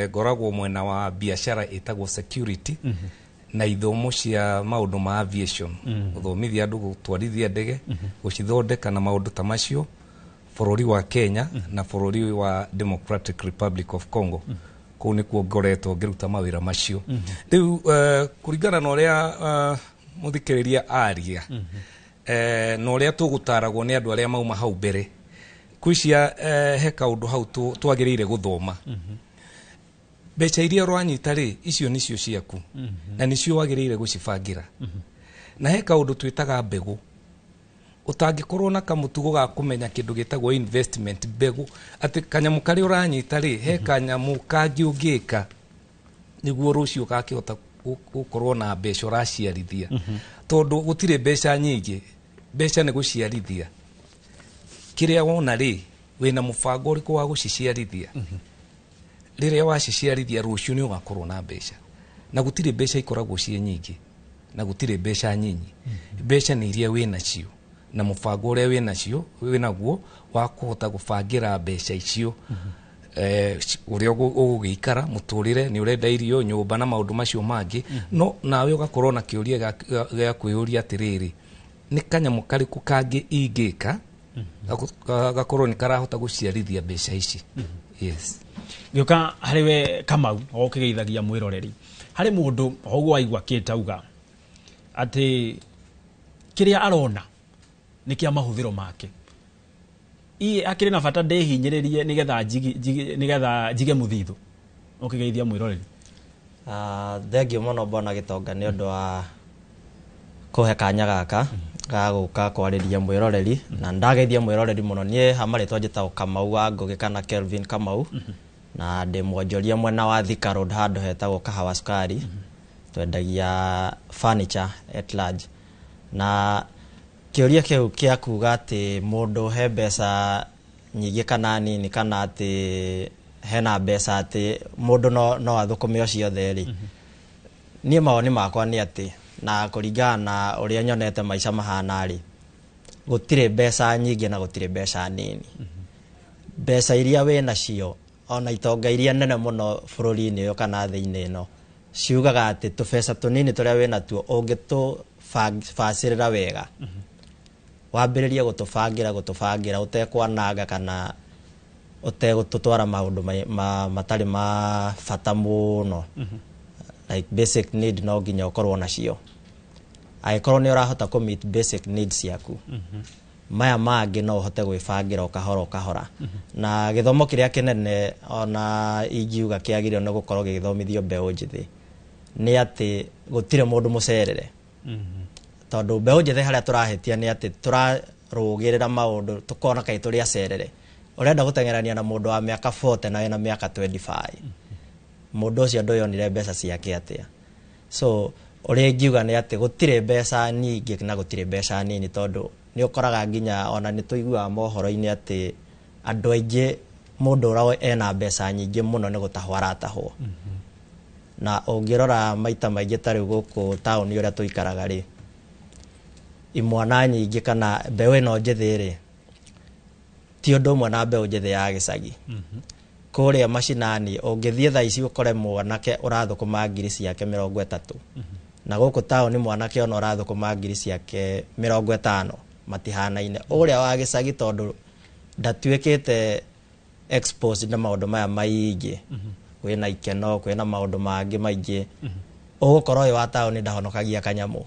Ngoragwo mwena wa biashara ĩtagwo security na ithomo cia maũndũ ma aviation, gũthomithia andũ gũtwarithia ndege, gũcithondeka na maũndũ ta macio bũrũri wa Kenya na bũrũri wa Democratic Republic of Congo. Kũu nĩkuo ngoretwo ngĩruta mawĩra macio. Rĩu kũringana na ũrĩa mũthikĩrĩria aria na ũrĩa tũgũtaragwo nĩ andũ arĩa mauma hau mbere, kwĩcia he kaũndũ hau twagĩrĩire gũthoma. Mbeca iria ũranyita rĩ, icio nĩcio ciaku na nĩcio wagĩrĩire gũcibangĩra. Na he kaũndũ twĩtaga mbegũ. Ũtangĩkorwo na kamũtugo ga kũmenya kĩndũ gĩtagwo investment mbegũ, atĩ kanyamũ karĩa ũranyita rĩ, he kanyamũ kangĩ ũngĩka nĩguo rũciũ gakĩhota gũkorwo na mbeca ũraciarithia. Tondũ gũtirĩ mbeca nyingĩ, mbeca nĩ gũciarithia. Kĩrĩa wona rĩ, wĩna mũbango ũrĩkũ wa gũciciarithia? Rĩrĩa waciciarithia rũciũ nĩ ũgakorwo na mbeca. Na gũtirĩ mbeca ikoragwo ciĩ nyingĩ, na gũtirĩ mbeca nyinyi. Mbeca nĩ iria wĩnacio na mũbango ũrĩa wĩnacio wĩnaguo wa kũhota gũbangĩra mbeca icio, ũrĩa ũgũgĩikara mũtũrĩre, nĩ ũrenda irio, nyũmba na maũndũ macio mangĩ. No nawe ũgakorwo na kĩũria gĩa kwĩyũria atĩrĩrĩ, nĩ kanyamũ karĩkũ kangĩ ingĩka gakorwo nĩ karahota gũciarithia mbeca ici? Yes. Gĩũka harĩ we Kamau, o ũkĩgeithagia mwĩroreri, harĩ mũndũ o ũguo waigua Kate auga atĩ kĩrĩa arona nĩ kĩa mahũthĩro make, iĩ akĩrĩ na bata ndĩhinyĩrĩrie nĩgetha njige mũthithũ. Ũkĩgeithia mwĩroreri. Thengiũ mũno bwana Gĩtonga nĩ ũndũ wa kũhe kanya gaka ga gũka kwarĩria mwĩroreri, na ndageithia mwĩroreri mũno. Niĩ ha marĩtwa njĩtagwo Kamau wa Ngũgĩ kana Kelvin Kamau, na ndĩ mwonjoria mwena wa Thika Road handũ hetagwo Kahawa Sukari. Twendagia furniture at large. Na kĩũria kĩu kĩa kuga atĩ mũndũ he mbeca nyingĩ kana nini, kana atĩ hena mbeca atĩ mũndũ no athũkũme o ciothe rĩ, niĩ mawoni makwa nĩ atĩ na kũringana na ũrĩa nyonete maica mahana rĩ, gũtirĩ mbeca nyingĩ na gũtirĩ mbeca nini. Mbeca iria wĩnacio Ona itonga iria nene mũno bũrũri-inĩ ũyũ kana thĩ-inĩ ĩno ciugaga atĩ tũbeca tũnini tũrĩa wĩ natuo ũngĩtũbacĩrĩra wega, wambĩrĩrie gũtũbangĩra ũtekwananga kana ũtegũtũtwara maũndũ matarĩ ma bata mũno, like basic need no nginya ũkorwo nacio. Angĩkorwo nĩ ũrahota kũ meet basic needs ciaku, maya mangĩ no ũhote gwĩbangĩra o kahora o kahora. Na gĩthomo kĩrĩa kĩnene ona ingiuga kĩagĩrĩirwo nĩ gũkorwo gĩgĩthomithio mbeũ njĩthĩ nĩ atĩ gũtirĩ mũndũ mũcerere, tondũ mbeũ njĩthĩ harĩa tũrahĩtia nĩ atĩ tũrarũgĩrĩra maũndũ tũkona kaĩ tũrĩ acerere. Ũrenda gũteng'erania na mũndũ wa mĩaka 40 na wĩna mĩaka 25, mũndũ ũcio ndũyonire mbeca ciake atĩa? So ũrĩa ingiuga nĩ atĩ gũtirĩ mbeca nyingĩ na gũtirĩ mbeca nini, tondũ nĩ ũkoraga nginya ona nĩ tũiguaga mohoro-inĩ atĩ andũ aingĩ, mũndũ ũrĩa ena mbeca nyingĩ mũno nĩ gũtahwo aratahwo. Na ũngĩrora maita maingĩ ta rĩu gũkũ taũni ũrĩa tũikaraga rĩ, imwana nyingĩ kana mbeũ ĩno njĩthĩ rĩ, ti ũndũ ũmwe na mbeũ njĩthĩ ya gĩcagi. Kũrĩa macinani ũngĩthiĩ thaa ici ũkore mwanake ũrathũkũma ngiri ciake 30, na gũkũ taũni mwanake ona ũrathũkũma ngiri ciake 50, matihanaine. Ũrĩa wa gĩcagi tondũ ndatuĩkĩte exposed na maũndũ maya maingĩ, kwĩna ikeno, kwĩna maũndũ mangĩ maingĩ, ũgũkora ũyũ wa taũni ndahonokagia kanyamũ,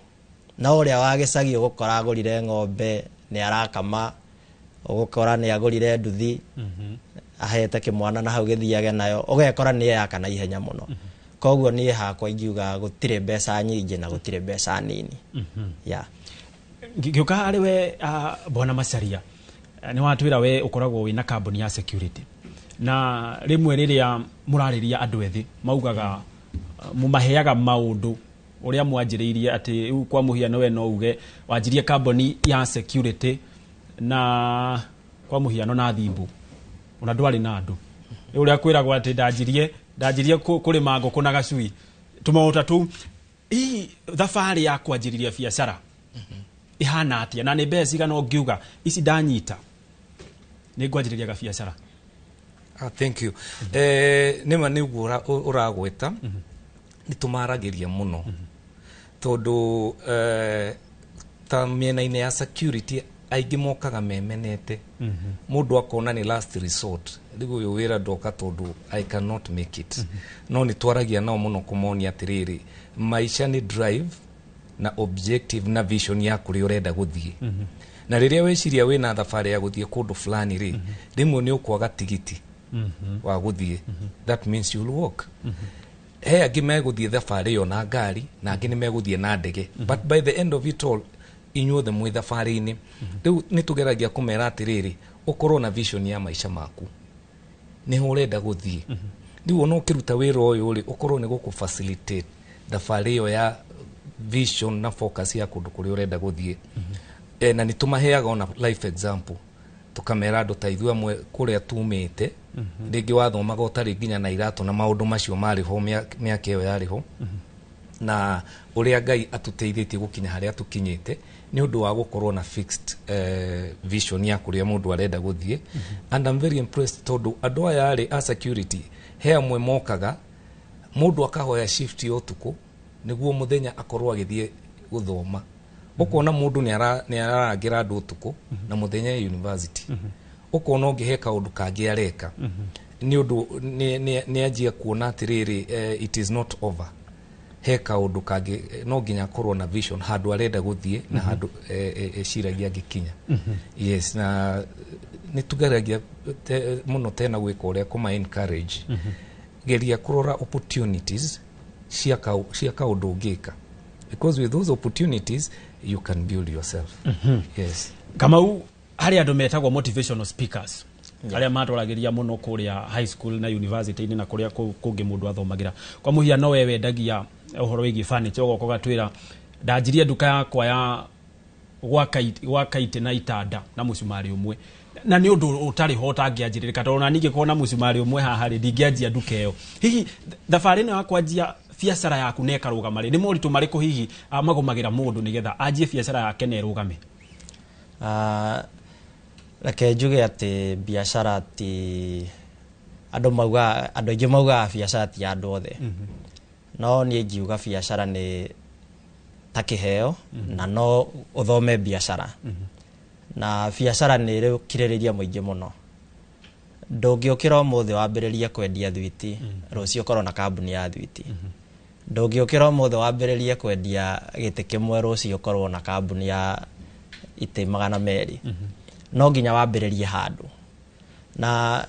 na ũrĩa wa gĩcagi ũgũkora agũrire ng'ombe nĩ arakama, ũgũkora nĩ agũrire nduthi ahete kĩmwana na hau gĩthiage nayo, ũgekora nĩ yaka na ihenya mũno. Koguo niĩ hakwa ingiuga gũtirĩ mbeca nyingĩ na gũtirĩ mbeca nini, yeah. Ngĩũka harĩ we, bwana Macharia, nĩ watwĩra we ũkoragwo wĩna kambuni ya security, na rĩmwe rĩrĩa mũrarĩria andũ ethĩ maugaga mũmaheaga maũndũ ũrĩa mwanjĩrĩirie, atĩ rĩu kwa mũhiano we no uge wanjirie kambuni ya security na kwa mũhiano na thimbu ona ndwarĩ na andũ. Rĩu ũrĩa kwĩragwo atĩ ndanjirie kũrĩma ngũkũ na gacui, tũmaũndũ ta tũu. Hihi thabarĩ ya kwanjĩrĩria biacara ihana atĩa, na nĩ mbeca cigana ũngiuga ici ndanyita nĩ ngwanjĩrĩria gabiacara? Ah, thank you. Nĩma nĩ ũguo ũragweta, nĩ tũmaragĩria mũno tondũ ta mĩena-inĩ ya security aingĩ mokaga memenete, mũndũ akona nĩ last resort, rĩu ũyũ wĩra ndoka tondũ I cannot make it. No nĩ twaragia nao mũno kũmonia atĩrĩrĩ, maica nĩ drive na objective na vision ya kũrĩa ũrenda gũthiĩ. Na rĩrĩa weciria wĩna thabarĩ ya gũthiĩ kũndũ fulani rĩ, rĩmwe nĩ ũkwaga tigiti wa gũthiĩ, that means you'll walk. He angĩ megũthiĩ thabarĩ ĩyo na ngari na angĩ nĩ megũthiĩ na ndege, but by the end of it all inyuothe mwĩ thabarĩ-inĩ. Rĩu nĩ tũgeragia kũmera atĩrĩrĩ, ũkorwo na vision ya maica maku, nĩho ũrenda gũthiĩ. Rĩu ona ũkĩruta wĩra ũyũ rĩ, ũkorwo nĩ gũkũ facilitate thabarĩ ĩyo ya vision na focus ya kũndũ kũrĩa ũrenda gũthiĩ. Na nĩ tũmaheaga ona life example, tũkamera andũ ta ithuĩ amwe kũrĩa tumĩte, rĩngĩ wathomaga ũtarĩ nginya na iratũ na maũndũ macio marĩ ho mĩaka ĩyo yarĩ ho, na ũrĩa Ngai atũteithĩtie gũkinya harĩa tũkinyĩte nĩ ũndũ wa gũkorwo na fixed vision ya kũrĩa mũndũ arenda gũthiĩ. And I'm very impressed tondũ andũ aya rĩ a security, he amwe mokaga mũndũ akahoya shift ya ũtukũ nĩguo mũthenya akorwo agĩthiĩ gũthoma. Ũkona mũndũ nĩ ararangĩra andũ ũtukũ na mũthenya e university. Ũkona ũngĩ he kaũndũ kangĩ areka nĩ ũndũ nĩ anjia kuona atĩrĩrĩ, it is not over, he kaũndũ kangĩ, no nginya akorwo na vision handũ arenda gũthiĩ na handũ eciragia angĩkinya. Yes, na nĩ tugeragia mũno tena gwĩka ũrĩa kũma encourage, geria kũrora opportunities cia kaũndũ ũngĩka, because with those opportunities you can build yourself. Yes. Kamau, harĩ andũ metagwo motivational speakers arĩa matwaragĩria mũno kũrĩa high school na university-inĩ na kũrĩa kũngĩ mũndũ athomagĩra. Kwa mũhiano we wendagia ũhoro wĩgiĩ furniture, ũgoka ũgatwĩra ndanjirie nduka yakwa ya gwaka itĩ na itanda na mũcumarĩ ũmwe, na nĩ ũndũ ũtarĩ ho ũtangĩanjĩrĩrĩka, tondũ ona ningĩ na mũcumarĩ ũmwe haha rĩ, ndingĩanjia nduka ĩyo. Hihi thabarĩ ĩno ya kwanjia biacara yaku na ĩkarũgama rĩ, nĩ moritũ marĩkũ hihi magũmagĩra mũndũ nĩgetha anjie biacara yake na ĩrũgame? Reke njuge atĩ biacara ti Andũ maugaga, andũ aingĩ maugaga biacara ti ya andũ othe, no niĩ ngiuga biacara nĩ ta kĩheo na no ũthome biacara, na biacara nĩ ĩrĩ ũkirĩrĩria mũingĩ mũno. Ndũngĩũkĩra ũmũthĩ wambĩrĩrie kwendia thwiti, rũciũ ũkorwo na kambuni ya thwiti. Ndũngĩũkĩra ũmũthĩ wambĩrĩrie kwendia gĩtĩ kĩmwe, rũciũ ũkorwo na kambuni ya itĩ 200. No nginya wambĩrĩrie handũ. Na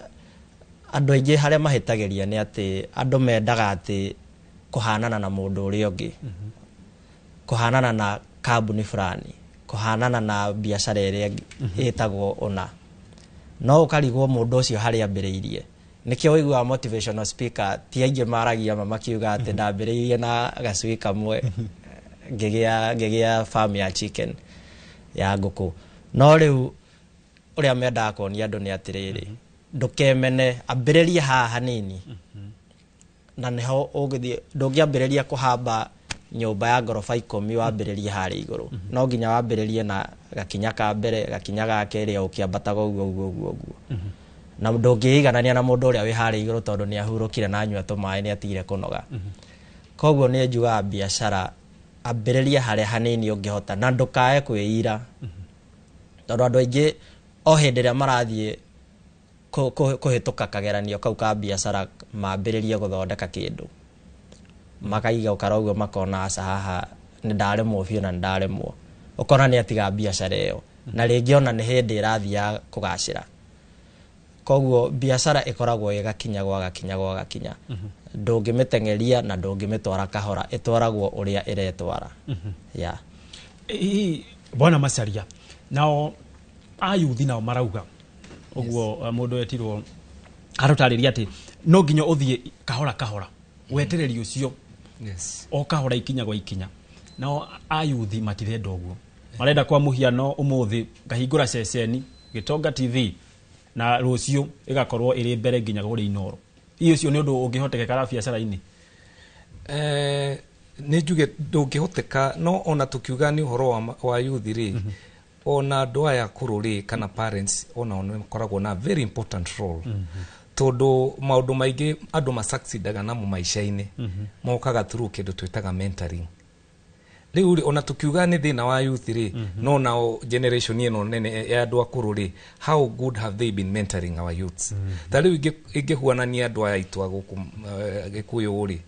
andũ aingĩ harĩa mahĩtagĩria nĩ atĩ andũ mendaga atĩ kũhanana na mũndũ ũrĩa ũngĩ, kũhanana na kambuni fulani, kũhanana na biacara ĩrĩa ĩtagwo ũna, no ũkarigwo mũndũ ũcio harĩa ambĩrĩirie. Nĩkĩo ũiguaga motivational speaker ti aingĩ maragia ma makiuga atĩ ndambĩrĩirie na gacui kamwe ngĩgĩa farm ya chicken, ya ngũkũ. No rĩu ũrĩa mendaga kuonia andũ nĩ atĩrĩrĩ, ndũkemene, ambĩrĩria haha hanini na nĩho ũgĩthiĩ. Ndũngĩambĩrĩria kũhamba nyũmba ya ngoroba 10 wambĩrĩrie harĩa igũrũ. No nginya wambĩrĩrie na gakinya ka mbere, gakinya ga kerĩ, o ũkĩambataga ũguo ũguo ũguo ũguo. Na ndũngĩiganania na mũndũ ũrĩa wĩ harĩa igũrũ, tondũ nĩ ahurũkire na anyua tũmaĩ, nĩ atigire kũnoga. Koguo nĩ njugaga biacara ambĩrĩria harĩa hanini ũngĩhota, na ndũkae kwĩira, tondũ andũ aingĩ o hĩndĩ ĩrĩa marathiĩ kũhĩtũka kageranio kau ka biacara, mambĩrĩrie gũthondeka kĩndũ, makaiga ũkara ũguo, makona aca, haha nĩ ndaremwo biũ na nĩ ndaremwo. Ũkona nĩ atiga biacara ĩyo, na rĩngĩ ona nĩ hĩndĩ ĩrathiĩ ya kũgacĩra. Koguo biacara ĩkoragwo ĩgakinya gwa gakinya gwa gakinya. Ndũngĩmĩteng'eria na ndũngĩmĩtwara kahora, ĩtwaragwo ũrĩa ĩretwara. Yeah. Hihi bwana Macharia, nao ayuthi nao marauga ũguo? Mũndũ wetirwo arũtarĩria atĩ no nginya ũthiĩ kahora kahora, wetereri ũcio o kahora, ikinya gwa ikinya. Nao ayuthi matirenda ũguo, marenda kwa mũhiano ũmũthĩ ngahingũra ceceni Gĩtonga TV na rũciũ ĩgakorwo ĩrĩ mbere nginya kũrĩ Inoro. Hihi ũcio nĩ ũndũ ũngĩhotekeka biacara-inĩ? Nĩ njuge ndũngĩhoteka, no ona tũkiuga nĩ ũhoro wa youth rĩ, ona andũ aya akũrũ rĩ, kana parents, ona nĩ makoragwo na very important role, tondũ maũndũ maingĩ andũ masucceedaga namo maica-inĩ mokaga through kĩndũ twĩtaga mentoring. Rĩu rĩ, ona tũkiuga nĩ thĩna wa youth rĩ, no nao generation ĩno nene ya andũ akũrũ rĩ, how good have they been mentoring our youths? Ta rĩu ingĩhuanania andũ aya aitũ a gũkũ Gĩkũyũ rĩ,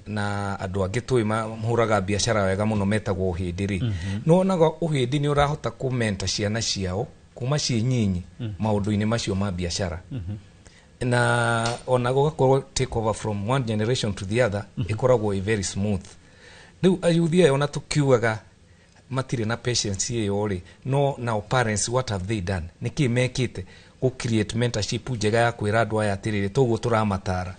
na andũ angĩ tũĩ mahũraga biacara wega mũno metagwo ũhĩndĩ rĩ, nĩwonaga ũhĩndĩ nĩ ũrahota kũmenta ciana ciao kuma ciĩ nyinyi maũndũ-inĩ macio ma biacara, na ona gũgakorwo take over from one generation to the other ĩkoragwo ĩ very smooth. Rĩu ayuthi aya, ona tũkiugaga matirĩ na patience ĩyo rĩ, no nao parents, what have they done? Nĩkĩ mekĩte gũ create mentorship njega ya kwĩra andũ aya atĩrĩrĩ, toguo tũramatara,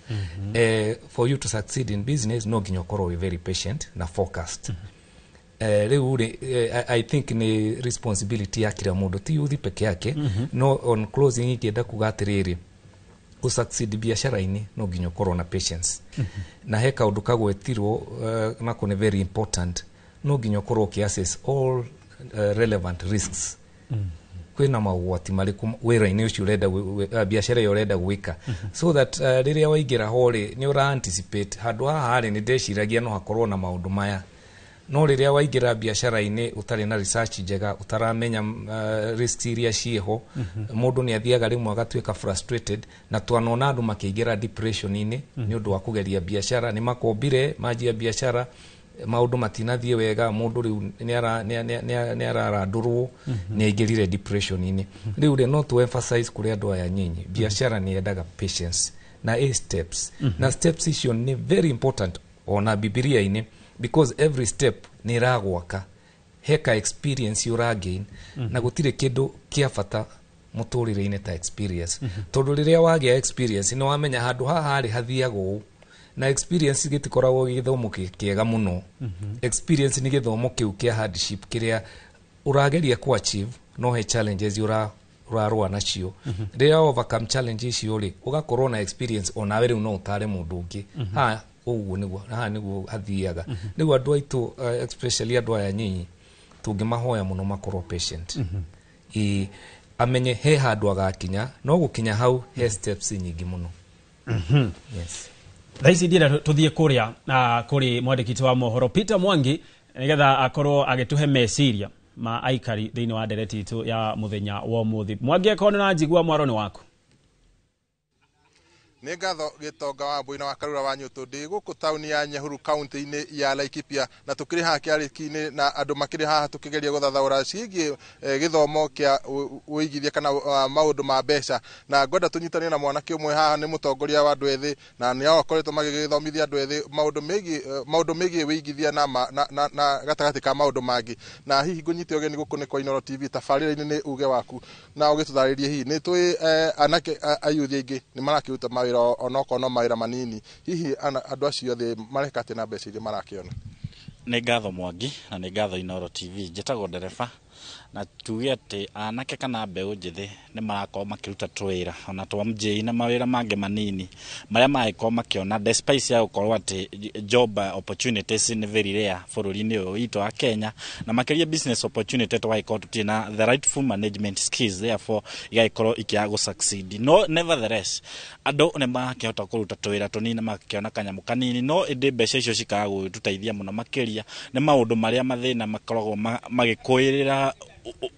for you to succeed in business no nginya ũkorwo wĩ very patient na focused. Rĩu rĩ, I think nĩ responsibility ya kila mũndũ, ti yuthi peke yake. No on closing ingĩenda kuga atĩrĩrĩ, gũsucceed biacara-inĩ no nginya ũkorwo na patience, na he kaũndũ kagwetirwo nako nĩ very important: no nginya ũkorwo ũkĩ-assess all relevant risks. Kwĩna maũgwati marĩkũ wĩra-inĩ ũcio ũrenda biacara ĩyo ũrenda gwĩka, so that rĩrĩa waingĩra ho rĩ, nĩ ũra anticipate handũ haha rĩ, nĩ ndeciragia no hakorwo na maũndũ maya. No rĩrĩa waingĩra biacara-inĩ ũtarĩ na research njega, ũtaramenya risks iria ciĩho, mũndũ nĩ athiaga rĩmwe agatuĩka frustrated, na twanona andũ makĩingĩra depression-inĩ nĩ ũndũ wa kũgeria biacara. Nĩ makombire, manjia biacara, maũndũ matinathiĩ wega, mũndũ rĩu nĩ ararandũrwo, nĩ aingĩrire depression-inĩ. Rĩu rĩ, no tu emphasize kũrĩ andũ aya nyinyi, biacara nĩ yendaga patience na a steps, na steps icio nĩ very important ona Bibilia-inĩ, because every step nĩ ĩragwaka heka experience ũragain, na gũtirĩ kĩndũ kĩa bata mũtũrĩre-inĩ ta experience, tondũ rĩrĩa wagĩa experience nĩ wamenya handũ haha rĩ hathiaga ũũ. Na experience gĩtikoragwo gĩthomo kĩega mũno. Experience nĩ gĩthomo kĩu kĩa hardship kĩrĩa ũrageria ku achieve, no he challenges ũrarũa nacio. Rĩrĩa overcome challenge icio rĩ, ũgakorwo na experience, onawe rĩu no ũtare mũndũ ũngĩ, ha ũguo nĩguo, haha nĩguo hathiaga. Rĩu andũ aitũ, especially andũ aya nyinyi, tũngĩmahoya mũno makorwo patient. Ĩ, amenye he handũ agakinya, no gũkinya hau he steps nyingĩ mũno. Yes. Thaa ici ndĩrenda tũthiĩ kũrĩa kũrĩ mwandĩki wa mohoro Peter Mwangi, nĩgetha akorwo agĩtũhe meciria ma aikari thĩinĩ wa ndereti itũ ya mũthenya wa ũmũthĩ. Mwangi, akorwo nĩ ũranjigua, mwaro nĩ waku. Nĩ ngatho, Gĩtonga wa Mbui na wa Karura wa Nyũtũ. Ndĩ gũkũ taũni ya Nyahururu, kaunti-inĩ ya Laikipia, na tũkĩrĩ haha kĩarĩki-inĩ na andũ makĩrĩ haha tũkĩgeria gũthathaũra ciĩgiĩ gĩthomo kĩa ũigithia kana maũndũ ma mbeca. Na ngwenda tũnyitanie na mwanake ũmwe haha, nĩ mũtongoria wa andũ ethĩ, na nĩo akoretwo magĩgĩthomithia andũ ethĩ maũndũ megiĩ wĩigithia na gatagatĩ ka maũndũ mangĩ. Na hihi ngũnyite ũgeni gũkũ nĩ kwa Inooro TV, tabarĩra-inĩ nĩ uge waku, na ũgĩtũtarĩrie hihi nĩ tũĩ anake ayuthi aingĩ nĩ marakĩruta mawĩra onokorwo no mawĩra manini. Hihi andũ acio othe mareka atĩa na mbeca iria marakĩona? Nĩ ngatho, Mwangi, na nĩ ngatho Inooro TV. Njĩtagwo Ndereba, na tuge atĩ anake kana mbeũ njĩthĩ nĩ marakorwo makĩruta tũwĩra ona twa mjĩ na mawĩra mangĩ manini marĩa maragĩkorwo makĩona, despite ya gũkorwo atĩ job opportunities nĩ very rare bũrũri-inĩ ũyũ witũ wa Kenya, na makĩria business opportunity tũgagĩkorwo tũtirĩ na the rightful management skills, therefore igagĩkorwo ikĩaga gũ succeed. No nevertheless, andũ nĩ marakĩhota kũruta tũwĩra tũnini na makĩona kanyamũ kanini, no ĩndĩ mbeca icio cikaga gũgĩtũteithia mũno makĩria nĩ maũndũ marĩa mathĩna makoragwo magĩkũĩrĩra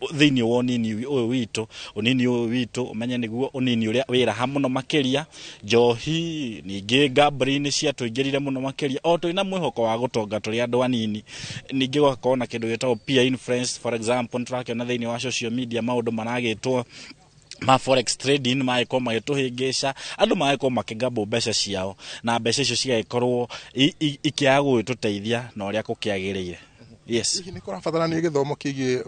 thĩinĩ wa ũnini ũyũ witũ. Ũnini ũyũ witũ, ũmenye nĩguo ũnini ũrĩa wĩraha mũno makĩria, njohi, ningĩ gambling nĩ ciatũingĩrire mũno makĩria, o twĩna mwĩhoko wa gũtonga tũrĩ andũ anini. Ningĩ gũgakorwo na kĩndũ gĩtagwo peer influence. For example, nĩ tũrakĩona thĩinĩ wa social media maũndũ maragĩtwo ma forex trading, magĩkorwo magĩtũhĩngĩca, andũ magĩkorwo makĩgambũ mbeca ciao, na mbeca icio cigagĩkorwo ikĩaga gũgĩtũteithia na ũrĩa gũkĩagĩrĩire. Yes. Hihi nĩ kũrabatarania gĩthomo kĩgiĩ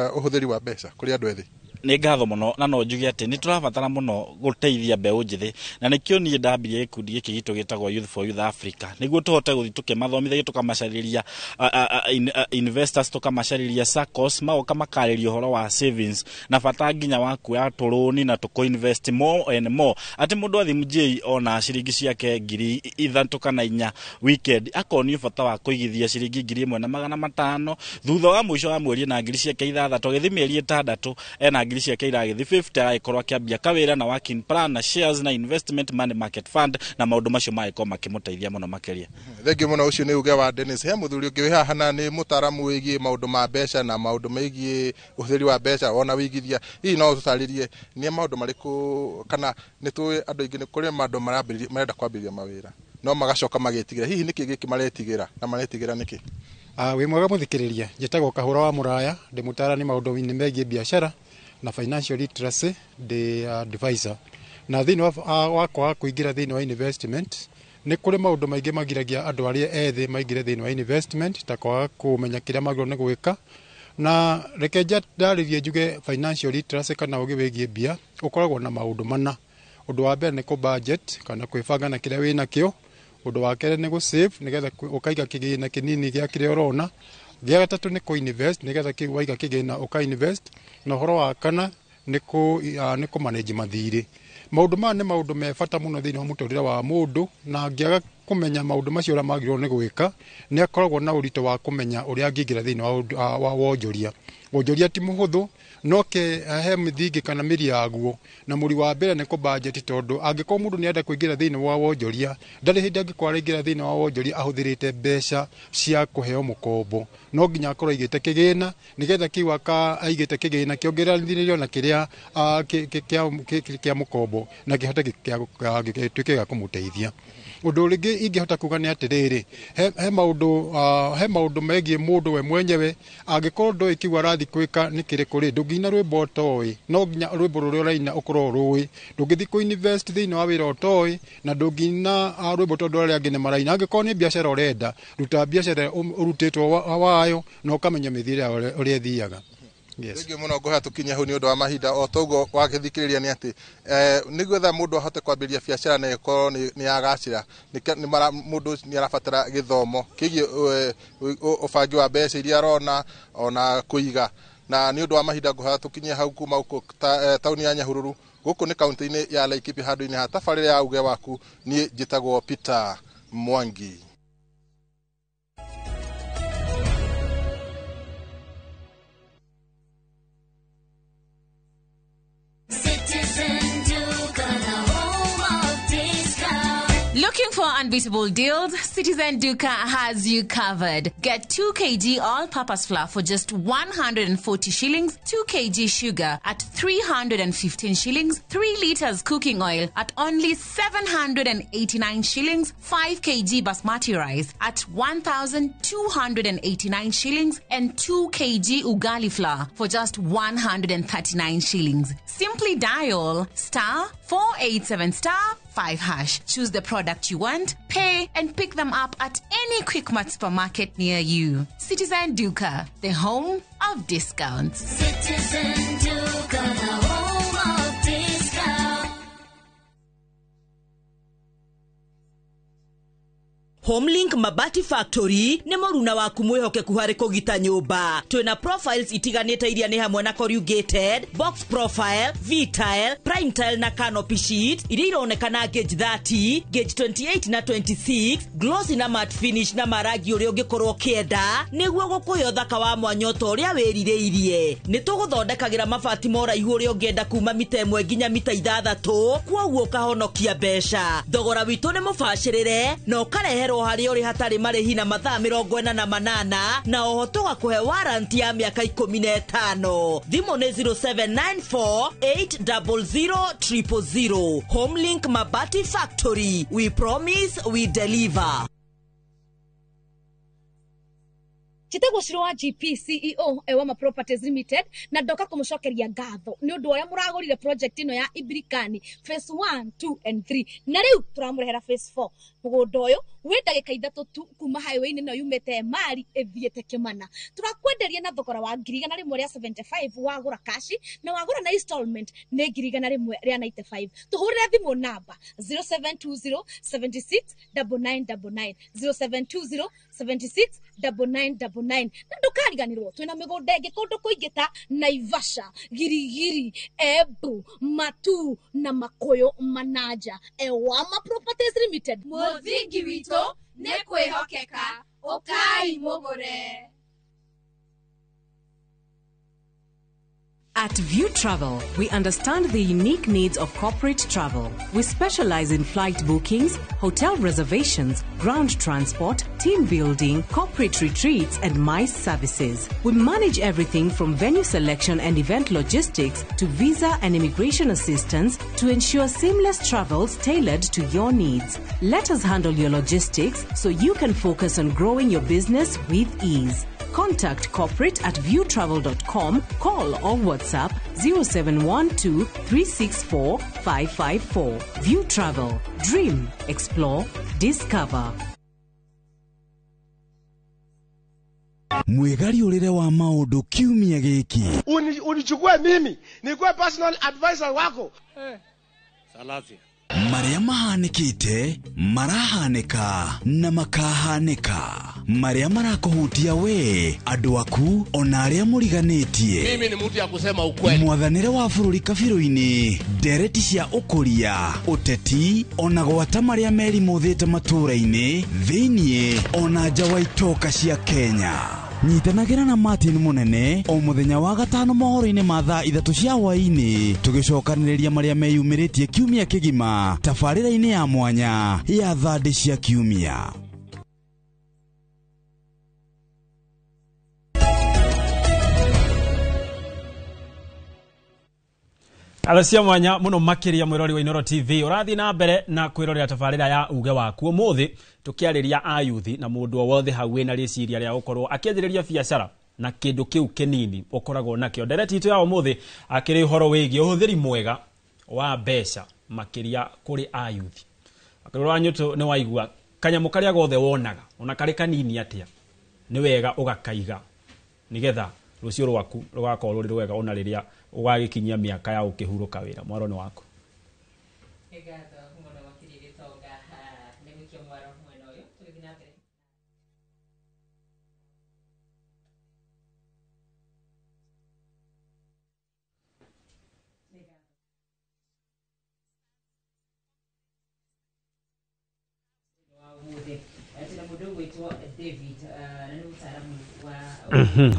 ũhũthĩri wa mbeca kũrĩ andũ ethĩ? Nĩ ngatho mũno, na no njuge atĩ nĩ tũrabatara mũno gũteithia mbeũ njĩthĩ, na nĩkĩo niĩ ndambirie gĩkundi gĩkĩ gitũ gĩtagwo Youth for Youth Africa, nĩguo tũhote gũthiĩ tũkĩmathomithagia, tũkamacarĩria investors, tũkamacarĩria SACCOS, magoka makarĩria ũhoro wa savings na bata nginya wa kuoya tũrũni na tũkũ invest more and more, atĩ mũndũ athi mjei ona ciringi ciake 3,000 kana 4 weekend, akonio bata wa kũigithia ciringi 1,500. Thutha wa mũico wa mweri na ngiri ciake 6, agĩthiĩ mĩeri 6 ena ngiri ciake iragĩthiĩ 50, agagĩkorwo akĩambia kawĩra na working plan na shares na investment, money market fund, na maũndũ macio magĩkorwo makĩmũteithia mũno makĩria. Thengiũ mũno. Ũcio nĩ uge wa Dennis. He mũthuri ũngĩ wĩ haha, na nĩ mũtaaramu wĩgiĩ maũndũ ma mbeca na maũndũ megiĩ ũhũthĩri wa mbeca ona wĩigithia. Hihi no ũtũtarĩrie nĩ maũndũ marĩkũ, kana nĩ tũĩ andũ aingĩ nĩ kũrĩ andũ marenda kwambĩrĩria mawĩra no magacoka magĩtigĩra? Hihi nĩkĩ gĩkĩ maretigĩra, na maretigĩra nĩkĩ? Wĩ mwega mũthikĩrĩria, njĩtagwo Kahũra wa Mũraya, ndĩ mũtaarani maũndũ-inĩ megiĩ biacara na financial literacy, ndĩ advisor. Na thĩinĩ wa wakwa wa kũingĩra thĩinĩ wa investment, nĩ kũrĩ maũndũ maingĩ magiragia andũ arĩa ethĩ maingĩre thĩinĩ wa investment, ta kwaga kũmenya kĩrĩa magĩrĩirwo nĩ gwĩka. Na reke ndarĩrie njuge financial literacy kana ũgĩ wĩgiĩ mbia ũkoragwo na maũndũ mana. Ũndũ wa mbere nĩ kũ budget kana kwĩbanga na kĩrĩa wĩna kĩo. Ũndũ wa kerĩ nĩ gũ save, nĩgetha ũkaiga kĩgĩna kĩnini gĩa kĩrĩa ũrona. Gĩa gatatũ nĩ kũ invest, nĩgetha kĩu waiga kĩgĩna ũka invest. Na ũhoro wa kana nĩ kũ manage mathirĩ. Maũndũ maya nĩ maũndũ me bata mũno thĩinĩ wa mũtũrĩre wa mũndũ, na angĩaga kũmenya maũndũ macio ũrĩa magĩrĩirwo nĩ gwĩka, nĩ akoragwo na ũritũ wa kũmenya ũrĩa angĩingĩra thĩinĩ wa wonjoria. Wonjoria ti mũhũthũ, no ke he mĩthingi kana mĩri yaguo. Na mũri wa mbere nĩ kũ budget, tondũ angĩkorwo mũndũ nĩ arenda kũingĩra thĩinĩ wa wonjoria, ndarĩ hĩndĩ angĩkorwo araingĩra thĩinĩ wa wonjoria ahũthĩrĩte mbeca cia kũheo mũkombo. No nginya akorwo aigĩte kĩgĩna, nĩgetha kĩu aigĩte kĩgĩna kĩongereranithĩrio na kĩrĩa kĩa mũkombo, na kĩhote gĩtuĩke gĩa kũmũteithia. Ũndũ ũngĩ ingĩhota kuga nĩ atĩrĩrĩ, he maũndũ megiĩ mũndũ we mwenyewe. Angĩkorwo ndũĩ kĩu arathiĩ gwĩka nĩ kĩrĩkũ rĩ, ndũngĩina rwĩmbo ũtoĩ. No nginya rwĩmbo rũrĩa ũraina ũkorwo rũĩ. Ndũngĩthiĩ kũ invest thĩinĩ wa wĩra ũtoĩ, na ndũngĩina rwĩmbo tondũ arĩa angĩ nĩ maraina. Angĩkorwo nĩ biacara ũrenda, ruta biacara ũrutĩtwo wayo na ũkamenya mĩthiĩre yayo ũrĩa ĩthiaga. Yes. Thengiũ mũno. Ngũhea tũkinye hau nĩ ũndũ wa mahinda. O toguo wagĩthikĩrĩria nĩ atĩ nĩgetha mũndũ ahote kwambĩrĩria biacara na ĩkorwo nĩ yagacĩra, mũndũ nĩ arabatara gĩthomo kĩgiĩ ũbangi wa mbeca iria arona ona kũiga. Na nĩ ũndũ wa mahinda, ngũhea tũkinye hau kuma gũkũ taũni ya Nyahururu, gũkũ nĩ kaunti-inĩ ya Laikipia, handũ-inĩ ha tabarĩra ya uge waku. Niĩ njĩtagwo Peter Mwangi. Citizen Duka, the home of discount. Looking for unbeatable deals? Citizen Duka has you covered. Get 2 kg all-purpose flour for just 140 shillings, 2 kg sugar at 315 shillings, 3 liters cooking oil at only 789 shillings, 5 kg basmati rice at 1,289 shillings, and 2 kg ugali flour for just 139 shillings. Simply dial *487*5#. Choose the product you want, pay, and pick them up at any Quickmart supermarket near you. Citizen Duka, the home of discounts. Citizen Duka, the home of discounts. Homelink Mabati Factory nĩ mũruna waku mwĩhokeku harĩ kũgita nyũmba. Twĩna profiles itiganĩte iria nĩ hamwe na corrugated, box profile, V-tile, prime tile na canopy sheet iria ironekana gauge 30, gauge 28 na 26, glossy na matte finish na marangi ũrĩa ũngĩkorwo ũkĩenda nĩguo gũkũhe ũthaka wa mwanya ta ũrĩa wĩrirĩirie. Nĩ tũgũthondekagĩra mabati ma ũraihu ũrĩa ũngĩenda kuma mita 1 nginya mita 6, kwoguo ũkahonokia mbeca. Thogora witũ nĩ mũbacĩrĩre na ũkareherwo harĩa ũrĩ hatarĩ marĩhi na mathaa 48 na oho tũgakũhe warranty ya mĩaka 15. Thimũ nĩ 0794 800 000. Homelink Mabati Factory, we promise we deliver. Njĩtagwo Shiro wa GP CEO Ewama Properties Limited na ndoka kũmũcokeria ngatho nĩ ũndũ ũrĩa mũragũrire project ĩno ya Ibirikani phase 1, 2 and 3 na rĩu tũramũrehera phase 4. Mũgũnda ũyũ wĩ ndagĩka 3 tu kuma highway-inĩ ĩno yumĩte Emali ĩthiĩte Kĩmana. Tũrakwenderia na thogora wa 175,000 wagũra kashi na wagũra na installment nĩ 195,000. Tũhũrĩre thimũ namba 0720 76 9999 0720 76 9999 na ndũkariganĩrwo twĩna mĩgũnda ĩngĩ kũndũ kũingĩ ta Naivasha, Girigiri, Embu, Matu na Makuyu Manaja. Ewama Properties Limited, mũthingi witũ nĩ kwĩhokeka, ũkai mũgũre. At View Travel, we understand the unique needs of corporate travel. We specialize in flight bookings, hotel reservations, ground transport, team building, corporate retreats, and MICE services. We manage everything from venue selection and event logistics to visa and immigration assistance to ensure seamless travels tailored to your needs. Let us handle your logistics so you can focus on growing your business with ease. Contact corporate at viewtravel.com, call or WhatsApp 0712 364 554. View Travel. Dream, explore, discover. Mwĩgariũrĩre wa maũndũ kiumia gĩkĩ. Unichukue mimi nikuwe personal advisor wako. Salasia. Marĩa mahanĩkĩte, marahanĩka na makahanĩka. Marĩa marakũhutia we, andũ aku, ona arĩa mũriganĩtie. Mimi ni mtu ya kusema ukweli. Mwathanĩre wa bũrũri kabirũ-inĩ, ndereti cia ũkũria, ũteti, ona gwata marĩa merimũthĩte matũũra-inĩ, thĩiniĩ, ona nja wa itoka cia Kenya. Nyitanagĩra na Martin Munene o mũthenya wa gatano mohoro-inĩ ma thaa 3 cia hwaĩ-inĩ, tũgĩcokanĩrĩria marĩa meyumĩrĩtie kiumia kĩgima tabarĩra-inĩ ya mwanya ya thandĩ cia kiumia. Alosia mwanya muno makiria mwirori wa Inoro TV urathi na mbere na kwirorera tabarira ya uge waku umuthi tukiariria ayuthi na mundu o wothe hau wina riciria ria gukorwo akianjiriria biacara na kindu kiu kinini ukoragwo nakio. Ndereti itu ya umuthi akiri uhoro wigie uhuthiri mwega wa mbeca makiria kuri ayuthi. Akirora nyutu ni waigua kanyamu karia gothe wonaga ona kari kanini atia ni wega ugakaiga nigetha rucio rwaku rugakorwo ruri rwega ona riria ugagikinyia miaka ya ukihuruka wira. Mwaro ni waku.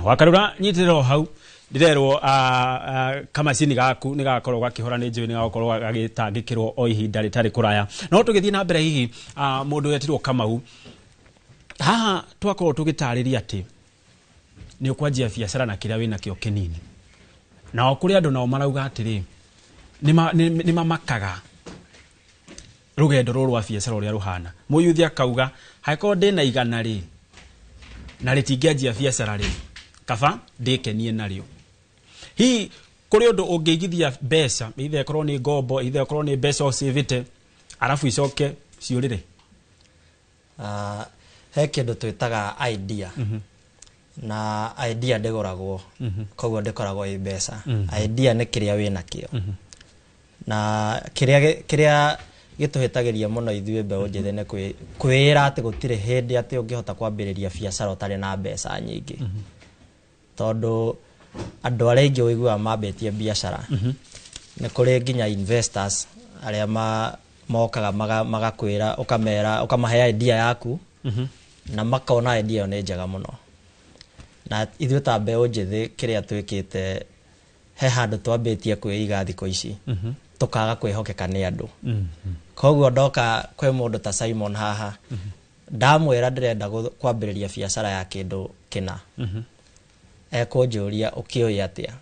Wakarura nyitiriro hau Ndĩrerwo kamacini gaku nĩ gakorwo gakĩhora, nĩ njũĩ nĩ gagũkorwo gagĩtangĩkĩrwo o ihinda rĩtarĩ kũraya. No tũgĩthiĩ na mbere, hihi mũndũ wetirwo Kamau, haha twakorwo tũgĩtarĩria atĩ nĩ ũkwanjia biacara na kĩrĩa wĩnakĩo kĩnini, nao kũrĩ andũ nao marauga atĩrĩ nĩ mamakaga rũgendo rũrũ rwa biacara ũrĩa rũhana. Mũyuthi akauga hangĩkorwo ndĩna 100 rĩ na rĩtingĩanjia biacara rĩ, kaba ndĩkenie narĩo. Hihi kũrĩ ũndũ ũngĩigithia mbeca, either ĩkorwo nĩ ngombo, either ĩkorwo nĩ mbeca ũcĩvĩte, arabu icoke ciũrĩre? He kĩndũ twĩtaga idea, na idea ndĩgũragwo, koguo ndĩkoragwo ĩ mbeca. Idea nĩ kĩrĩa wĩnakĩo, na kĩrĩa gĩtũhĩtagĩria mũno ithuĩ mbeũ njĩthĩ nĩ kwĩĩra atĩ gũtirĩ hĩndĩ atĩ ũngĩhota kwambĩrĩria biacara ũtarĩ na mbeca nyingĩ, tondũ andũ arĩa aingĩ ũiguaga mambĩtie biacara, nĩ kũrĩ nginya investors arĩa mokaga magakwĩra, ũkamera, ũkamahe idea yaku, na makona idea ĩyo nĩ njega mũno. Na ithuĩ ta mbeũ njĩthĩ kĩrĩa twĩkĩte, he handũ twambĩtie kwĩiga thikũ ici, tũkaga kwĩhokeka nĩ andũ. Koguo ndoka kwĩ mũndũ ta Simon haha, ndamwĩra ndĩrenda kwambĩrĩria biacara ya kĩndũ kĩna, ekũnjũria ũkĩũĩ atĩa?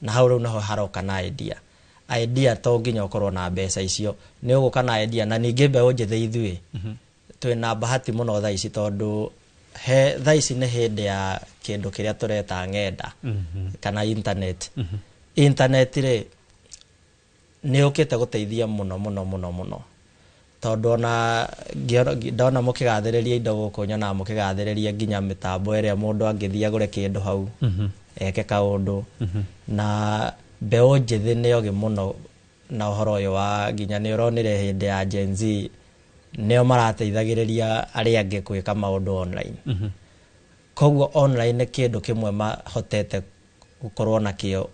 Na hau rĩu naho haroka na idea. Idea to nginya ũkorwo na mbeca icio, nĩ ũgũka na idea. Na ningĩ mbeũ njĩthĩ ithuĩ twĩna bahati mũno thaa ici, tondũ he thaa ici nĩ hĩndĩ ya kĩndũ kĩrĩa tũreta ng'enda kana internet. Internet rĩ nĩ yũkĩte gũteithia mũno mũno mũno mũno, tondũ ona ndona mũkĩgathĩrĩria indo gũkũ, nyonaga mũkĩgathĩrĩria nginya mĩtambo ĩrĩa mũndũ angĩthiĩ agũre kĩndũ hau, eke kaũndũ. Na mbeũ njĩthĩ nĩ ogĩ mũno na ũhoro ũyũ wa nginya nĩ ũronire hĩndĩ ya Gen Z nĩo marateithagĩrĩria arĩa angĩ gwĩka maũndũ online. Koguo online nĩ kĩndũ kĩmwe mahotete gũkorwo nakĩo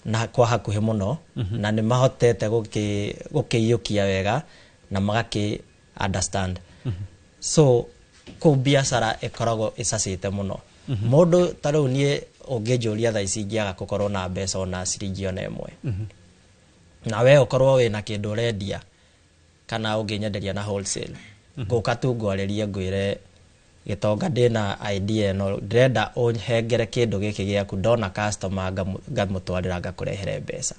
na kwa hakuhĩ mũno, na nĩ mahotete gũkĩiyũkia wega na magakĩ understand. So kũu biacara ĩkoragwo ĩcacĩte mũno. Mũndũ ta rĩu niĩ ũngĩnjũria thaa ici ingĩaga gũkorwo na mbeca ona ciringi ona ĩmwe, na we ũkorwo wĩna kĩndũ ũrendia kana ũngĩnyenderia na wholesale, ngũka tu ngwarĩrie ngwĩre, "Gĩtonga, ndĩna idea ĩno, ndĩrenda ũhengere kĩndũ gĩkĩ gĩaku, ndona customer ngamũtwarĩra ngakũrehere mbeca."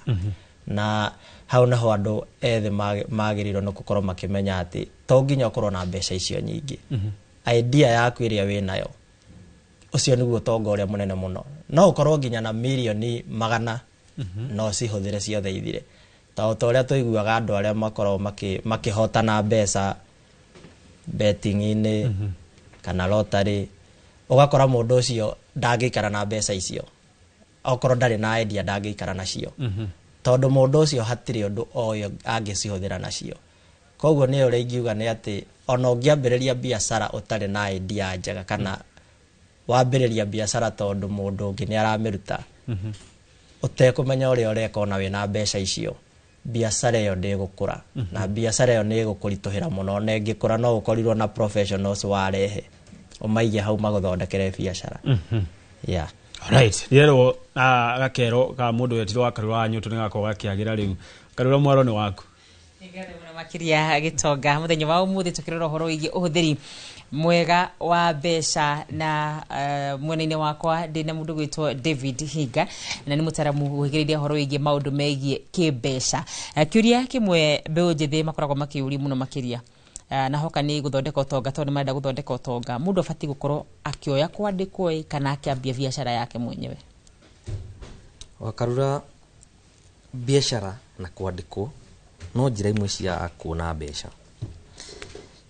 Na hau naho andũ ethĩ magĩrĩirwo nĩ gũkorwo makĩmenya atĩ to nginya ũkorwo na mbeca icio nyingĩ. Idea yaku ĩrĩa wĩnayo, ũcio nĩguo ũtonga ũrĩa mũnene mũno. No ũkorwo nginya na mirioni 100, no cihũthĩre ciothe ithire, ta o ta ũrĩa tũiguaga andũ arĩa makoragwo makĩhotana mbeca betting-inĩ kana lottery, ũgakora mũndũ ũcio ndangĩikara na mbeca icio. Okorwo ndarĩ na idea, ndangĩikara nacio, tondũ mũndũ ũcio hatirĩ ũndũ oĩ angĩcihũthĩra nacio. Koguo nĩ ũrĩa ingiuga nĩ atĩ ona ũngĩambĩrĩria biacara ũtarĩ na idea njega, kana wambĩrĩria biacara tondũ mũndũ ũngĩ nĩ aramĩruta ũtekũmenya ũrĩa ũreka, ona wĩna mbeca icio, biacara ĩyo ndĩgũkũra, na biacara ĩyo nĩ ĩgũkũritũhĩra mũno. Na ĩngĩkũra, no ũkorirwo na professionals warehe ũmaige hau magũthondekere biacara, yeah. Right, rĩerwo gakero ka mũndũ wetirwo wa Karura wa Nyũtũ nĩ gakorwo gakĩagĩra rĩu. Karura, mwaro nĩ waku. Mũno makĩria Gĩtonga. Mũthenya wa ũmũthĩ tũkĩrora ũhoro wĩgiĩ ũhũthĩri mwega wa mbeca, na mwena-inĩ wakwa ndĩna mũndũ gwĩtwo David Hinga, na nĩ mũtaramu ũhĩgĩrĩire ũhoro wĩgiĩ maũndũ megiĩ kĩmbeca. Kĩũria kĩmwe mbeũ njĩthĩ makoragwo makĩũria mũno makĩria, na hoka nĩ gũthondeka ũtonga, tondũ nĩ marenda gũthondeka ũtonga, mũndũ abatiĩ gũkorwo akĩoya kwandĩkwo ĩ kana akĩambia biacara yake mwenyewe? Wakarura, biacara na kwandĩkwo no njĩra imwe cia kuona mbeca,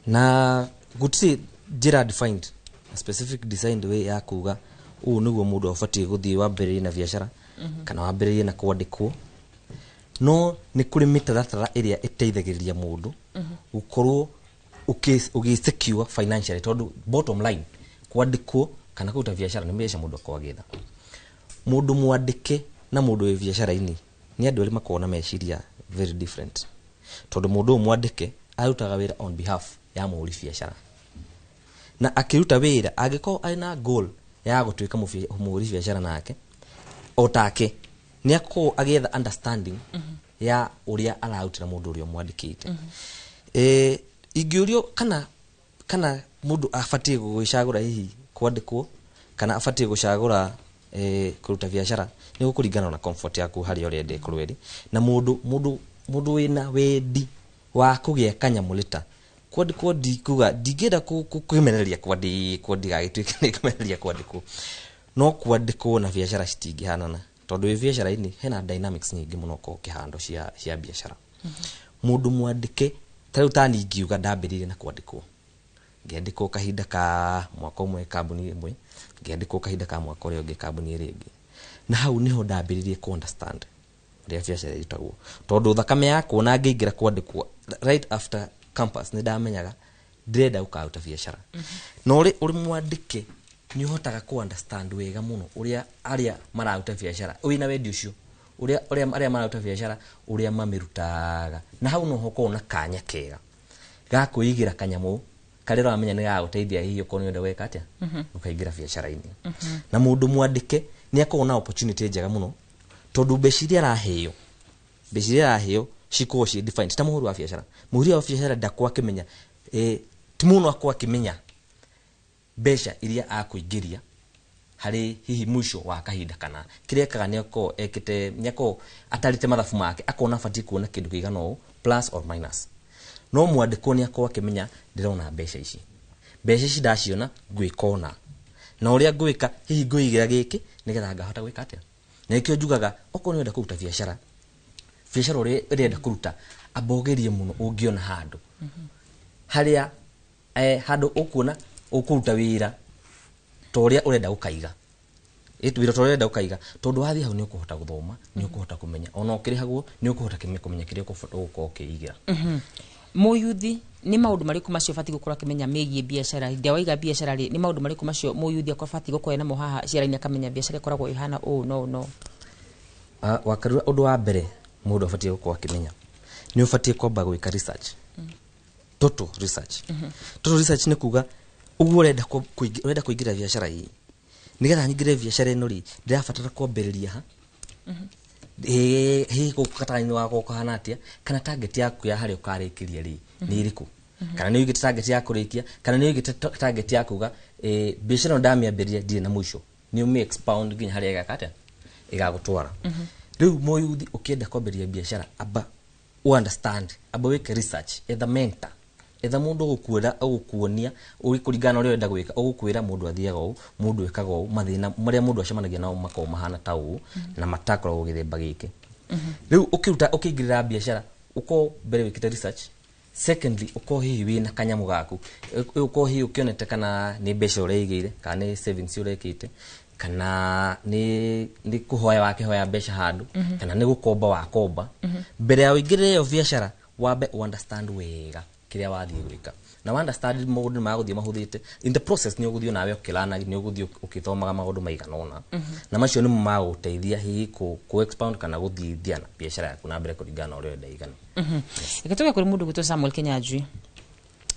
na gũtirĩ njĩra defined, a specific designed way ya kuga ũũ nĩguo mũndũ abatiĩ gũthiĩ wambĩrĩrie na biacara kana wambĩrĩrie na kwandĩkwo. No nĩ kũrĩ mĩtaratara ĩrĩa ĩteithagĩrĩria mũndũ gũkorwo ũgĩ secure financially, tondũ bottom line, kwandĩkwo kana kũruta biacara nĩ mbeca mũndũ akoragwo agĩetha. Mũndũ mwandĩke na mũndũ wĩ biacara-inĩ nĩ andũ erĩ makoragwo na meciria very different, tondũ mũndũ ũyũ mwandĩke arutaga wĩra on behalf ya mũhũri biacara, na akĩruta wĩra angĩkorwo arĩ na goal Ya gũtuĩka mũhũri biacara nake o take nĩ akorwo agĩetha understanding ya ũrĩa ararutĩra mũndũ ũrĩa ũmwandĩkĩte. Ingĩũrio kana mũndũ abatiĩ gwĩcagũra hihi kwandĩkwo kana abatiĩ gũcagũra kũruta biacara, nĩ gũkũringana na comfort yaku harĩa ũrenda ĩkorwo ĩrĩ, na mũndũ wĩna wendi wa kũgĩa kanyamũ lita kwandĩkwo, ndikuga ndingĩenda kwĩmenereria kwandĩkwo, ndigagĩtuĩke nĩ kũmenereria kwandĩkwo, no kwandĩkwo na biacara citingĩhanana, tondũ wĩ biacara-inĩ hena dynamics nyingĩ mũno ũkoragwo ũkĩhandwo cia biacara. Mũndũ mwandĩke ta rĩu tani ingiuga ndambĩrĩirie na kwandĩkwo, ngĩandĩkwo kahinda ka mwaka ũmwe kambuni ĩmwe, ngĩandĩkwo kahinda ka mwaka ũrĩa ũngĩ kambuni ĩrĩa ĩngĩ, na hau nĩho ndambĩrĩirie ku understand ũrĩa biacara ĩrutagwo, tondũ thakame yakwa na ngĩingĩra kwandĩkwo right after campus nĩ ndamenyaga ndĩrenda gũkaruta biacara. Na ũrĩ mwandĩke nĩ ũhotaga ku understand wega mũno ũrĩa arĩa mararuta biacara, wĩna wendi ũcio ũrĩa arĩa mararuta biacara ũrĩa mamĩrutaga, na hau no hokorwo na kanya kega ga kwĩigĩra kanyamũ karĩa ũramenya nĩ gagũteithia hihi okorwo nĩ ũrenda gwĩka atĩa, ũkaingĩra biacara-inĩ. Na mũndũ mwandĩke nĩ akoragwo na opportunity njega mũno, tondũ mbeca iria araheo cikoragwo ciĩ defined ta mũhũri wa biacara. Mũhũri wa biacara ndakoragwo akĩmenya, ti mũno akoragwo akĩmenya mbeca iria akũingĩria harĩ hihi mũico wa kahinda kana kĩrĩa ekaga nĩ akoragwo ekĩte, nĩ akoragwo atarĩte mathabu make akona abatiĩ kuona kĩndũ kĩigana ũũ plus or minus. No mwandĩkwo nĩ akoragwo akĩmenya ndĩrona mbeca ici ndaciona ngwĩka ũna, na ũrĩa ngwĩka hihi ngũigĩra gĩkĩ nĩgetha ngahota gwĩka atĩa. Na nĩkĩo njugaga okorwo nĩ ũrenda kũruta biacara ũrĩa ũrenda kũruta amba ũgerie mũno ũngĩona handũ harĩa handũ ũkuona ũkũruta wĩra ta ũrĩa ũrenda gũkaiga, wĩra ta ũrĩa ũrenda gũkaiga, tondũ wathiĩ hau nĩ ũkũhota gũthoma, nĩ ũkũhota kũmenya ona ũkĩrĩhagwo nĩ ũkũhota kũmenya kĩrĩa ũgũkorwo ũkĩigĩra. Mũyuthi nĩ maũndũ marĩkũ macio ũbatiĩ gũkorwo akĩmenya megiĩ biacara? Hĩndĩ ĩrĩa waiga biacara rĩ, nĩ maũndũ marĩkũ macio mũyuthi abatiĩ gũkorwo namo haha ciara-inĩ akamenya biacara ĩkoragwo ĩhana ũũ no no? Wakarura, ũndũ wa mbere mũndũ abatiĩ gũkorwo akĩmenya nĩ ũbatiĩ kwamba gwĩka research, total research. Total research nĩ kuga ũguo ũrenda kũingĩra biacara ĩĩ, nĩgetha nyingĩre biacara ĩno rĩ, ndĩrabatara kwambĩrĩria ha, hihi gũkũ gatagatĩ-inĩ wakwa kũhana atĩa, kana target yaku ya harĩa ũkarĩkĩria rĩ nĩ ĩrĩkũ, kana nĩ ũigĩte target ya kũrĩkia, kana nĩ ũigĩte target ya kuga biacara ĩno ndamĩambĩrĩria ndirĩ na mũico, nĩ ũmĩ expound nginya harĩa ĩgeka atĩa, ĩgagũtwara. Rĩu mũyuthi ũkĩenda kwambĩrĩria biacara amba understand, amba wĩke research, etha mentor, etha mũndũ ũgũkuonia kũringana na ũrĩa ũrenda gwĩka, ũgũkwĩra mũndũ athiaga ũũ, mũndũ ekaga ũũ, mathĩna marĩa mũndũ acemanagia nao makoragwo mahana ta ũũ na matakoragwo gĩthemba gĩkĩ. Rĩu ũkĩruta ũkĩingĩrĩra biacara ũkorwo mbere wĩkĩte research, secondly ũkorwo hihi wĩna kanyamũ gaku, ũkorwo hihi ũkĩonete kana nĩ mbeca ũreigĩire, kana nĩ savings ũrekĩte, kana nĩ kũhoya wakĩhoya mbeca handũ, kana nĩ gũkomba wakomba. Mbere ya ũingĩrĩre ĩyo biacara wambe understand wega kĩrĩa wathiĩ gwĩka, na understand maũndũ nĩ magũthiĩ mahũthĩte in the process, nĩ ũgũthiĩ nawe ũkĩlana, nĩ ũgũthiĩ ũkĩthomaga maũndũ maigana ũna, na macio nĩmo magũgũteithia hihi ku expound kana gũthiithia na biacara yaku na mbere kũringana na ũrĩa ũrenda ĩigane. Reke tũge kũrĩ mũndũ ũgwĩtwo Samuel Kinyanjui.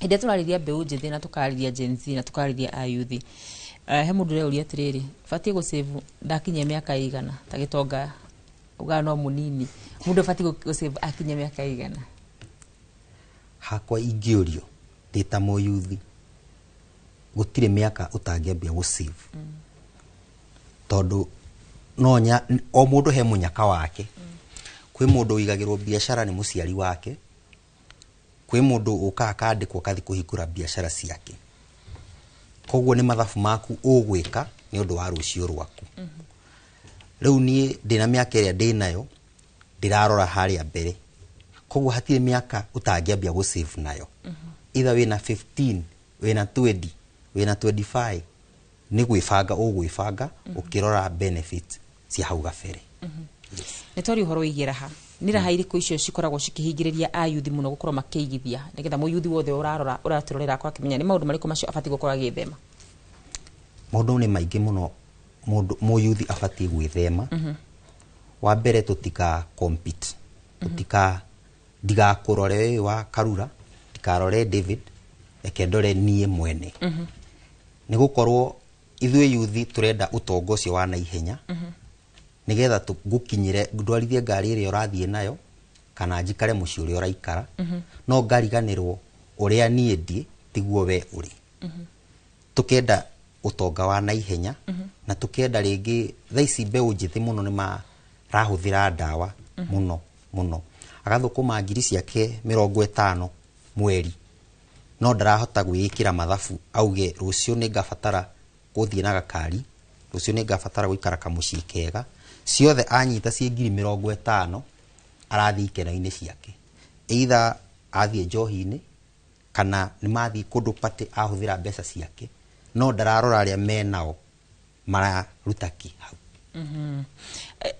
Hĩndĩ ĩrĩa tũrarĩria mbeũ njĩthĩ na tũkarĩria Gen Z na tũkarĩria ayuthi, he mũndũ ũreuria atĩrĩrĩ, batiĩ gũsave ndakinyia mĩaka ĩigana? Ta gĩtonga ugaga no mũnini, mũndũ abatiĩ gũsave akinyia mĩaka ĩigana? Hakwa ingĩũrio ndĩ ta mũyuthi, gũtirĩ mĩaka ũtangĩambia gũsave, tondũ no o mũndũ he mũnyaka wake. Kwĩ mũndũ ũigagĩrwo biacara nĩ mũciari wake, kwĩ mũndũ ũkaga akandĩkwo akathiĩ kũhingũra biacara ciake. Koguo nĩ mathabu maku ũgwĩka nĩ ũndũ wa rũciũ rwaku. Rĩu niĩ ndĩna mĩaka ĩrĩa ndĩnayo ndĩrarora harĩa mbere, koguo hatirĩ mĩaka ũtangĩambia gũsave nayo. Either wĩna 15, wĩna 20, wĩna 25, nĩ gwĩbanga ũgwĩbanga ũkĩrora benefit cia hau gabere. Nĩ twaria ũhoro wĩgiĩ raha, nĩ raha irĩkũ icio cikoragwo cikĩhingĩrĩria ayuthi mũno gũkorwo makĩigithia, nĩgetha mũyuthi wothe ũrarora ũratũrorera akorwo akĩmenya nĩ maũndũ marĩkũ macio abatiĩ gũkorwo agĩthema? Maũndũ nĩ maingĩ mũno mũndũ mũyuthi abatiĩ gwĩthema. Wa mbere, tũtika compete, tũtika ndigakũrore ũyũ wa Karura, ndikarore David, reke ndore niĩ mwene. Nĩ gũkorwo Ithuĩ yuthi tũrenda ũtonga ũcio wa naihenya, nĩgetha ngũkinyĩre, ndwarithie ngari ĩrĩa ũrathiĩ nayo kana njikare mũciĩ ũrĩa ũraikara, no ngariganĩrwo ũrĩa niĩ ndiĩ tiguo we ũrĩ. Tukenda ũtonga wa naihenya, na tukenda rĩngĩ thaa ici mbeũ njĩthĩ mũno nĩ marahũthĩra ndawa mũno mũno, agathũkũma ngiri ciake 50 mweri, no ndarahota gwĩĩkĩra mathabu auge rũciũ nĩ ngabatara gũthiĩ na gakari, rũciũ nĩ ngabatara gũikara kamũciĩ kega. Ciothe anyita ciĩ ngiri 50 arathiĩ ikeno-inĩ ciake, either athiĩ njohi-inĩ kana nĩ mathiĩ kũndũ party ahũthĩra mbeca ciake, no ndararora arĩa menao mararuta kĩ hau.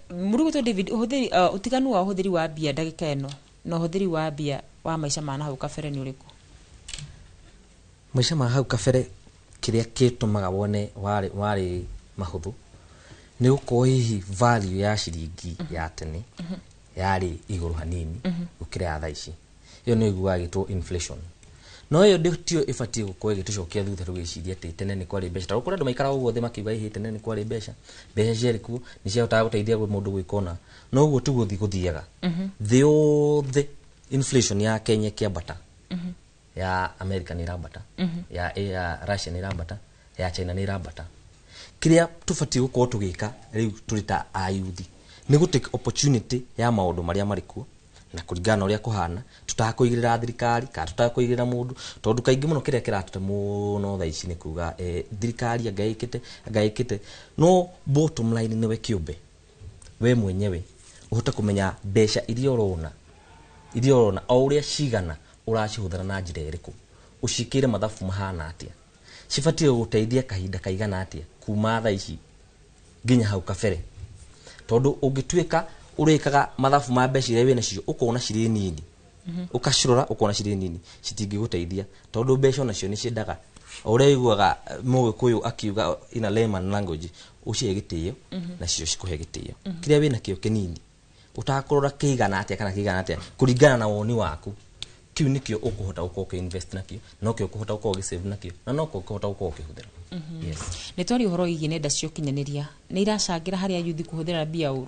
Mũrugũtwo David, ũhũthĩri ũtiganu wa ũhũthĩri wa mbia ndagĩka ĩno na ũhũthĩri wa mbia wa maica ma nahau kabere nĩ ũrĩkũ? Maica ma hau kabere kĩrĩa kĩtũmaga wone warĩ mahũthũ nĩ gũkorwo hihi value ya ciringi ya tene yarĩ igũrũ hanini gũkĩra ya thaa ici. Ĩyo nĩ ĩguaga ĩgĩtwo inflation. No ĩyo tiyo ĩbatiĩ gũkorwo ĩgĩtũcokia thutha tũgĩciria atĩ tene nĩ kwarĩ mbeca. Tondũ kũrĩ andũ maikaraga ũguo thĩ makiuga ĩhĩ tene nĩ kwarĩ mbeca, mbeca ciarĩ kuo, nĩ ciahotaga gũteithia mũndũ gwĩka ũna. No ũguo tiguo gũthiaga. Thĩ yothe inflation ya Kenya ĩkĩambata, ya America nĩ ĩrambata, ya Russia nĩ ĩrambata, ya China nĩ ĩrambata. Kĩrĩa tũbatiĩ gũkorwo tũgĩka rĩu tũrĩ ta ayuthi nĩ gũ take opportunity ya maũndũ marĩa marĩ kuo na kũringana na ũrĩa kũhana, tũtakũigĩrĩra thirikari kana tũtakũigĩrĩra mũndũ, tondũ kaingĩ mũno kĩrĩa kĩratũte mũno thaa ici nĩ kuga thirikari anga ĩkĩte anga ĩkĩte, no bottom line nĩwe kĩũmbe we mwenyewe ũhote kũmenya mbeca iria ũrona o ũrĩa cigana ũracihũthĩra na njĩra ĩrĩkũ, ũciĩkĩre mathabu mahana atĩa, cibatiĩ gũgũteithia kahinda kaigana atĩa kuma thaa ici nginya hau kabere. Tondũ ũngĩtuĩka ũrĩkaga mathabu ma mbeca iria wĩnacio ũkona cirĩ nini, ũkacirora ũkona cirĩ nini, citingĩgũteithia tondũ mbeca onacio nĩ ciendaga o ũrĩa ũiguaga Mũgĩkũyũ akiuga in a layman language, ũcihe gĩtĩo nacio cikũhe gĩtĩo. Kĩrĩa wĩnakĩo kĩnini ũtakũrora kĩigana atĩa kana kĩigana atĩa kũringana na woni waku, kĩu nĩkĩo ũkũhota gũkorwo ũkĩ-invest nakĩo, nokĩo ũkũhota gũkorwo ũgĩ-save nakĩo, na nokĩo ũkũhota gũkorwo ũkĩhũthĩra. Yes. Nĩ twaria ũhoro wĩgiĩ nenda cia ũkinyanĩria, nĩ iracangĩra harĩ ayuthi kũhũthĩra mbia ũru?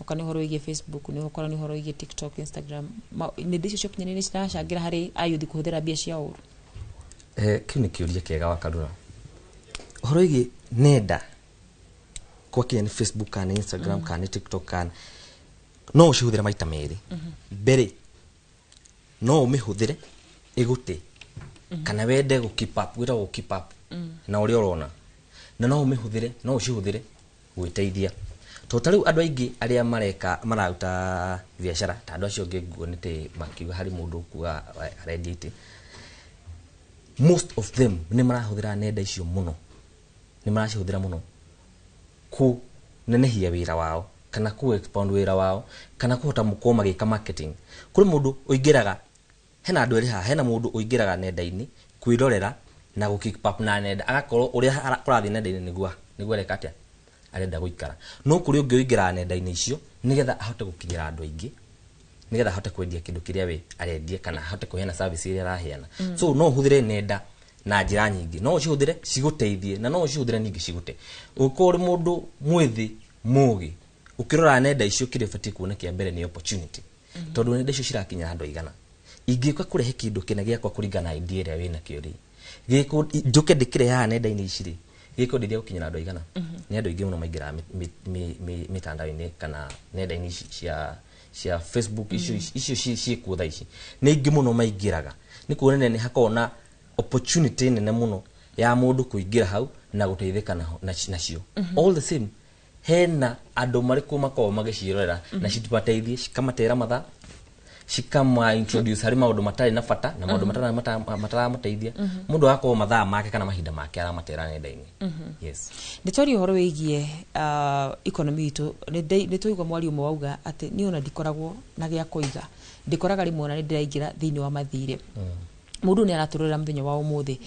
Okorwo nĩ ũhoro wĩgiĩ Facebook, nĩ okorwo nĩ ũhoro wĩgiĩ TikTok, Instagram, nenda icio cia ũkinyanĩria ciracangĩra harĩ ayuthi kũhũthĩra mbia cia ũru? Kĩu nĩ kĩũria kĩega Wakarura. Ũhoro wĩgiĩ nenda kwa kinya nĩ Facebook kana Instagram kana TikTok kana no ũcihũthĩre maita merĩ. Mbere no ũmĩhũthĩre ĩgũte kana wende gũ keep up, gwĩtagwo gũ keep up na ũrĩa ũrona, na no ũmĩhũthĩre, no ũcihũthĩre gwĩteithia. Tondũ ta rĩu andũ aingĩ arĩa mareka mararuta biacara ta andũ acio angĩ nguo nĩ tĩ makiuga harĩ mũndũ ũkuga arendia itĩ, most of them nĩ marahũthĩra nenda icio mũno, nĩ maracihũthĩra mũno kũnenehia wĩra wao kana ku expand wĩra wao kana kũhota gũkorwo magĩka marketing. Kũrĩ mũndũ ũingĩraga, hena andũ erĩ haha, hena mũndũ ũingĩraga nenda-inĩ kwĩrorera na gũ keep up na nenda, agakorwo ũrĩa kũrathiĩ nenda-inĩ nĩguo areka atĩa, arenda gũikara. No kũrĩ ũngĩ ũingĩraga nenda-inĩ icio nĩgetha ahote gũkinyĩra andũ aingĩ, nĩgetha ahote kwendia kĩndũ kĩrĩa we arendia kana ahote kũheana service ĩrĩa araheana. So no ũhũthĩre nenda na njĩra nyingĩ, no ũcihũthĩre cigũteithie na no ũcihũthĩre ningĩ cigũte. Ũngĩkorwo ũrĩ mũndũ mwĩthĩ mũgĩ, ũkĩrora nenda icio kĩrĩa ũbatiĩ kuona kĩa mbere nĩ opportunity, tondũ nenda icio cirakinyĩra andũ aigana. Ingĩũka kũrehe kĩndũ kĩna gĩakwa kũringana na idea ĩrĩa wĩnakĩo rĩ, njũke ndĩkĩrehe haha nenda-inĩ ici rĩ, gĩkũndeithia gũkinyĩra andũ aigana. Nĩ andũ aingĩ mũno maingĩraga mĩtandao-inĩ kana nenda-inĩ ici cia Facebook, icio ciĩkuo thaa ici nĩ aingĩ mũno maingĩraga. Nĩ kuonania nĩ hakoragwo na opportunity nene mũno ya mũndũ kũingĩra hau na gũteithĩka nacio. All the same, hena andũ marĩkũ makoragwo magĩciĩrorera na citibateithie, cikamatera mathaa, cikama introduce harĩ maũndũ matarĩ na bata na maũndũ mataramateithia. Mũndũ agakorwo mathaa make kana mahinda make aramatera nenda-inĩ. Yes. Nĩ twaria ũhoro wĩgiĩ economy itũ, nĩ twaigua mwaria ũmwe wauga atĩ niĩ ona ndikoragwo na gĩa kũiga, ndikoraga rĩmwe ona nĩ ndĩraingĩra thĩinĩ wa mathirĩ. Mũndũ nĩ aratũrĩra mũthenya wa ũmũthĩ,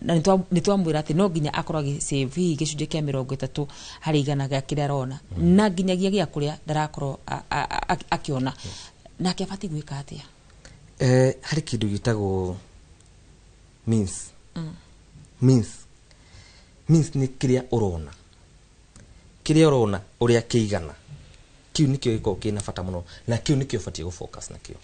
na nĩ twamwĩra atĩ no nginya akorwo agĩ-save hihi gĩcunjĩ kĩa 30 harĩ igana gĩa kĩrĩa arona, na nginyagia gĩa kũrĩa ndarakorwo akĩona. Nake abatiĩ gwĩka atĩa? Harĩ kĩndũ gĩtagwo means. Means. Means nĩ kĩrĩa ũrona, kĩrĩa ũrona ũrĩa kĩigana, kĩu nĩkĩo gĩkoragwo kĩna bata mũno, na kĩu nĩkĩo ũbatiĩ gũfocus nakĩo.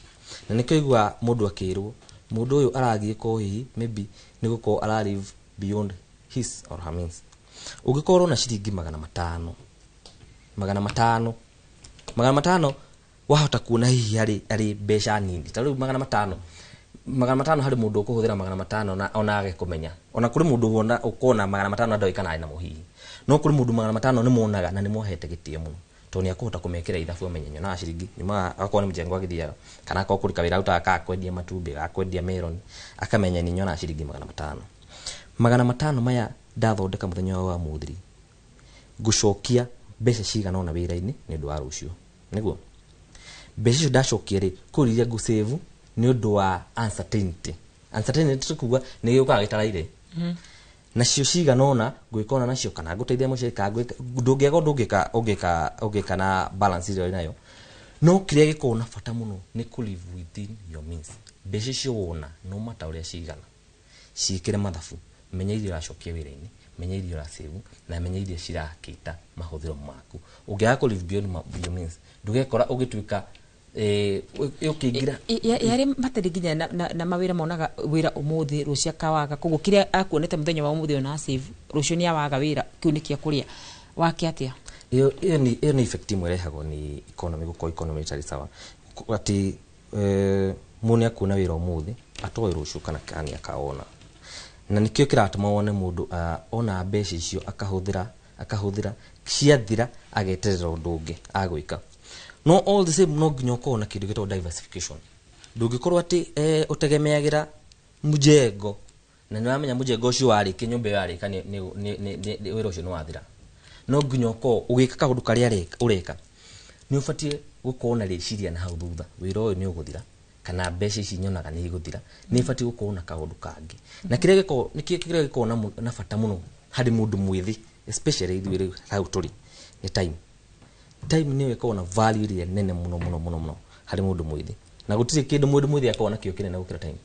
Na nĩkĩo igua mũndũ akĩrwo mũndũ ũyũ arathiĩ ko hihi maybe nĩ gũkorwo ara live beyond his or her means. Ũngĩkorwo na ciringi 500, 500, 500, wahota kuona hihi harĩ mbeca nini. Ta rĩu 500, 500 harĩ mũndũ ũkũhũthĩra 500 na ona age kũmenya. Ona kũrĩ mũndũ wona ũkona 500 ndoĩ kana arĩ namo hihi, no kũrĩ mũndũ 500 nĩ monaga na nĩ mohete gĩtĩo mũno, tondũ nĩ akũhota kũmekĩra ithabu amenye nyonaga ciringi nyumaga akorwo nĩ mjengo agĩthiaga, kana akorwo kũrĩ kawĩra arutaga ka kwendia matumbĩ, ga kwendia meroni, akamenya nĩ nyonaga ciringi 500. 500 maya ndathondeka mũthenya wa mũthiri, ngũcokia mbeca cigana ũna wĩra-inĩ nĩ ũndũ wa rũciũ. Nĩguo mbeca icio ndacokia rĩ, kũrĩ iria ngũsave nĩ ũndũ wa uncertainty. Uncertainty kuga nĩ gĩũkaga gĩtaraire. Nacio cigana ũna ngwĩka ona nacio, kana ngũteithia mũciari, kana ngwĩka ndũngĩaga ũndũ ũngĩka, ũngĩka, ũngĩka na balance ĩrĩa ũrĩ nayo. No kĩrĩa gĩkoragwo na bata mũno nĩ kũ live within your means. Mbeca icio wona no mata ũrĩa cigana, ciĩkĩre mathabu, menya iria ũracokia wĩra-inĩ, menya iria ũrasave, na menya iria cirakĩta mahũthĩro maku. Ũngĩaga kũ live beyond your means, ndũgekora ũgĩtuĩka ũkĩingĩra yarĩ matarĩ nginya na mawĩra monaga wĩra ũmũthĩ rũciũ akawaga, koguo kĩrĩa akuonete mũthenya wa ũmũthĩ ona save rũciũ nĩ awaga wĩra, kĩu nĩ kĩa kũrĩa wake atĩa? Ĩyo nĩ effect ĩmwe ĩrehagwo nĩ economy gũkorwo economy ĩtarĩ sawa. Atĩ mũndũ nĩ akuona wĩra ũmũthĩ atoĩ rũciũ kana nĩ akawona, na nĩkĩo kĩratũma wone mũndũ ona mbeca icio akahũthĩra ciathira ageterera ũndũ ũngĩ agwĩka. No all the same no nginya ũkorwo na kĩndũ gĩtagwo diversification. Ndũngĩkorwo atĩ ũtegemeagĩra mjengo, na nĩ wamenya mjengo ũcio warĩkia, nyũmba ĩyo yarĩka, wĩra ũcio nĩ wathira. No nginya ũkorwo ũgĩka kaũndũ karĩa ũreka, nĩ ũbatiĩ gũkorwo na rĩciria na hau thutha, wĩra ũyũ nĩ ũgũthira kana mbeca ici nyonaga nĩ igũthira, nĩ ũbatiĩ gũkorwo na kaũndũ kangĩ. Na kĩrĩa gĩkoragwo, nĩ kĩrĩa gĩkoragwo na bata mũno harĩ mũndũ mwĩthĩ, especially ithuĩ rĩu hau tũrĩ, nĩ time. Time nĩyo ĩkoragwo na value ĩrĩa nene mũno mũno mũno mũno harĩ mũndũ mwĩthĩ, na gũtirĩ kĩndũ mũndũ mwĩthĩ akoragwo nakĩo kĩnene gũkĩra time,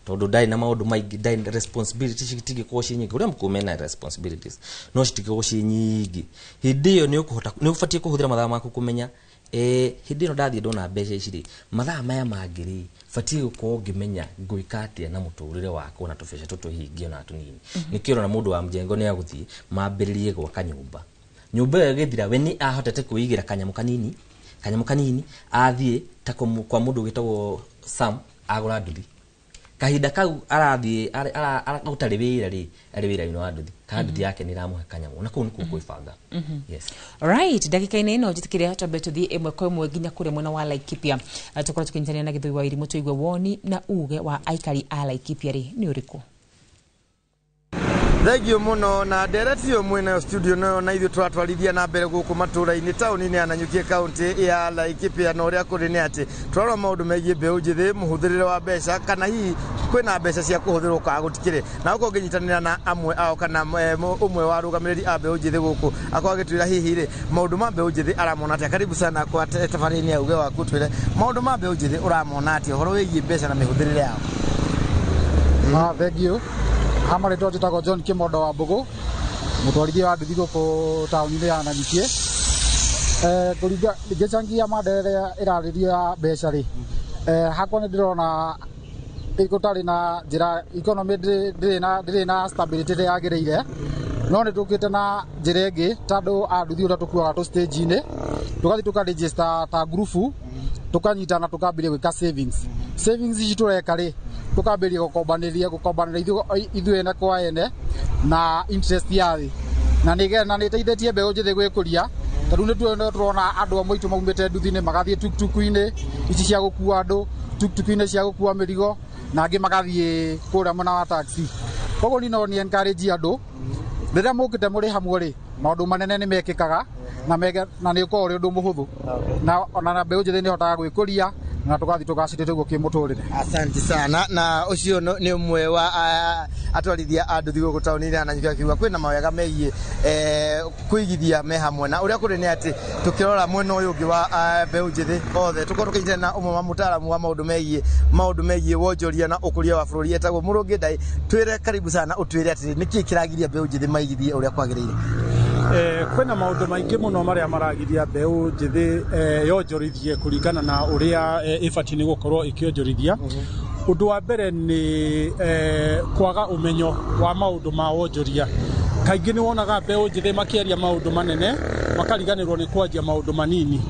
tondũ ndarĩ na maũndũ maingĩ, ndarĩ na responsibilities citingĩkorwo ciĩ nyingĩ. Ũrĩa mũkũrũ mena responsibilities no citingĩkorwo ciĩ nyingĩ. Hĩndĩ ĩyo nĩ ũkũhota, nĩ ũbatiĩ kũhũthĩra mathaa maku kũmenya, hĩndĩ ĩno ndathiĩ ndona mbeca ici rĩ, mathaa maya mangĩ rĩ, batiĩ gũkorwo ngĩmenya ngwĩka atĩa na mũtũrĩre wakwa na tũbeca tũtũ hingie ona tũnini. Nĩkĩo ũrona mũndũ wa mjengo nĩ agũthiĩ mambĩrĩrie gwaka nyũmba. Nyũmba ĩyo ĩgĩthira, we nĩ ahotete kwĩigĩra kanyamũ kanini, kanyamũ kanini, athiĩ ta kwa mũndũ wĩtagwo Sam, agũra nduthi. Kahinda kau arathiĩ, gũtarĩ wĩra rĩ, arĩ wĩra-inĩ wa nduthi, kana nduthi yake nĩ ĩramũhe kanyamũ, na kũu nĩkuo kwĩbanga. Yes. Right, ndagĩka-inĩ ĩno njĩtĩkĩre twambe tũthiĩ ĩmwe kwa ĩmwe nginya kũrĩa mwena wa Laikipia. Tũkorwo tũkĩnyitanĩra na Gĩthũi wa Irimũ tũigue woni na uge wa aikari a Laikipia rĩ nĩ ũrĩkũ. Thengiũ mũno na ndereti ĩyo mwĩnayo studio nayo, na ithuĩ tũratwarithia na mbere gũkũ matũra-inĩ taũni-inĩ ya Nanyuki kaunti ya Laikipia. Na ũrĩa kũrĩ nĩ atĩ tũrarora maũndũ megiĩ mbeũ njĩthĩ, mũhũthĩrĩre wa mbeca, kana hihi kwĩna mbeca cia kũhũthĩrwo kana gũtikĩrĩ, na ũkorwo ngĩnyitanĩra na amwe ao kana ũmwe wa arũgamĩrĩri a mbeũ njĩthĩ gũkũ, akorwo agĩtwĩra hihi rĩ maũndũ ma mbeũ njĩthĩ aramona atĩa. Karibu sana kwa tabarĩra-inĩ ya uge waku, twĩre maũndũ ma mbeũ njĩthĩ ũramona atĩa ũhoro wĩgiĩ mbeca na mĩhũthĩrĩre yao. Thengiũ. Hama rĩtwa njĩtagwo John Kĩmondo wa Mbũgũ, mũtwarithia wa nduthi gũkũ taũni-inĩ ya Nanyuki. Ngĩchangia mada ĩrĩa ĩrarĩrio ya mbeca rĩ, hakwa nĩ ndĩrona gũtarĩ na njĩra, economy ndĩrĩ na stability ĩrĩa yagĩrĩire, no nĩ tũkĩte na njĩra ĩngĩ tondũ a nduthi ũrĩa tũkuaga tũ stage-inĩ, tũgathiĩ tũka-register ta ngurubu, tũkanyitana tũkambĩrĩria gwĩka savings. Savings ici tũreka rĩ, tũkambĩrĩria gũkombanĩria ithuĩ ene kwa ene na interest ya thĩ, na nĩ ĩteithĩtie mbeũ njĩthĩ gwĩkũria. Tondũ nĩ tũrona andũ amwe aitũ maumĩte nduthi-inĩ magathiĩ tuktuku-inĩ ici cia gũkua andũ, tuktuku-inĩ cia gũkua mĩrigo, na angĩ magathiĩ kũrĩa mwena wa taxi. Koguo niĩ no nĩ encourage andũ, rĩrĩa mũkĩte mũrĩ hamwe rĩ, maũndũ manene nĩ mekĩkaga na nĩ ũkoragwo ũrĩ ũndũ mũhũthũ, na ona mbeũ njĩthĩ nĩ ĩhotaga gwĩkũria Na tũgathiĩ tũgacĩrĩte ũguo kĩmũtũrĩre. Asante sana. Na ũcio nĩ ũmwe wa atwarithia a nduthi gũkũ taũni-inĩ ya Nanyuki, akiuga kwĩna mawega megiĩ kũigithia me hamwe. Na ũrĩa kũrĩ nĩ atĩ tũkĩrora mwena ũyũ ũngĩ wa mbeũ njĩthĩ othe, tũkorwo tũkĩnyitanĩra na ũmwe wa mũtaaramu wa maũndũ megiĩ wonjoria na ũkũria wa bũrũri, etagwo Mũrũngĩ Ndai. Twĩre karibu sana, ũtwĩre atĩrĩ, nĩkĩĩ kĩragiria mbeũ njĩthĩ maigithie ũrĩa kwagĩrĩire? Kwĩna maũndũ maingĩ mũno marĩa maragiria mbeũ njĩthĩ yonjorithie kũringana na ũrĩa ĩbatiĩ nĩ gũkorwo ĩkĩonjorithia. Ũndũ wa mbere nĩ kwaga ũmenyo wa maũndũ ma wonjoria. Kaingĩ nĩ wonaga mbeũ njĩthĩ makĩaria maũndũ manene, makariganĩrwo nĩ kwanjia maũndũ manini.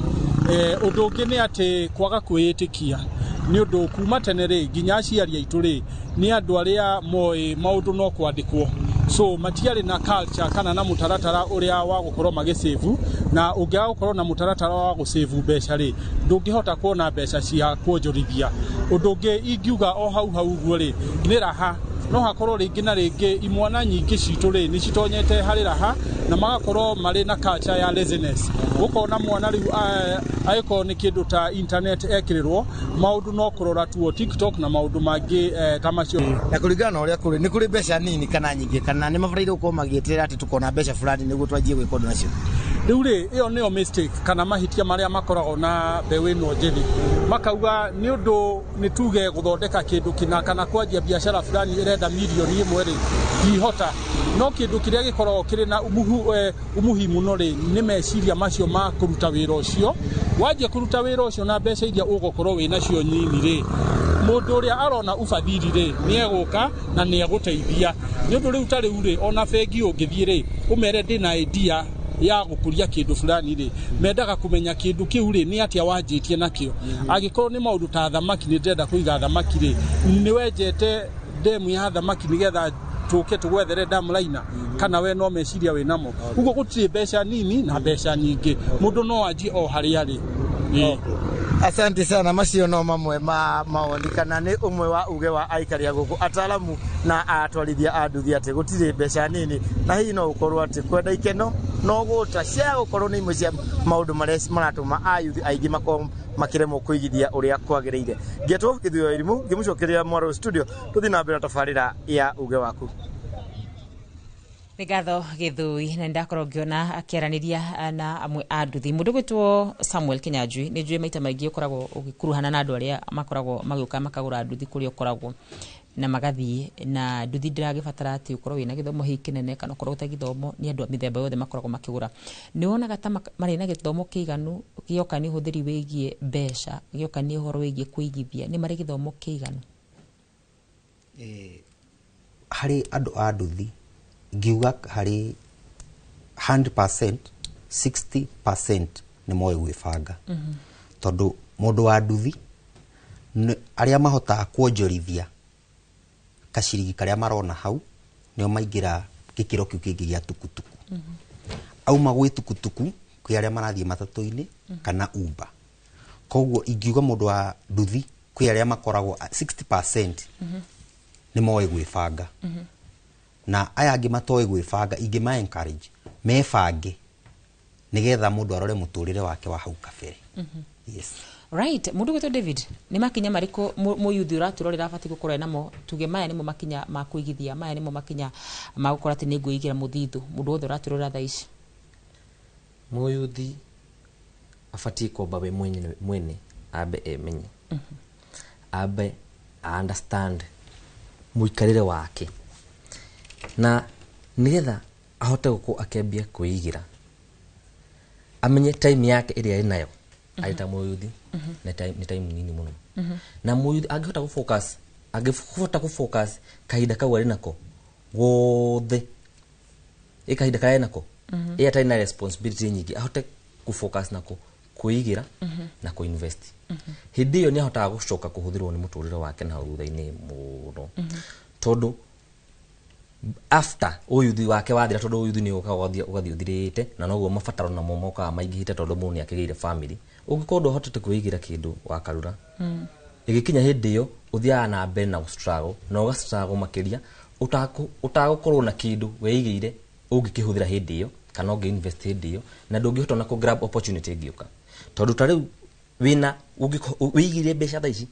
Ũndũ ũngĩ nĩ atĩ kwaga kwĩĩtĩkia, nĩ ũndũ kuma tene rĩ, nginya aciari aitũ rĩ, nĩ andũ arĩa moĩ maũndũ no kwandĩkwo, so matiarĩ na culture kana na mũtaratara ũrĩa wa gũkorwo magĩsave. Na ũngĩaga gũkorwo na mũtaratara wa gũsave mbeca rĩ, ndũngĩhota kuona mbeca cia kuonjorithia. Ũndũ ũngĩ ingiuga o hau hau ũguo rĩ, nĩ raha. No hakorwo rĩngĩ na rĩngĩ imwana nyingĩ citũ rĩ, nĩ citonyete harĩ raha na magakorwo marĩ na culture ya laziness. Ũkona mwana rĩu angĩkorwo nĩ kĩndũ ta internet ekĩrĩrwo maũndũ no kũrora tuo TikTok na maũndũ mangĩ ta macio. Na kũringana na ũrĩa kũrĩ, nĩ kũrĩ mbeca nini kana nyingĩ, kana nĩ mabataire gũkorwo magĩeterera atĩ tũkona mbeca fulani nĩguo twanjie gwĩka ũndũ nacio? Rĩu rĩ, ĩyo nĩyo mistake kana mahĩtia marĩa makoragwo na mbeũ ĩno njĩthĩ. Makauga nĩ ũndũ nĩ tuge gũthondeka kĩndũ kĩna kana kwanjia biacara fulani ĩrenda 1 million rĩ, ndihota. No kĩndũ kĩrĩa gĩkoragwo kĩrĩ na umuhimu mũno rĩ, nĩ meciria macio ma kũruta wĩra ũcio. Wanjia kũruta wĩra ũcio na mbeca iria ũgũkorwo wĩ nacio nyini rĩ, mũndũ ũrĩa arona ũbathiri rĩ, nĩ egũka na nĩ egũteithia. Nĩ ũndũ rĩu ta rĩu rĩ, ona bengi ũngĩthiĩ rĩ, ũmere ndĩna idea ya gũkũria kĩndũ fulani rĩ, mendaga kũmenya kĩndũ kĩu rĩ, nĩ atĩa wanjĩtie nakĩo. Angĩkorwo nĩ maũndũ ta thamaki, nĩ ndĩrenda kũiga thamaki rĩ, nĩ wenjete ndemu ya thamaki nĩgetha tũke tũgwethere dam liner, kana we no meciria wĩ namo ũguo? Gũtirĩ mbeca nini na mbeca nyingĩ, mũndũ no anjie o harĩa arĩ. Asante sana. Macio no mamwe ma mawoni kana nĩ ũmwe wa uge wa aikari a gũkũ, ataramu na atwarithia a nduthi, atĩ gũtirĩ mbeca nini, na hihi no ũkorwo atĩ kwenda ikeno no gũta cia gũkorwo nĩ imwe cia maũndũ marĩa maratũma ayuthi aingĩ makorwo makĩremwo kũigithia ũrĩa kwagĩrĩire. Ngetwo Gĩthuo Irimũ, ngĩmũcokeria mwaro studio, tũthiĩ na mbere na tabarĩra ya uge waku. Nĩ ngatho Gĩthũi, na nĩndakorwo ngĩona akĩaranĩria na amwe a nduthi. Mũndũ gwĩtwo Samuel Kinyanjui, nĩ njũĩ maita maingĩ ũkoragwo ũgĩkuruhana na andũ arĩa makoragwo magĩũka makagũra nduthi kũrĩa ũkoragwo na magathiĩ na nduthi. Ndĩragĩbatara atĩ ũkorwo wĩna gĩthomo hihi kĩnene kana ũkorwo ũtarĩ gĩthomo, nĩ andũ a mĩthemba yothe makoragwo makĩgũra. Nĩ wonaga ta marĩ na gĩthomo kĩiganu gĩoka nĩ ũhũthĩri wĩgiĩ mbeca, gĩoka nĩ ũhoro wĩgiĩ kũigithia, nĩ marĩ gĩthomo kĩiganu? Harĩ andũ a nduthi, ngiuga harĩ 100%, 60% nĩ moĩ gwĩbanga, tondũ mũndũ wa nduthi arĩa mahotaga kuonjorithia kaciringi karĩa marona hau nĩo maingĩra gĩkĩro kĩu kĩngĩ gĩa tukutuku. Auma gwĩ tukutuku kwĩ arĩa marathiĩ matatũ-inĩ kana Uber. Koguo ingiuga mũndũ wa nduthi kwĩ arĩa makoragwo 60% nĩ moĩ gwĩbanga, na aya angĩ matoĩ gwĩbanga ingĩma encourage mebange nĩgetha mũndũ arore mũtũrĩre wake wa hau kabere. Yes. Right. Mũndũ gwĩtwo David, nĩ makinya marĩkũ mũyuthi ũratũrorera abatiĩ gũkorwo namo? Tuge maya nĩmo makinya ma kũigithia, maya nĩmo makinya ma gũkorwo atĩ nĩ ngwĩigĩra mũthithũ, mũndũ wothe ũratũrorera thaa ici. Mũyuthi abatiĩ kwamba we mwene mwene ambe emenye, ambe a understand mũikarĩre wake, na nĩgetha ahote gũkorwo akĩambia kwĩigĩra, amenye time yake ĩrĩa ĩnayo arĩ ta mũyuthi nĩ time nini mũno. Na mũyuthi angĩhota gũfocus, angĩhota gũfocus kahinda kau arĩ nako gothe, ĩ kahinda karĩa nako ĩ atarĩ na responsibility nyingĩ, ahote gũfocus nako kwĩigĩra na kũinvest, hĩndĩ ĩyo nĩ ahotaga gũcoka kũhũthĩrwo nĩ mũtũrĩre wake na hau thutha-inĩ mũno, tondũ after ũyuthi wake wathira, tondũ ũyuthi nĩ ũkaga ũgathiĩ ũthirĩte, na noguo mabataro namo mokaga maingĩhĩte, tondũ mũndũ nĩ akĩgĩire family. Ũngĩkorwo ndũhotete kwĩigĩra kĩndũ wakarura, ĩgĩkinya hĩndĩ ĩyo ũthiaga na mbere na gũstruggle na ũgastruggle makĩria ũtagũkorwo na kĩndũ weigĩire ũngĩkĩhũthĩra hĩndĩ ĩyo kana ũngĩ invest hĩndĩ ĩyo, na ndũngĩhota ona kũ grab opportunity ĩngĩũka, tondũ ta rĩu wĩna Wĩigĩre mbeca thaa ici,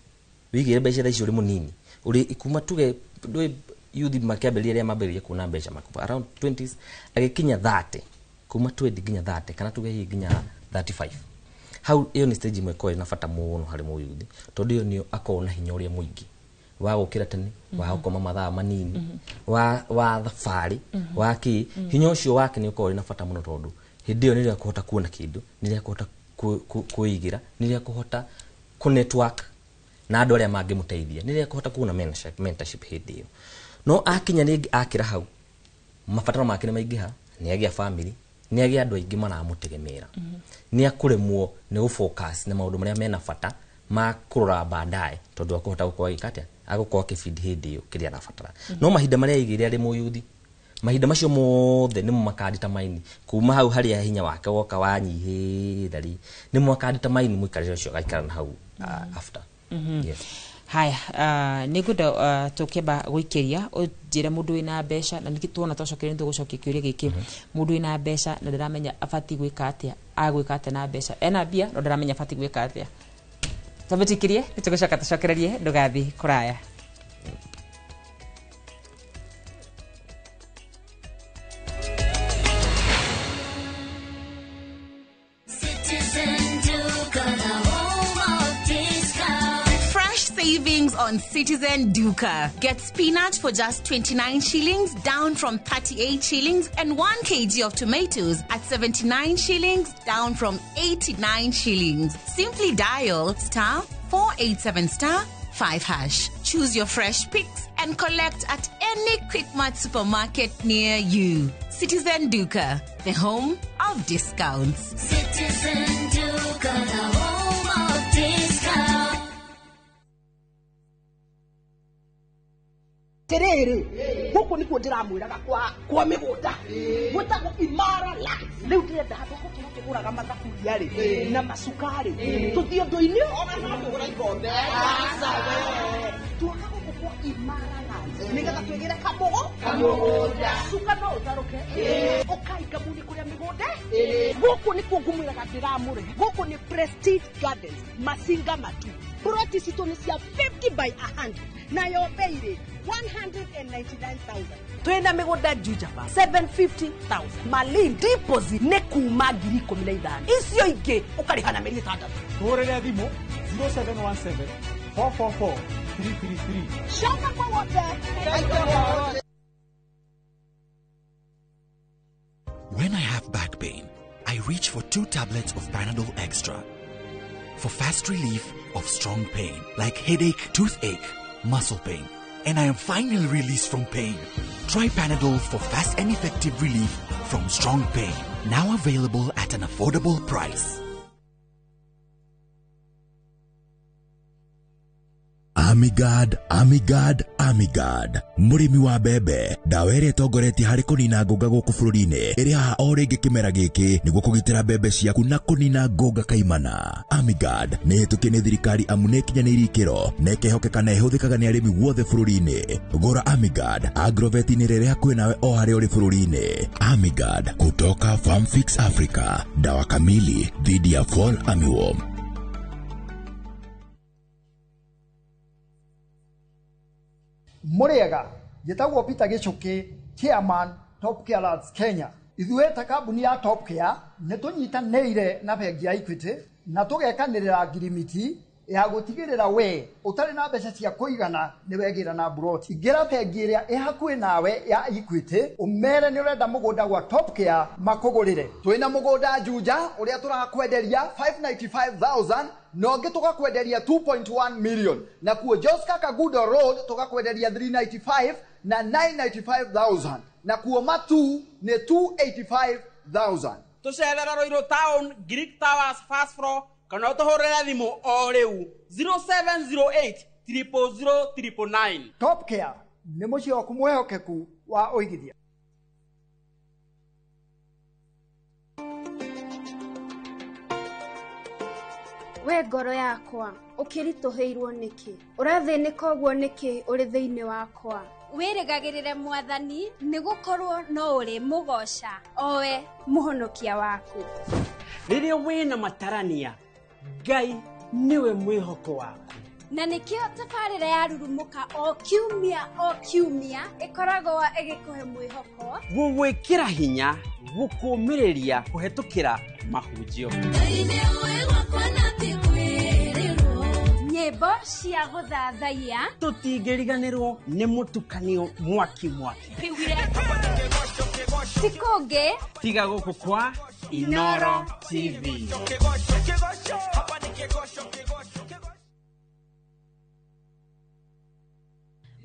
wĩigĩre mbeca thaa ici ũrĩ mũnini, ũrĩ kuma tuge ndũĩ youth makĩambĩrĩria rĩrĩa mambĩrĩria kuona mbeca makuba around 20s agĩkinya 30, kuma 20 nginya 30 kana tuge hihi nginya 35, hau ĩyo nĩ stage ĩmwe ĩkoragwo ĩna bata mũno harĩ mũyuthi, tondũ ĩyo nĩyo akoragwo na hinya ũrĩa mũingĩ wa gũkĩra tene, wa gũkoma mathaa manini, wa thabarĩ, wa kĩ. Hinya ũcio wake nĩ ũkoragwo wĩna bata mũno, tondũ hĩndĩ ĩyo nĩrĩo akũhota kuona kĩndũ, nĩrĩo akũhota kwĩigĩra, nĩrĩo akũhota kũ network na andũ arĩa mangĩmũteithia, nĩrĩo akũhota kuona mentorship hĩndĩ ĩyo. No akinya rĩngĩ akĩra hau, mabataro make nĩ maingĩha, nĩ agĩa family, nĩ agĩa andũ aingĩ maramũtegemera, nĩ akũremwo nĩ gũfocus na maũndũ marĩa mena bata ma kũrora baadaye, tondũ akũhota gũkorwo agĩka atĩa, agũkorwo akĩbidi hĩndĩ ĩyo kĩrĩa arabatara. No mahinda marĩa aigĩire arĩ mũyuthi, mahinda macio mothe nĩmo makaditamaini kuma hau harĩa hinya wake woka wanyihĩra rĩ, nĩmo makaditamaini mũikarĩre ũcio agaikara na hau after. Yes. Haya, nĩ ngwenda tũkĩamba gũikĩria ũnjĩre mũndũ wĩna mbeca, na nĩkĩ tuona twacokeria nĩ tũgũcokia kĩũria gĩkĩ. Mũndũ wĩna mbeca na ndaramenya abatiĩ gwĩka atĩa, agwĩka atĩa na mbeca, ena mbia no ndaramenya abatiĩ gwĩka atĩa. Twambe tũikĩrie, nĩ tũgũcoka tũcokererie, ndũgathiĩ kũraya. Citizen Duka, the home of discount. Fresh savings on Citizen Duka. Get spinach for just 29 shillings, down from 38 shillings, and 1 kg of tomatoes at 79 shillings, down from 89 shillings. Simply dial star 487 star 5 hash. Choose your fresh picks and collect at any Quickmart supermarket near you. Citizen Duka, the home of discounts. Citizen Duka, the home of discount. Tiriri guku nikuo ndiramwiraga kwa migunda gwitagwo Imara Lands. Riu ndirenda handu gũkũ tũgũraga mathaburia rĩ na macukari tũthiĩ ũndũ-inĩ ona no tũgũra ikombe. Aca we tuoka gũkũ kwa Imara Lands nĩgetha twĩgĩre kamũgũnda cuka no ũtarũke ũkai ngamuni kũrĩa mĩgũnda. Gũkũ nĩkuo ngũmwĩraga ndĩramũrehe. Gũkũ nĩ Prestige Gardens Masinga Matu. Ploti citũ nĩ cia 50 by 100 nayo bei rĩ 199,000. Twĩna mĩgũnda Juja 750,000. Malin deposit nĩ kuma 15,000, icio ingĩ ũkarĩha na mĩeri 6. Tũhũrĩre thimũ 0717 444 333. Coka kwa wote. When I have back pain, I reach for 2 tablets of Panadol Extra for fast relief of strong pain like headache, toothache, muscle pain, and I am finally released from pain. Try Panadol for fast and effective relief from strong pain. Now available at an affordable price. Amigad, Amigad, Amigad. Mũrĩmi wa mbembe, ndawa ĩrĩa ĩtongoretie harĩ kũnina ngũnga gũkũ bũrũri-inĩ ĩrĩ haha o rĩngĩ kĩmera gĩkĩ nĩguo kũgitĩra mbembe ciaku na kũnina ngũnga kaimana. Amigad nĩ ĩhĩtũkie nĩ thirikari amu nĩ ĩkinyanĩirie ikĩro na ĩkehokeka na ĩhũthĩkaga nĩ arĩmi guothe bũrũri-inĩ. Gũra Amigad Agrovet-inĩ rĩrĩ hakuhĩ nawe o harĩa ũrĩ bũrũri-inĩ. Amigad kutoka Farmfix Africa, dawa kamili dhidi ya fall armyworm. Mũrĩega, njĩtagwo Peter Gĩchũkĩ, chairman Top Care Lands Kenya. Ithuĩ ta kambuni ya Top Care nĩ tũnyitanĩire na bengi ya Equity na tũgekanĩrĩra ngirimiti ya gũtigĩrĩra we ũtarĩ na mbeca cia kũigana nĩ wegĩra na mburoti. Ingĩra bengi ĩrĩa ĩ hakuhĩ nawe ya Equity ũmere nĩ ũrenda mũgũnda gwa Top Care makũgũrĩre. Twĩna mũgũnda Juja ũrĩa tũrakwenderia 595,000 na ũngĩ tũgakwenderia 2.1 million, na kuo Joska Kagudo Road tũgakwenderia 395 na 995,000, na kuo Matu nĩ 285,000. Tũcerera Ruiru Town, Greek Towers first floor, kana ũtũhũrĩre thimũ o rĩu 0708 000 999. Top Care nĩ mũciĩ waku mwĩhokeku wa ũigithia. We ngoro yakwa ũkĩritũhĩirwo nĩkĩ? Ũrathĩnĩka ũguo nĩkĩ ũrĩ thĩinĩ wakwa? Wĩrĩgagĩrĩre mwathani nĩgũkorwo no ũrĩ mũgoca owe mũhonokia waku. Rĩrĩa wĩna matarania, Ngai Nĩwe mwĩhoko waku. Na nĩkĩo tabarĩra ya Rurumũka o kiumia ĩkoragwo ĩgĩkũhe mwĩhoko, gũgwĩkĩra hinya, gũkũmĩrĩria kũhetũkĩra mahunjio, nyĩmbo cia gũthathaiya, tũtingĩriganĩrwo nĩ mũtukanio mwaki mwaki. Ti kũngĩ tiga gũkũ kwa Inoro TV.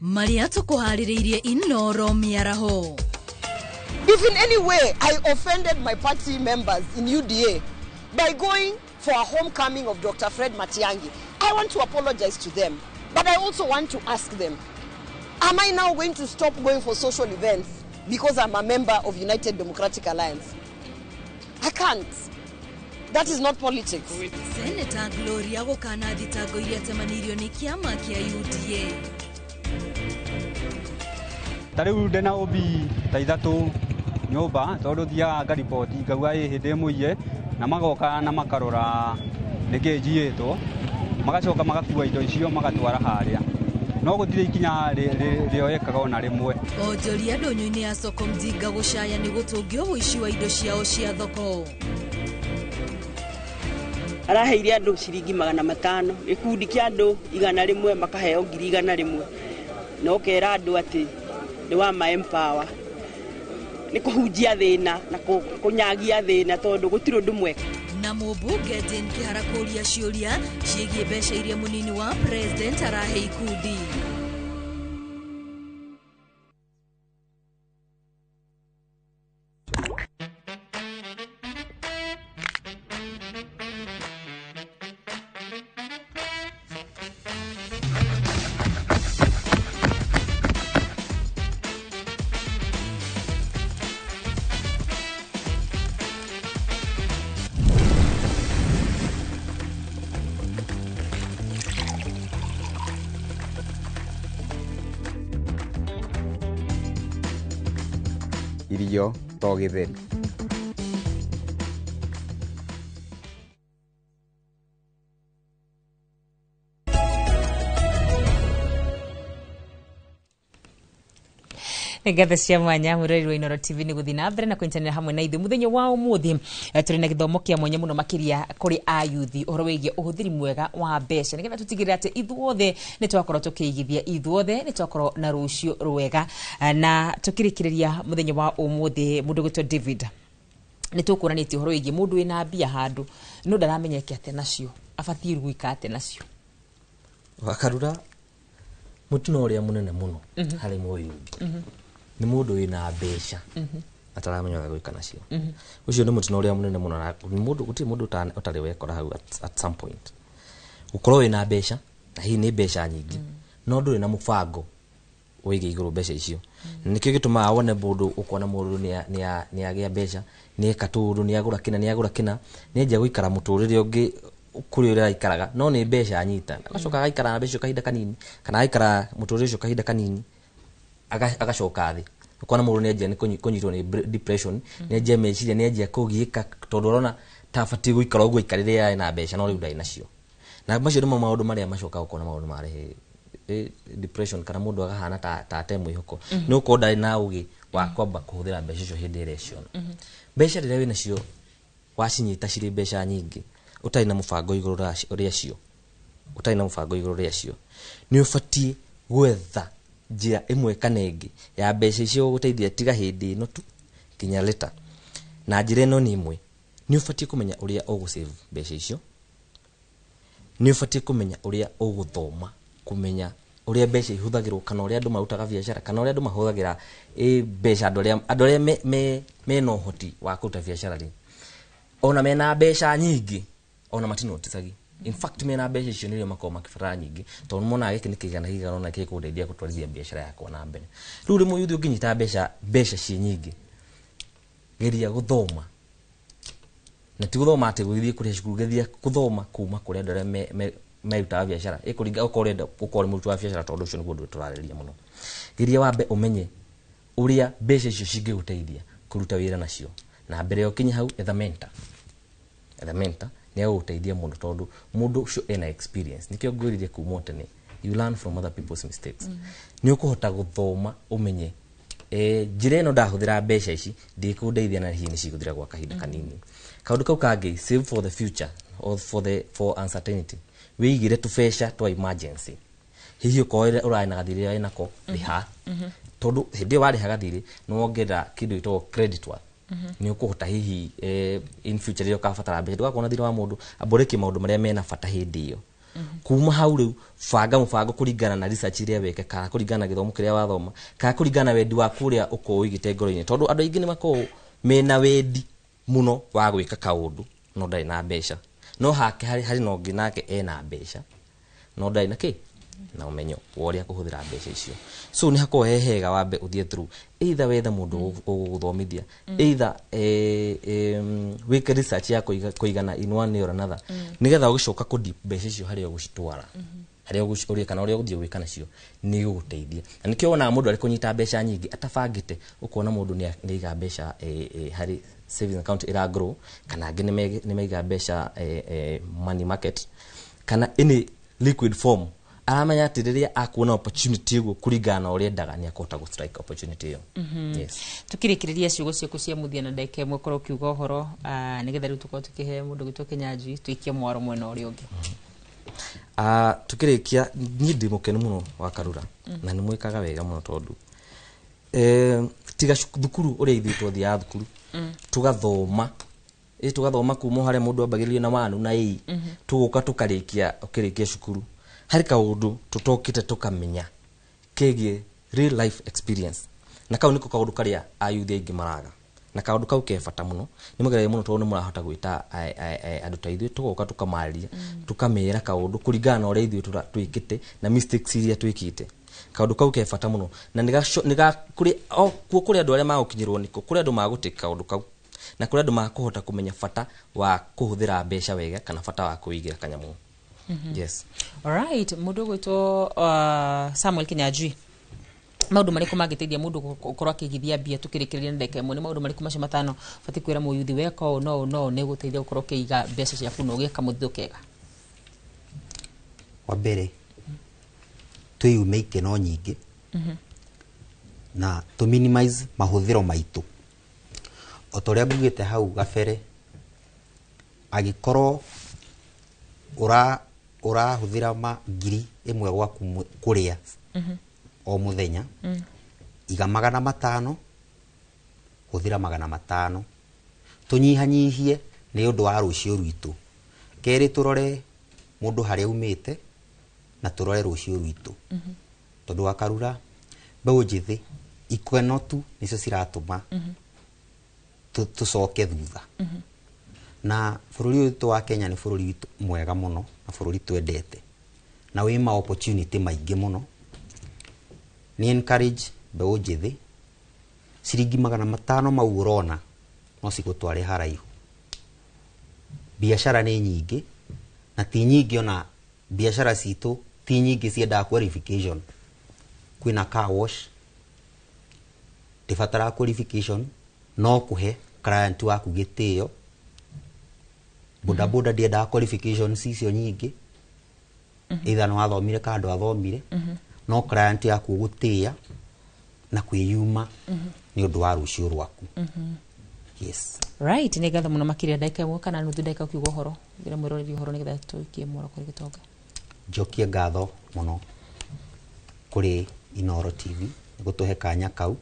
Maria tũkũharĩrĩirie Inoro mĩaraho. If in any way I offended my party members in UDA by going for a homecoming of Dr. Fred Matiang'i, I want to apologize to them. But I also want to ask them, am I now going to stop going for social events because I'm a member of United Democratic Alliance? I can't. That is not politics. Senator Gloria gũkana thitango iria temanĩirio nĩ kĩama kĩa UDA. Ta rĩu ndĩna ũbi ta ithatũ nyũmba tondũ thiaga ngariboti ngauga ĩ hĩndĩ ĩmũiye na magoka na makarora nĩkĩ njiyĩtwo, magacoka magakua indo icio magatwara harĩa, no gũtirĩ ikinya rĩoyekaga ona rĩmwe. Onjoria ndũnyũ-inĩ ya soko Mjinga gũcaya nĩ gũtũngio ũici wa indo ciao cia thoko. Araheire andũ ciringi 500, gĩkundi kĩa andũ 100 makaheo 100,000, na ũkera andũ atĩ nĩ wa ma empower, nĩ kũhunjia thĩna na kũnyagia thĩna tondũ gũtirĩ ũndũ mwega. Na mũmbunge Jane Kĩhara kũũria ciũria ciĩgiĩ mbeca iria mũnini wa president arahe ikundi. Irio to gĩtheri. Ngatho cia mwanya mũrori wa Inoro TV nĩ gũthiĩ na mbere na kũnyitanĩra hamwe na ithuĩ mũthenya wa ũmũthĩ. Tũrĩ na gĩthomo kĩa mwanya mũno makĩria kũrĩ ayuthi ũhoro wĩgiĩ ũhũthĩri mwega wa mbeca nĩgetha tũtigĩrĩre atĩ ithuothe nĩ twakorwo tũkĩigithia, ithuothe nĩ twakorwo na rũciũ rwega. Na tũkĩrĩkĩrĩria mũthenya wa ũmũthĩ, mũndũ ũgwĩtwo David nĩ tũkuonanĩtie ũhoro wĩgiĩ mũndũ wĩna mbia handũ no ndaramenyeke atĩa nacio, abatiĩ gwĩka atĩa nacio. Wakarura mũtino ũrĩa mũnene mũno harĩ mũyuthi nĩ mũndũ wĩna mbeca ataramenya ũrĩa gwĩka nacio. Ũcio nĩ mũtino ũrĩa mũnene mũno, na mũndũ gũtirĩ mũndũ ũtarĩ wekora hau at some point. Gũkorwo wĩna mbeca na hihi nĩ mbeca nyingĩ no ndũrĩ na mũbango wĩgiĩ igũrũ mbeca icio. Nĩkĩo gĩtũmaga wone mũndũ, ũkona mũndũ nĩ agĩa mbeca, nĩ eka tũũndũ, nĩ agũra kĩna, nĩ agũra kĩna, nĩ anjia gũikara mũtũrĩre ũngĩ kũrĩ ũrĩa aikaraga, no nĩ mbeca anyita, agacoka agaikara na mbeca icio kahinda kanini, kana agaikara mũtũrĩre ũcio kahinda kanini, agacoka thĩ. Ũkona mũndũ nĩ anjia nĩ kũnyitwo nĩ depression, nĩ anjia meciria, nĩ anjia kũgiĩka tondũ arona ta abatiĩ gũikara ũguo aikarĩre arĩ na mbeca no rĩu ndarĩ nacio. Na macio nĩmo maũndũ marĩa macokaga ũkona maũndũ marehe depression, kana mũndũ agahana ta ate mwĩhoko, nĩ gũkorwo ndarĩ na ũgĩ wa kwamba kũhũthĩra mbeca icio hĩndĩ ĩrĩa ciona. Mbeca rĩrĩa wĩnacio wacinyita cirĩ mbeca nyingĩ ũtarĩ na mũbango igũrũ rĩacio, ũtarĩ na mũbango igũrũ rĩacio, nĩ ũbatiĩ gwetha njĩra ĩmwe kana ĩngĩ ya mbeca icio gũgũteithia tiga hĩndĩ ĩno tu nginya later. Na njĩra ĩno nĩ ĩmwe, nĩ ũbatiĩ kũmenya ũrĩa ũgũsave mbeca icio, nĩ ũbatiĩ kũmenya ũrĩa ũgũthoma, kũmenya ũrĩa mbeca ihũthagĩrwo, kana ũrĩa andũ marutaga biacara, kana ũrĩa andũ mahũthagĩra mbeca, andũ arĩa mena ũhoti wa kũruta biacara rĩ, ona mena mbeca nyingĩ ona matinoticagi. In fact mena mbeca icio nĩrĩo makoragwo makĩbatara nyingĩ tondũ monaga gĩkĩ nĩ kĩigana kĩigana ona gĩkũndeithia gũtwarithia biacara yakwa na mbere. Rĩu rĩmwe yuthi ũngĩnyita mbeca ciĩ nyingĩ, geria gũthoma, na ti gũthoma atĩ gũthiĩ kũrĩa cukuru, geria gũthoma kuma kũrĩ andũ arĩa merutaga biacara, ĩkũringa okorwo ũrenda gũkorwo ũrĩ mũruti wa biacara, tondũ ũcio nĩguo ũndũ tũrarĩrĩria mũno. Geria wambe ũmenye ũrĩa mbeca icio cingĩgũteithia kũruta wĩra nacio, na mbere ya ũkinye hau etha mentor, Nĩ agũgũteithia mũno tondũ mũndũ ũcio ena experience. Nĩkĩo ngwĩrire kuma o tene, you learn from other people's mistakes. Nĩ ũkũhota gũthoma ũmenye njĩra ĩno ndahũthĩra mbeca ici ndĩkũndeithia na hihi nĩ cigũthira gwa kahinda kanini. Kaũndũ kau kangĩ, save for the future or for uncertainty. Wĩigĩre tũbeca twa emergency. Hihi ũkorwo ũrarĩ na gathirĩ wĩnako, rĩha. Tondũ hĩndĩ ĩyo warĩha gathirĩ nĩ wongerera kĩndũ gĩtagwo credit worth. Nĩ ũkũhota hihi in future rĩrĩa ũkabatara mbeca ndũgakorwo na thirĩ wa mũndũ, amba ũrĩkie maũndũ marĩa mena bata hĩndĩ ĩyo. Kuma hau rĩu banga mũbango kũringana na research iria weka, kana kũringana na gĩthomo kĩrĩa wathoma, kana kũringana na wendi waku ũrĩa ũkoragwo ũigĩte ngoro-inĩ. Tondũ andũ aingĩ nĩ makoragwo mena wendi mũno wa gwĩka kaũndũ no ndarĩ na mbeca. No hake harĩ na ũngĩ nake ena mbeca no ndarĩ na kĩ na ũmenyo wa ũrĩa kũhũthĩra mbeca icio. So nĩ hakoragwo he hega wambe ũthiĩ through, either wethe mũndũ ũgũgũthomithia, either wĩke research ya kũigana in one way or another, nĩgetha ũgĩcoka kũ deep mbeca icio harĩa ũgũcitwara, harĩa ũgũci- kana ũrĩa ũgũthiĩ gwĩka nacio nĩ gũgũteithia. Na nĩkĩo wonaga mũndũ arĩ kũnyita mbeca nyingĩ atabangĩte, ũkona mũndũ nĩ aiga mbeca harĩ savings account ĩra grow, kana angĩ nĩ maiga mbeca money market kana any liquid form. Aramenya atĩ rĩrĩa akuona opportunity ũguo kũringana na ũrĩa endaga nĩ akũhota gũ strike opportunity ĩyo. Yes. Tukĩrĩkĩrĩria ciugo ciaku cia mũthia na ndagĩka ĩmwe, korwo ũkiuga ũhoro nĩgetha rĩu tũkorwo tũkĩhe mũndũ gwĩtwo Kĩnyanjui tũikie mwaro mwena ũrĩa ũngĩ. Tukĩrĩkia, niĩ ndĩ mũkenu mũno wa Karura na nĩ mwĩkaga wega mũno tondũ tiga thukuru ũrĩa ithuĩ twathiaga thukuru tũgathoma, tũgathoma kuma o harĩa mũndũ ambagĩrĩria na wanu na ĩi, tũgoka tũkarĩkia ũkĩrĩkia cukuru harĩ kaũndũ tũtokĩte tũkamenya kegiĩ real life experience, na kau nĩko kaũndũ karĩa ayuthi aingĩ maraga, na kaũndũ kau ke bata mũno. Nĩ mũgeragia mũno tondũ nĩ mũrahota gwĩta andũ ta ithuĩ tũgoka tũkamarĩria, tũkamera kaũndũ kũringana na ũrĩa ithuĩ twĩkĩte na mistakes iria twĩkĩte. Kaũndũ kau ke bata mũno na kuo kũrĩ andũ arĩa magũkinyĩrwo nĩko, kũrĩ andũ magũtĩka kaũndũ kau, na kũrĩ andũ makũhota kũmenya bata wa kũhũthĩra mbeca wega kana bata wa kwĩigĩra kanyamũ. Yes. Alright, mũndũ ũgwĩtwo Samuel Kĩnyanjui, maũndũ marĩkũ mangĩteithia mũndũ gũkorwo akĩigithia mbia? Tũkĩrĩkĩrĩria na ndagĩka ĩmwe, nĩ maũndũ marĩkũ macio matano ũbatiĩ kwĩra mũyuthi weka ũũ no ũũ no ũũ nĩ gũteithia gũkorwo ũkĩiga mbeca ciaku na ũgĩe kamũthithũ kega? Wa mbere, twĩyume ikeno nyingĩ na tũ minimize mahũthĩro maitũ. O ta ũrĩa ngugĩte hau gabere, angĩkorwo ũrahũthĩra ma 1,000 gwaku kũrĩa o mũthenya, iga 500, hũthĩra 500, tũnyihanyihie nĩ ũndũ wa rũciũ rwitũ. Kerĩ, tũrore mũndũ harĩa umĩte na tũrore rũciũ rwitũ. Tondũ wa Karura, mbeũ njĩthĩ ikeno tu nĩcio ciratũma tũcoke thutha. Na bũrũri ũyũ witũ wa Kenya nĩ bũrũri witũ mwega mũno na bũrũri twendete na wĩ ma opportunity maingĩ mũno. Nĩ encourage mbeũ njĩthĩ, ciringi 500 mau ũrona no cigũtware haraihu. Biacara nĩ nyingĩ na ti nyingĩ, ona biacara citũ ti nyingĩ ciendaga qualification. Kwĩna car wash ndĩbataraga qualification, no kũhe client waku gĩtĩo. Boda boda ndĩendaga qualifications icio nyingĩ, either nĩ wathomire kana ndwathomire, no client yaku ũgũtĩĩa na kwĩyuma nĩ ũndũ wa rũciũ rwaku. Yes. Right, nĩ ngatho mũno makĩria. Ndagĩka ĩmwe kana nuthu ndagĩka ũkiuga ũhoro, ĩra mwĩroreri ũhoro nĩgetha tũikie mwaro kũrĩ gĩtonga. Njokie ngatho mũno kũrĩ Inooro TV nĩ gũtũhe kanya kau.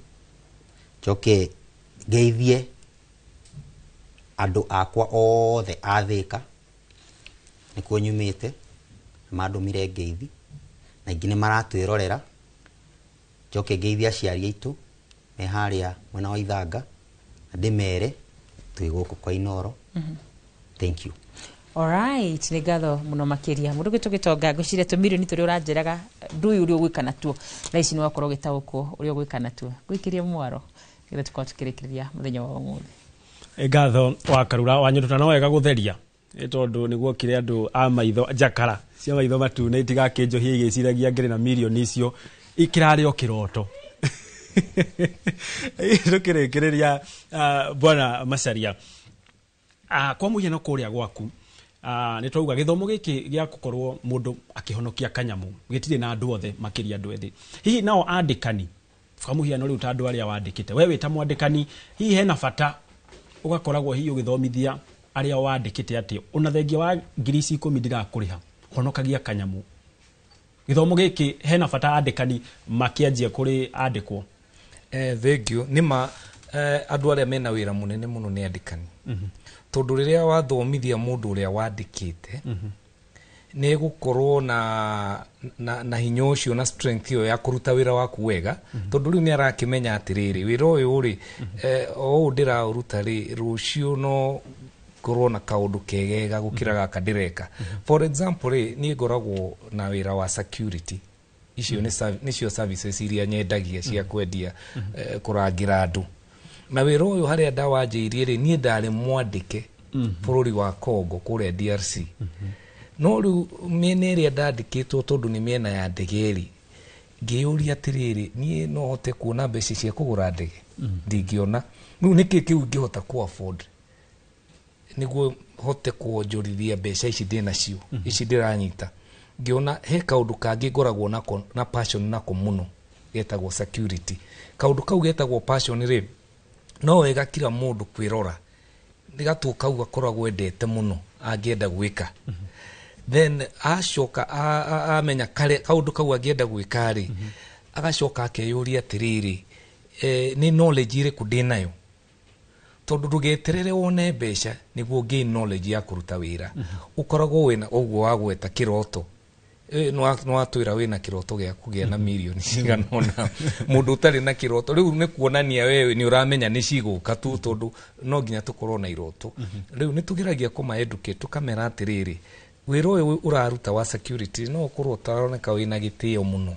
Njoke ngeithie andũ akwa othe a Thĩka, nĩkuo nyumĩte, nĩmandũmire ngeithi na ingĩ nĩ maratwĩrorera. Njoke ngeithie aciari aitũ me harĩa mwena wa Ithanga na ndĩmere twĩ gũkũ kwa Inooro. Thank you. Alright, nĩ ngatho mũno makĩria. Mũndũ gwĩtwo gĩtonga, ngwĩciria tũmirioni tũrĩa ũranjĩraga ndũĩ ũrĩa ũgwĩka natuo, thaa ici nĩ wakorwo ũgĩtaũkwo ũrĩa ũgwĩka natuo. Ngũikĩrie mwaro nĩgetha tũkorwo tũkĩrĩkĩrĩria mũthenya wa ũmũthĩ. Ngatho wa Karura wa Nyondo, no wega gũtheria nĩ tondũ nĩguo kire andũ a maitho njakara cia maitho matune itigakĩnjohie igĩciragia ngĩrĩ na mirioni icio ikĩrarĩ o kĩroto. Tũkĩrĩkĩrĩria, bwana Macharia, kwa mũhiano kũrĩa gwaku Nĩ twauga gĩthomo gĩkĩ gĩa gũkorwo mũndũ akĩhonokia kanyamũ gĩtirĩ na andũ othe, makĩria andũ ethĩ. Hihi nao andĩkani, kwa mũhiano rĩu ta andũ arĩa wandĩkĩte, we wĩ ta mwandĩkani, hihi hena bata ũgakoragwo hihi ũgĩthomithia arĩa wandĩkĩte atĩ ona thengia wa ngiri ici 10 ndirakũrĩha, honokagia kanyamũ? Gĩthomo gĩkĩ hena bata andĩkani makĩanjia kũrĩ andĩkwo? Thank you. Nĩ andũ arĩa mena wĩra mũnene mũno nĩ andĩkani, tondũ rĩrĩa wathomithia mũndũ ũrĩa wandĩkĩte, nĩ egũkorwo na hinya ũcio na strength ĩyo ya kũruta wĩra waku wega, tondũ rĩu nĩ arakĩmenya atĩrĩrĩ, wĩra ũyũ rĩ, o ũũ ndĩraũruta rĩ, rũciũ no ngorwo na kaũndũ kegega gũkĩra gaka ndĩreka. For example rĩ, niĩ ngoragwo na wĩra wa security. Icio nĩcio services iria nyendagia cia kwendia, kũrangĩra andũ. Na wĩra ũyũ harĩa ndawanjĩirie rĩ, niĩ ndarĩ mwandĩke bũrũri wa Congo kũrĩa DRC. No rĩu mĩena ĩrĩa ndandĩkĩtwo, tondũ nĩ mĩena ya ndege rĩ, ngĩyũria atĩrĩrĩ, niĩ no hote kuona mbeca cia kũgũra ndege? Ndingĩona. Rĩu nĩkĩ kĩu ingĩhota ku afford nĩguo hote kuonjorithia mbeca ici ndĩnacio, ici ndĩranyita? Ngĩona he kaũndũ kangĩ ngoragwo nako na passion nako mũno, getagwo security. Kaũndũ kau getagwo passion rĩ, no wega kila mũndũ kwĩrora nĩ gatua kau gakoragwo endete mũno angĩenda gwĩka. Then acoka amenya kaũndũ kau angĩenda gwĩka rĩ, agacoka akeyũria atĩrĩrĩ, nĩ knowledge ĩrĩkũ ndĩnayo? Tondũ ndũgeterere wone mbeca nĩguo gain knowledge ya kũruta wĩra. Ũkoragwo wĩna ũguo wagweta kĩroto, nĩwatwĩra wĩna kĩroto gĩa kũgĩa na mirioni cigana ũna. Mũndũ ũtarĩ na kĩroto rĩu nĩ kuonania wewe nĩ ũramenya nĩ cigũka tu, tondũ no nginya tũkorwo na iroto. Rĩu nĩ tũgeragia kũma educate, tũkamera atĩrĩrĩ, wĩra ũyũ ũraruta wa security no ũkorwo ũtaroneka wĩna gĩtĩo mũno,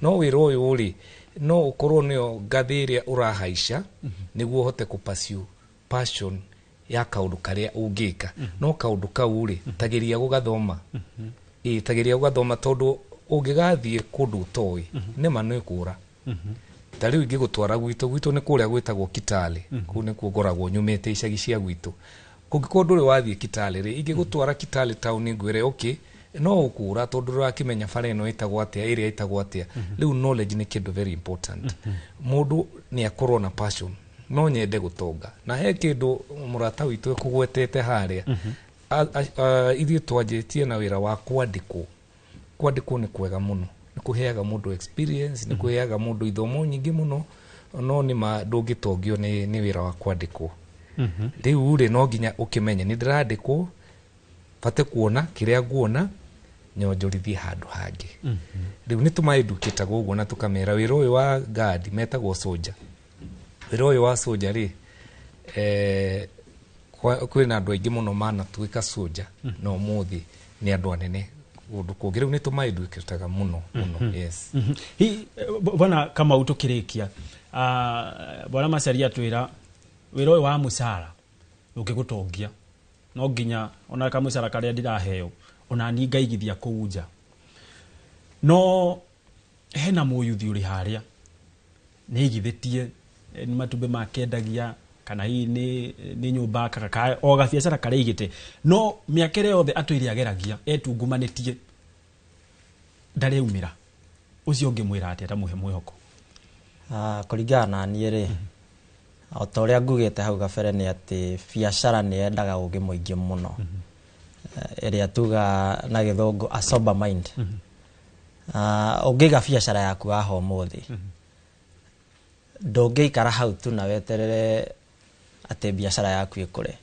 no wĩra ũyũ rĩ, no ũkorwo nĩyo ngathĩ ĩrĩa ũrahaica nĩguo ũhote kũ pursue passion ya kaũndũ karĩa ũngĩka. No kaũndũ kau rĩ, tageria gũgathoma. Ĩĩ, tageria gũgathoma, tondũ ũngĩgathiĩ kũndũ ũtoĩ, nĩma nĩ kũra. Ta rĩu ingĩgũtwara gwitũ nĩ kũrĩa gwĩtagwo Kitale, kũu nĩkuo ngoragwo nyumĩte, icagi cia gwitũ. Kũngĩkorwo ndũrĩ wathiĩ Kitale rĩ, ingĩgũtwara Kitale town ngwĩre okay, no ũkũra, tondũ ndũrakĩmenya bara ĩno ĩtagwo atĩa, ĩrĩa ĩtagwo atĩa. Rĩu knowledge nĩ kĩndũ very important. Mũndũ nĩ akorwo na passion, no nyende gũtonga. Na he kĩndũ mũrata witũ ekũgwetete harĩa, ithuĩ twanjĩtie na wĩra wa kwandĩkwo. Kwandĩkwo nĩ kwega mũno, nĩ kũheaga mũndũ experience, nĩ kũheaga mũndũ ithomo nyingĩ mũno, no nĩ ma ndũngĩtongio nĩ wĩra wa kwandĩkwo. Rĩu rĩ, no nginya ũkĩmenye nĩ ndĩrandĩkwo, bate kuona kĩrĩa nguona nyonjorithie handũ hangĩ. Rĩu nĩ tũmaedukĩtaga ũguo na tũkamera wĩra ũyũ wa guard metagwo soldier. Wĩra ũyũ wa soldier rĩ, kwĩna andũ aingĩ mũno manatuĩka soldier na ũmũthĩ nĩ andũ anene kũndũ kũngĩ. Rĩu nĩ tũmaedukĩtaga mũno mũno, yes. Hi, bwana Kamau, tũkĩrĩkia, bwana Macharia atwĩra wĩra ũyũ wa mũcara ũngĩgũtongia no nginya ona kamũcara karĩa ndĩraheo ona ni ngaigithia kũu nja. No hena mũyuthi ũrĩ harĩa nĩ aigithĩtie, nĩ matumbĩ makendagia, kana hihi nĩ nyũmba akaga, o gabiacara karĩa aigĩte, no mĩaka ĩrĩa yothe atũire ageragia etungumanĩtie ndareumĩra. Ũcio ũngĩmwĩra atĩa ta mũhe mwĩhoko? Kũringana na niĩ rĩ, o ta ũrĩa ngugĩte hau gabere, nĩ atĩ biacara nĩ yendaga ũgĩ mũingĩ mũno, ĩrĩa tuga na gĩthũngũ a sober mind. Ũngĩiga biacara yaku haha ũmũthĩ, ndũngĩikara hau tu na weterere atĩ biacara yaku ĩkũre.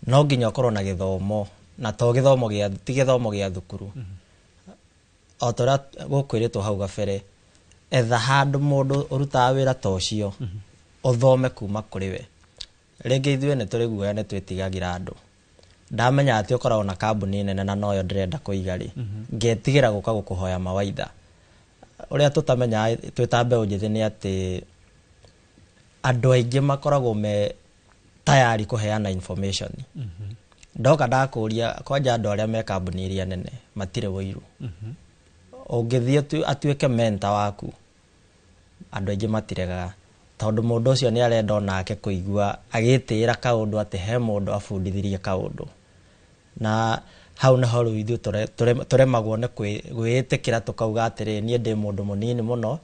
No nginya ũkorwo na gĩthomo, na to gĩthomo gĩa, ti gĩthomo gĩa thukuru. O ta ũrĩa gũkwĩrĩtwo hau gabere, etha handũ mũndũ ũrutaga wĩra ta ũcio, ũthome kuma kũrĩ we. Rĩngĩ ithuĩ nĩ tũrĩ guoya, nĩ twĩtigagĩra andũ. Ndamenya atĩ ũkoragwo na kambuni nene na noyo ndĩrenda kũiga rĩ, ngetigĩra gũka gũkũhoya mawaitha. Ũrĩa tũtamenyaga twĩ ta mbeũ njĩthĩ nĩ atĩ andũ aingĩ makoragwo me tayari kũheana information. Ndoka ndakũria, kwanja andũ arĩa me kambuni iria nene matirĩ ũiru. Ũngĩthiĩ atuĩke mentor waku, andũ aingĩ matiregaga, tondũ mũndũ ũcio nĩ arenda onake kũigua agĩtĩĩra kaũndũ atĩ he mũndũ abundithirie kaũndũ. Na Hau naho rĩu ithuĩ tũremagwo nĩ gwĩĩtĩkĩra, tũkauga atĩrĩ, niĩ ndĩ mũndũ mũnini mũno,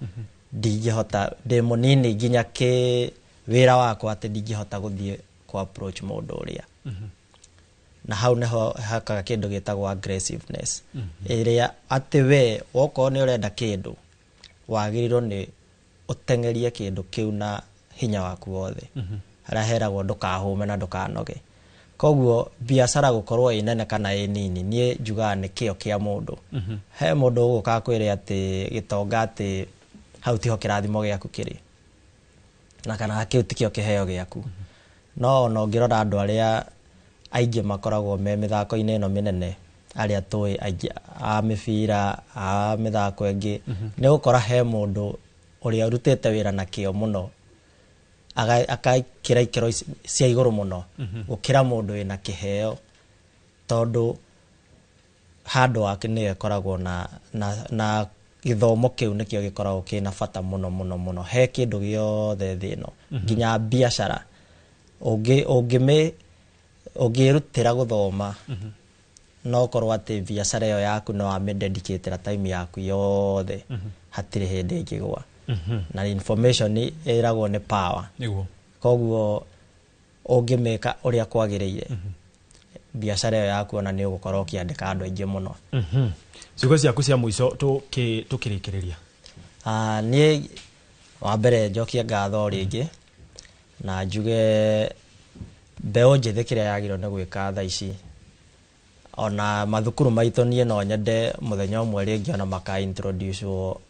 ndingĩhota, ndĩ mũnini nginya kĩ wĩra wakwa atĩ ndingĩhota gũthiĩ kũ approach mũndũ ũrĩa. Na hau niho hakaga kĩndũ gĩtagwo aggressiveness, ĩrĩa atĩ we wokorwo nĩ ũrenda kĩndũ, wagĩrĩirwo nĩ ũteng'erie kĩndũ kĩu na hinya waku wothe, harĩa heragwo ndũkahũme na ndũkanoge. Koguo biacara gũkorwo ĩ nene kana ĩ nini, niĩ njugaga nĩ kĩo kĩa mũndũ. He mũndũ ũgũka akwĩre atĩ gĩtonga atĩ hau tiho kĩrathimo gĩaku kĩrĩ, na kana kĩu tikĩo kĩheo gĩaku. No ona ũngĩrora andũ arĩa aingĩ makoragwo me mĩthako-inĩ ĩno mĩnene, arĩa tũĩ aingĩ a mĩbira, a mĩthako ĩngĩ, nĩ ũgũkora he mũndũ ũrĩa ũrutĩte wĩra na kĩo mũno, akaikĩra ikĩro cia igũrũ mũno gũkĩra mũndũ wĩna kĩheo, tondũ handũ wake nĩyo ĩkoragwo na gĩthomo kĩu nĩkĩo gĩkoragwo kĩna bata mũno mũno mũno he kĩndũ gĩothe thĩ ĩno, nginya biacara. Ũngĩrutĩra gũthoma, no ũkorwo atĩ biacara ĩyo yaku no wamĩdedicatĩra time yaku yothe, hatirĩ hĩndĩ ĩngĩgwa. Na information ĩragwo nĩ power. Koguo ũngĩmĩka ũrĩa kwagĩrĩire, biacara ĩyo yaku ona nĩ ũgũkorwo ũkĩandĩka andũ aingĩ mũno. Ciugo ciaku cia mũico tũkĩrĩkĩrĩria. Niĩ wa mbere njokie ngatho rĩngĩ na njuge mbeũ njĩthĩ kĩrĩa yagĩrĩirwo nĩ gwĩka thaa ici, ona mathukuru maitũ, niĩ no nyende mũthenya ũmwe rĩngĩ ona maka introduce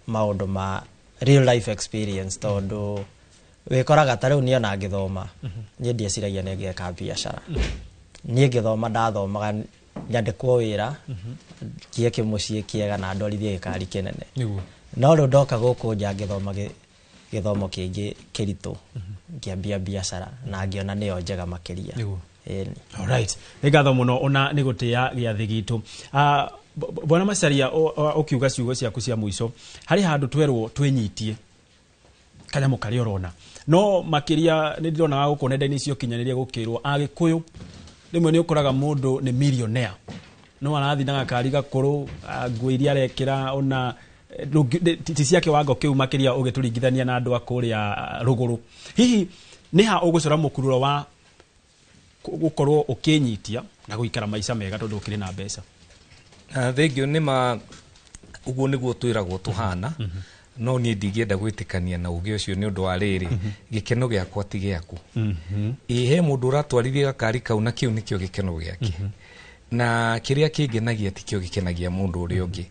maũndũ ma real life experience, tondũ wĩkoraga ta rĩu niĩ ona ngĩthoma, niĩ ndieciragia nĩ ngeka biacara. Niĩ ngĩthoma ndathomaga nyandĩkwo wĩra, ngie kĩmũciĩ kĩega na ndwarithie gĩkari kĩnene. No rĩu ndoka gũkũ nja ngĩthoma gĩthomo kĩngĩ kĩritũ, ngĩambia biacara na ngĩona nĩyo njega makĩria. Ĩni. Alright. Nĩ ngatho mũno ona nĩ gũtĩa gĩathĩ gitũ. Bwana Macharia, ũkiuga ciugo ciaku cia mũico, harĩ handũ twerwo twĩnyitie kanyamũ karĩa ũrona, no makĩria nĩ ndĩronaga gũkũ nenda-inĩ cia ũkinyanĩria gũkĩrwo Agĩkũyũ rĩmwe nĩ ũkoraga mũndũ nĩ millionaire no arathiĩ na gakari gakũrũ, nguo iria arekĩra ona ti cia kĩwango kĩu, makĩria ũgĩtũringithania na andũ a kũrĩa rũgũrũ. Hihi nĩ ha ũgũcora mũkururo wa gũkorwo ũkĩnyitia na gũikara maica mega tondũ ũkĩrĩ na mbeca? Thengiũ. Nĩ ma ũguo nĩguo twĩragwo tũhana, no niĩ ndingĩenda gwĩtĩkania na ũgĩ ũcio nĩ ũndũ wa rĩrĩ, gĩkeno gĩakwa ti gĩaku. Ĩ he mũndũ ũratwarithia gakari kau na kĩu nĩkĩo gĩkeno gĩake, na kĩrĩa kĩngenagia tikĩo gĩkenagia mũndũ ũrĩa ũngĩ.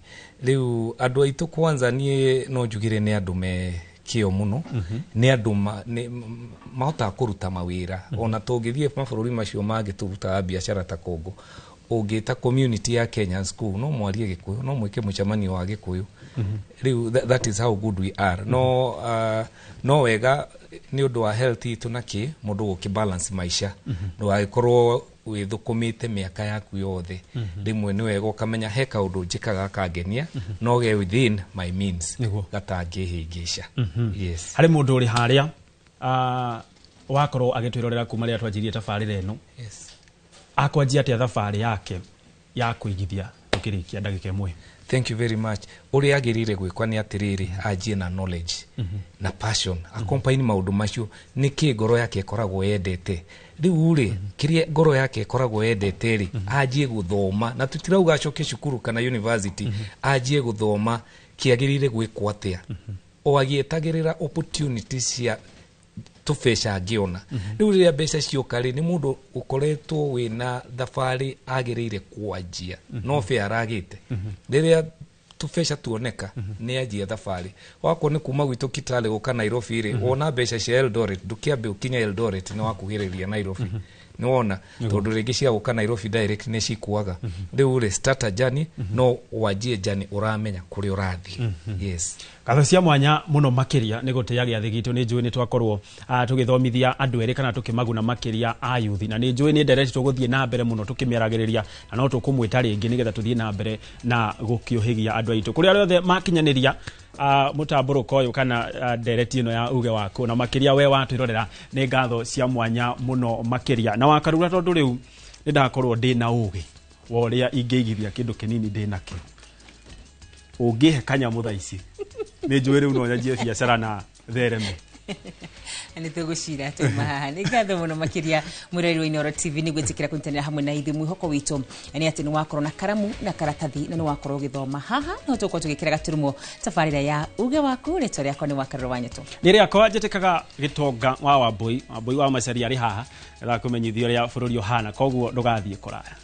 Rĩu andũ aitũ kwanza niĩ no njugire nĩ andũ me kĩo mũno, nĩ andũ mahotaga kũruta mawĩra. Ona tũngĩthiĩ mabũrũri macio mangĩ tũrutaga biacara ta Congo, ũngĩta community ya Kenyans kũu, no mwarie Gĩkũyũ, no mwĩke mũcemanio wa Gĩkũyũ. Rĩu that is how good we are. No wega nĩ ũndũ wa health itũ na kĩ mũndũ gũkĩ balance maica, ndũgagĩkorwo wĩthũkũmĩte mĩaka yaku yothe. Rĩmwe nĩ wega ũkamenya he kaũndũ njĩkaga kangenia, no ge within my means, gatangĩhĩngĩca. Yes. Harĩ mũndũ ũrĩ harĩa wakorwo agĩtwĩrorera kuma rĩrĩa twanjirie tabarĩra ĩno, akwanjia atĩa thabarĩ yake ya kũigithia, tũkĩrĩkia ndagĩka ĩmwe? Thank you very much. Ũrĩa agĩrĩire gwĩkwa nĩ atĩrĩrĩ, anjie na knowledge na passion, akompaini maũndũ macio nĩkĩ ngoro yake ĩkoragwo yendete. Rĩu rĩ, kĩrĩa ngoro yake ĩkoragwo yendete rĩ, anjie gũthoma, na tũtirauga acoke cukuru kana university, anjie gũthoma kĩagĩrĩire gwĩkwo atĩa, o agĩetagĩrĩra opportunity cia tũbeca angĩona. Rĩu rĩrĩa mbeca cioka rĩ, nĩ mũndũ ũkoretwo wĩna thabarĩ agĩrĩire kwanjia, no bĩa aragĩte. Rĩrĩa tũbeca tuoneka, nĩ anjia thabarĩ. Wakorwo nĩ kuma gwitũ Kitale gũka Nairobi rĩ, wona mbeca cia Eldoret, ndũkĩambe ũkinye Eldoret nĩ wakuhĩrĩria Nairobi. Nĩ wona, tondũ rĩngĩ cia gũka Nairobi direct nĩ cikuaga. Rĩu rĩ, start a journey, no wanjie journey ũramenya kũrĩa ũrathiĩ. Yes. Ngatho cia mwanya mũno makĩria nĩ gũtĩa gĩathĩ gitũ. Nĩ njũĩ nĩ twakorwo tũgĩthomithia andũ erĩ kana tũkĩmaguna makĩria a yuthi, na nĩ njũĩ nĩ ndereti tũgũthiĩ na mbere mũno tũkĩmĩaragĩrĩria, na no tũkũmwĩta rĩngĩ nĩgetha tũthiĩ na mbere na gũkĩũhĩgia andũ aitũ kũrĩa arĩa othe makinyanĩria mũtambũrũko ũyũ kana ndereti ĩno ya uge waku, na makĩria we watwĩrorera, nĩ ngatho cia mwanya mũno makĩria na Wakarura, tondũ rĩu nĩ ndakorwo ndĩ na ũgĩ Wa ũrĩa ingĩigithia kĩndũ kĩnini ndĩ nakĩo. Ũngĩhe kanyamũ thaa ici, nĩ njũĩ rĩu no nyanjie biacara na thereme. Nä tå gå cira tuma haha. Nä ngatho må no makä mwĩroreri wa Inooro TV nä gwä tä kä ra kå hamwe na ithuĩ. Mwĩhoko witũ nĩ atĩ nĩ wakorwo na karamu na karatathi na nĩ wakorwo ũgĩthoma. Haha no tũkorwo tũgĩkĩra gaturumo tabarĩra ya uge waku. Rĩtwa rĩakwa nĩ Wakarũrũ wa Nyeto. Nĩ rĩakwa njĩtĩkaga gĩtonga wa Wambui. Wambui wa Macharia arĩ haha getha kũmenyithia ũrĩa bũrũri ũhana, koguo ndũgathiĩ kũraya.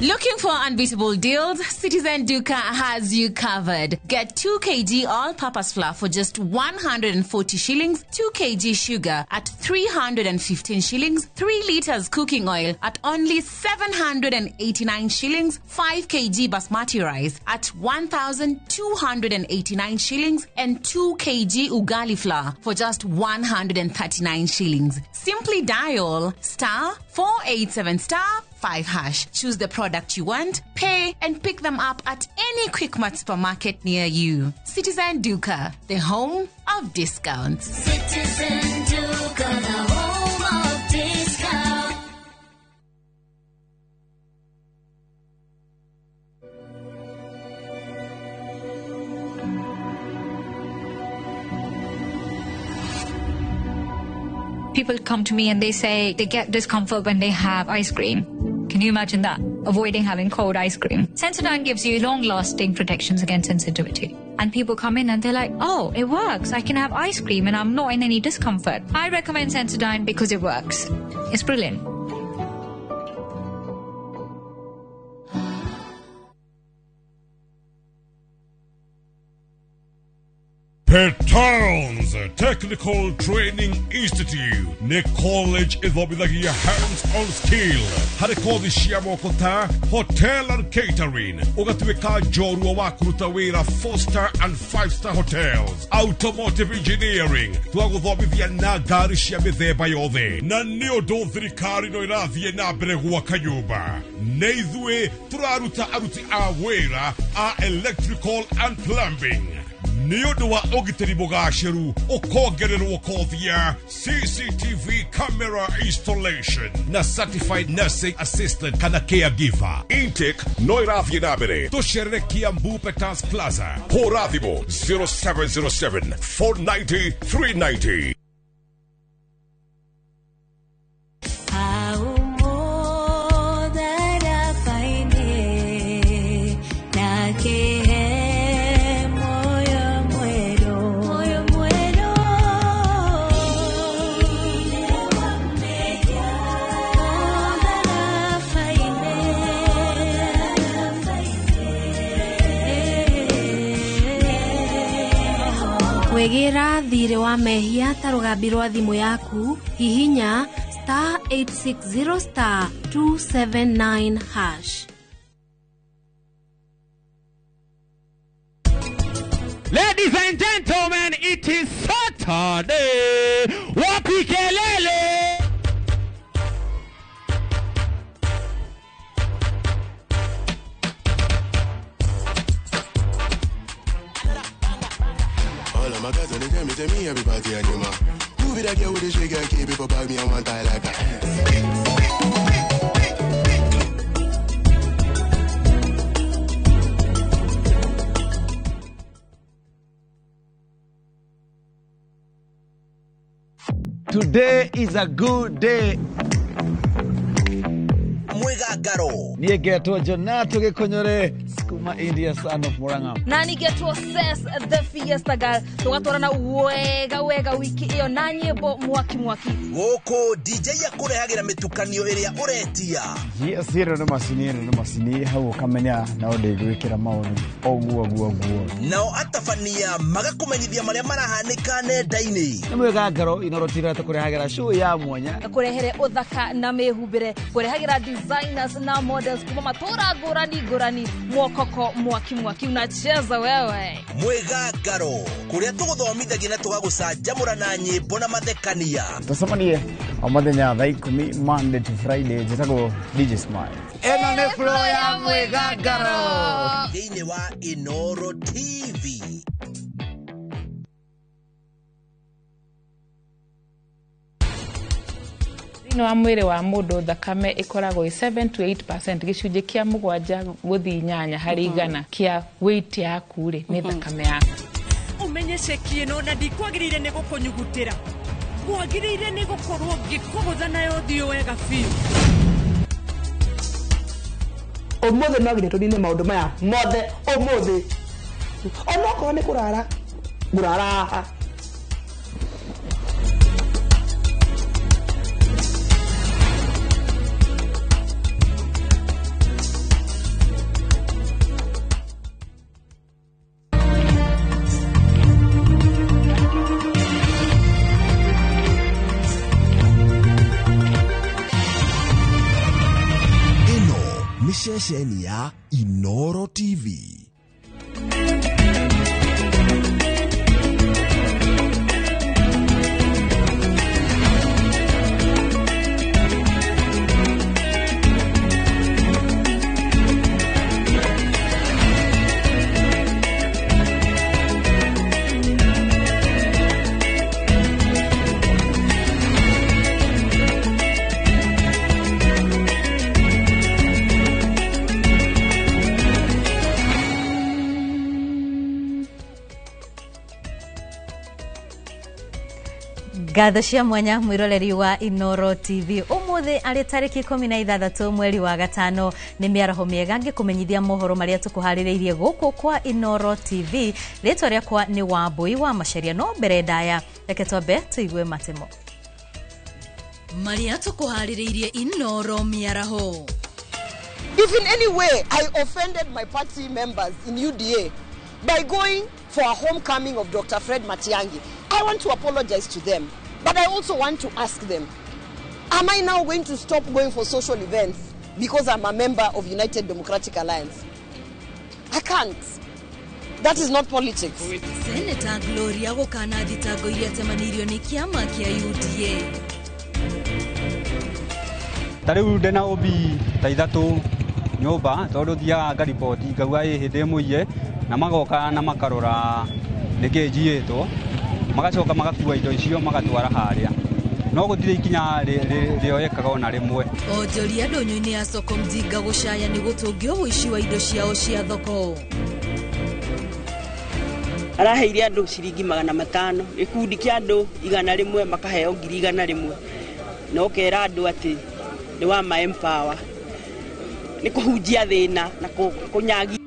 Looking for unbeatable deals? Citizen Duka has you covered. Get 2 kg all-purpose flour for just 140 shillings, 2 kg sugar at 315 shillings, 3 liters cooking oil at only 789 shillings, 5 kg basmati rice at 1,289 shillings, and 2 kg ugali flour for just 139 shillings. Simply dial star 487 star 5 hash. Choose the product you want, pay, and pick them up at any Quickmart supermarket near you. Citizen Duka, the home of discounts. Citizen Duka, the home of discounts. People come to me and they say they get discomfort when they have ice cream. Can you imagine that? Avoiding having cold ice cream. Sensodyne gives you long-lasting protections against sensitivity. And people come in and they're like, oh, it works. I can have ice cream and I'm not in any discomfort. I recommend Sensodyne because it works. It's brilliant. Petals Technical Training Institute nĩ college ĩthomithagia hands-on skill harĩ kothi cia moko ta hotel and catering, ũgatuĩka njorua wa kũruta wĩra 4-star and 5-star hotels, automotive engineering, twagũthomithia na ngari cia mĩthemba yothe, na nĩ ũndũ thirikari no ĩrathiĩ na mbere gwaka nyũmba. Nĩ ithuĩ tũraruta aruti a wĩra a electrical and plumbing. Nĩ ũndũ wa ũgitĩri mũgacĩru ũkongererwo kothi ya CCTV camera installation na certified nursing assistant kana caregiver. Intake no ĩrathiĩ na mbere. Tũcerere Kiambu Petals Plaza. Hũra thimũ 0707 490 390. Wĩgĩra thirĩ wa mehia ta rũgambi rwa thimũ yaku, hihinya star 860 star 279 hash. Ladies and gentlemen, it is Saturday. Wapi kelele? All of my guys, they tell me everybody and your ma. Who be that girl with the shake and keep it for bag me and one tie like that? Today is a good day. Mwega Mwĩgangaro. Niĩ ngetwo Jonato Gĩkũnyũre kuma India, son of Murang'a. Na nigetwo Ses the Fiesta Girl, tũgatwarana wega wega wiki ĩyo na nyĩmbo mwaki mwaki. Gũkũ DJ akũrehagĩra mĩtukanio ĩrĩa ũretia. Yes, ĩno nĩ macini, ĩno nĩ macini hau ũkamenya no ndĩgwĩkĩra maũndũ oguo guo guo. Nao atabania magakũmenyithia marĩa marahanĩka nenda-inĩ. Nĩ Mwĩgangaro Inoro TV tũkũrehagĩra show ya mwanya. Kũrehere ũthaka na mĩhumbĩre, kũrehagĩra designers na models kuma matũra ngũrani ngũrani, mwokoko mwaki mwaki unacheza wewe. Mwĩgangaro, kũrĩa tũgũthomithagia na tũgagũcanjamũra na nyĩmbo na mathekania. Tũcemanie o mũthenya thaa 10 Monday to Friday. Njĩtagwo DJ Smile. Ĩno nĩ flow ya Mwĩgangaro thĩinĩ wa Inoro TV. Thĩinĩ wa mwĩrĩ wa mũndũ thakame ĩkoragwo ĩ 7 to 8%, gĩcunjĩ kĩa 7 gũthiĩ 8 harĩ igana kĩa weight yaku rĩ nĩ thakame yaku. Umenye ceki ĩno na ndikwagĩrĩire nĩ gũkũnyugutĩra, kwagĩrĩire nĩ gũkorwo ngĩkũgũtha nayo ũthiũ wega biũ. Ũmũthĩ no nginya tũnine maũndũ maya mothe ũmũthĩ, onokorwo nĩ kũrara ngũrara haha. Ĩno nĩ ceceni ya Inoro TV. Ngatho cia mwanya mwiroreri wa Inoro TV umuthi ari tariki 16 mweri wa gatano ni miaraho miega ngikumenyithia mohoro maria tukuhaririirie guku kwa Inoro TV. Ritwa riakwa ni Wambui wa Macharia, no mbere ndaya reke twambe tuigue matemo maria tukuhaririirie Inoro miaraho. If in any way I offended my party members in UDA by going for a homecoming of Dr. Fred Matiang'i, I want to apologize to them. But I also want to ask them, am I now going to stop going for social events because I'm a member of United Democratic Alliance? I can't. That is not politics. Senator Gloria gũkana thitango iria temanĩirio nĩ kĩama kĩa UDA. Ta rĩu ndĩna OB ta 3 nyũmba tondũ thiaga ngariboti ngauga ĩ hĩndĩ ĩmũiye, na magoka na makarora nĩkĩ njiyĩtwo, magacoka magakua indo icio magatwara harĩa, no gũtirĩ ikinya rĩoyekaga ona rĩmwe. Onjoria ndũnyũ-inĩ ya soko Mjinga gũcaya nĩ gũtũngio ũici wa indo ciao cia thoko. Araheire andũ ciringi 500, gĩkundi kĩa andũ 100 makaheo 100,000, na ũkera andũ atĩ nĩ wa ma empower, nĩ kũhunjia thĩna na kũnyagia.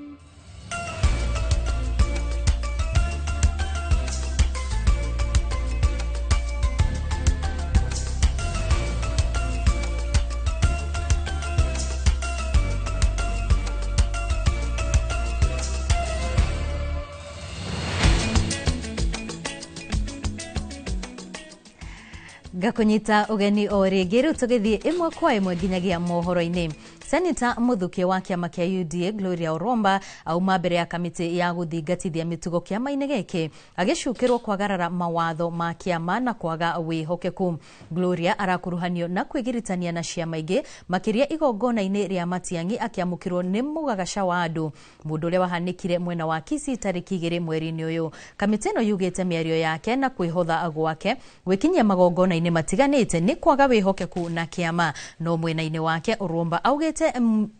Ngakunyita ugeni o rĩngĩ rĩu tũgĩthiĩ ĩmwe kwa ĩmwe nginyagia mohoro-inĩ. Senator Muthukia wa kĩama kĩa UDA Gloria Oromba auma mbere ya kamĩtĩ ya gũthingatithia mĩtugo kĩama-inĩ gĩkĩ agĩcukĩrwo kwagarara mawatho ma kĩama na kwaga wĩhokeku. Gloria arakuruhanio na kwĩgiritania na ciama ingĩ makĩria igongona-inĩ rĩa Matiang'i akĩamũkĩrwo nĩ mũgagaca wa andũ, mũndũ ũrĩa wahanĩkire mwena wa Kisii tarĩki 2 mweri-inĩ ũyũ. Kamĩtĩ ĩno yugĩte mĩario yake na kwĩhotha gwake gwĩkinyia magongona-inĩ matiganĩte nĩ kwaga wĩhokeku na kĩama. No mwena-inĩ wake Oromba augĩte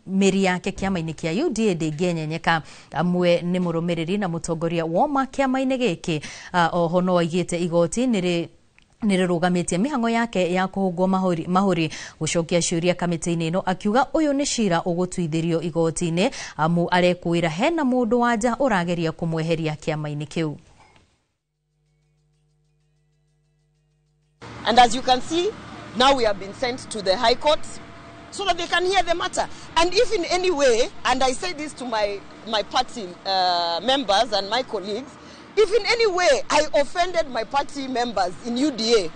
mĩri yake kĩama-inĩ kĩa UDA ndĩngĩenyenyeka. Amwe nĩ mũrũmĩrĩri na mũtongoria woma kĩama-inĩ gĩkĩ. Oho no aigĩte igoti nĩ Nĩrĩrũgamĩtie mĩhang'o yake ya kũhũngwo mahũri gũcokia ciũria kamĩtĩ-inĩ ĩno, akiuga ũyũ nĩ cira ũgũtuithĩrio igoti-inĩ amu arekwĩra hena mũndũ wa nja ũrageria kũmweheria kĩama-inĩ kĩu. And as you can see, now we have been sent to the High Court so that they can hear the matter. And if in any way, and I say this to my party members and my colleagues, if in any way I offended my party members in UDA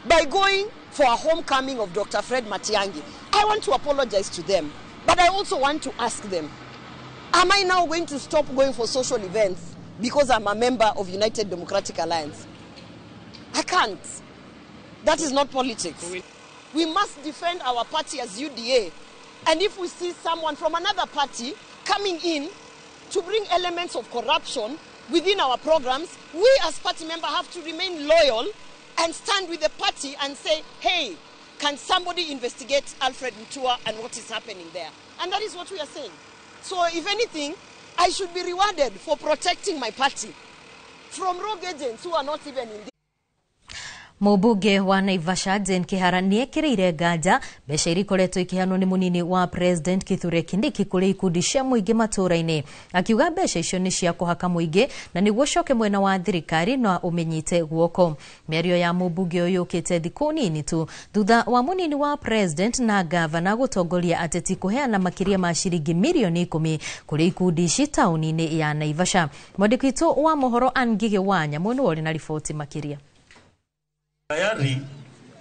by going for a homecoming of Dr. Fred Matiang'i, I want to apologize to them. But I also want to ask them, am I now going to stop going for social events because I'm a member of United Democratic Alliance? I can't. That is not politics. We must defend our party as UDA. And if we see someone from another party coming in to bring elements of corruption within our programs, we as party members have to remain loyal and stand with the party and say, hey, can somebody investigate Alfred Mutua and what is happening there? And that is what we are saying. So if anything, I should be rewarded for protecting my party from rogue agents who are not even in this. Mũmbunge wa Naivasha Jane Kihara nĩekĩrĩire nganja mbeca iria ikoretwo ikĩheanwo nĩ mũnini wa President Kithure Kindiki kũrĩ ikundi cia mũingĩ matũũra-inĩ, akiuga mbeca icio nĩ cia kũhaka mũingĩ na nĩguo ũcoke mwena wa thirikari na ũmĩnyite guoko. Mĩario ya mũmbunge ũyũ yũkĩte thikũ nini tu thutha wa mũnini wa President na gavana gũtongoria ateti kũheana makĩria ma ciringi mirioni 10 kũrĩ ikundi ici taũni-inĩ ya Naivasha. Mwandĩki witũ wa mohoro Ann Ngigĩ wa Nyamũ nĩwe ũrĩ na riboti makĩria. Tayari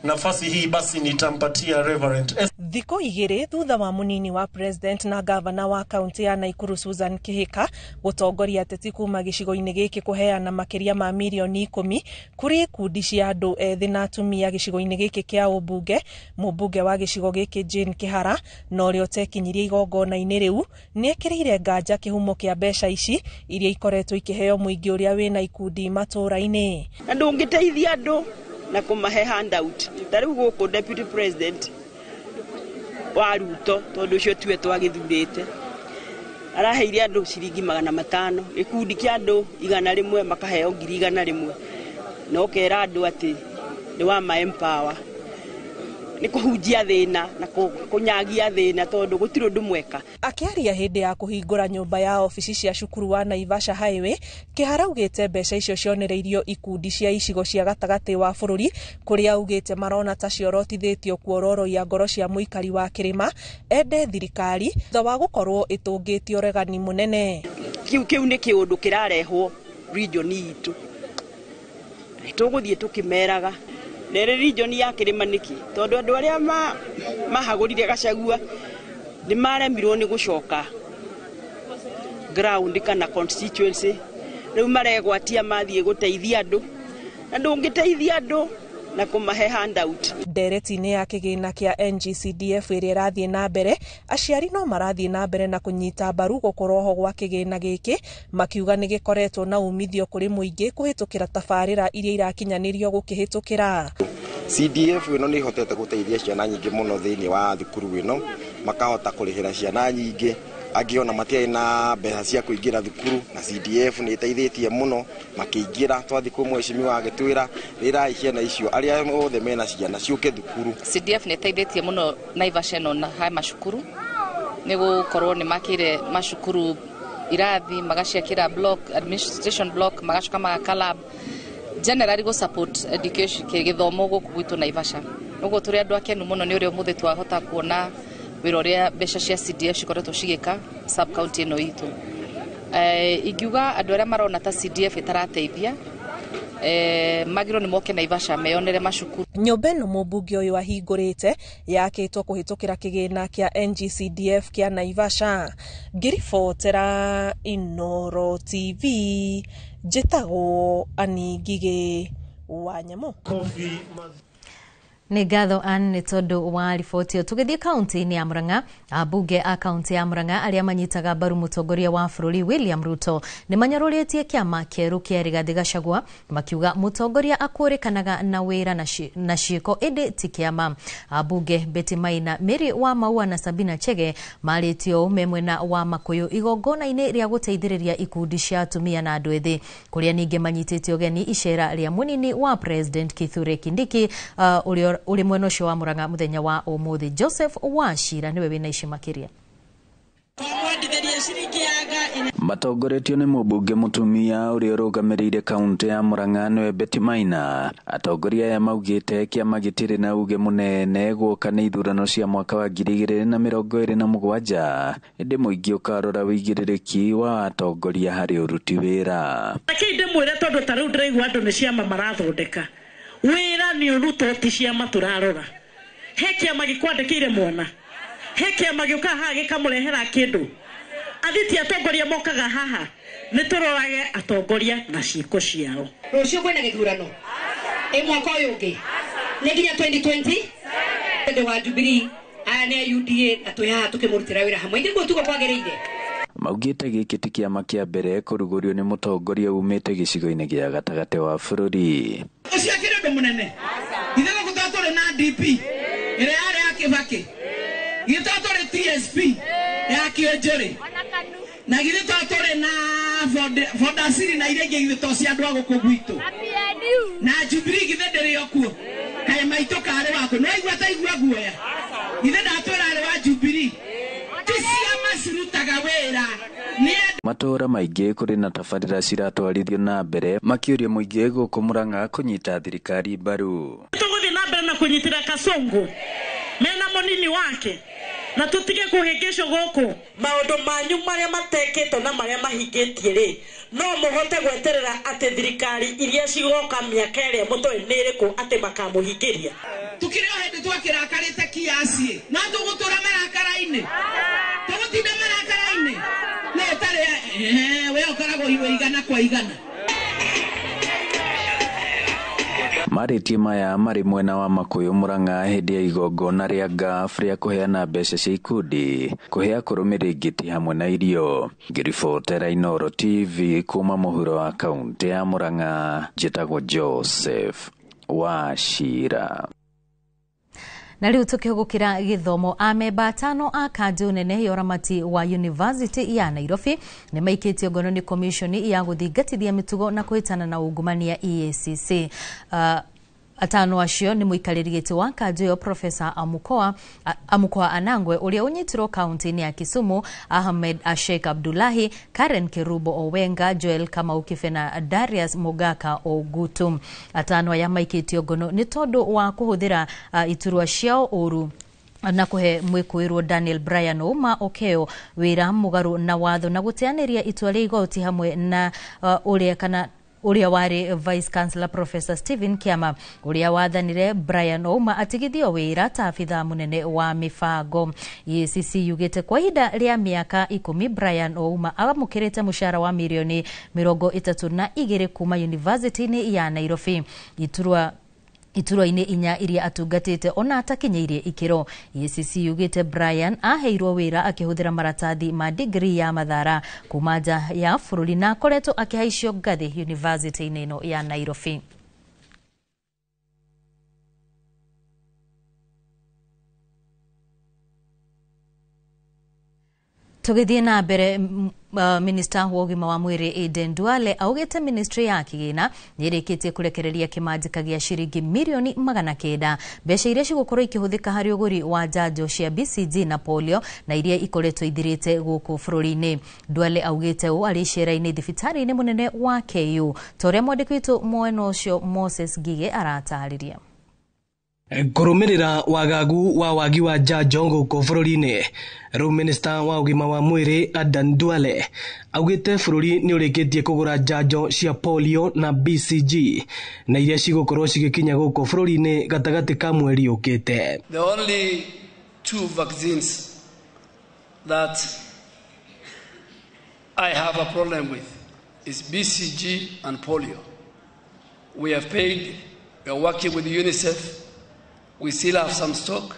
nafasi hii basi nitampatia Reverend S. Thikũ igĩrĩ thutha wa mũnini wa President na gavana wa kaunti ya Nakuru Susan Kihika gũtongoria ateti kuma gĩcigo-inĩ gĩkĩ kũheana makĩria ma mirioni 10 kũrĩ ikundi cia andũ ethĩ na atumia gĩcigo-inĩ gĩkĩ kĩa ũmbunge, mũmbunge wa gĩcigo gĩkĩ Jane Kihara na ũrĩa ũtekinyirie igongona-inĩ rĩu nĩekĩrĩire nganja kĩhumo kĩa mbeca ici iria ikoretwo ikĩheo mũingĩ ũrĩa wĩna ikundi matũũra-inĩ. Na ndũngĩteithia andũ na kũmahe handout ta rĩu gũkũ Deputy President wa Ruto tondũ ũcio tiwe twagĩthurĩte araheire andũ ciringi 500, gĩkundi kĩa andũ 100 makaheo 100,000, na ũkera andũ atĩ nĩ wa ma empower, nĩ kũhunjia thĩna na kũnyagia thĩna tondũ gũtirĩ ũndũ mweka. Akĩaria hĩndĩ ya kũhingũra nyũmba ya obici cia cukuru wa Naivasha Highway, Kihara augĩte mbeca icio cionereirio ikundi cia icigo cia gatagatĩ wa bũrũri kũrĩa augĩte marona ta ciorotithĩtio kuororoia ngoro cia mũikari wa kĩrĩma ende thirikari thutha wa gũkorwo ĩtũngĩtie ũregani mũnene. Kĩu nĩ kĩũndũ kĩrarehwo region itũ, tũgũthiĩ tũkĩmeraga nere region ya kĩrĩma nĩkĩ tondũ andũ arĩa mahagũrire Gachagua nĩ maremirwo nĩ gũcoka ground kana constituency, rĩu maregwatia mathiĩ gũteithia andũ na ndũngĩteithia andũ na kũmahe handout. Ndereti-inĩ ya kĩgĩna kĩa NGCDF ĩrĩa ĩrathiĩ na mbere, aciari no marathiĩ na mbere na kũnyita mbaru gũkorwo ho gwa kĩgĩna gĩkĩ, makiuga nĩ gĩkoretwo na umithio kũrĩ mũingĩ kũhĩtũkĩra tabarĩra iria irakinyanĩrio gũkĩhĩtũkĩra. CDF ĩno nĩ ĩhotete gũteithia ciana nyingĩ mũno thĩinĩ wa thukuru ĩno, makahota kũrĩhĩra ciana nyingĩ angĩ ona matiarĩ na mbeca cia kũingĩra thukuru, na CDF nĩ ĩteithĩtie mũno makĩingĩra. Twathiĩ kwĩ mheshimiwa agĩtwĩra rĩrai ciana icio arĩa othe mena ciana ciũke thukuru. CDF nĩ ĩteithĩtie mũno Naivasha ĩno na haya macukuru nĩ gũkorwo nĩ makĩire macukuru irathi, magaciakĩra block, administration block, magacoka magaka lab, generally go support education gĩthomo gũkũ gwitũ Naivasha. Ũguo tũrĩ andũ akenu mũno nĩ ũrĩa ũmũthĩ twahota kuona wĩra ũrĩa mbeca cia CDF cikoretwo cigĩka sub county ĩno itũ. Ingiuga andũ arĩa marona ta CDF ĩtarateithia magĩrĩirwo nĩ moke Naivasha meyonere macukuru. Nyũmba ĩno mũmbunge ũyũ ahingũrĩte yakĩtwo kũhĩtũkĩra kĩgĩna kĩa NGCDF kĩa Naivasha. Ngĩribotera Inooro TV, njĩtagwo Ann Ngigĩ wa Nyamũ. Nĩ ngatho Ann nĩ tondũ wa riboti ĩyo. Tũgĩthiĩ kaunti-inĩ ya Murang'a, ambunge a kaunti ya Murang'a arĩa manyitaga mbaru mũtongoria wa bũrũri William Ruto nĩ manyũrũrĩtie kĩama kĩerũ kĩa Rigathĩ Gachagua, makiuga mũtongoria akũrĩkanaga na wĩra na ciĩko ĩndĩ ti kĩama. Ambunge Betty Maina, Mary wa Maua na Sabina Chege marĩtie ũũ me mwena wa Makuyu igongona-inĩ rĩa gũteithĩrĩria ikundi cia atumia na andũ ethĩ, kũrĩa ningĩ manyitĩte ũgeni icera rĩa mũnini wa President Kithure Kindiki ũrĩa ũrĩ mwena ũcio wa Murang'a mũthenya wa ũmũthĩ. Joseph Wachira nĩwe wĩna ici makĩria. Matongoretio nĩ mũmbunge mũtumia ũrĩa ũrũgamĩrĩire kaunti ya Murang'a nĩwe Betty Maina. Atongoria aya maugĩte kĩama gĩtirĩ na uge mũnene guoka nĩ ithurano cia mwaka wa 2027, ĩndĩ mũingĩ ũkarora ũigĩrĩrĩki wa atongoria harĩ ũruti wĩra. Reke ndĩmwĩre tondũ ta rĩu ndĩraigua andũ nĩ ciama marathondeka. Wĩra nĩ ũrutwo, ti ciama tũrarora. He kĩama gĩkwandĩkĩire mwana, he kĩama gĩũkaga haha gĩkamũrehera kĩndũ. Athiti atongoria mokaga haha, nĩ tũrorage atongoria na ciĩko ciao. Rũciũ kwĩna gĩthurano ĩ mwaka ũyũ ũngĩ nĩ nginya 2020 ndĩ wa Jubilee, aya nĩ a UDA na twĩ haha tũkĩmũrutĩra wĩra hamwe. Ithuĩ tugo kwagĩrĩire. Maugĩte gĩkĩ ti kĩama kĩa mbere kũrugũrio nĩ mũtongoria umĩte gĩcigo-inĩ gĩa gatagatĩ wa bũrũri. Ũcio akĩrĩ ũndũ mũnene. Ithuĩ gũkũ to tũrĩ na DP ĩrĩa yarĩ ya Kĩbakĩ, githĩ to tũrĩ TSP ya Kĩonjũrĩ, na githĩ to tũrĩ na Fodasiri na iria ingĩ, githĩ to cia andũ a gũkũ gwitũ, na Jubilee githĩ ndĩrĩ o kuo? Kaĩ maitũ karĩ waku no igua ta igua guoya, githĩ ndatwĩra arĩ wa Jubilee? Ti ciama cirutaga wĩra. Matũũra maingĩ kũrĩ na tabarĩra ciratwarithio na mbere makĩũria mũingĩ gũkũ Murang'a kũnyita thirikari mbaru. Tũgũthiĩ na mbere na kũnyitĩra Kasongo mena mũnini wake na tũtige kũhĩngĩcwo gũkũ. Maũndũ manyu marĩa matekĩtwo na marĩa mahingĩtie rĩ, no mũhote gweterera atĩ thirikari iria cigoka mĩaka ĩrĩa mũtoĩ nĩ ĩrĩkũ atĩ makamũhingĩria. Tukĩrĩ o hĩndĩ twakĩrakarĩte kiasi, no tũgũtũra marakara-inĩ, tũgũtinda marakara-inĩ nĩ ĩtarĩ we ũkoragwo iwe igana kwa igana. Marĩtie maya marĩ mwena wa Makuyu Murang'a hĩndĩ ya igongona rĩa GAF rĩa kũheana mbeca cia ikundi, kũhe akũrũmĩrĩri ngĩti hamwe na irio. Ngĩribotera Inooro TV kuma mũhuro wa kaunti ya Murang'a, njĩtagwo Joseph Wachira. Na rĩu tũkĩhũgũkĩra gĩthomo, amemba atano a kanjũ nene ya ũramati wa University ya Nairobi nĩ maikĩtio ngono nĩ komishoni ya gũthingatithia mĩtugo na kũhĩtana na ungumania EACC. Atano acio nĩ mũikarĩri gĩtĩ wa kanjũ ĩyo Professor Amukoa Anangwe ũrĩa ũnyitirwo kaunti-inĩ ya Kisumu, Ahmed Sheikh Abdullahi, Karen Kerubo Owenga, Joel Kamau Kibe na Darius Mogaka Ogutu. Atano aya maikĩtio ngono nĩ tondũ wa kũhũthĩra iturwa ciao ũru na kũhe mwĩkũĩrwo Daniel Brian Ouma Okeo wĩra mũgarũ na watho na gũteanĩria itua rĩa igoti hamwe na ũrĩa kana ũrĩa warĩ Vice Chancellor Professor Stephen Kiama ũrĩa wathanire Brian Ouma atigithio wĩra ta abithaa mũnene wa mĩbango. EACC yugĩte kwa ihinda rĩa mĩaka 10 Brian Ouma amũkĩrĩte mũcara wa mirioni 32 kuma University-inĩ ya Nairobi. Iturwa-inĩ inya iria atungatĩte ona atakinyĩirie ikĩro. EACC yugĩte Brian aheirwo wĩra akĩhũthĩra maratathi ma degree ya Mathara kuma nja ya bũrũri na akoretwo akĩhaicio ngathĩ university-inĩ ĩno ya Nairobi. Tũgĩthiĩ na mbere, Minister wa ũgima wa mwĩrĩ Aden Duale augĩte ministry ya kĩgĩna nĩ ĩrĩkĩtie kũrekereria kĩmanjĩka gĩa ciringi mirioni 900, mbeca iria cigũkorwo ikĩhũthĩka harĩ ũgũri wa njanjo cia BCG na polio na iria ikoretwo ithirĩte gũkũ bũrũri-inĩ. Duale augĩte ũũ arĩ icera-inĩ thibitarĩ-inĩ mũnene wa KU, ta ũrĩa mwandĩki witũ mwena ũcio Moses Ngige aratarĩria. Kũrũmĩrĩra wagagu wa wagi wa njanjo gũkũ bũrũri-inĩ, rĩu minista wa ũgima wa mwĩrĩ Adan Duale augĩte bũrũri nĩ ũrĩkĩtie kũgũra njanjo cia polio na BCG na iria cigũkorwo cigĩkinya gũkũ bũrũri-inĩ gatagatĩ ka mweri ũkĩte. The only two vaccines that I have a problem with is BCG and polio. We have paid, we are working with UNICEF We still have some stock,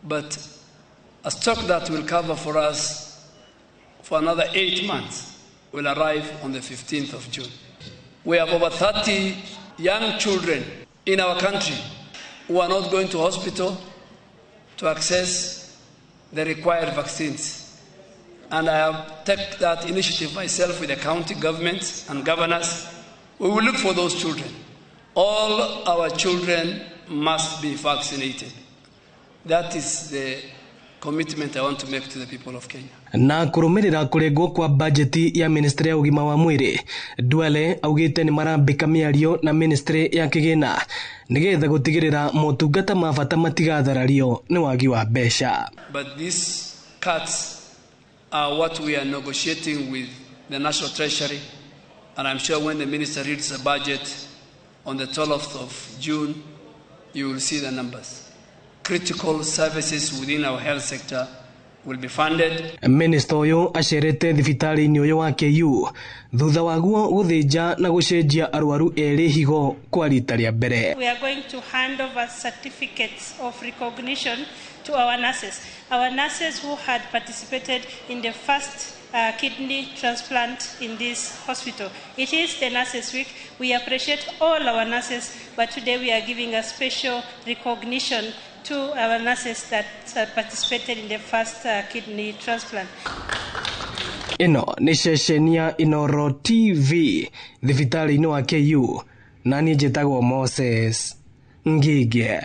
but a stock that will cover for us for another 8 months will arrive on the 15th of June. We have over 30 young children in our country who are not going to hospital to access the required vaccines. And I have taken that initiative myself with the county governments and governors. We will look for those children. All our children must be vaccinated. That is the commitment I want to make to the people of Kenya. Na kurumirira kuregwo kwa bajeti ya ministry ya ugima wa mwiri, Duale augite ni marambika miario na ministry ya kigina nigetha gutigirira motungata ma bata matigatharario ni wagi wa mbeca. But these cuts are what we are negotiating with the National Treasury, and I'm sure when the minister reads the budget on the 12th of June, you will see the numbers. Critical services within our health sector will be funded. Minister uyu acerete thibitari-inĩ ũyũ wa KU thutha waguo gũthĩnja na gũcenjia arwaru erĩ higo kwa rita rĩa mbere. We are going to hand over certificates of recognition to our nurses. Our nurses who had participated in the first kidney transplant in this hospital. It is the Nurses Week. We appreciate all our nurses, but today we are giving a special recognition to our nurses that participated in the first kidney transplant. Ĩno nĩ ceceni ya Inoro TV thibitarĩ-inĩ wa KU, na niĩ njĩtagwo Moses Ngige.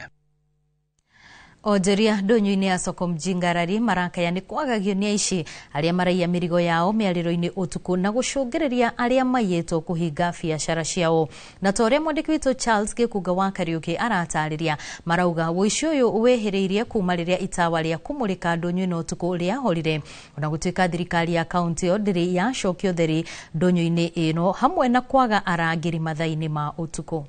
Onjoria ndũnyũ-inĩ ya soko Mjingarari marakaya nĩ kwagagio nĩ aici arĩa maraiya mĩrigo yao mĩarĩro-inĩ ũtukũ na gũcũngĩrĩria arĩa maiyĩtwo kũhinga biacara ciao. Na ta ũrĩa mwandĩki witũ Charles Gĩkunga wa Kariũki aratarĩria, marauga ũici ũyũ wĩhĩrĩirie kuma rĩrĩa itawa rĩa kũmũrĩka ndũnyũ ĩno ũtukũ rĩahorire, ona gũtuĩka thirikari ya kaũntĩ ĩyo ndĩrĩ yacokia ũtheri ndũnyũ-inĩ ĩno hamwe na kwaga arangĩri mathaa-inĩ ma ũtukũ.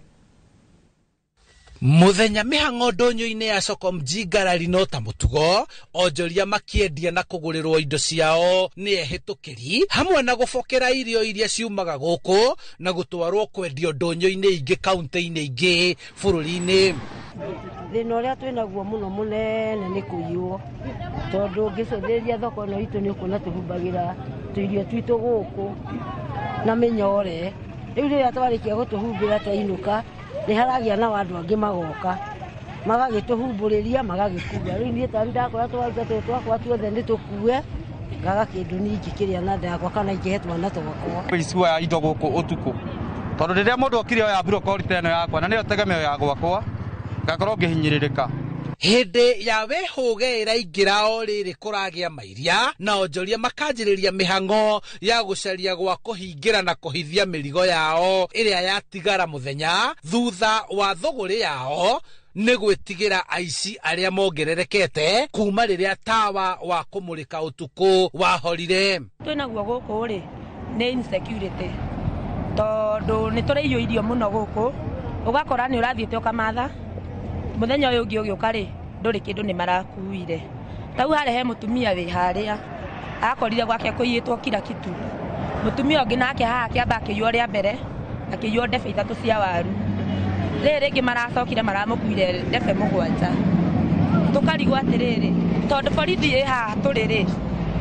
Muthenya mihango ndũnyũ-inĩ ya soko Mjingarari no ta mũtugo, onjoria makĩendia na kũgũrĩrwo indo ciao nĩ ehĩtũkĩri hamwe na gũbokera irio iria ciumaga gũkũ na gũtwarwo kwendio ndũnyũ-inĩ ingĩ kaunti-inĩ ingĩ bũrũri-inĩ. Thĩna ũrĩa twĩnaguo mũno mũnene nĩ kũiywo, tondũ ũngĩcũthĩrĩria thoko ĩno itũ nĩ ũkuona tũhumbagĩra tũirio twitũ gũkũ na mĩnyore. Rĩu rĩrĩa twarĩkia gũtũhumbĩra twainũka, nĩ haragia na andũ angĩ magoka magagĩtũhumbũrĩria magagĩkua. Rĩu niĩ tani ndakora twaruta tũtũ twakwa tuothe nĩ tũkue, ngaga kĩndũ ningĩ kĩrĩa na ndakwa kana ingĩhe twana twakwa. Ũici wa indo gũkũ ũtukũ, tondũ rĩrĩa mũndũ okire oya mburokori ta ĩno yakwa na nĩyo tegemeo ya gwakwa, ngakorwo ngĩhinyĩrĩrĩka. Hĩndĩ ya wĩhũge ĩraingĩra o rĩrĩ kũragĩa mairia na onjoria makanjĩrĩria mĩhang'o ya gũcaria gwa kũhingĩra na kũhithia mĩrigo yao ĩrĩa yatigara mũthenya thutha wa thũgũrĩ yao nĩ gwĩtigĩra aici arĩa mongererekete kuma rĩrĩa tawa wa kũmũrĩka ũtukũ wahorire. Twĩnaguo gũkũ rĩ nĩ insecurity, tondũ nĩ tũraiywo irio mũno gũkũ, ũgakora nĩ ũrathiĩte ũkamatha muthenya ũyũ ũngĩ ũgĩũka rĩ ndũrĩ kĩndũ nĩ marakuire. Tau harĩa he mũtumia wĩ harĩa akorire gwake kũiyĩtwo kila kitu. Mũtumia ũngĩ nake haha akĩamba akĩiywo rĩa mbere, akĩiywo ndebe 3 cia waru. Rĩrĩ rĩngĩ maracokire maramũkuire ndebe 7. Tũkarigwo atĩrĩrĩ, tondũ borithi ĩ haha tũrĩ rĩ,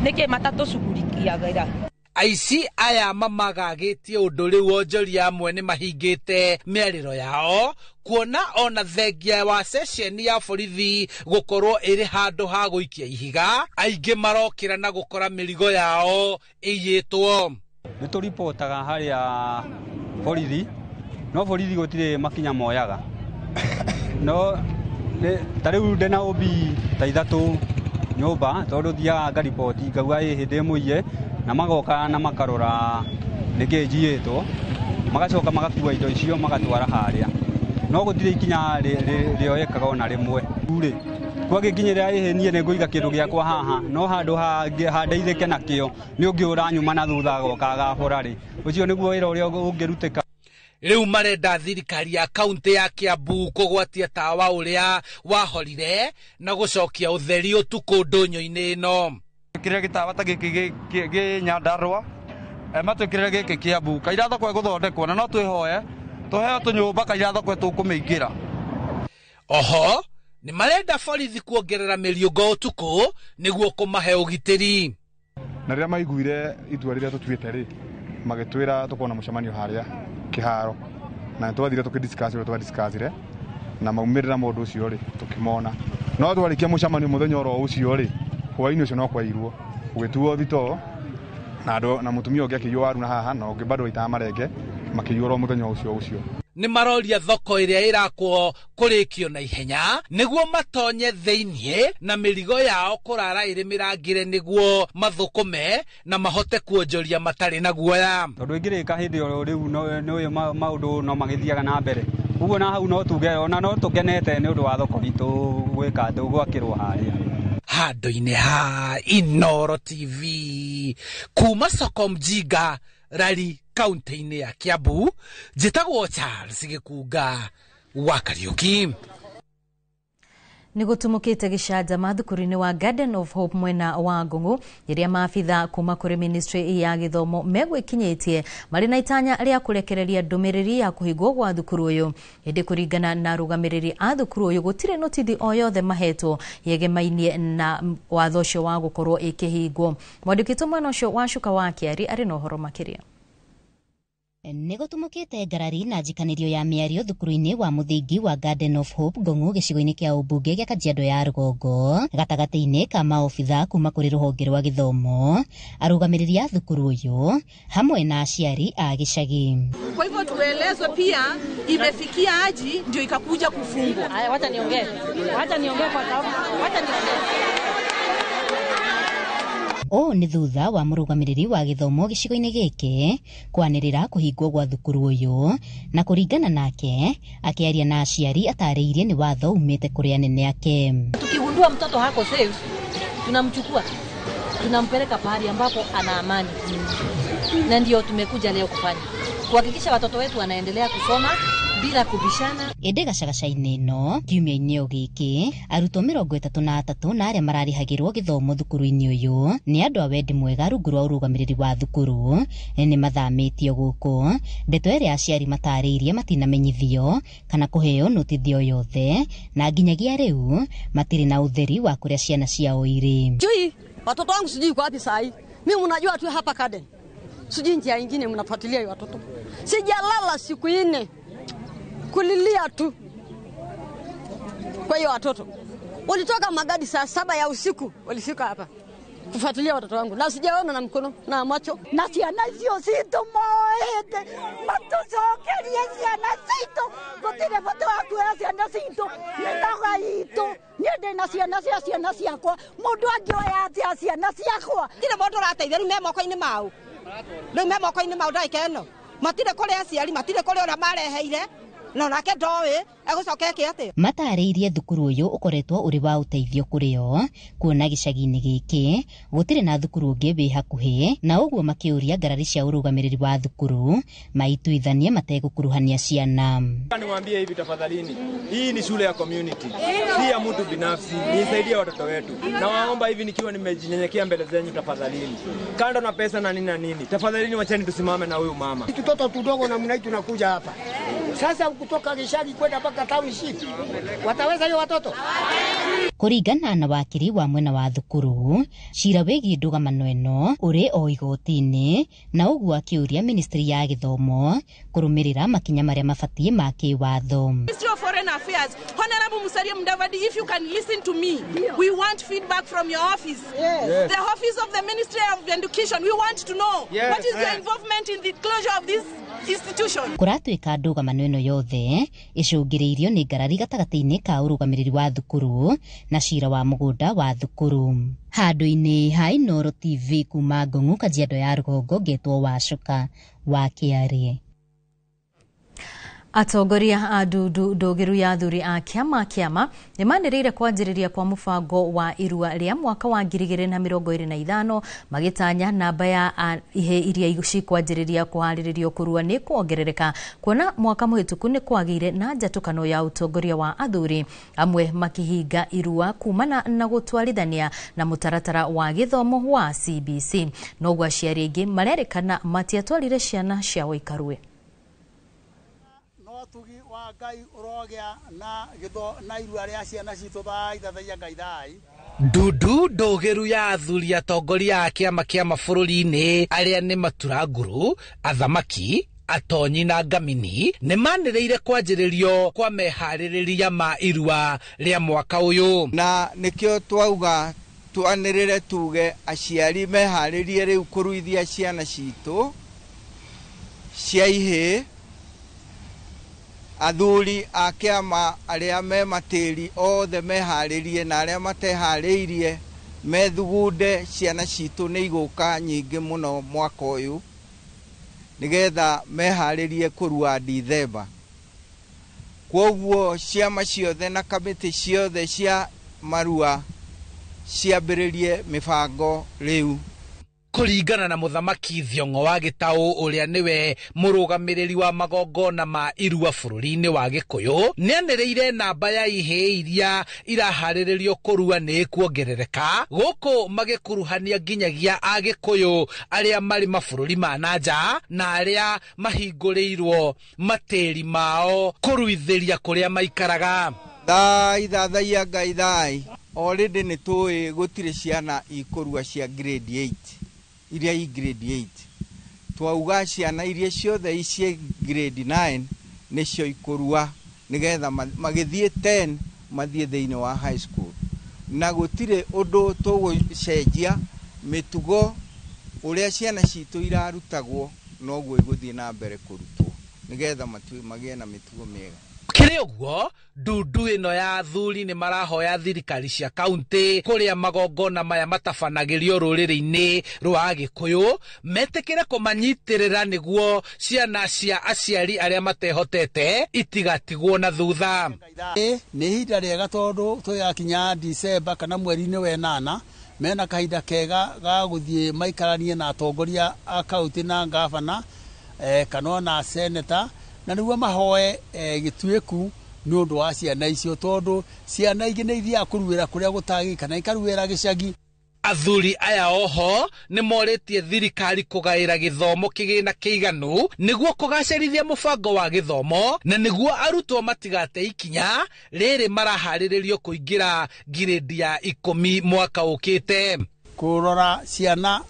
nĩkĩ matatũcugurikiagĩra? Aici aya mamagagĩtie ũndũ rĩu onjoria amwe nĩ mahingĩte mĩarĩro yao kuona ona thengia wa ceceni ya borithi gũkorwo ĩrĩ handũ ha gũikia ihiga, aingĩ marokĩra na gũkora mĩrigo yao ĩiyĩtwo. Nĩ tũripotaga harĩa borithi, no borithi gũtirĩ makinya moyaga. No ta rĩu ndĩna ũmbi ta 3 nyũmba, tondũ thiaga ngariboti ngauga ĩ hĩndĩ ĩmũiye, na magoka na makarora nĩkĩ njiyĩtwo, magacoka magakua indo icio magatwara harĩa, no gũtirĩ ikinya rĩoyekaga ona rĩmwe. Rĩ kwagĩkinyĩrĩra ĩhĩ niĩ nĩngũiga kĩndũ gĩakwa haha, no handũ handeithĩke nakĩo nĩ ũngĩ ũranyuma na thutha agoka agabora rĩ, ũcio nĩguo wĩra ũrĩa ũngĩrutĩka. Rĩu marenda thirikari ya kaunti ya Kiambu kũgwatia tawa ũrĩa wahorire na gũcokia ũtheri ũtukũ ndũnyũ-inĩ ĩno. Kĩrĩa gĩtawa ta gĩkĩ gĩ Nyandarũa, matwĩkĩrĩre gĩkĩ Kiambu, kaira thoko ĩgũthondekwo na no twĩhoe tũheo tũnyũmba kaira thoko tũkũmĩingĩra. Oho Nĩ marenda borithi kuongerera mĩriũngo ũtukũ nĩguo kũmahe ũgitĩri. Na rĩrĩa maiguire itua rĩrĩa tũtuĩte rĩ, magĩtwĩra tũkorwo na mũcemanio harĩa kĩharo, na nĩ twathire tũkĩdiscuss ũrĩa twadiscussire, na maumĩrĩra ma ũndũ ũcio rĩ, tũkĩmona. No twarĩkia mũcemanio mũthenya oro ũcio rĩ, hwaĩ-inĩ ũcio no kwairwo, gũgĩtuo thitoo, na andũ na mũtumia ũngĩ akĩiywo waru na haha, na ũngĩ bado aitaga marenge, makĩiywo oro mũthenya ũcio ũcio. Nĩ maroria thoko ĩrĩa ĩrakwo kũrĩkio na ihenya nĩguo matonye thĩiniĩ na mĩrigo yao kũrara ĩrĩ mĩrangĩre nĩguo mathũkũme na mahote kuonjoria matarĩ na guoya. Tondũ ĩngĩrĩka hĩndĩ oro rĩu nĩ maũndũ no magĩthiaga na mbere. Ũguo na hau no tuge ona no tũkenete nĩ ũndũ wa thoko itũ gwĩka atĩ gwakĩrwo harĩa. Handũ-inĩ ha Inooro TV kuma soko Mjinga Rari kaunti-inĩ ya Kiambu, njĩtagwo Charles Gĩkunga wa Kariũki. Nĩ gũtumũkĩte gĩcanjama thukuru-inĩ wa Garden of Hope mwena wa Ngũng'ũ rĩrĩa maabitha kuma kũrĩ ministry ya gĩthomo megwĩkinyĩtie marĩ na itanya rĩa kũrekereria ndũmĩrĩri ya kũhingwo gwa thukuru ũyũ. Ĩndĩ kũringana na arũgamĩrĩri a thukuru ũyũ gũtirĩ notithi o yothe mahetwo yegemainie na watho ũcio wa gũkorwo ĩkĩhingwo. Mwandĩki witũ mwena ũcio wa Cuka wa Kĩari arĩ na ũhoro makĩria. Nĩ gũtumũkĩte ngarari na njikanĩrio ya mĩario thukuru-inĩ wa mũthingi wa Garden of Hope Ngong'u gĩcigo-inĩ kĩa ũmbunge gĩa Kajiado ya Rũgongo gatagatĩ-inĩ ka maobitha kuma kũrĩ rũhonge rwa gĩthomo, arũgamĩrĩri a thukuru ũyũ hamwe na aciari a gĩcagi. Kwa hivyo tuelezwe pia imefikia aji ndio ikakuja kufungwa. Haya, wacha niongee. Wacha niongee kwa sababu wacha niongee. Ũũ nĩ thutha wa mũrũgamĩrĩri wa gĩthomo gĩcigo-inĩ gĩkĩ kwanĩrĩra kũhingwo gwa thukuru ũyũ, na kũringana nake akĩaria na aciari atarĩirie nĩ watho umĩte kũrĩ anene ake. Tukigundua mtoto hako safe, tunamchukua tunampeleka pahali ambapo ana amani, na ndio tumekuja leo kufanya kuhakikisha watoto wetu wanaendelea kusoma bila kubishana. Ĩndĩ gacagaca-inĩ ĩno kiumia-inĩ o gĩkĩ arutwo 33 na arĩa mararĩhagĩrwo gĩthomo thukuru-inĩ ũyũ nĩ andũ a wendi mwega rungu rwa ũrũgamĩrĩri wa thukuru nĩ mathamĩtio gũkũ. Ndeto ĩrĩa aciari matarĩirie matinamenyithio kana kũheo notithio yothe, na nginyagia rĩu matirĩ na ũtheri wa kũrĩa ciana ciao irĩ. Sijui watoto wangu sijui kwa wapi saa hii. Mimi mnajua tu hapa Garden. Sijui njia nyingine mnafuatilia watoto. Sijalala siku 4. Kulilia tu. Kwa hiyo watoto walitoka magadi saa 7 ya usiku walifika hapa kufuatilia watoto wangu, na sijaona na mkono na macho. Na ciana icio citũ moete matũcokerie ciana citũ, gũtirĩ bata wa kuoya ciana citũ, nĩ noga itũ. Niĩ ndĩ na ciana cia ciana ciakwa, mũndũ angĩoya atĩa ciana ciakwa? Gũtirĩ mũndũ ũrateithia, rĩu me moko-inĩ mao, rĩu me moko-inĩ mao ndagĩka ĩno. Matirĩ kũrĩ aciari, matirĩ kũrĩ ũrĩa mareheire, no nake ndoĩ egũcoka eke atĩa. Matarĩirie thukuru ũyũ ũkoretwo ũrĩ wa ũteithio kũrĩ o, kuona gĩcagi-inĩ gĩkĩ gũtirĩ na thukuru ũngĩ wĩ hakuhĩ, na ũguo makĩũria ngarari cia ũrũgamĩrĩri wa thukuru maituithanie mategũkuruhania ciana. Niwaambie hivi tafadhalini, hii ni shule ya community, si ya mtu binafsi, nisaidie watoto wetu. Na waomba hivi nikiwa nimejinyenyekea mbele zenyu tafadhalini, kando na pesa na nini na nini, tafadhalini wacheni tusimame na huyu mama. Tutoto tudogo namna hii tunakuja hapa sasa kutoka gĩcagi kwenda mpaka township, wataweza hiyo watoto? Kũringana na wakiri wa mwena wa thukuru, cira wĩgiĩ ndũgamano ĩno ũrĩ o igoti-inĩ, na ũguo akĩũria ministry ya gĩthomo kũrũmĩrĩra makinya marĩa mabatiĩ ma kĩwatho. Ministry of Foreign Affairs, Honorable Musalia Mudavadi, if you can listen to me, we want feedback from your office. Yes. The office of the Ministry of Education, we want to know yes. What is your involvement in the closure of this institution. Kũratuĩka ndũgamano ĩno yothe ĩcũngĩrĩirio nĩ ngarari gatagatĩ-inĩ ka ũrũgamĩrĩri wa thukuru na cira wa mũgũnda wa thukuru. Handũ-inĩ ha Inooro TV kuma Ngong'u Kajiado ya Rũgongo, ngetwo Wacuka wa Kĩarĩ. Atongoria a ndundu ndũgĩru ya athuri a kĩama kĩama nĩmanĩrĩire kwanjĩrĩria kwa mũbango wa irua rĩa mwaka wa 2025 magĩtanya namba ya ihe iria cikwanjĩrĩria kũharĩrĩrio kũrua nĩ kuongerereka, kuona mwaka mũhĩtũku nĩ kwagĩire na njatũkano ya ũtongoria wa athuri amwe makĩhinga irua kumana na gũtwarithania na mũtaratara wa gĩthomo wa CBC. Noguo aciari aingĩ marerĩkana matiatwarire ciana ciao ikarue. Ũtugi wa Ngai ũrogĩa na gĩtho na irua rĩa ciana citũ thai thathaiya Ngai thai. Ndundu ndũgĩru ya athuri atongoria a kĩama kĩa mabũrũri-inĩ arĩa nĩ maturanguru, athamaki, atonyi na ngamini nĩ manĩrĩire kwanjĩrĩrio kwa meharĩrĩria ma irua rĩa mwaka ũyũ. Na nĩkĩo twauga twanĩrĩre tuge aciari meharĩrie rĩu kũruithia ciana citũ cia ihĩĩ, athuri a kĩama arĩa me matĩri othe meharĩrie na arĩa mateharĩirie methugunde ciana citũ nĩ igũka nyingĩ mũno mwaka ũyũ nĩgetha meharĩrie kũrua Dithemba. Kwoguo ciama ciothe na kamĩtĩ ciothe cia marua ciambĩrĩrie mĩbango rĩu. Kũringana na mũthamaki Thiong'o wa Gĩtaũ ũrĩa nĩwe mũrũgamĩrĩri wa magongona ma irua bũrũri-inĩ wa Gĩkũyũ, nĩanĩrĩire namba ya ihĩĩ iria iraharĩrĩrio kũrua nĩ ĩkuongerereka gũkũ magĩkuruhania nginyagia Agĩkũyũ arĩa marĩ mabũrũri ma na nja na arĩa mahingũrĩirwo matĩri mao kũruithĩria kũrĩa maikaraga. Thai thathaiya Ngai thai. Already nĩ tũĩ gũtirĩ ciana ikũrua cia grade 8 iria i grade 8. Twauga ciana iria ciothe i cia grade 9 nĩcio ikũrua nĩgetha magĩthiĩ 10 mathiĩ thĩinĩ wa high school. Na gũtirĩ ũndũ tũgũcenjia mĩtugo ũrĩa ciana citũ irarutagwo noguo igũthiĩ na mbere kũrutwo nĩgetha magĩe na mĩtugo mĩega. Kĩrĩ ũguo, ndundu ĩno ya athuri nĩ marahoya thirikari cia kaunti kũrĩa magongona maya matabanagĩrio rũrĩrĩ-inĩ rwa Agĩkũyũ metĩkĩre kũmanyitĩrĩra nĩguo ciana cia aciari arĩa matehotete itigatigwo na thutha. Nĩ ihinda rĩega tondũ tũgakinya Dicemba kana mweri-inĩ wa ĩnana mena kahinda kega ga gũthiĩ maikaranie na atongoria a kaunti na ngabana kana ona seneta na nĩguo mahoe gĩtuĩku nĩ ũndũ wa ciana icio tondũ ciana ingĩ nĩ ithiaga kũruĩra kũrĩa gũtagĩrĩire kana ikaruĩra gĩcagi. Athuri aya oho nĩ morĩtie thirikari kũgaĩra gĩthomo kĩgĩna kĩiganu nĩguo kũgacĩrithia mũbango wa gĩthomo na nĩguo arutwo matigate ikinya rĩrĩ maraharĩrĩrio kũingĩra ngirĩndi ya 10 mwaka ũkĩte. Kũrora ciana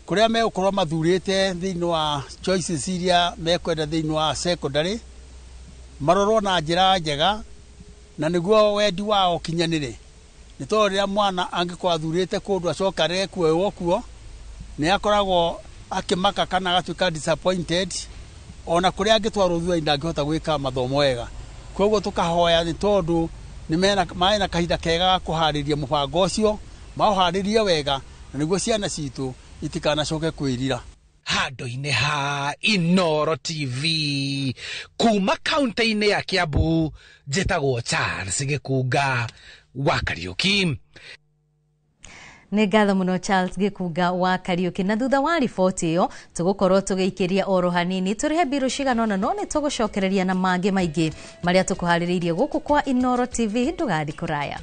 kũrĩa megũkorwo mathurĩte thĩinĩ wa choices iria mekwenda thĩinĩ wa secondary marorwo na njĩra njega na nĩguo wendi wao ũkinyanĩre. Nĩ tondũ rĩrĩa mwana angĩkorwo athurĩte kũndũ acoka arege kuoywo kuo nĩ akoragwo akĩmaka kana agatuĩka disappointed ona kũrĩa angĩtwarwo thutha-inĩ ndangĩhota gwĩka mathomo wega. Koguo tũkahoya nĩ tondũ nĩ marĩ na kahinda kega ga kũharĩria mũbango ũcio maũharĩrie wega na nĩguo ciana citũ itikanacoke kwĩrira. Handũ-inĩ ha Inooro TV kuma kaunti-inĩ ya Kiambu, njĩtagwo Charles Gĩkunga wa Kariũki. Nĩ ngatho mũno Charles Gĩkunga wa Kariũki. Na thutha wa riboti ĩyo tũgũkorwo tũgĩikĩria oro hanini tũrĩhe mbirũ cigana ũna, no nĩ tũgũcokereria na mangĩ maingĩ marĩa tũkũharĩrĩirie gũkũ kwa Inooro TV. Ndũgathiĩ kũraya.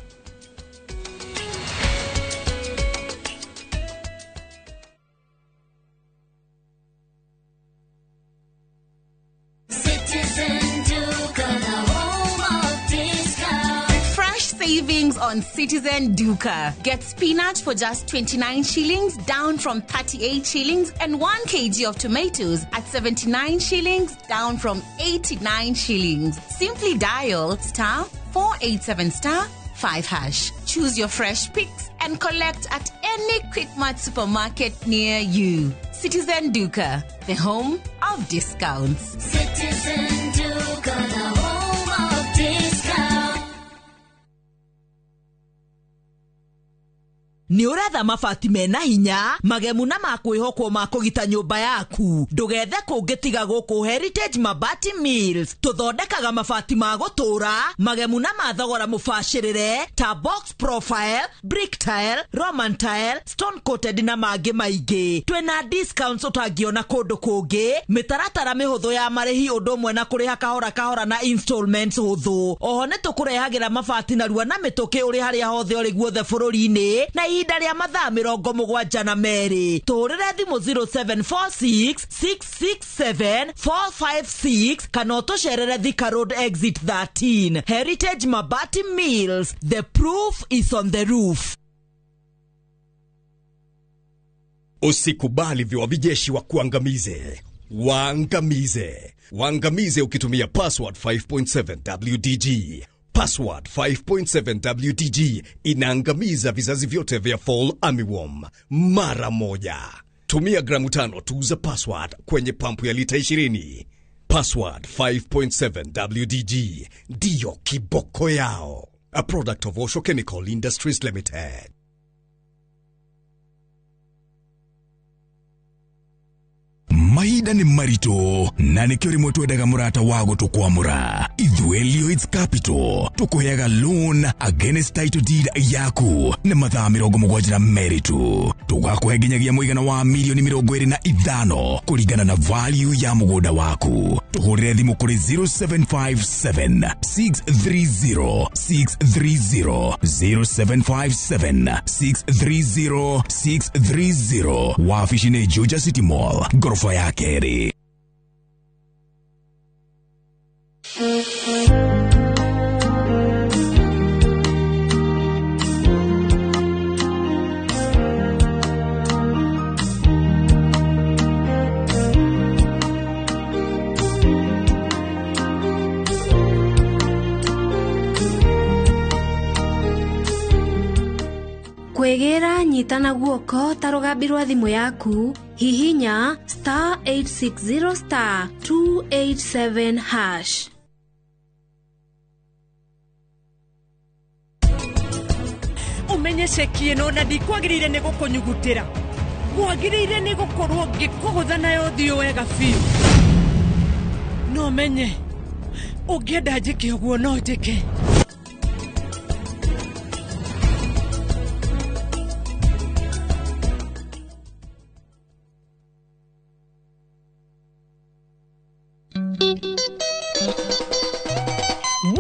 Savings on Citizen Duka. Get spinach for just 29 shillings, down from 38 shillings, and 1 kg of tomatoes at 79 shillings, down from 89 shillings. Simply dial *487 *5#. Choose your fresh picks and collect at any Quickmart supermarket near you. Citizen Duka, the home of discounts. Citizen Duka, the home of discounts. Nĩ ũretha mabati mena hinya magemu na makwĩhokwo ma kũgita nyũmba yaku. Ndũgethe kũngĩ tiga gũkũ Heritage Mabati Mills. Tũthondekaga mabati ma gũtũũra magemu na ma thogora mũbacĩrĩre ta box profile, brick tile, Roman tile, stone coated na mangĩ maingĩ. Twĩna discounts ũtangĩona kũndũ kũngĩ, mĩtaratara mĩhũthũ ya marĩhi ũndũ ũmwe na kũrĩha kahora kahora na installments hũthũ. Oho nĩ tũkũrehagĩra mabati narua na mĩtũkĩ ũrĩ harĩa hothe ũrĩ guothe bũrũri-inĩ na ihinda rĩa mathaa 72. Tũhũrĩre thimũ 0746 667 456 kana ũtũcerere Thika Road exit 13. Heritage Mabati Mills, the proof is on the roof. Usikubali viwavijeshi wa kuangamize. Waangamize. Waangamize ukitumia password 5.7 WDG. Password 5.7 WDG inaangamiza vizazi vyote vya fall armyworm mara moja. Tumia gramu 5 tu za password kwenye pampu ya lita 20. Password 5.7 WDG ndiyo kiboko yao. A product of Osho Chemical Industries Limited. Mahinda nĩ maritũ na nĩkĩo rĩmwe twendaga mũrata wa gũtũkwamũra. Ithuĩ Lloyds Capital tũkũheaga loan against title deed yaku na mathaa 72 tu. Tũgakũhe nginyagia mũigana wa milioni 25 kũringana na value ya mũgũnda waku. Tũhũrĩre thimũ kũrĩ 0757 630 630 0757 630 630. Wabici nĩ Juja City Mall, ngoroba ya kerĩ. Kwĩgĩra nyita na guoko ta rũgambi rwa thimũ yaku, hihinya star 860 star 287 hash. Umenye ceki ĩno na ndikwagĩrĩire nĩ gũkũnyugutĩra. Kwagĩrĩire nĩ gũkorwo ngĩkũgũtha nayo ũthiũ wega biũ. No menye ũngĩenda njĩke ũguo no njĩke.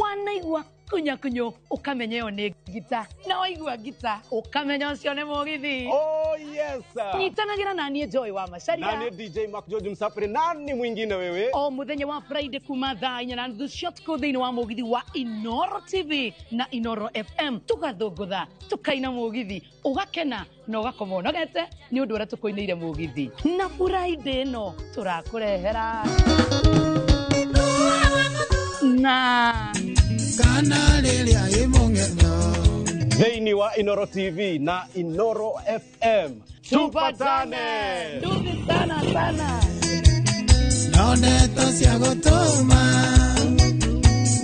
Wanaigua kunyakunyo ukamenya ĩyo nĩ ngita, na waigua ngita ukamenya ũcio nĩ mũgithi. Oh yes. Nyitanagĩra na niĩ Joy wa Macharia na niĩ DJ Mark George Msafiri. Nani mwingine wewe? O mũthenya wa Friday kuma thaa 4:30 cia ũtukũ thĩinĩ wa mũgithi wa Inoro TV na Inoro FM, tũgathũngũtha tũkaina mũgithi, ũgakena na ũgakoma ũnogete nĩ ũndũ ũrĩa tũkũinĩire mũgithi. Na Friday ĩno tũrakũrehera na kana rĩrĩa ĩmũng'etho thĩinĩ wa Inoro TV na Inoro FM. Tupatane nduthi sana sana no ndeto cia gũtũma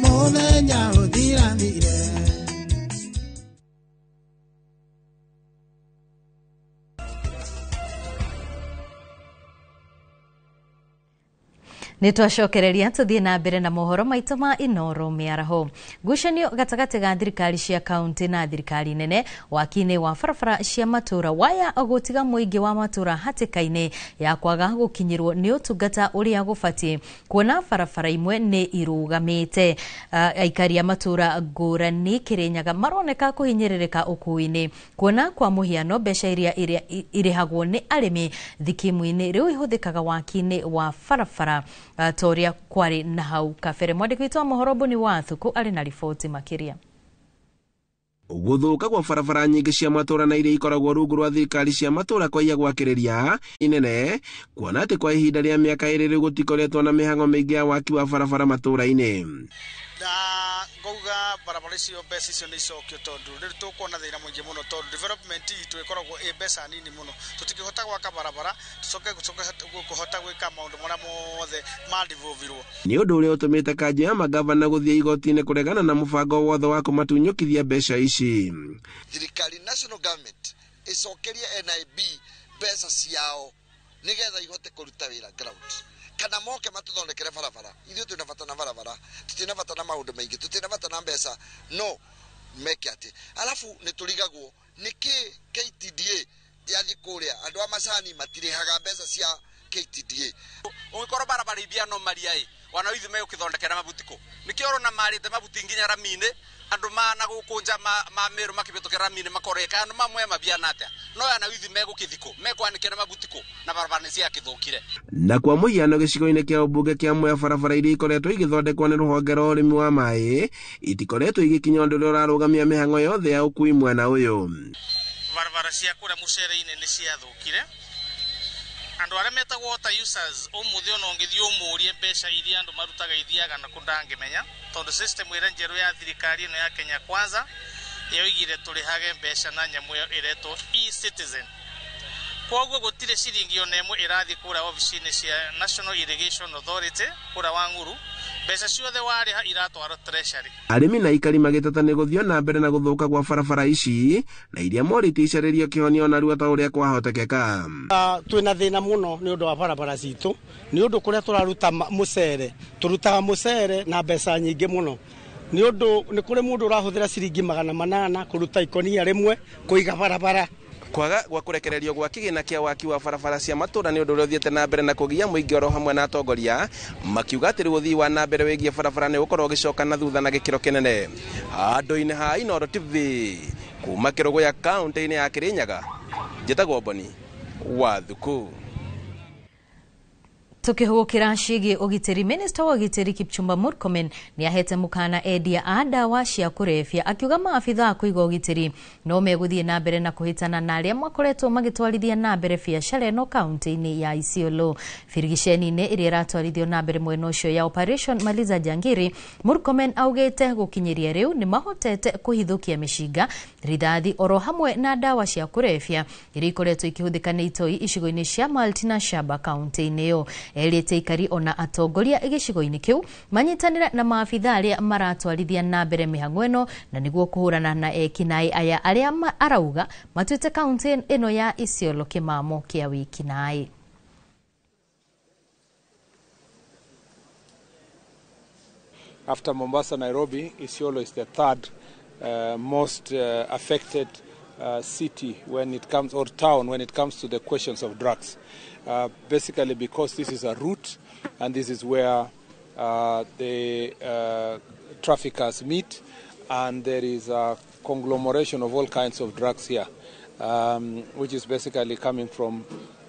mũthenya ũthirathire. Nĩ twacokereria tũthiĩ na mbere na mohoro maitũ ma Inoro mĩaraho. Ngucanio gatagatĩ ga thirikari cia kaunti na thirikari nene waki-inĩ wa barabara cia matũra waya gũtiga mũingĩ wa matũra hatĩka-inĩ ya kwaga gũkinyĩrwo nĩ ũtungata ũrĩa gũbatiĩ, kuona barabara imwe nĩ irũgamĩte. Aikari a matũra ngũrani Kĩrĩnyaga maroneka kũhinyĩrĩrĩka ũkuui-inĩ, kuona kwa mũhiano mbeca iria irĩhagwo nĩ arĩmi thikimu-inĩ rĩu ihũthĩkaga waki-inĩ wa barabara toria kwarĩ na hau kabere. Mwandĩki witũ wa mohoro Boni wa Thuku arĩ na riboti makĩria. Gũthũka kwa barabara nyingĩ cia matũra na iria ikoragwo rungu rwa thirikari cia matũra kwaiya gwakĩrĩria inene, kuona atĩ kwa ihinda rĩa mĩaka 2 rĩu gũtikoretwo na mĩhang'o mĩingĩ ya waki wa barabara matũra-inĩ. Na ngauga barabara icio mbeca icio nĩ icokio, tondũ rĩu tũkuona thĩna mũingĩ mũno, tondũ development itũ ĩkoragwo ĩ mbeca nini mũno. Tũtingĩhota gwaka barabara tũcoke kũhota gwĩka maũndũ marĩa mothe mandivovirwo. Nĩ ũndũ ũrĩa ũtũmĩte kanjũ ya magavana gũthiĩ igoti-inĩ kũregana na mũbango wothe wa kũmatunyũkithia mbeca ici. Thirikari national government ĩcokerie NIB mbeca ciao nĩgetha ihote kũruta wĩra ground, kana moke matuthondekere barabara. Ithuĩ twĩna bata na barabara, tũtirĩ bata na maũndũ maingĩ, tũtirĩ bata na mbeca, no meke atĩ. Alafu nĩ tũrigagwo nĩkĩ KTDA yathiĩ kũrĩa andũ a macani matirĩhaga mbeca cia KTDA. Ũngĩkorwo barabara ibia no maria ĩ Wanaithi megũkĩthondekera mabuti kũ? Nĩkĩo ũrona marĩte mabuti nginya rami-inĩ, andũ mana gũkũ nja ma Meru makĩhĩtũkĩra rami-inĩ makoreka andũ mamwe mabiana atĩa, no anaithi megũkĩthi kũ? Mekwanĩkĩra mabuti kũ na barabara nĩ ciakĩthũkire? Na kwa mũhiano gĩcigo-inĩ kĩa ũmbunge kĩa Mwea, barabara iria ikoretwo igĩthondekwo nĩ rũhonge rwa ũrĩmi wa maĩ itikoretwo igĩkinya ũndũ ũrĩa ũrarũgamia mĩhang'o yothe ya ũkui mwena ũyũ. Barabara cia kũrĩa mũcere-inĩ nĩ ciathũkire. Andũ arĩa metagwo water users ũmũthĩ ona ũngĩthiĩ ũmũrie mbeca iria andũ marutaga ithiaga na kũ ndangĩmenya, tondũ system ĩrĩa njerũ ya thirikari ĩno ya Kenya Kwanza yoigire tũrĩhage mbeca na nyamũ ĩyo ĩretwo e-citizen. Koguo gũtirĩ ciringi ona ĩmwe ĩrathiĩ kũrĩa obici-inĩ cia National Irrigation Authority kũrĩa Wang'uru, mbeca ciothe warĩha iratwarwo treasury. Arĩmi na aikari magĩteta nĩ gũthiĩ na mbere na gũthũka gwa barabara ici na iria morĩtie icarĩrio kĩhonia ona narua ta ũrĩa kwahotekeka. Twĩna thĩna mũno nĩ ũndũ wa barabara citũ, nĩ ũndũ kũrĩa tũraruta mũcere, tũrutaga mũcere na mbeca nyingĩ mũno, nĩ ũndũ nĩ kũrĩ mũndũ ũrahũthĩra ciringi 800 kũruta ikonia rĩmwe kũiga barabara. Kwaga gwa kũrekererio gwa kĩgĩna kĩa waki wa barabara cia matũũra nĩ ũndũ ũrĩa ũthiĩte na mbere na kũgia mũingĩ oro hamwe na atongoria makiuga atĩ rĩu ũthii wa na mbere wĩgiĩ barabara nĩ ũgũkorwo ũgĩcoka na thutha na gĩkĩro kĩnene. Handũ-inĩ ha Inooro TV kuma Kĩrũgũya kaũntĩ-inĩ ya Kĩrĩnyaga, njĩtagwo Boni wa Thuku. Tukihugukira ciĩgiĩ ũgitĩri, Minista wa ũgitĩri Kipchumba Murkomen nĩ ahete mũkana endia a ndawa cia kũrebia akiuga maabitha a kũiga ũgitĩri no megũthiĩ na mbere na kũhĩtana na arĩa makoretwo magĩtwarithia na mbere biacara ĩno kaunti-inĩ ya Isiolo. Birigiceni-inĩ ĩrĩa ĩratwarithio na mbere mwena ũcio ya Operation Maliza Jangiri, Murkomen augĩte gũkinyĩria rĩu nĩ mahotete kũhithũkia mĩcinga, rithathi oro hamwe na ndawa cia kũrebia iria ikoretwo ikĩhũthĩka nĩ itoi icigo-inĩ cia Malti na Shaba kaunti-inĩ ĩyo. Erĩte aikari ona atongoria gĩcigo-inĩ kĩu manyitanĩre na maabitha arĩa maratwarithia na mbere mĩhang'o ĩno na nĩguo kũhũrana na ekinaĩ aya arĩa arauga matuĩte kaunti ĩno ya Isiolo kĩmamo kĩa wĩkinaĩ. After Mombasa, Nairobi, Isiolo is the third most affected city when it comes, or town when it comes to the questions of drugs. Basically because this is a route and this is where the traffickers meet, and there is a conglomeration of all kinds of drugs here, which is basically coming from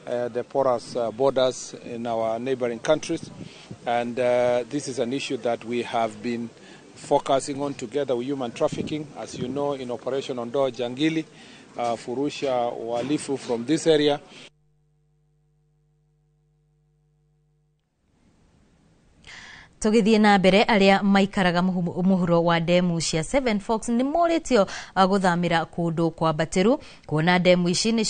the porous borders in our neighboring countries. And this is an issue that we have been focusing on together with human trafficking. As you know, in Operation Ondoa Jangili, Furusha Wahalifu from this area. Tũgĩthiĩ na mbere, arĩa maikaraga mũhuro wa ndemu cia Seven Forks nĩ morĩtio gũthamĩra kũndũ kwambatĩru kuona ndemu ici nĩ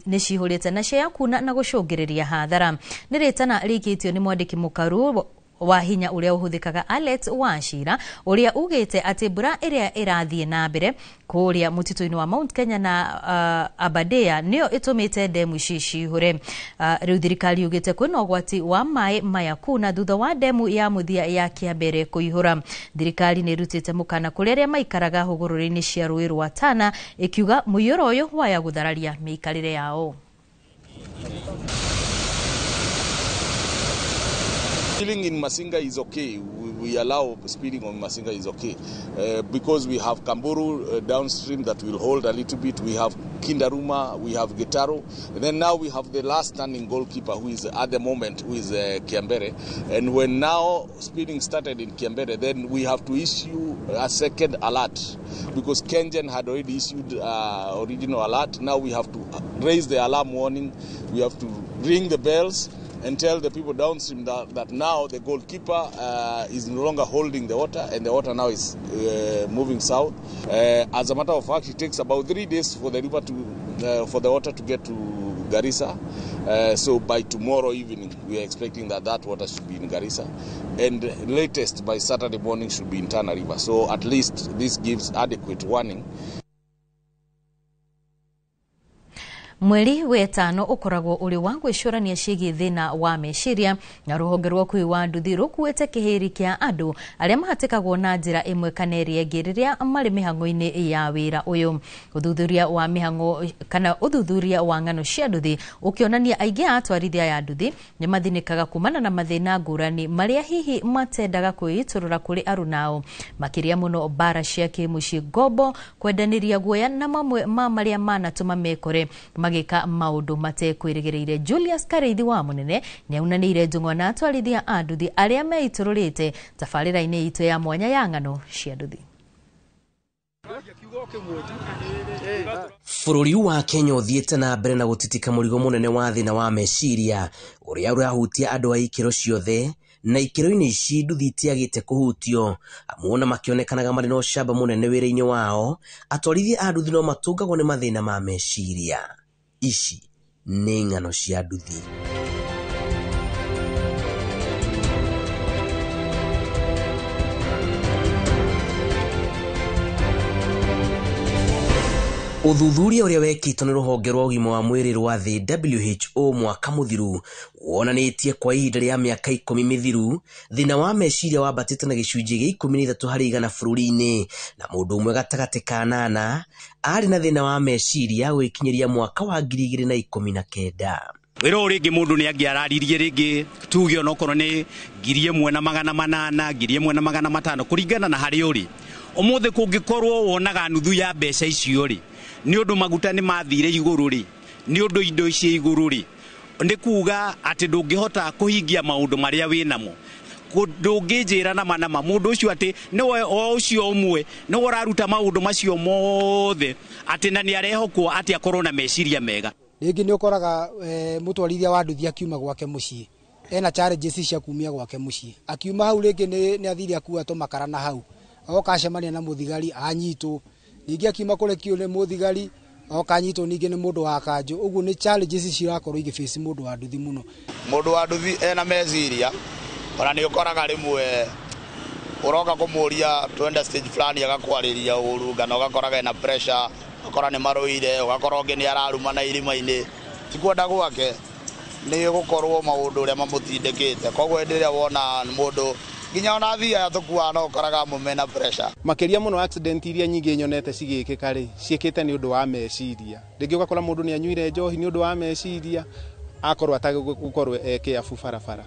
cihũrĩte na cia kuna na gũcũngĩrĩria hathara. Nĩ rĩtana rĩikĩtio nĩ mwandĩki mũkaru wa hinya ũrĩa ũhũthĩkaga Alex Wachira ũrĩa ugĩte atĩ mbura ĩrĩa ĩrathiĩ na mbere kũrĩa mũtitũ-inĩ wa Mount Kenya na Aberdare nĩyo ĩtũmĩte ndemu ici cihũre. Rĩu thirikari yugĩte kwĩna ũgwati wa maĩ maya kuna thutha wa ndemu ya mũthia ya Kĩambere kũihũra. Thirikari nĩ ĩrutĩte mũkana kũrĩ arĩa maikaraga hũgũrũrũ-inĩ cia rũĩ rwa Tana ĩkiuga mũiyũro ũyũ waya gũthararia mĩikarĩre yao. Spilling in Masinga is okay. We allow spilling on Masinga is okay because we have Kamburu downstream that will hold a little bit. We have Kindaruma, we have Gitaro, and then now we have the last standing goalkeeper who is at the moment, who is Kiambere. And when now spilling started in Kiambere, then we have to issue a second alert because Kengen had already issued original alert. Now we have to raise the alarm warning. We have to ring the bells and tell the people downstream that now the goalkeeper is no longer holding the water, and the water now is moving south. As a matter of fact, it takes about 3 days for the river to, for the water to get to Garissa. So by tomorrow evening, we are expecting that water should be in Garissa, and latest by Saturday morning should be in Tana River. So at least this gives adequate warning. Mweri wetano ukoragwo uri wa gwicurania ciĩgiĩ thĩna wa meciria, na rũhonge rwa ũkuui wa nduthi rũkuĩte kĩhĩri kĩa andũ arĩa mahatĩkagwo na njĩra ĩmwe kana ĩrĩa ĩngĩ rĩrĩa marĩ mĩhang'o-inĩ ya wĩra ũyũ. Ũthuthuria wa mĩhang'o kana ũthuthuria wa ng'ano cia nduthi ũkĩonania aingĩ a atwarithia aya nduthi nĩ mathinĩkaga kumana na mathĩna ngũrani marĩa hihi matendaga kwĩitũrũra kũrĩ arunao, makĩria mũno mbara cia kĩmũciĩ, ngombo, kwendanĩria guoya na mamwe ma marĩa manatũma mekore magĩka maũndũ matekwĩrĩgĩrĩire. Julius Kareithi wa Mũnene nĩaunanĩire njũng'wa na atwarithia a nduthi arĩa meitũrũrĩte tabarĩra-inĩ itũ ya mwanya ya ng'ano cia nduthi. Bũrũri wa Kenya ũthiĩte na mbere na gũtitika mũrigo mũnene wa thĩna wa meciria ũrĩa ũrahutia andũ a ikĩro ciothe, na ikĩro-inĩ ici nduthi itiagĩte kũhutio, amu ona makĩonekanaga marĩ na ũcamba mũnene wĩra-inĩ wao, atwarithia a nduthi no matũngagwo nĩ mathĩna ma meciria. Ici nĩ ng'ano cia nduthi. Ũthuthuria ũrĩa wekĩtwo nĩ rũhonge rwa ũgima wa mwĩrĩ rwa thĩ WHO mwaka mũthiru wonanĩtie kwa ihinda rĩa mĩaka 10 mĩthiru thĩna wa meciria wambatĩte na gĩcunjĩ gĩa 13 harĩ igana bũrũri-inĩ, na mũndũ ũmwe gatagatĩ ka 8 arĩ na thĩna wa meciria gwĩkinyĩria mwaka wa 2019. Wĩra ũyũ rĩngĩ mũndũ nĩ angĩararirie rĩngĩ tuge onokorwo nĩ 1800 1500 kũringana na harĩa ũrĩ. Ũmũthĩ kũngĩkorwo wonaga nuthu ya mbeca icio rĩ, nĩ ũndũ maguta nĩ mathire igũrũ rĩ, nĩ ũndũ indo ici igũrũ rĩ, nĩ kuga atĩ ndũngĩhota kũhingia maũndũ marĩa wĩnamo. Ndũngĩnjĩra nama nama mũndũ ũcio atĩ nĩwe o ũcio ũmwe nĩwe ũraruta maũndũ macio mothe atĩ na nĩ arehokwo atĩ akorwo na meciria mega. Rĩngĩ nĩ ũkoraga mũtwarithia wa nduthi akiuma gwake mũciĩ ena challenges cia kumia gwake mũciĩ, akiuma hau rĩngĩ nĩ athire akua tũmakara na hau oka acemania na mũthigari anyitwo, ningĩ akiuma kũrekio nĩ mũthigari oka anyitwo ningĩ nĩ mũndũ wa kanjũ. Ũguo nĩ challenges cirakorwo igĩface mũndũ wa nduthi mũno. Mũndũ wa nduthi ena meciria, ona nĩ ũkoraga rĩmwe ũroka kũmũria twende stage fulani agakwarĩria ũru, kana ũgakoraga ena pressure, ũgakora nĩ marũire, ũgakora ũngĩ nĩ ararumana irima-inĩ. Ti kwenda gwake, nĩ gũkorwo maũndũ ũrĩa mamũtindĩkĩte. Koguo hĩndĩ ĩrĩa wona mũndũ nginya ona athii aya tũkuaga no ũkoraga amwe mena pressure. Makĩria mũno accident iria nyingĩ nyonete cigĩkĩka rĩ, ciĩkĩte nĩ ũndũ wa meciria. Rĩngĩ ũgakora mũndũ nĩ anyuire njohi nĩ ũndũ wa meciria, akorwo atagũkorwo e kĩabu barabara.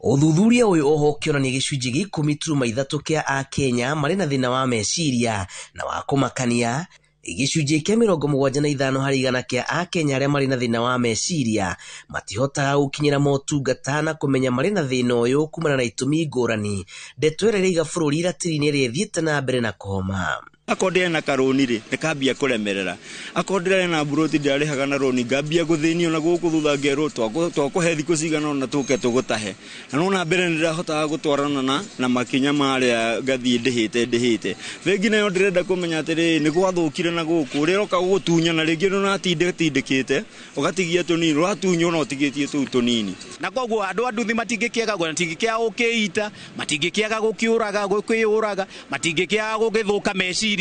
Ũthuthuria ũyũ oho ũkĩonania gĩcunjĩ gĩa 10.3 kĩa Akenya marĩ na thĩna wa meciria na wa kũmakania, gĩcunjĩ kĩa 75 harĩ igana kĩa Akenya arĩa marĩ na thĩna wa meciria matihotaga gũkinyĩra motungata na kũmenya marĩ na thĩna ũyũ kumana na itũmi ngũrani. Ndeto ĩrĩa ĩraiga bũrũri ratiri-inĩ ĩrĩa ĩthiĩte na mbere na kũhoma. Akorwo ndĩrĩ na karũni rĩ, ndĩkambia kũremerera. Akorwo ndĩrarĩ na mburoti ndĩrarĩhaga na rũni, ngambia gũthĩnio na gũkũ thutha ngerwo twakũhe thikũ cigana ũna tũke tũgũtahe. Na nona mbere nĩndĩrahotaga gũtwarana na makinya marĩa ngathiĩ ndĩhĩte. Bengi nayo ndĩrenda kũmenya atĩrĩrĩ, nĩ gwathũkire na gũkũ, ũrĩa ũroka gũgũtunyana rĩngĩ nĩũratindĩkĩte, ũgatigia tũnini, ũratunywo na ũtigĩtie tũu tũnini. Na koguo andũ a nduthi matingĩkĩaga matingĩkĩaga gũkĩita, matingĩkĩaga gũkĩũraga, gũkĩũraga, matingĩkĩaga gũgĩthũka meciria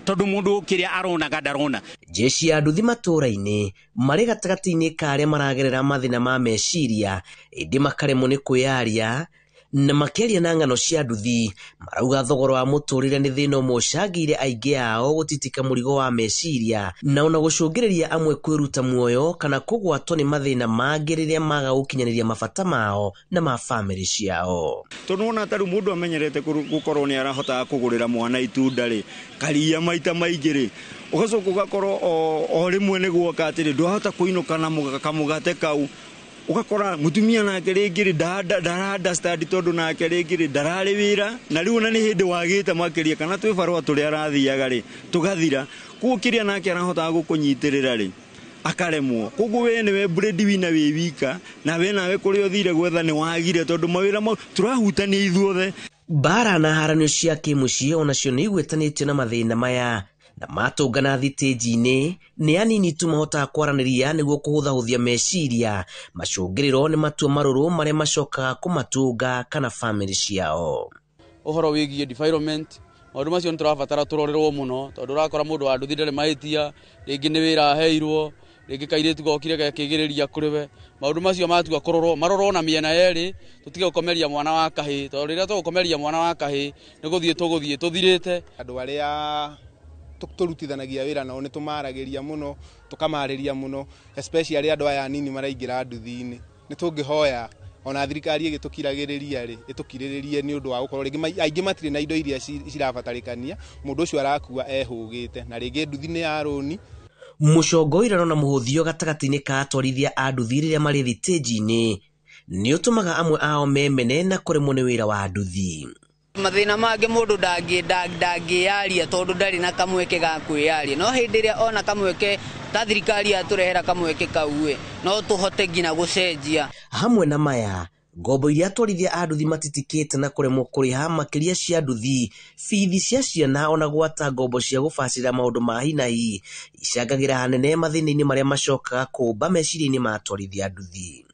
tondũ mũndũ kĩrĩa aronaga ndarona. Jeshi ya nduthi matũũra-inĩ marĩ gatagatĩ-inĩ ka arĩa maragerera mathĩna ma meciria, ĩndĩ makaremwo nĩ kwĩyaria na makĩaria na ng'ano cia nduthi. Marauga thogora wa mũtũrĩre nĩ thĩna ũmwe ũcangĩire aingĩ ao gũtitika mũrigo wa meciria na ona gũcũngĩrĩria amwe kwĩruta muoyo kana kũgwatwo nĩ mathĩna mangĩ rĩrĩa maga gũkinyanĩria mabata mao na ma bamĩrĩ ciao. Tondũ wona ta rĩu mũndũ amenyerete gũkorwo nĩ arahotaga kũgũrĩra mwana itunda rĩ, karia maita maingĩ rĩ, ũgacoka ũgakorwo o rĩmwe nĩ guoka atĩrĩ ndwahota kũinũka na kamũgate kau, ũgakora mũtumia nake rĩngĩ rĩ ndara understand tondũ nake rĩngĩ rĩ ndararĩ wĩra, na rĩu ona nĩ hĩndĩ wagĩte makĩria kana twĩ barũa tũrĩa arathiaga rĩ tũgathira. Koguo kĩrĩa nake arahotaga gũkũnyitĩrĩra rĩ akaremwo. Koguo we nĩwe breadwinner wĩ wika, na we nawe kũrĩa ũthire gwetha nĩ wagire tondũ mawĩra mau tũrahutania ithuothe. Mbara na haranio cia kĩmũciĩ onacio nĩ igwetanĩtio na mathĩna maya, na matũngana thitĩnji-inĩ nĩ anini tu mahotaga kwaranĩria nĩguo kũhũthahũthia meciria. Macũngĩrĩro nĩ matua marũrũ marĩa macokaga kũmatũnga kana bamĩrĩ ciao. Ũhoro wĩgiĩ defilement, maũndũ macio nĩ tũrabatara tũrorerwo mũno tondũ ũrakora mũndũ wa nduthi ndarĩ mahĩtia, rĩngĩ nĩ wĩra aheirwo, Rĩngĩ kairĩtu gokire gekĩgĩrĩria kũrĩ we. Maũndũ macio matua kũrorwo, marorwo na mĩena yerĩ, tũtige gũkomeria mwana wa kahĩĩ, tondũ rĩrĩa tũgũkomeria mwana wa kahĩĩ nĩ gũthiĩ tũgũthiĩ tũthirĩte. Andũ arĩa tũrutithanagia wĩra nao nĩ tũmaragĩria mũno, tũkamarĩria mũno, especially andũ aya anini maraingĩra nduthi-inĩ. Nĩ tũngĩhoya ona thirikari ĩgĩtũkiragĩrĩria rĩ, ĩtũkirĩrĩrie nĩ ũndũ wa gũkorwo rĩngĩ aingĩ matirĩ na indo iria cirabatarĩkania, mũndũ ũcio arakua ehũgĩte, na rĩngĩ nduthi nĩ ya rũni. Mũcongo ũirano na mũhũthio gatagatĩ-inĩ ka atwarithia a nduthi rĩrĩa marĩ thitĩnji-inĩ nĩ ũtũmaga amwe ao memene na kũremwo nĩ wĩra wa nduthi. Mathĩna mangĩ mũndũ ndangĩyaria tondũ ndarĩ na kamweke ga kwĩyaria, no hĩndĩ ĩrĩa ona kamweke ta thirikari yatũrehera kamweke kau ĩ, no tũhote nginya gũcenjia. Hamwe na maya, ngombo iria atwarithia a nduthi matitikĩte na kũremwo kũrĩha makĩria cia nduthi, bithi cia ciana ona gwata ngombo cia gũbacĩrĩra maũndũ ma hi na hi icangagĩra hanene mathĩna-inĩ marĩa macokaga kũmba meciria-inĩ ma atwarithia a nduthi.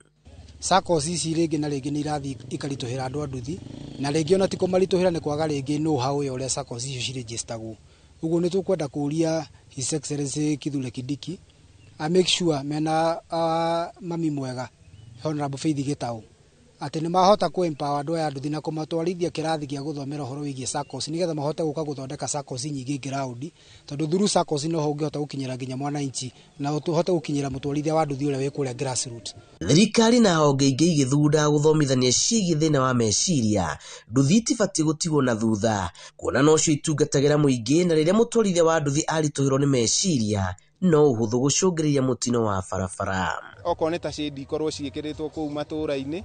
SACCOs ici rĩngĩ na rĩngĩ nĩ irathiĩ ikaritũhĩra andũ a nduthi, na rĩngĩ ona ti kũmaritũhĩra nĩ kwaga rĩngĩ know how ya ũrĩa SACCOs icio cirĩnjĩstagwo. Ũguo nĩ tũkwenda kũria His Excellency Kithure Kindiki a make sure mena mami mwega Honorable Faith Gitau atĩ nĩ mahota kũ empower andũ aya a nduthi na kũmatwarithia kĩrathi gĩa gũthomera ũhoro wĩgiĩ SACCOs nĩgetha mahote gũka gũthondeka SACCOs nyingĩ ground, tondũ through SACCOs noho ũngĩhota gũkinyĩra nginya mwananchi na ũhote gũkinyĩra mũtwarithia wa nduthi ũrĩa wĩ kũrĩa grassroots. Thirikari na honge ingĩ igĩthugunda gũthomithania ciĩgiĩ thĩna wa meciria, nduthi itibatiĩ gũtigwo na thutha, kuona nocio itungatagĩra mũingĩ, na rĩrĩa mũtwarithia wa nduthi aritũhĩrwo nĩ meciria no ũhũthũ gũcũngĩrĩria mũtino wa barabara. Okorwo nĩ ta shade ikorwo ciĩkĩrĩtwo kũu matũũra-inĩ,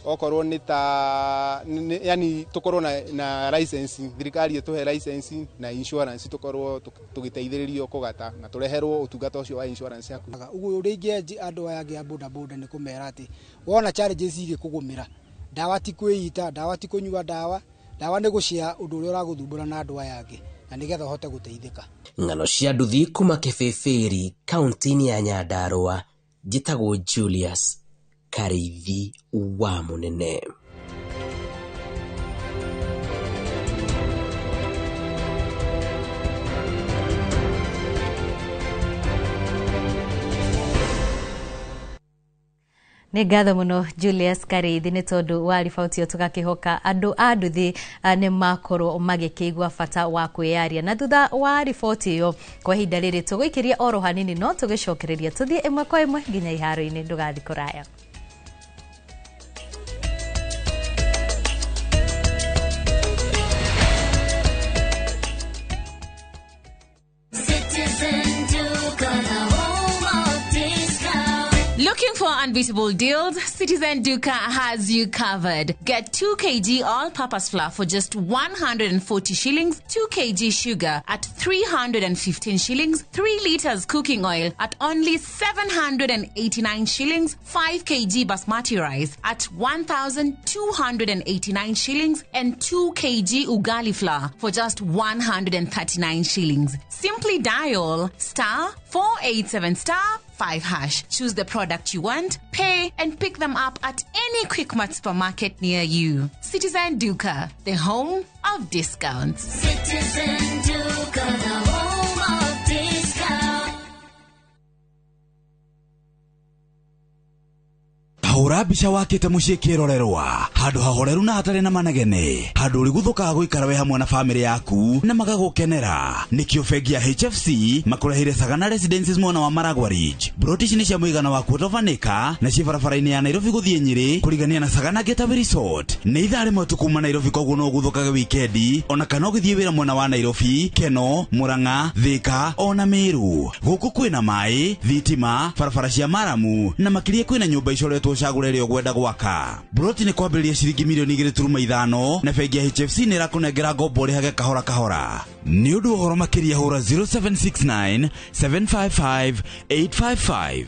okorwo nĩ ta yani tũkorwo na license, thirikari ĩtũhe license na insurance, tũkorwo tũgĩteithĩrĩrio kũgata na tũreherwo ũtungata ũcio wa insurance hakuhĩ. Ũguo ũrĩa ingĩanjia andũ aya angĩ a boda boda nĩ kũmera atĩ wona challenges igĩkũgũmĩra, ndawa ti kwĩita, ndawa ti kũnyua ndawa, ndawa nĩ gũshare ũndũ ũrĩa ũragũthumbũra na andũ aya angĩ, na nĩgetha ũhote gũteithĩka. Ng'ano cia nduthi kuma Kĩbĩbĩri, kaunti-inĩ ya Nyandarũa, njĩtagwo Julius Karĩithi wa Mũnene. Nĩ ngatho mũno Julius Karĩithi nĩ tondũ wa riboti ĩyo, tũgakĩhoka andũ a nduthi nĩ makorwo magĩkĩigua bata wa kwĩyaria. Na thutha wa riboti ĩyo, kwa ihinda rĩrĩ tũgũikĩria oro hanini, no tũgĩcokereria tũthiĩ ĩmwe kwa ĩmwe nginya iharo-inĩ. Ndũgathiĩ kũraya. Looking for unbeatable deals? Citizen Duka has you covered. Get 2 kg all-purpose flour for just 140 shillings, 2 kg sugar at 315 shillings, 3 liters cooking oil at only 789 shillings, 5 kg basmati rice at 1,289 shillings, and 2 kg ugali flour for just 139 shillings. Simply dial *487 *5#. Choose the product you want, pay, and pick them up at any Quickmart supermarket near you. Citizen Duka, the home of discounts. Citizen Duka, the home of discounts. Hũra mbica wakĩte mũciĩ kĩrorerwa, handũ hahoreru na hatarĩ na manegene, handũ ũrĩguthũkaga gũikara wĩ hamwe na bamĩrĩ yaku na magagũkenera. Nĩkĩo bengi ya HFC makũreheire Sagana Residences mwena wa Maragwa Ridge. Broti ici nĩ cia mũigana wa quarter of an acre na ciĩ barabara-inĩ ya Nairobi gũthiĩ Nyĩrĩ kũrigania na Sagana Getaway Resort. Nĩ ithaa rĩmwe tu kuma Nairobi, koguo no ũguthũkage wikendi ona kana ũgĩthiĩ wĩra mwena wa Nairobi, Keno, Murang'a, Thika ona Meru. Gũkũ kwĩna maĩ, thitima, barabara cia maramu na makĩria kwĩna nyũmba icoretwo cagũre ĩrĩa ũgwenda gwaka. Broti nĩ kwambĩrĩria ciringi milioni 2.5 na bengi ya HFC nĩ ĩrakũnengera ngombo ũrĩhage kahora kahora. Nĩ ũndũ wa ũhoro makĩria hũra 0769 755 855.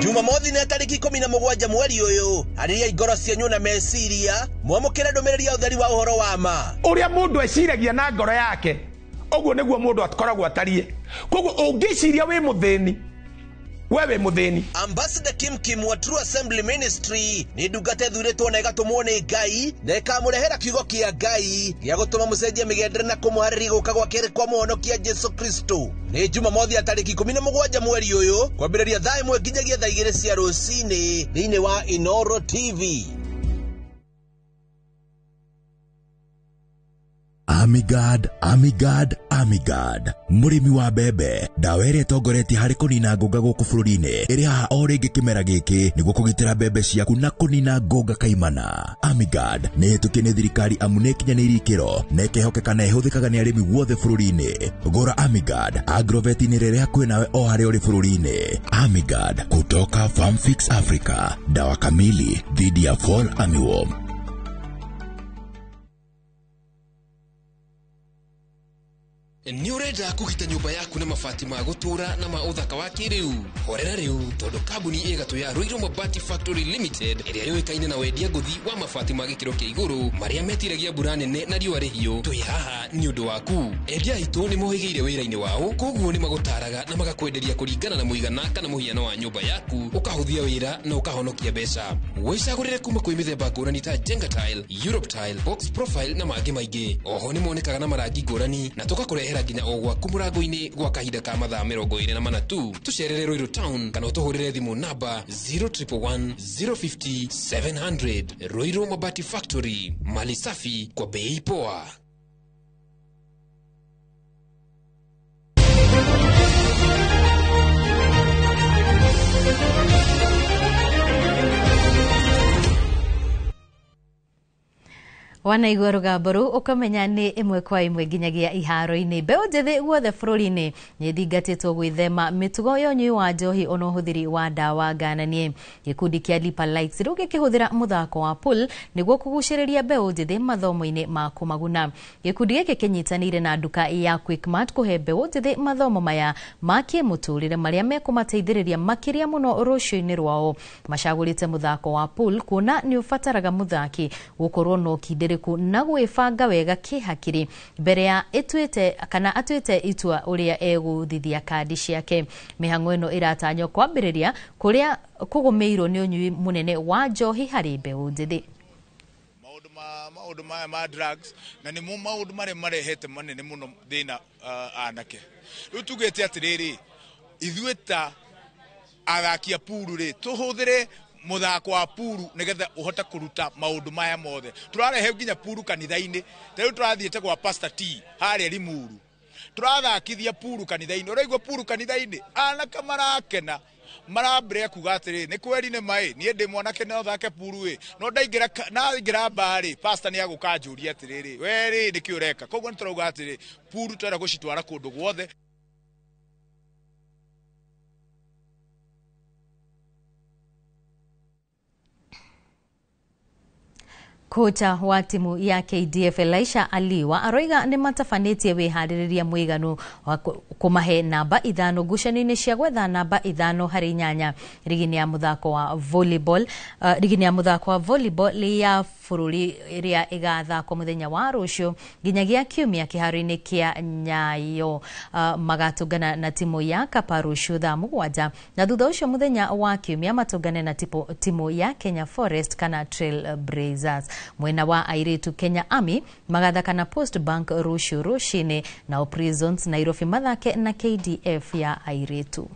Jumamothi nĩ tarĩki 17 mweri ũyũ, arĩria ngoro cianyu na meciria mwamũkĩre ndũmĩrĩri ya ũtheri wa ũhoro wa ma. Ũrĩa mũndũ eciragia na ngoro yake, ũguo nĩguo mũndũ akoragwo atariĩ. Koguo ũngĩciria wĩ mũthĩni, We wĩ mũthĩni. Ambassador Kim Kim wa True Assembly Ministry nĩ ndungata ĩthuurĩtwo na ĩgatũmwo nĩ Ngai na ĩkamũrehera kiugo kĩa Ngai gĩa gũtũma mũcenjie mĩgendere na kũmũharĩria gũka gwa kerĩ kwa mũhonokia Jesu Kristo. Nĩ Jumamothi ya tarĩki 17 mweri ũyũ kwambĩrĩria thaa 1 nginyagia thaa 2 cia rũcinĩ thĩinĩ wa Inoro TV. Amigard, Amigard, Amigard. Mũrĩmi wa mbembe, ndawa ĩrĩa ĩtongoretie harĩ kũnina ngũnga gũkũ bũrũri-inĩ ĩrĩ haha o rĩngĩ kĩmera gĩkĩ nĩguo kũgitĩra mbembe ciaku na kũnina ngũnga kaimana. Amigard nĩ ĩhĩtũkie nĩ thirikari amu nĩ ĩkinyanĩirie ikĩro na ĩkehokeka na ĩhũthĩkaga nĩ arĩmi guothe bũrũri-inĩ. Gũra Amigard Agrovet-inĩ rĩrĩa hakuhĩ nawe o harĩa ũrĩ bũrũri-inĩ. Amigard kutoka Farmfix Africa, dawa kamili dhidi ya fall armyworm. Nĩ ũrenda kũgita nyũmba yaku na mabati ma gũtũũra na ma ũthaka wa kĩrĩu? Horera rĩu, tondũ kambuni ĩ gatũ ya Ruiru Mabati Factory Limited ĩrĩa yũĩkaine na wendia ngũthi wa mabati ma gĩkĩro kĩa igũrũ marĩa metiragia mbura nene na riũa rĩhiũ, twĩ haha nĩ ũndũ waku. Endia aitũ nĩ mohĩgĩire wĩra-inĩ wao, koguo nĩ magũtaraga na magakwenderia kũringana na mũigana kana mũhiano wa nyũmba yaku, ũkahũthia wĩra na ũkahonokia mbeca. Wĩcagũrĩre kuma kwĩ mĩthemba ngũrani ta Jenga Tile, Europe Tile, Box Profile na mangĩ maingĩ. Oho nĩ monekaga na marangi ngũrani na tũgakũrehera nginya o gwaku mũrango-inĩ gwa kahinda ka mathaa 24 tu. Tũcerere Ruiru Town kana ũtũhũrĩre thimũ namba 0111 050 700. Ruiru Mabati Factory, mali safi kwa bei poa. Wanaigua rũgambo rũu ũkamenya nĩ ĩmwe kwa ĩmwe nginyagia iharo-inĩ. Mbeũ njĩthĩ guothe bũrũri-inĩ nĩ ĩthingatĩtwo gwĩthema mĩtugo ya ũnyui wa njohi ona ũhũthĩri wa ndawa ngananie. Gĩkundi kĩa Lipa Likes rĩu gĩkĩhũthĩra mũthako wa pool nĩguo kũgucĩrĩria mbeũ njĩthĩ mathomo-inĩ ma kũmaguna. Gĩkundi gĩkĩ kĩnyitanĩire na nduka ya Quickmart kũhe mbeũ njĩthĩ mathomo maya ma kĩmũtũrĩre marĩa mekũmateithĩrĩria makĩria mũno rũciũ-inĩ rwao. Macagũrĩte mũthako wa pool kuona nĩ ũbataraga mũthaki gũkorwo na ũkindĩrĩku na gwĩbanga wega kĩhakiri mbere ya ĩtuĩte kana atuĩte itua ũrĩa egũthithia kandi ciake. Mĩhang'o ĩno ĩratanywo kwambĩrĩria kũrĩa kũgũmĩirwo nĩ ũnyui mũnene wa njohi harĩ mbeũ njĩthĩ. Maũndũ maya ma drugs na nĩmo maũndũ marĩa marehete manene mũno thĩna anake. Rĩu tugĩte atĩrĩrĩ, ithuĩ ta athaki a puru rĩ, tũhũthĩre mũthako wa puru nĩgetha ũhote kũruta maũndũ maya mothe. Tũrarehe nginya puru kanitha-inĩ. Ta rĩu tũrathiĩte kwa Pastor T harĩa Limuru, tũrathakithia puru kanitha-inĩ. Ũraigua puru kanitha-inĩ, anake marakena, marambĩrĩria kuga atĩrĩ, nĩ kweri nĩ maĩ, niĩ ndĩ mwanake no thake puru ĩ, no ndaingĩra mbarĩ, pastor nĩ agũka anjũrie atĩrĩrĩ, we rĩ nĩkĩ ũreka? Koguo nĩ tũrauga atĩrĩ, puru tũrenda gũcitwara kũndũ guothe. Kocha wa timu ya KDF Elisha Aliwa aroiga nĩ matabanĩtie wĩharĩrĩria mũiganu wa kũmahe namba 5 ngucanio-inĩ cia gwetha namba 5 harĩ 8 rigi-inĩ ya mũthako wa volleyball, rigi-inĩ ya mũthako wa volleyball ya bũrũri ĩrĩa ĩgathakwo mũthenya wa rũciũ nginyagia kiumia kĩharo-inĩ kĩa Nyayo. Magatũngana na timu ya Kapa rũciũ thaa 7 na thutha ũcio mũthenya wa kiumia matũngane na timu ya Kenya Forest kana Trail Blazers. Mwena wa airĩtu Kenya Army magathaka na Post Bank rũciũ rũcinĩ, nao Prisons Nairobi mathake na KDF ya airĩtu.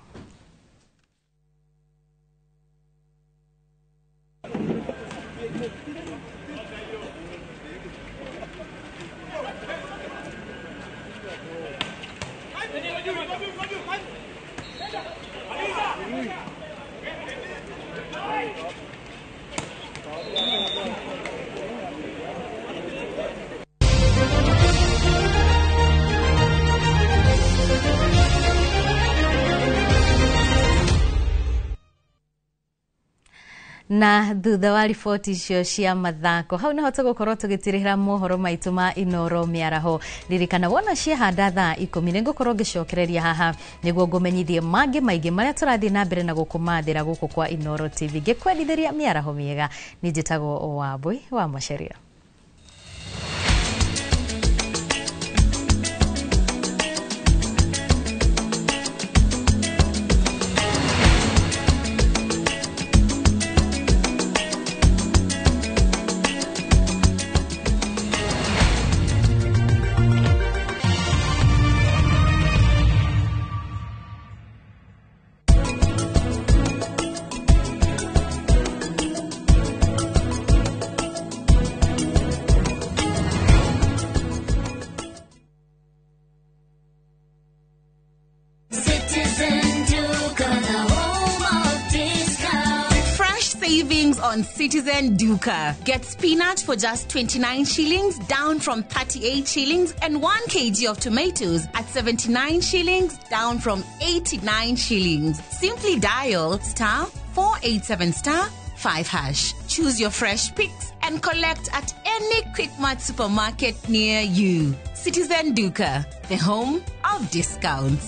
Na thutha wa riboti icio cia mathako hau niho tũgũkorwo tũgĩtirĩra mohoro maitũ ma Inoro mĩaraho. Ririkana wona ciahanda thaa 10 nĩngũkorwo ngĩcokereria haha nĩguo ngũmenyithie mangĩ maingĩ marĩa tũrathiĩ na mbere na gũkũmathĩra gũkũ kwa Inoro TV. Ngĩkwendithĩria mĩaraho mĩega. Niĩ njĩtagwo Wambui wa Macharia. Savings on Citizen Duka. Get spinach for just 29 shillings, down from 38 shillings, and 1 kg of tomatoes at 79 shillings, down from 89 shillings. Simply dial star 487 star 5 hash. Choose your fresh picks and collect at any Quickmart supermarket near you. Citizen Duka, the home of discounts.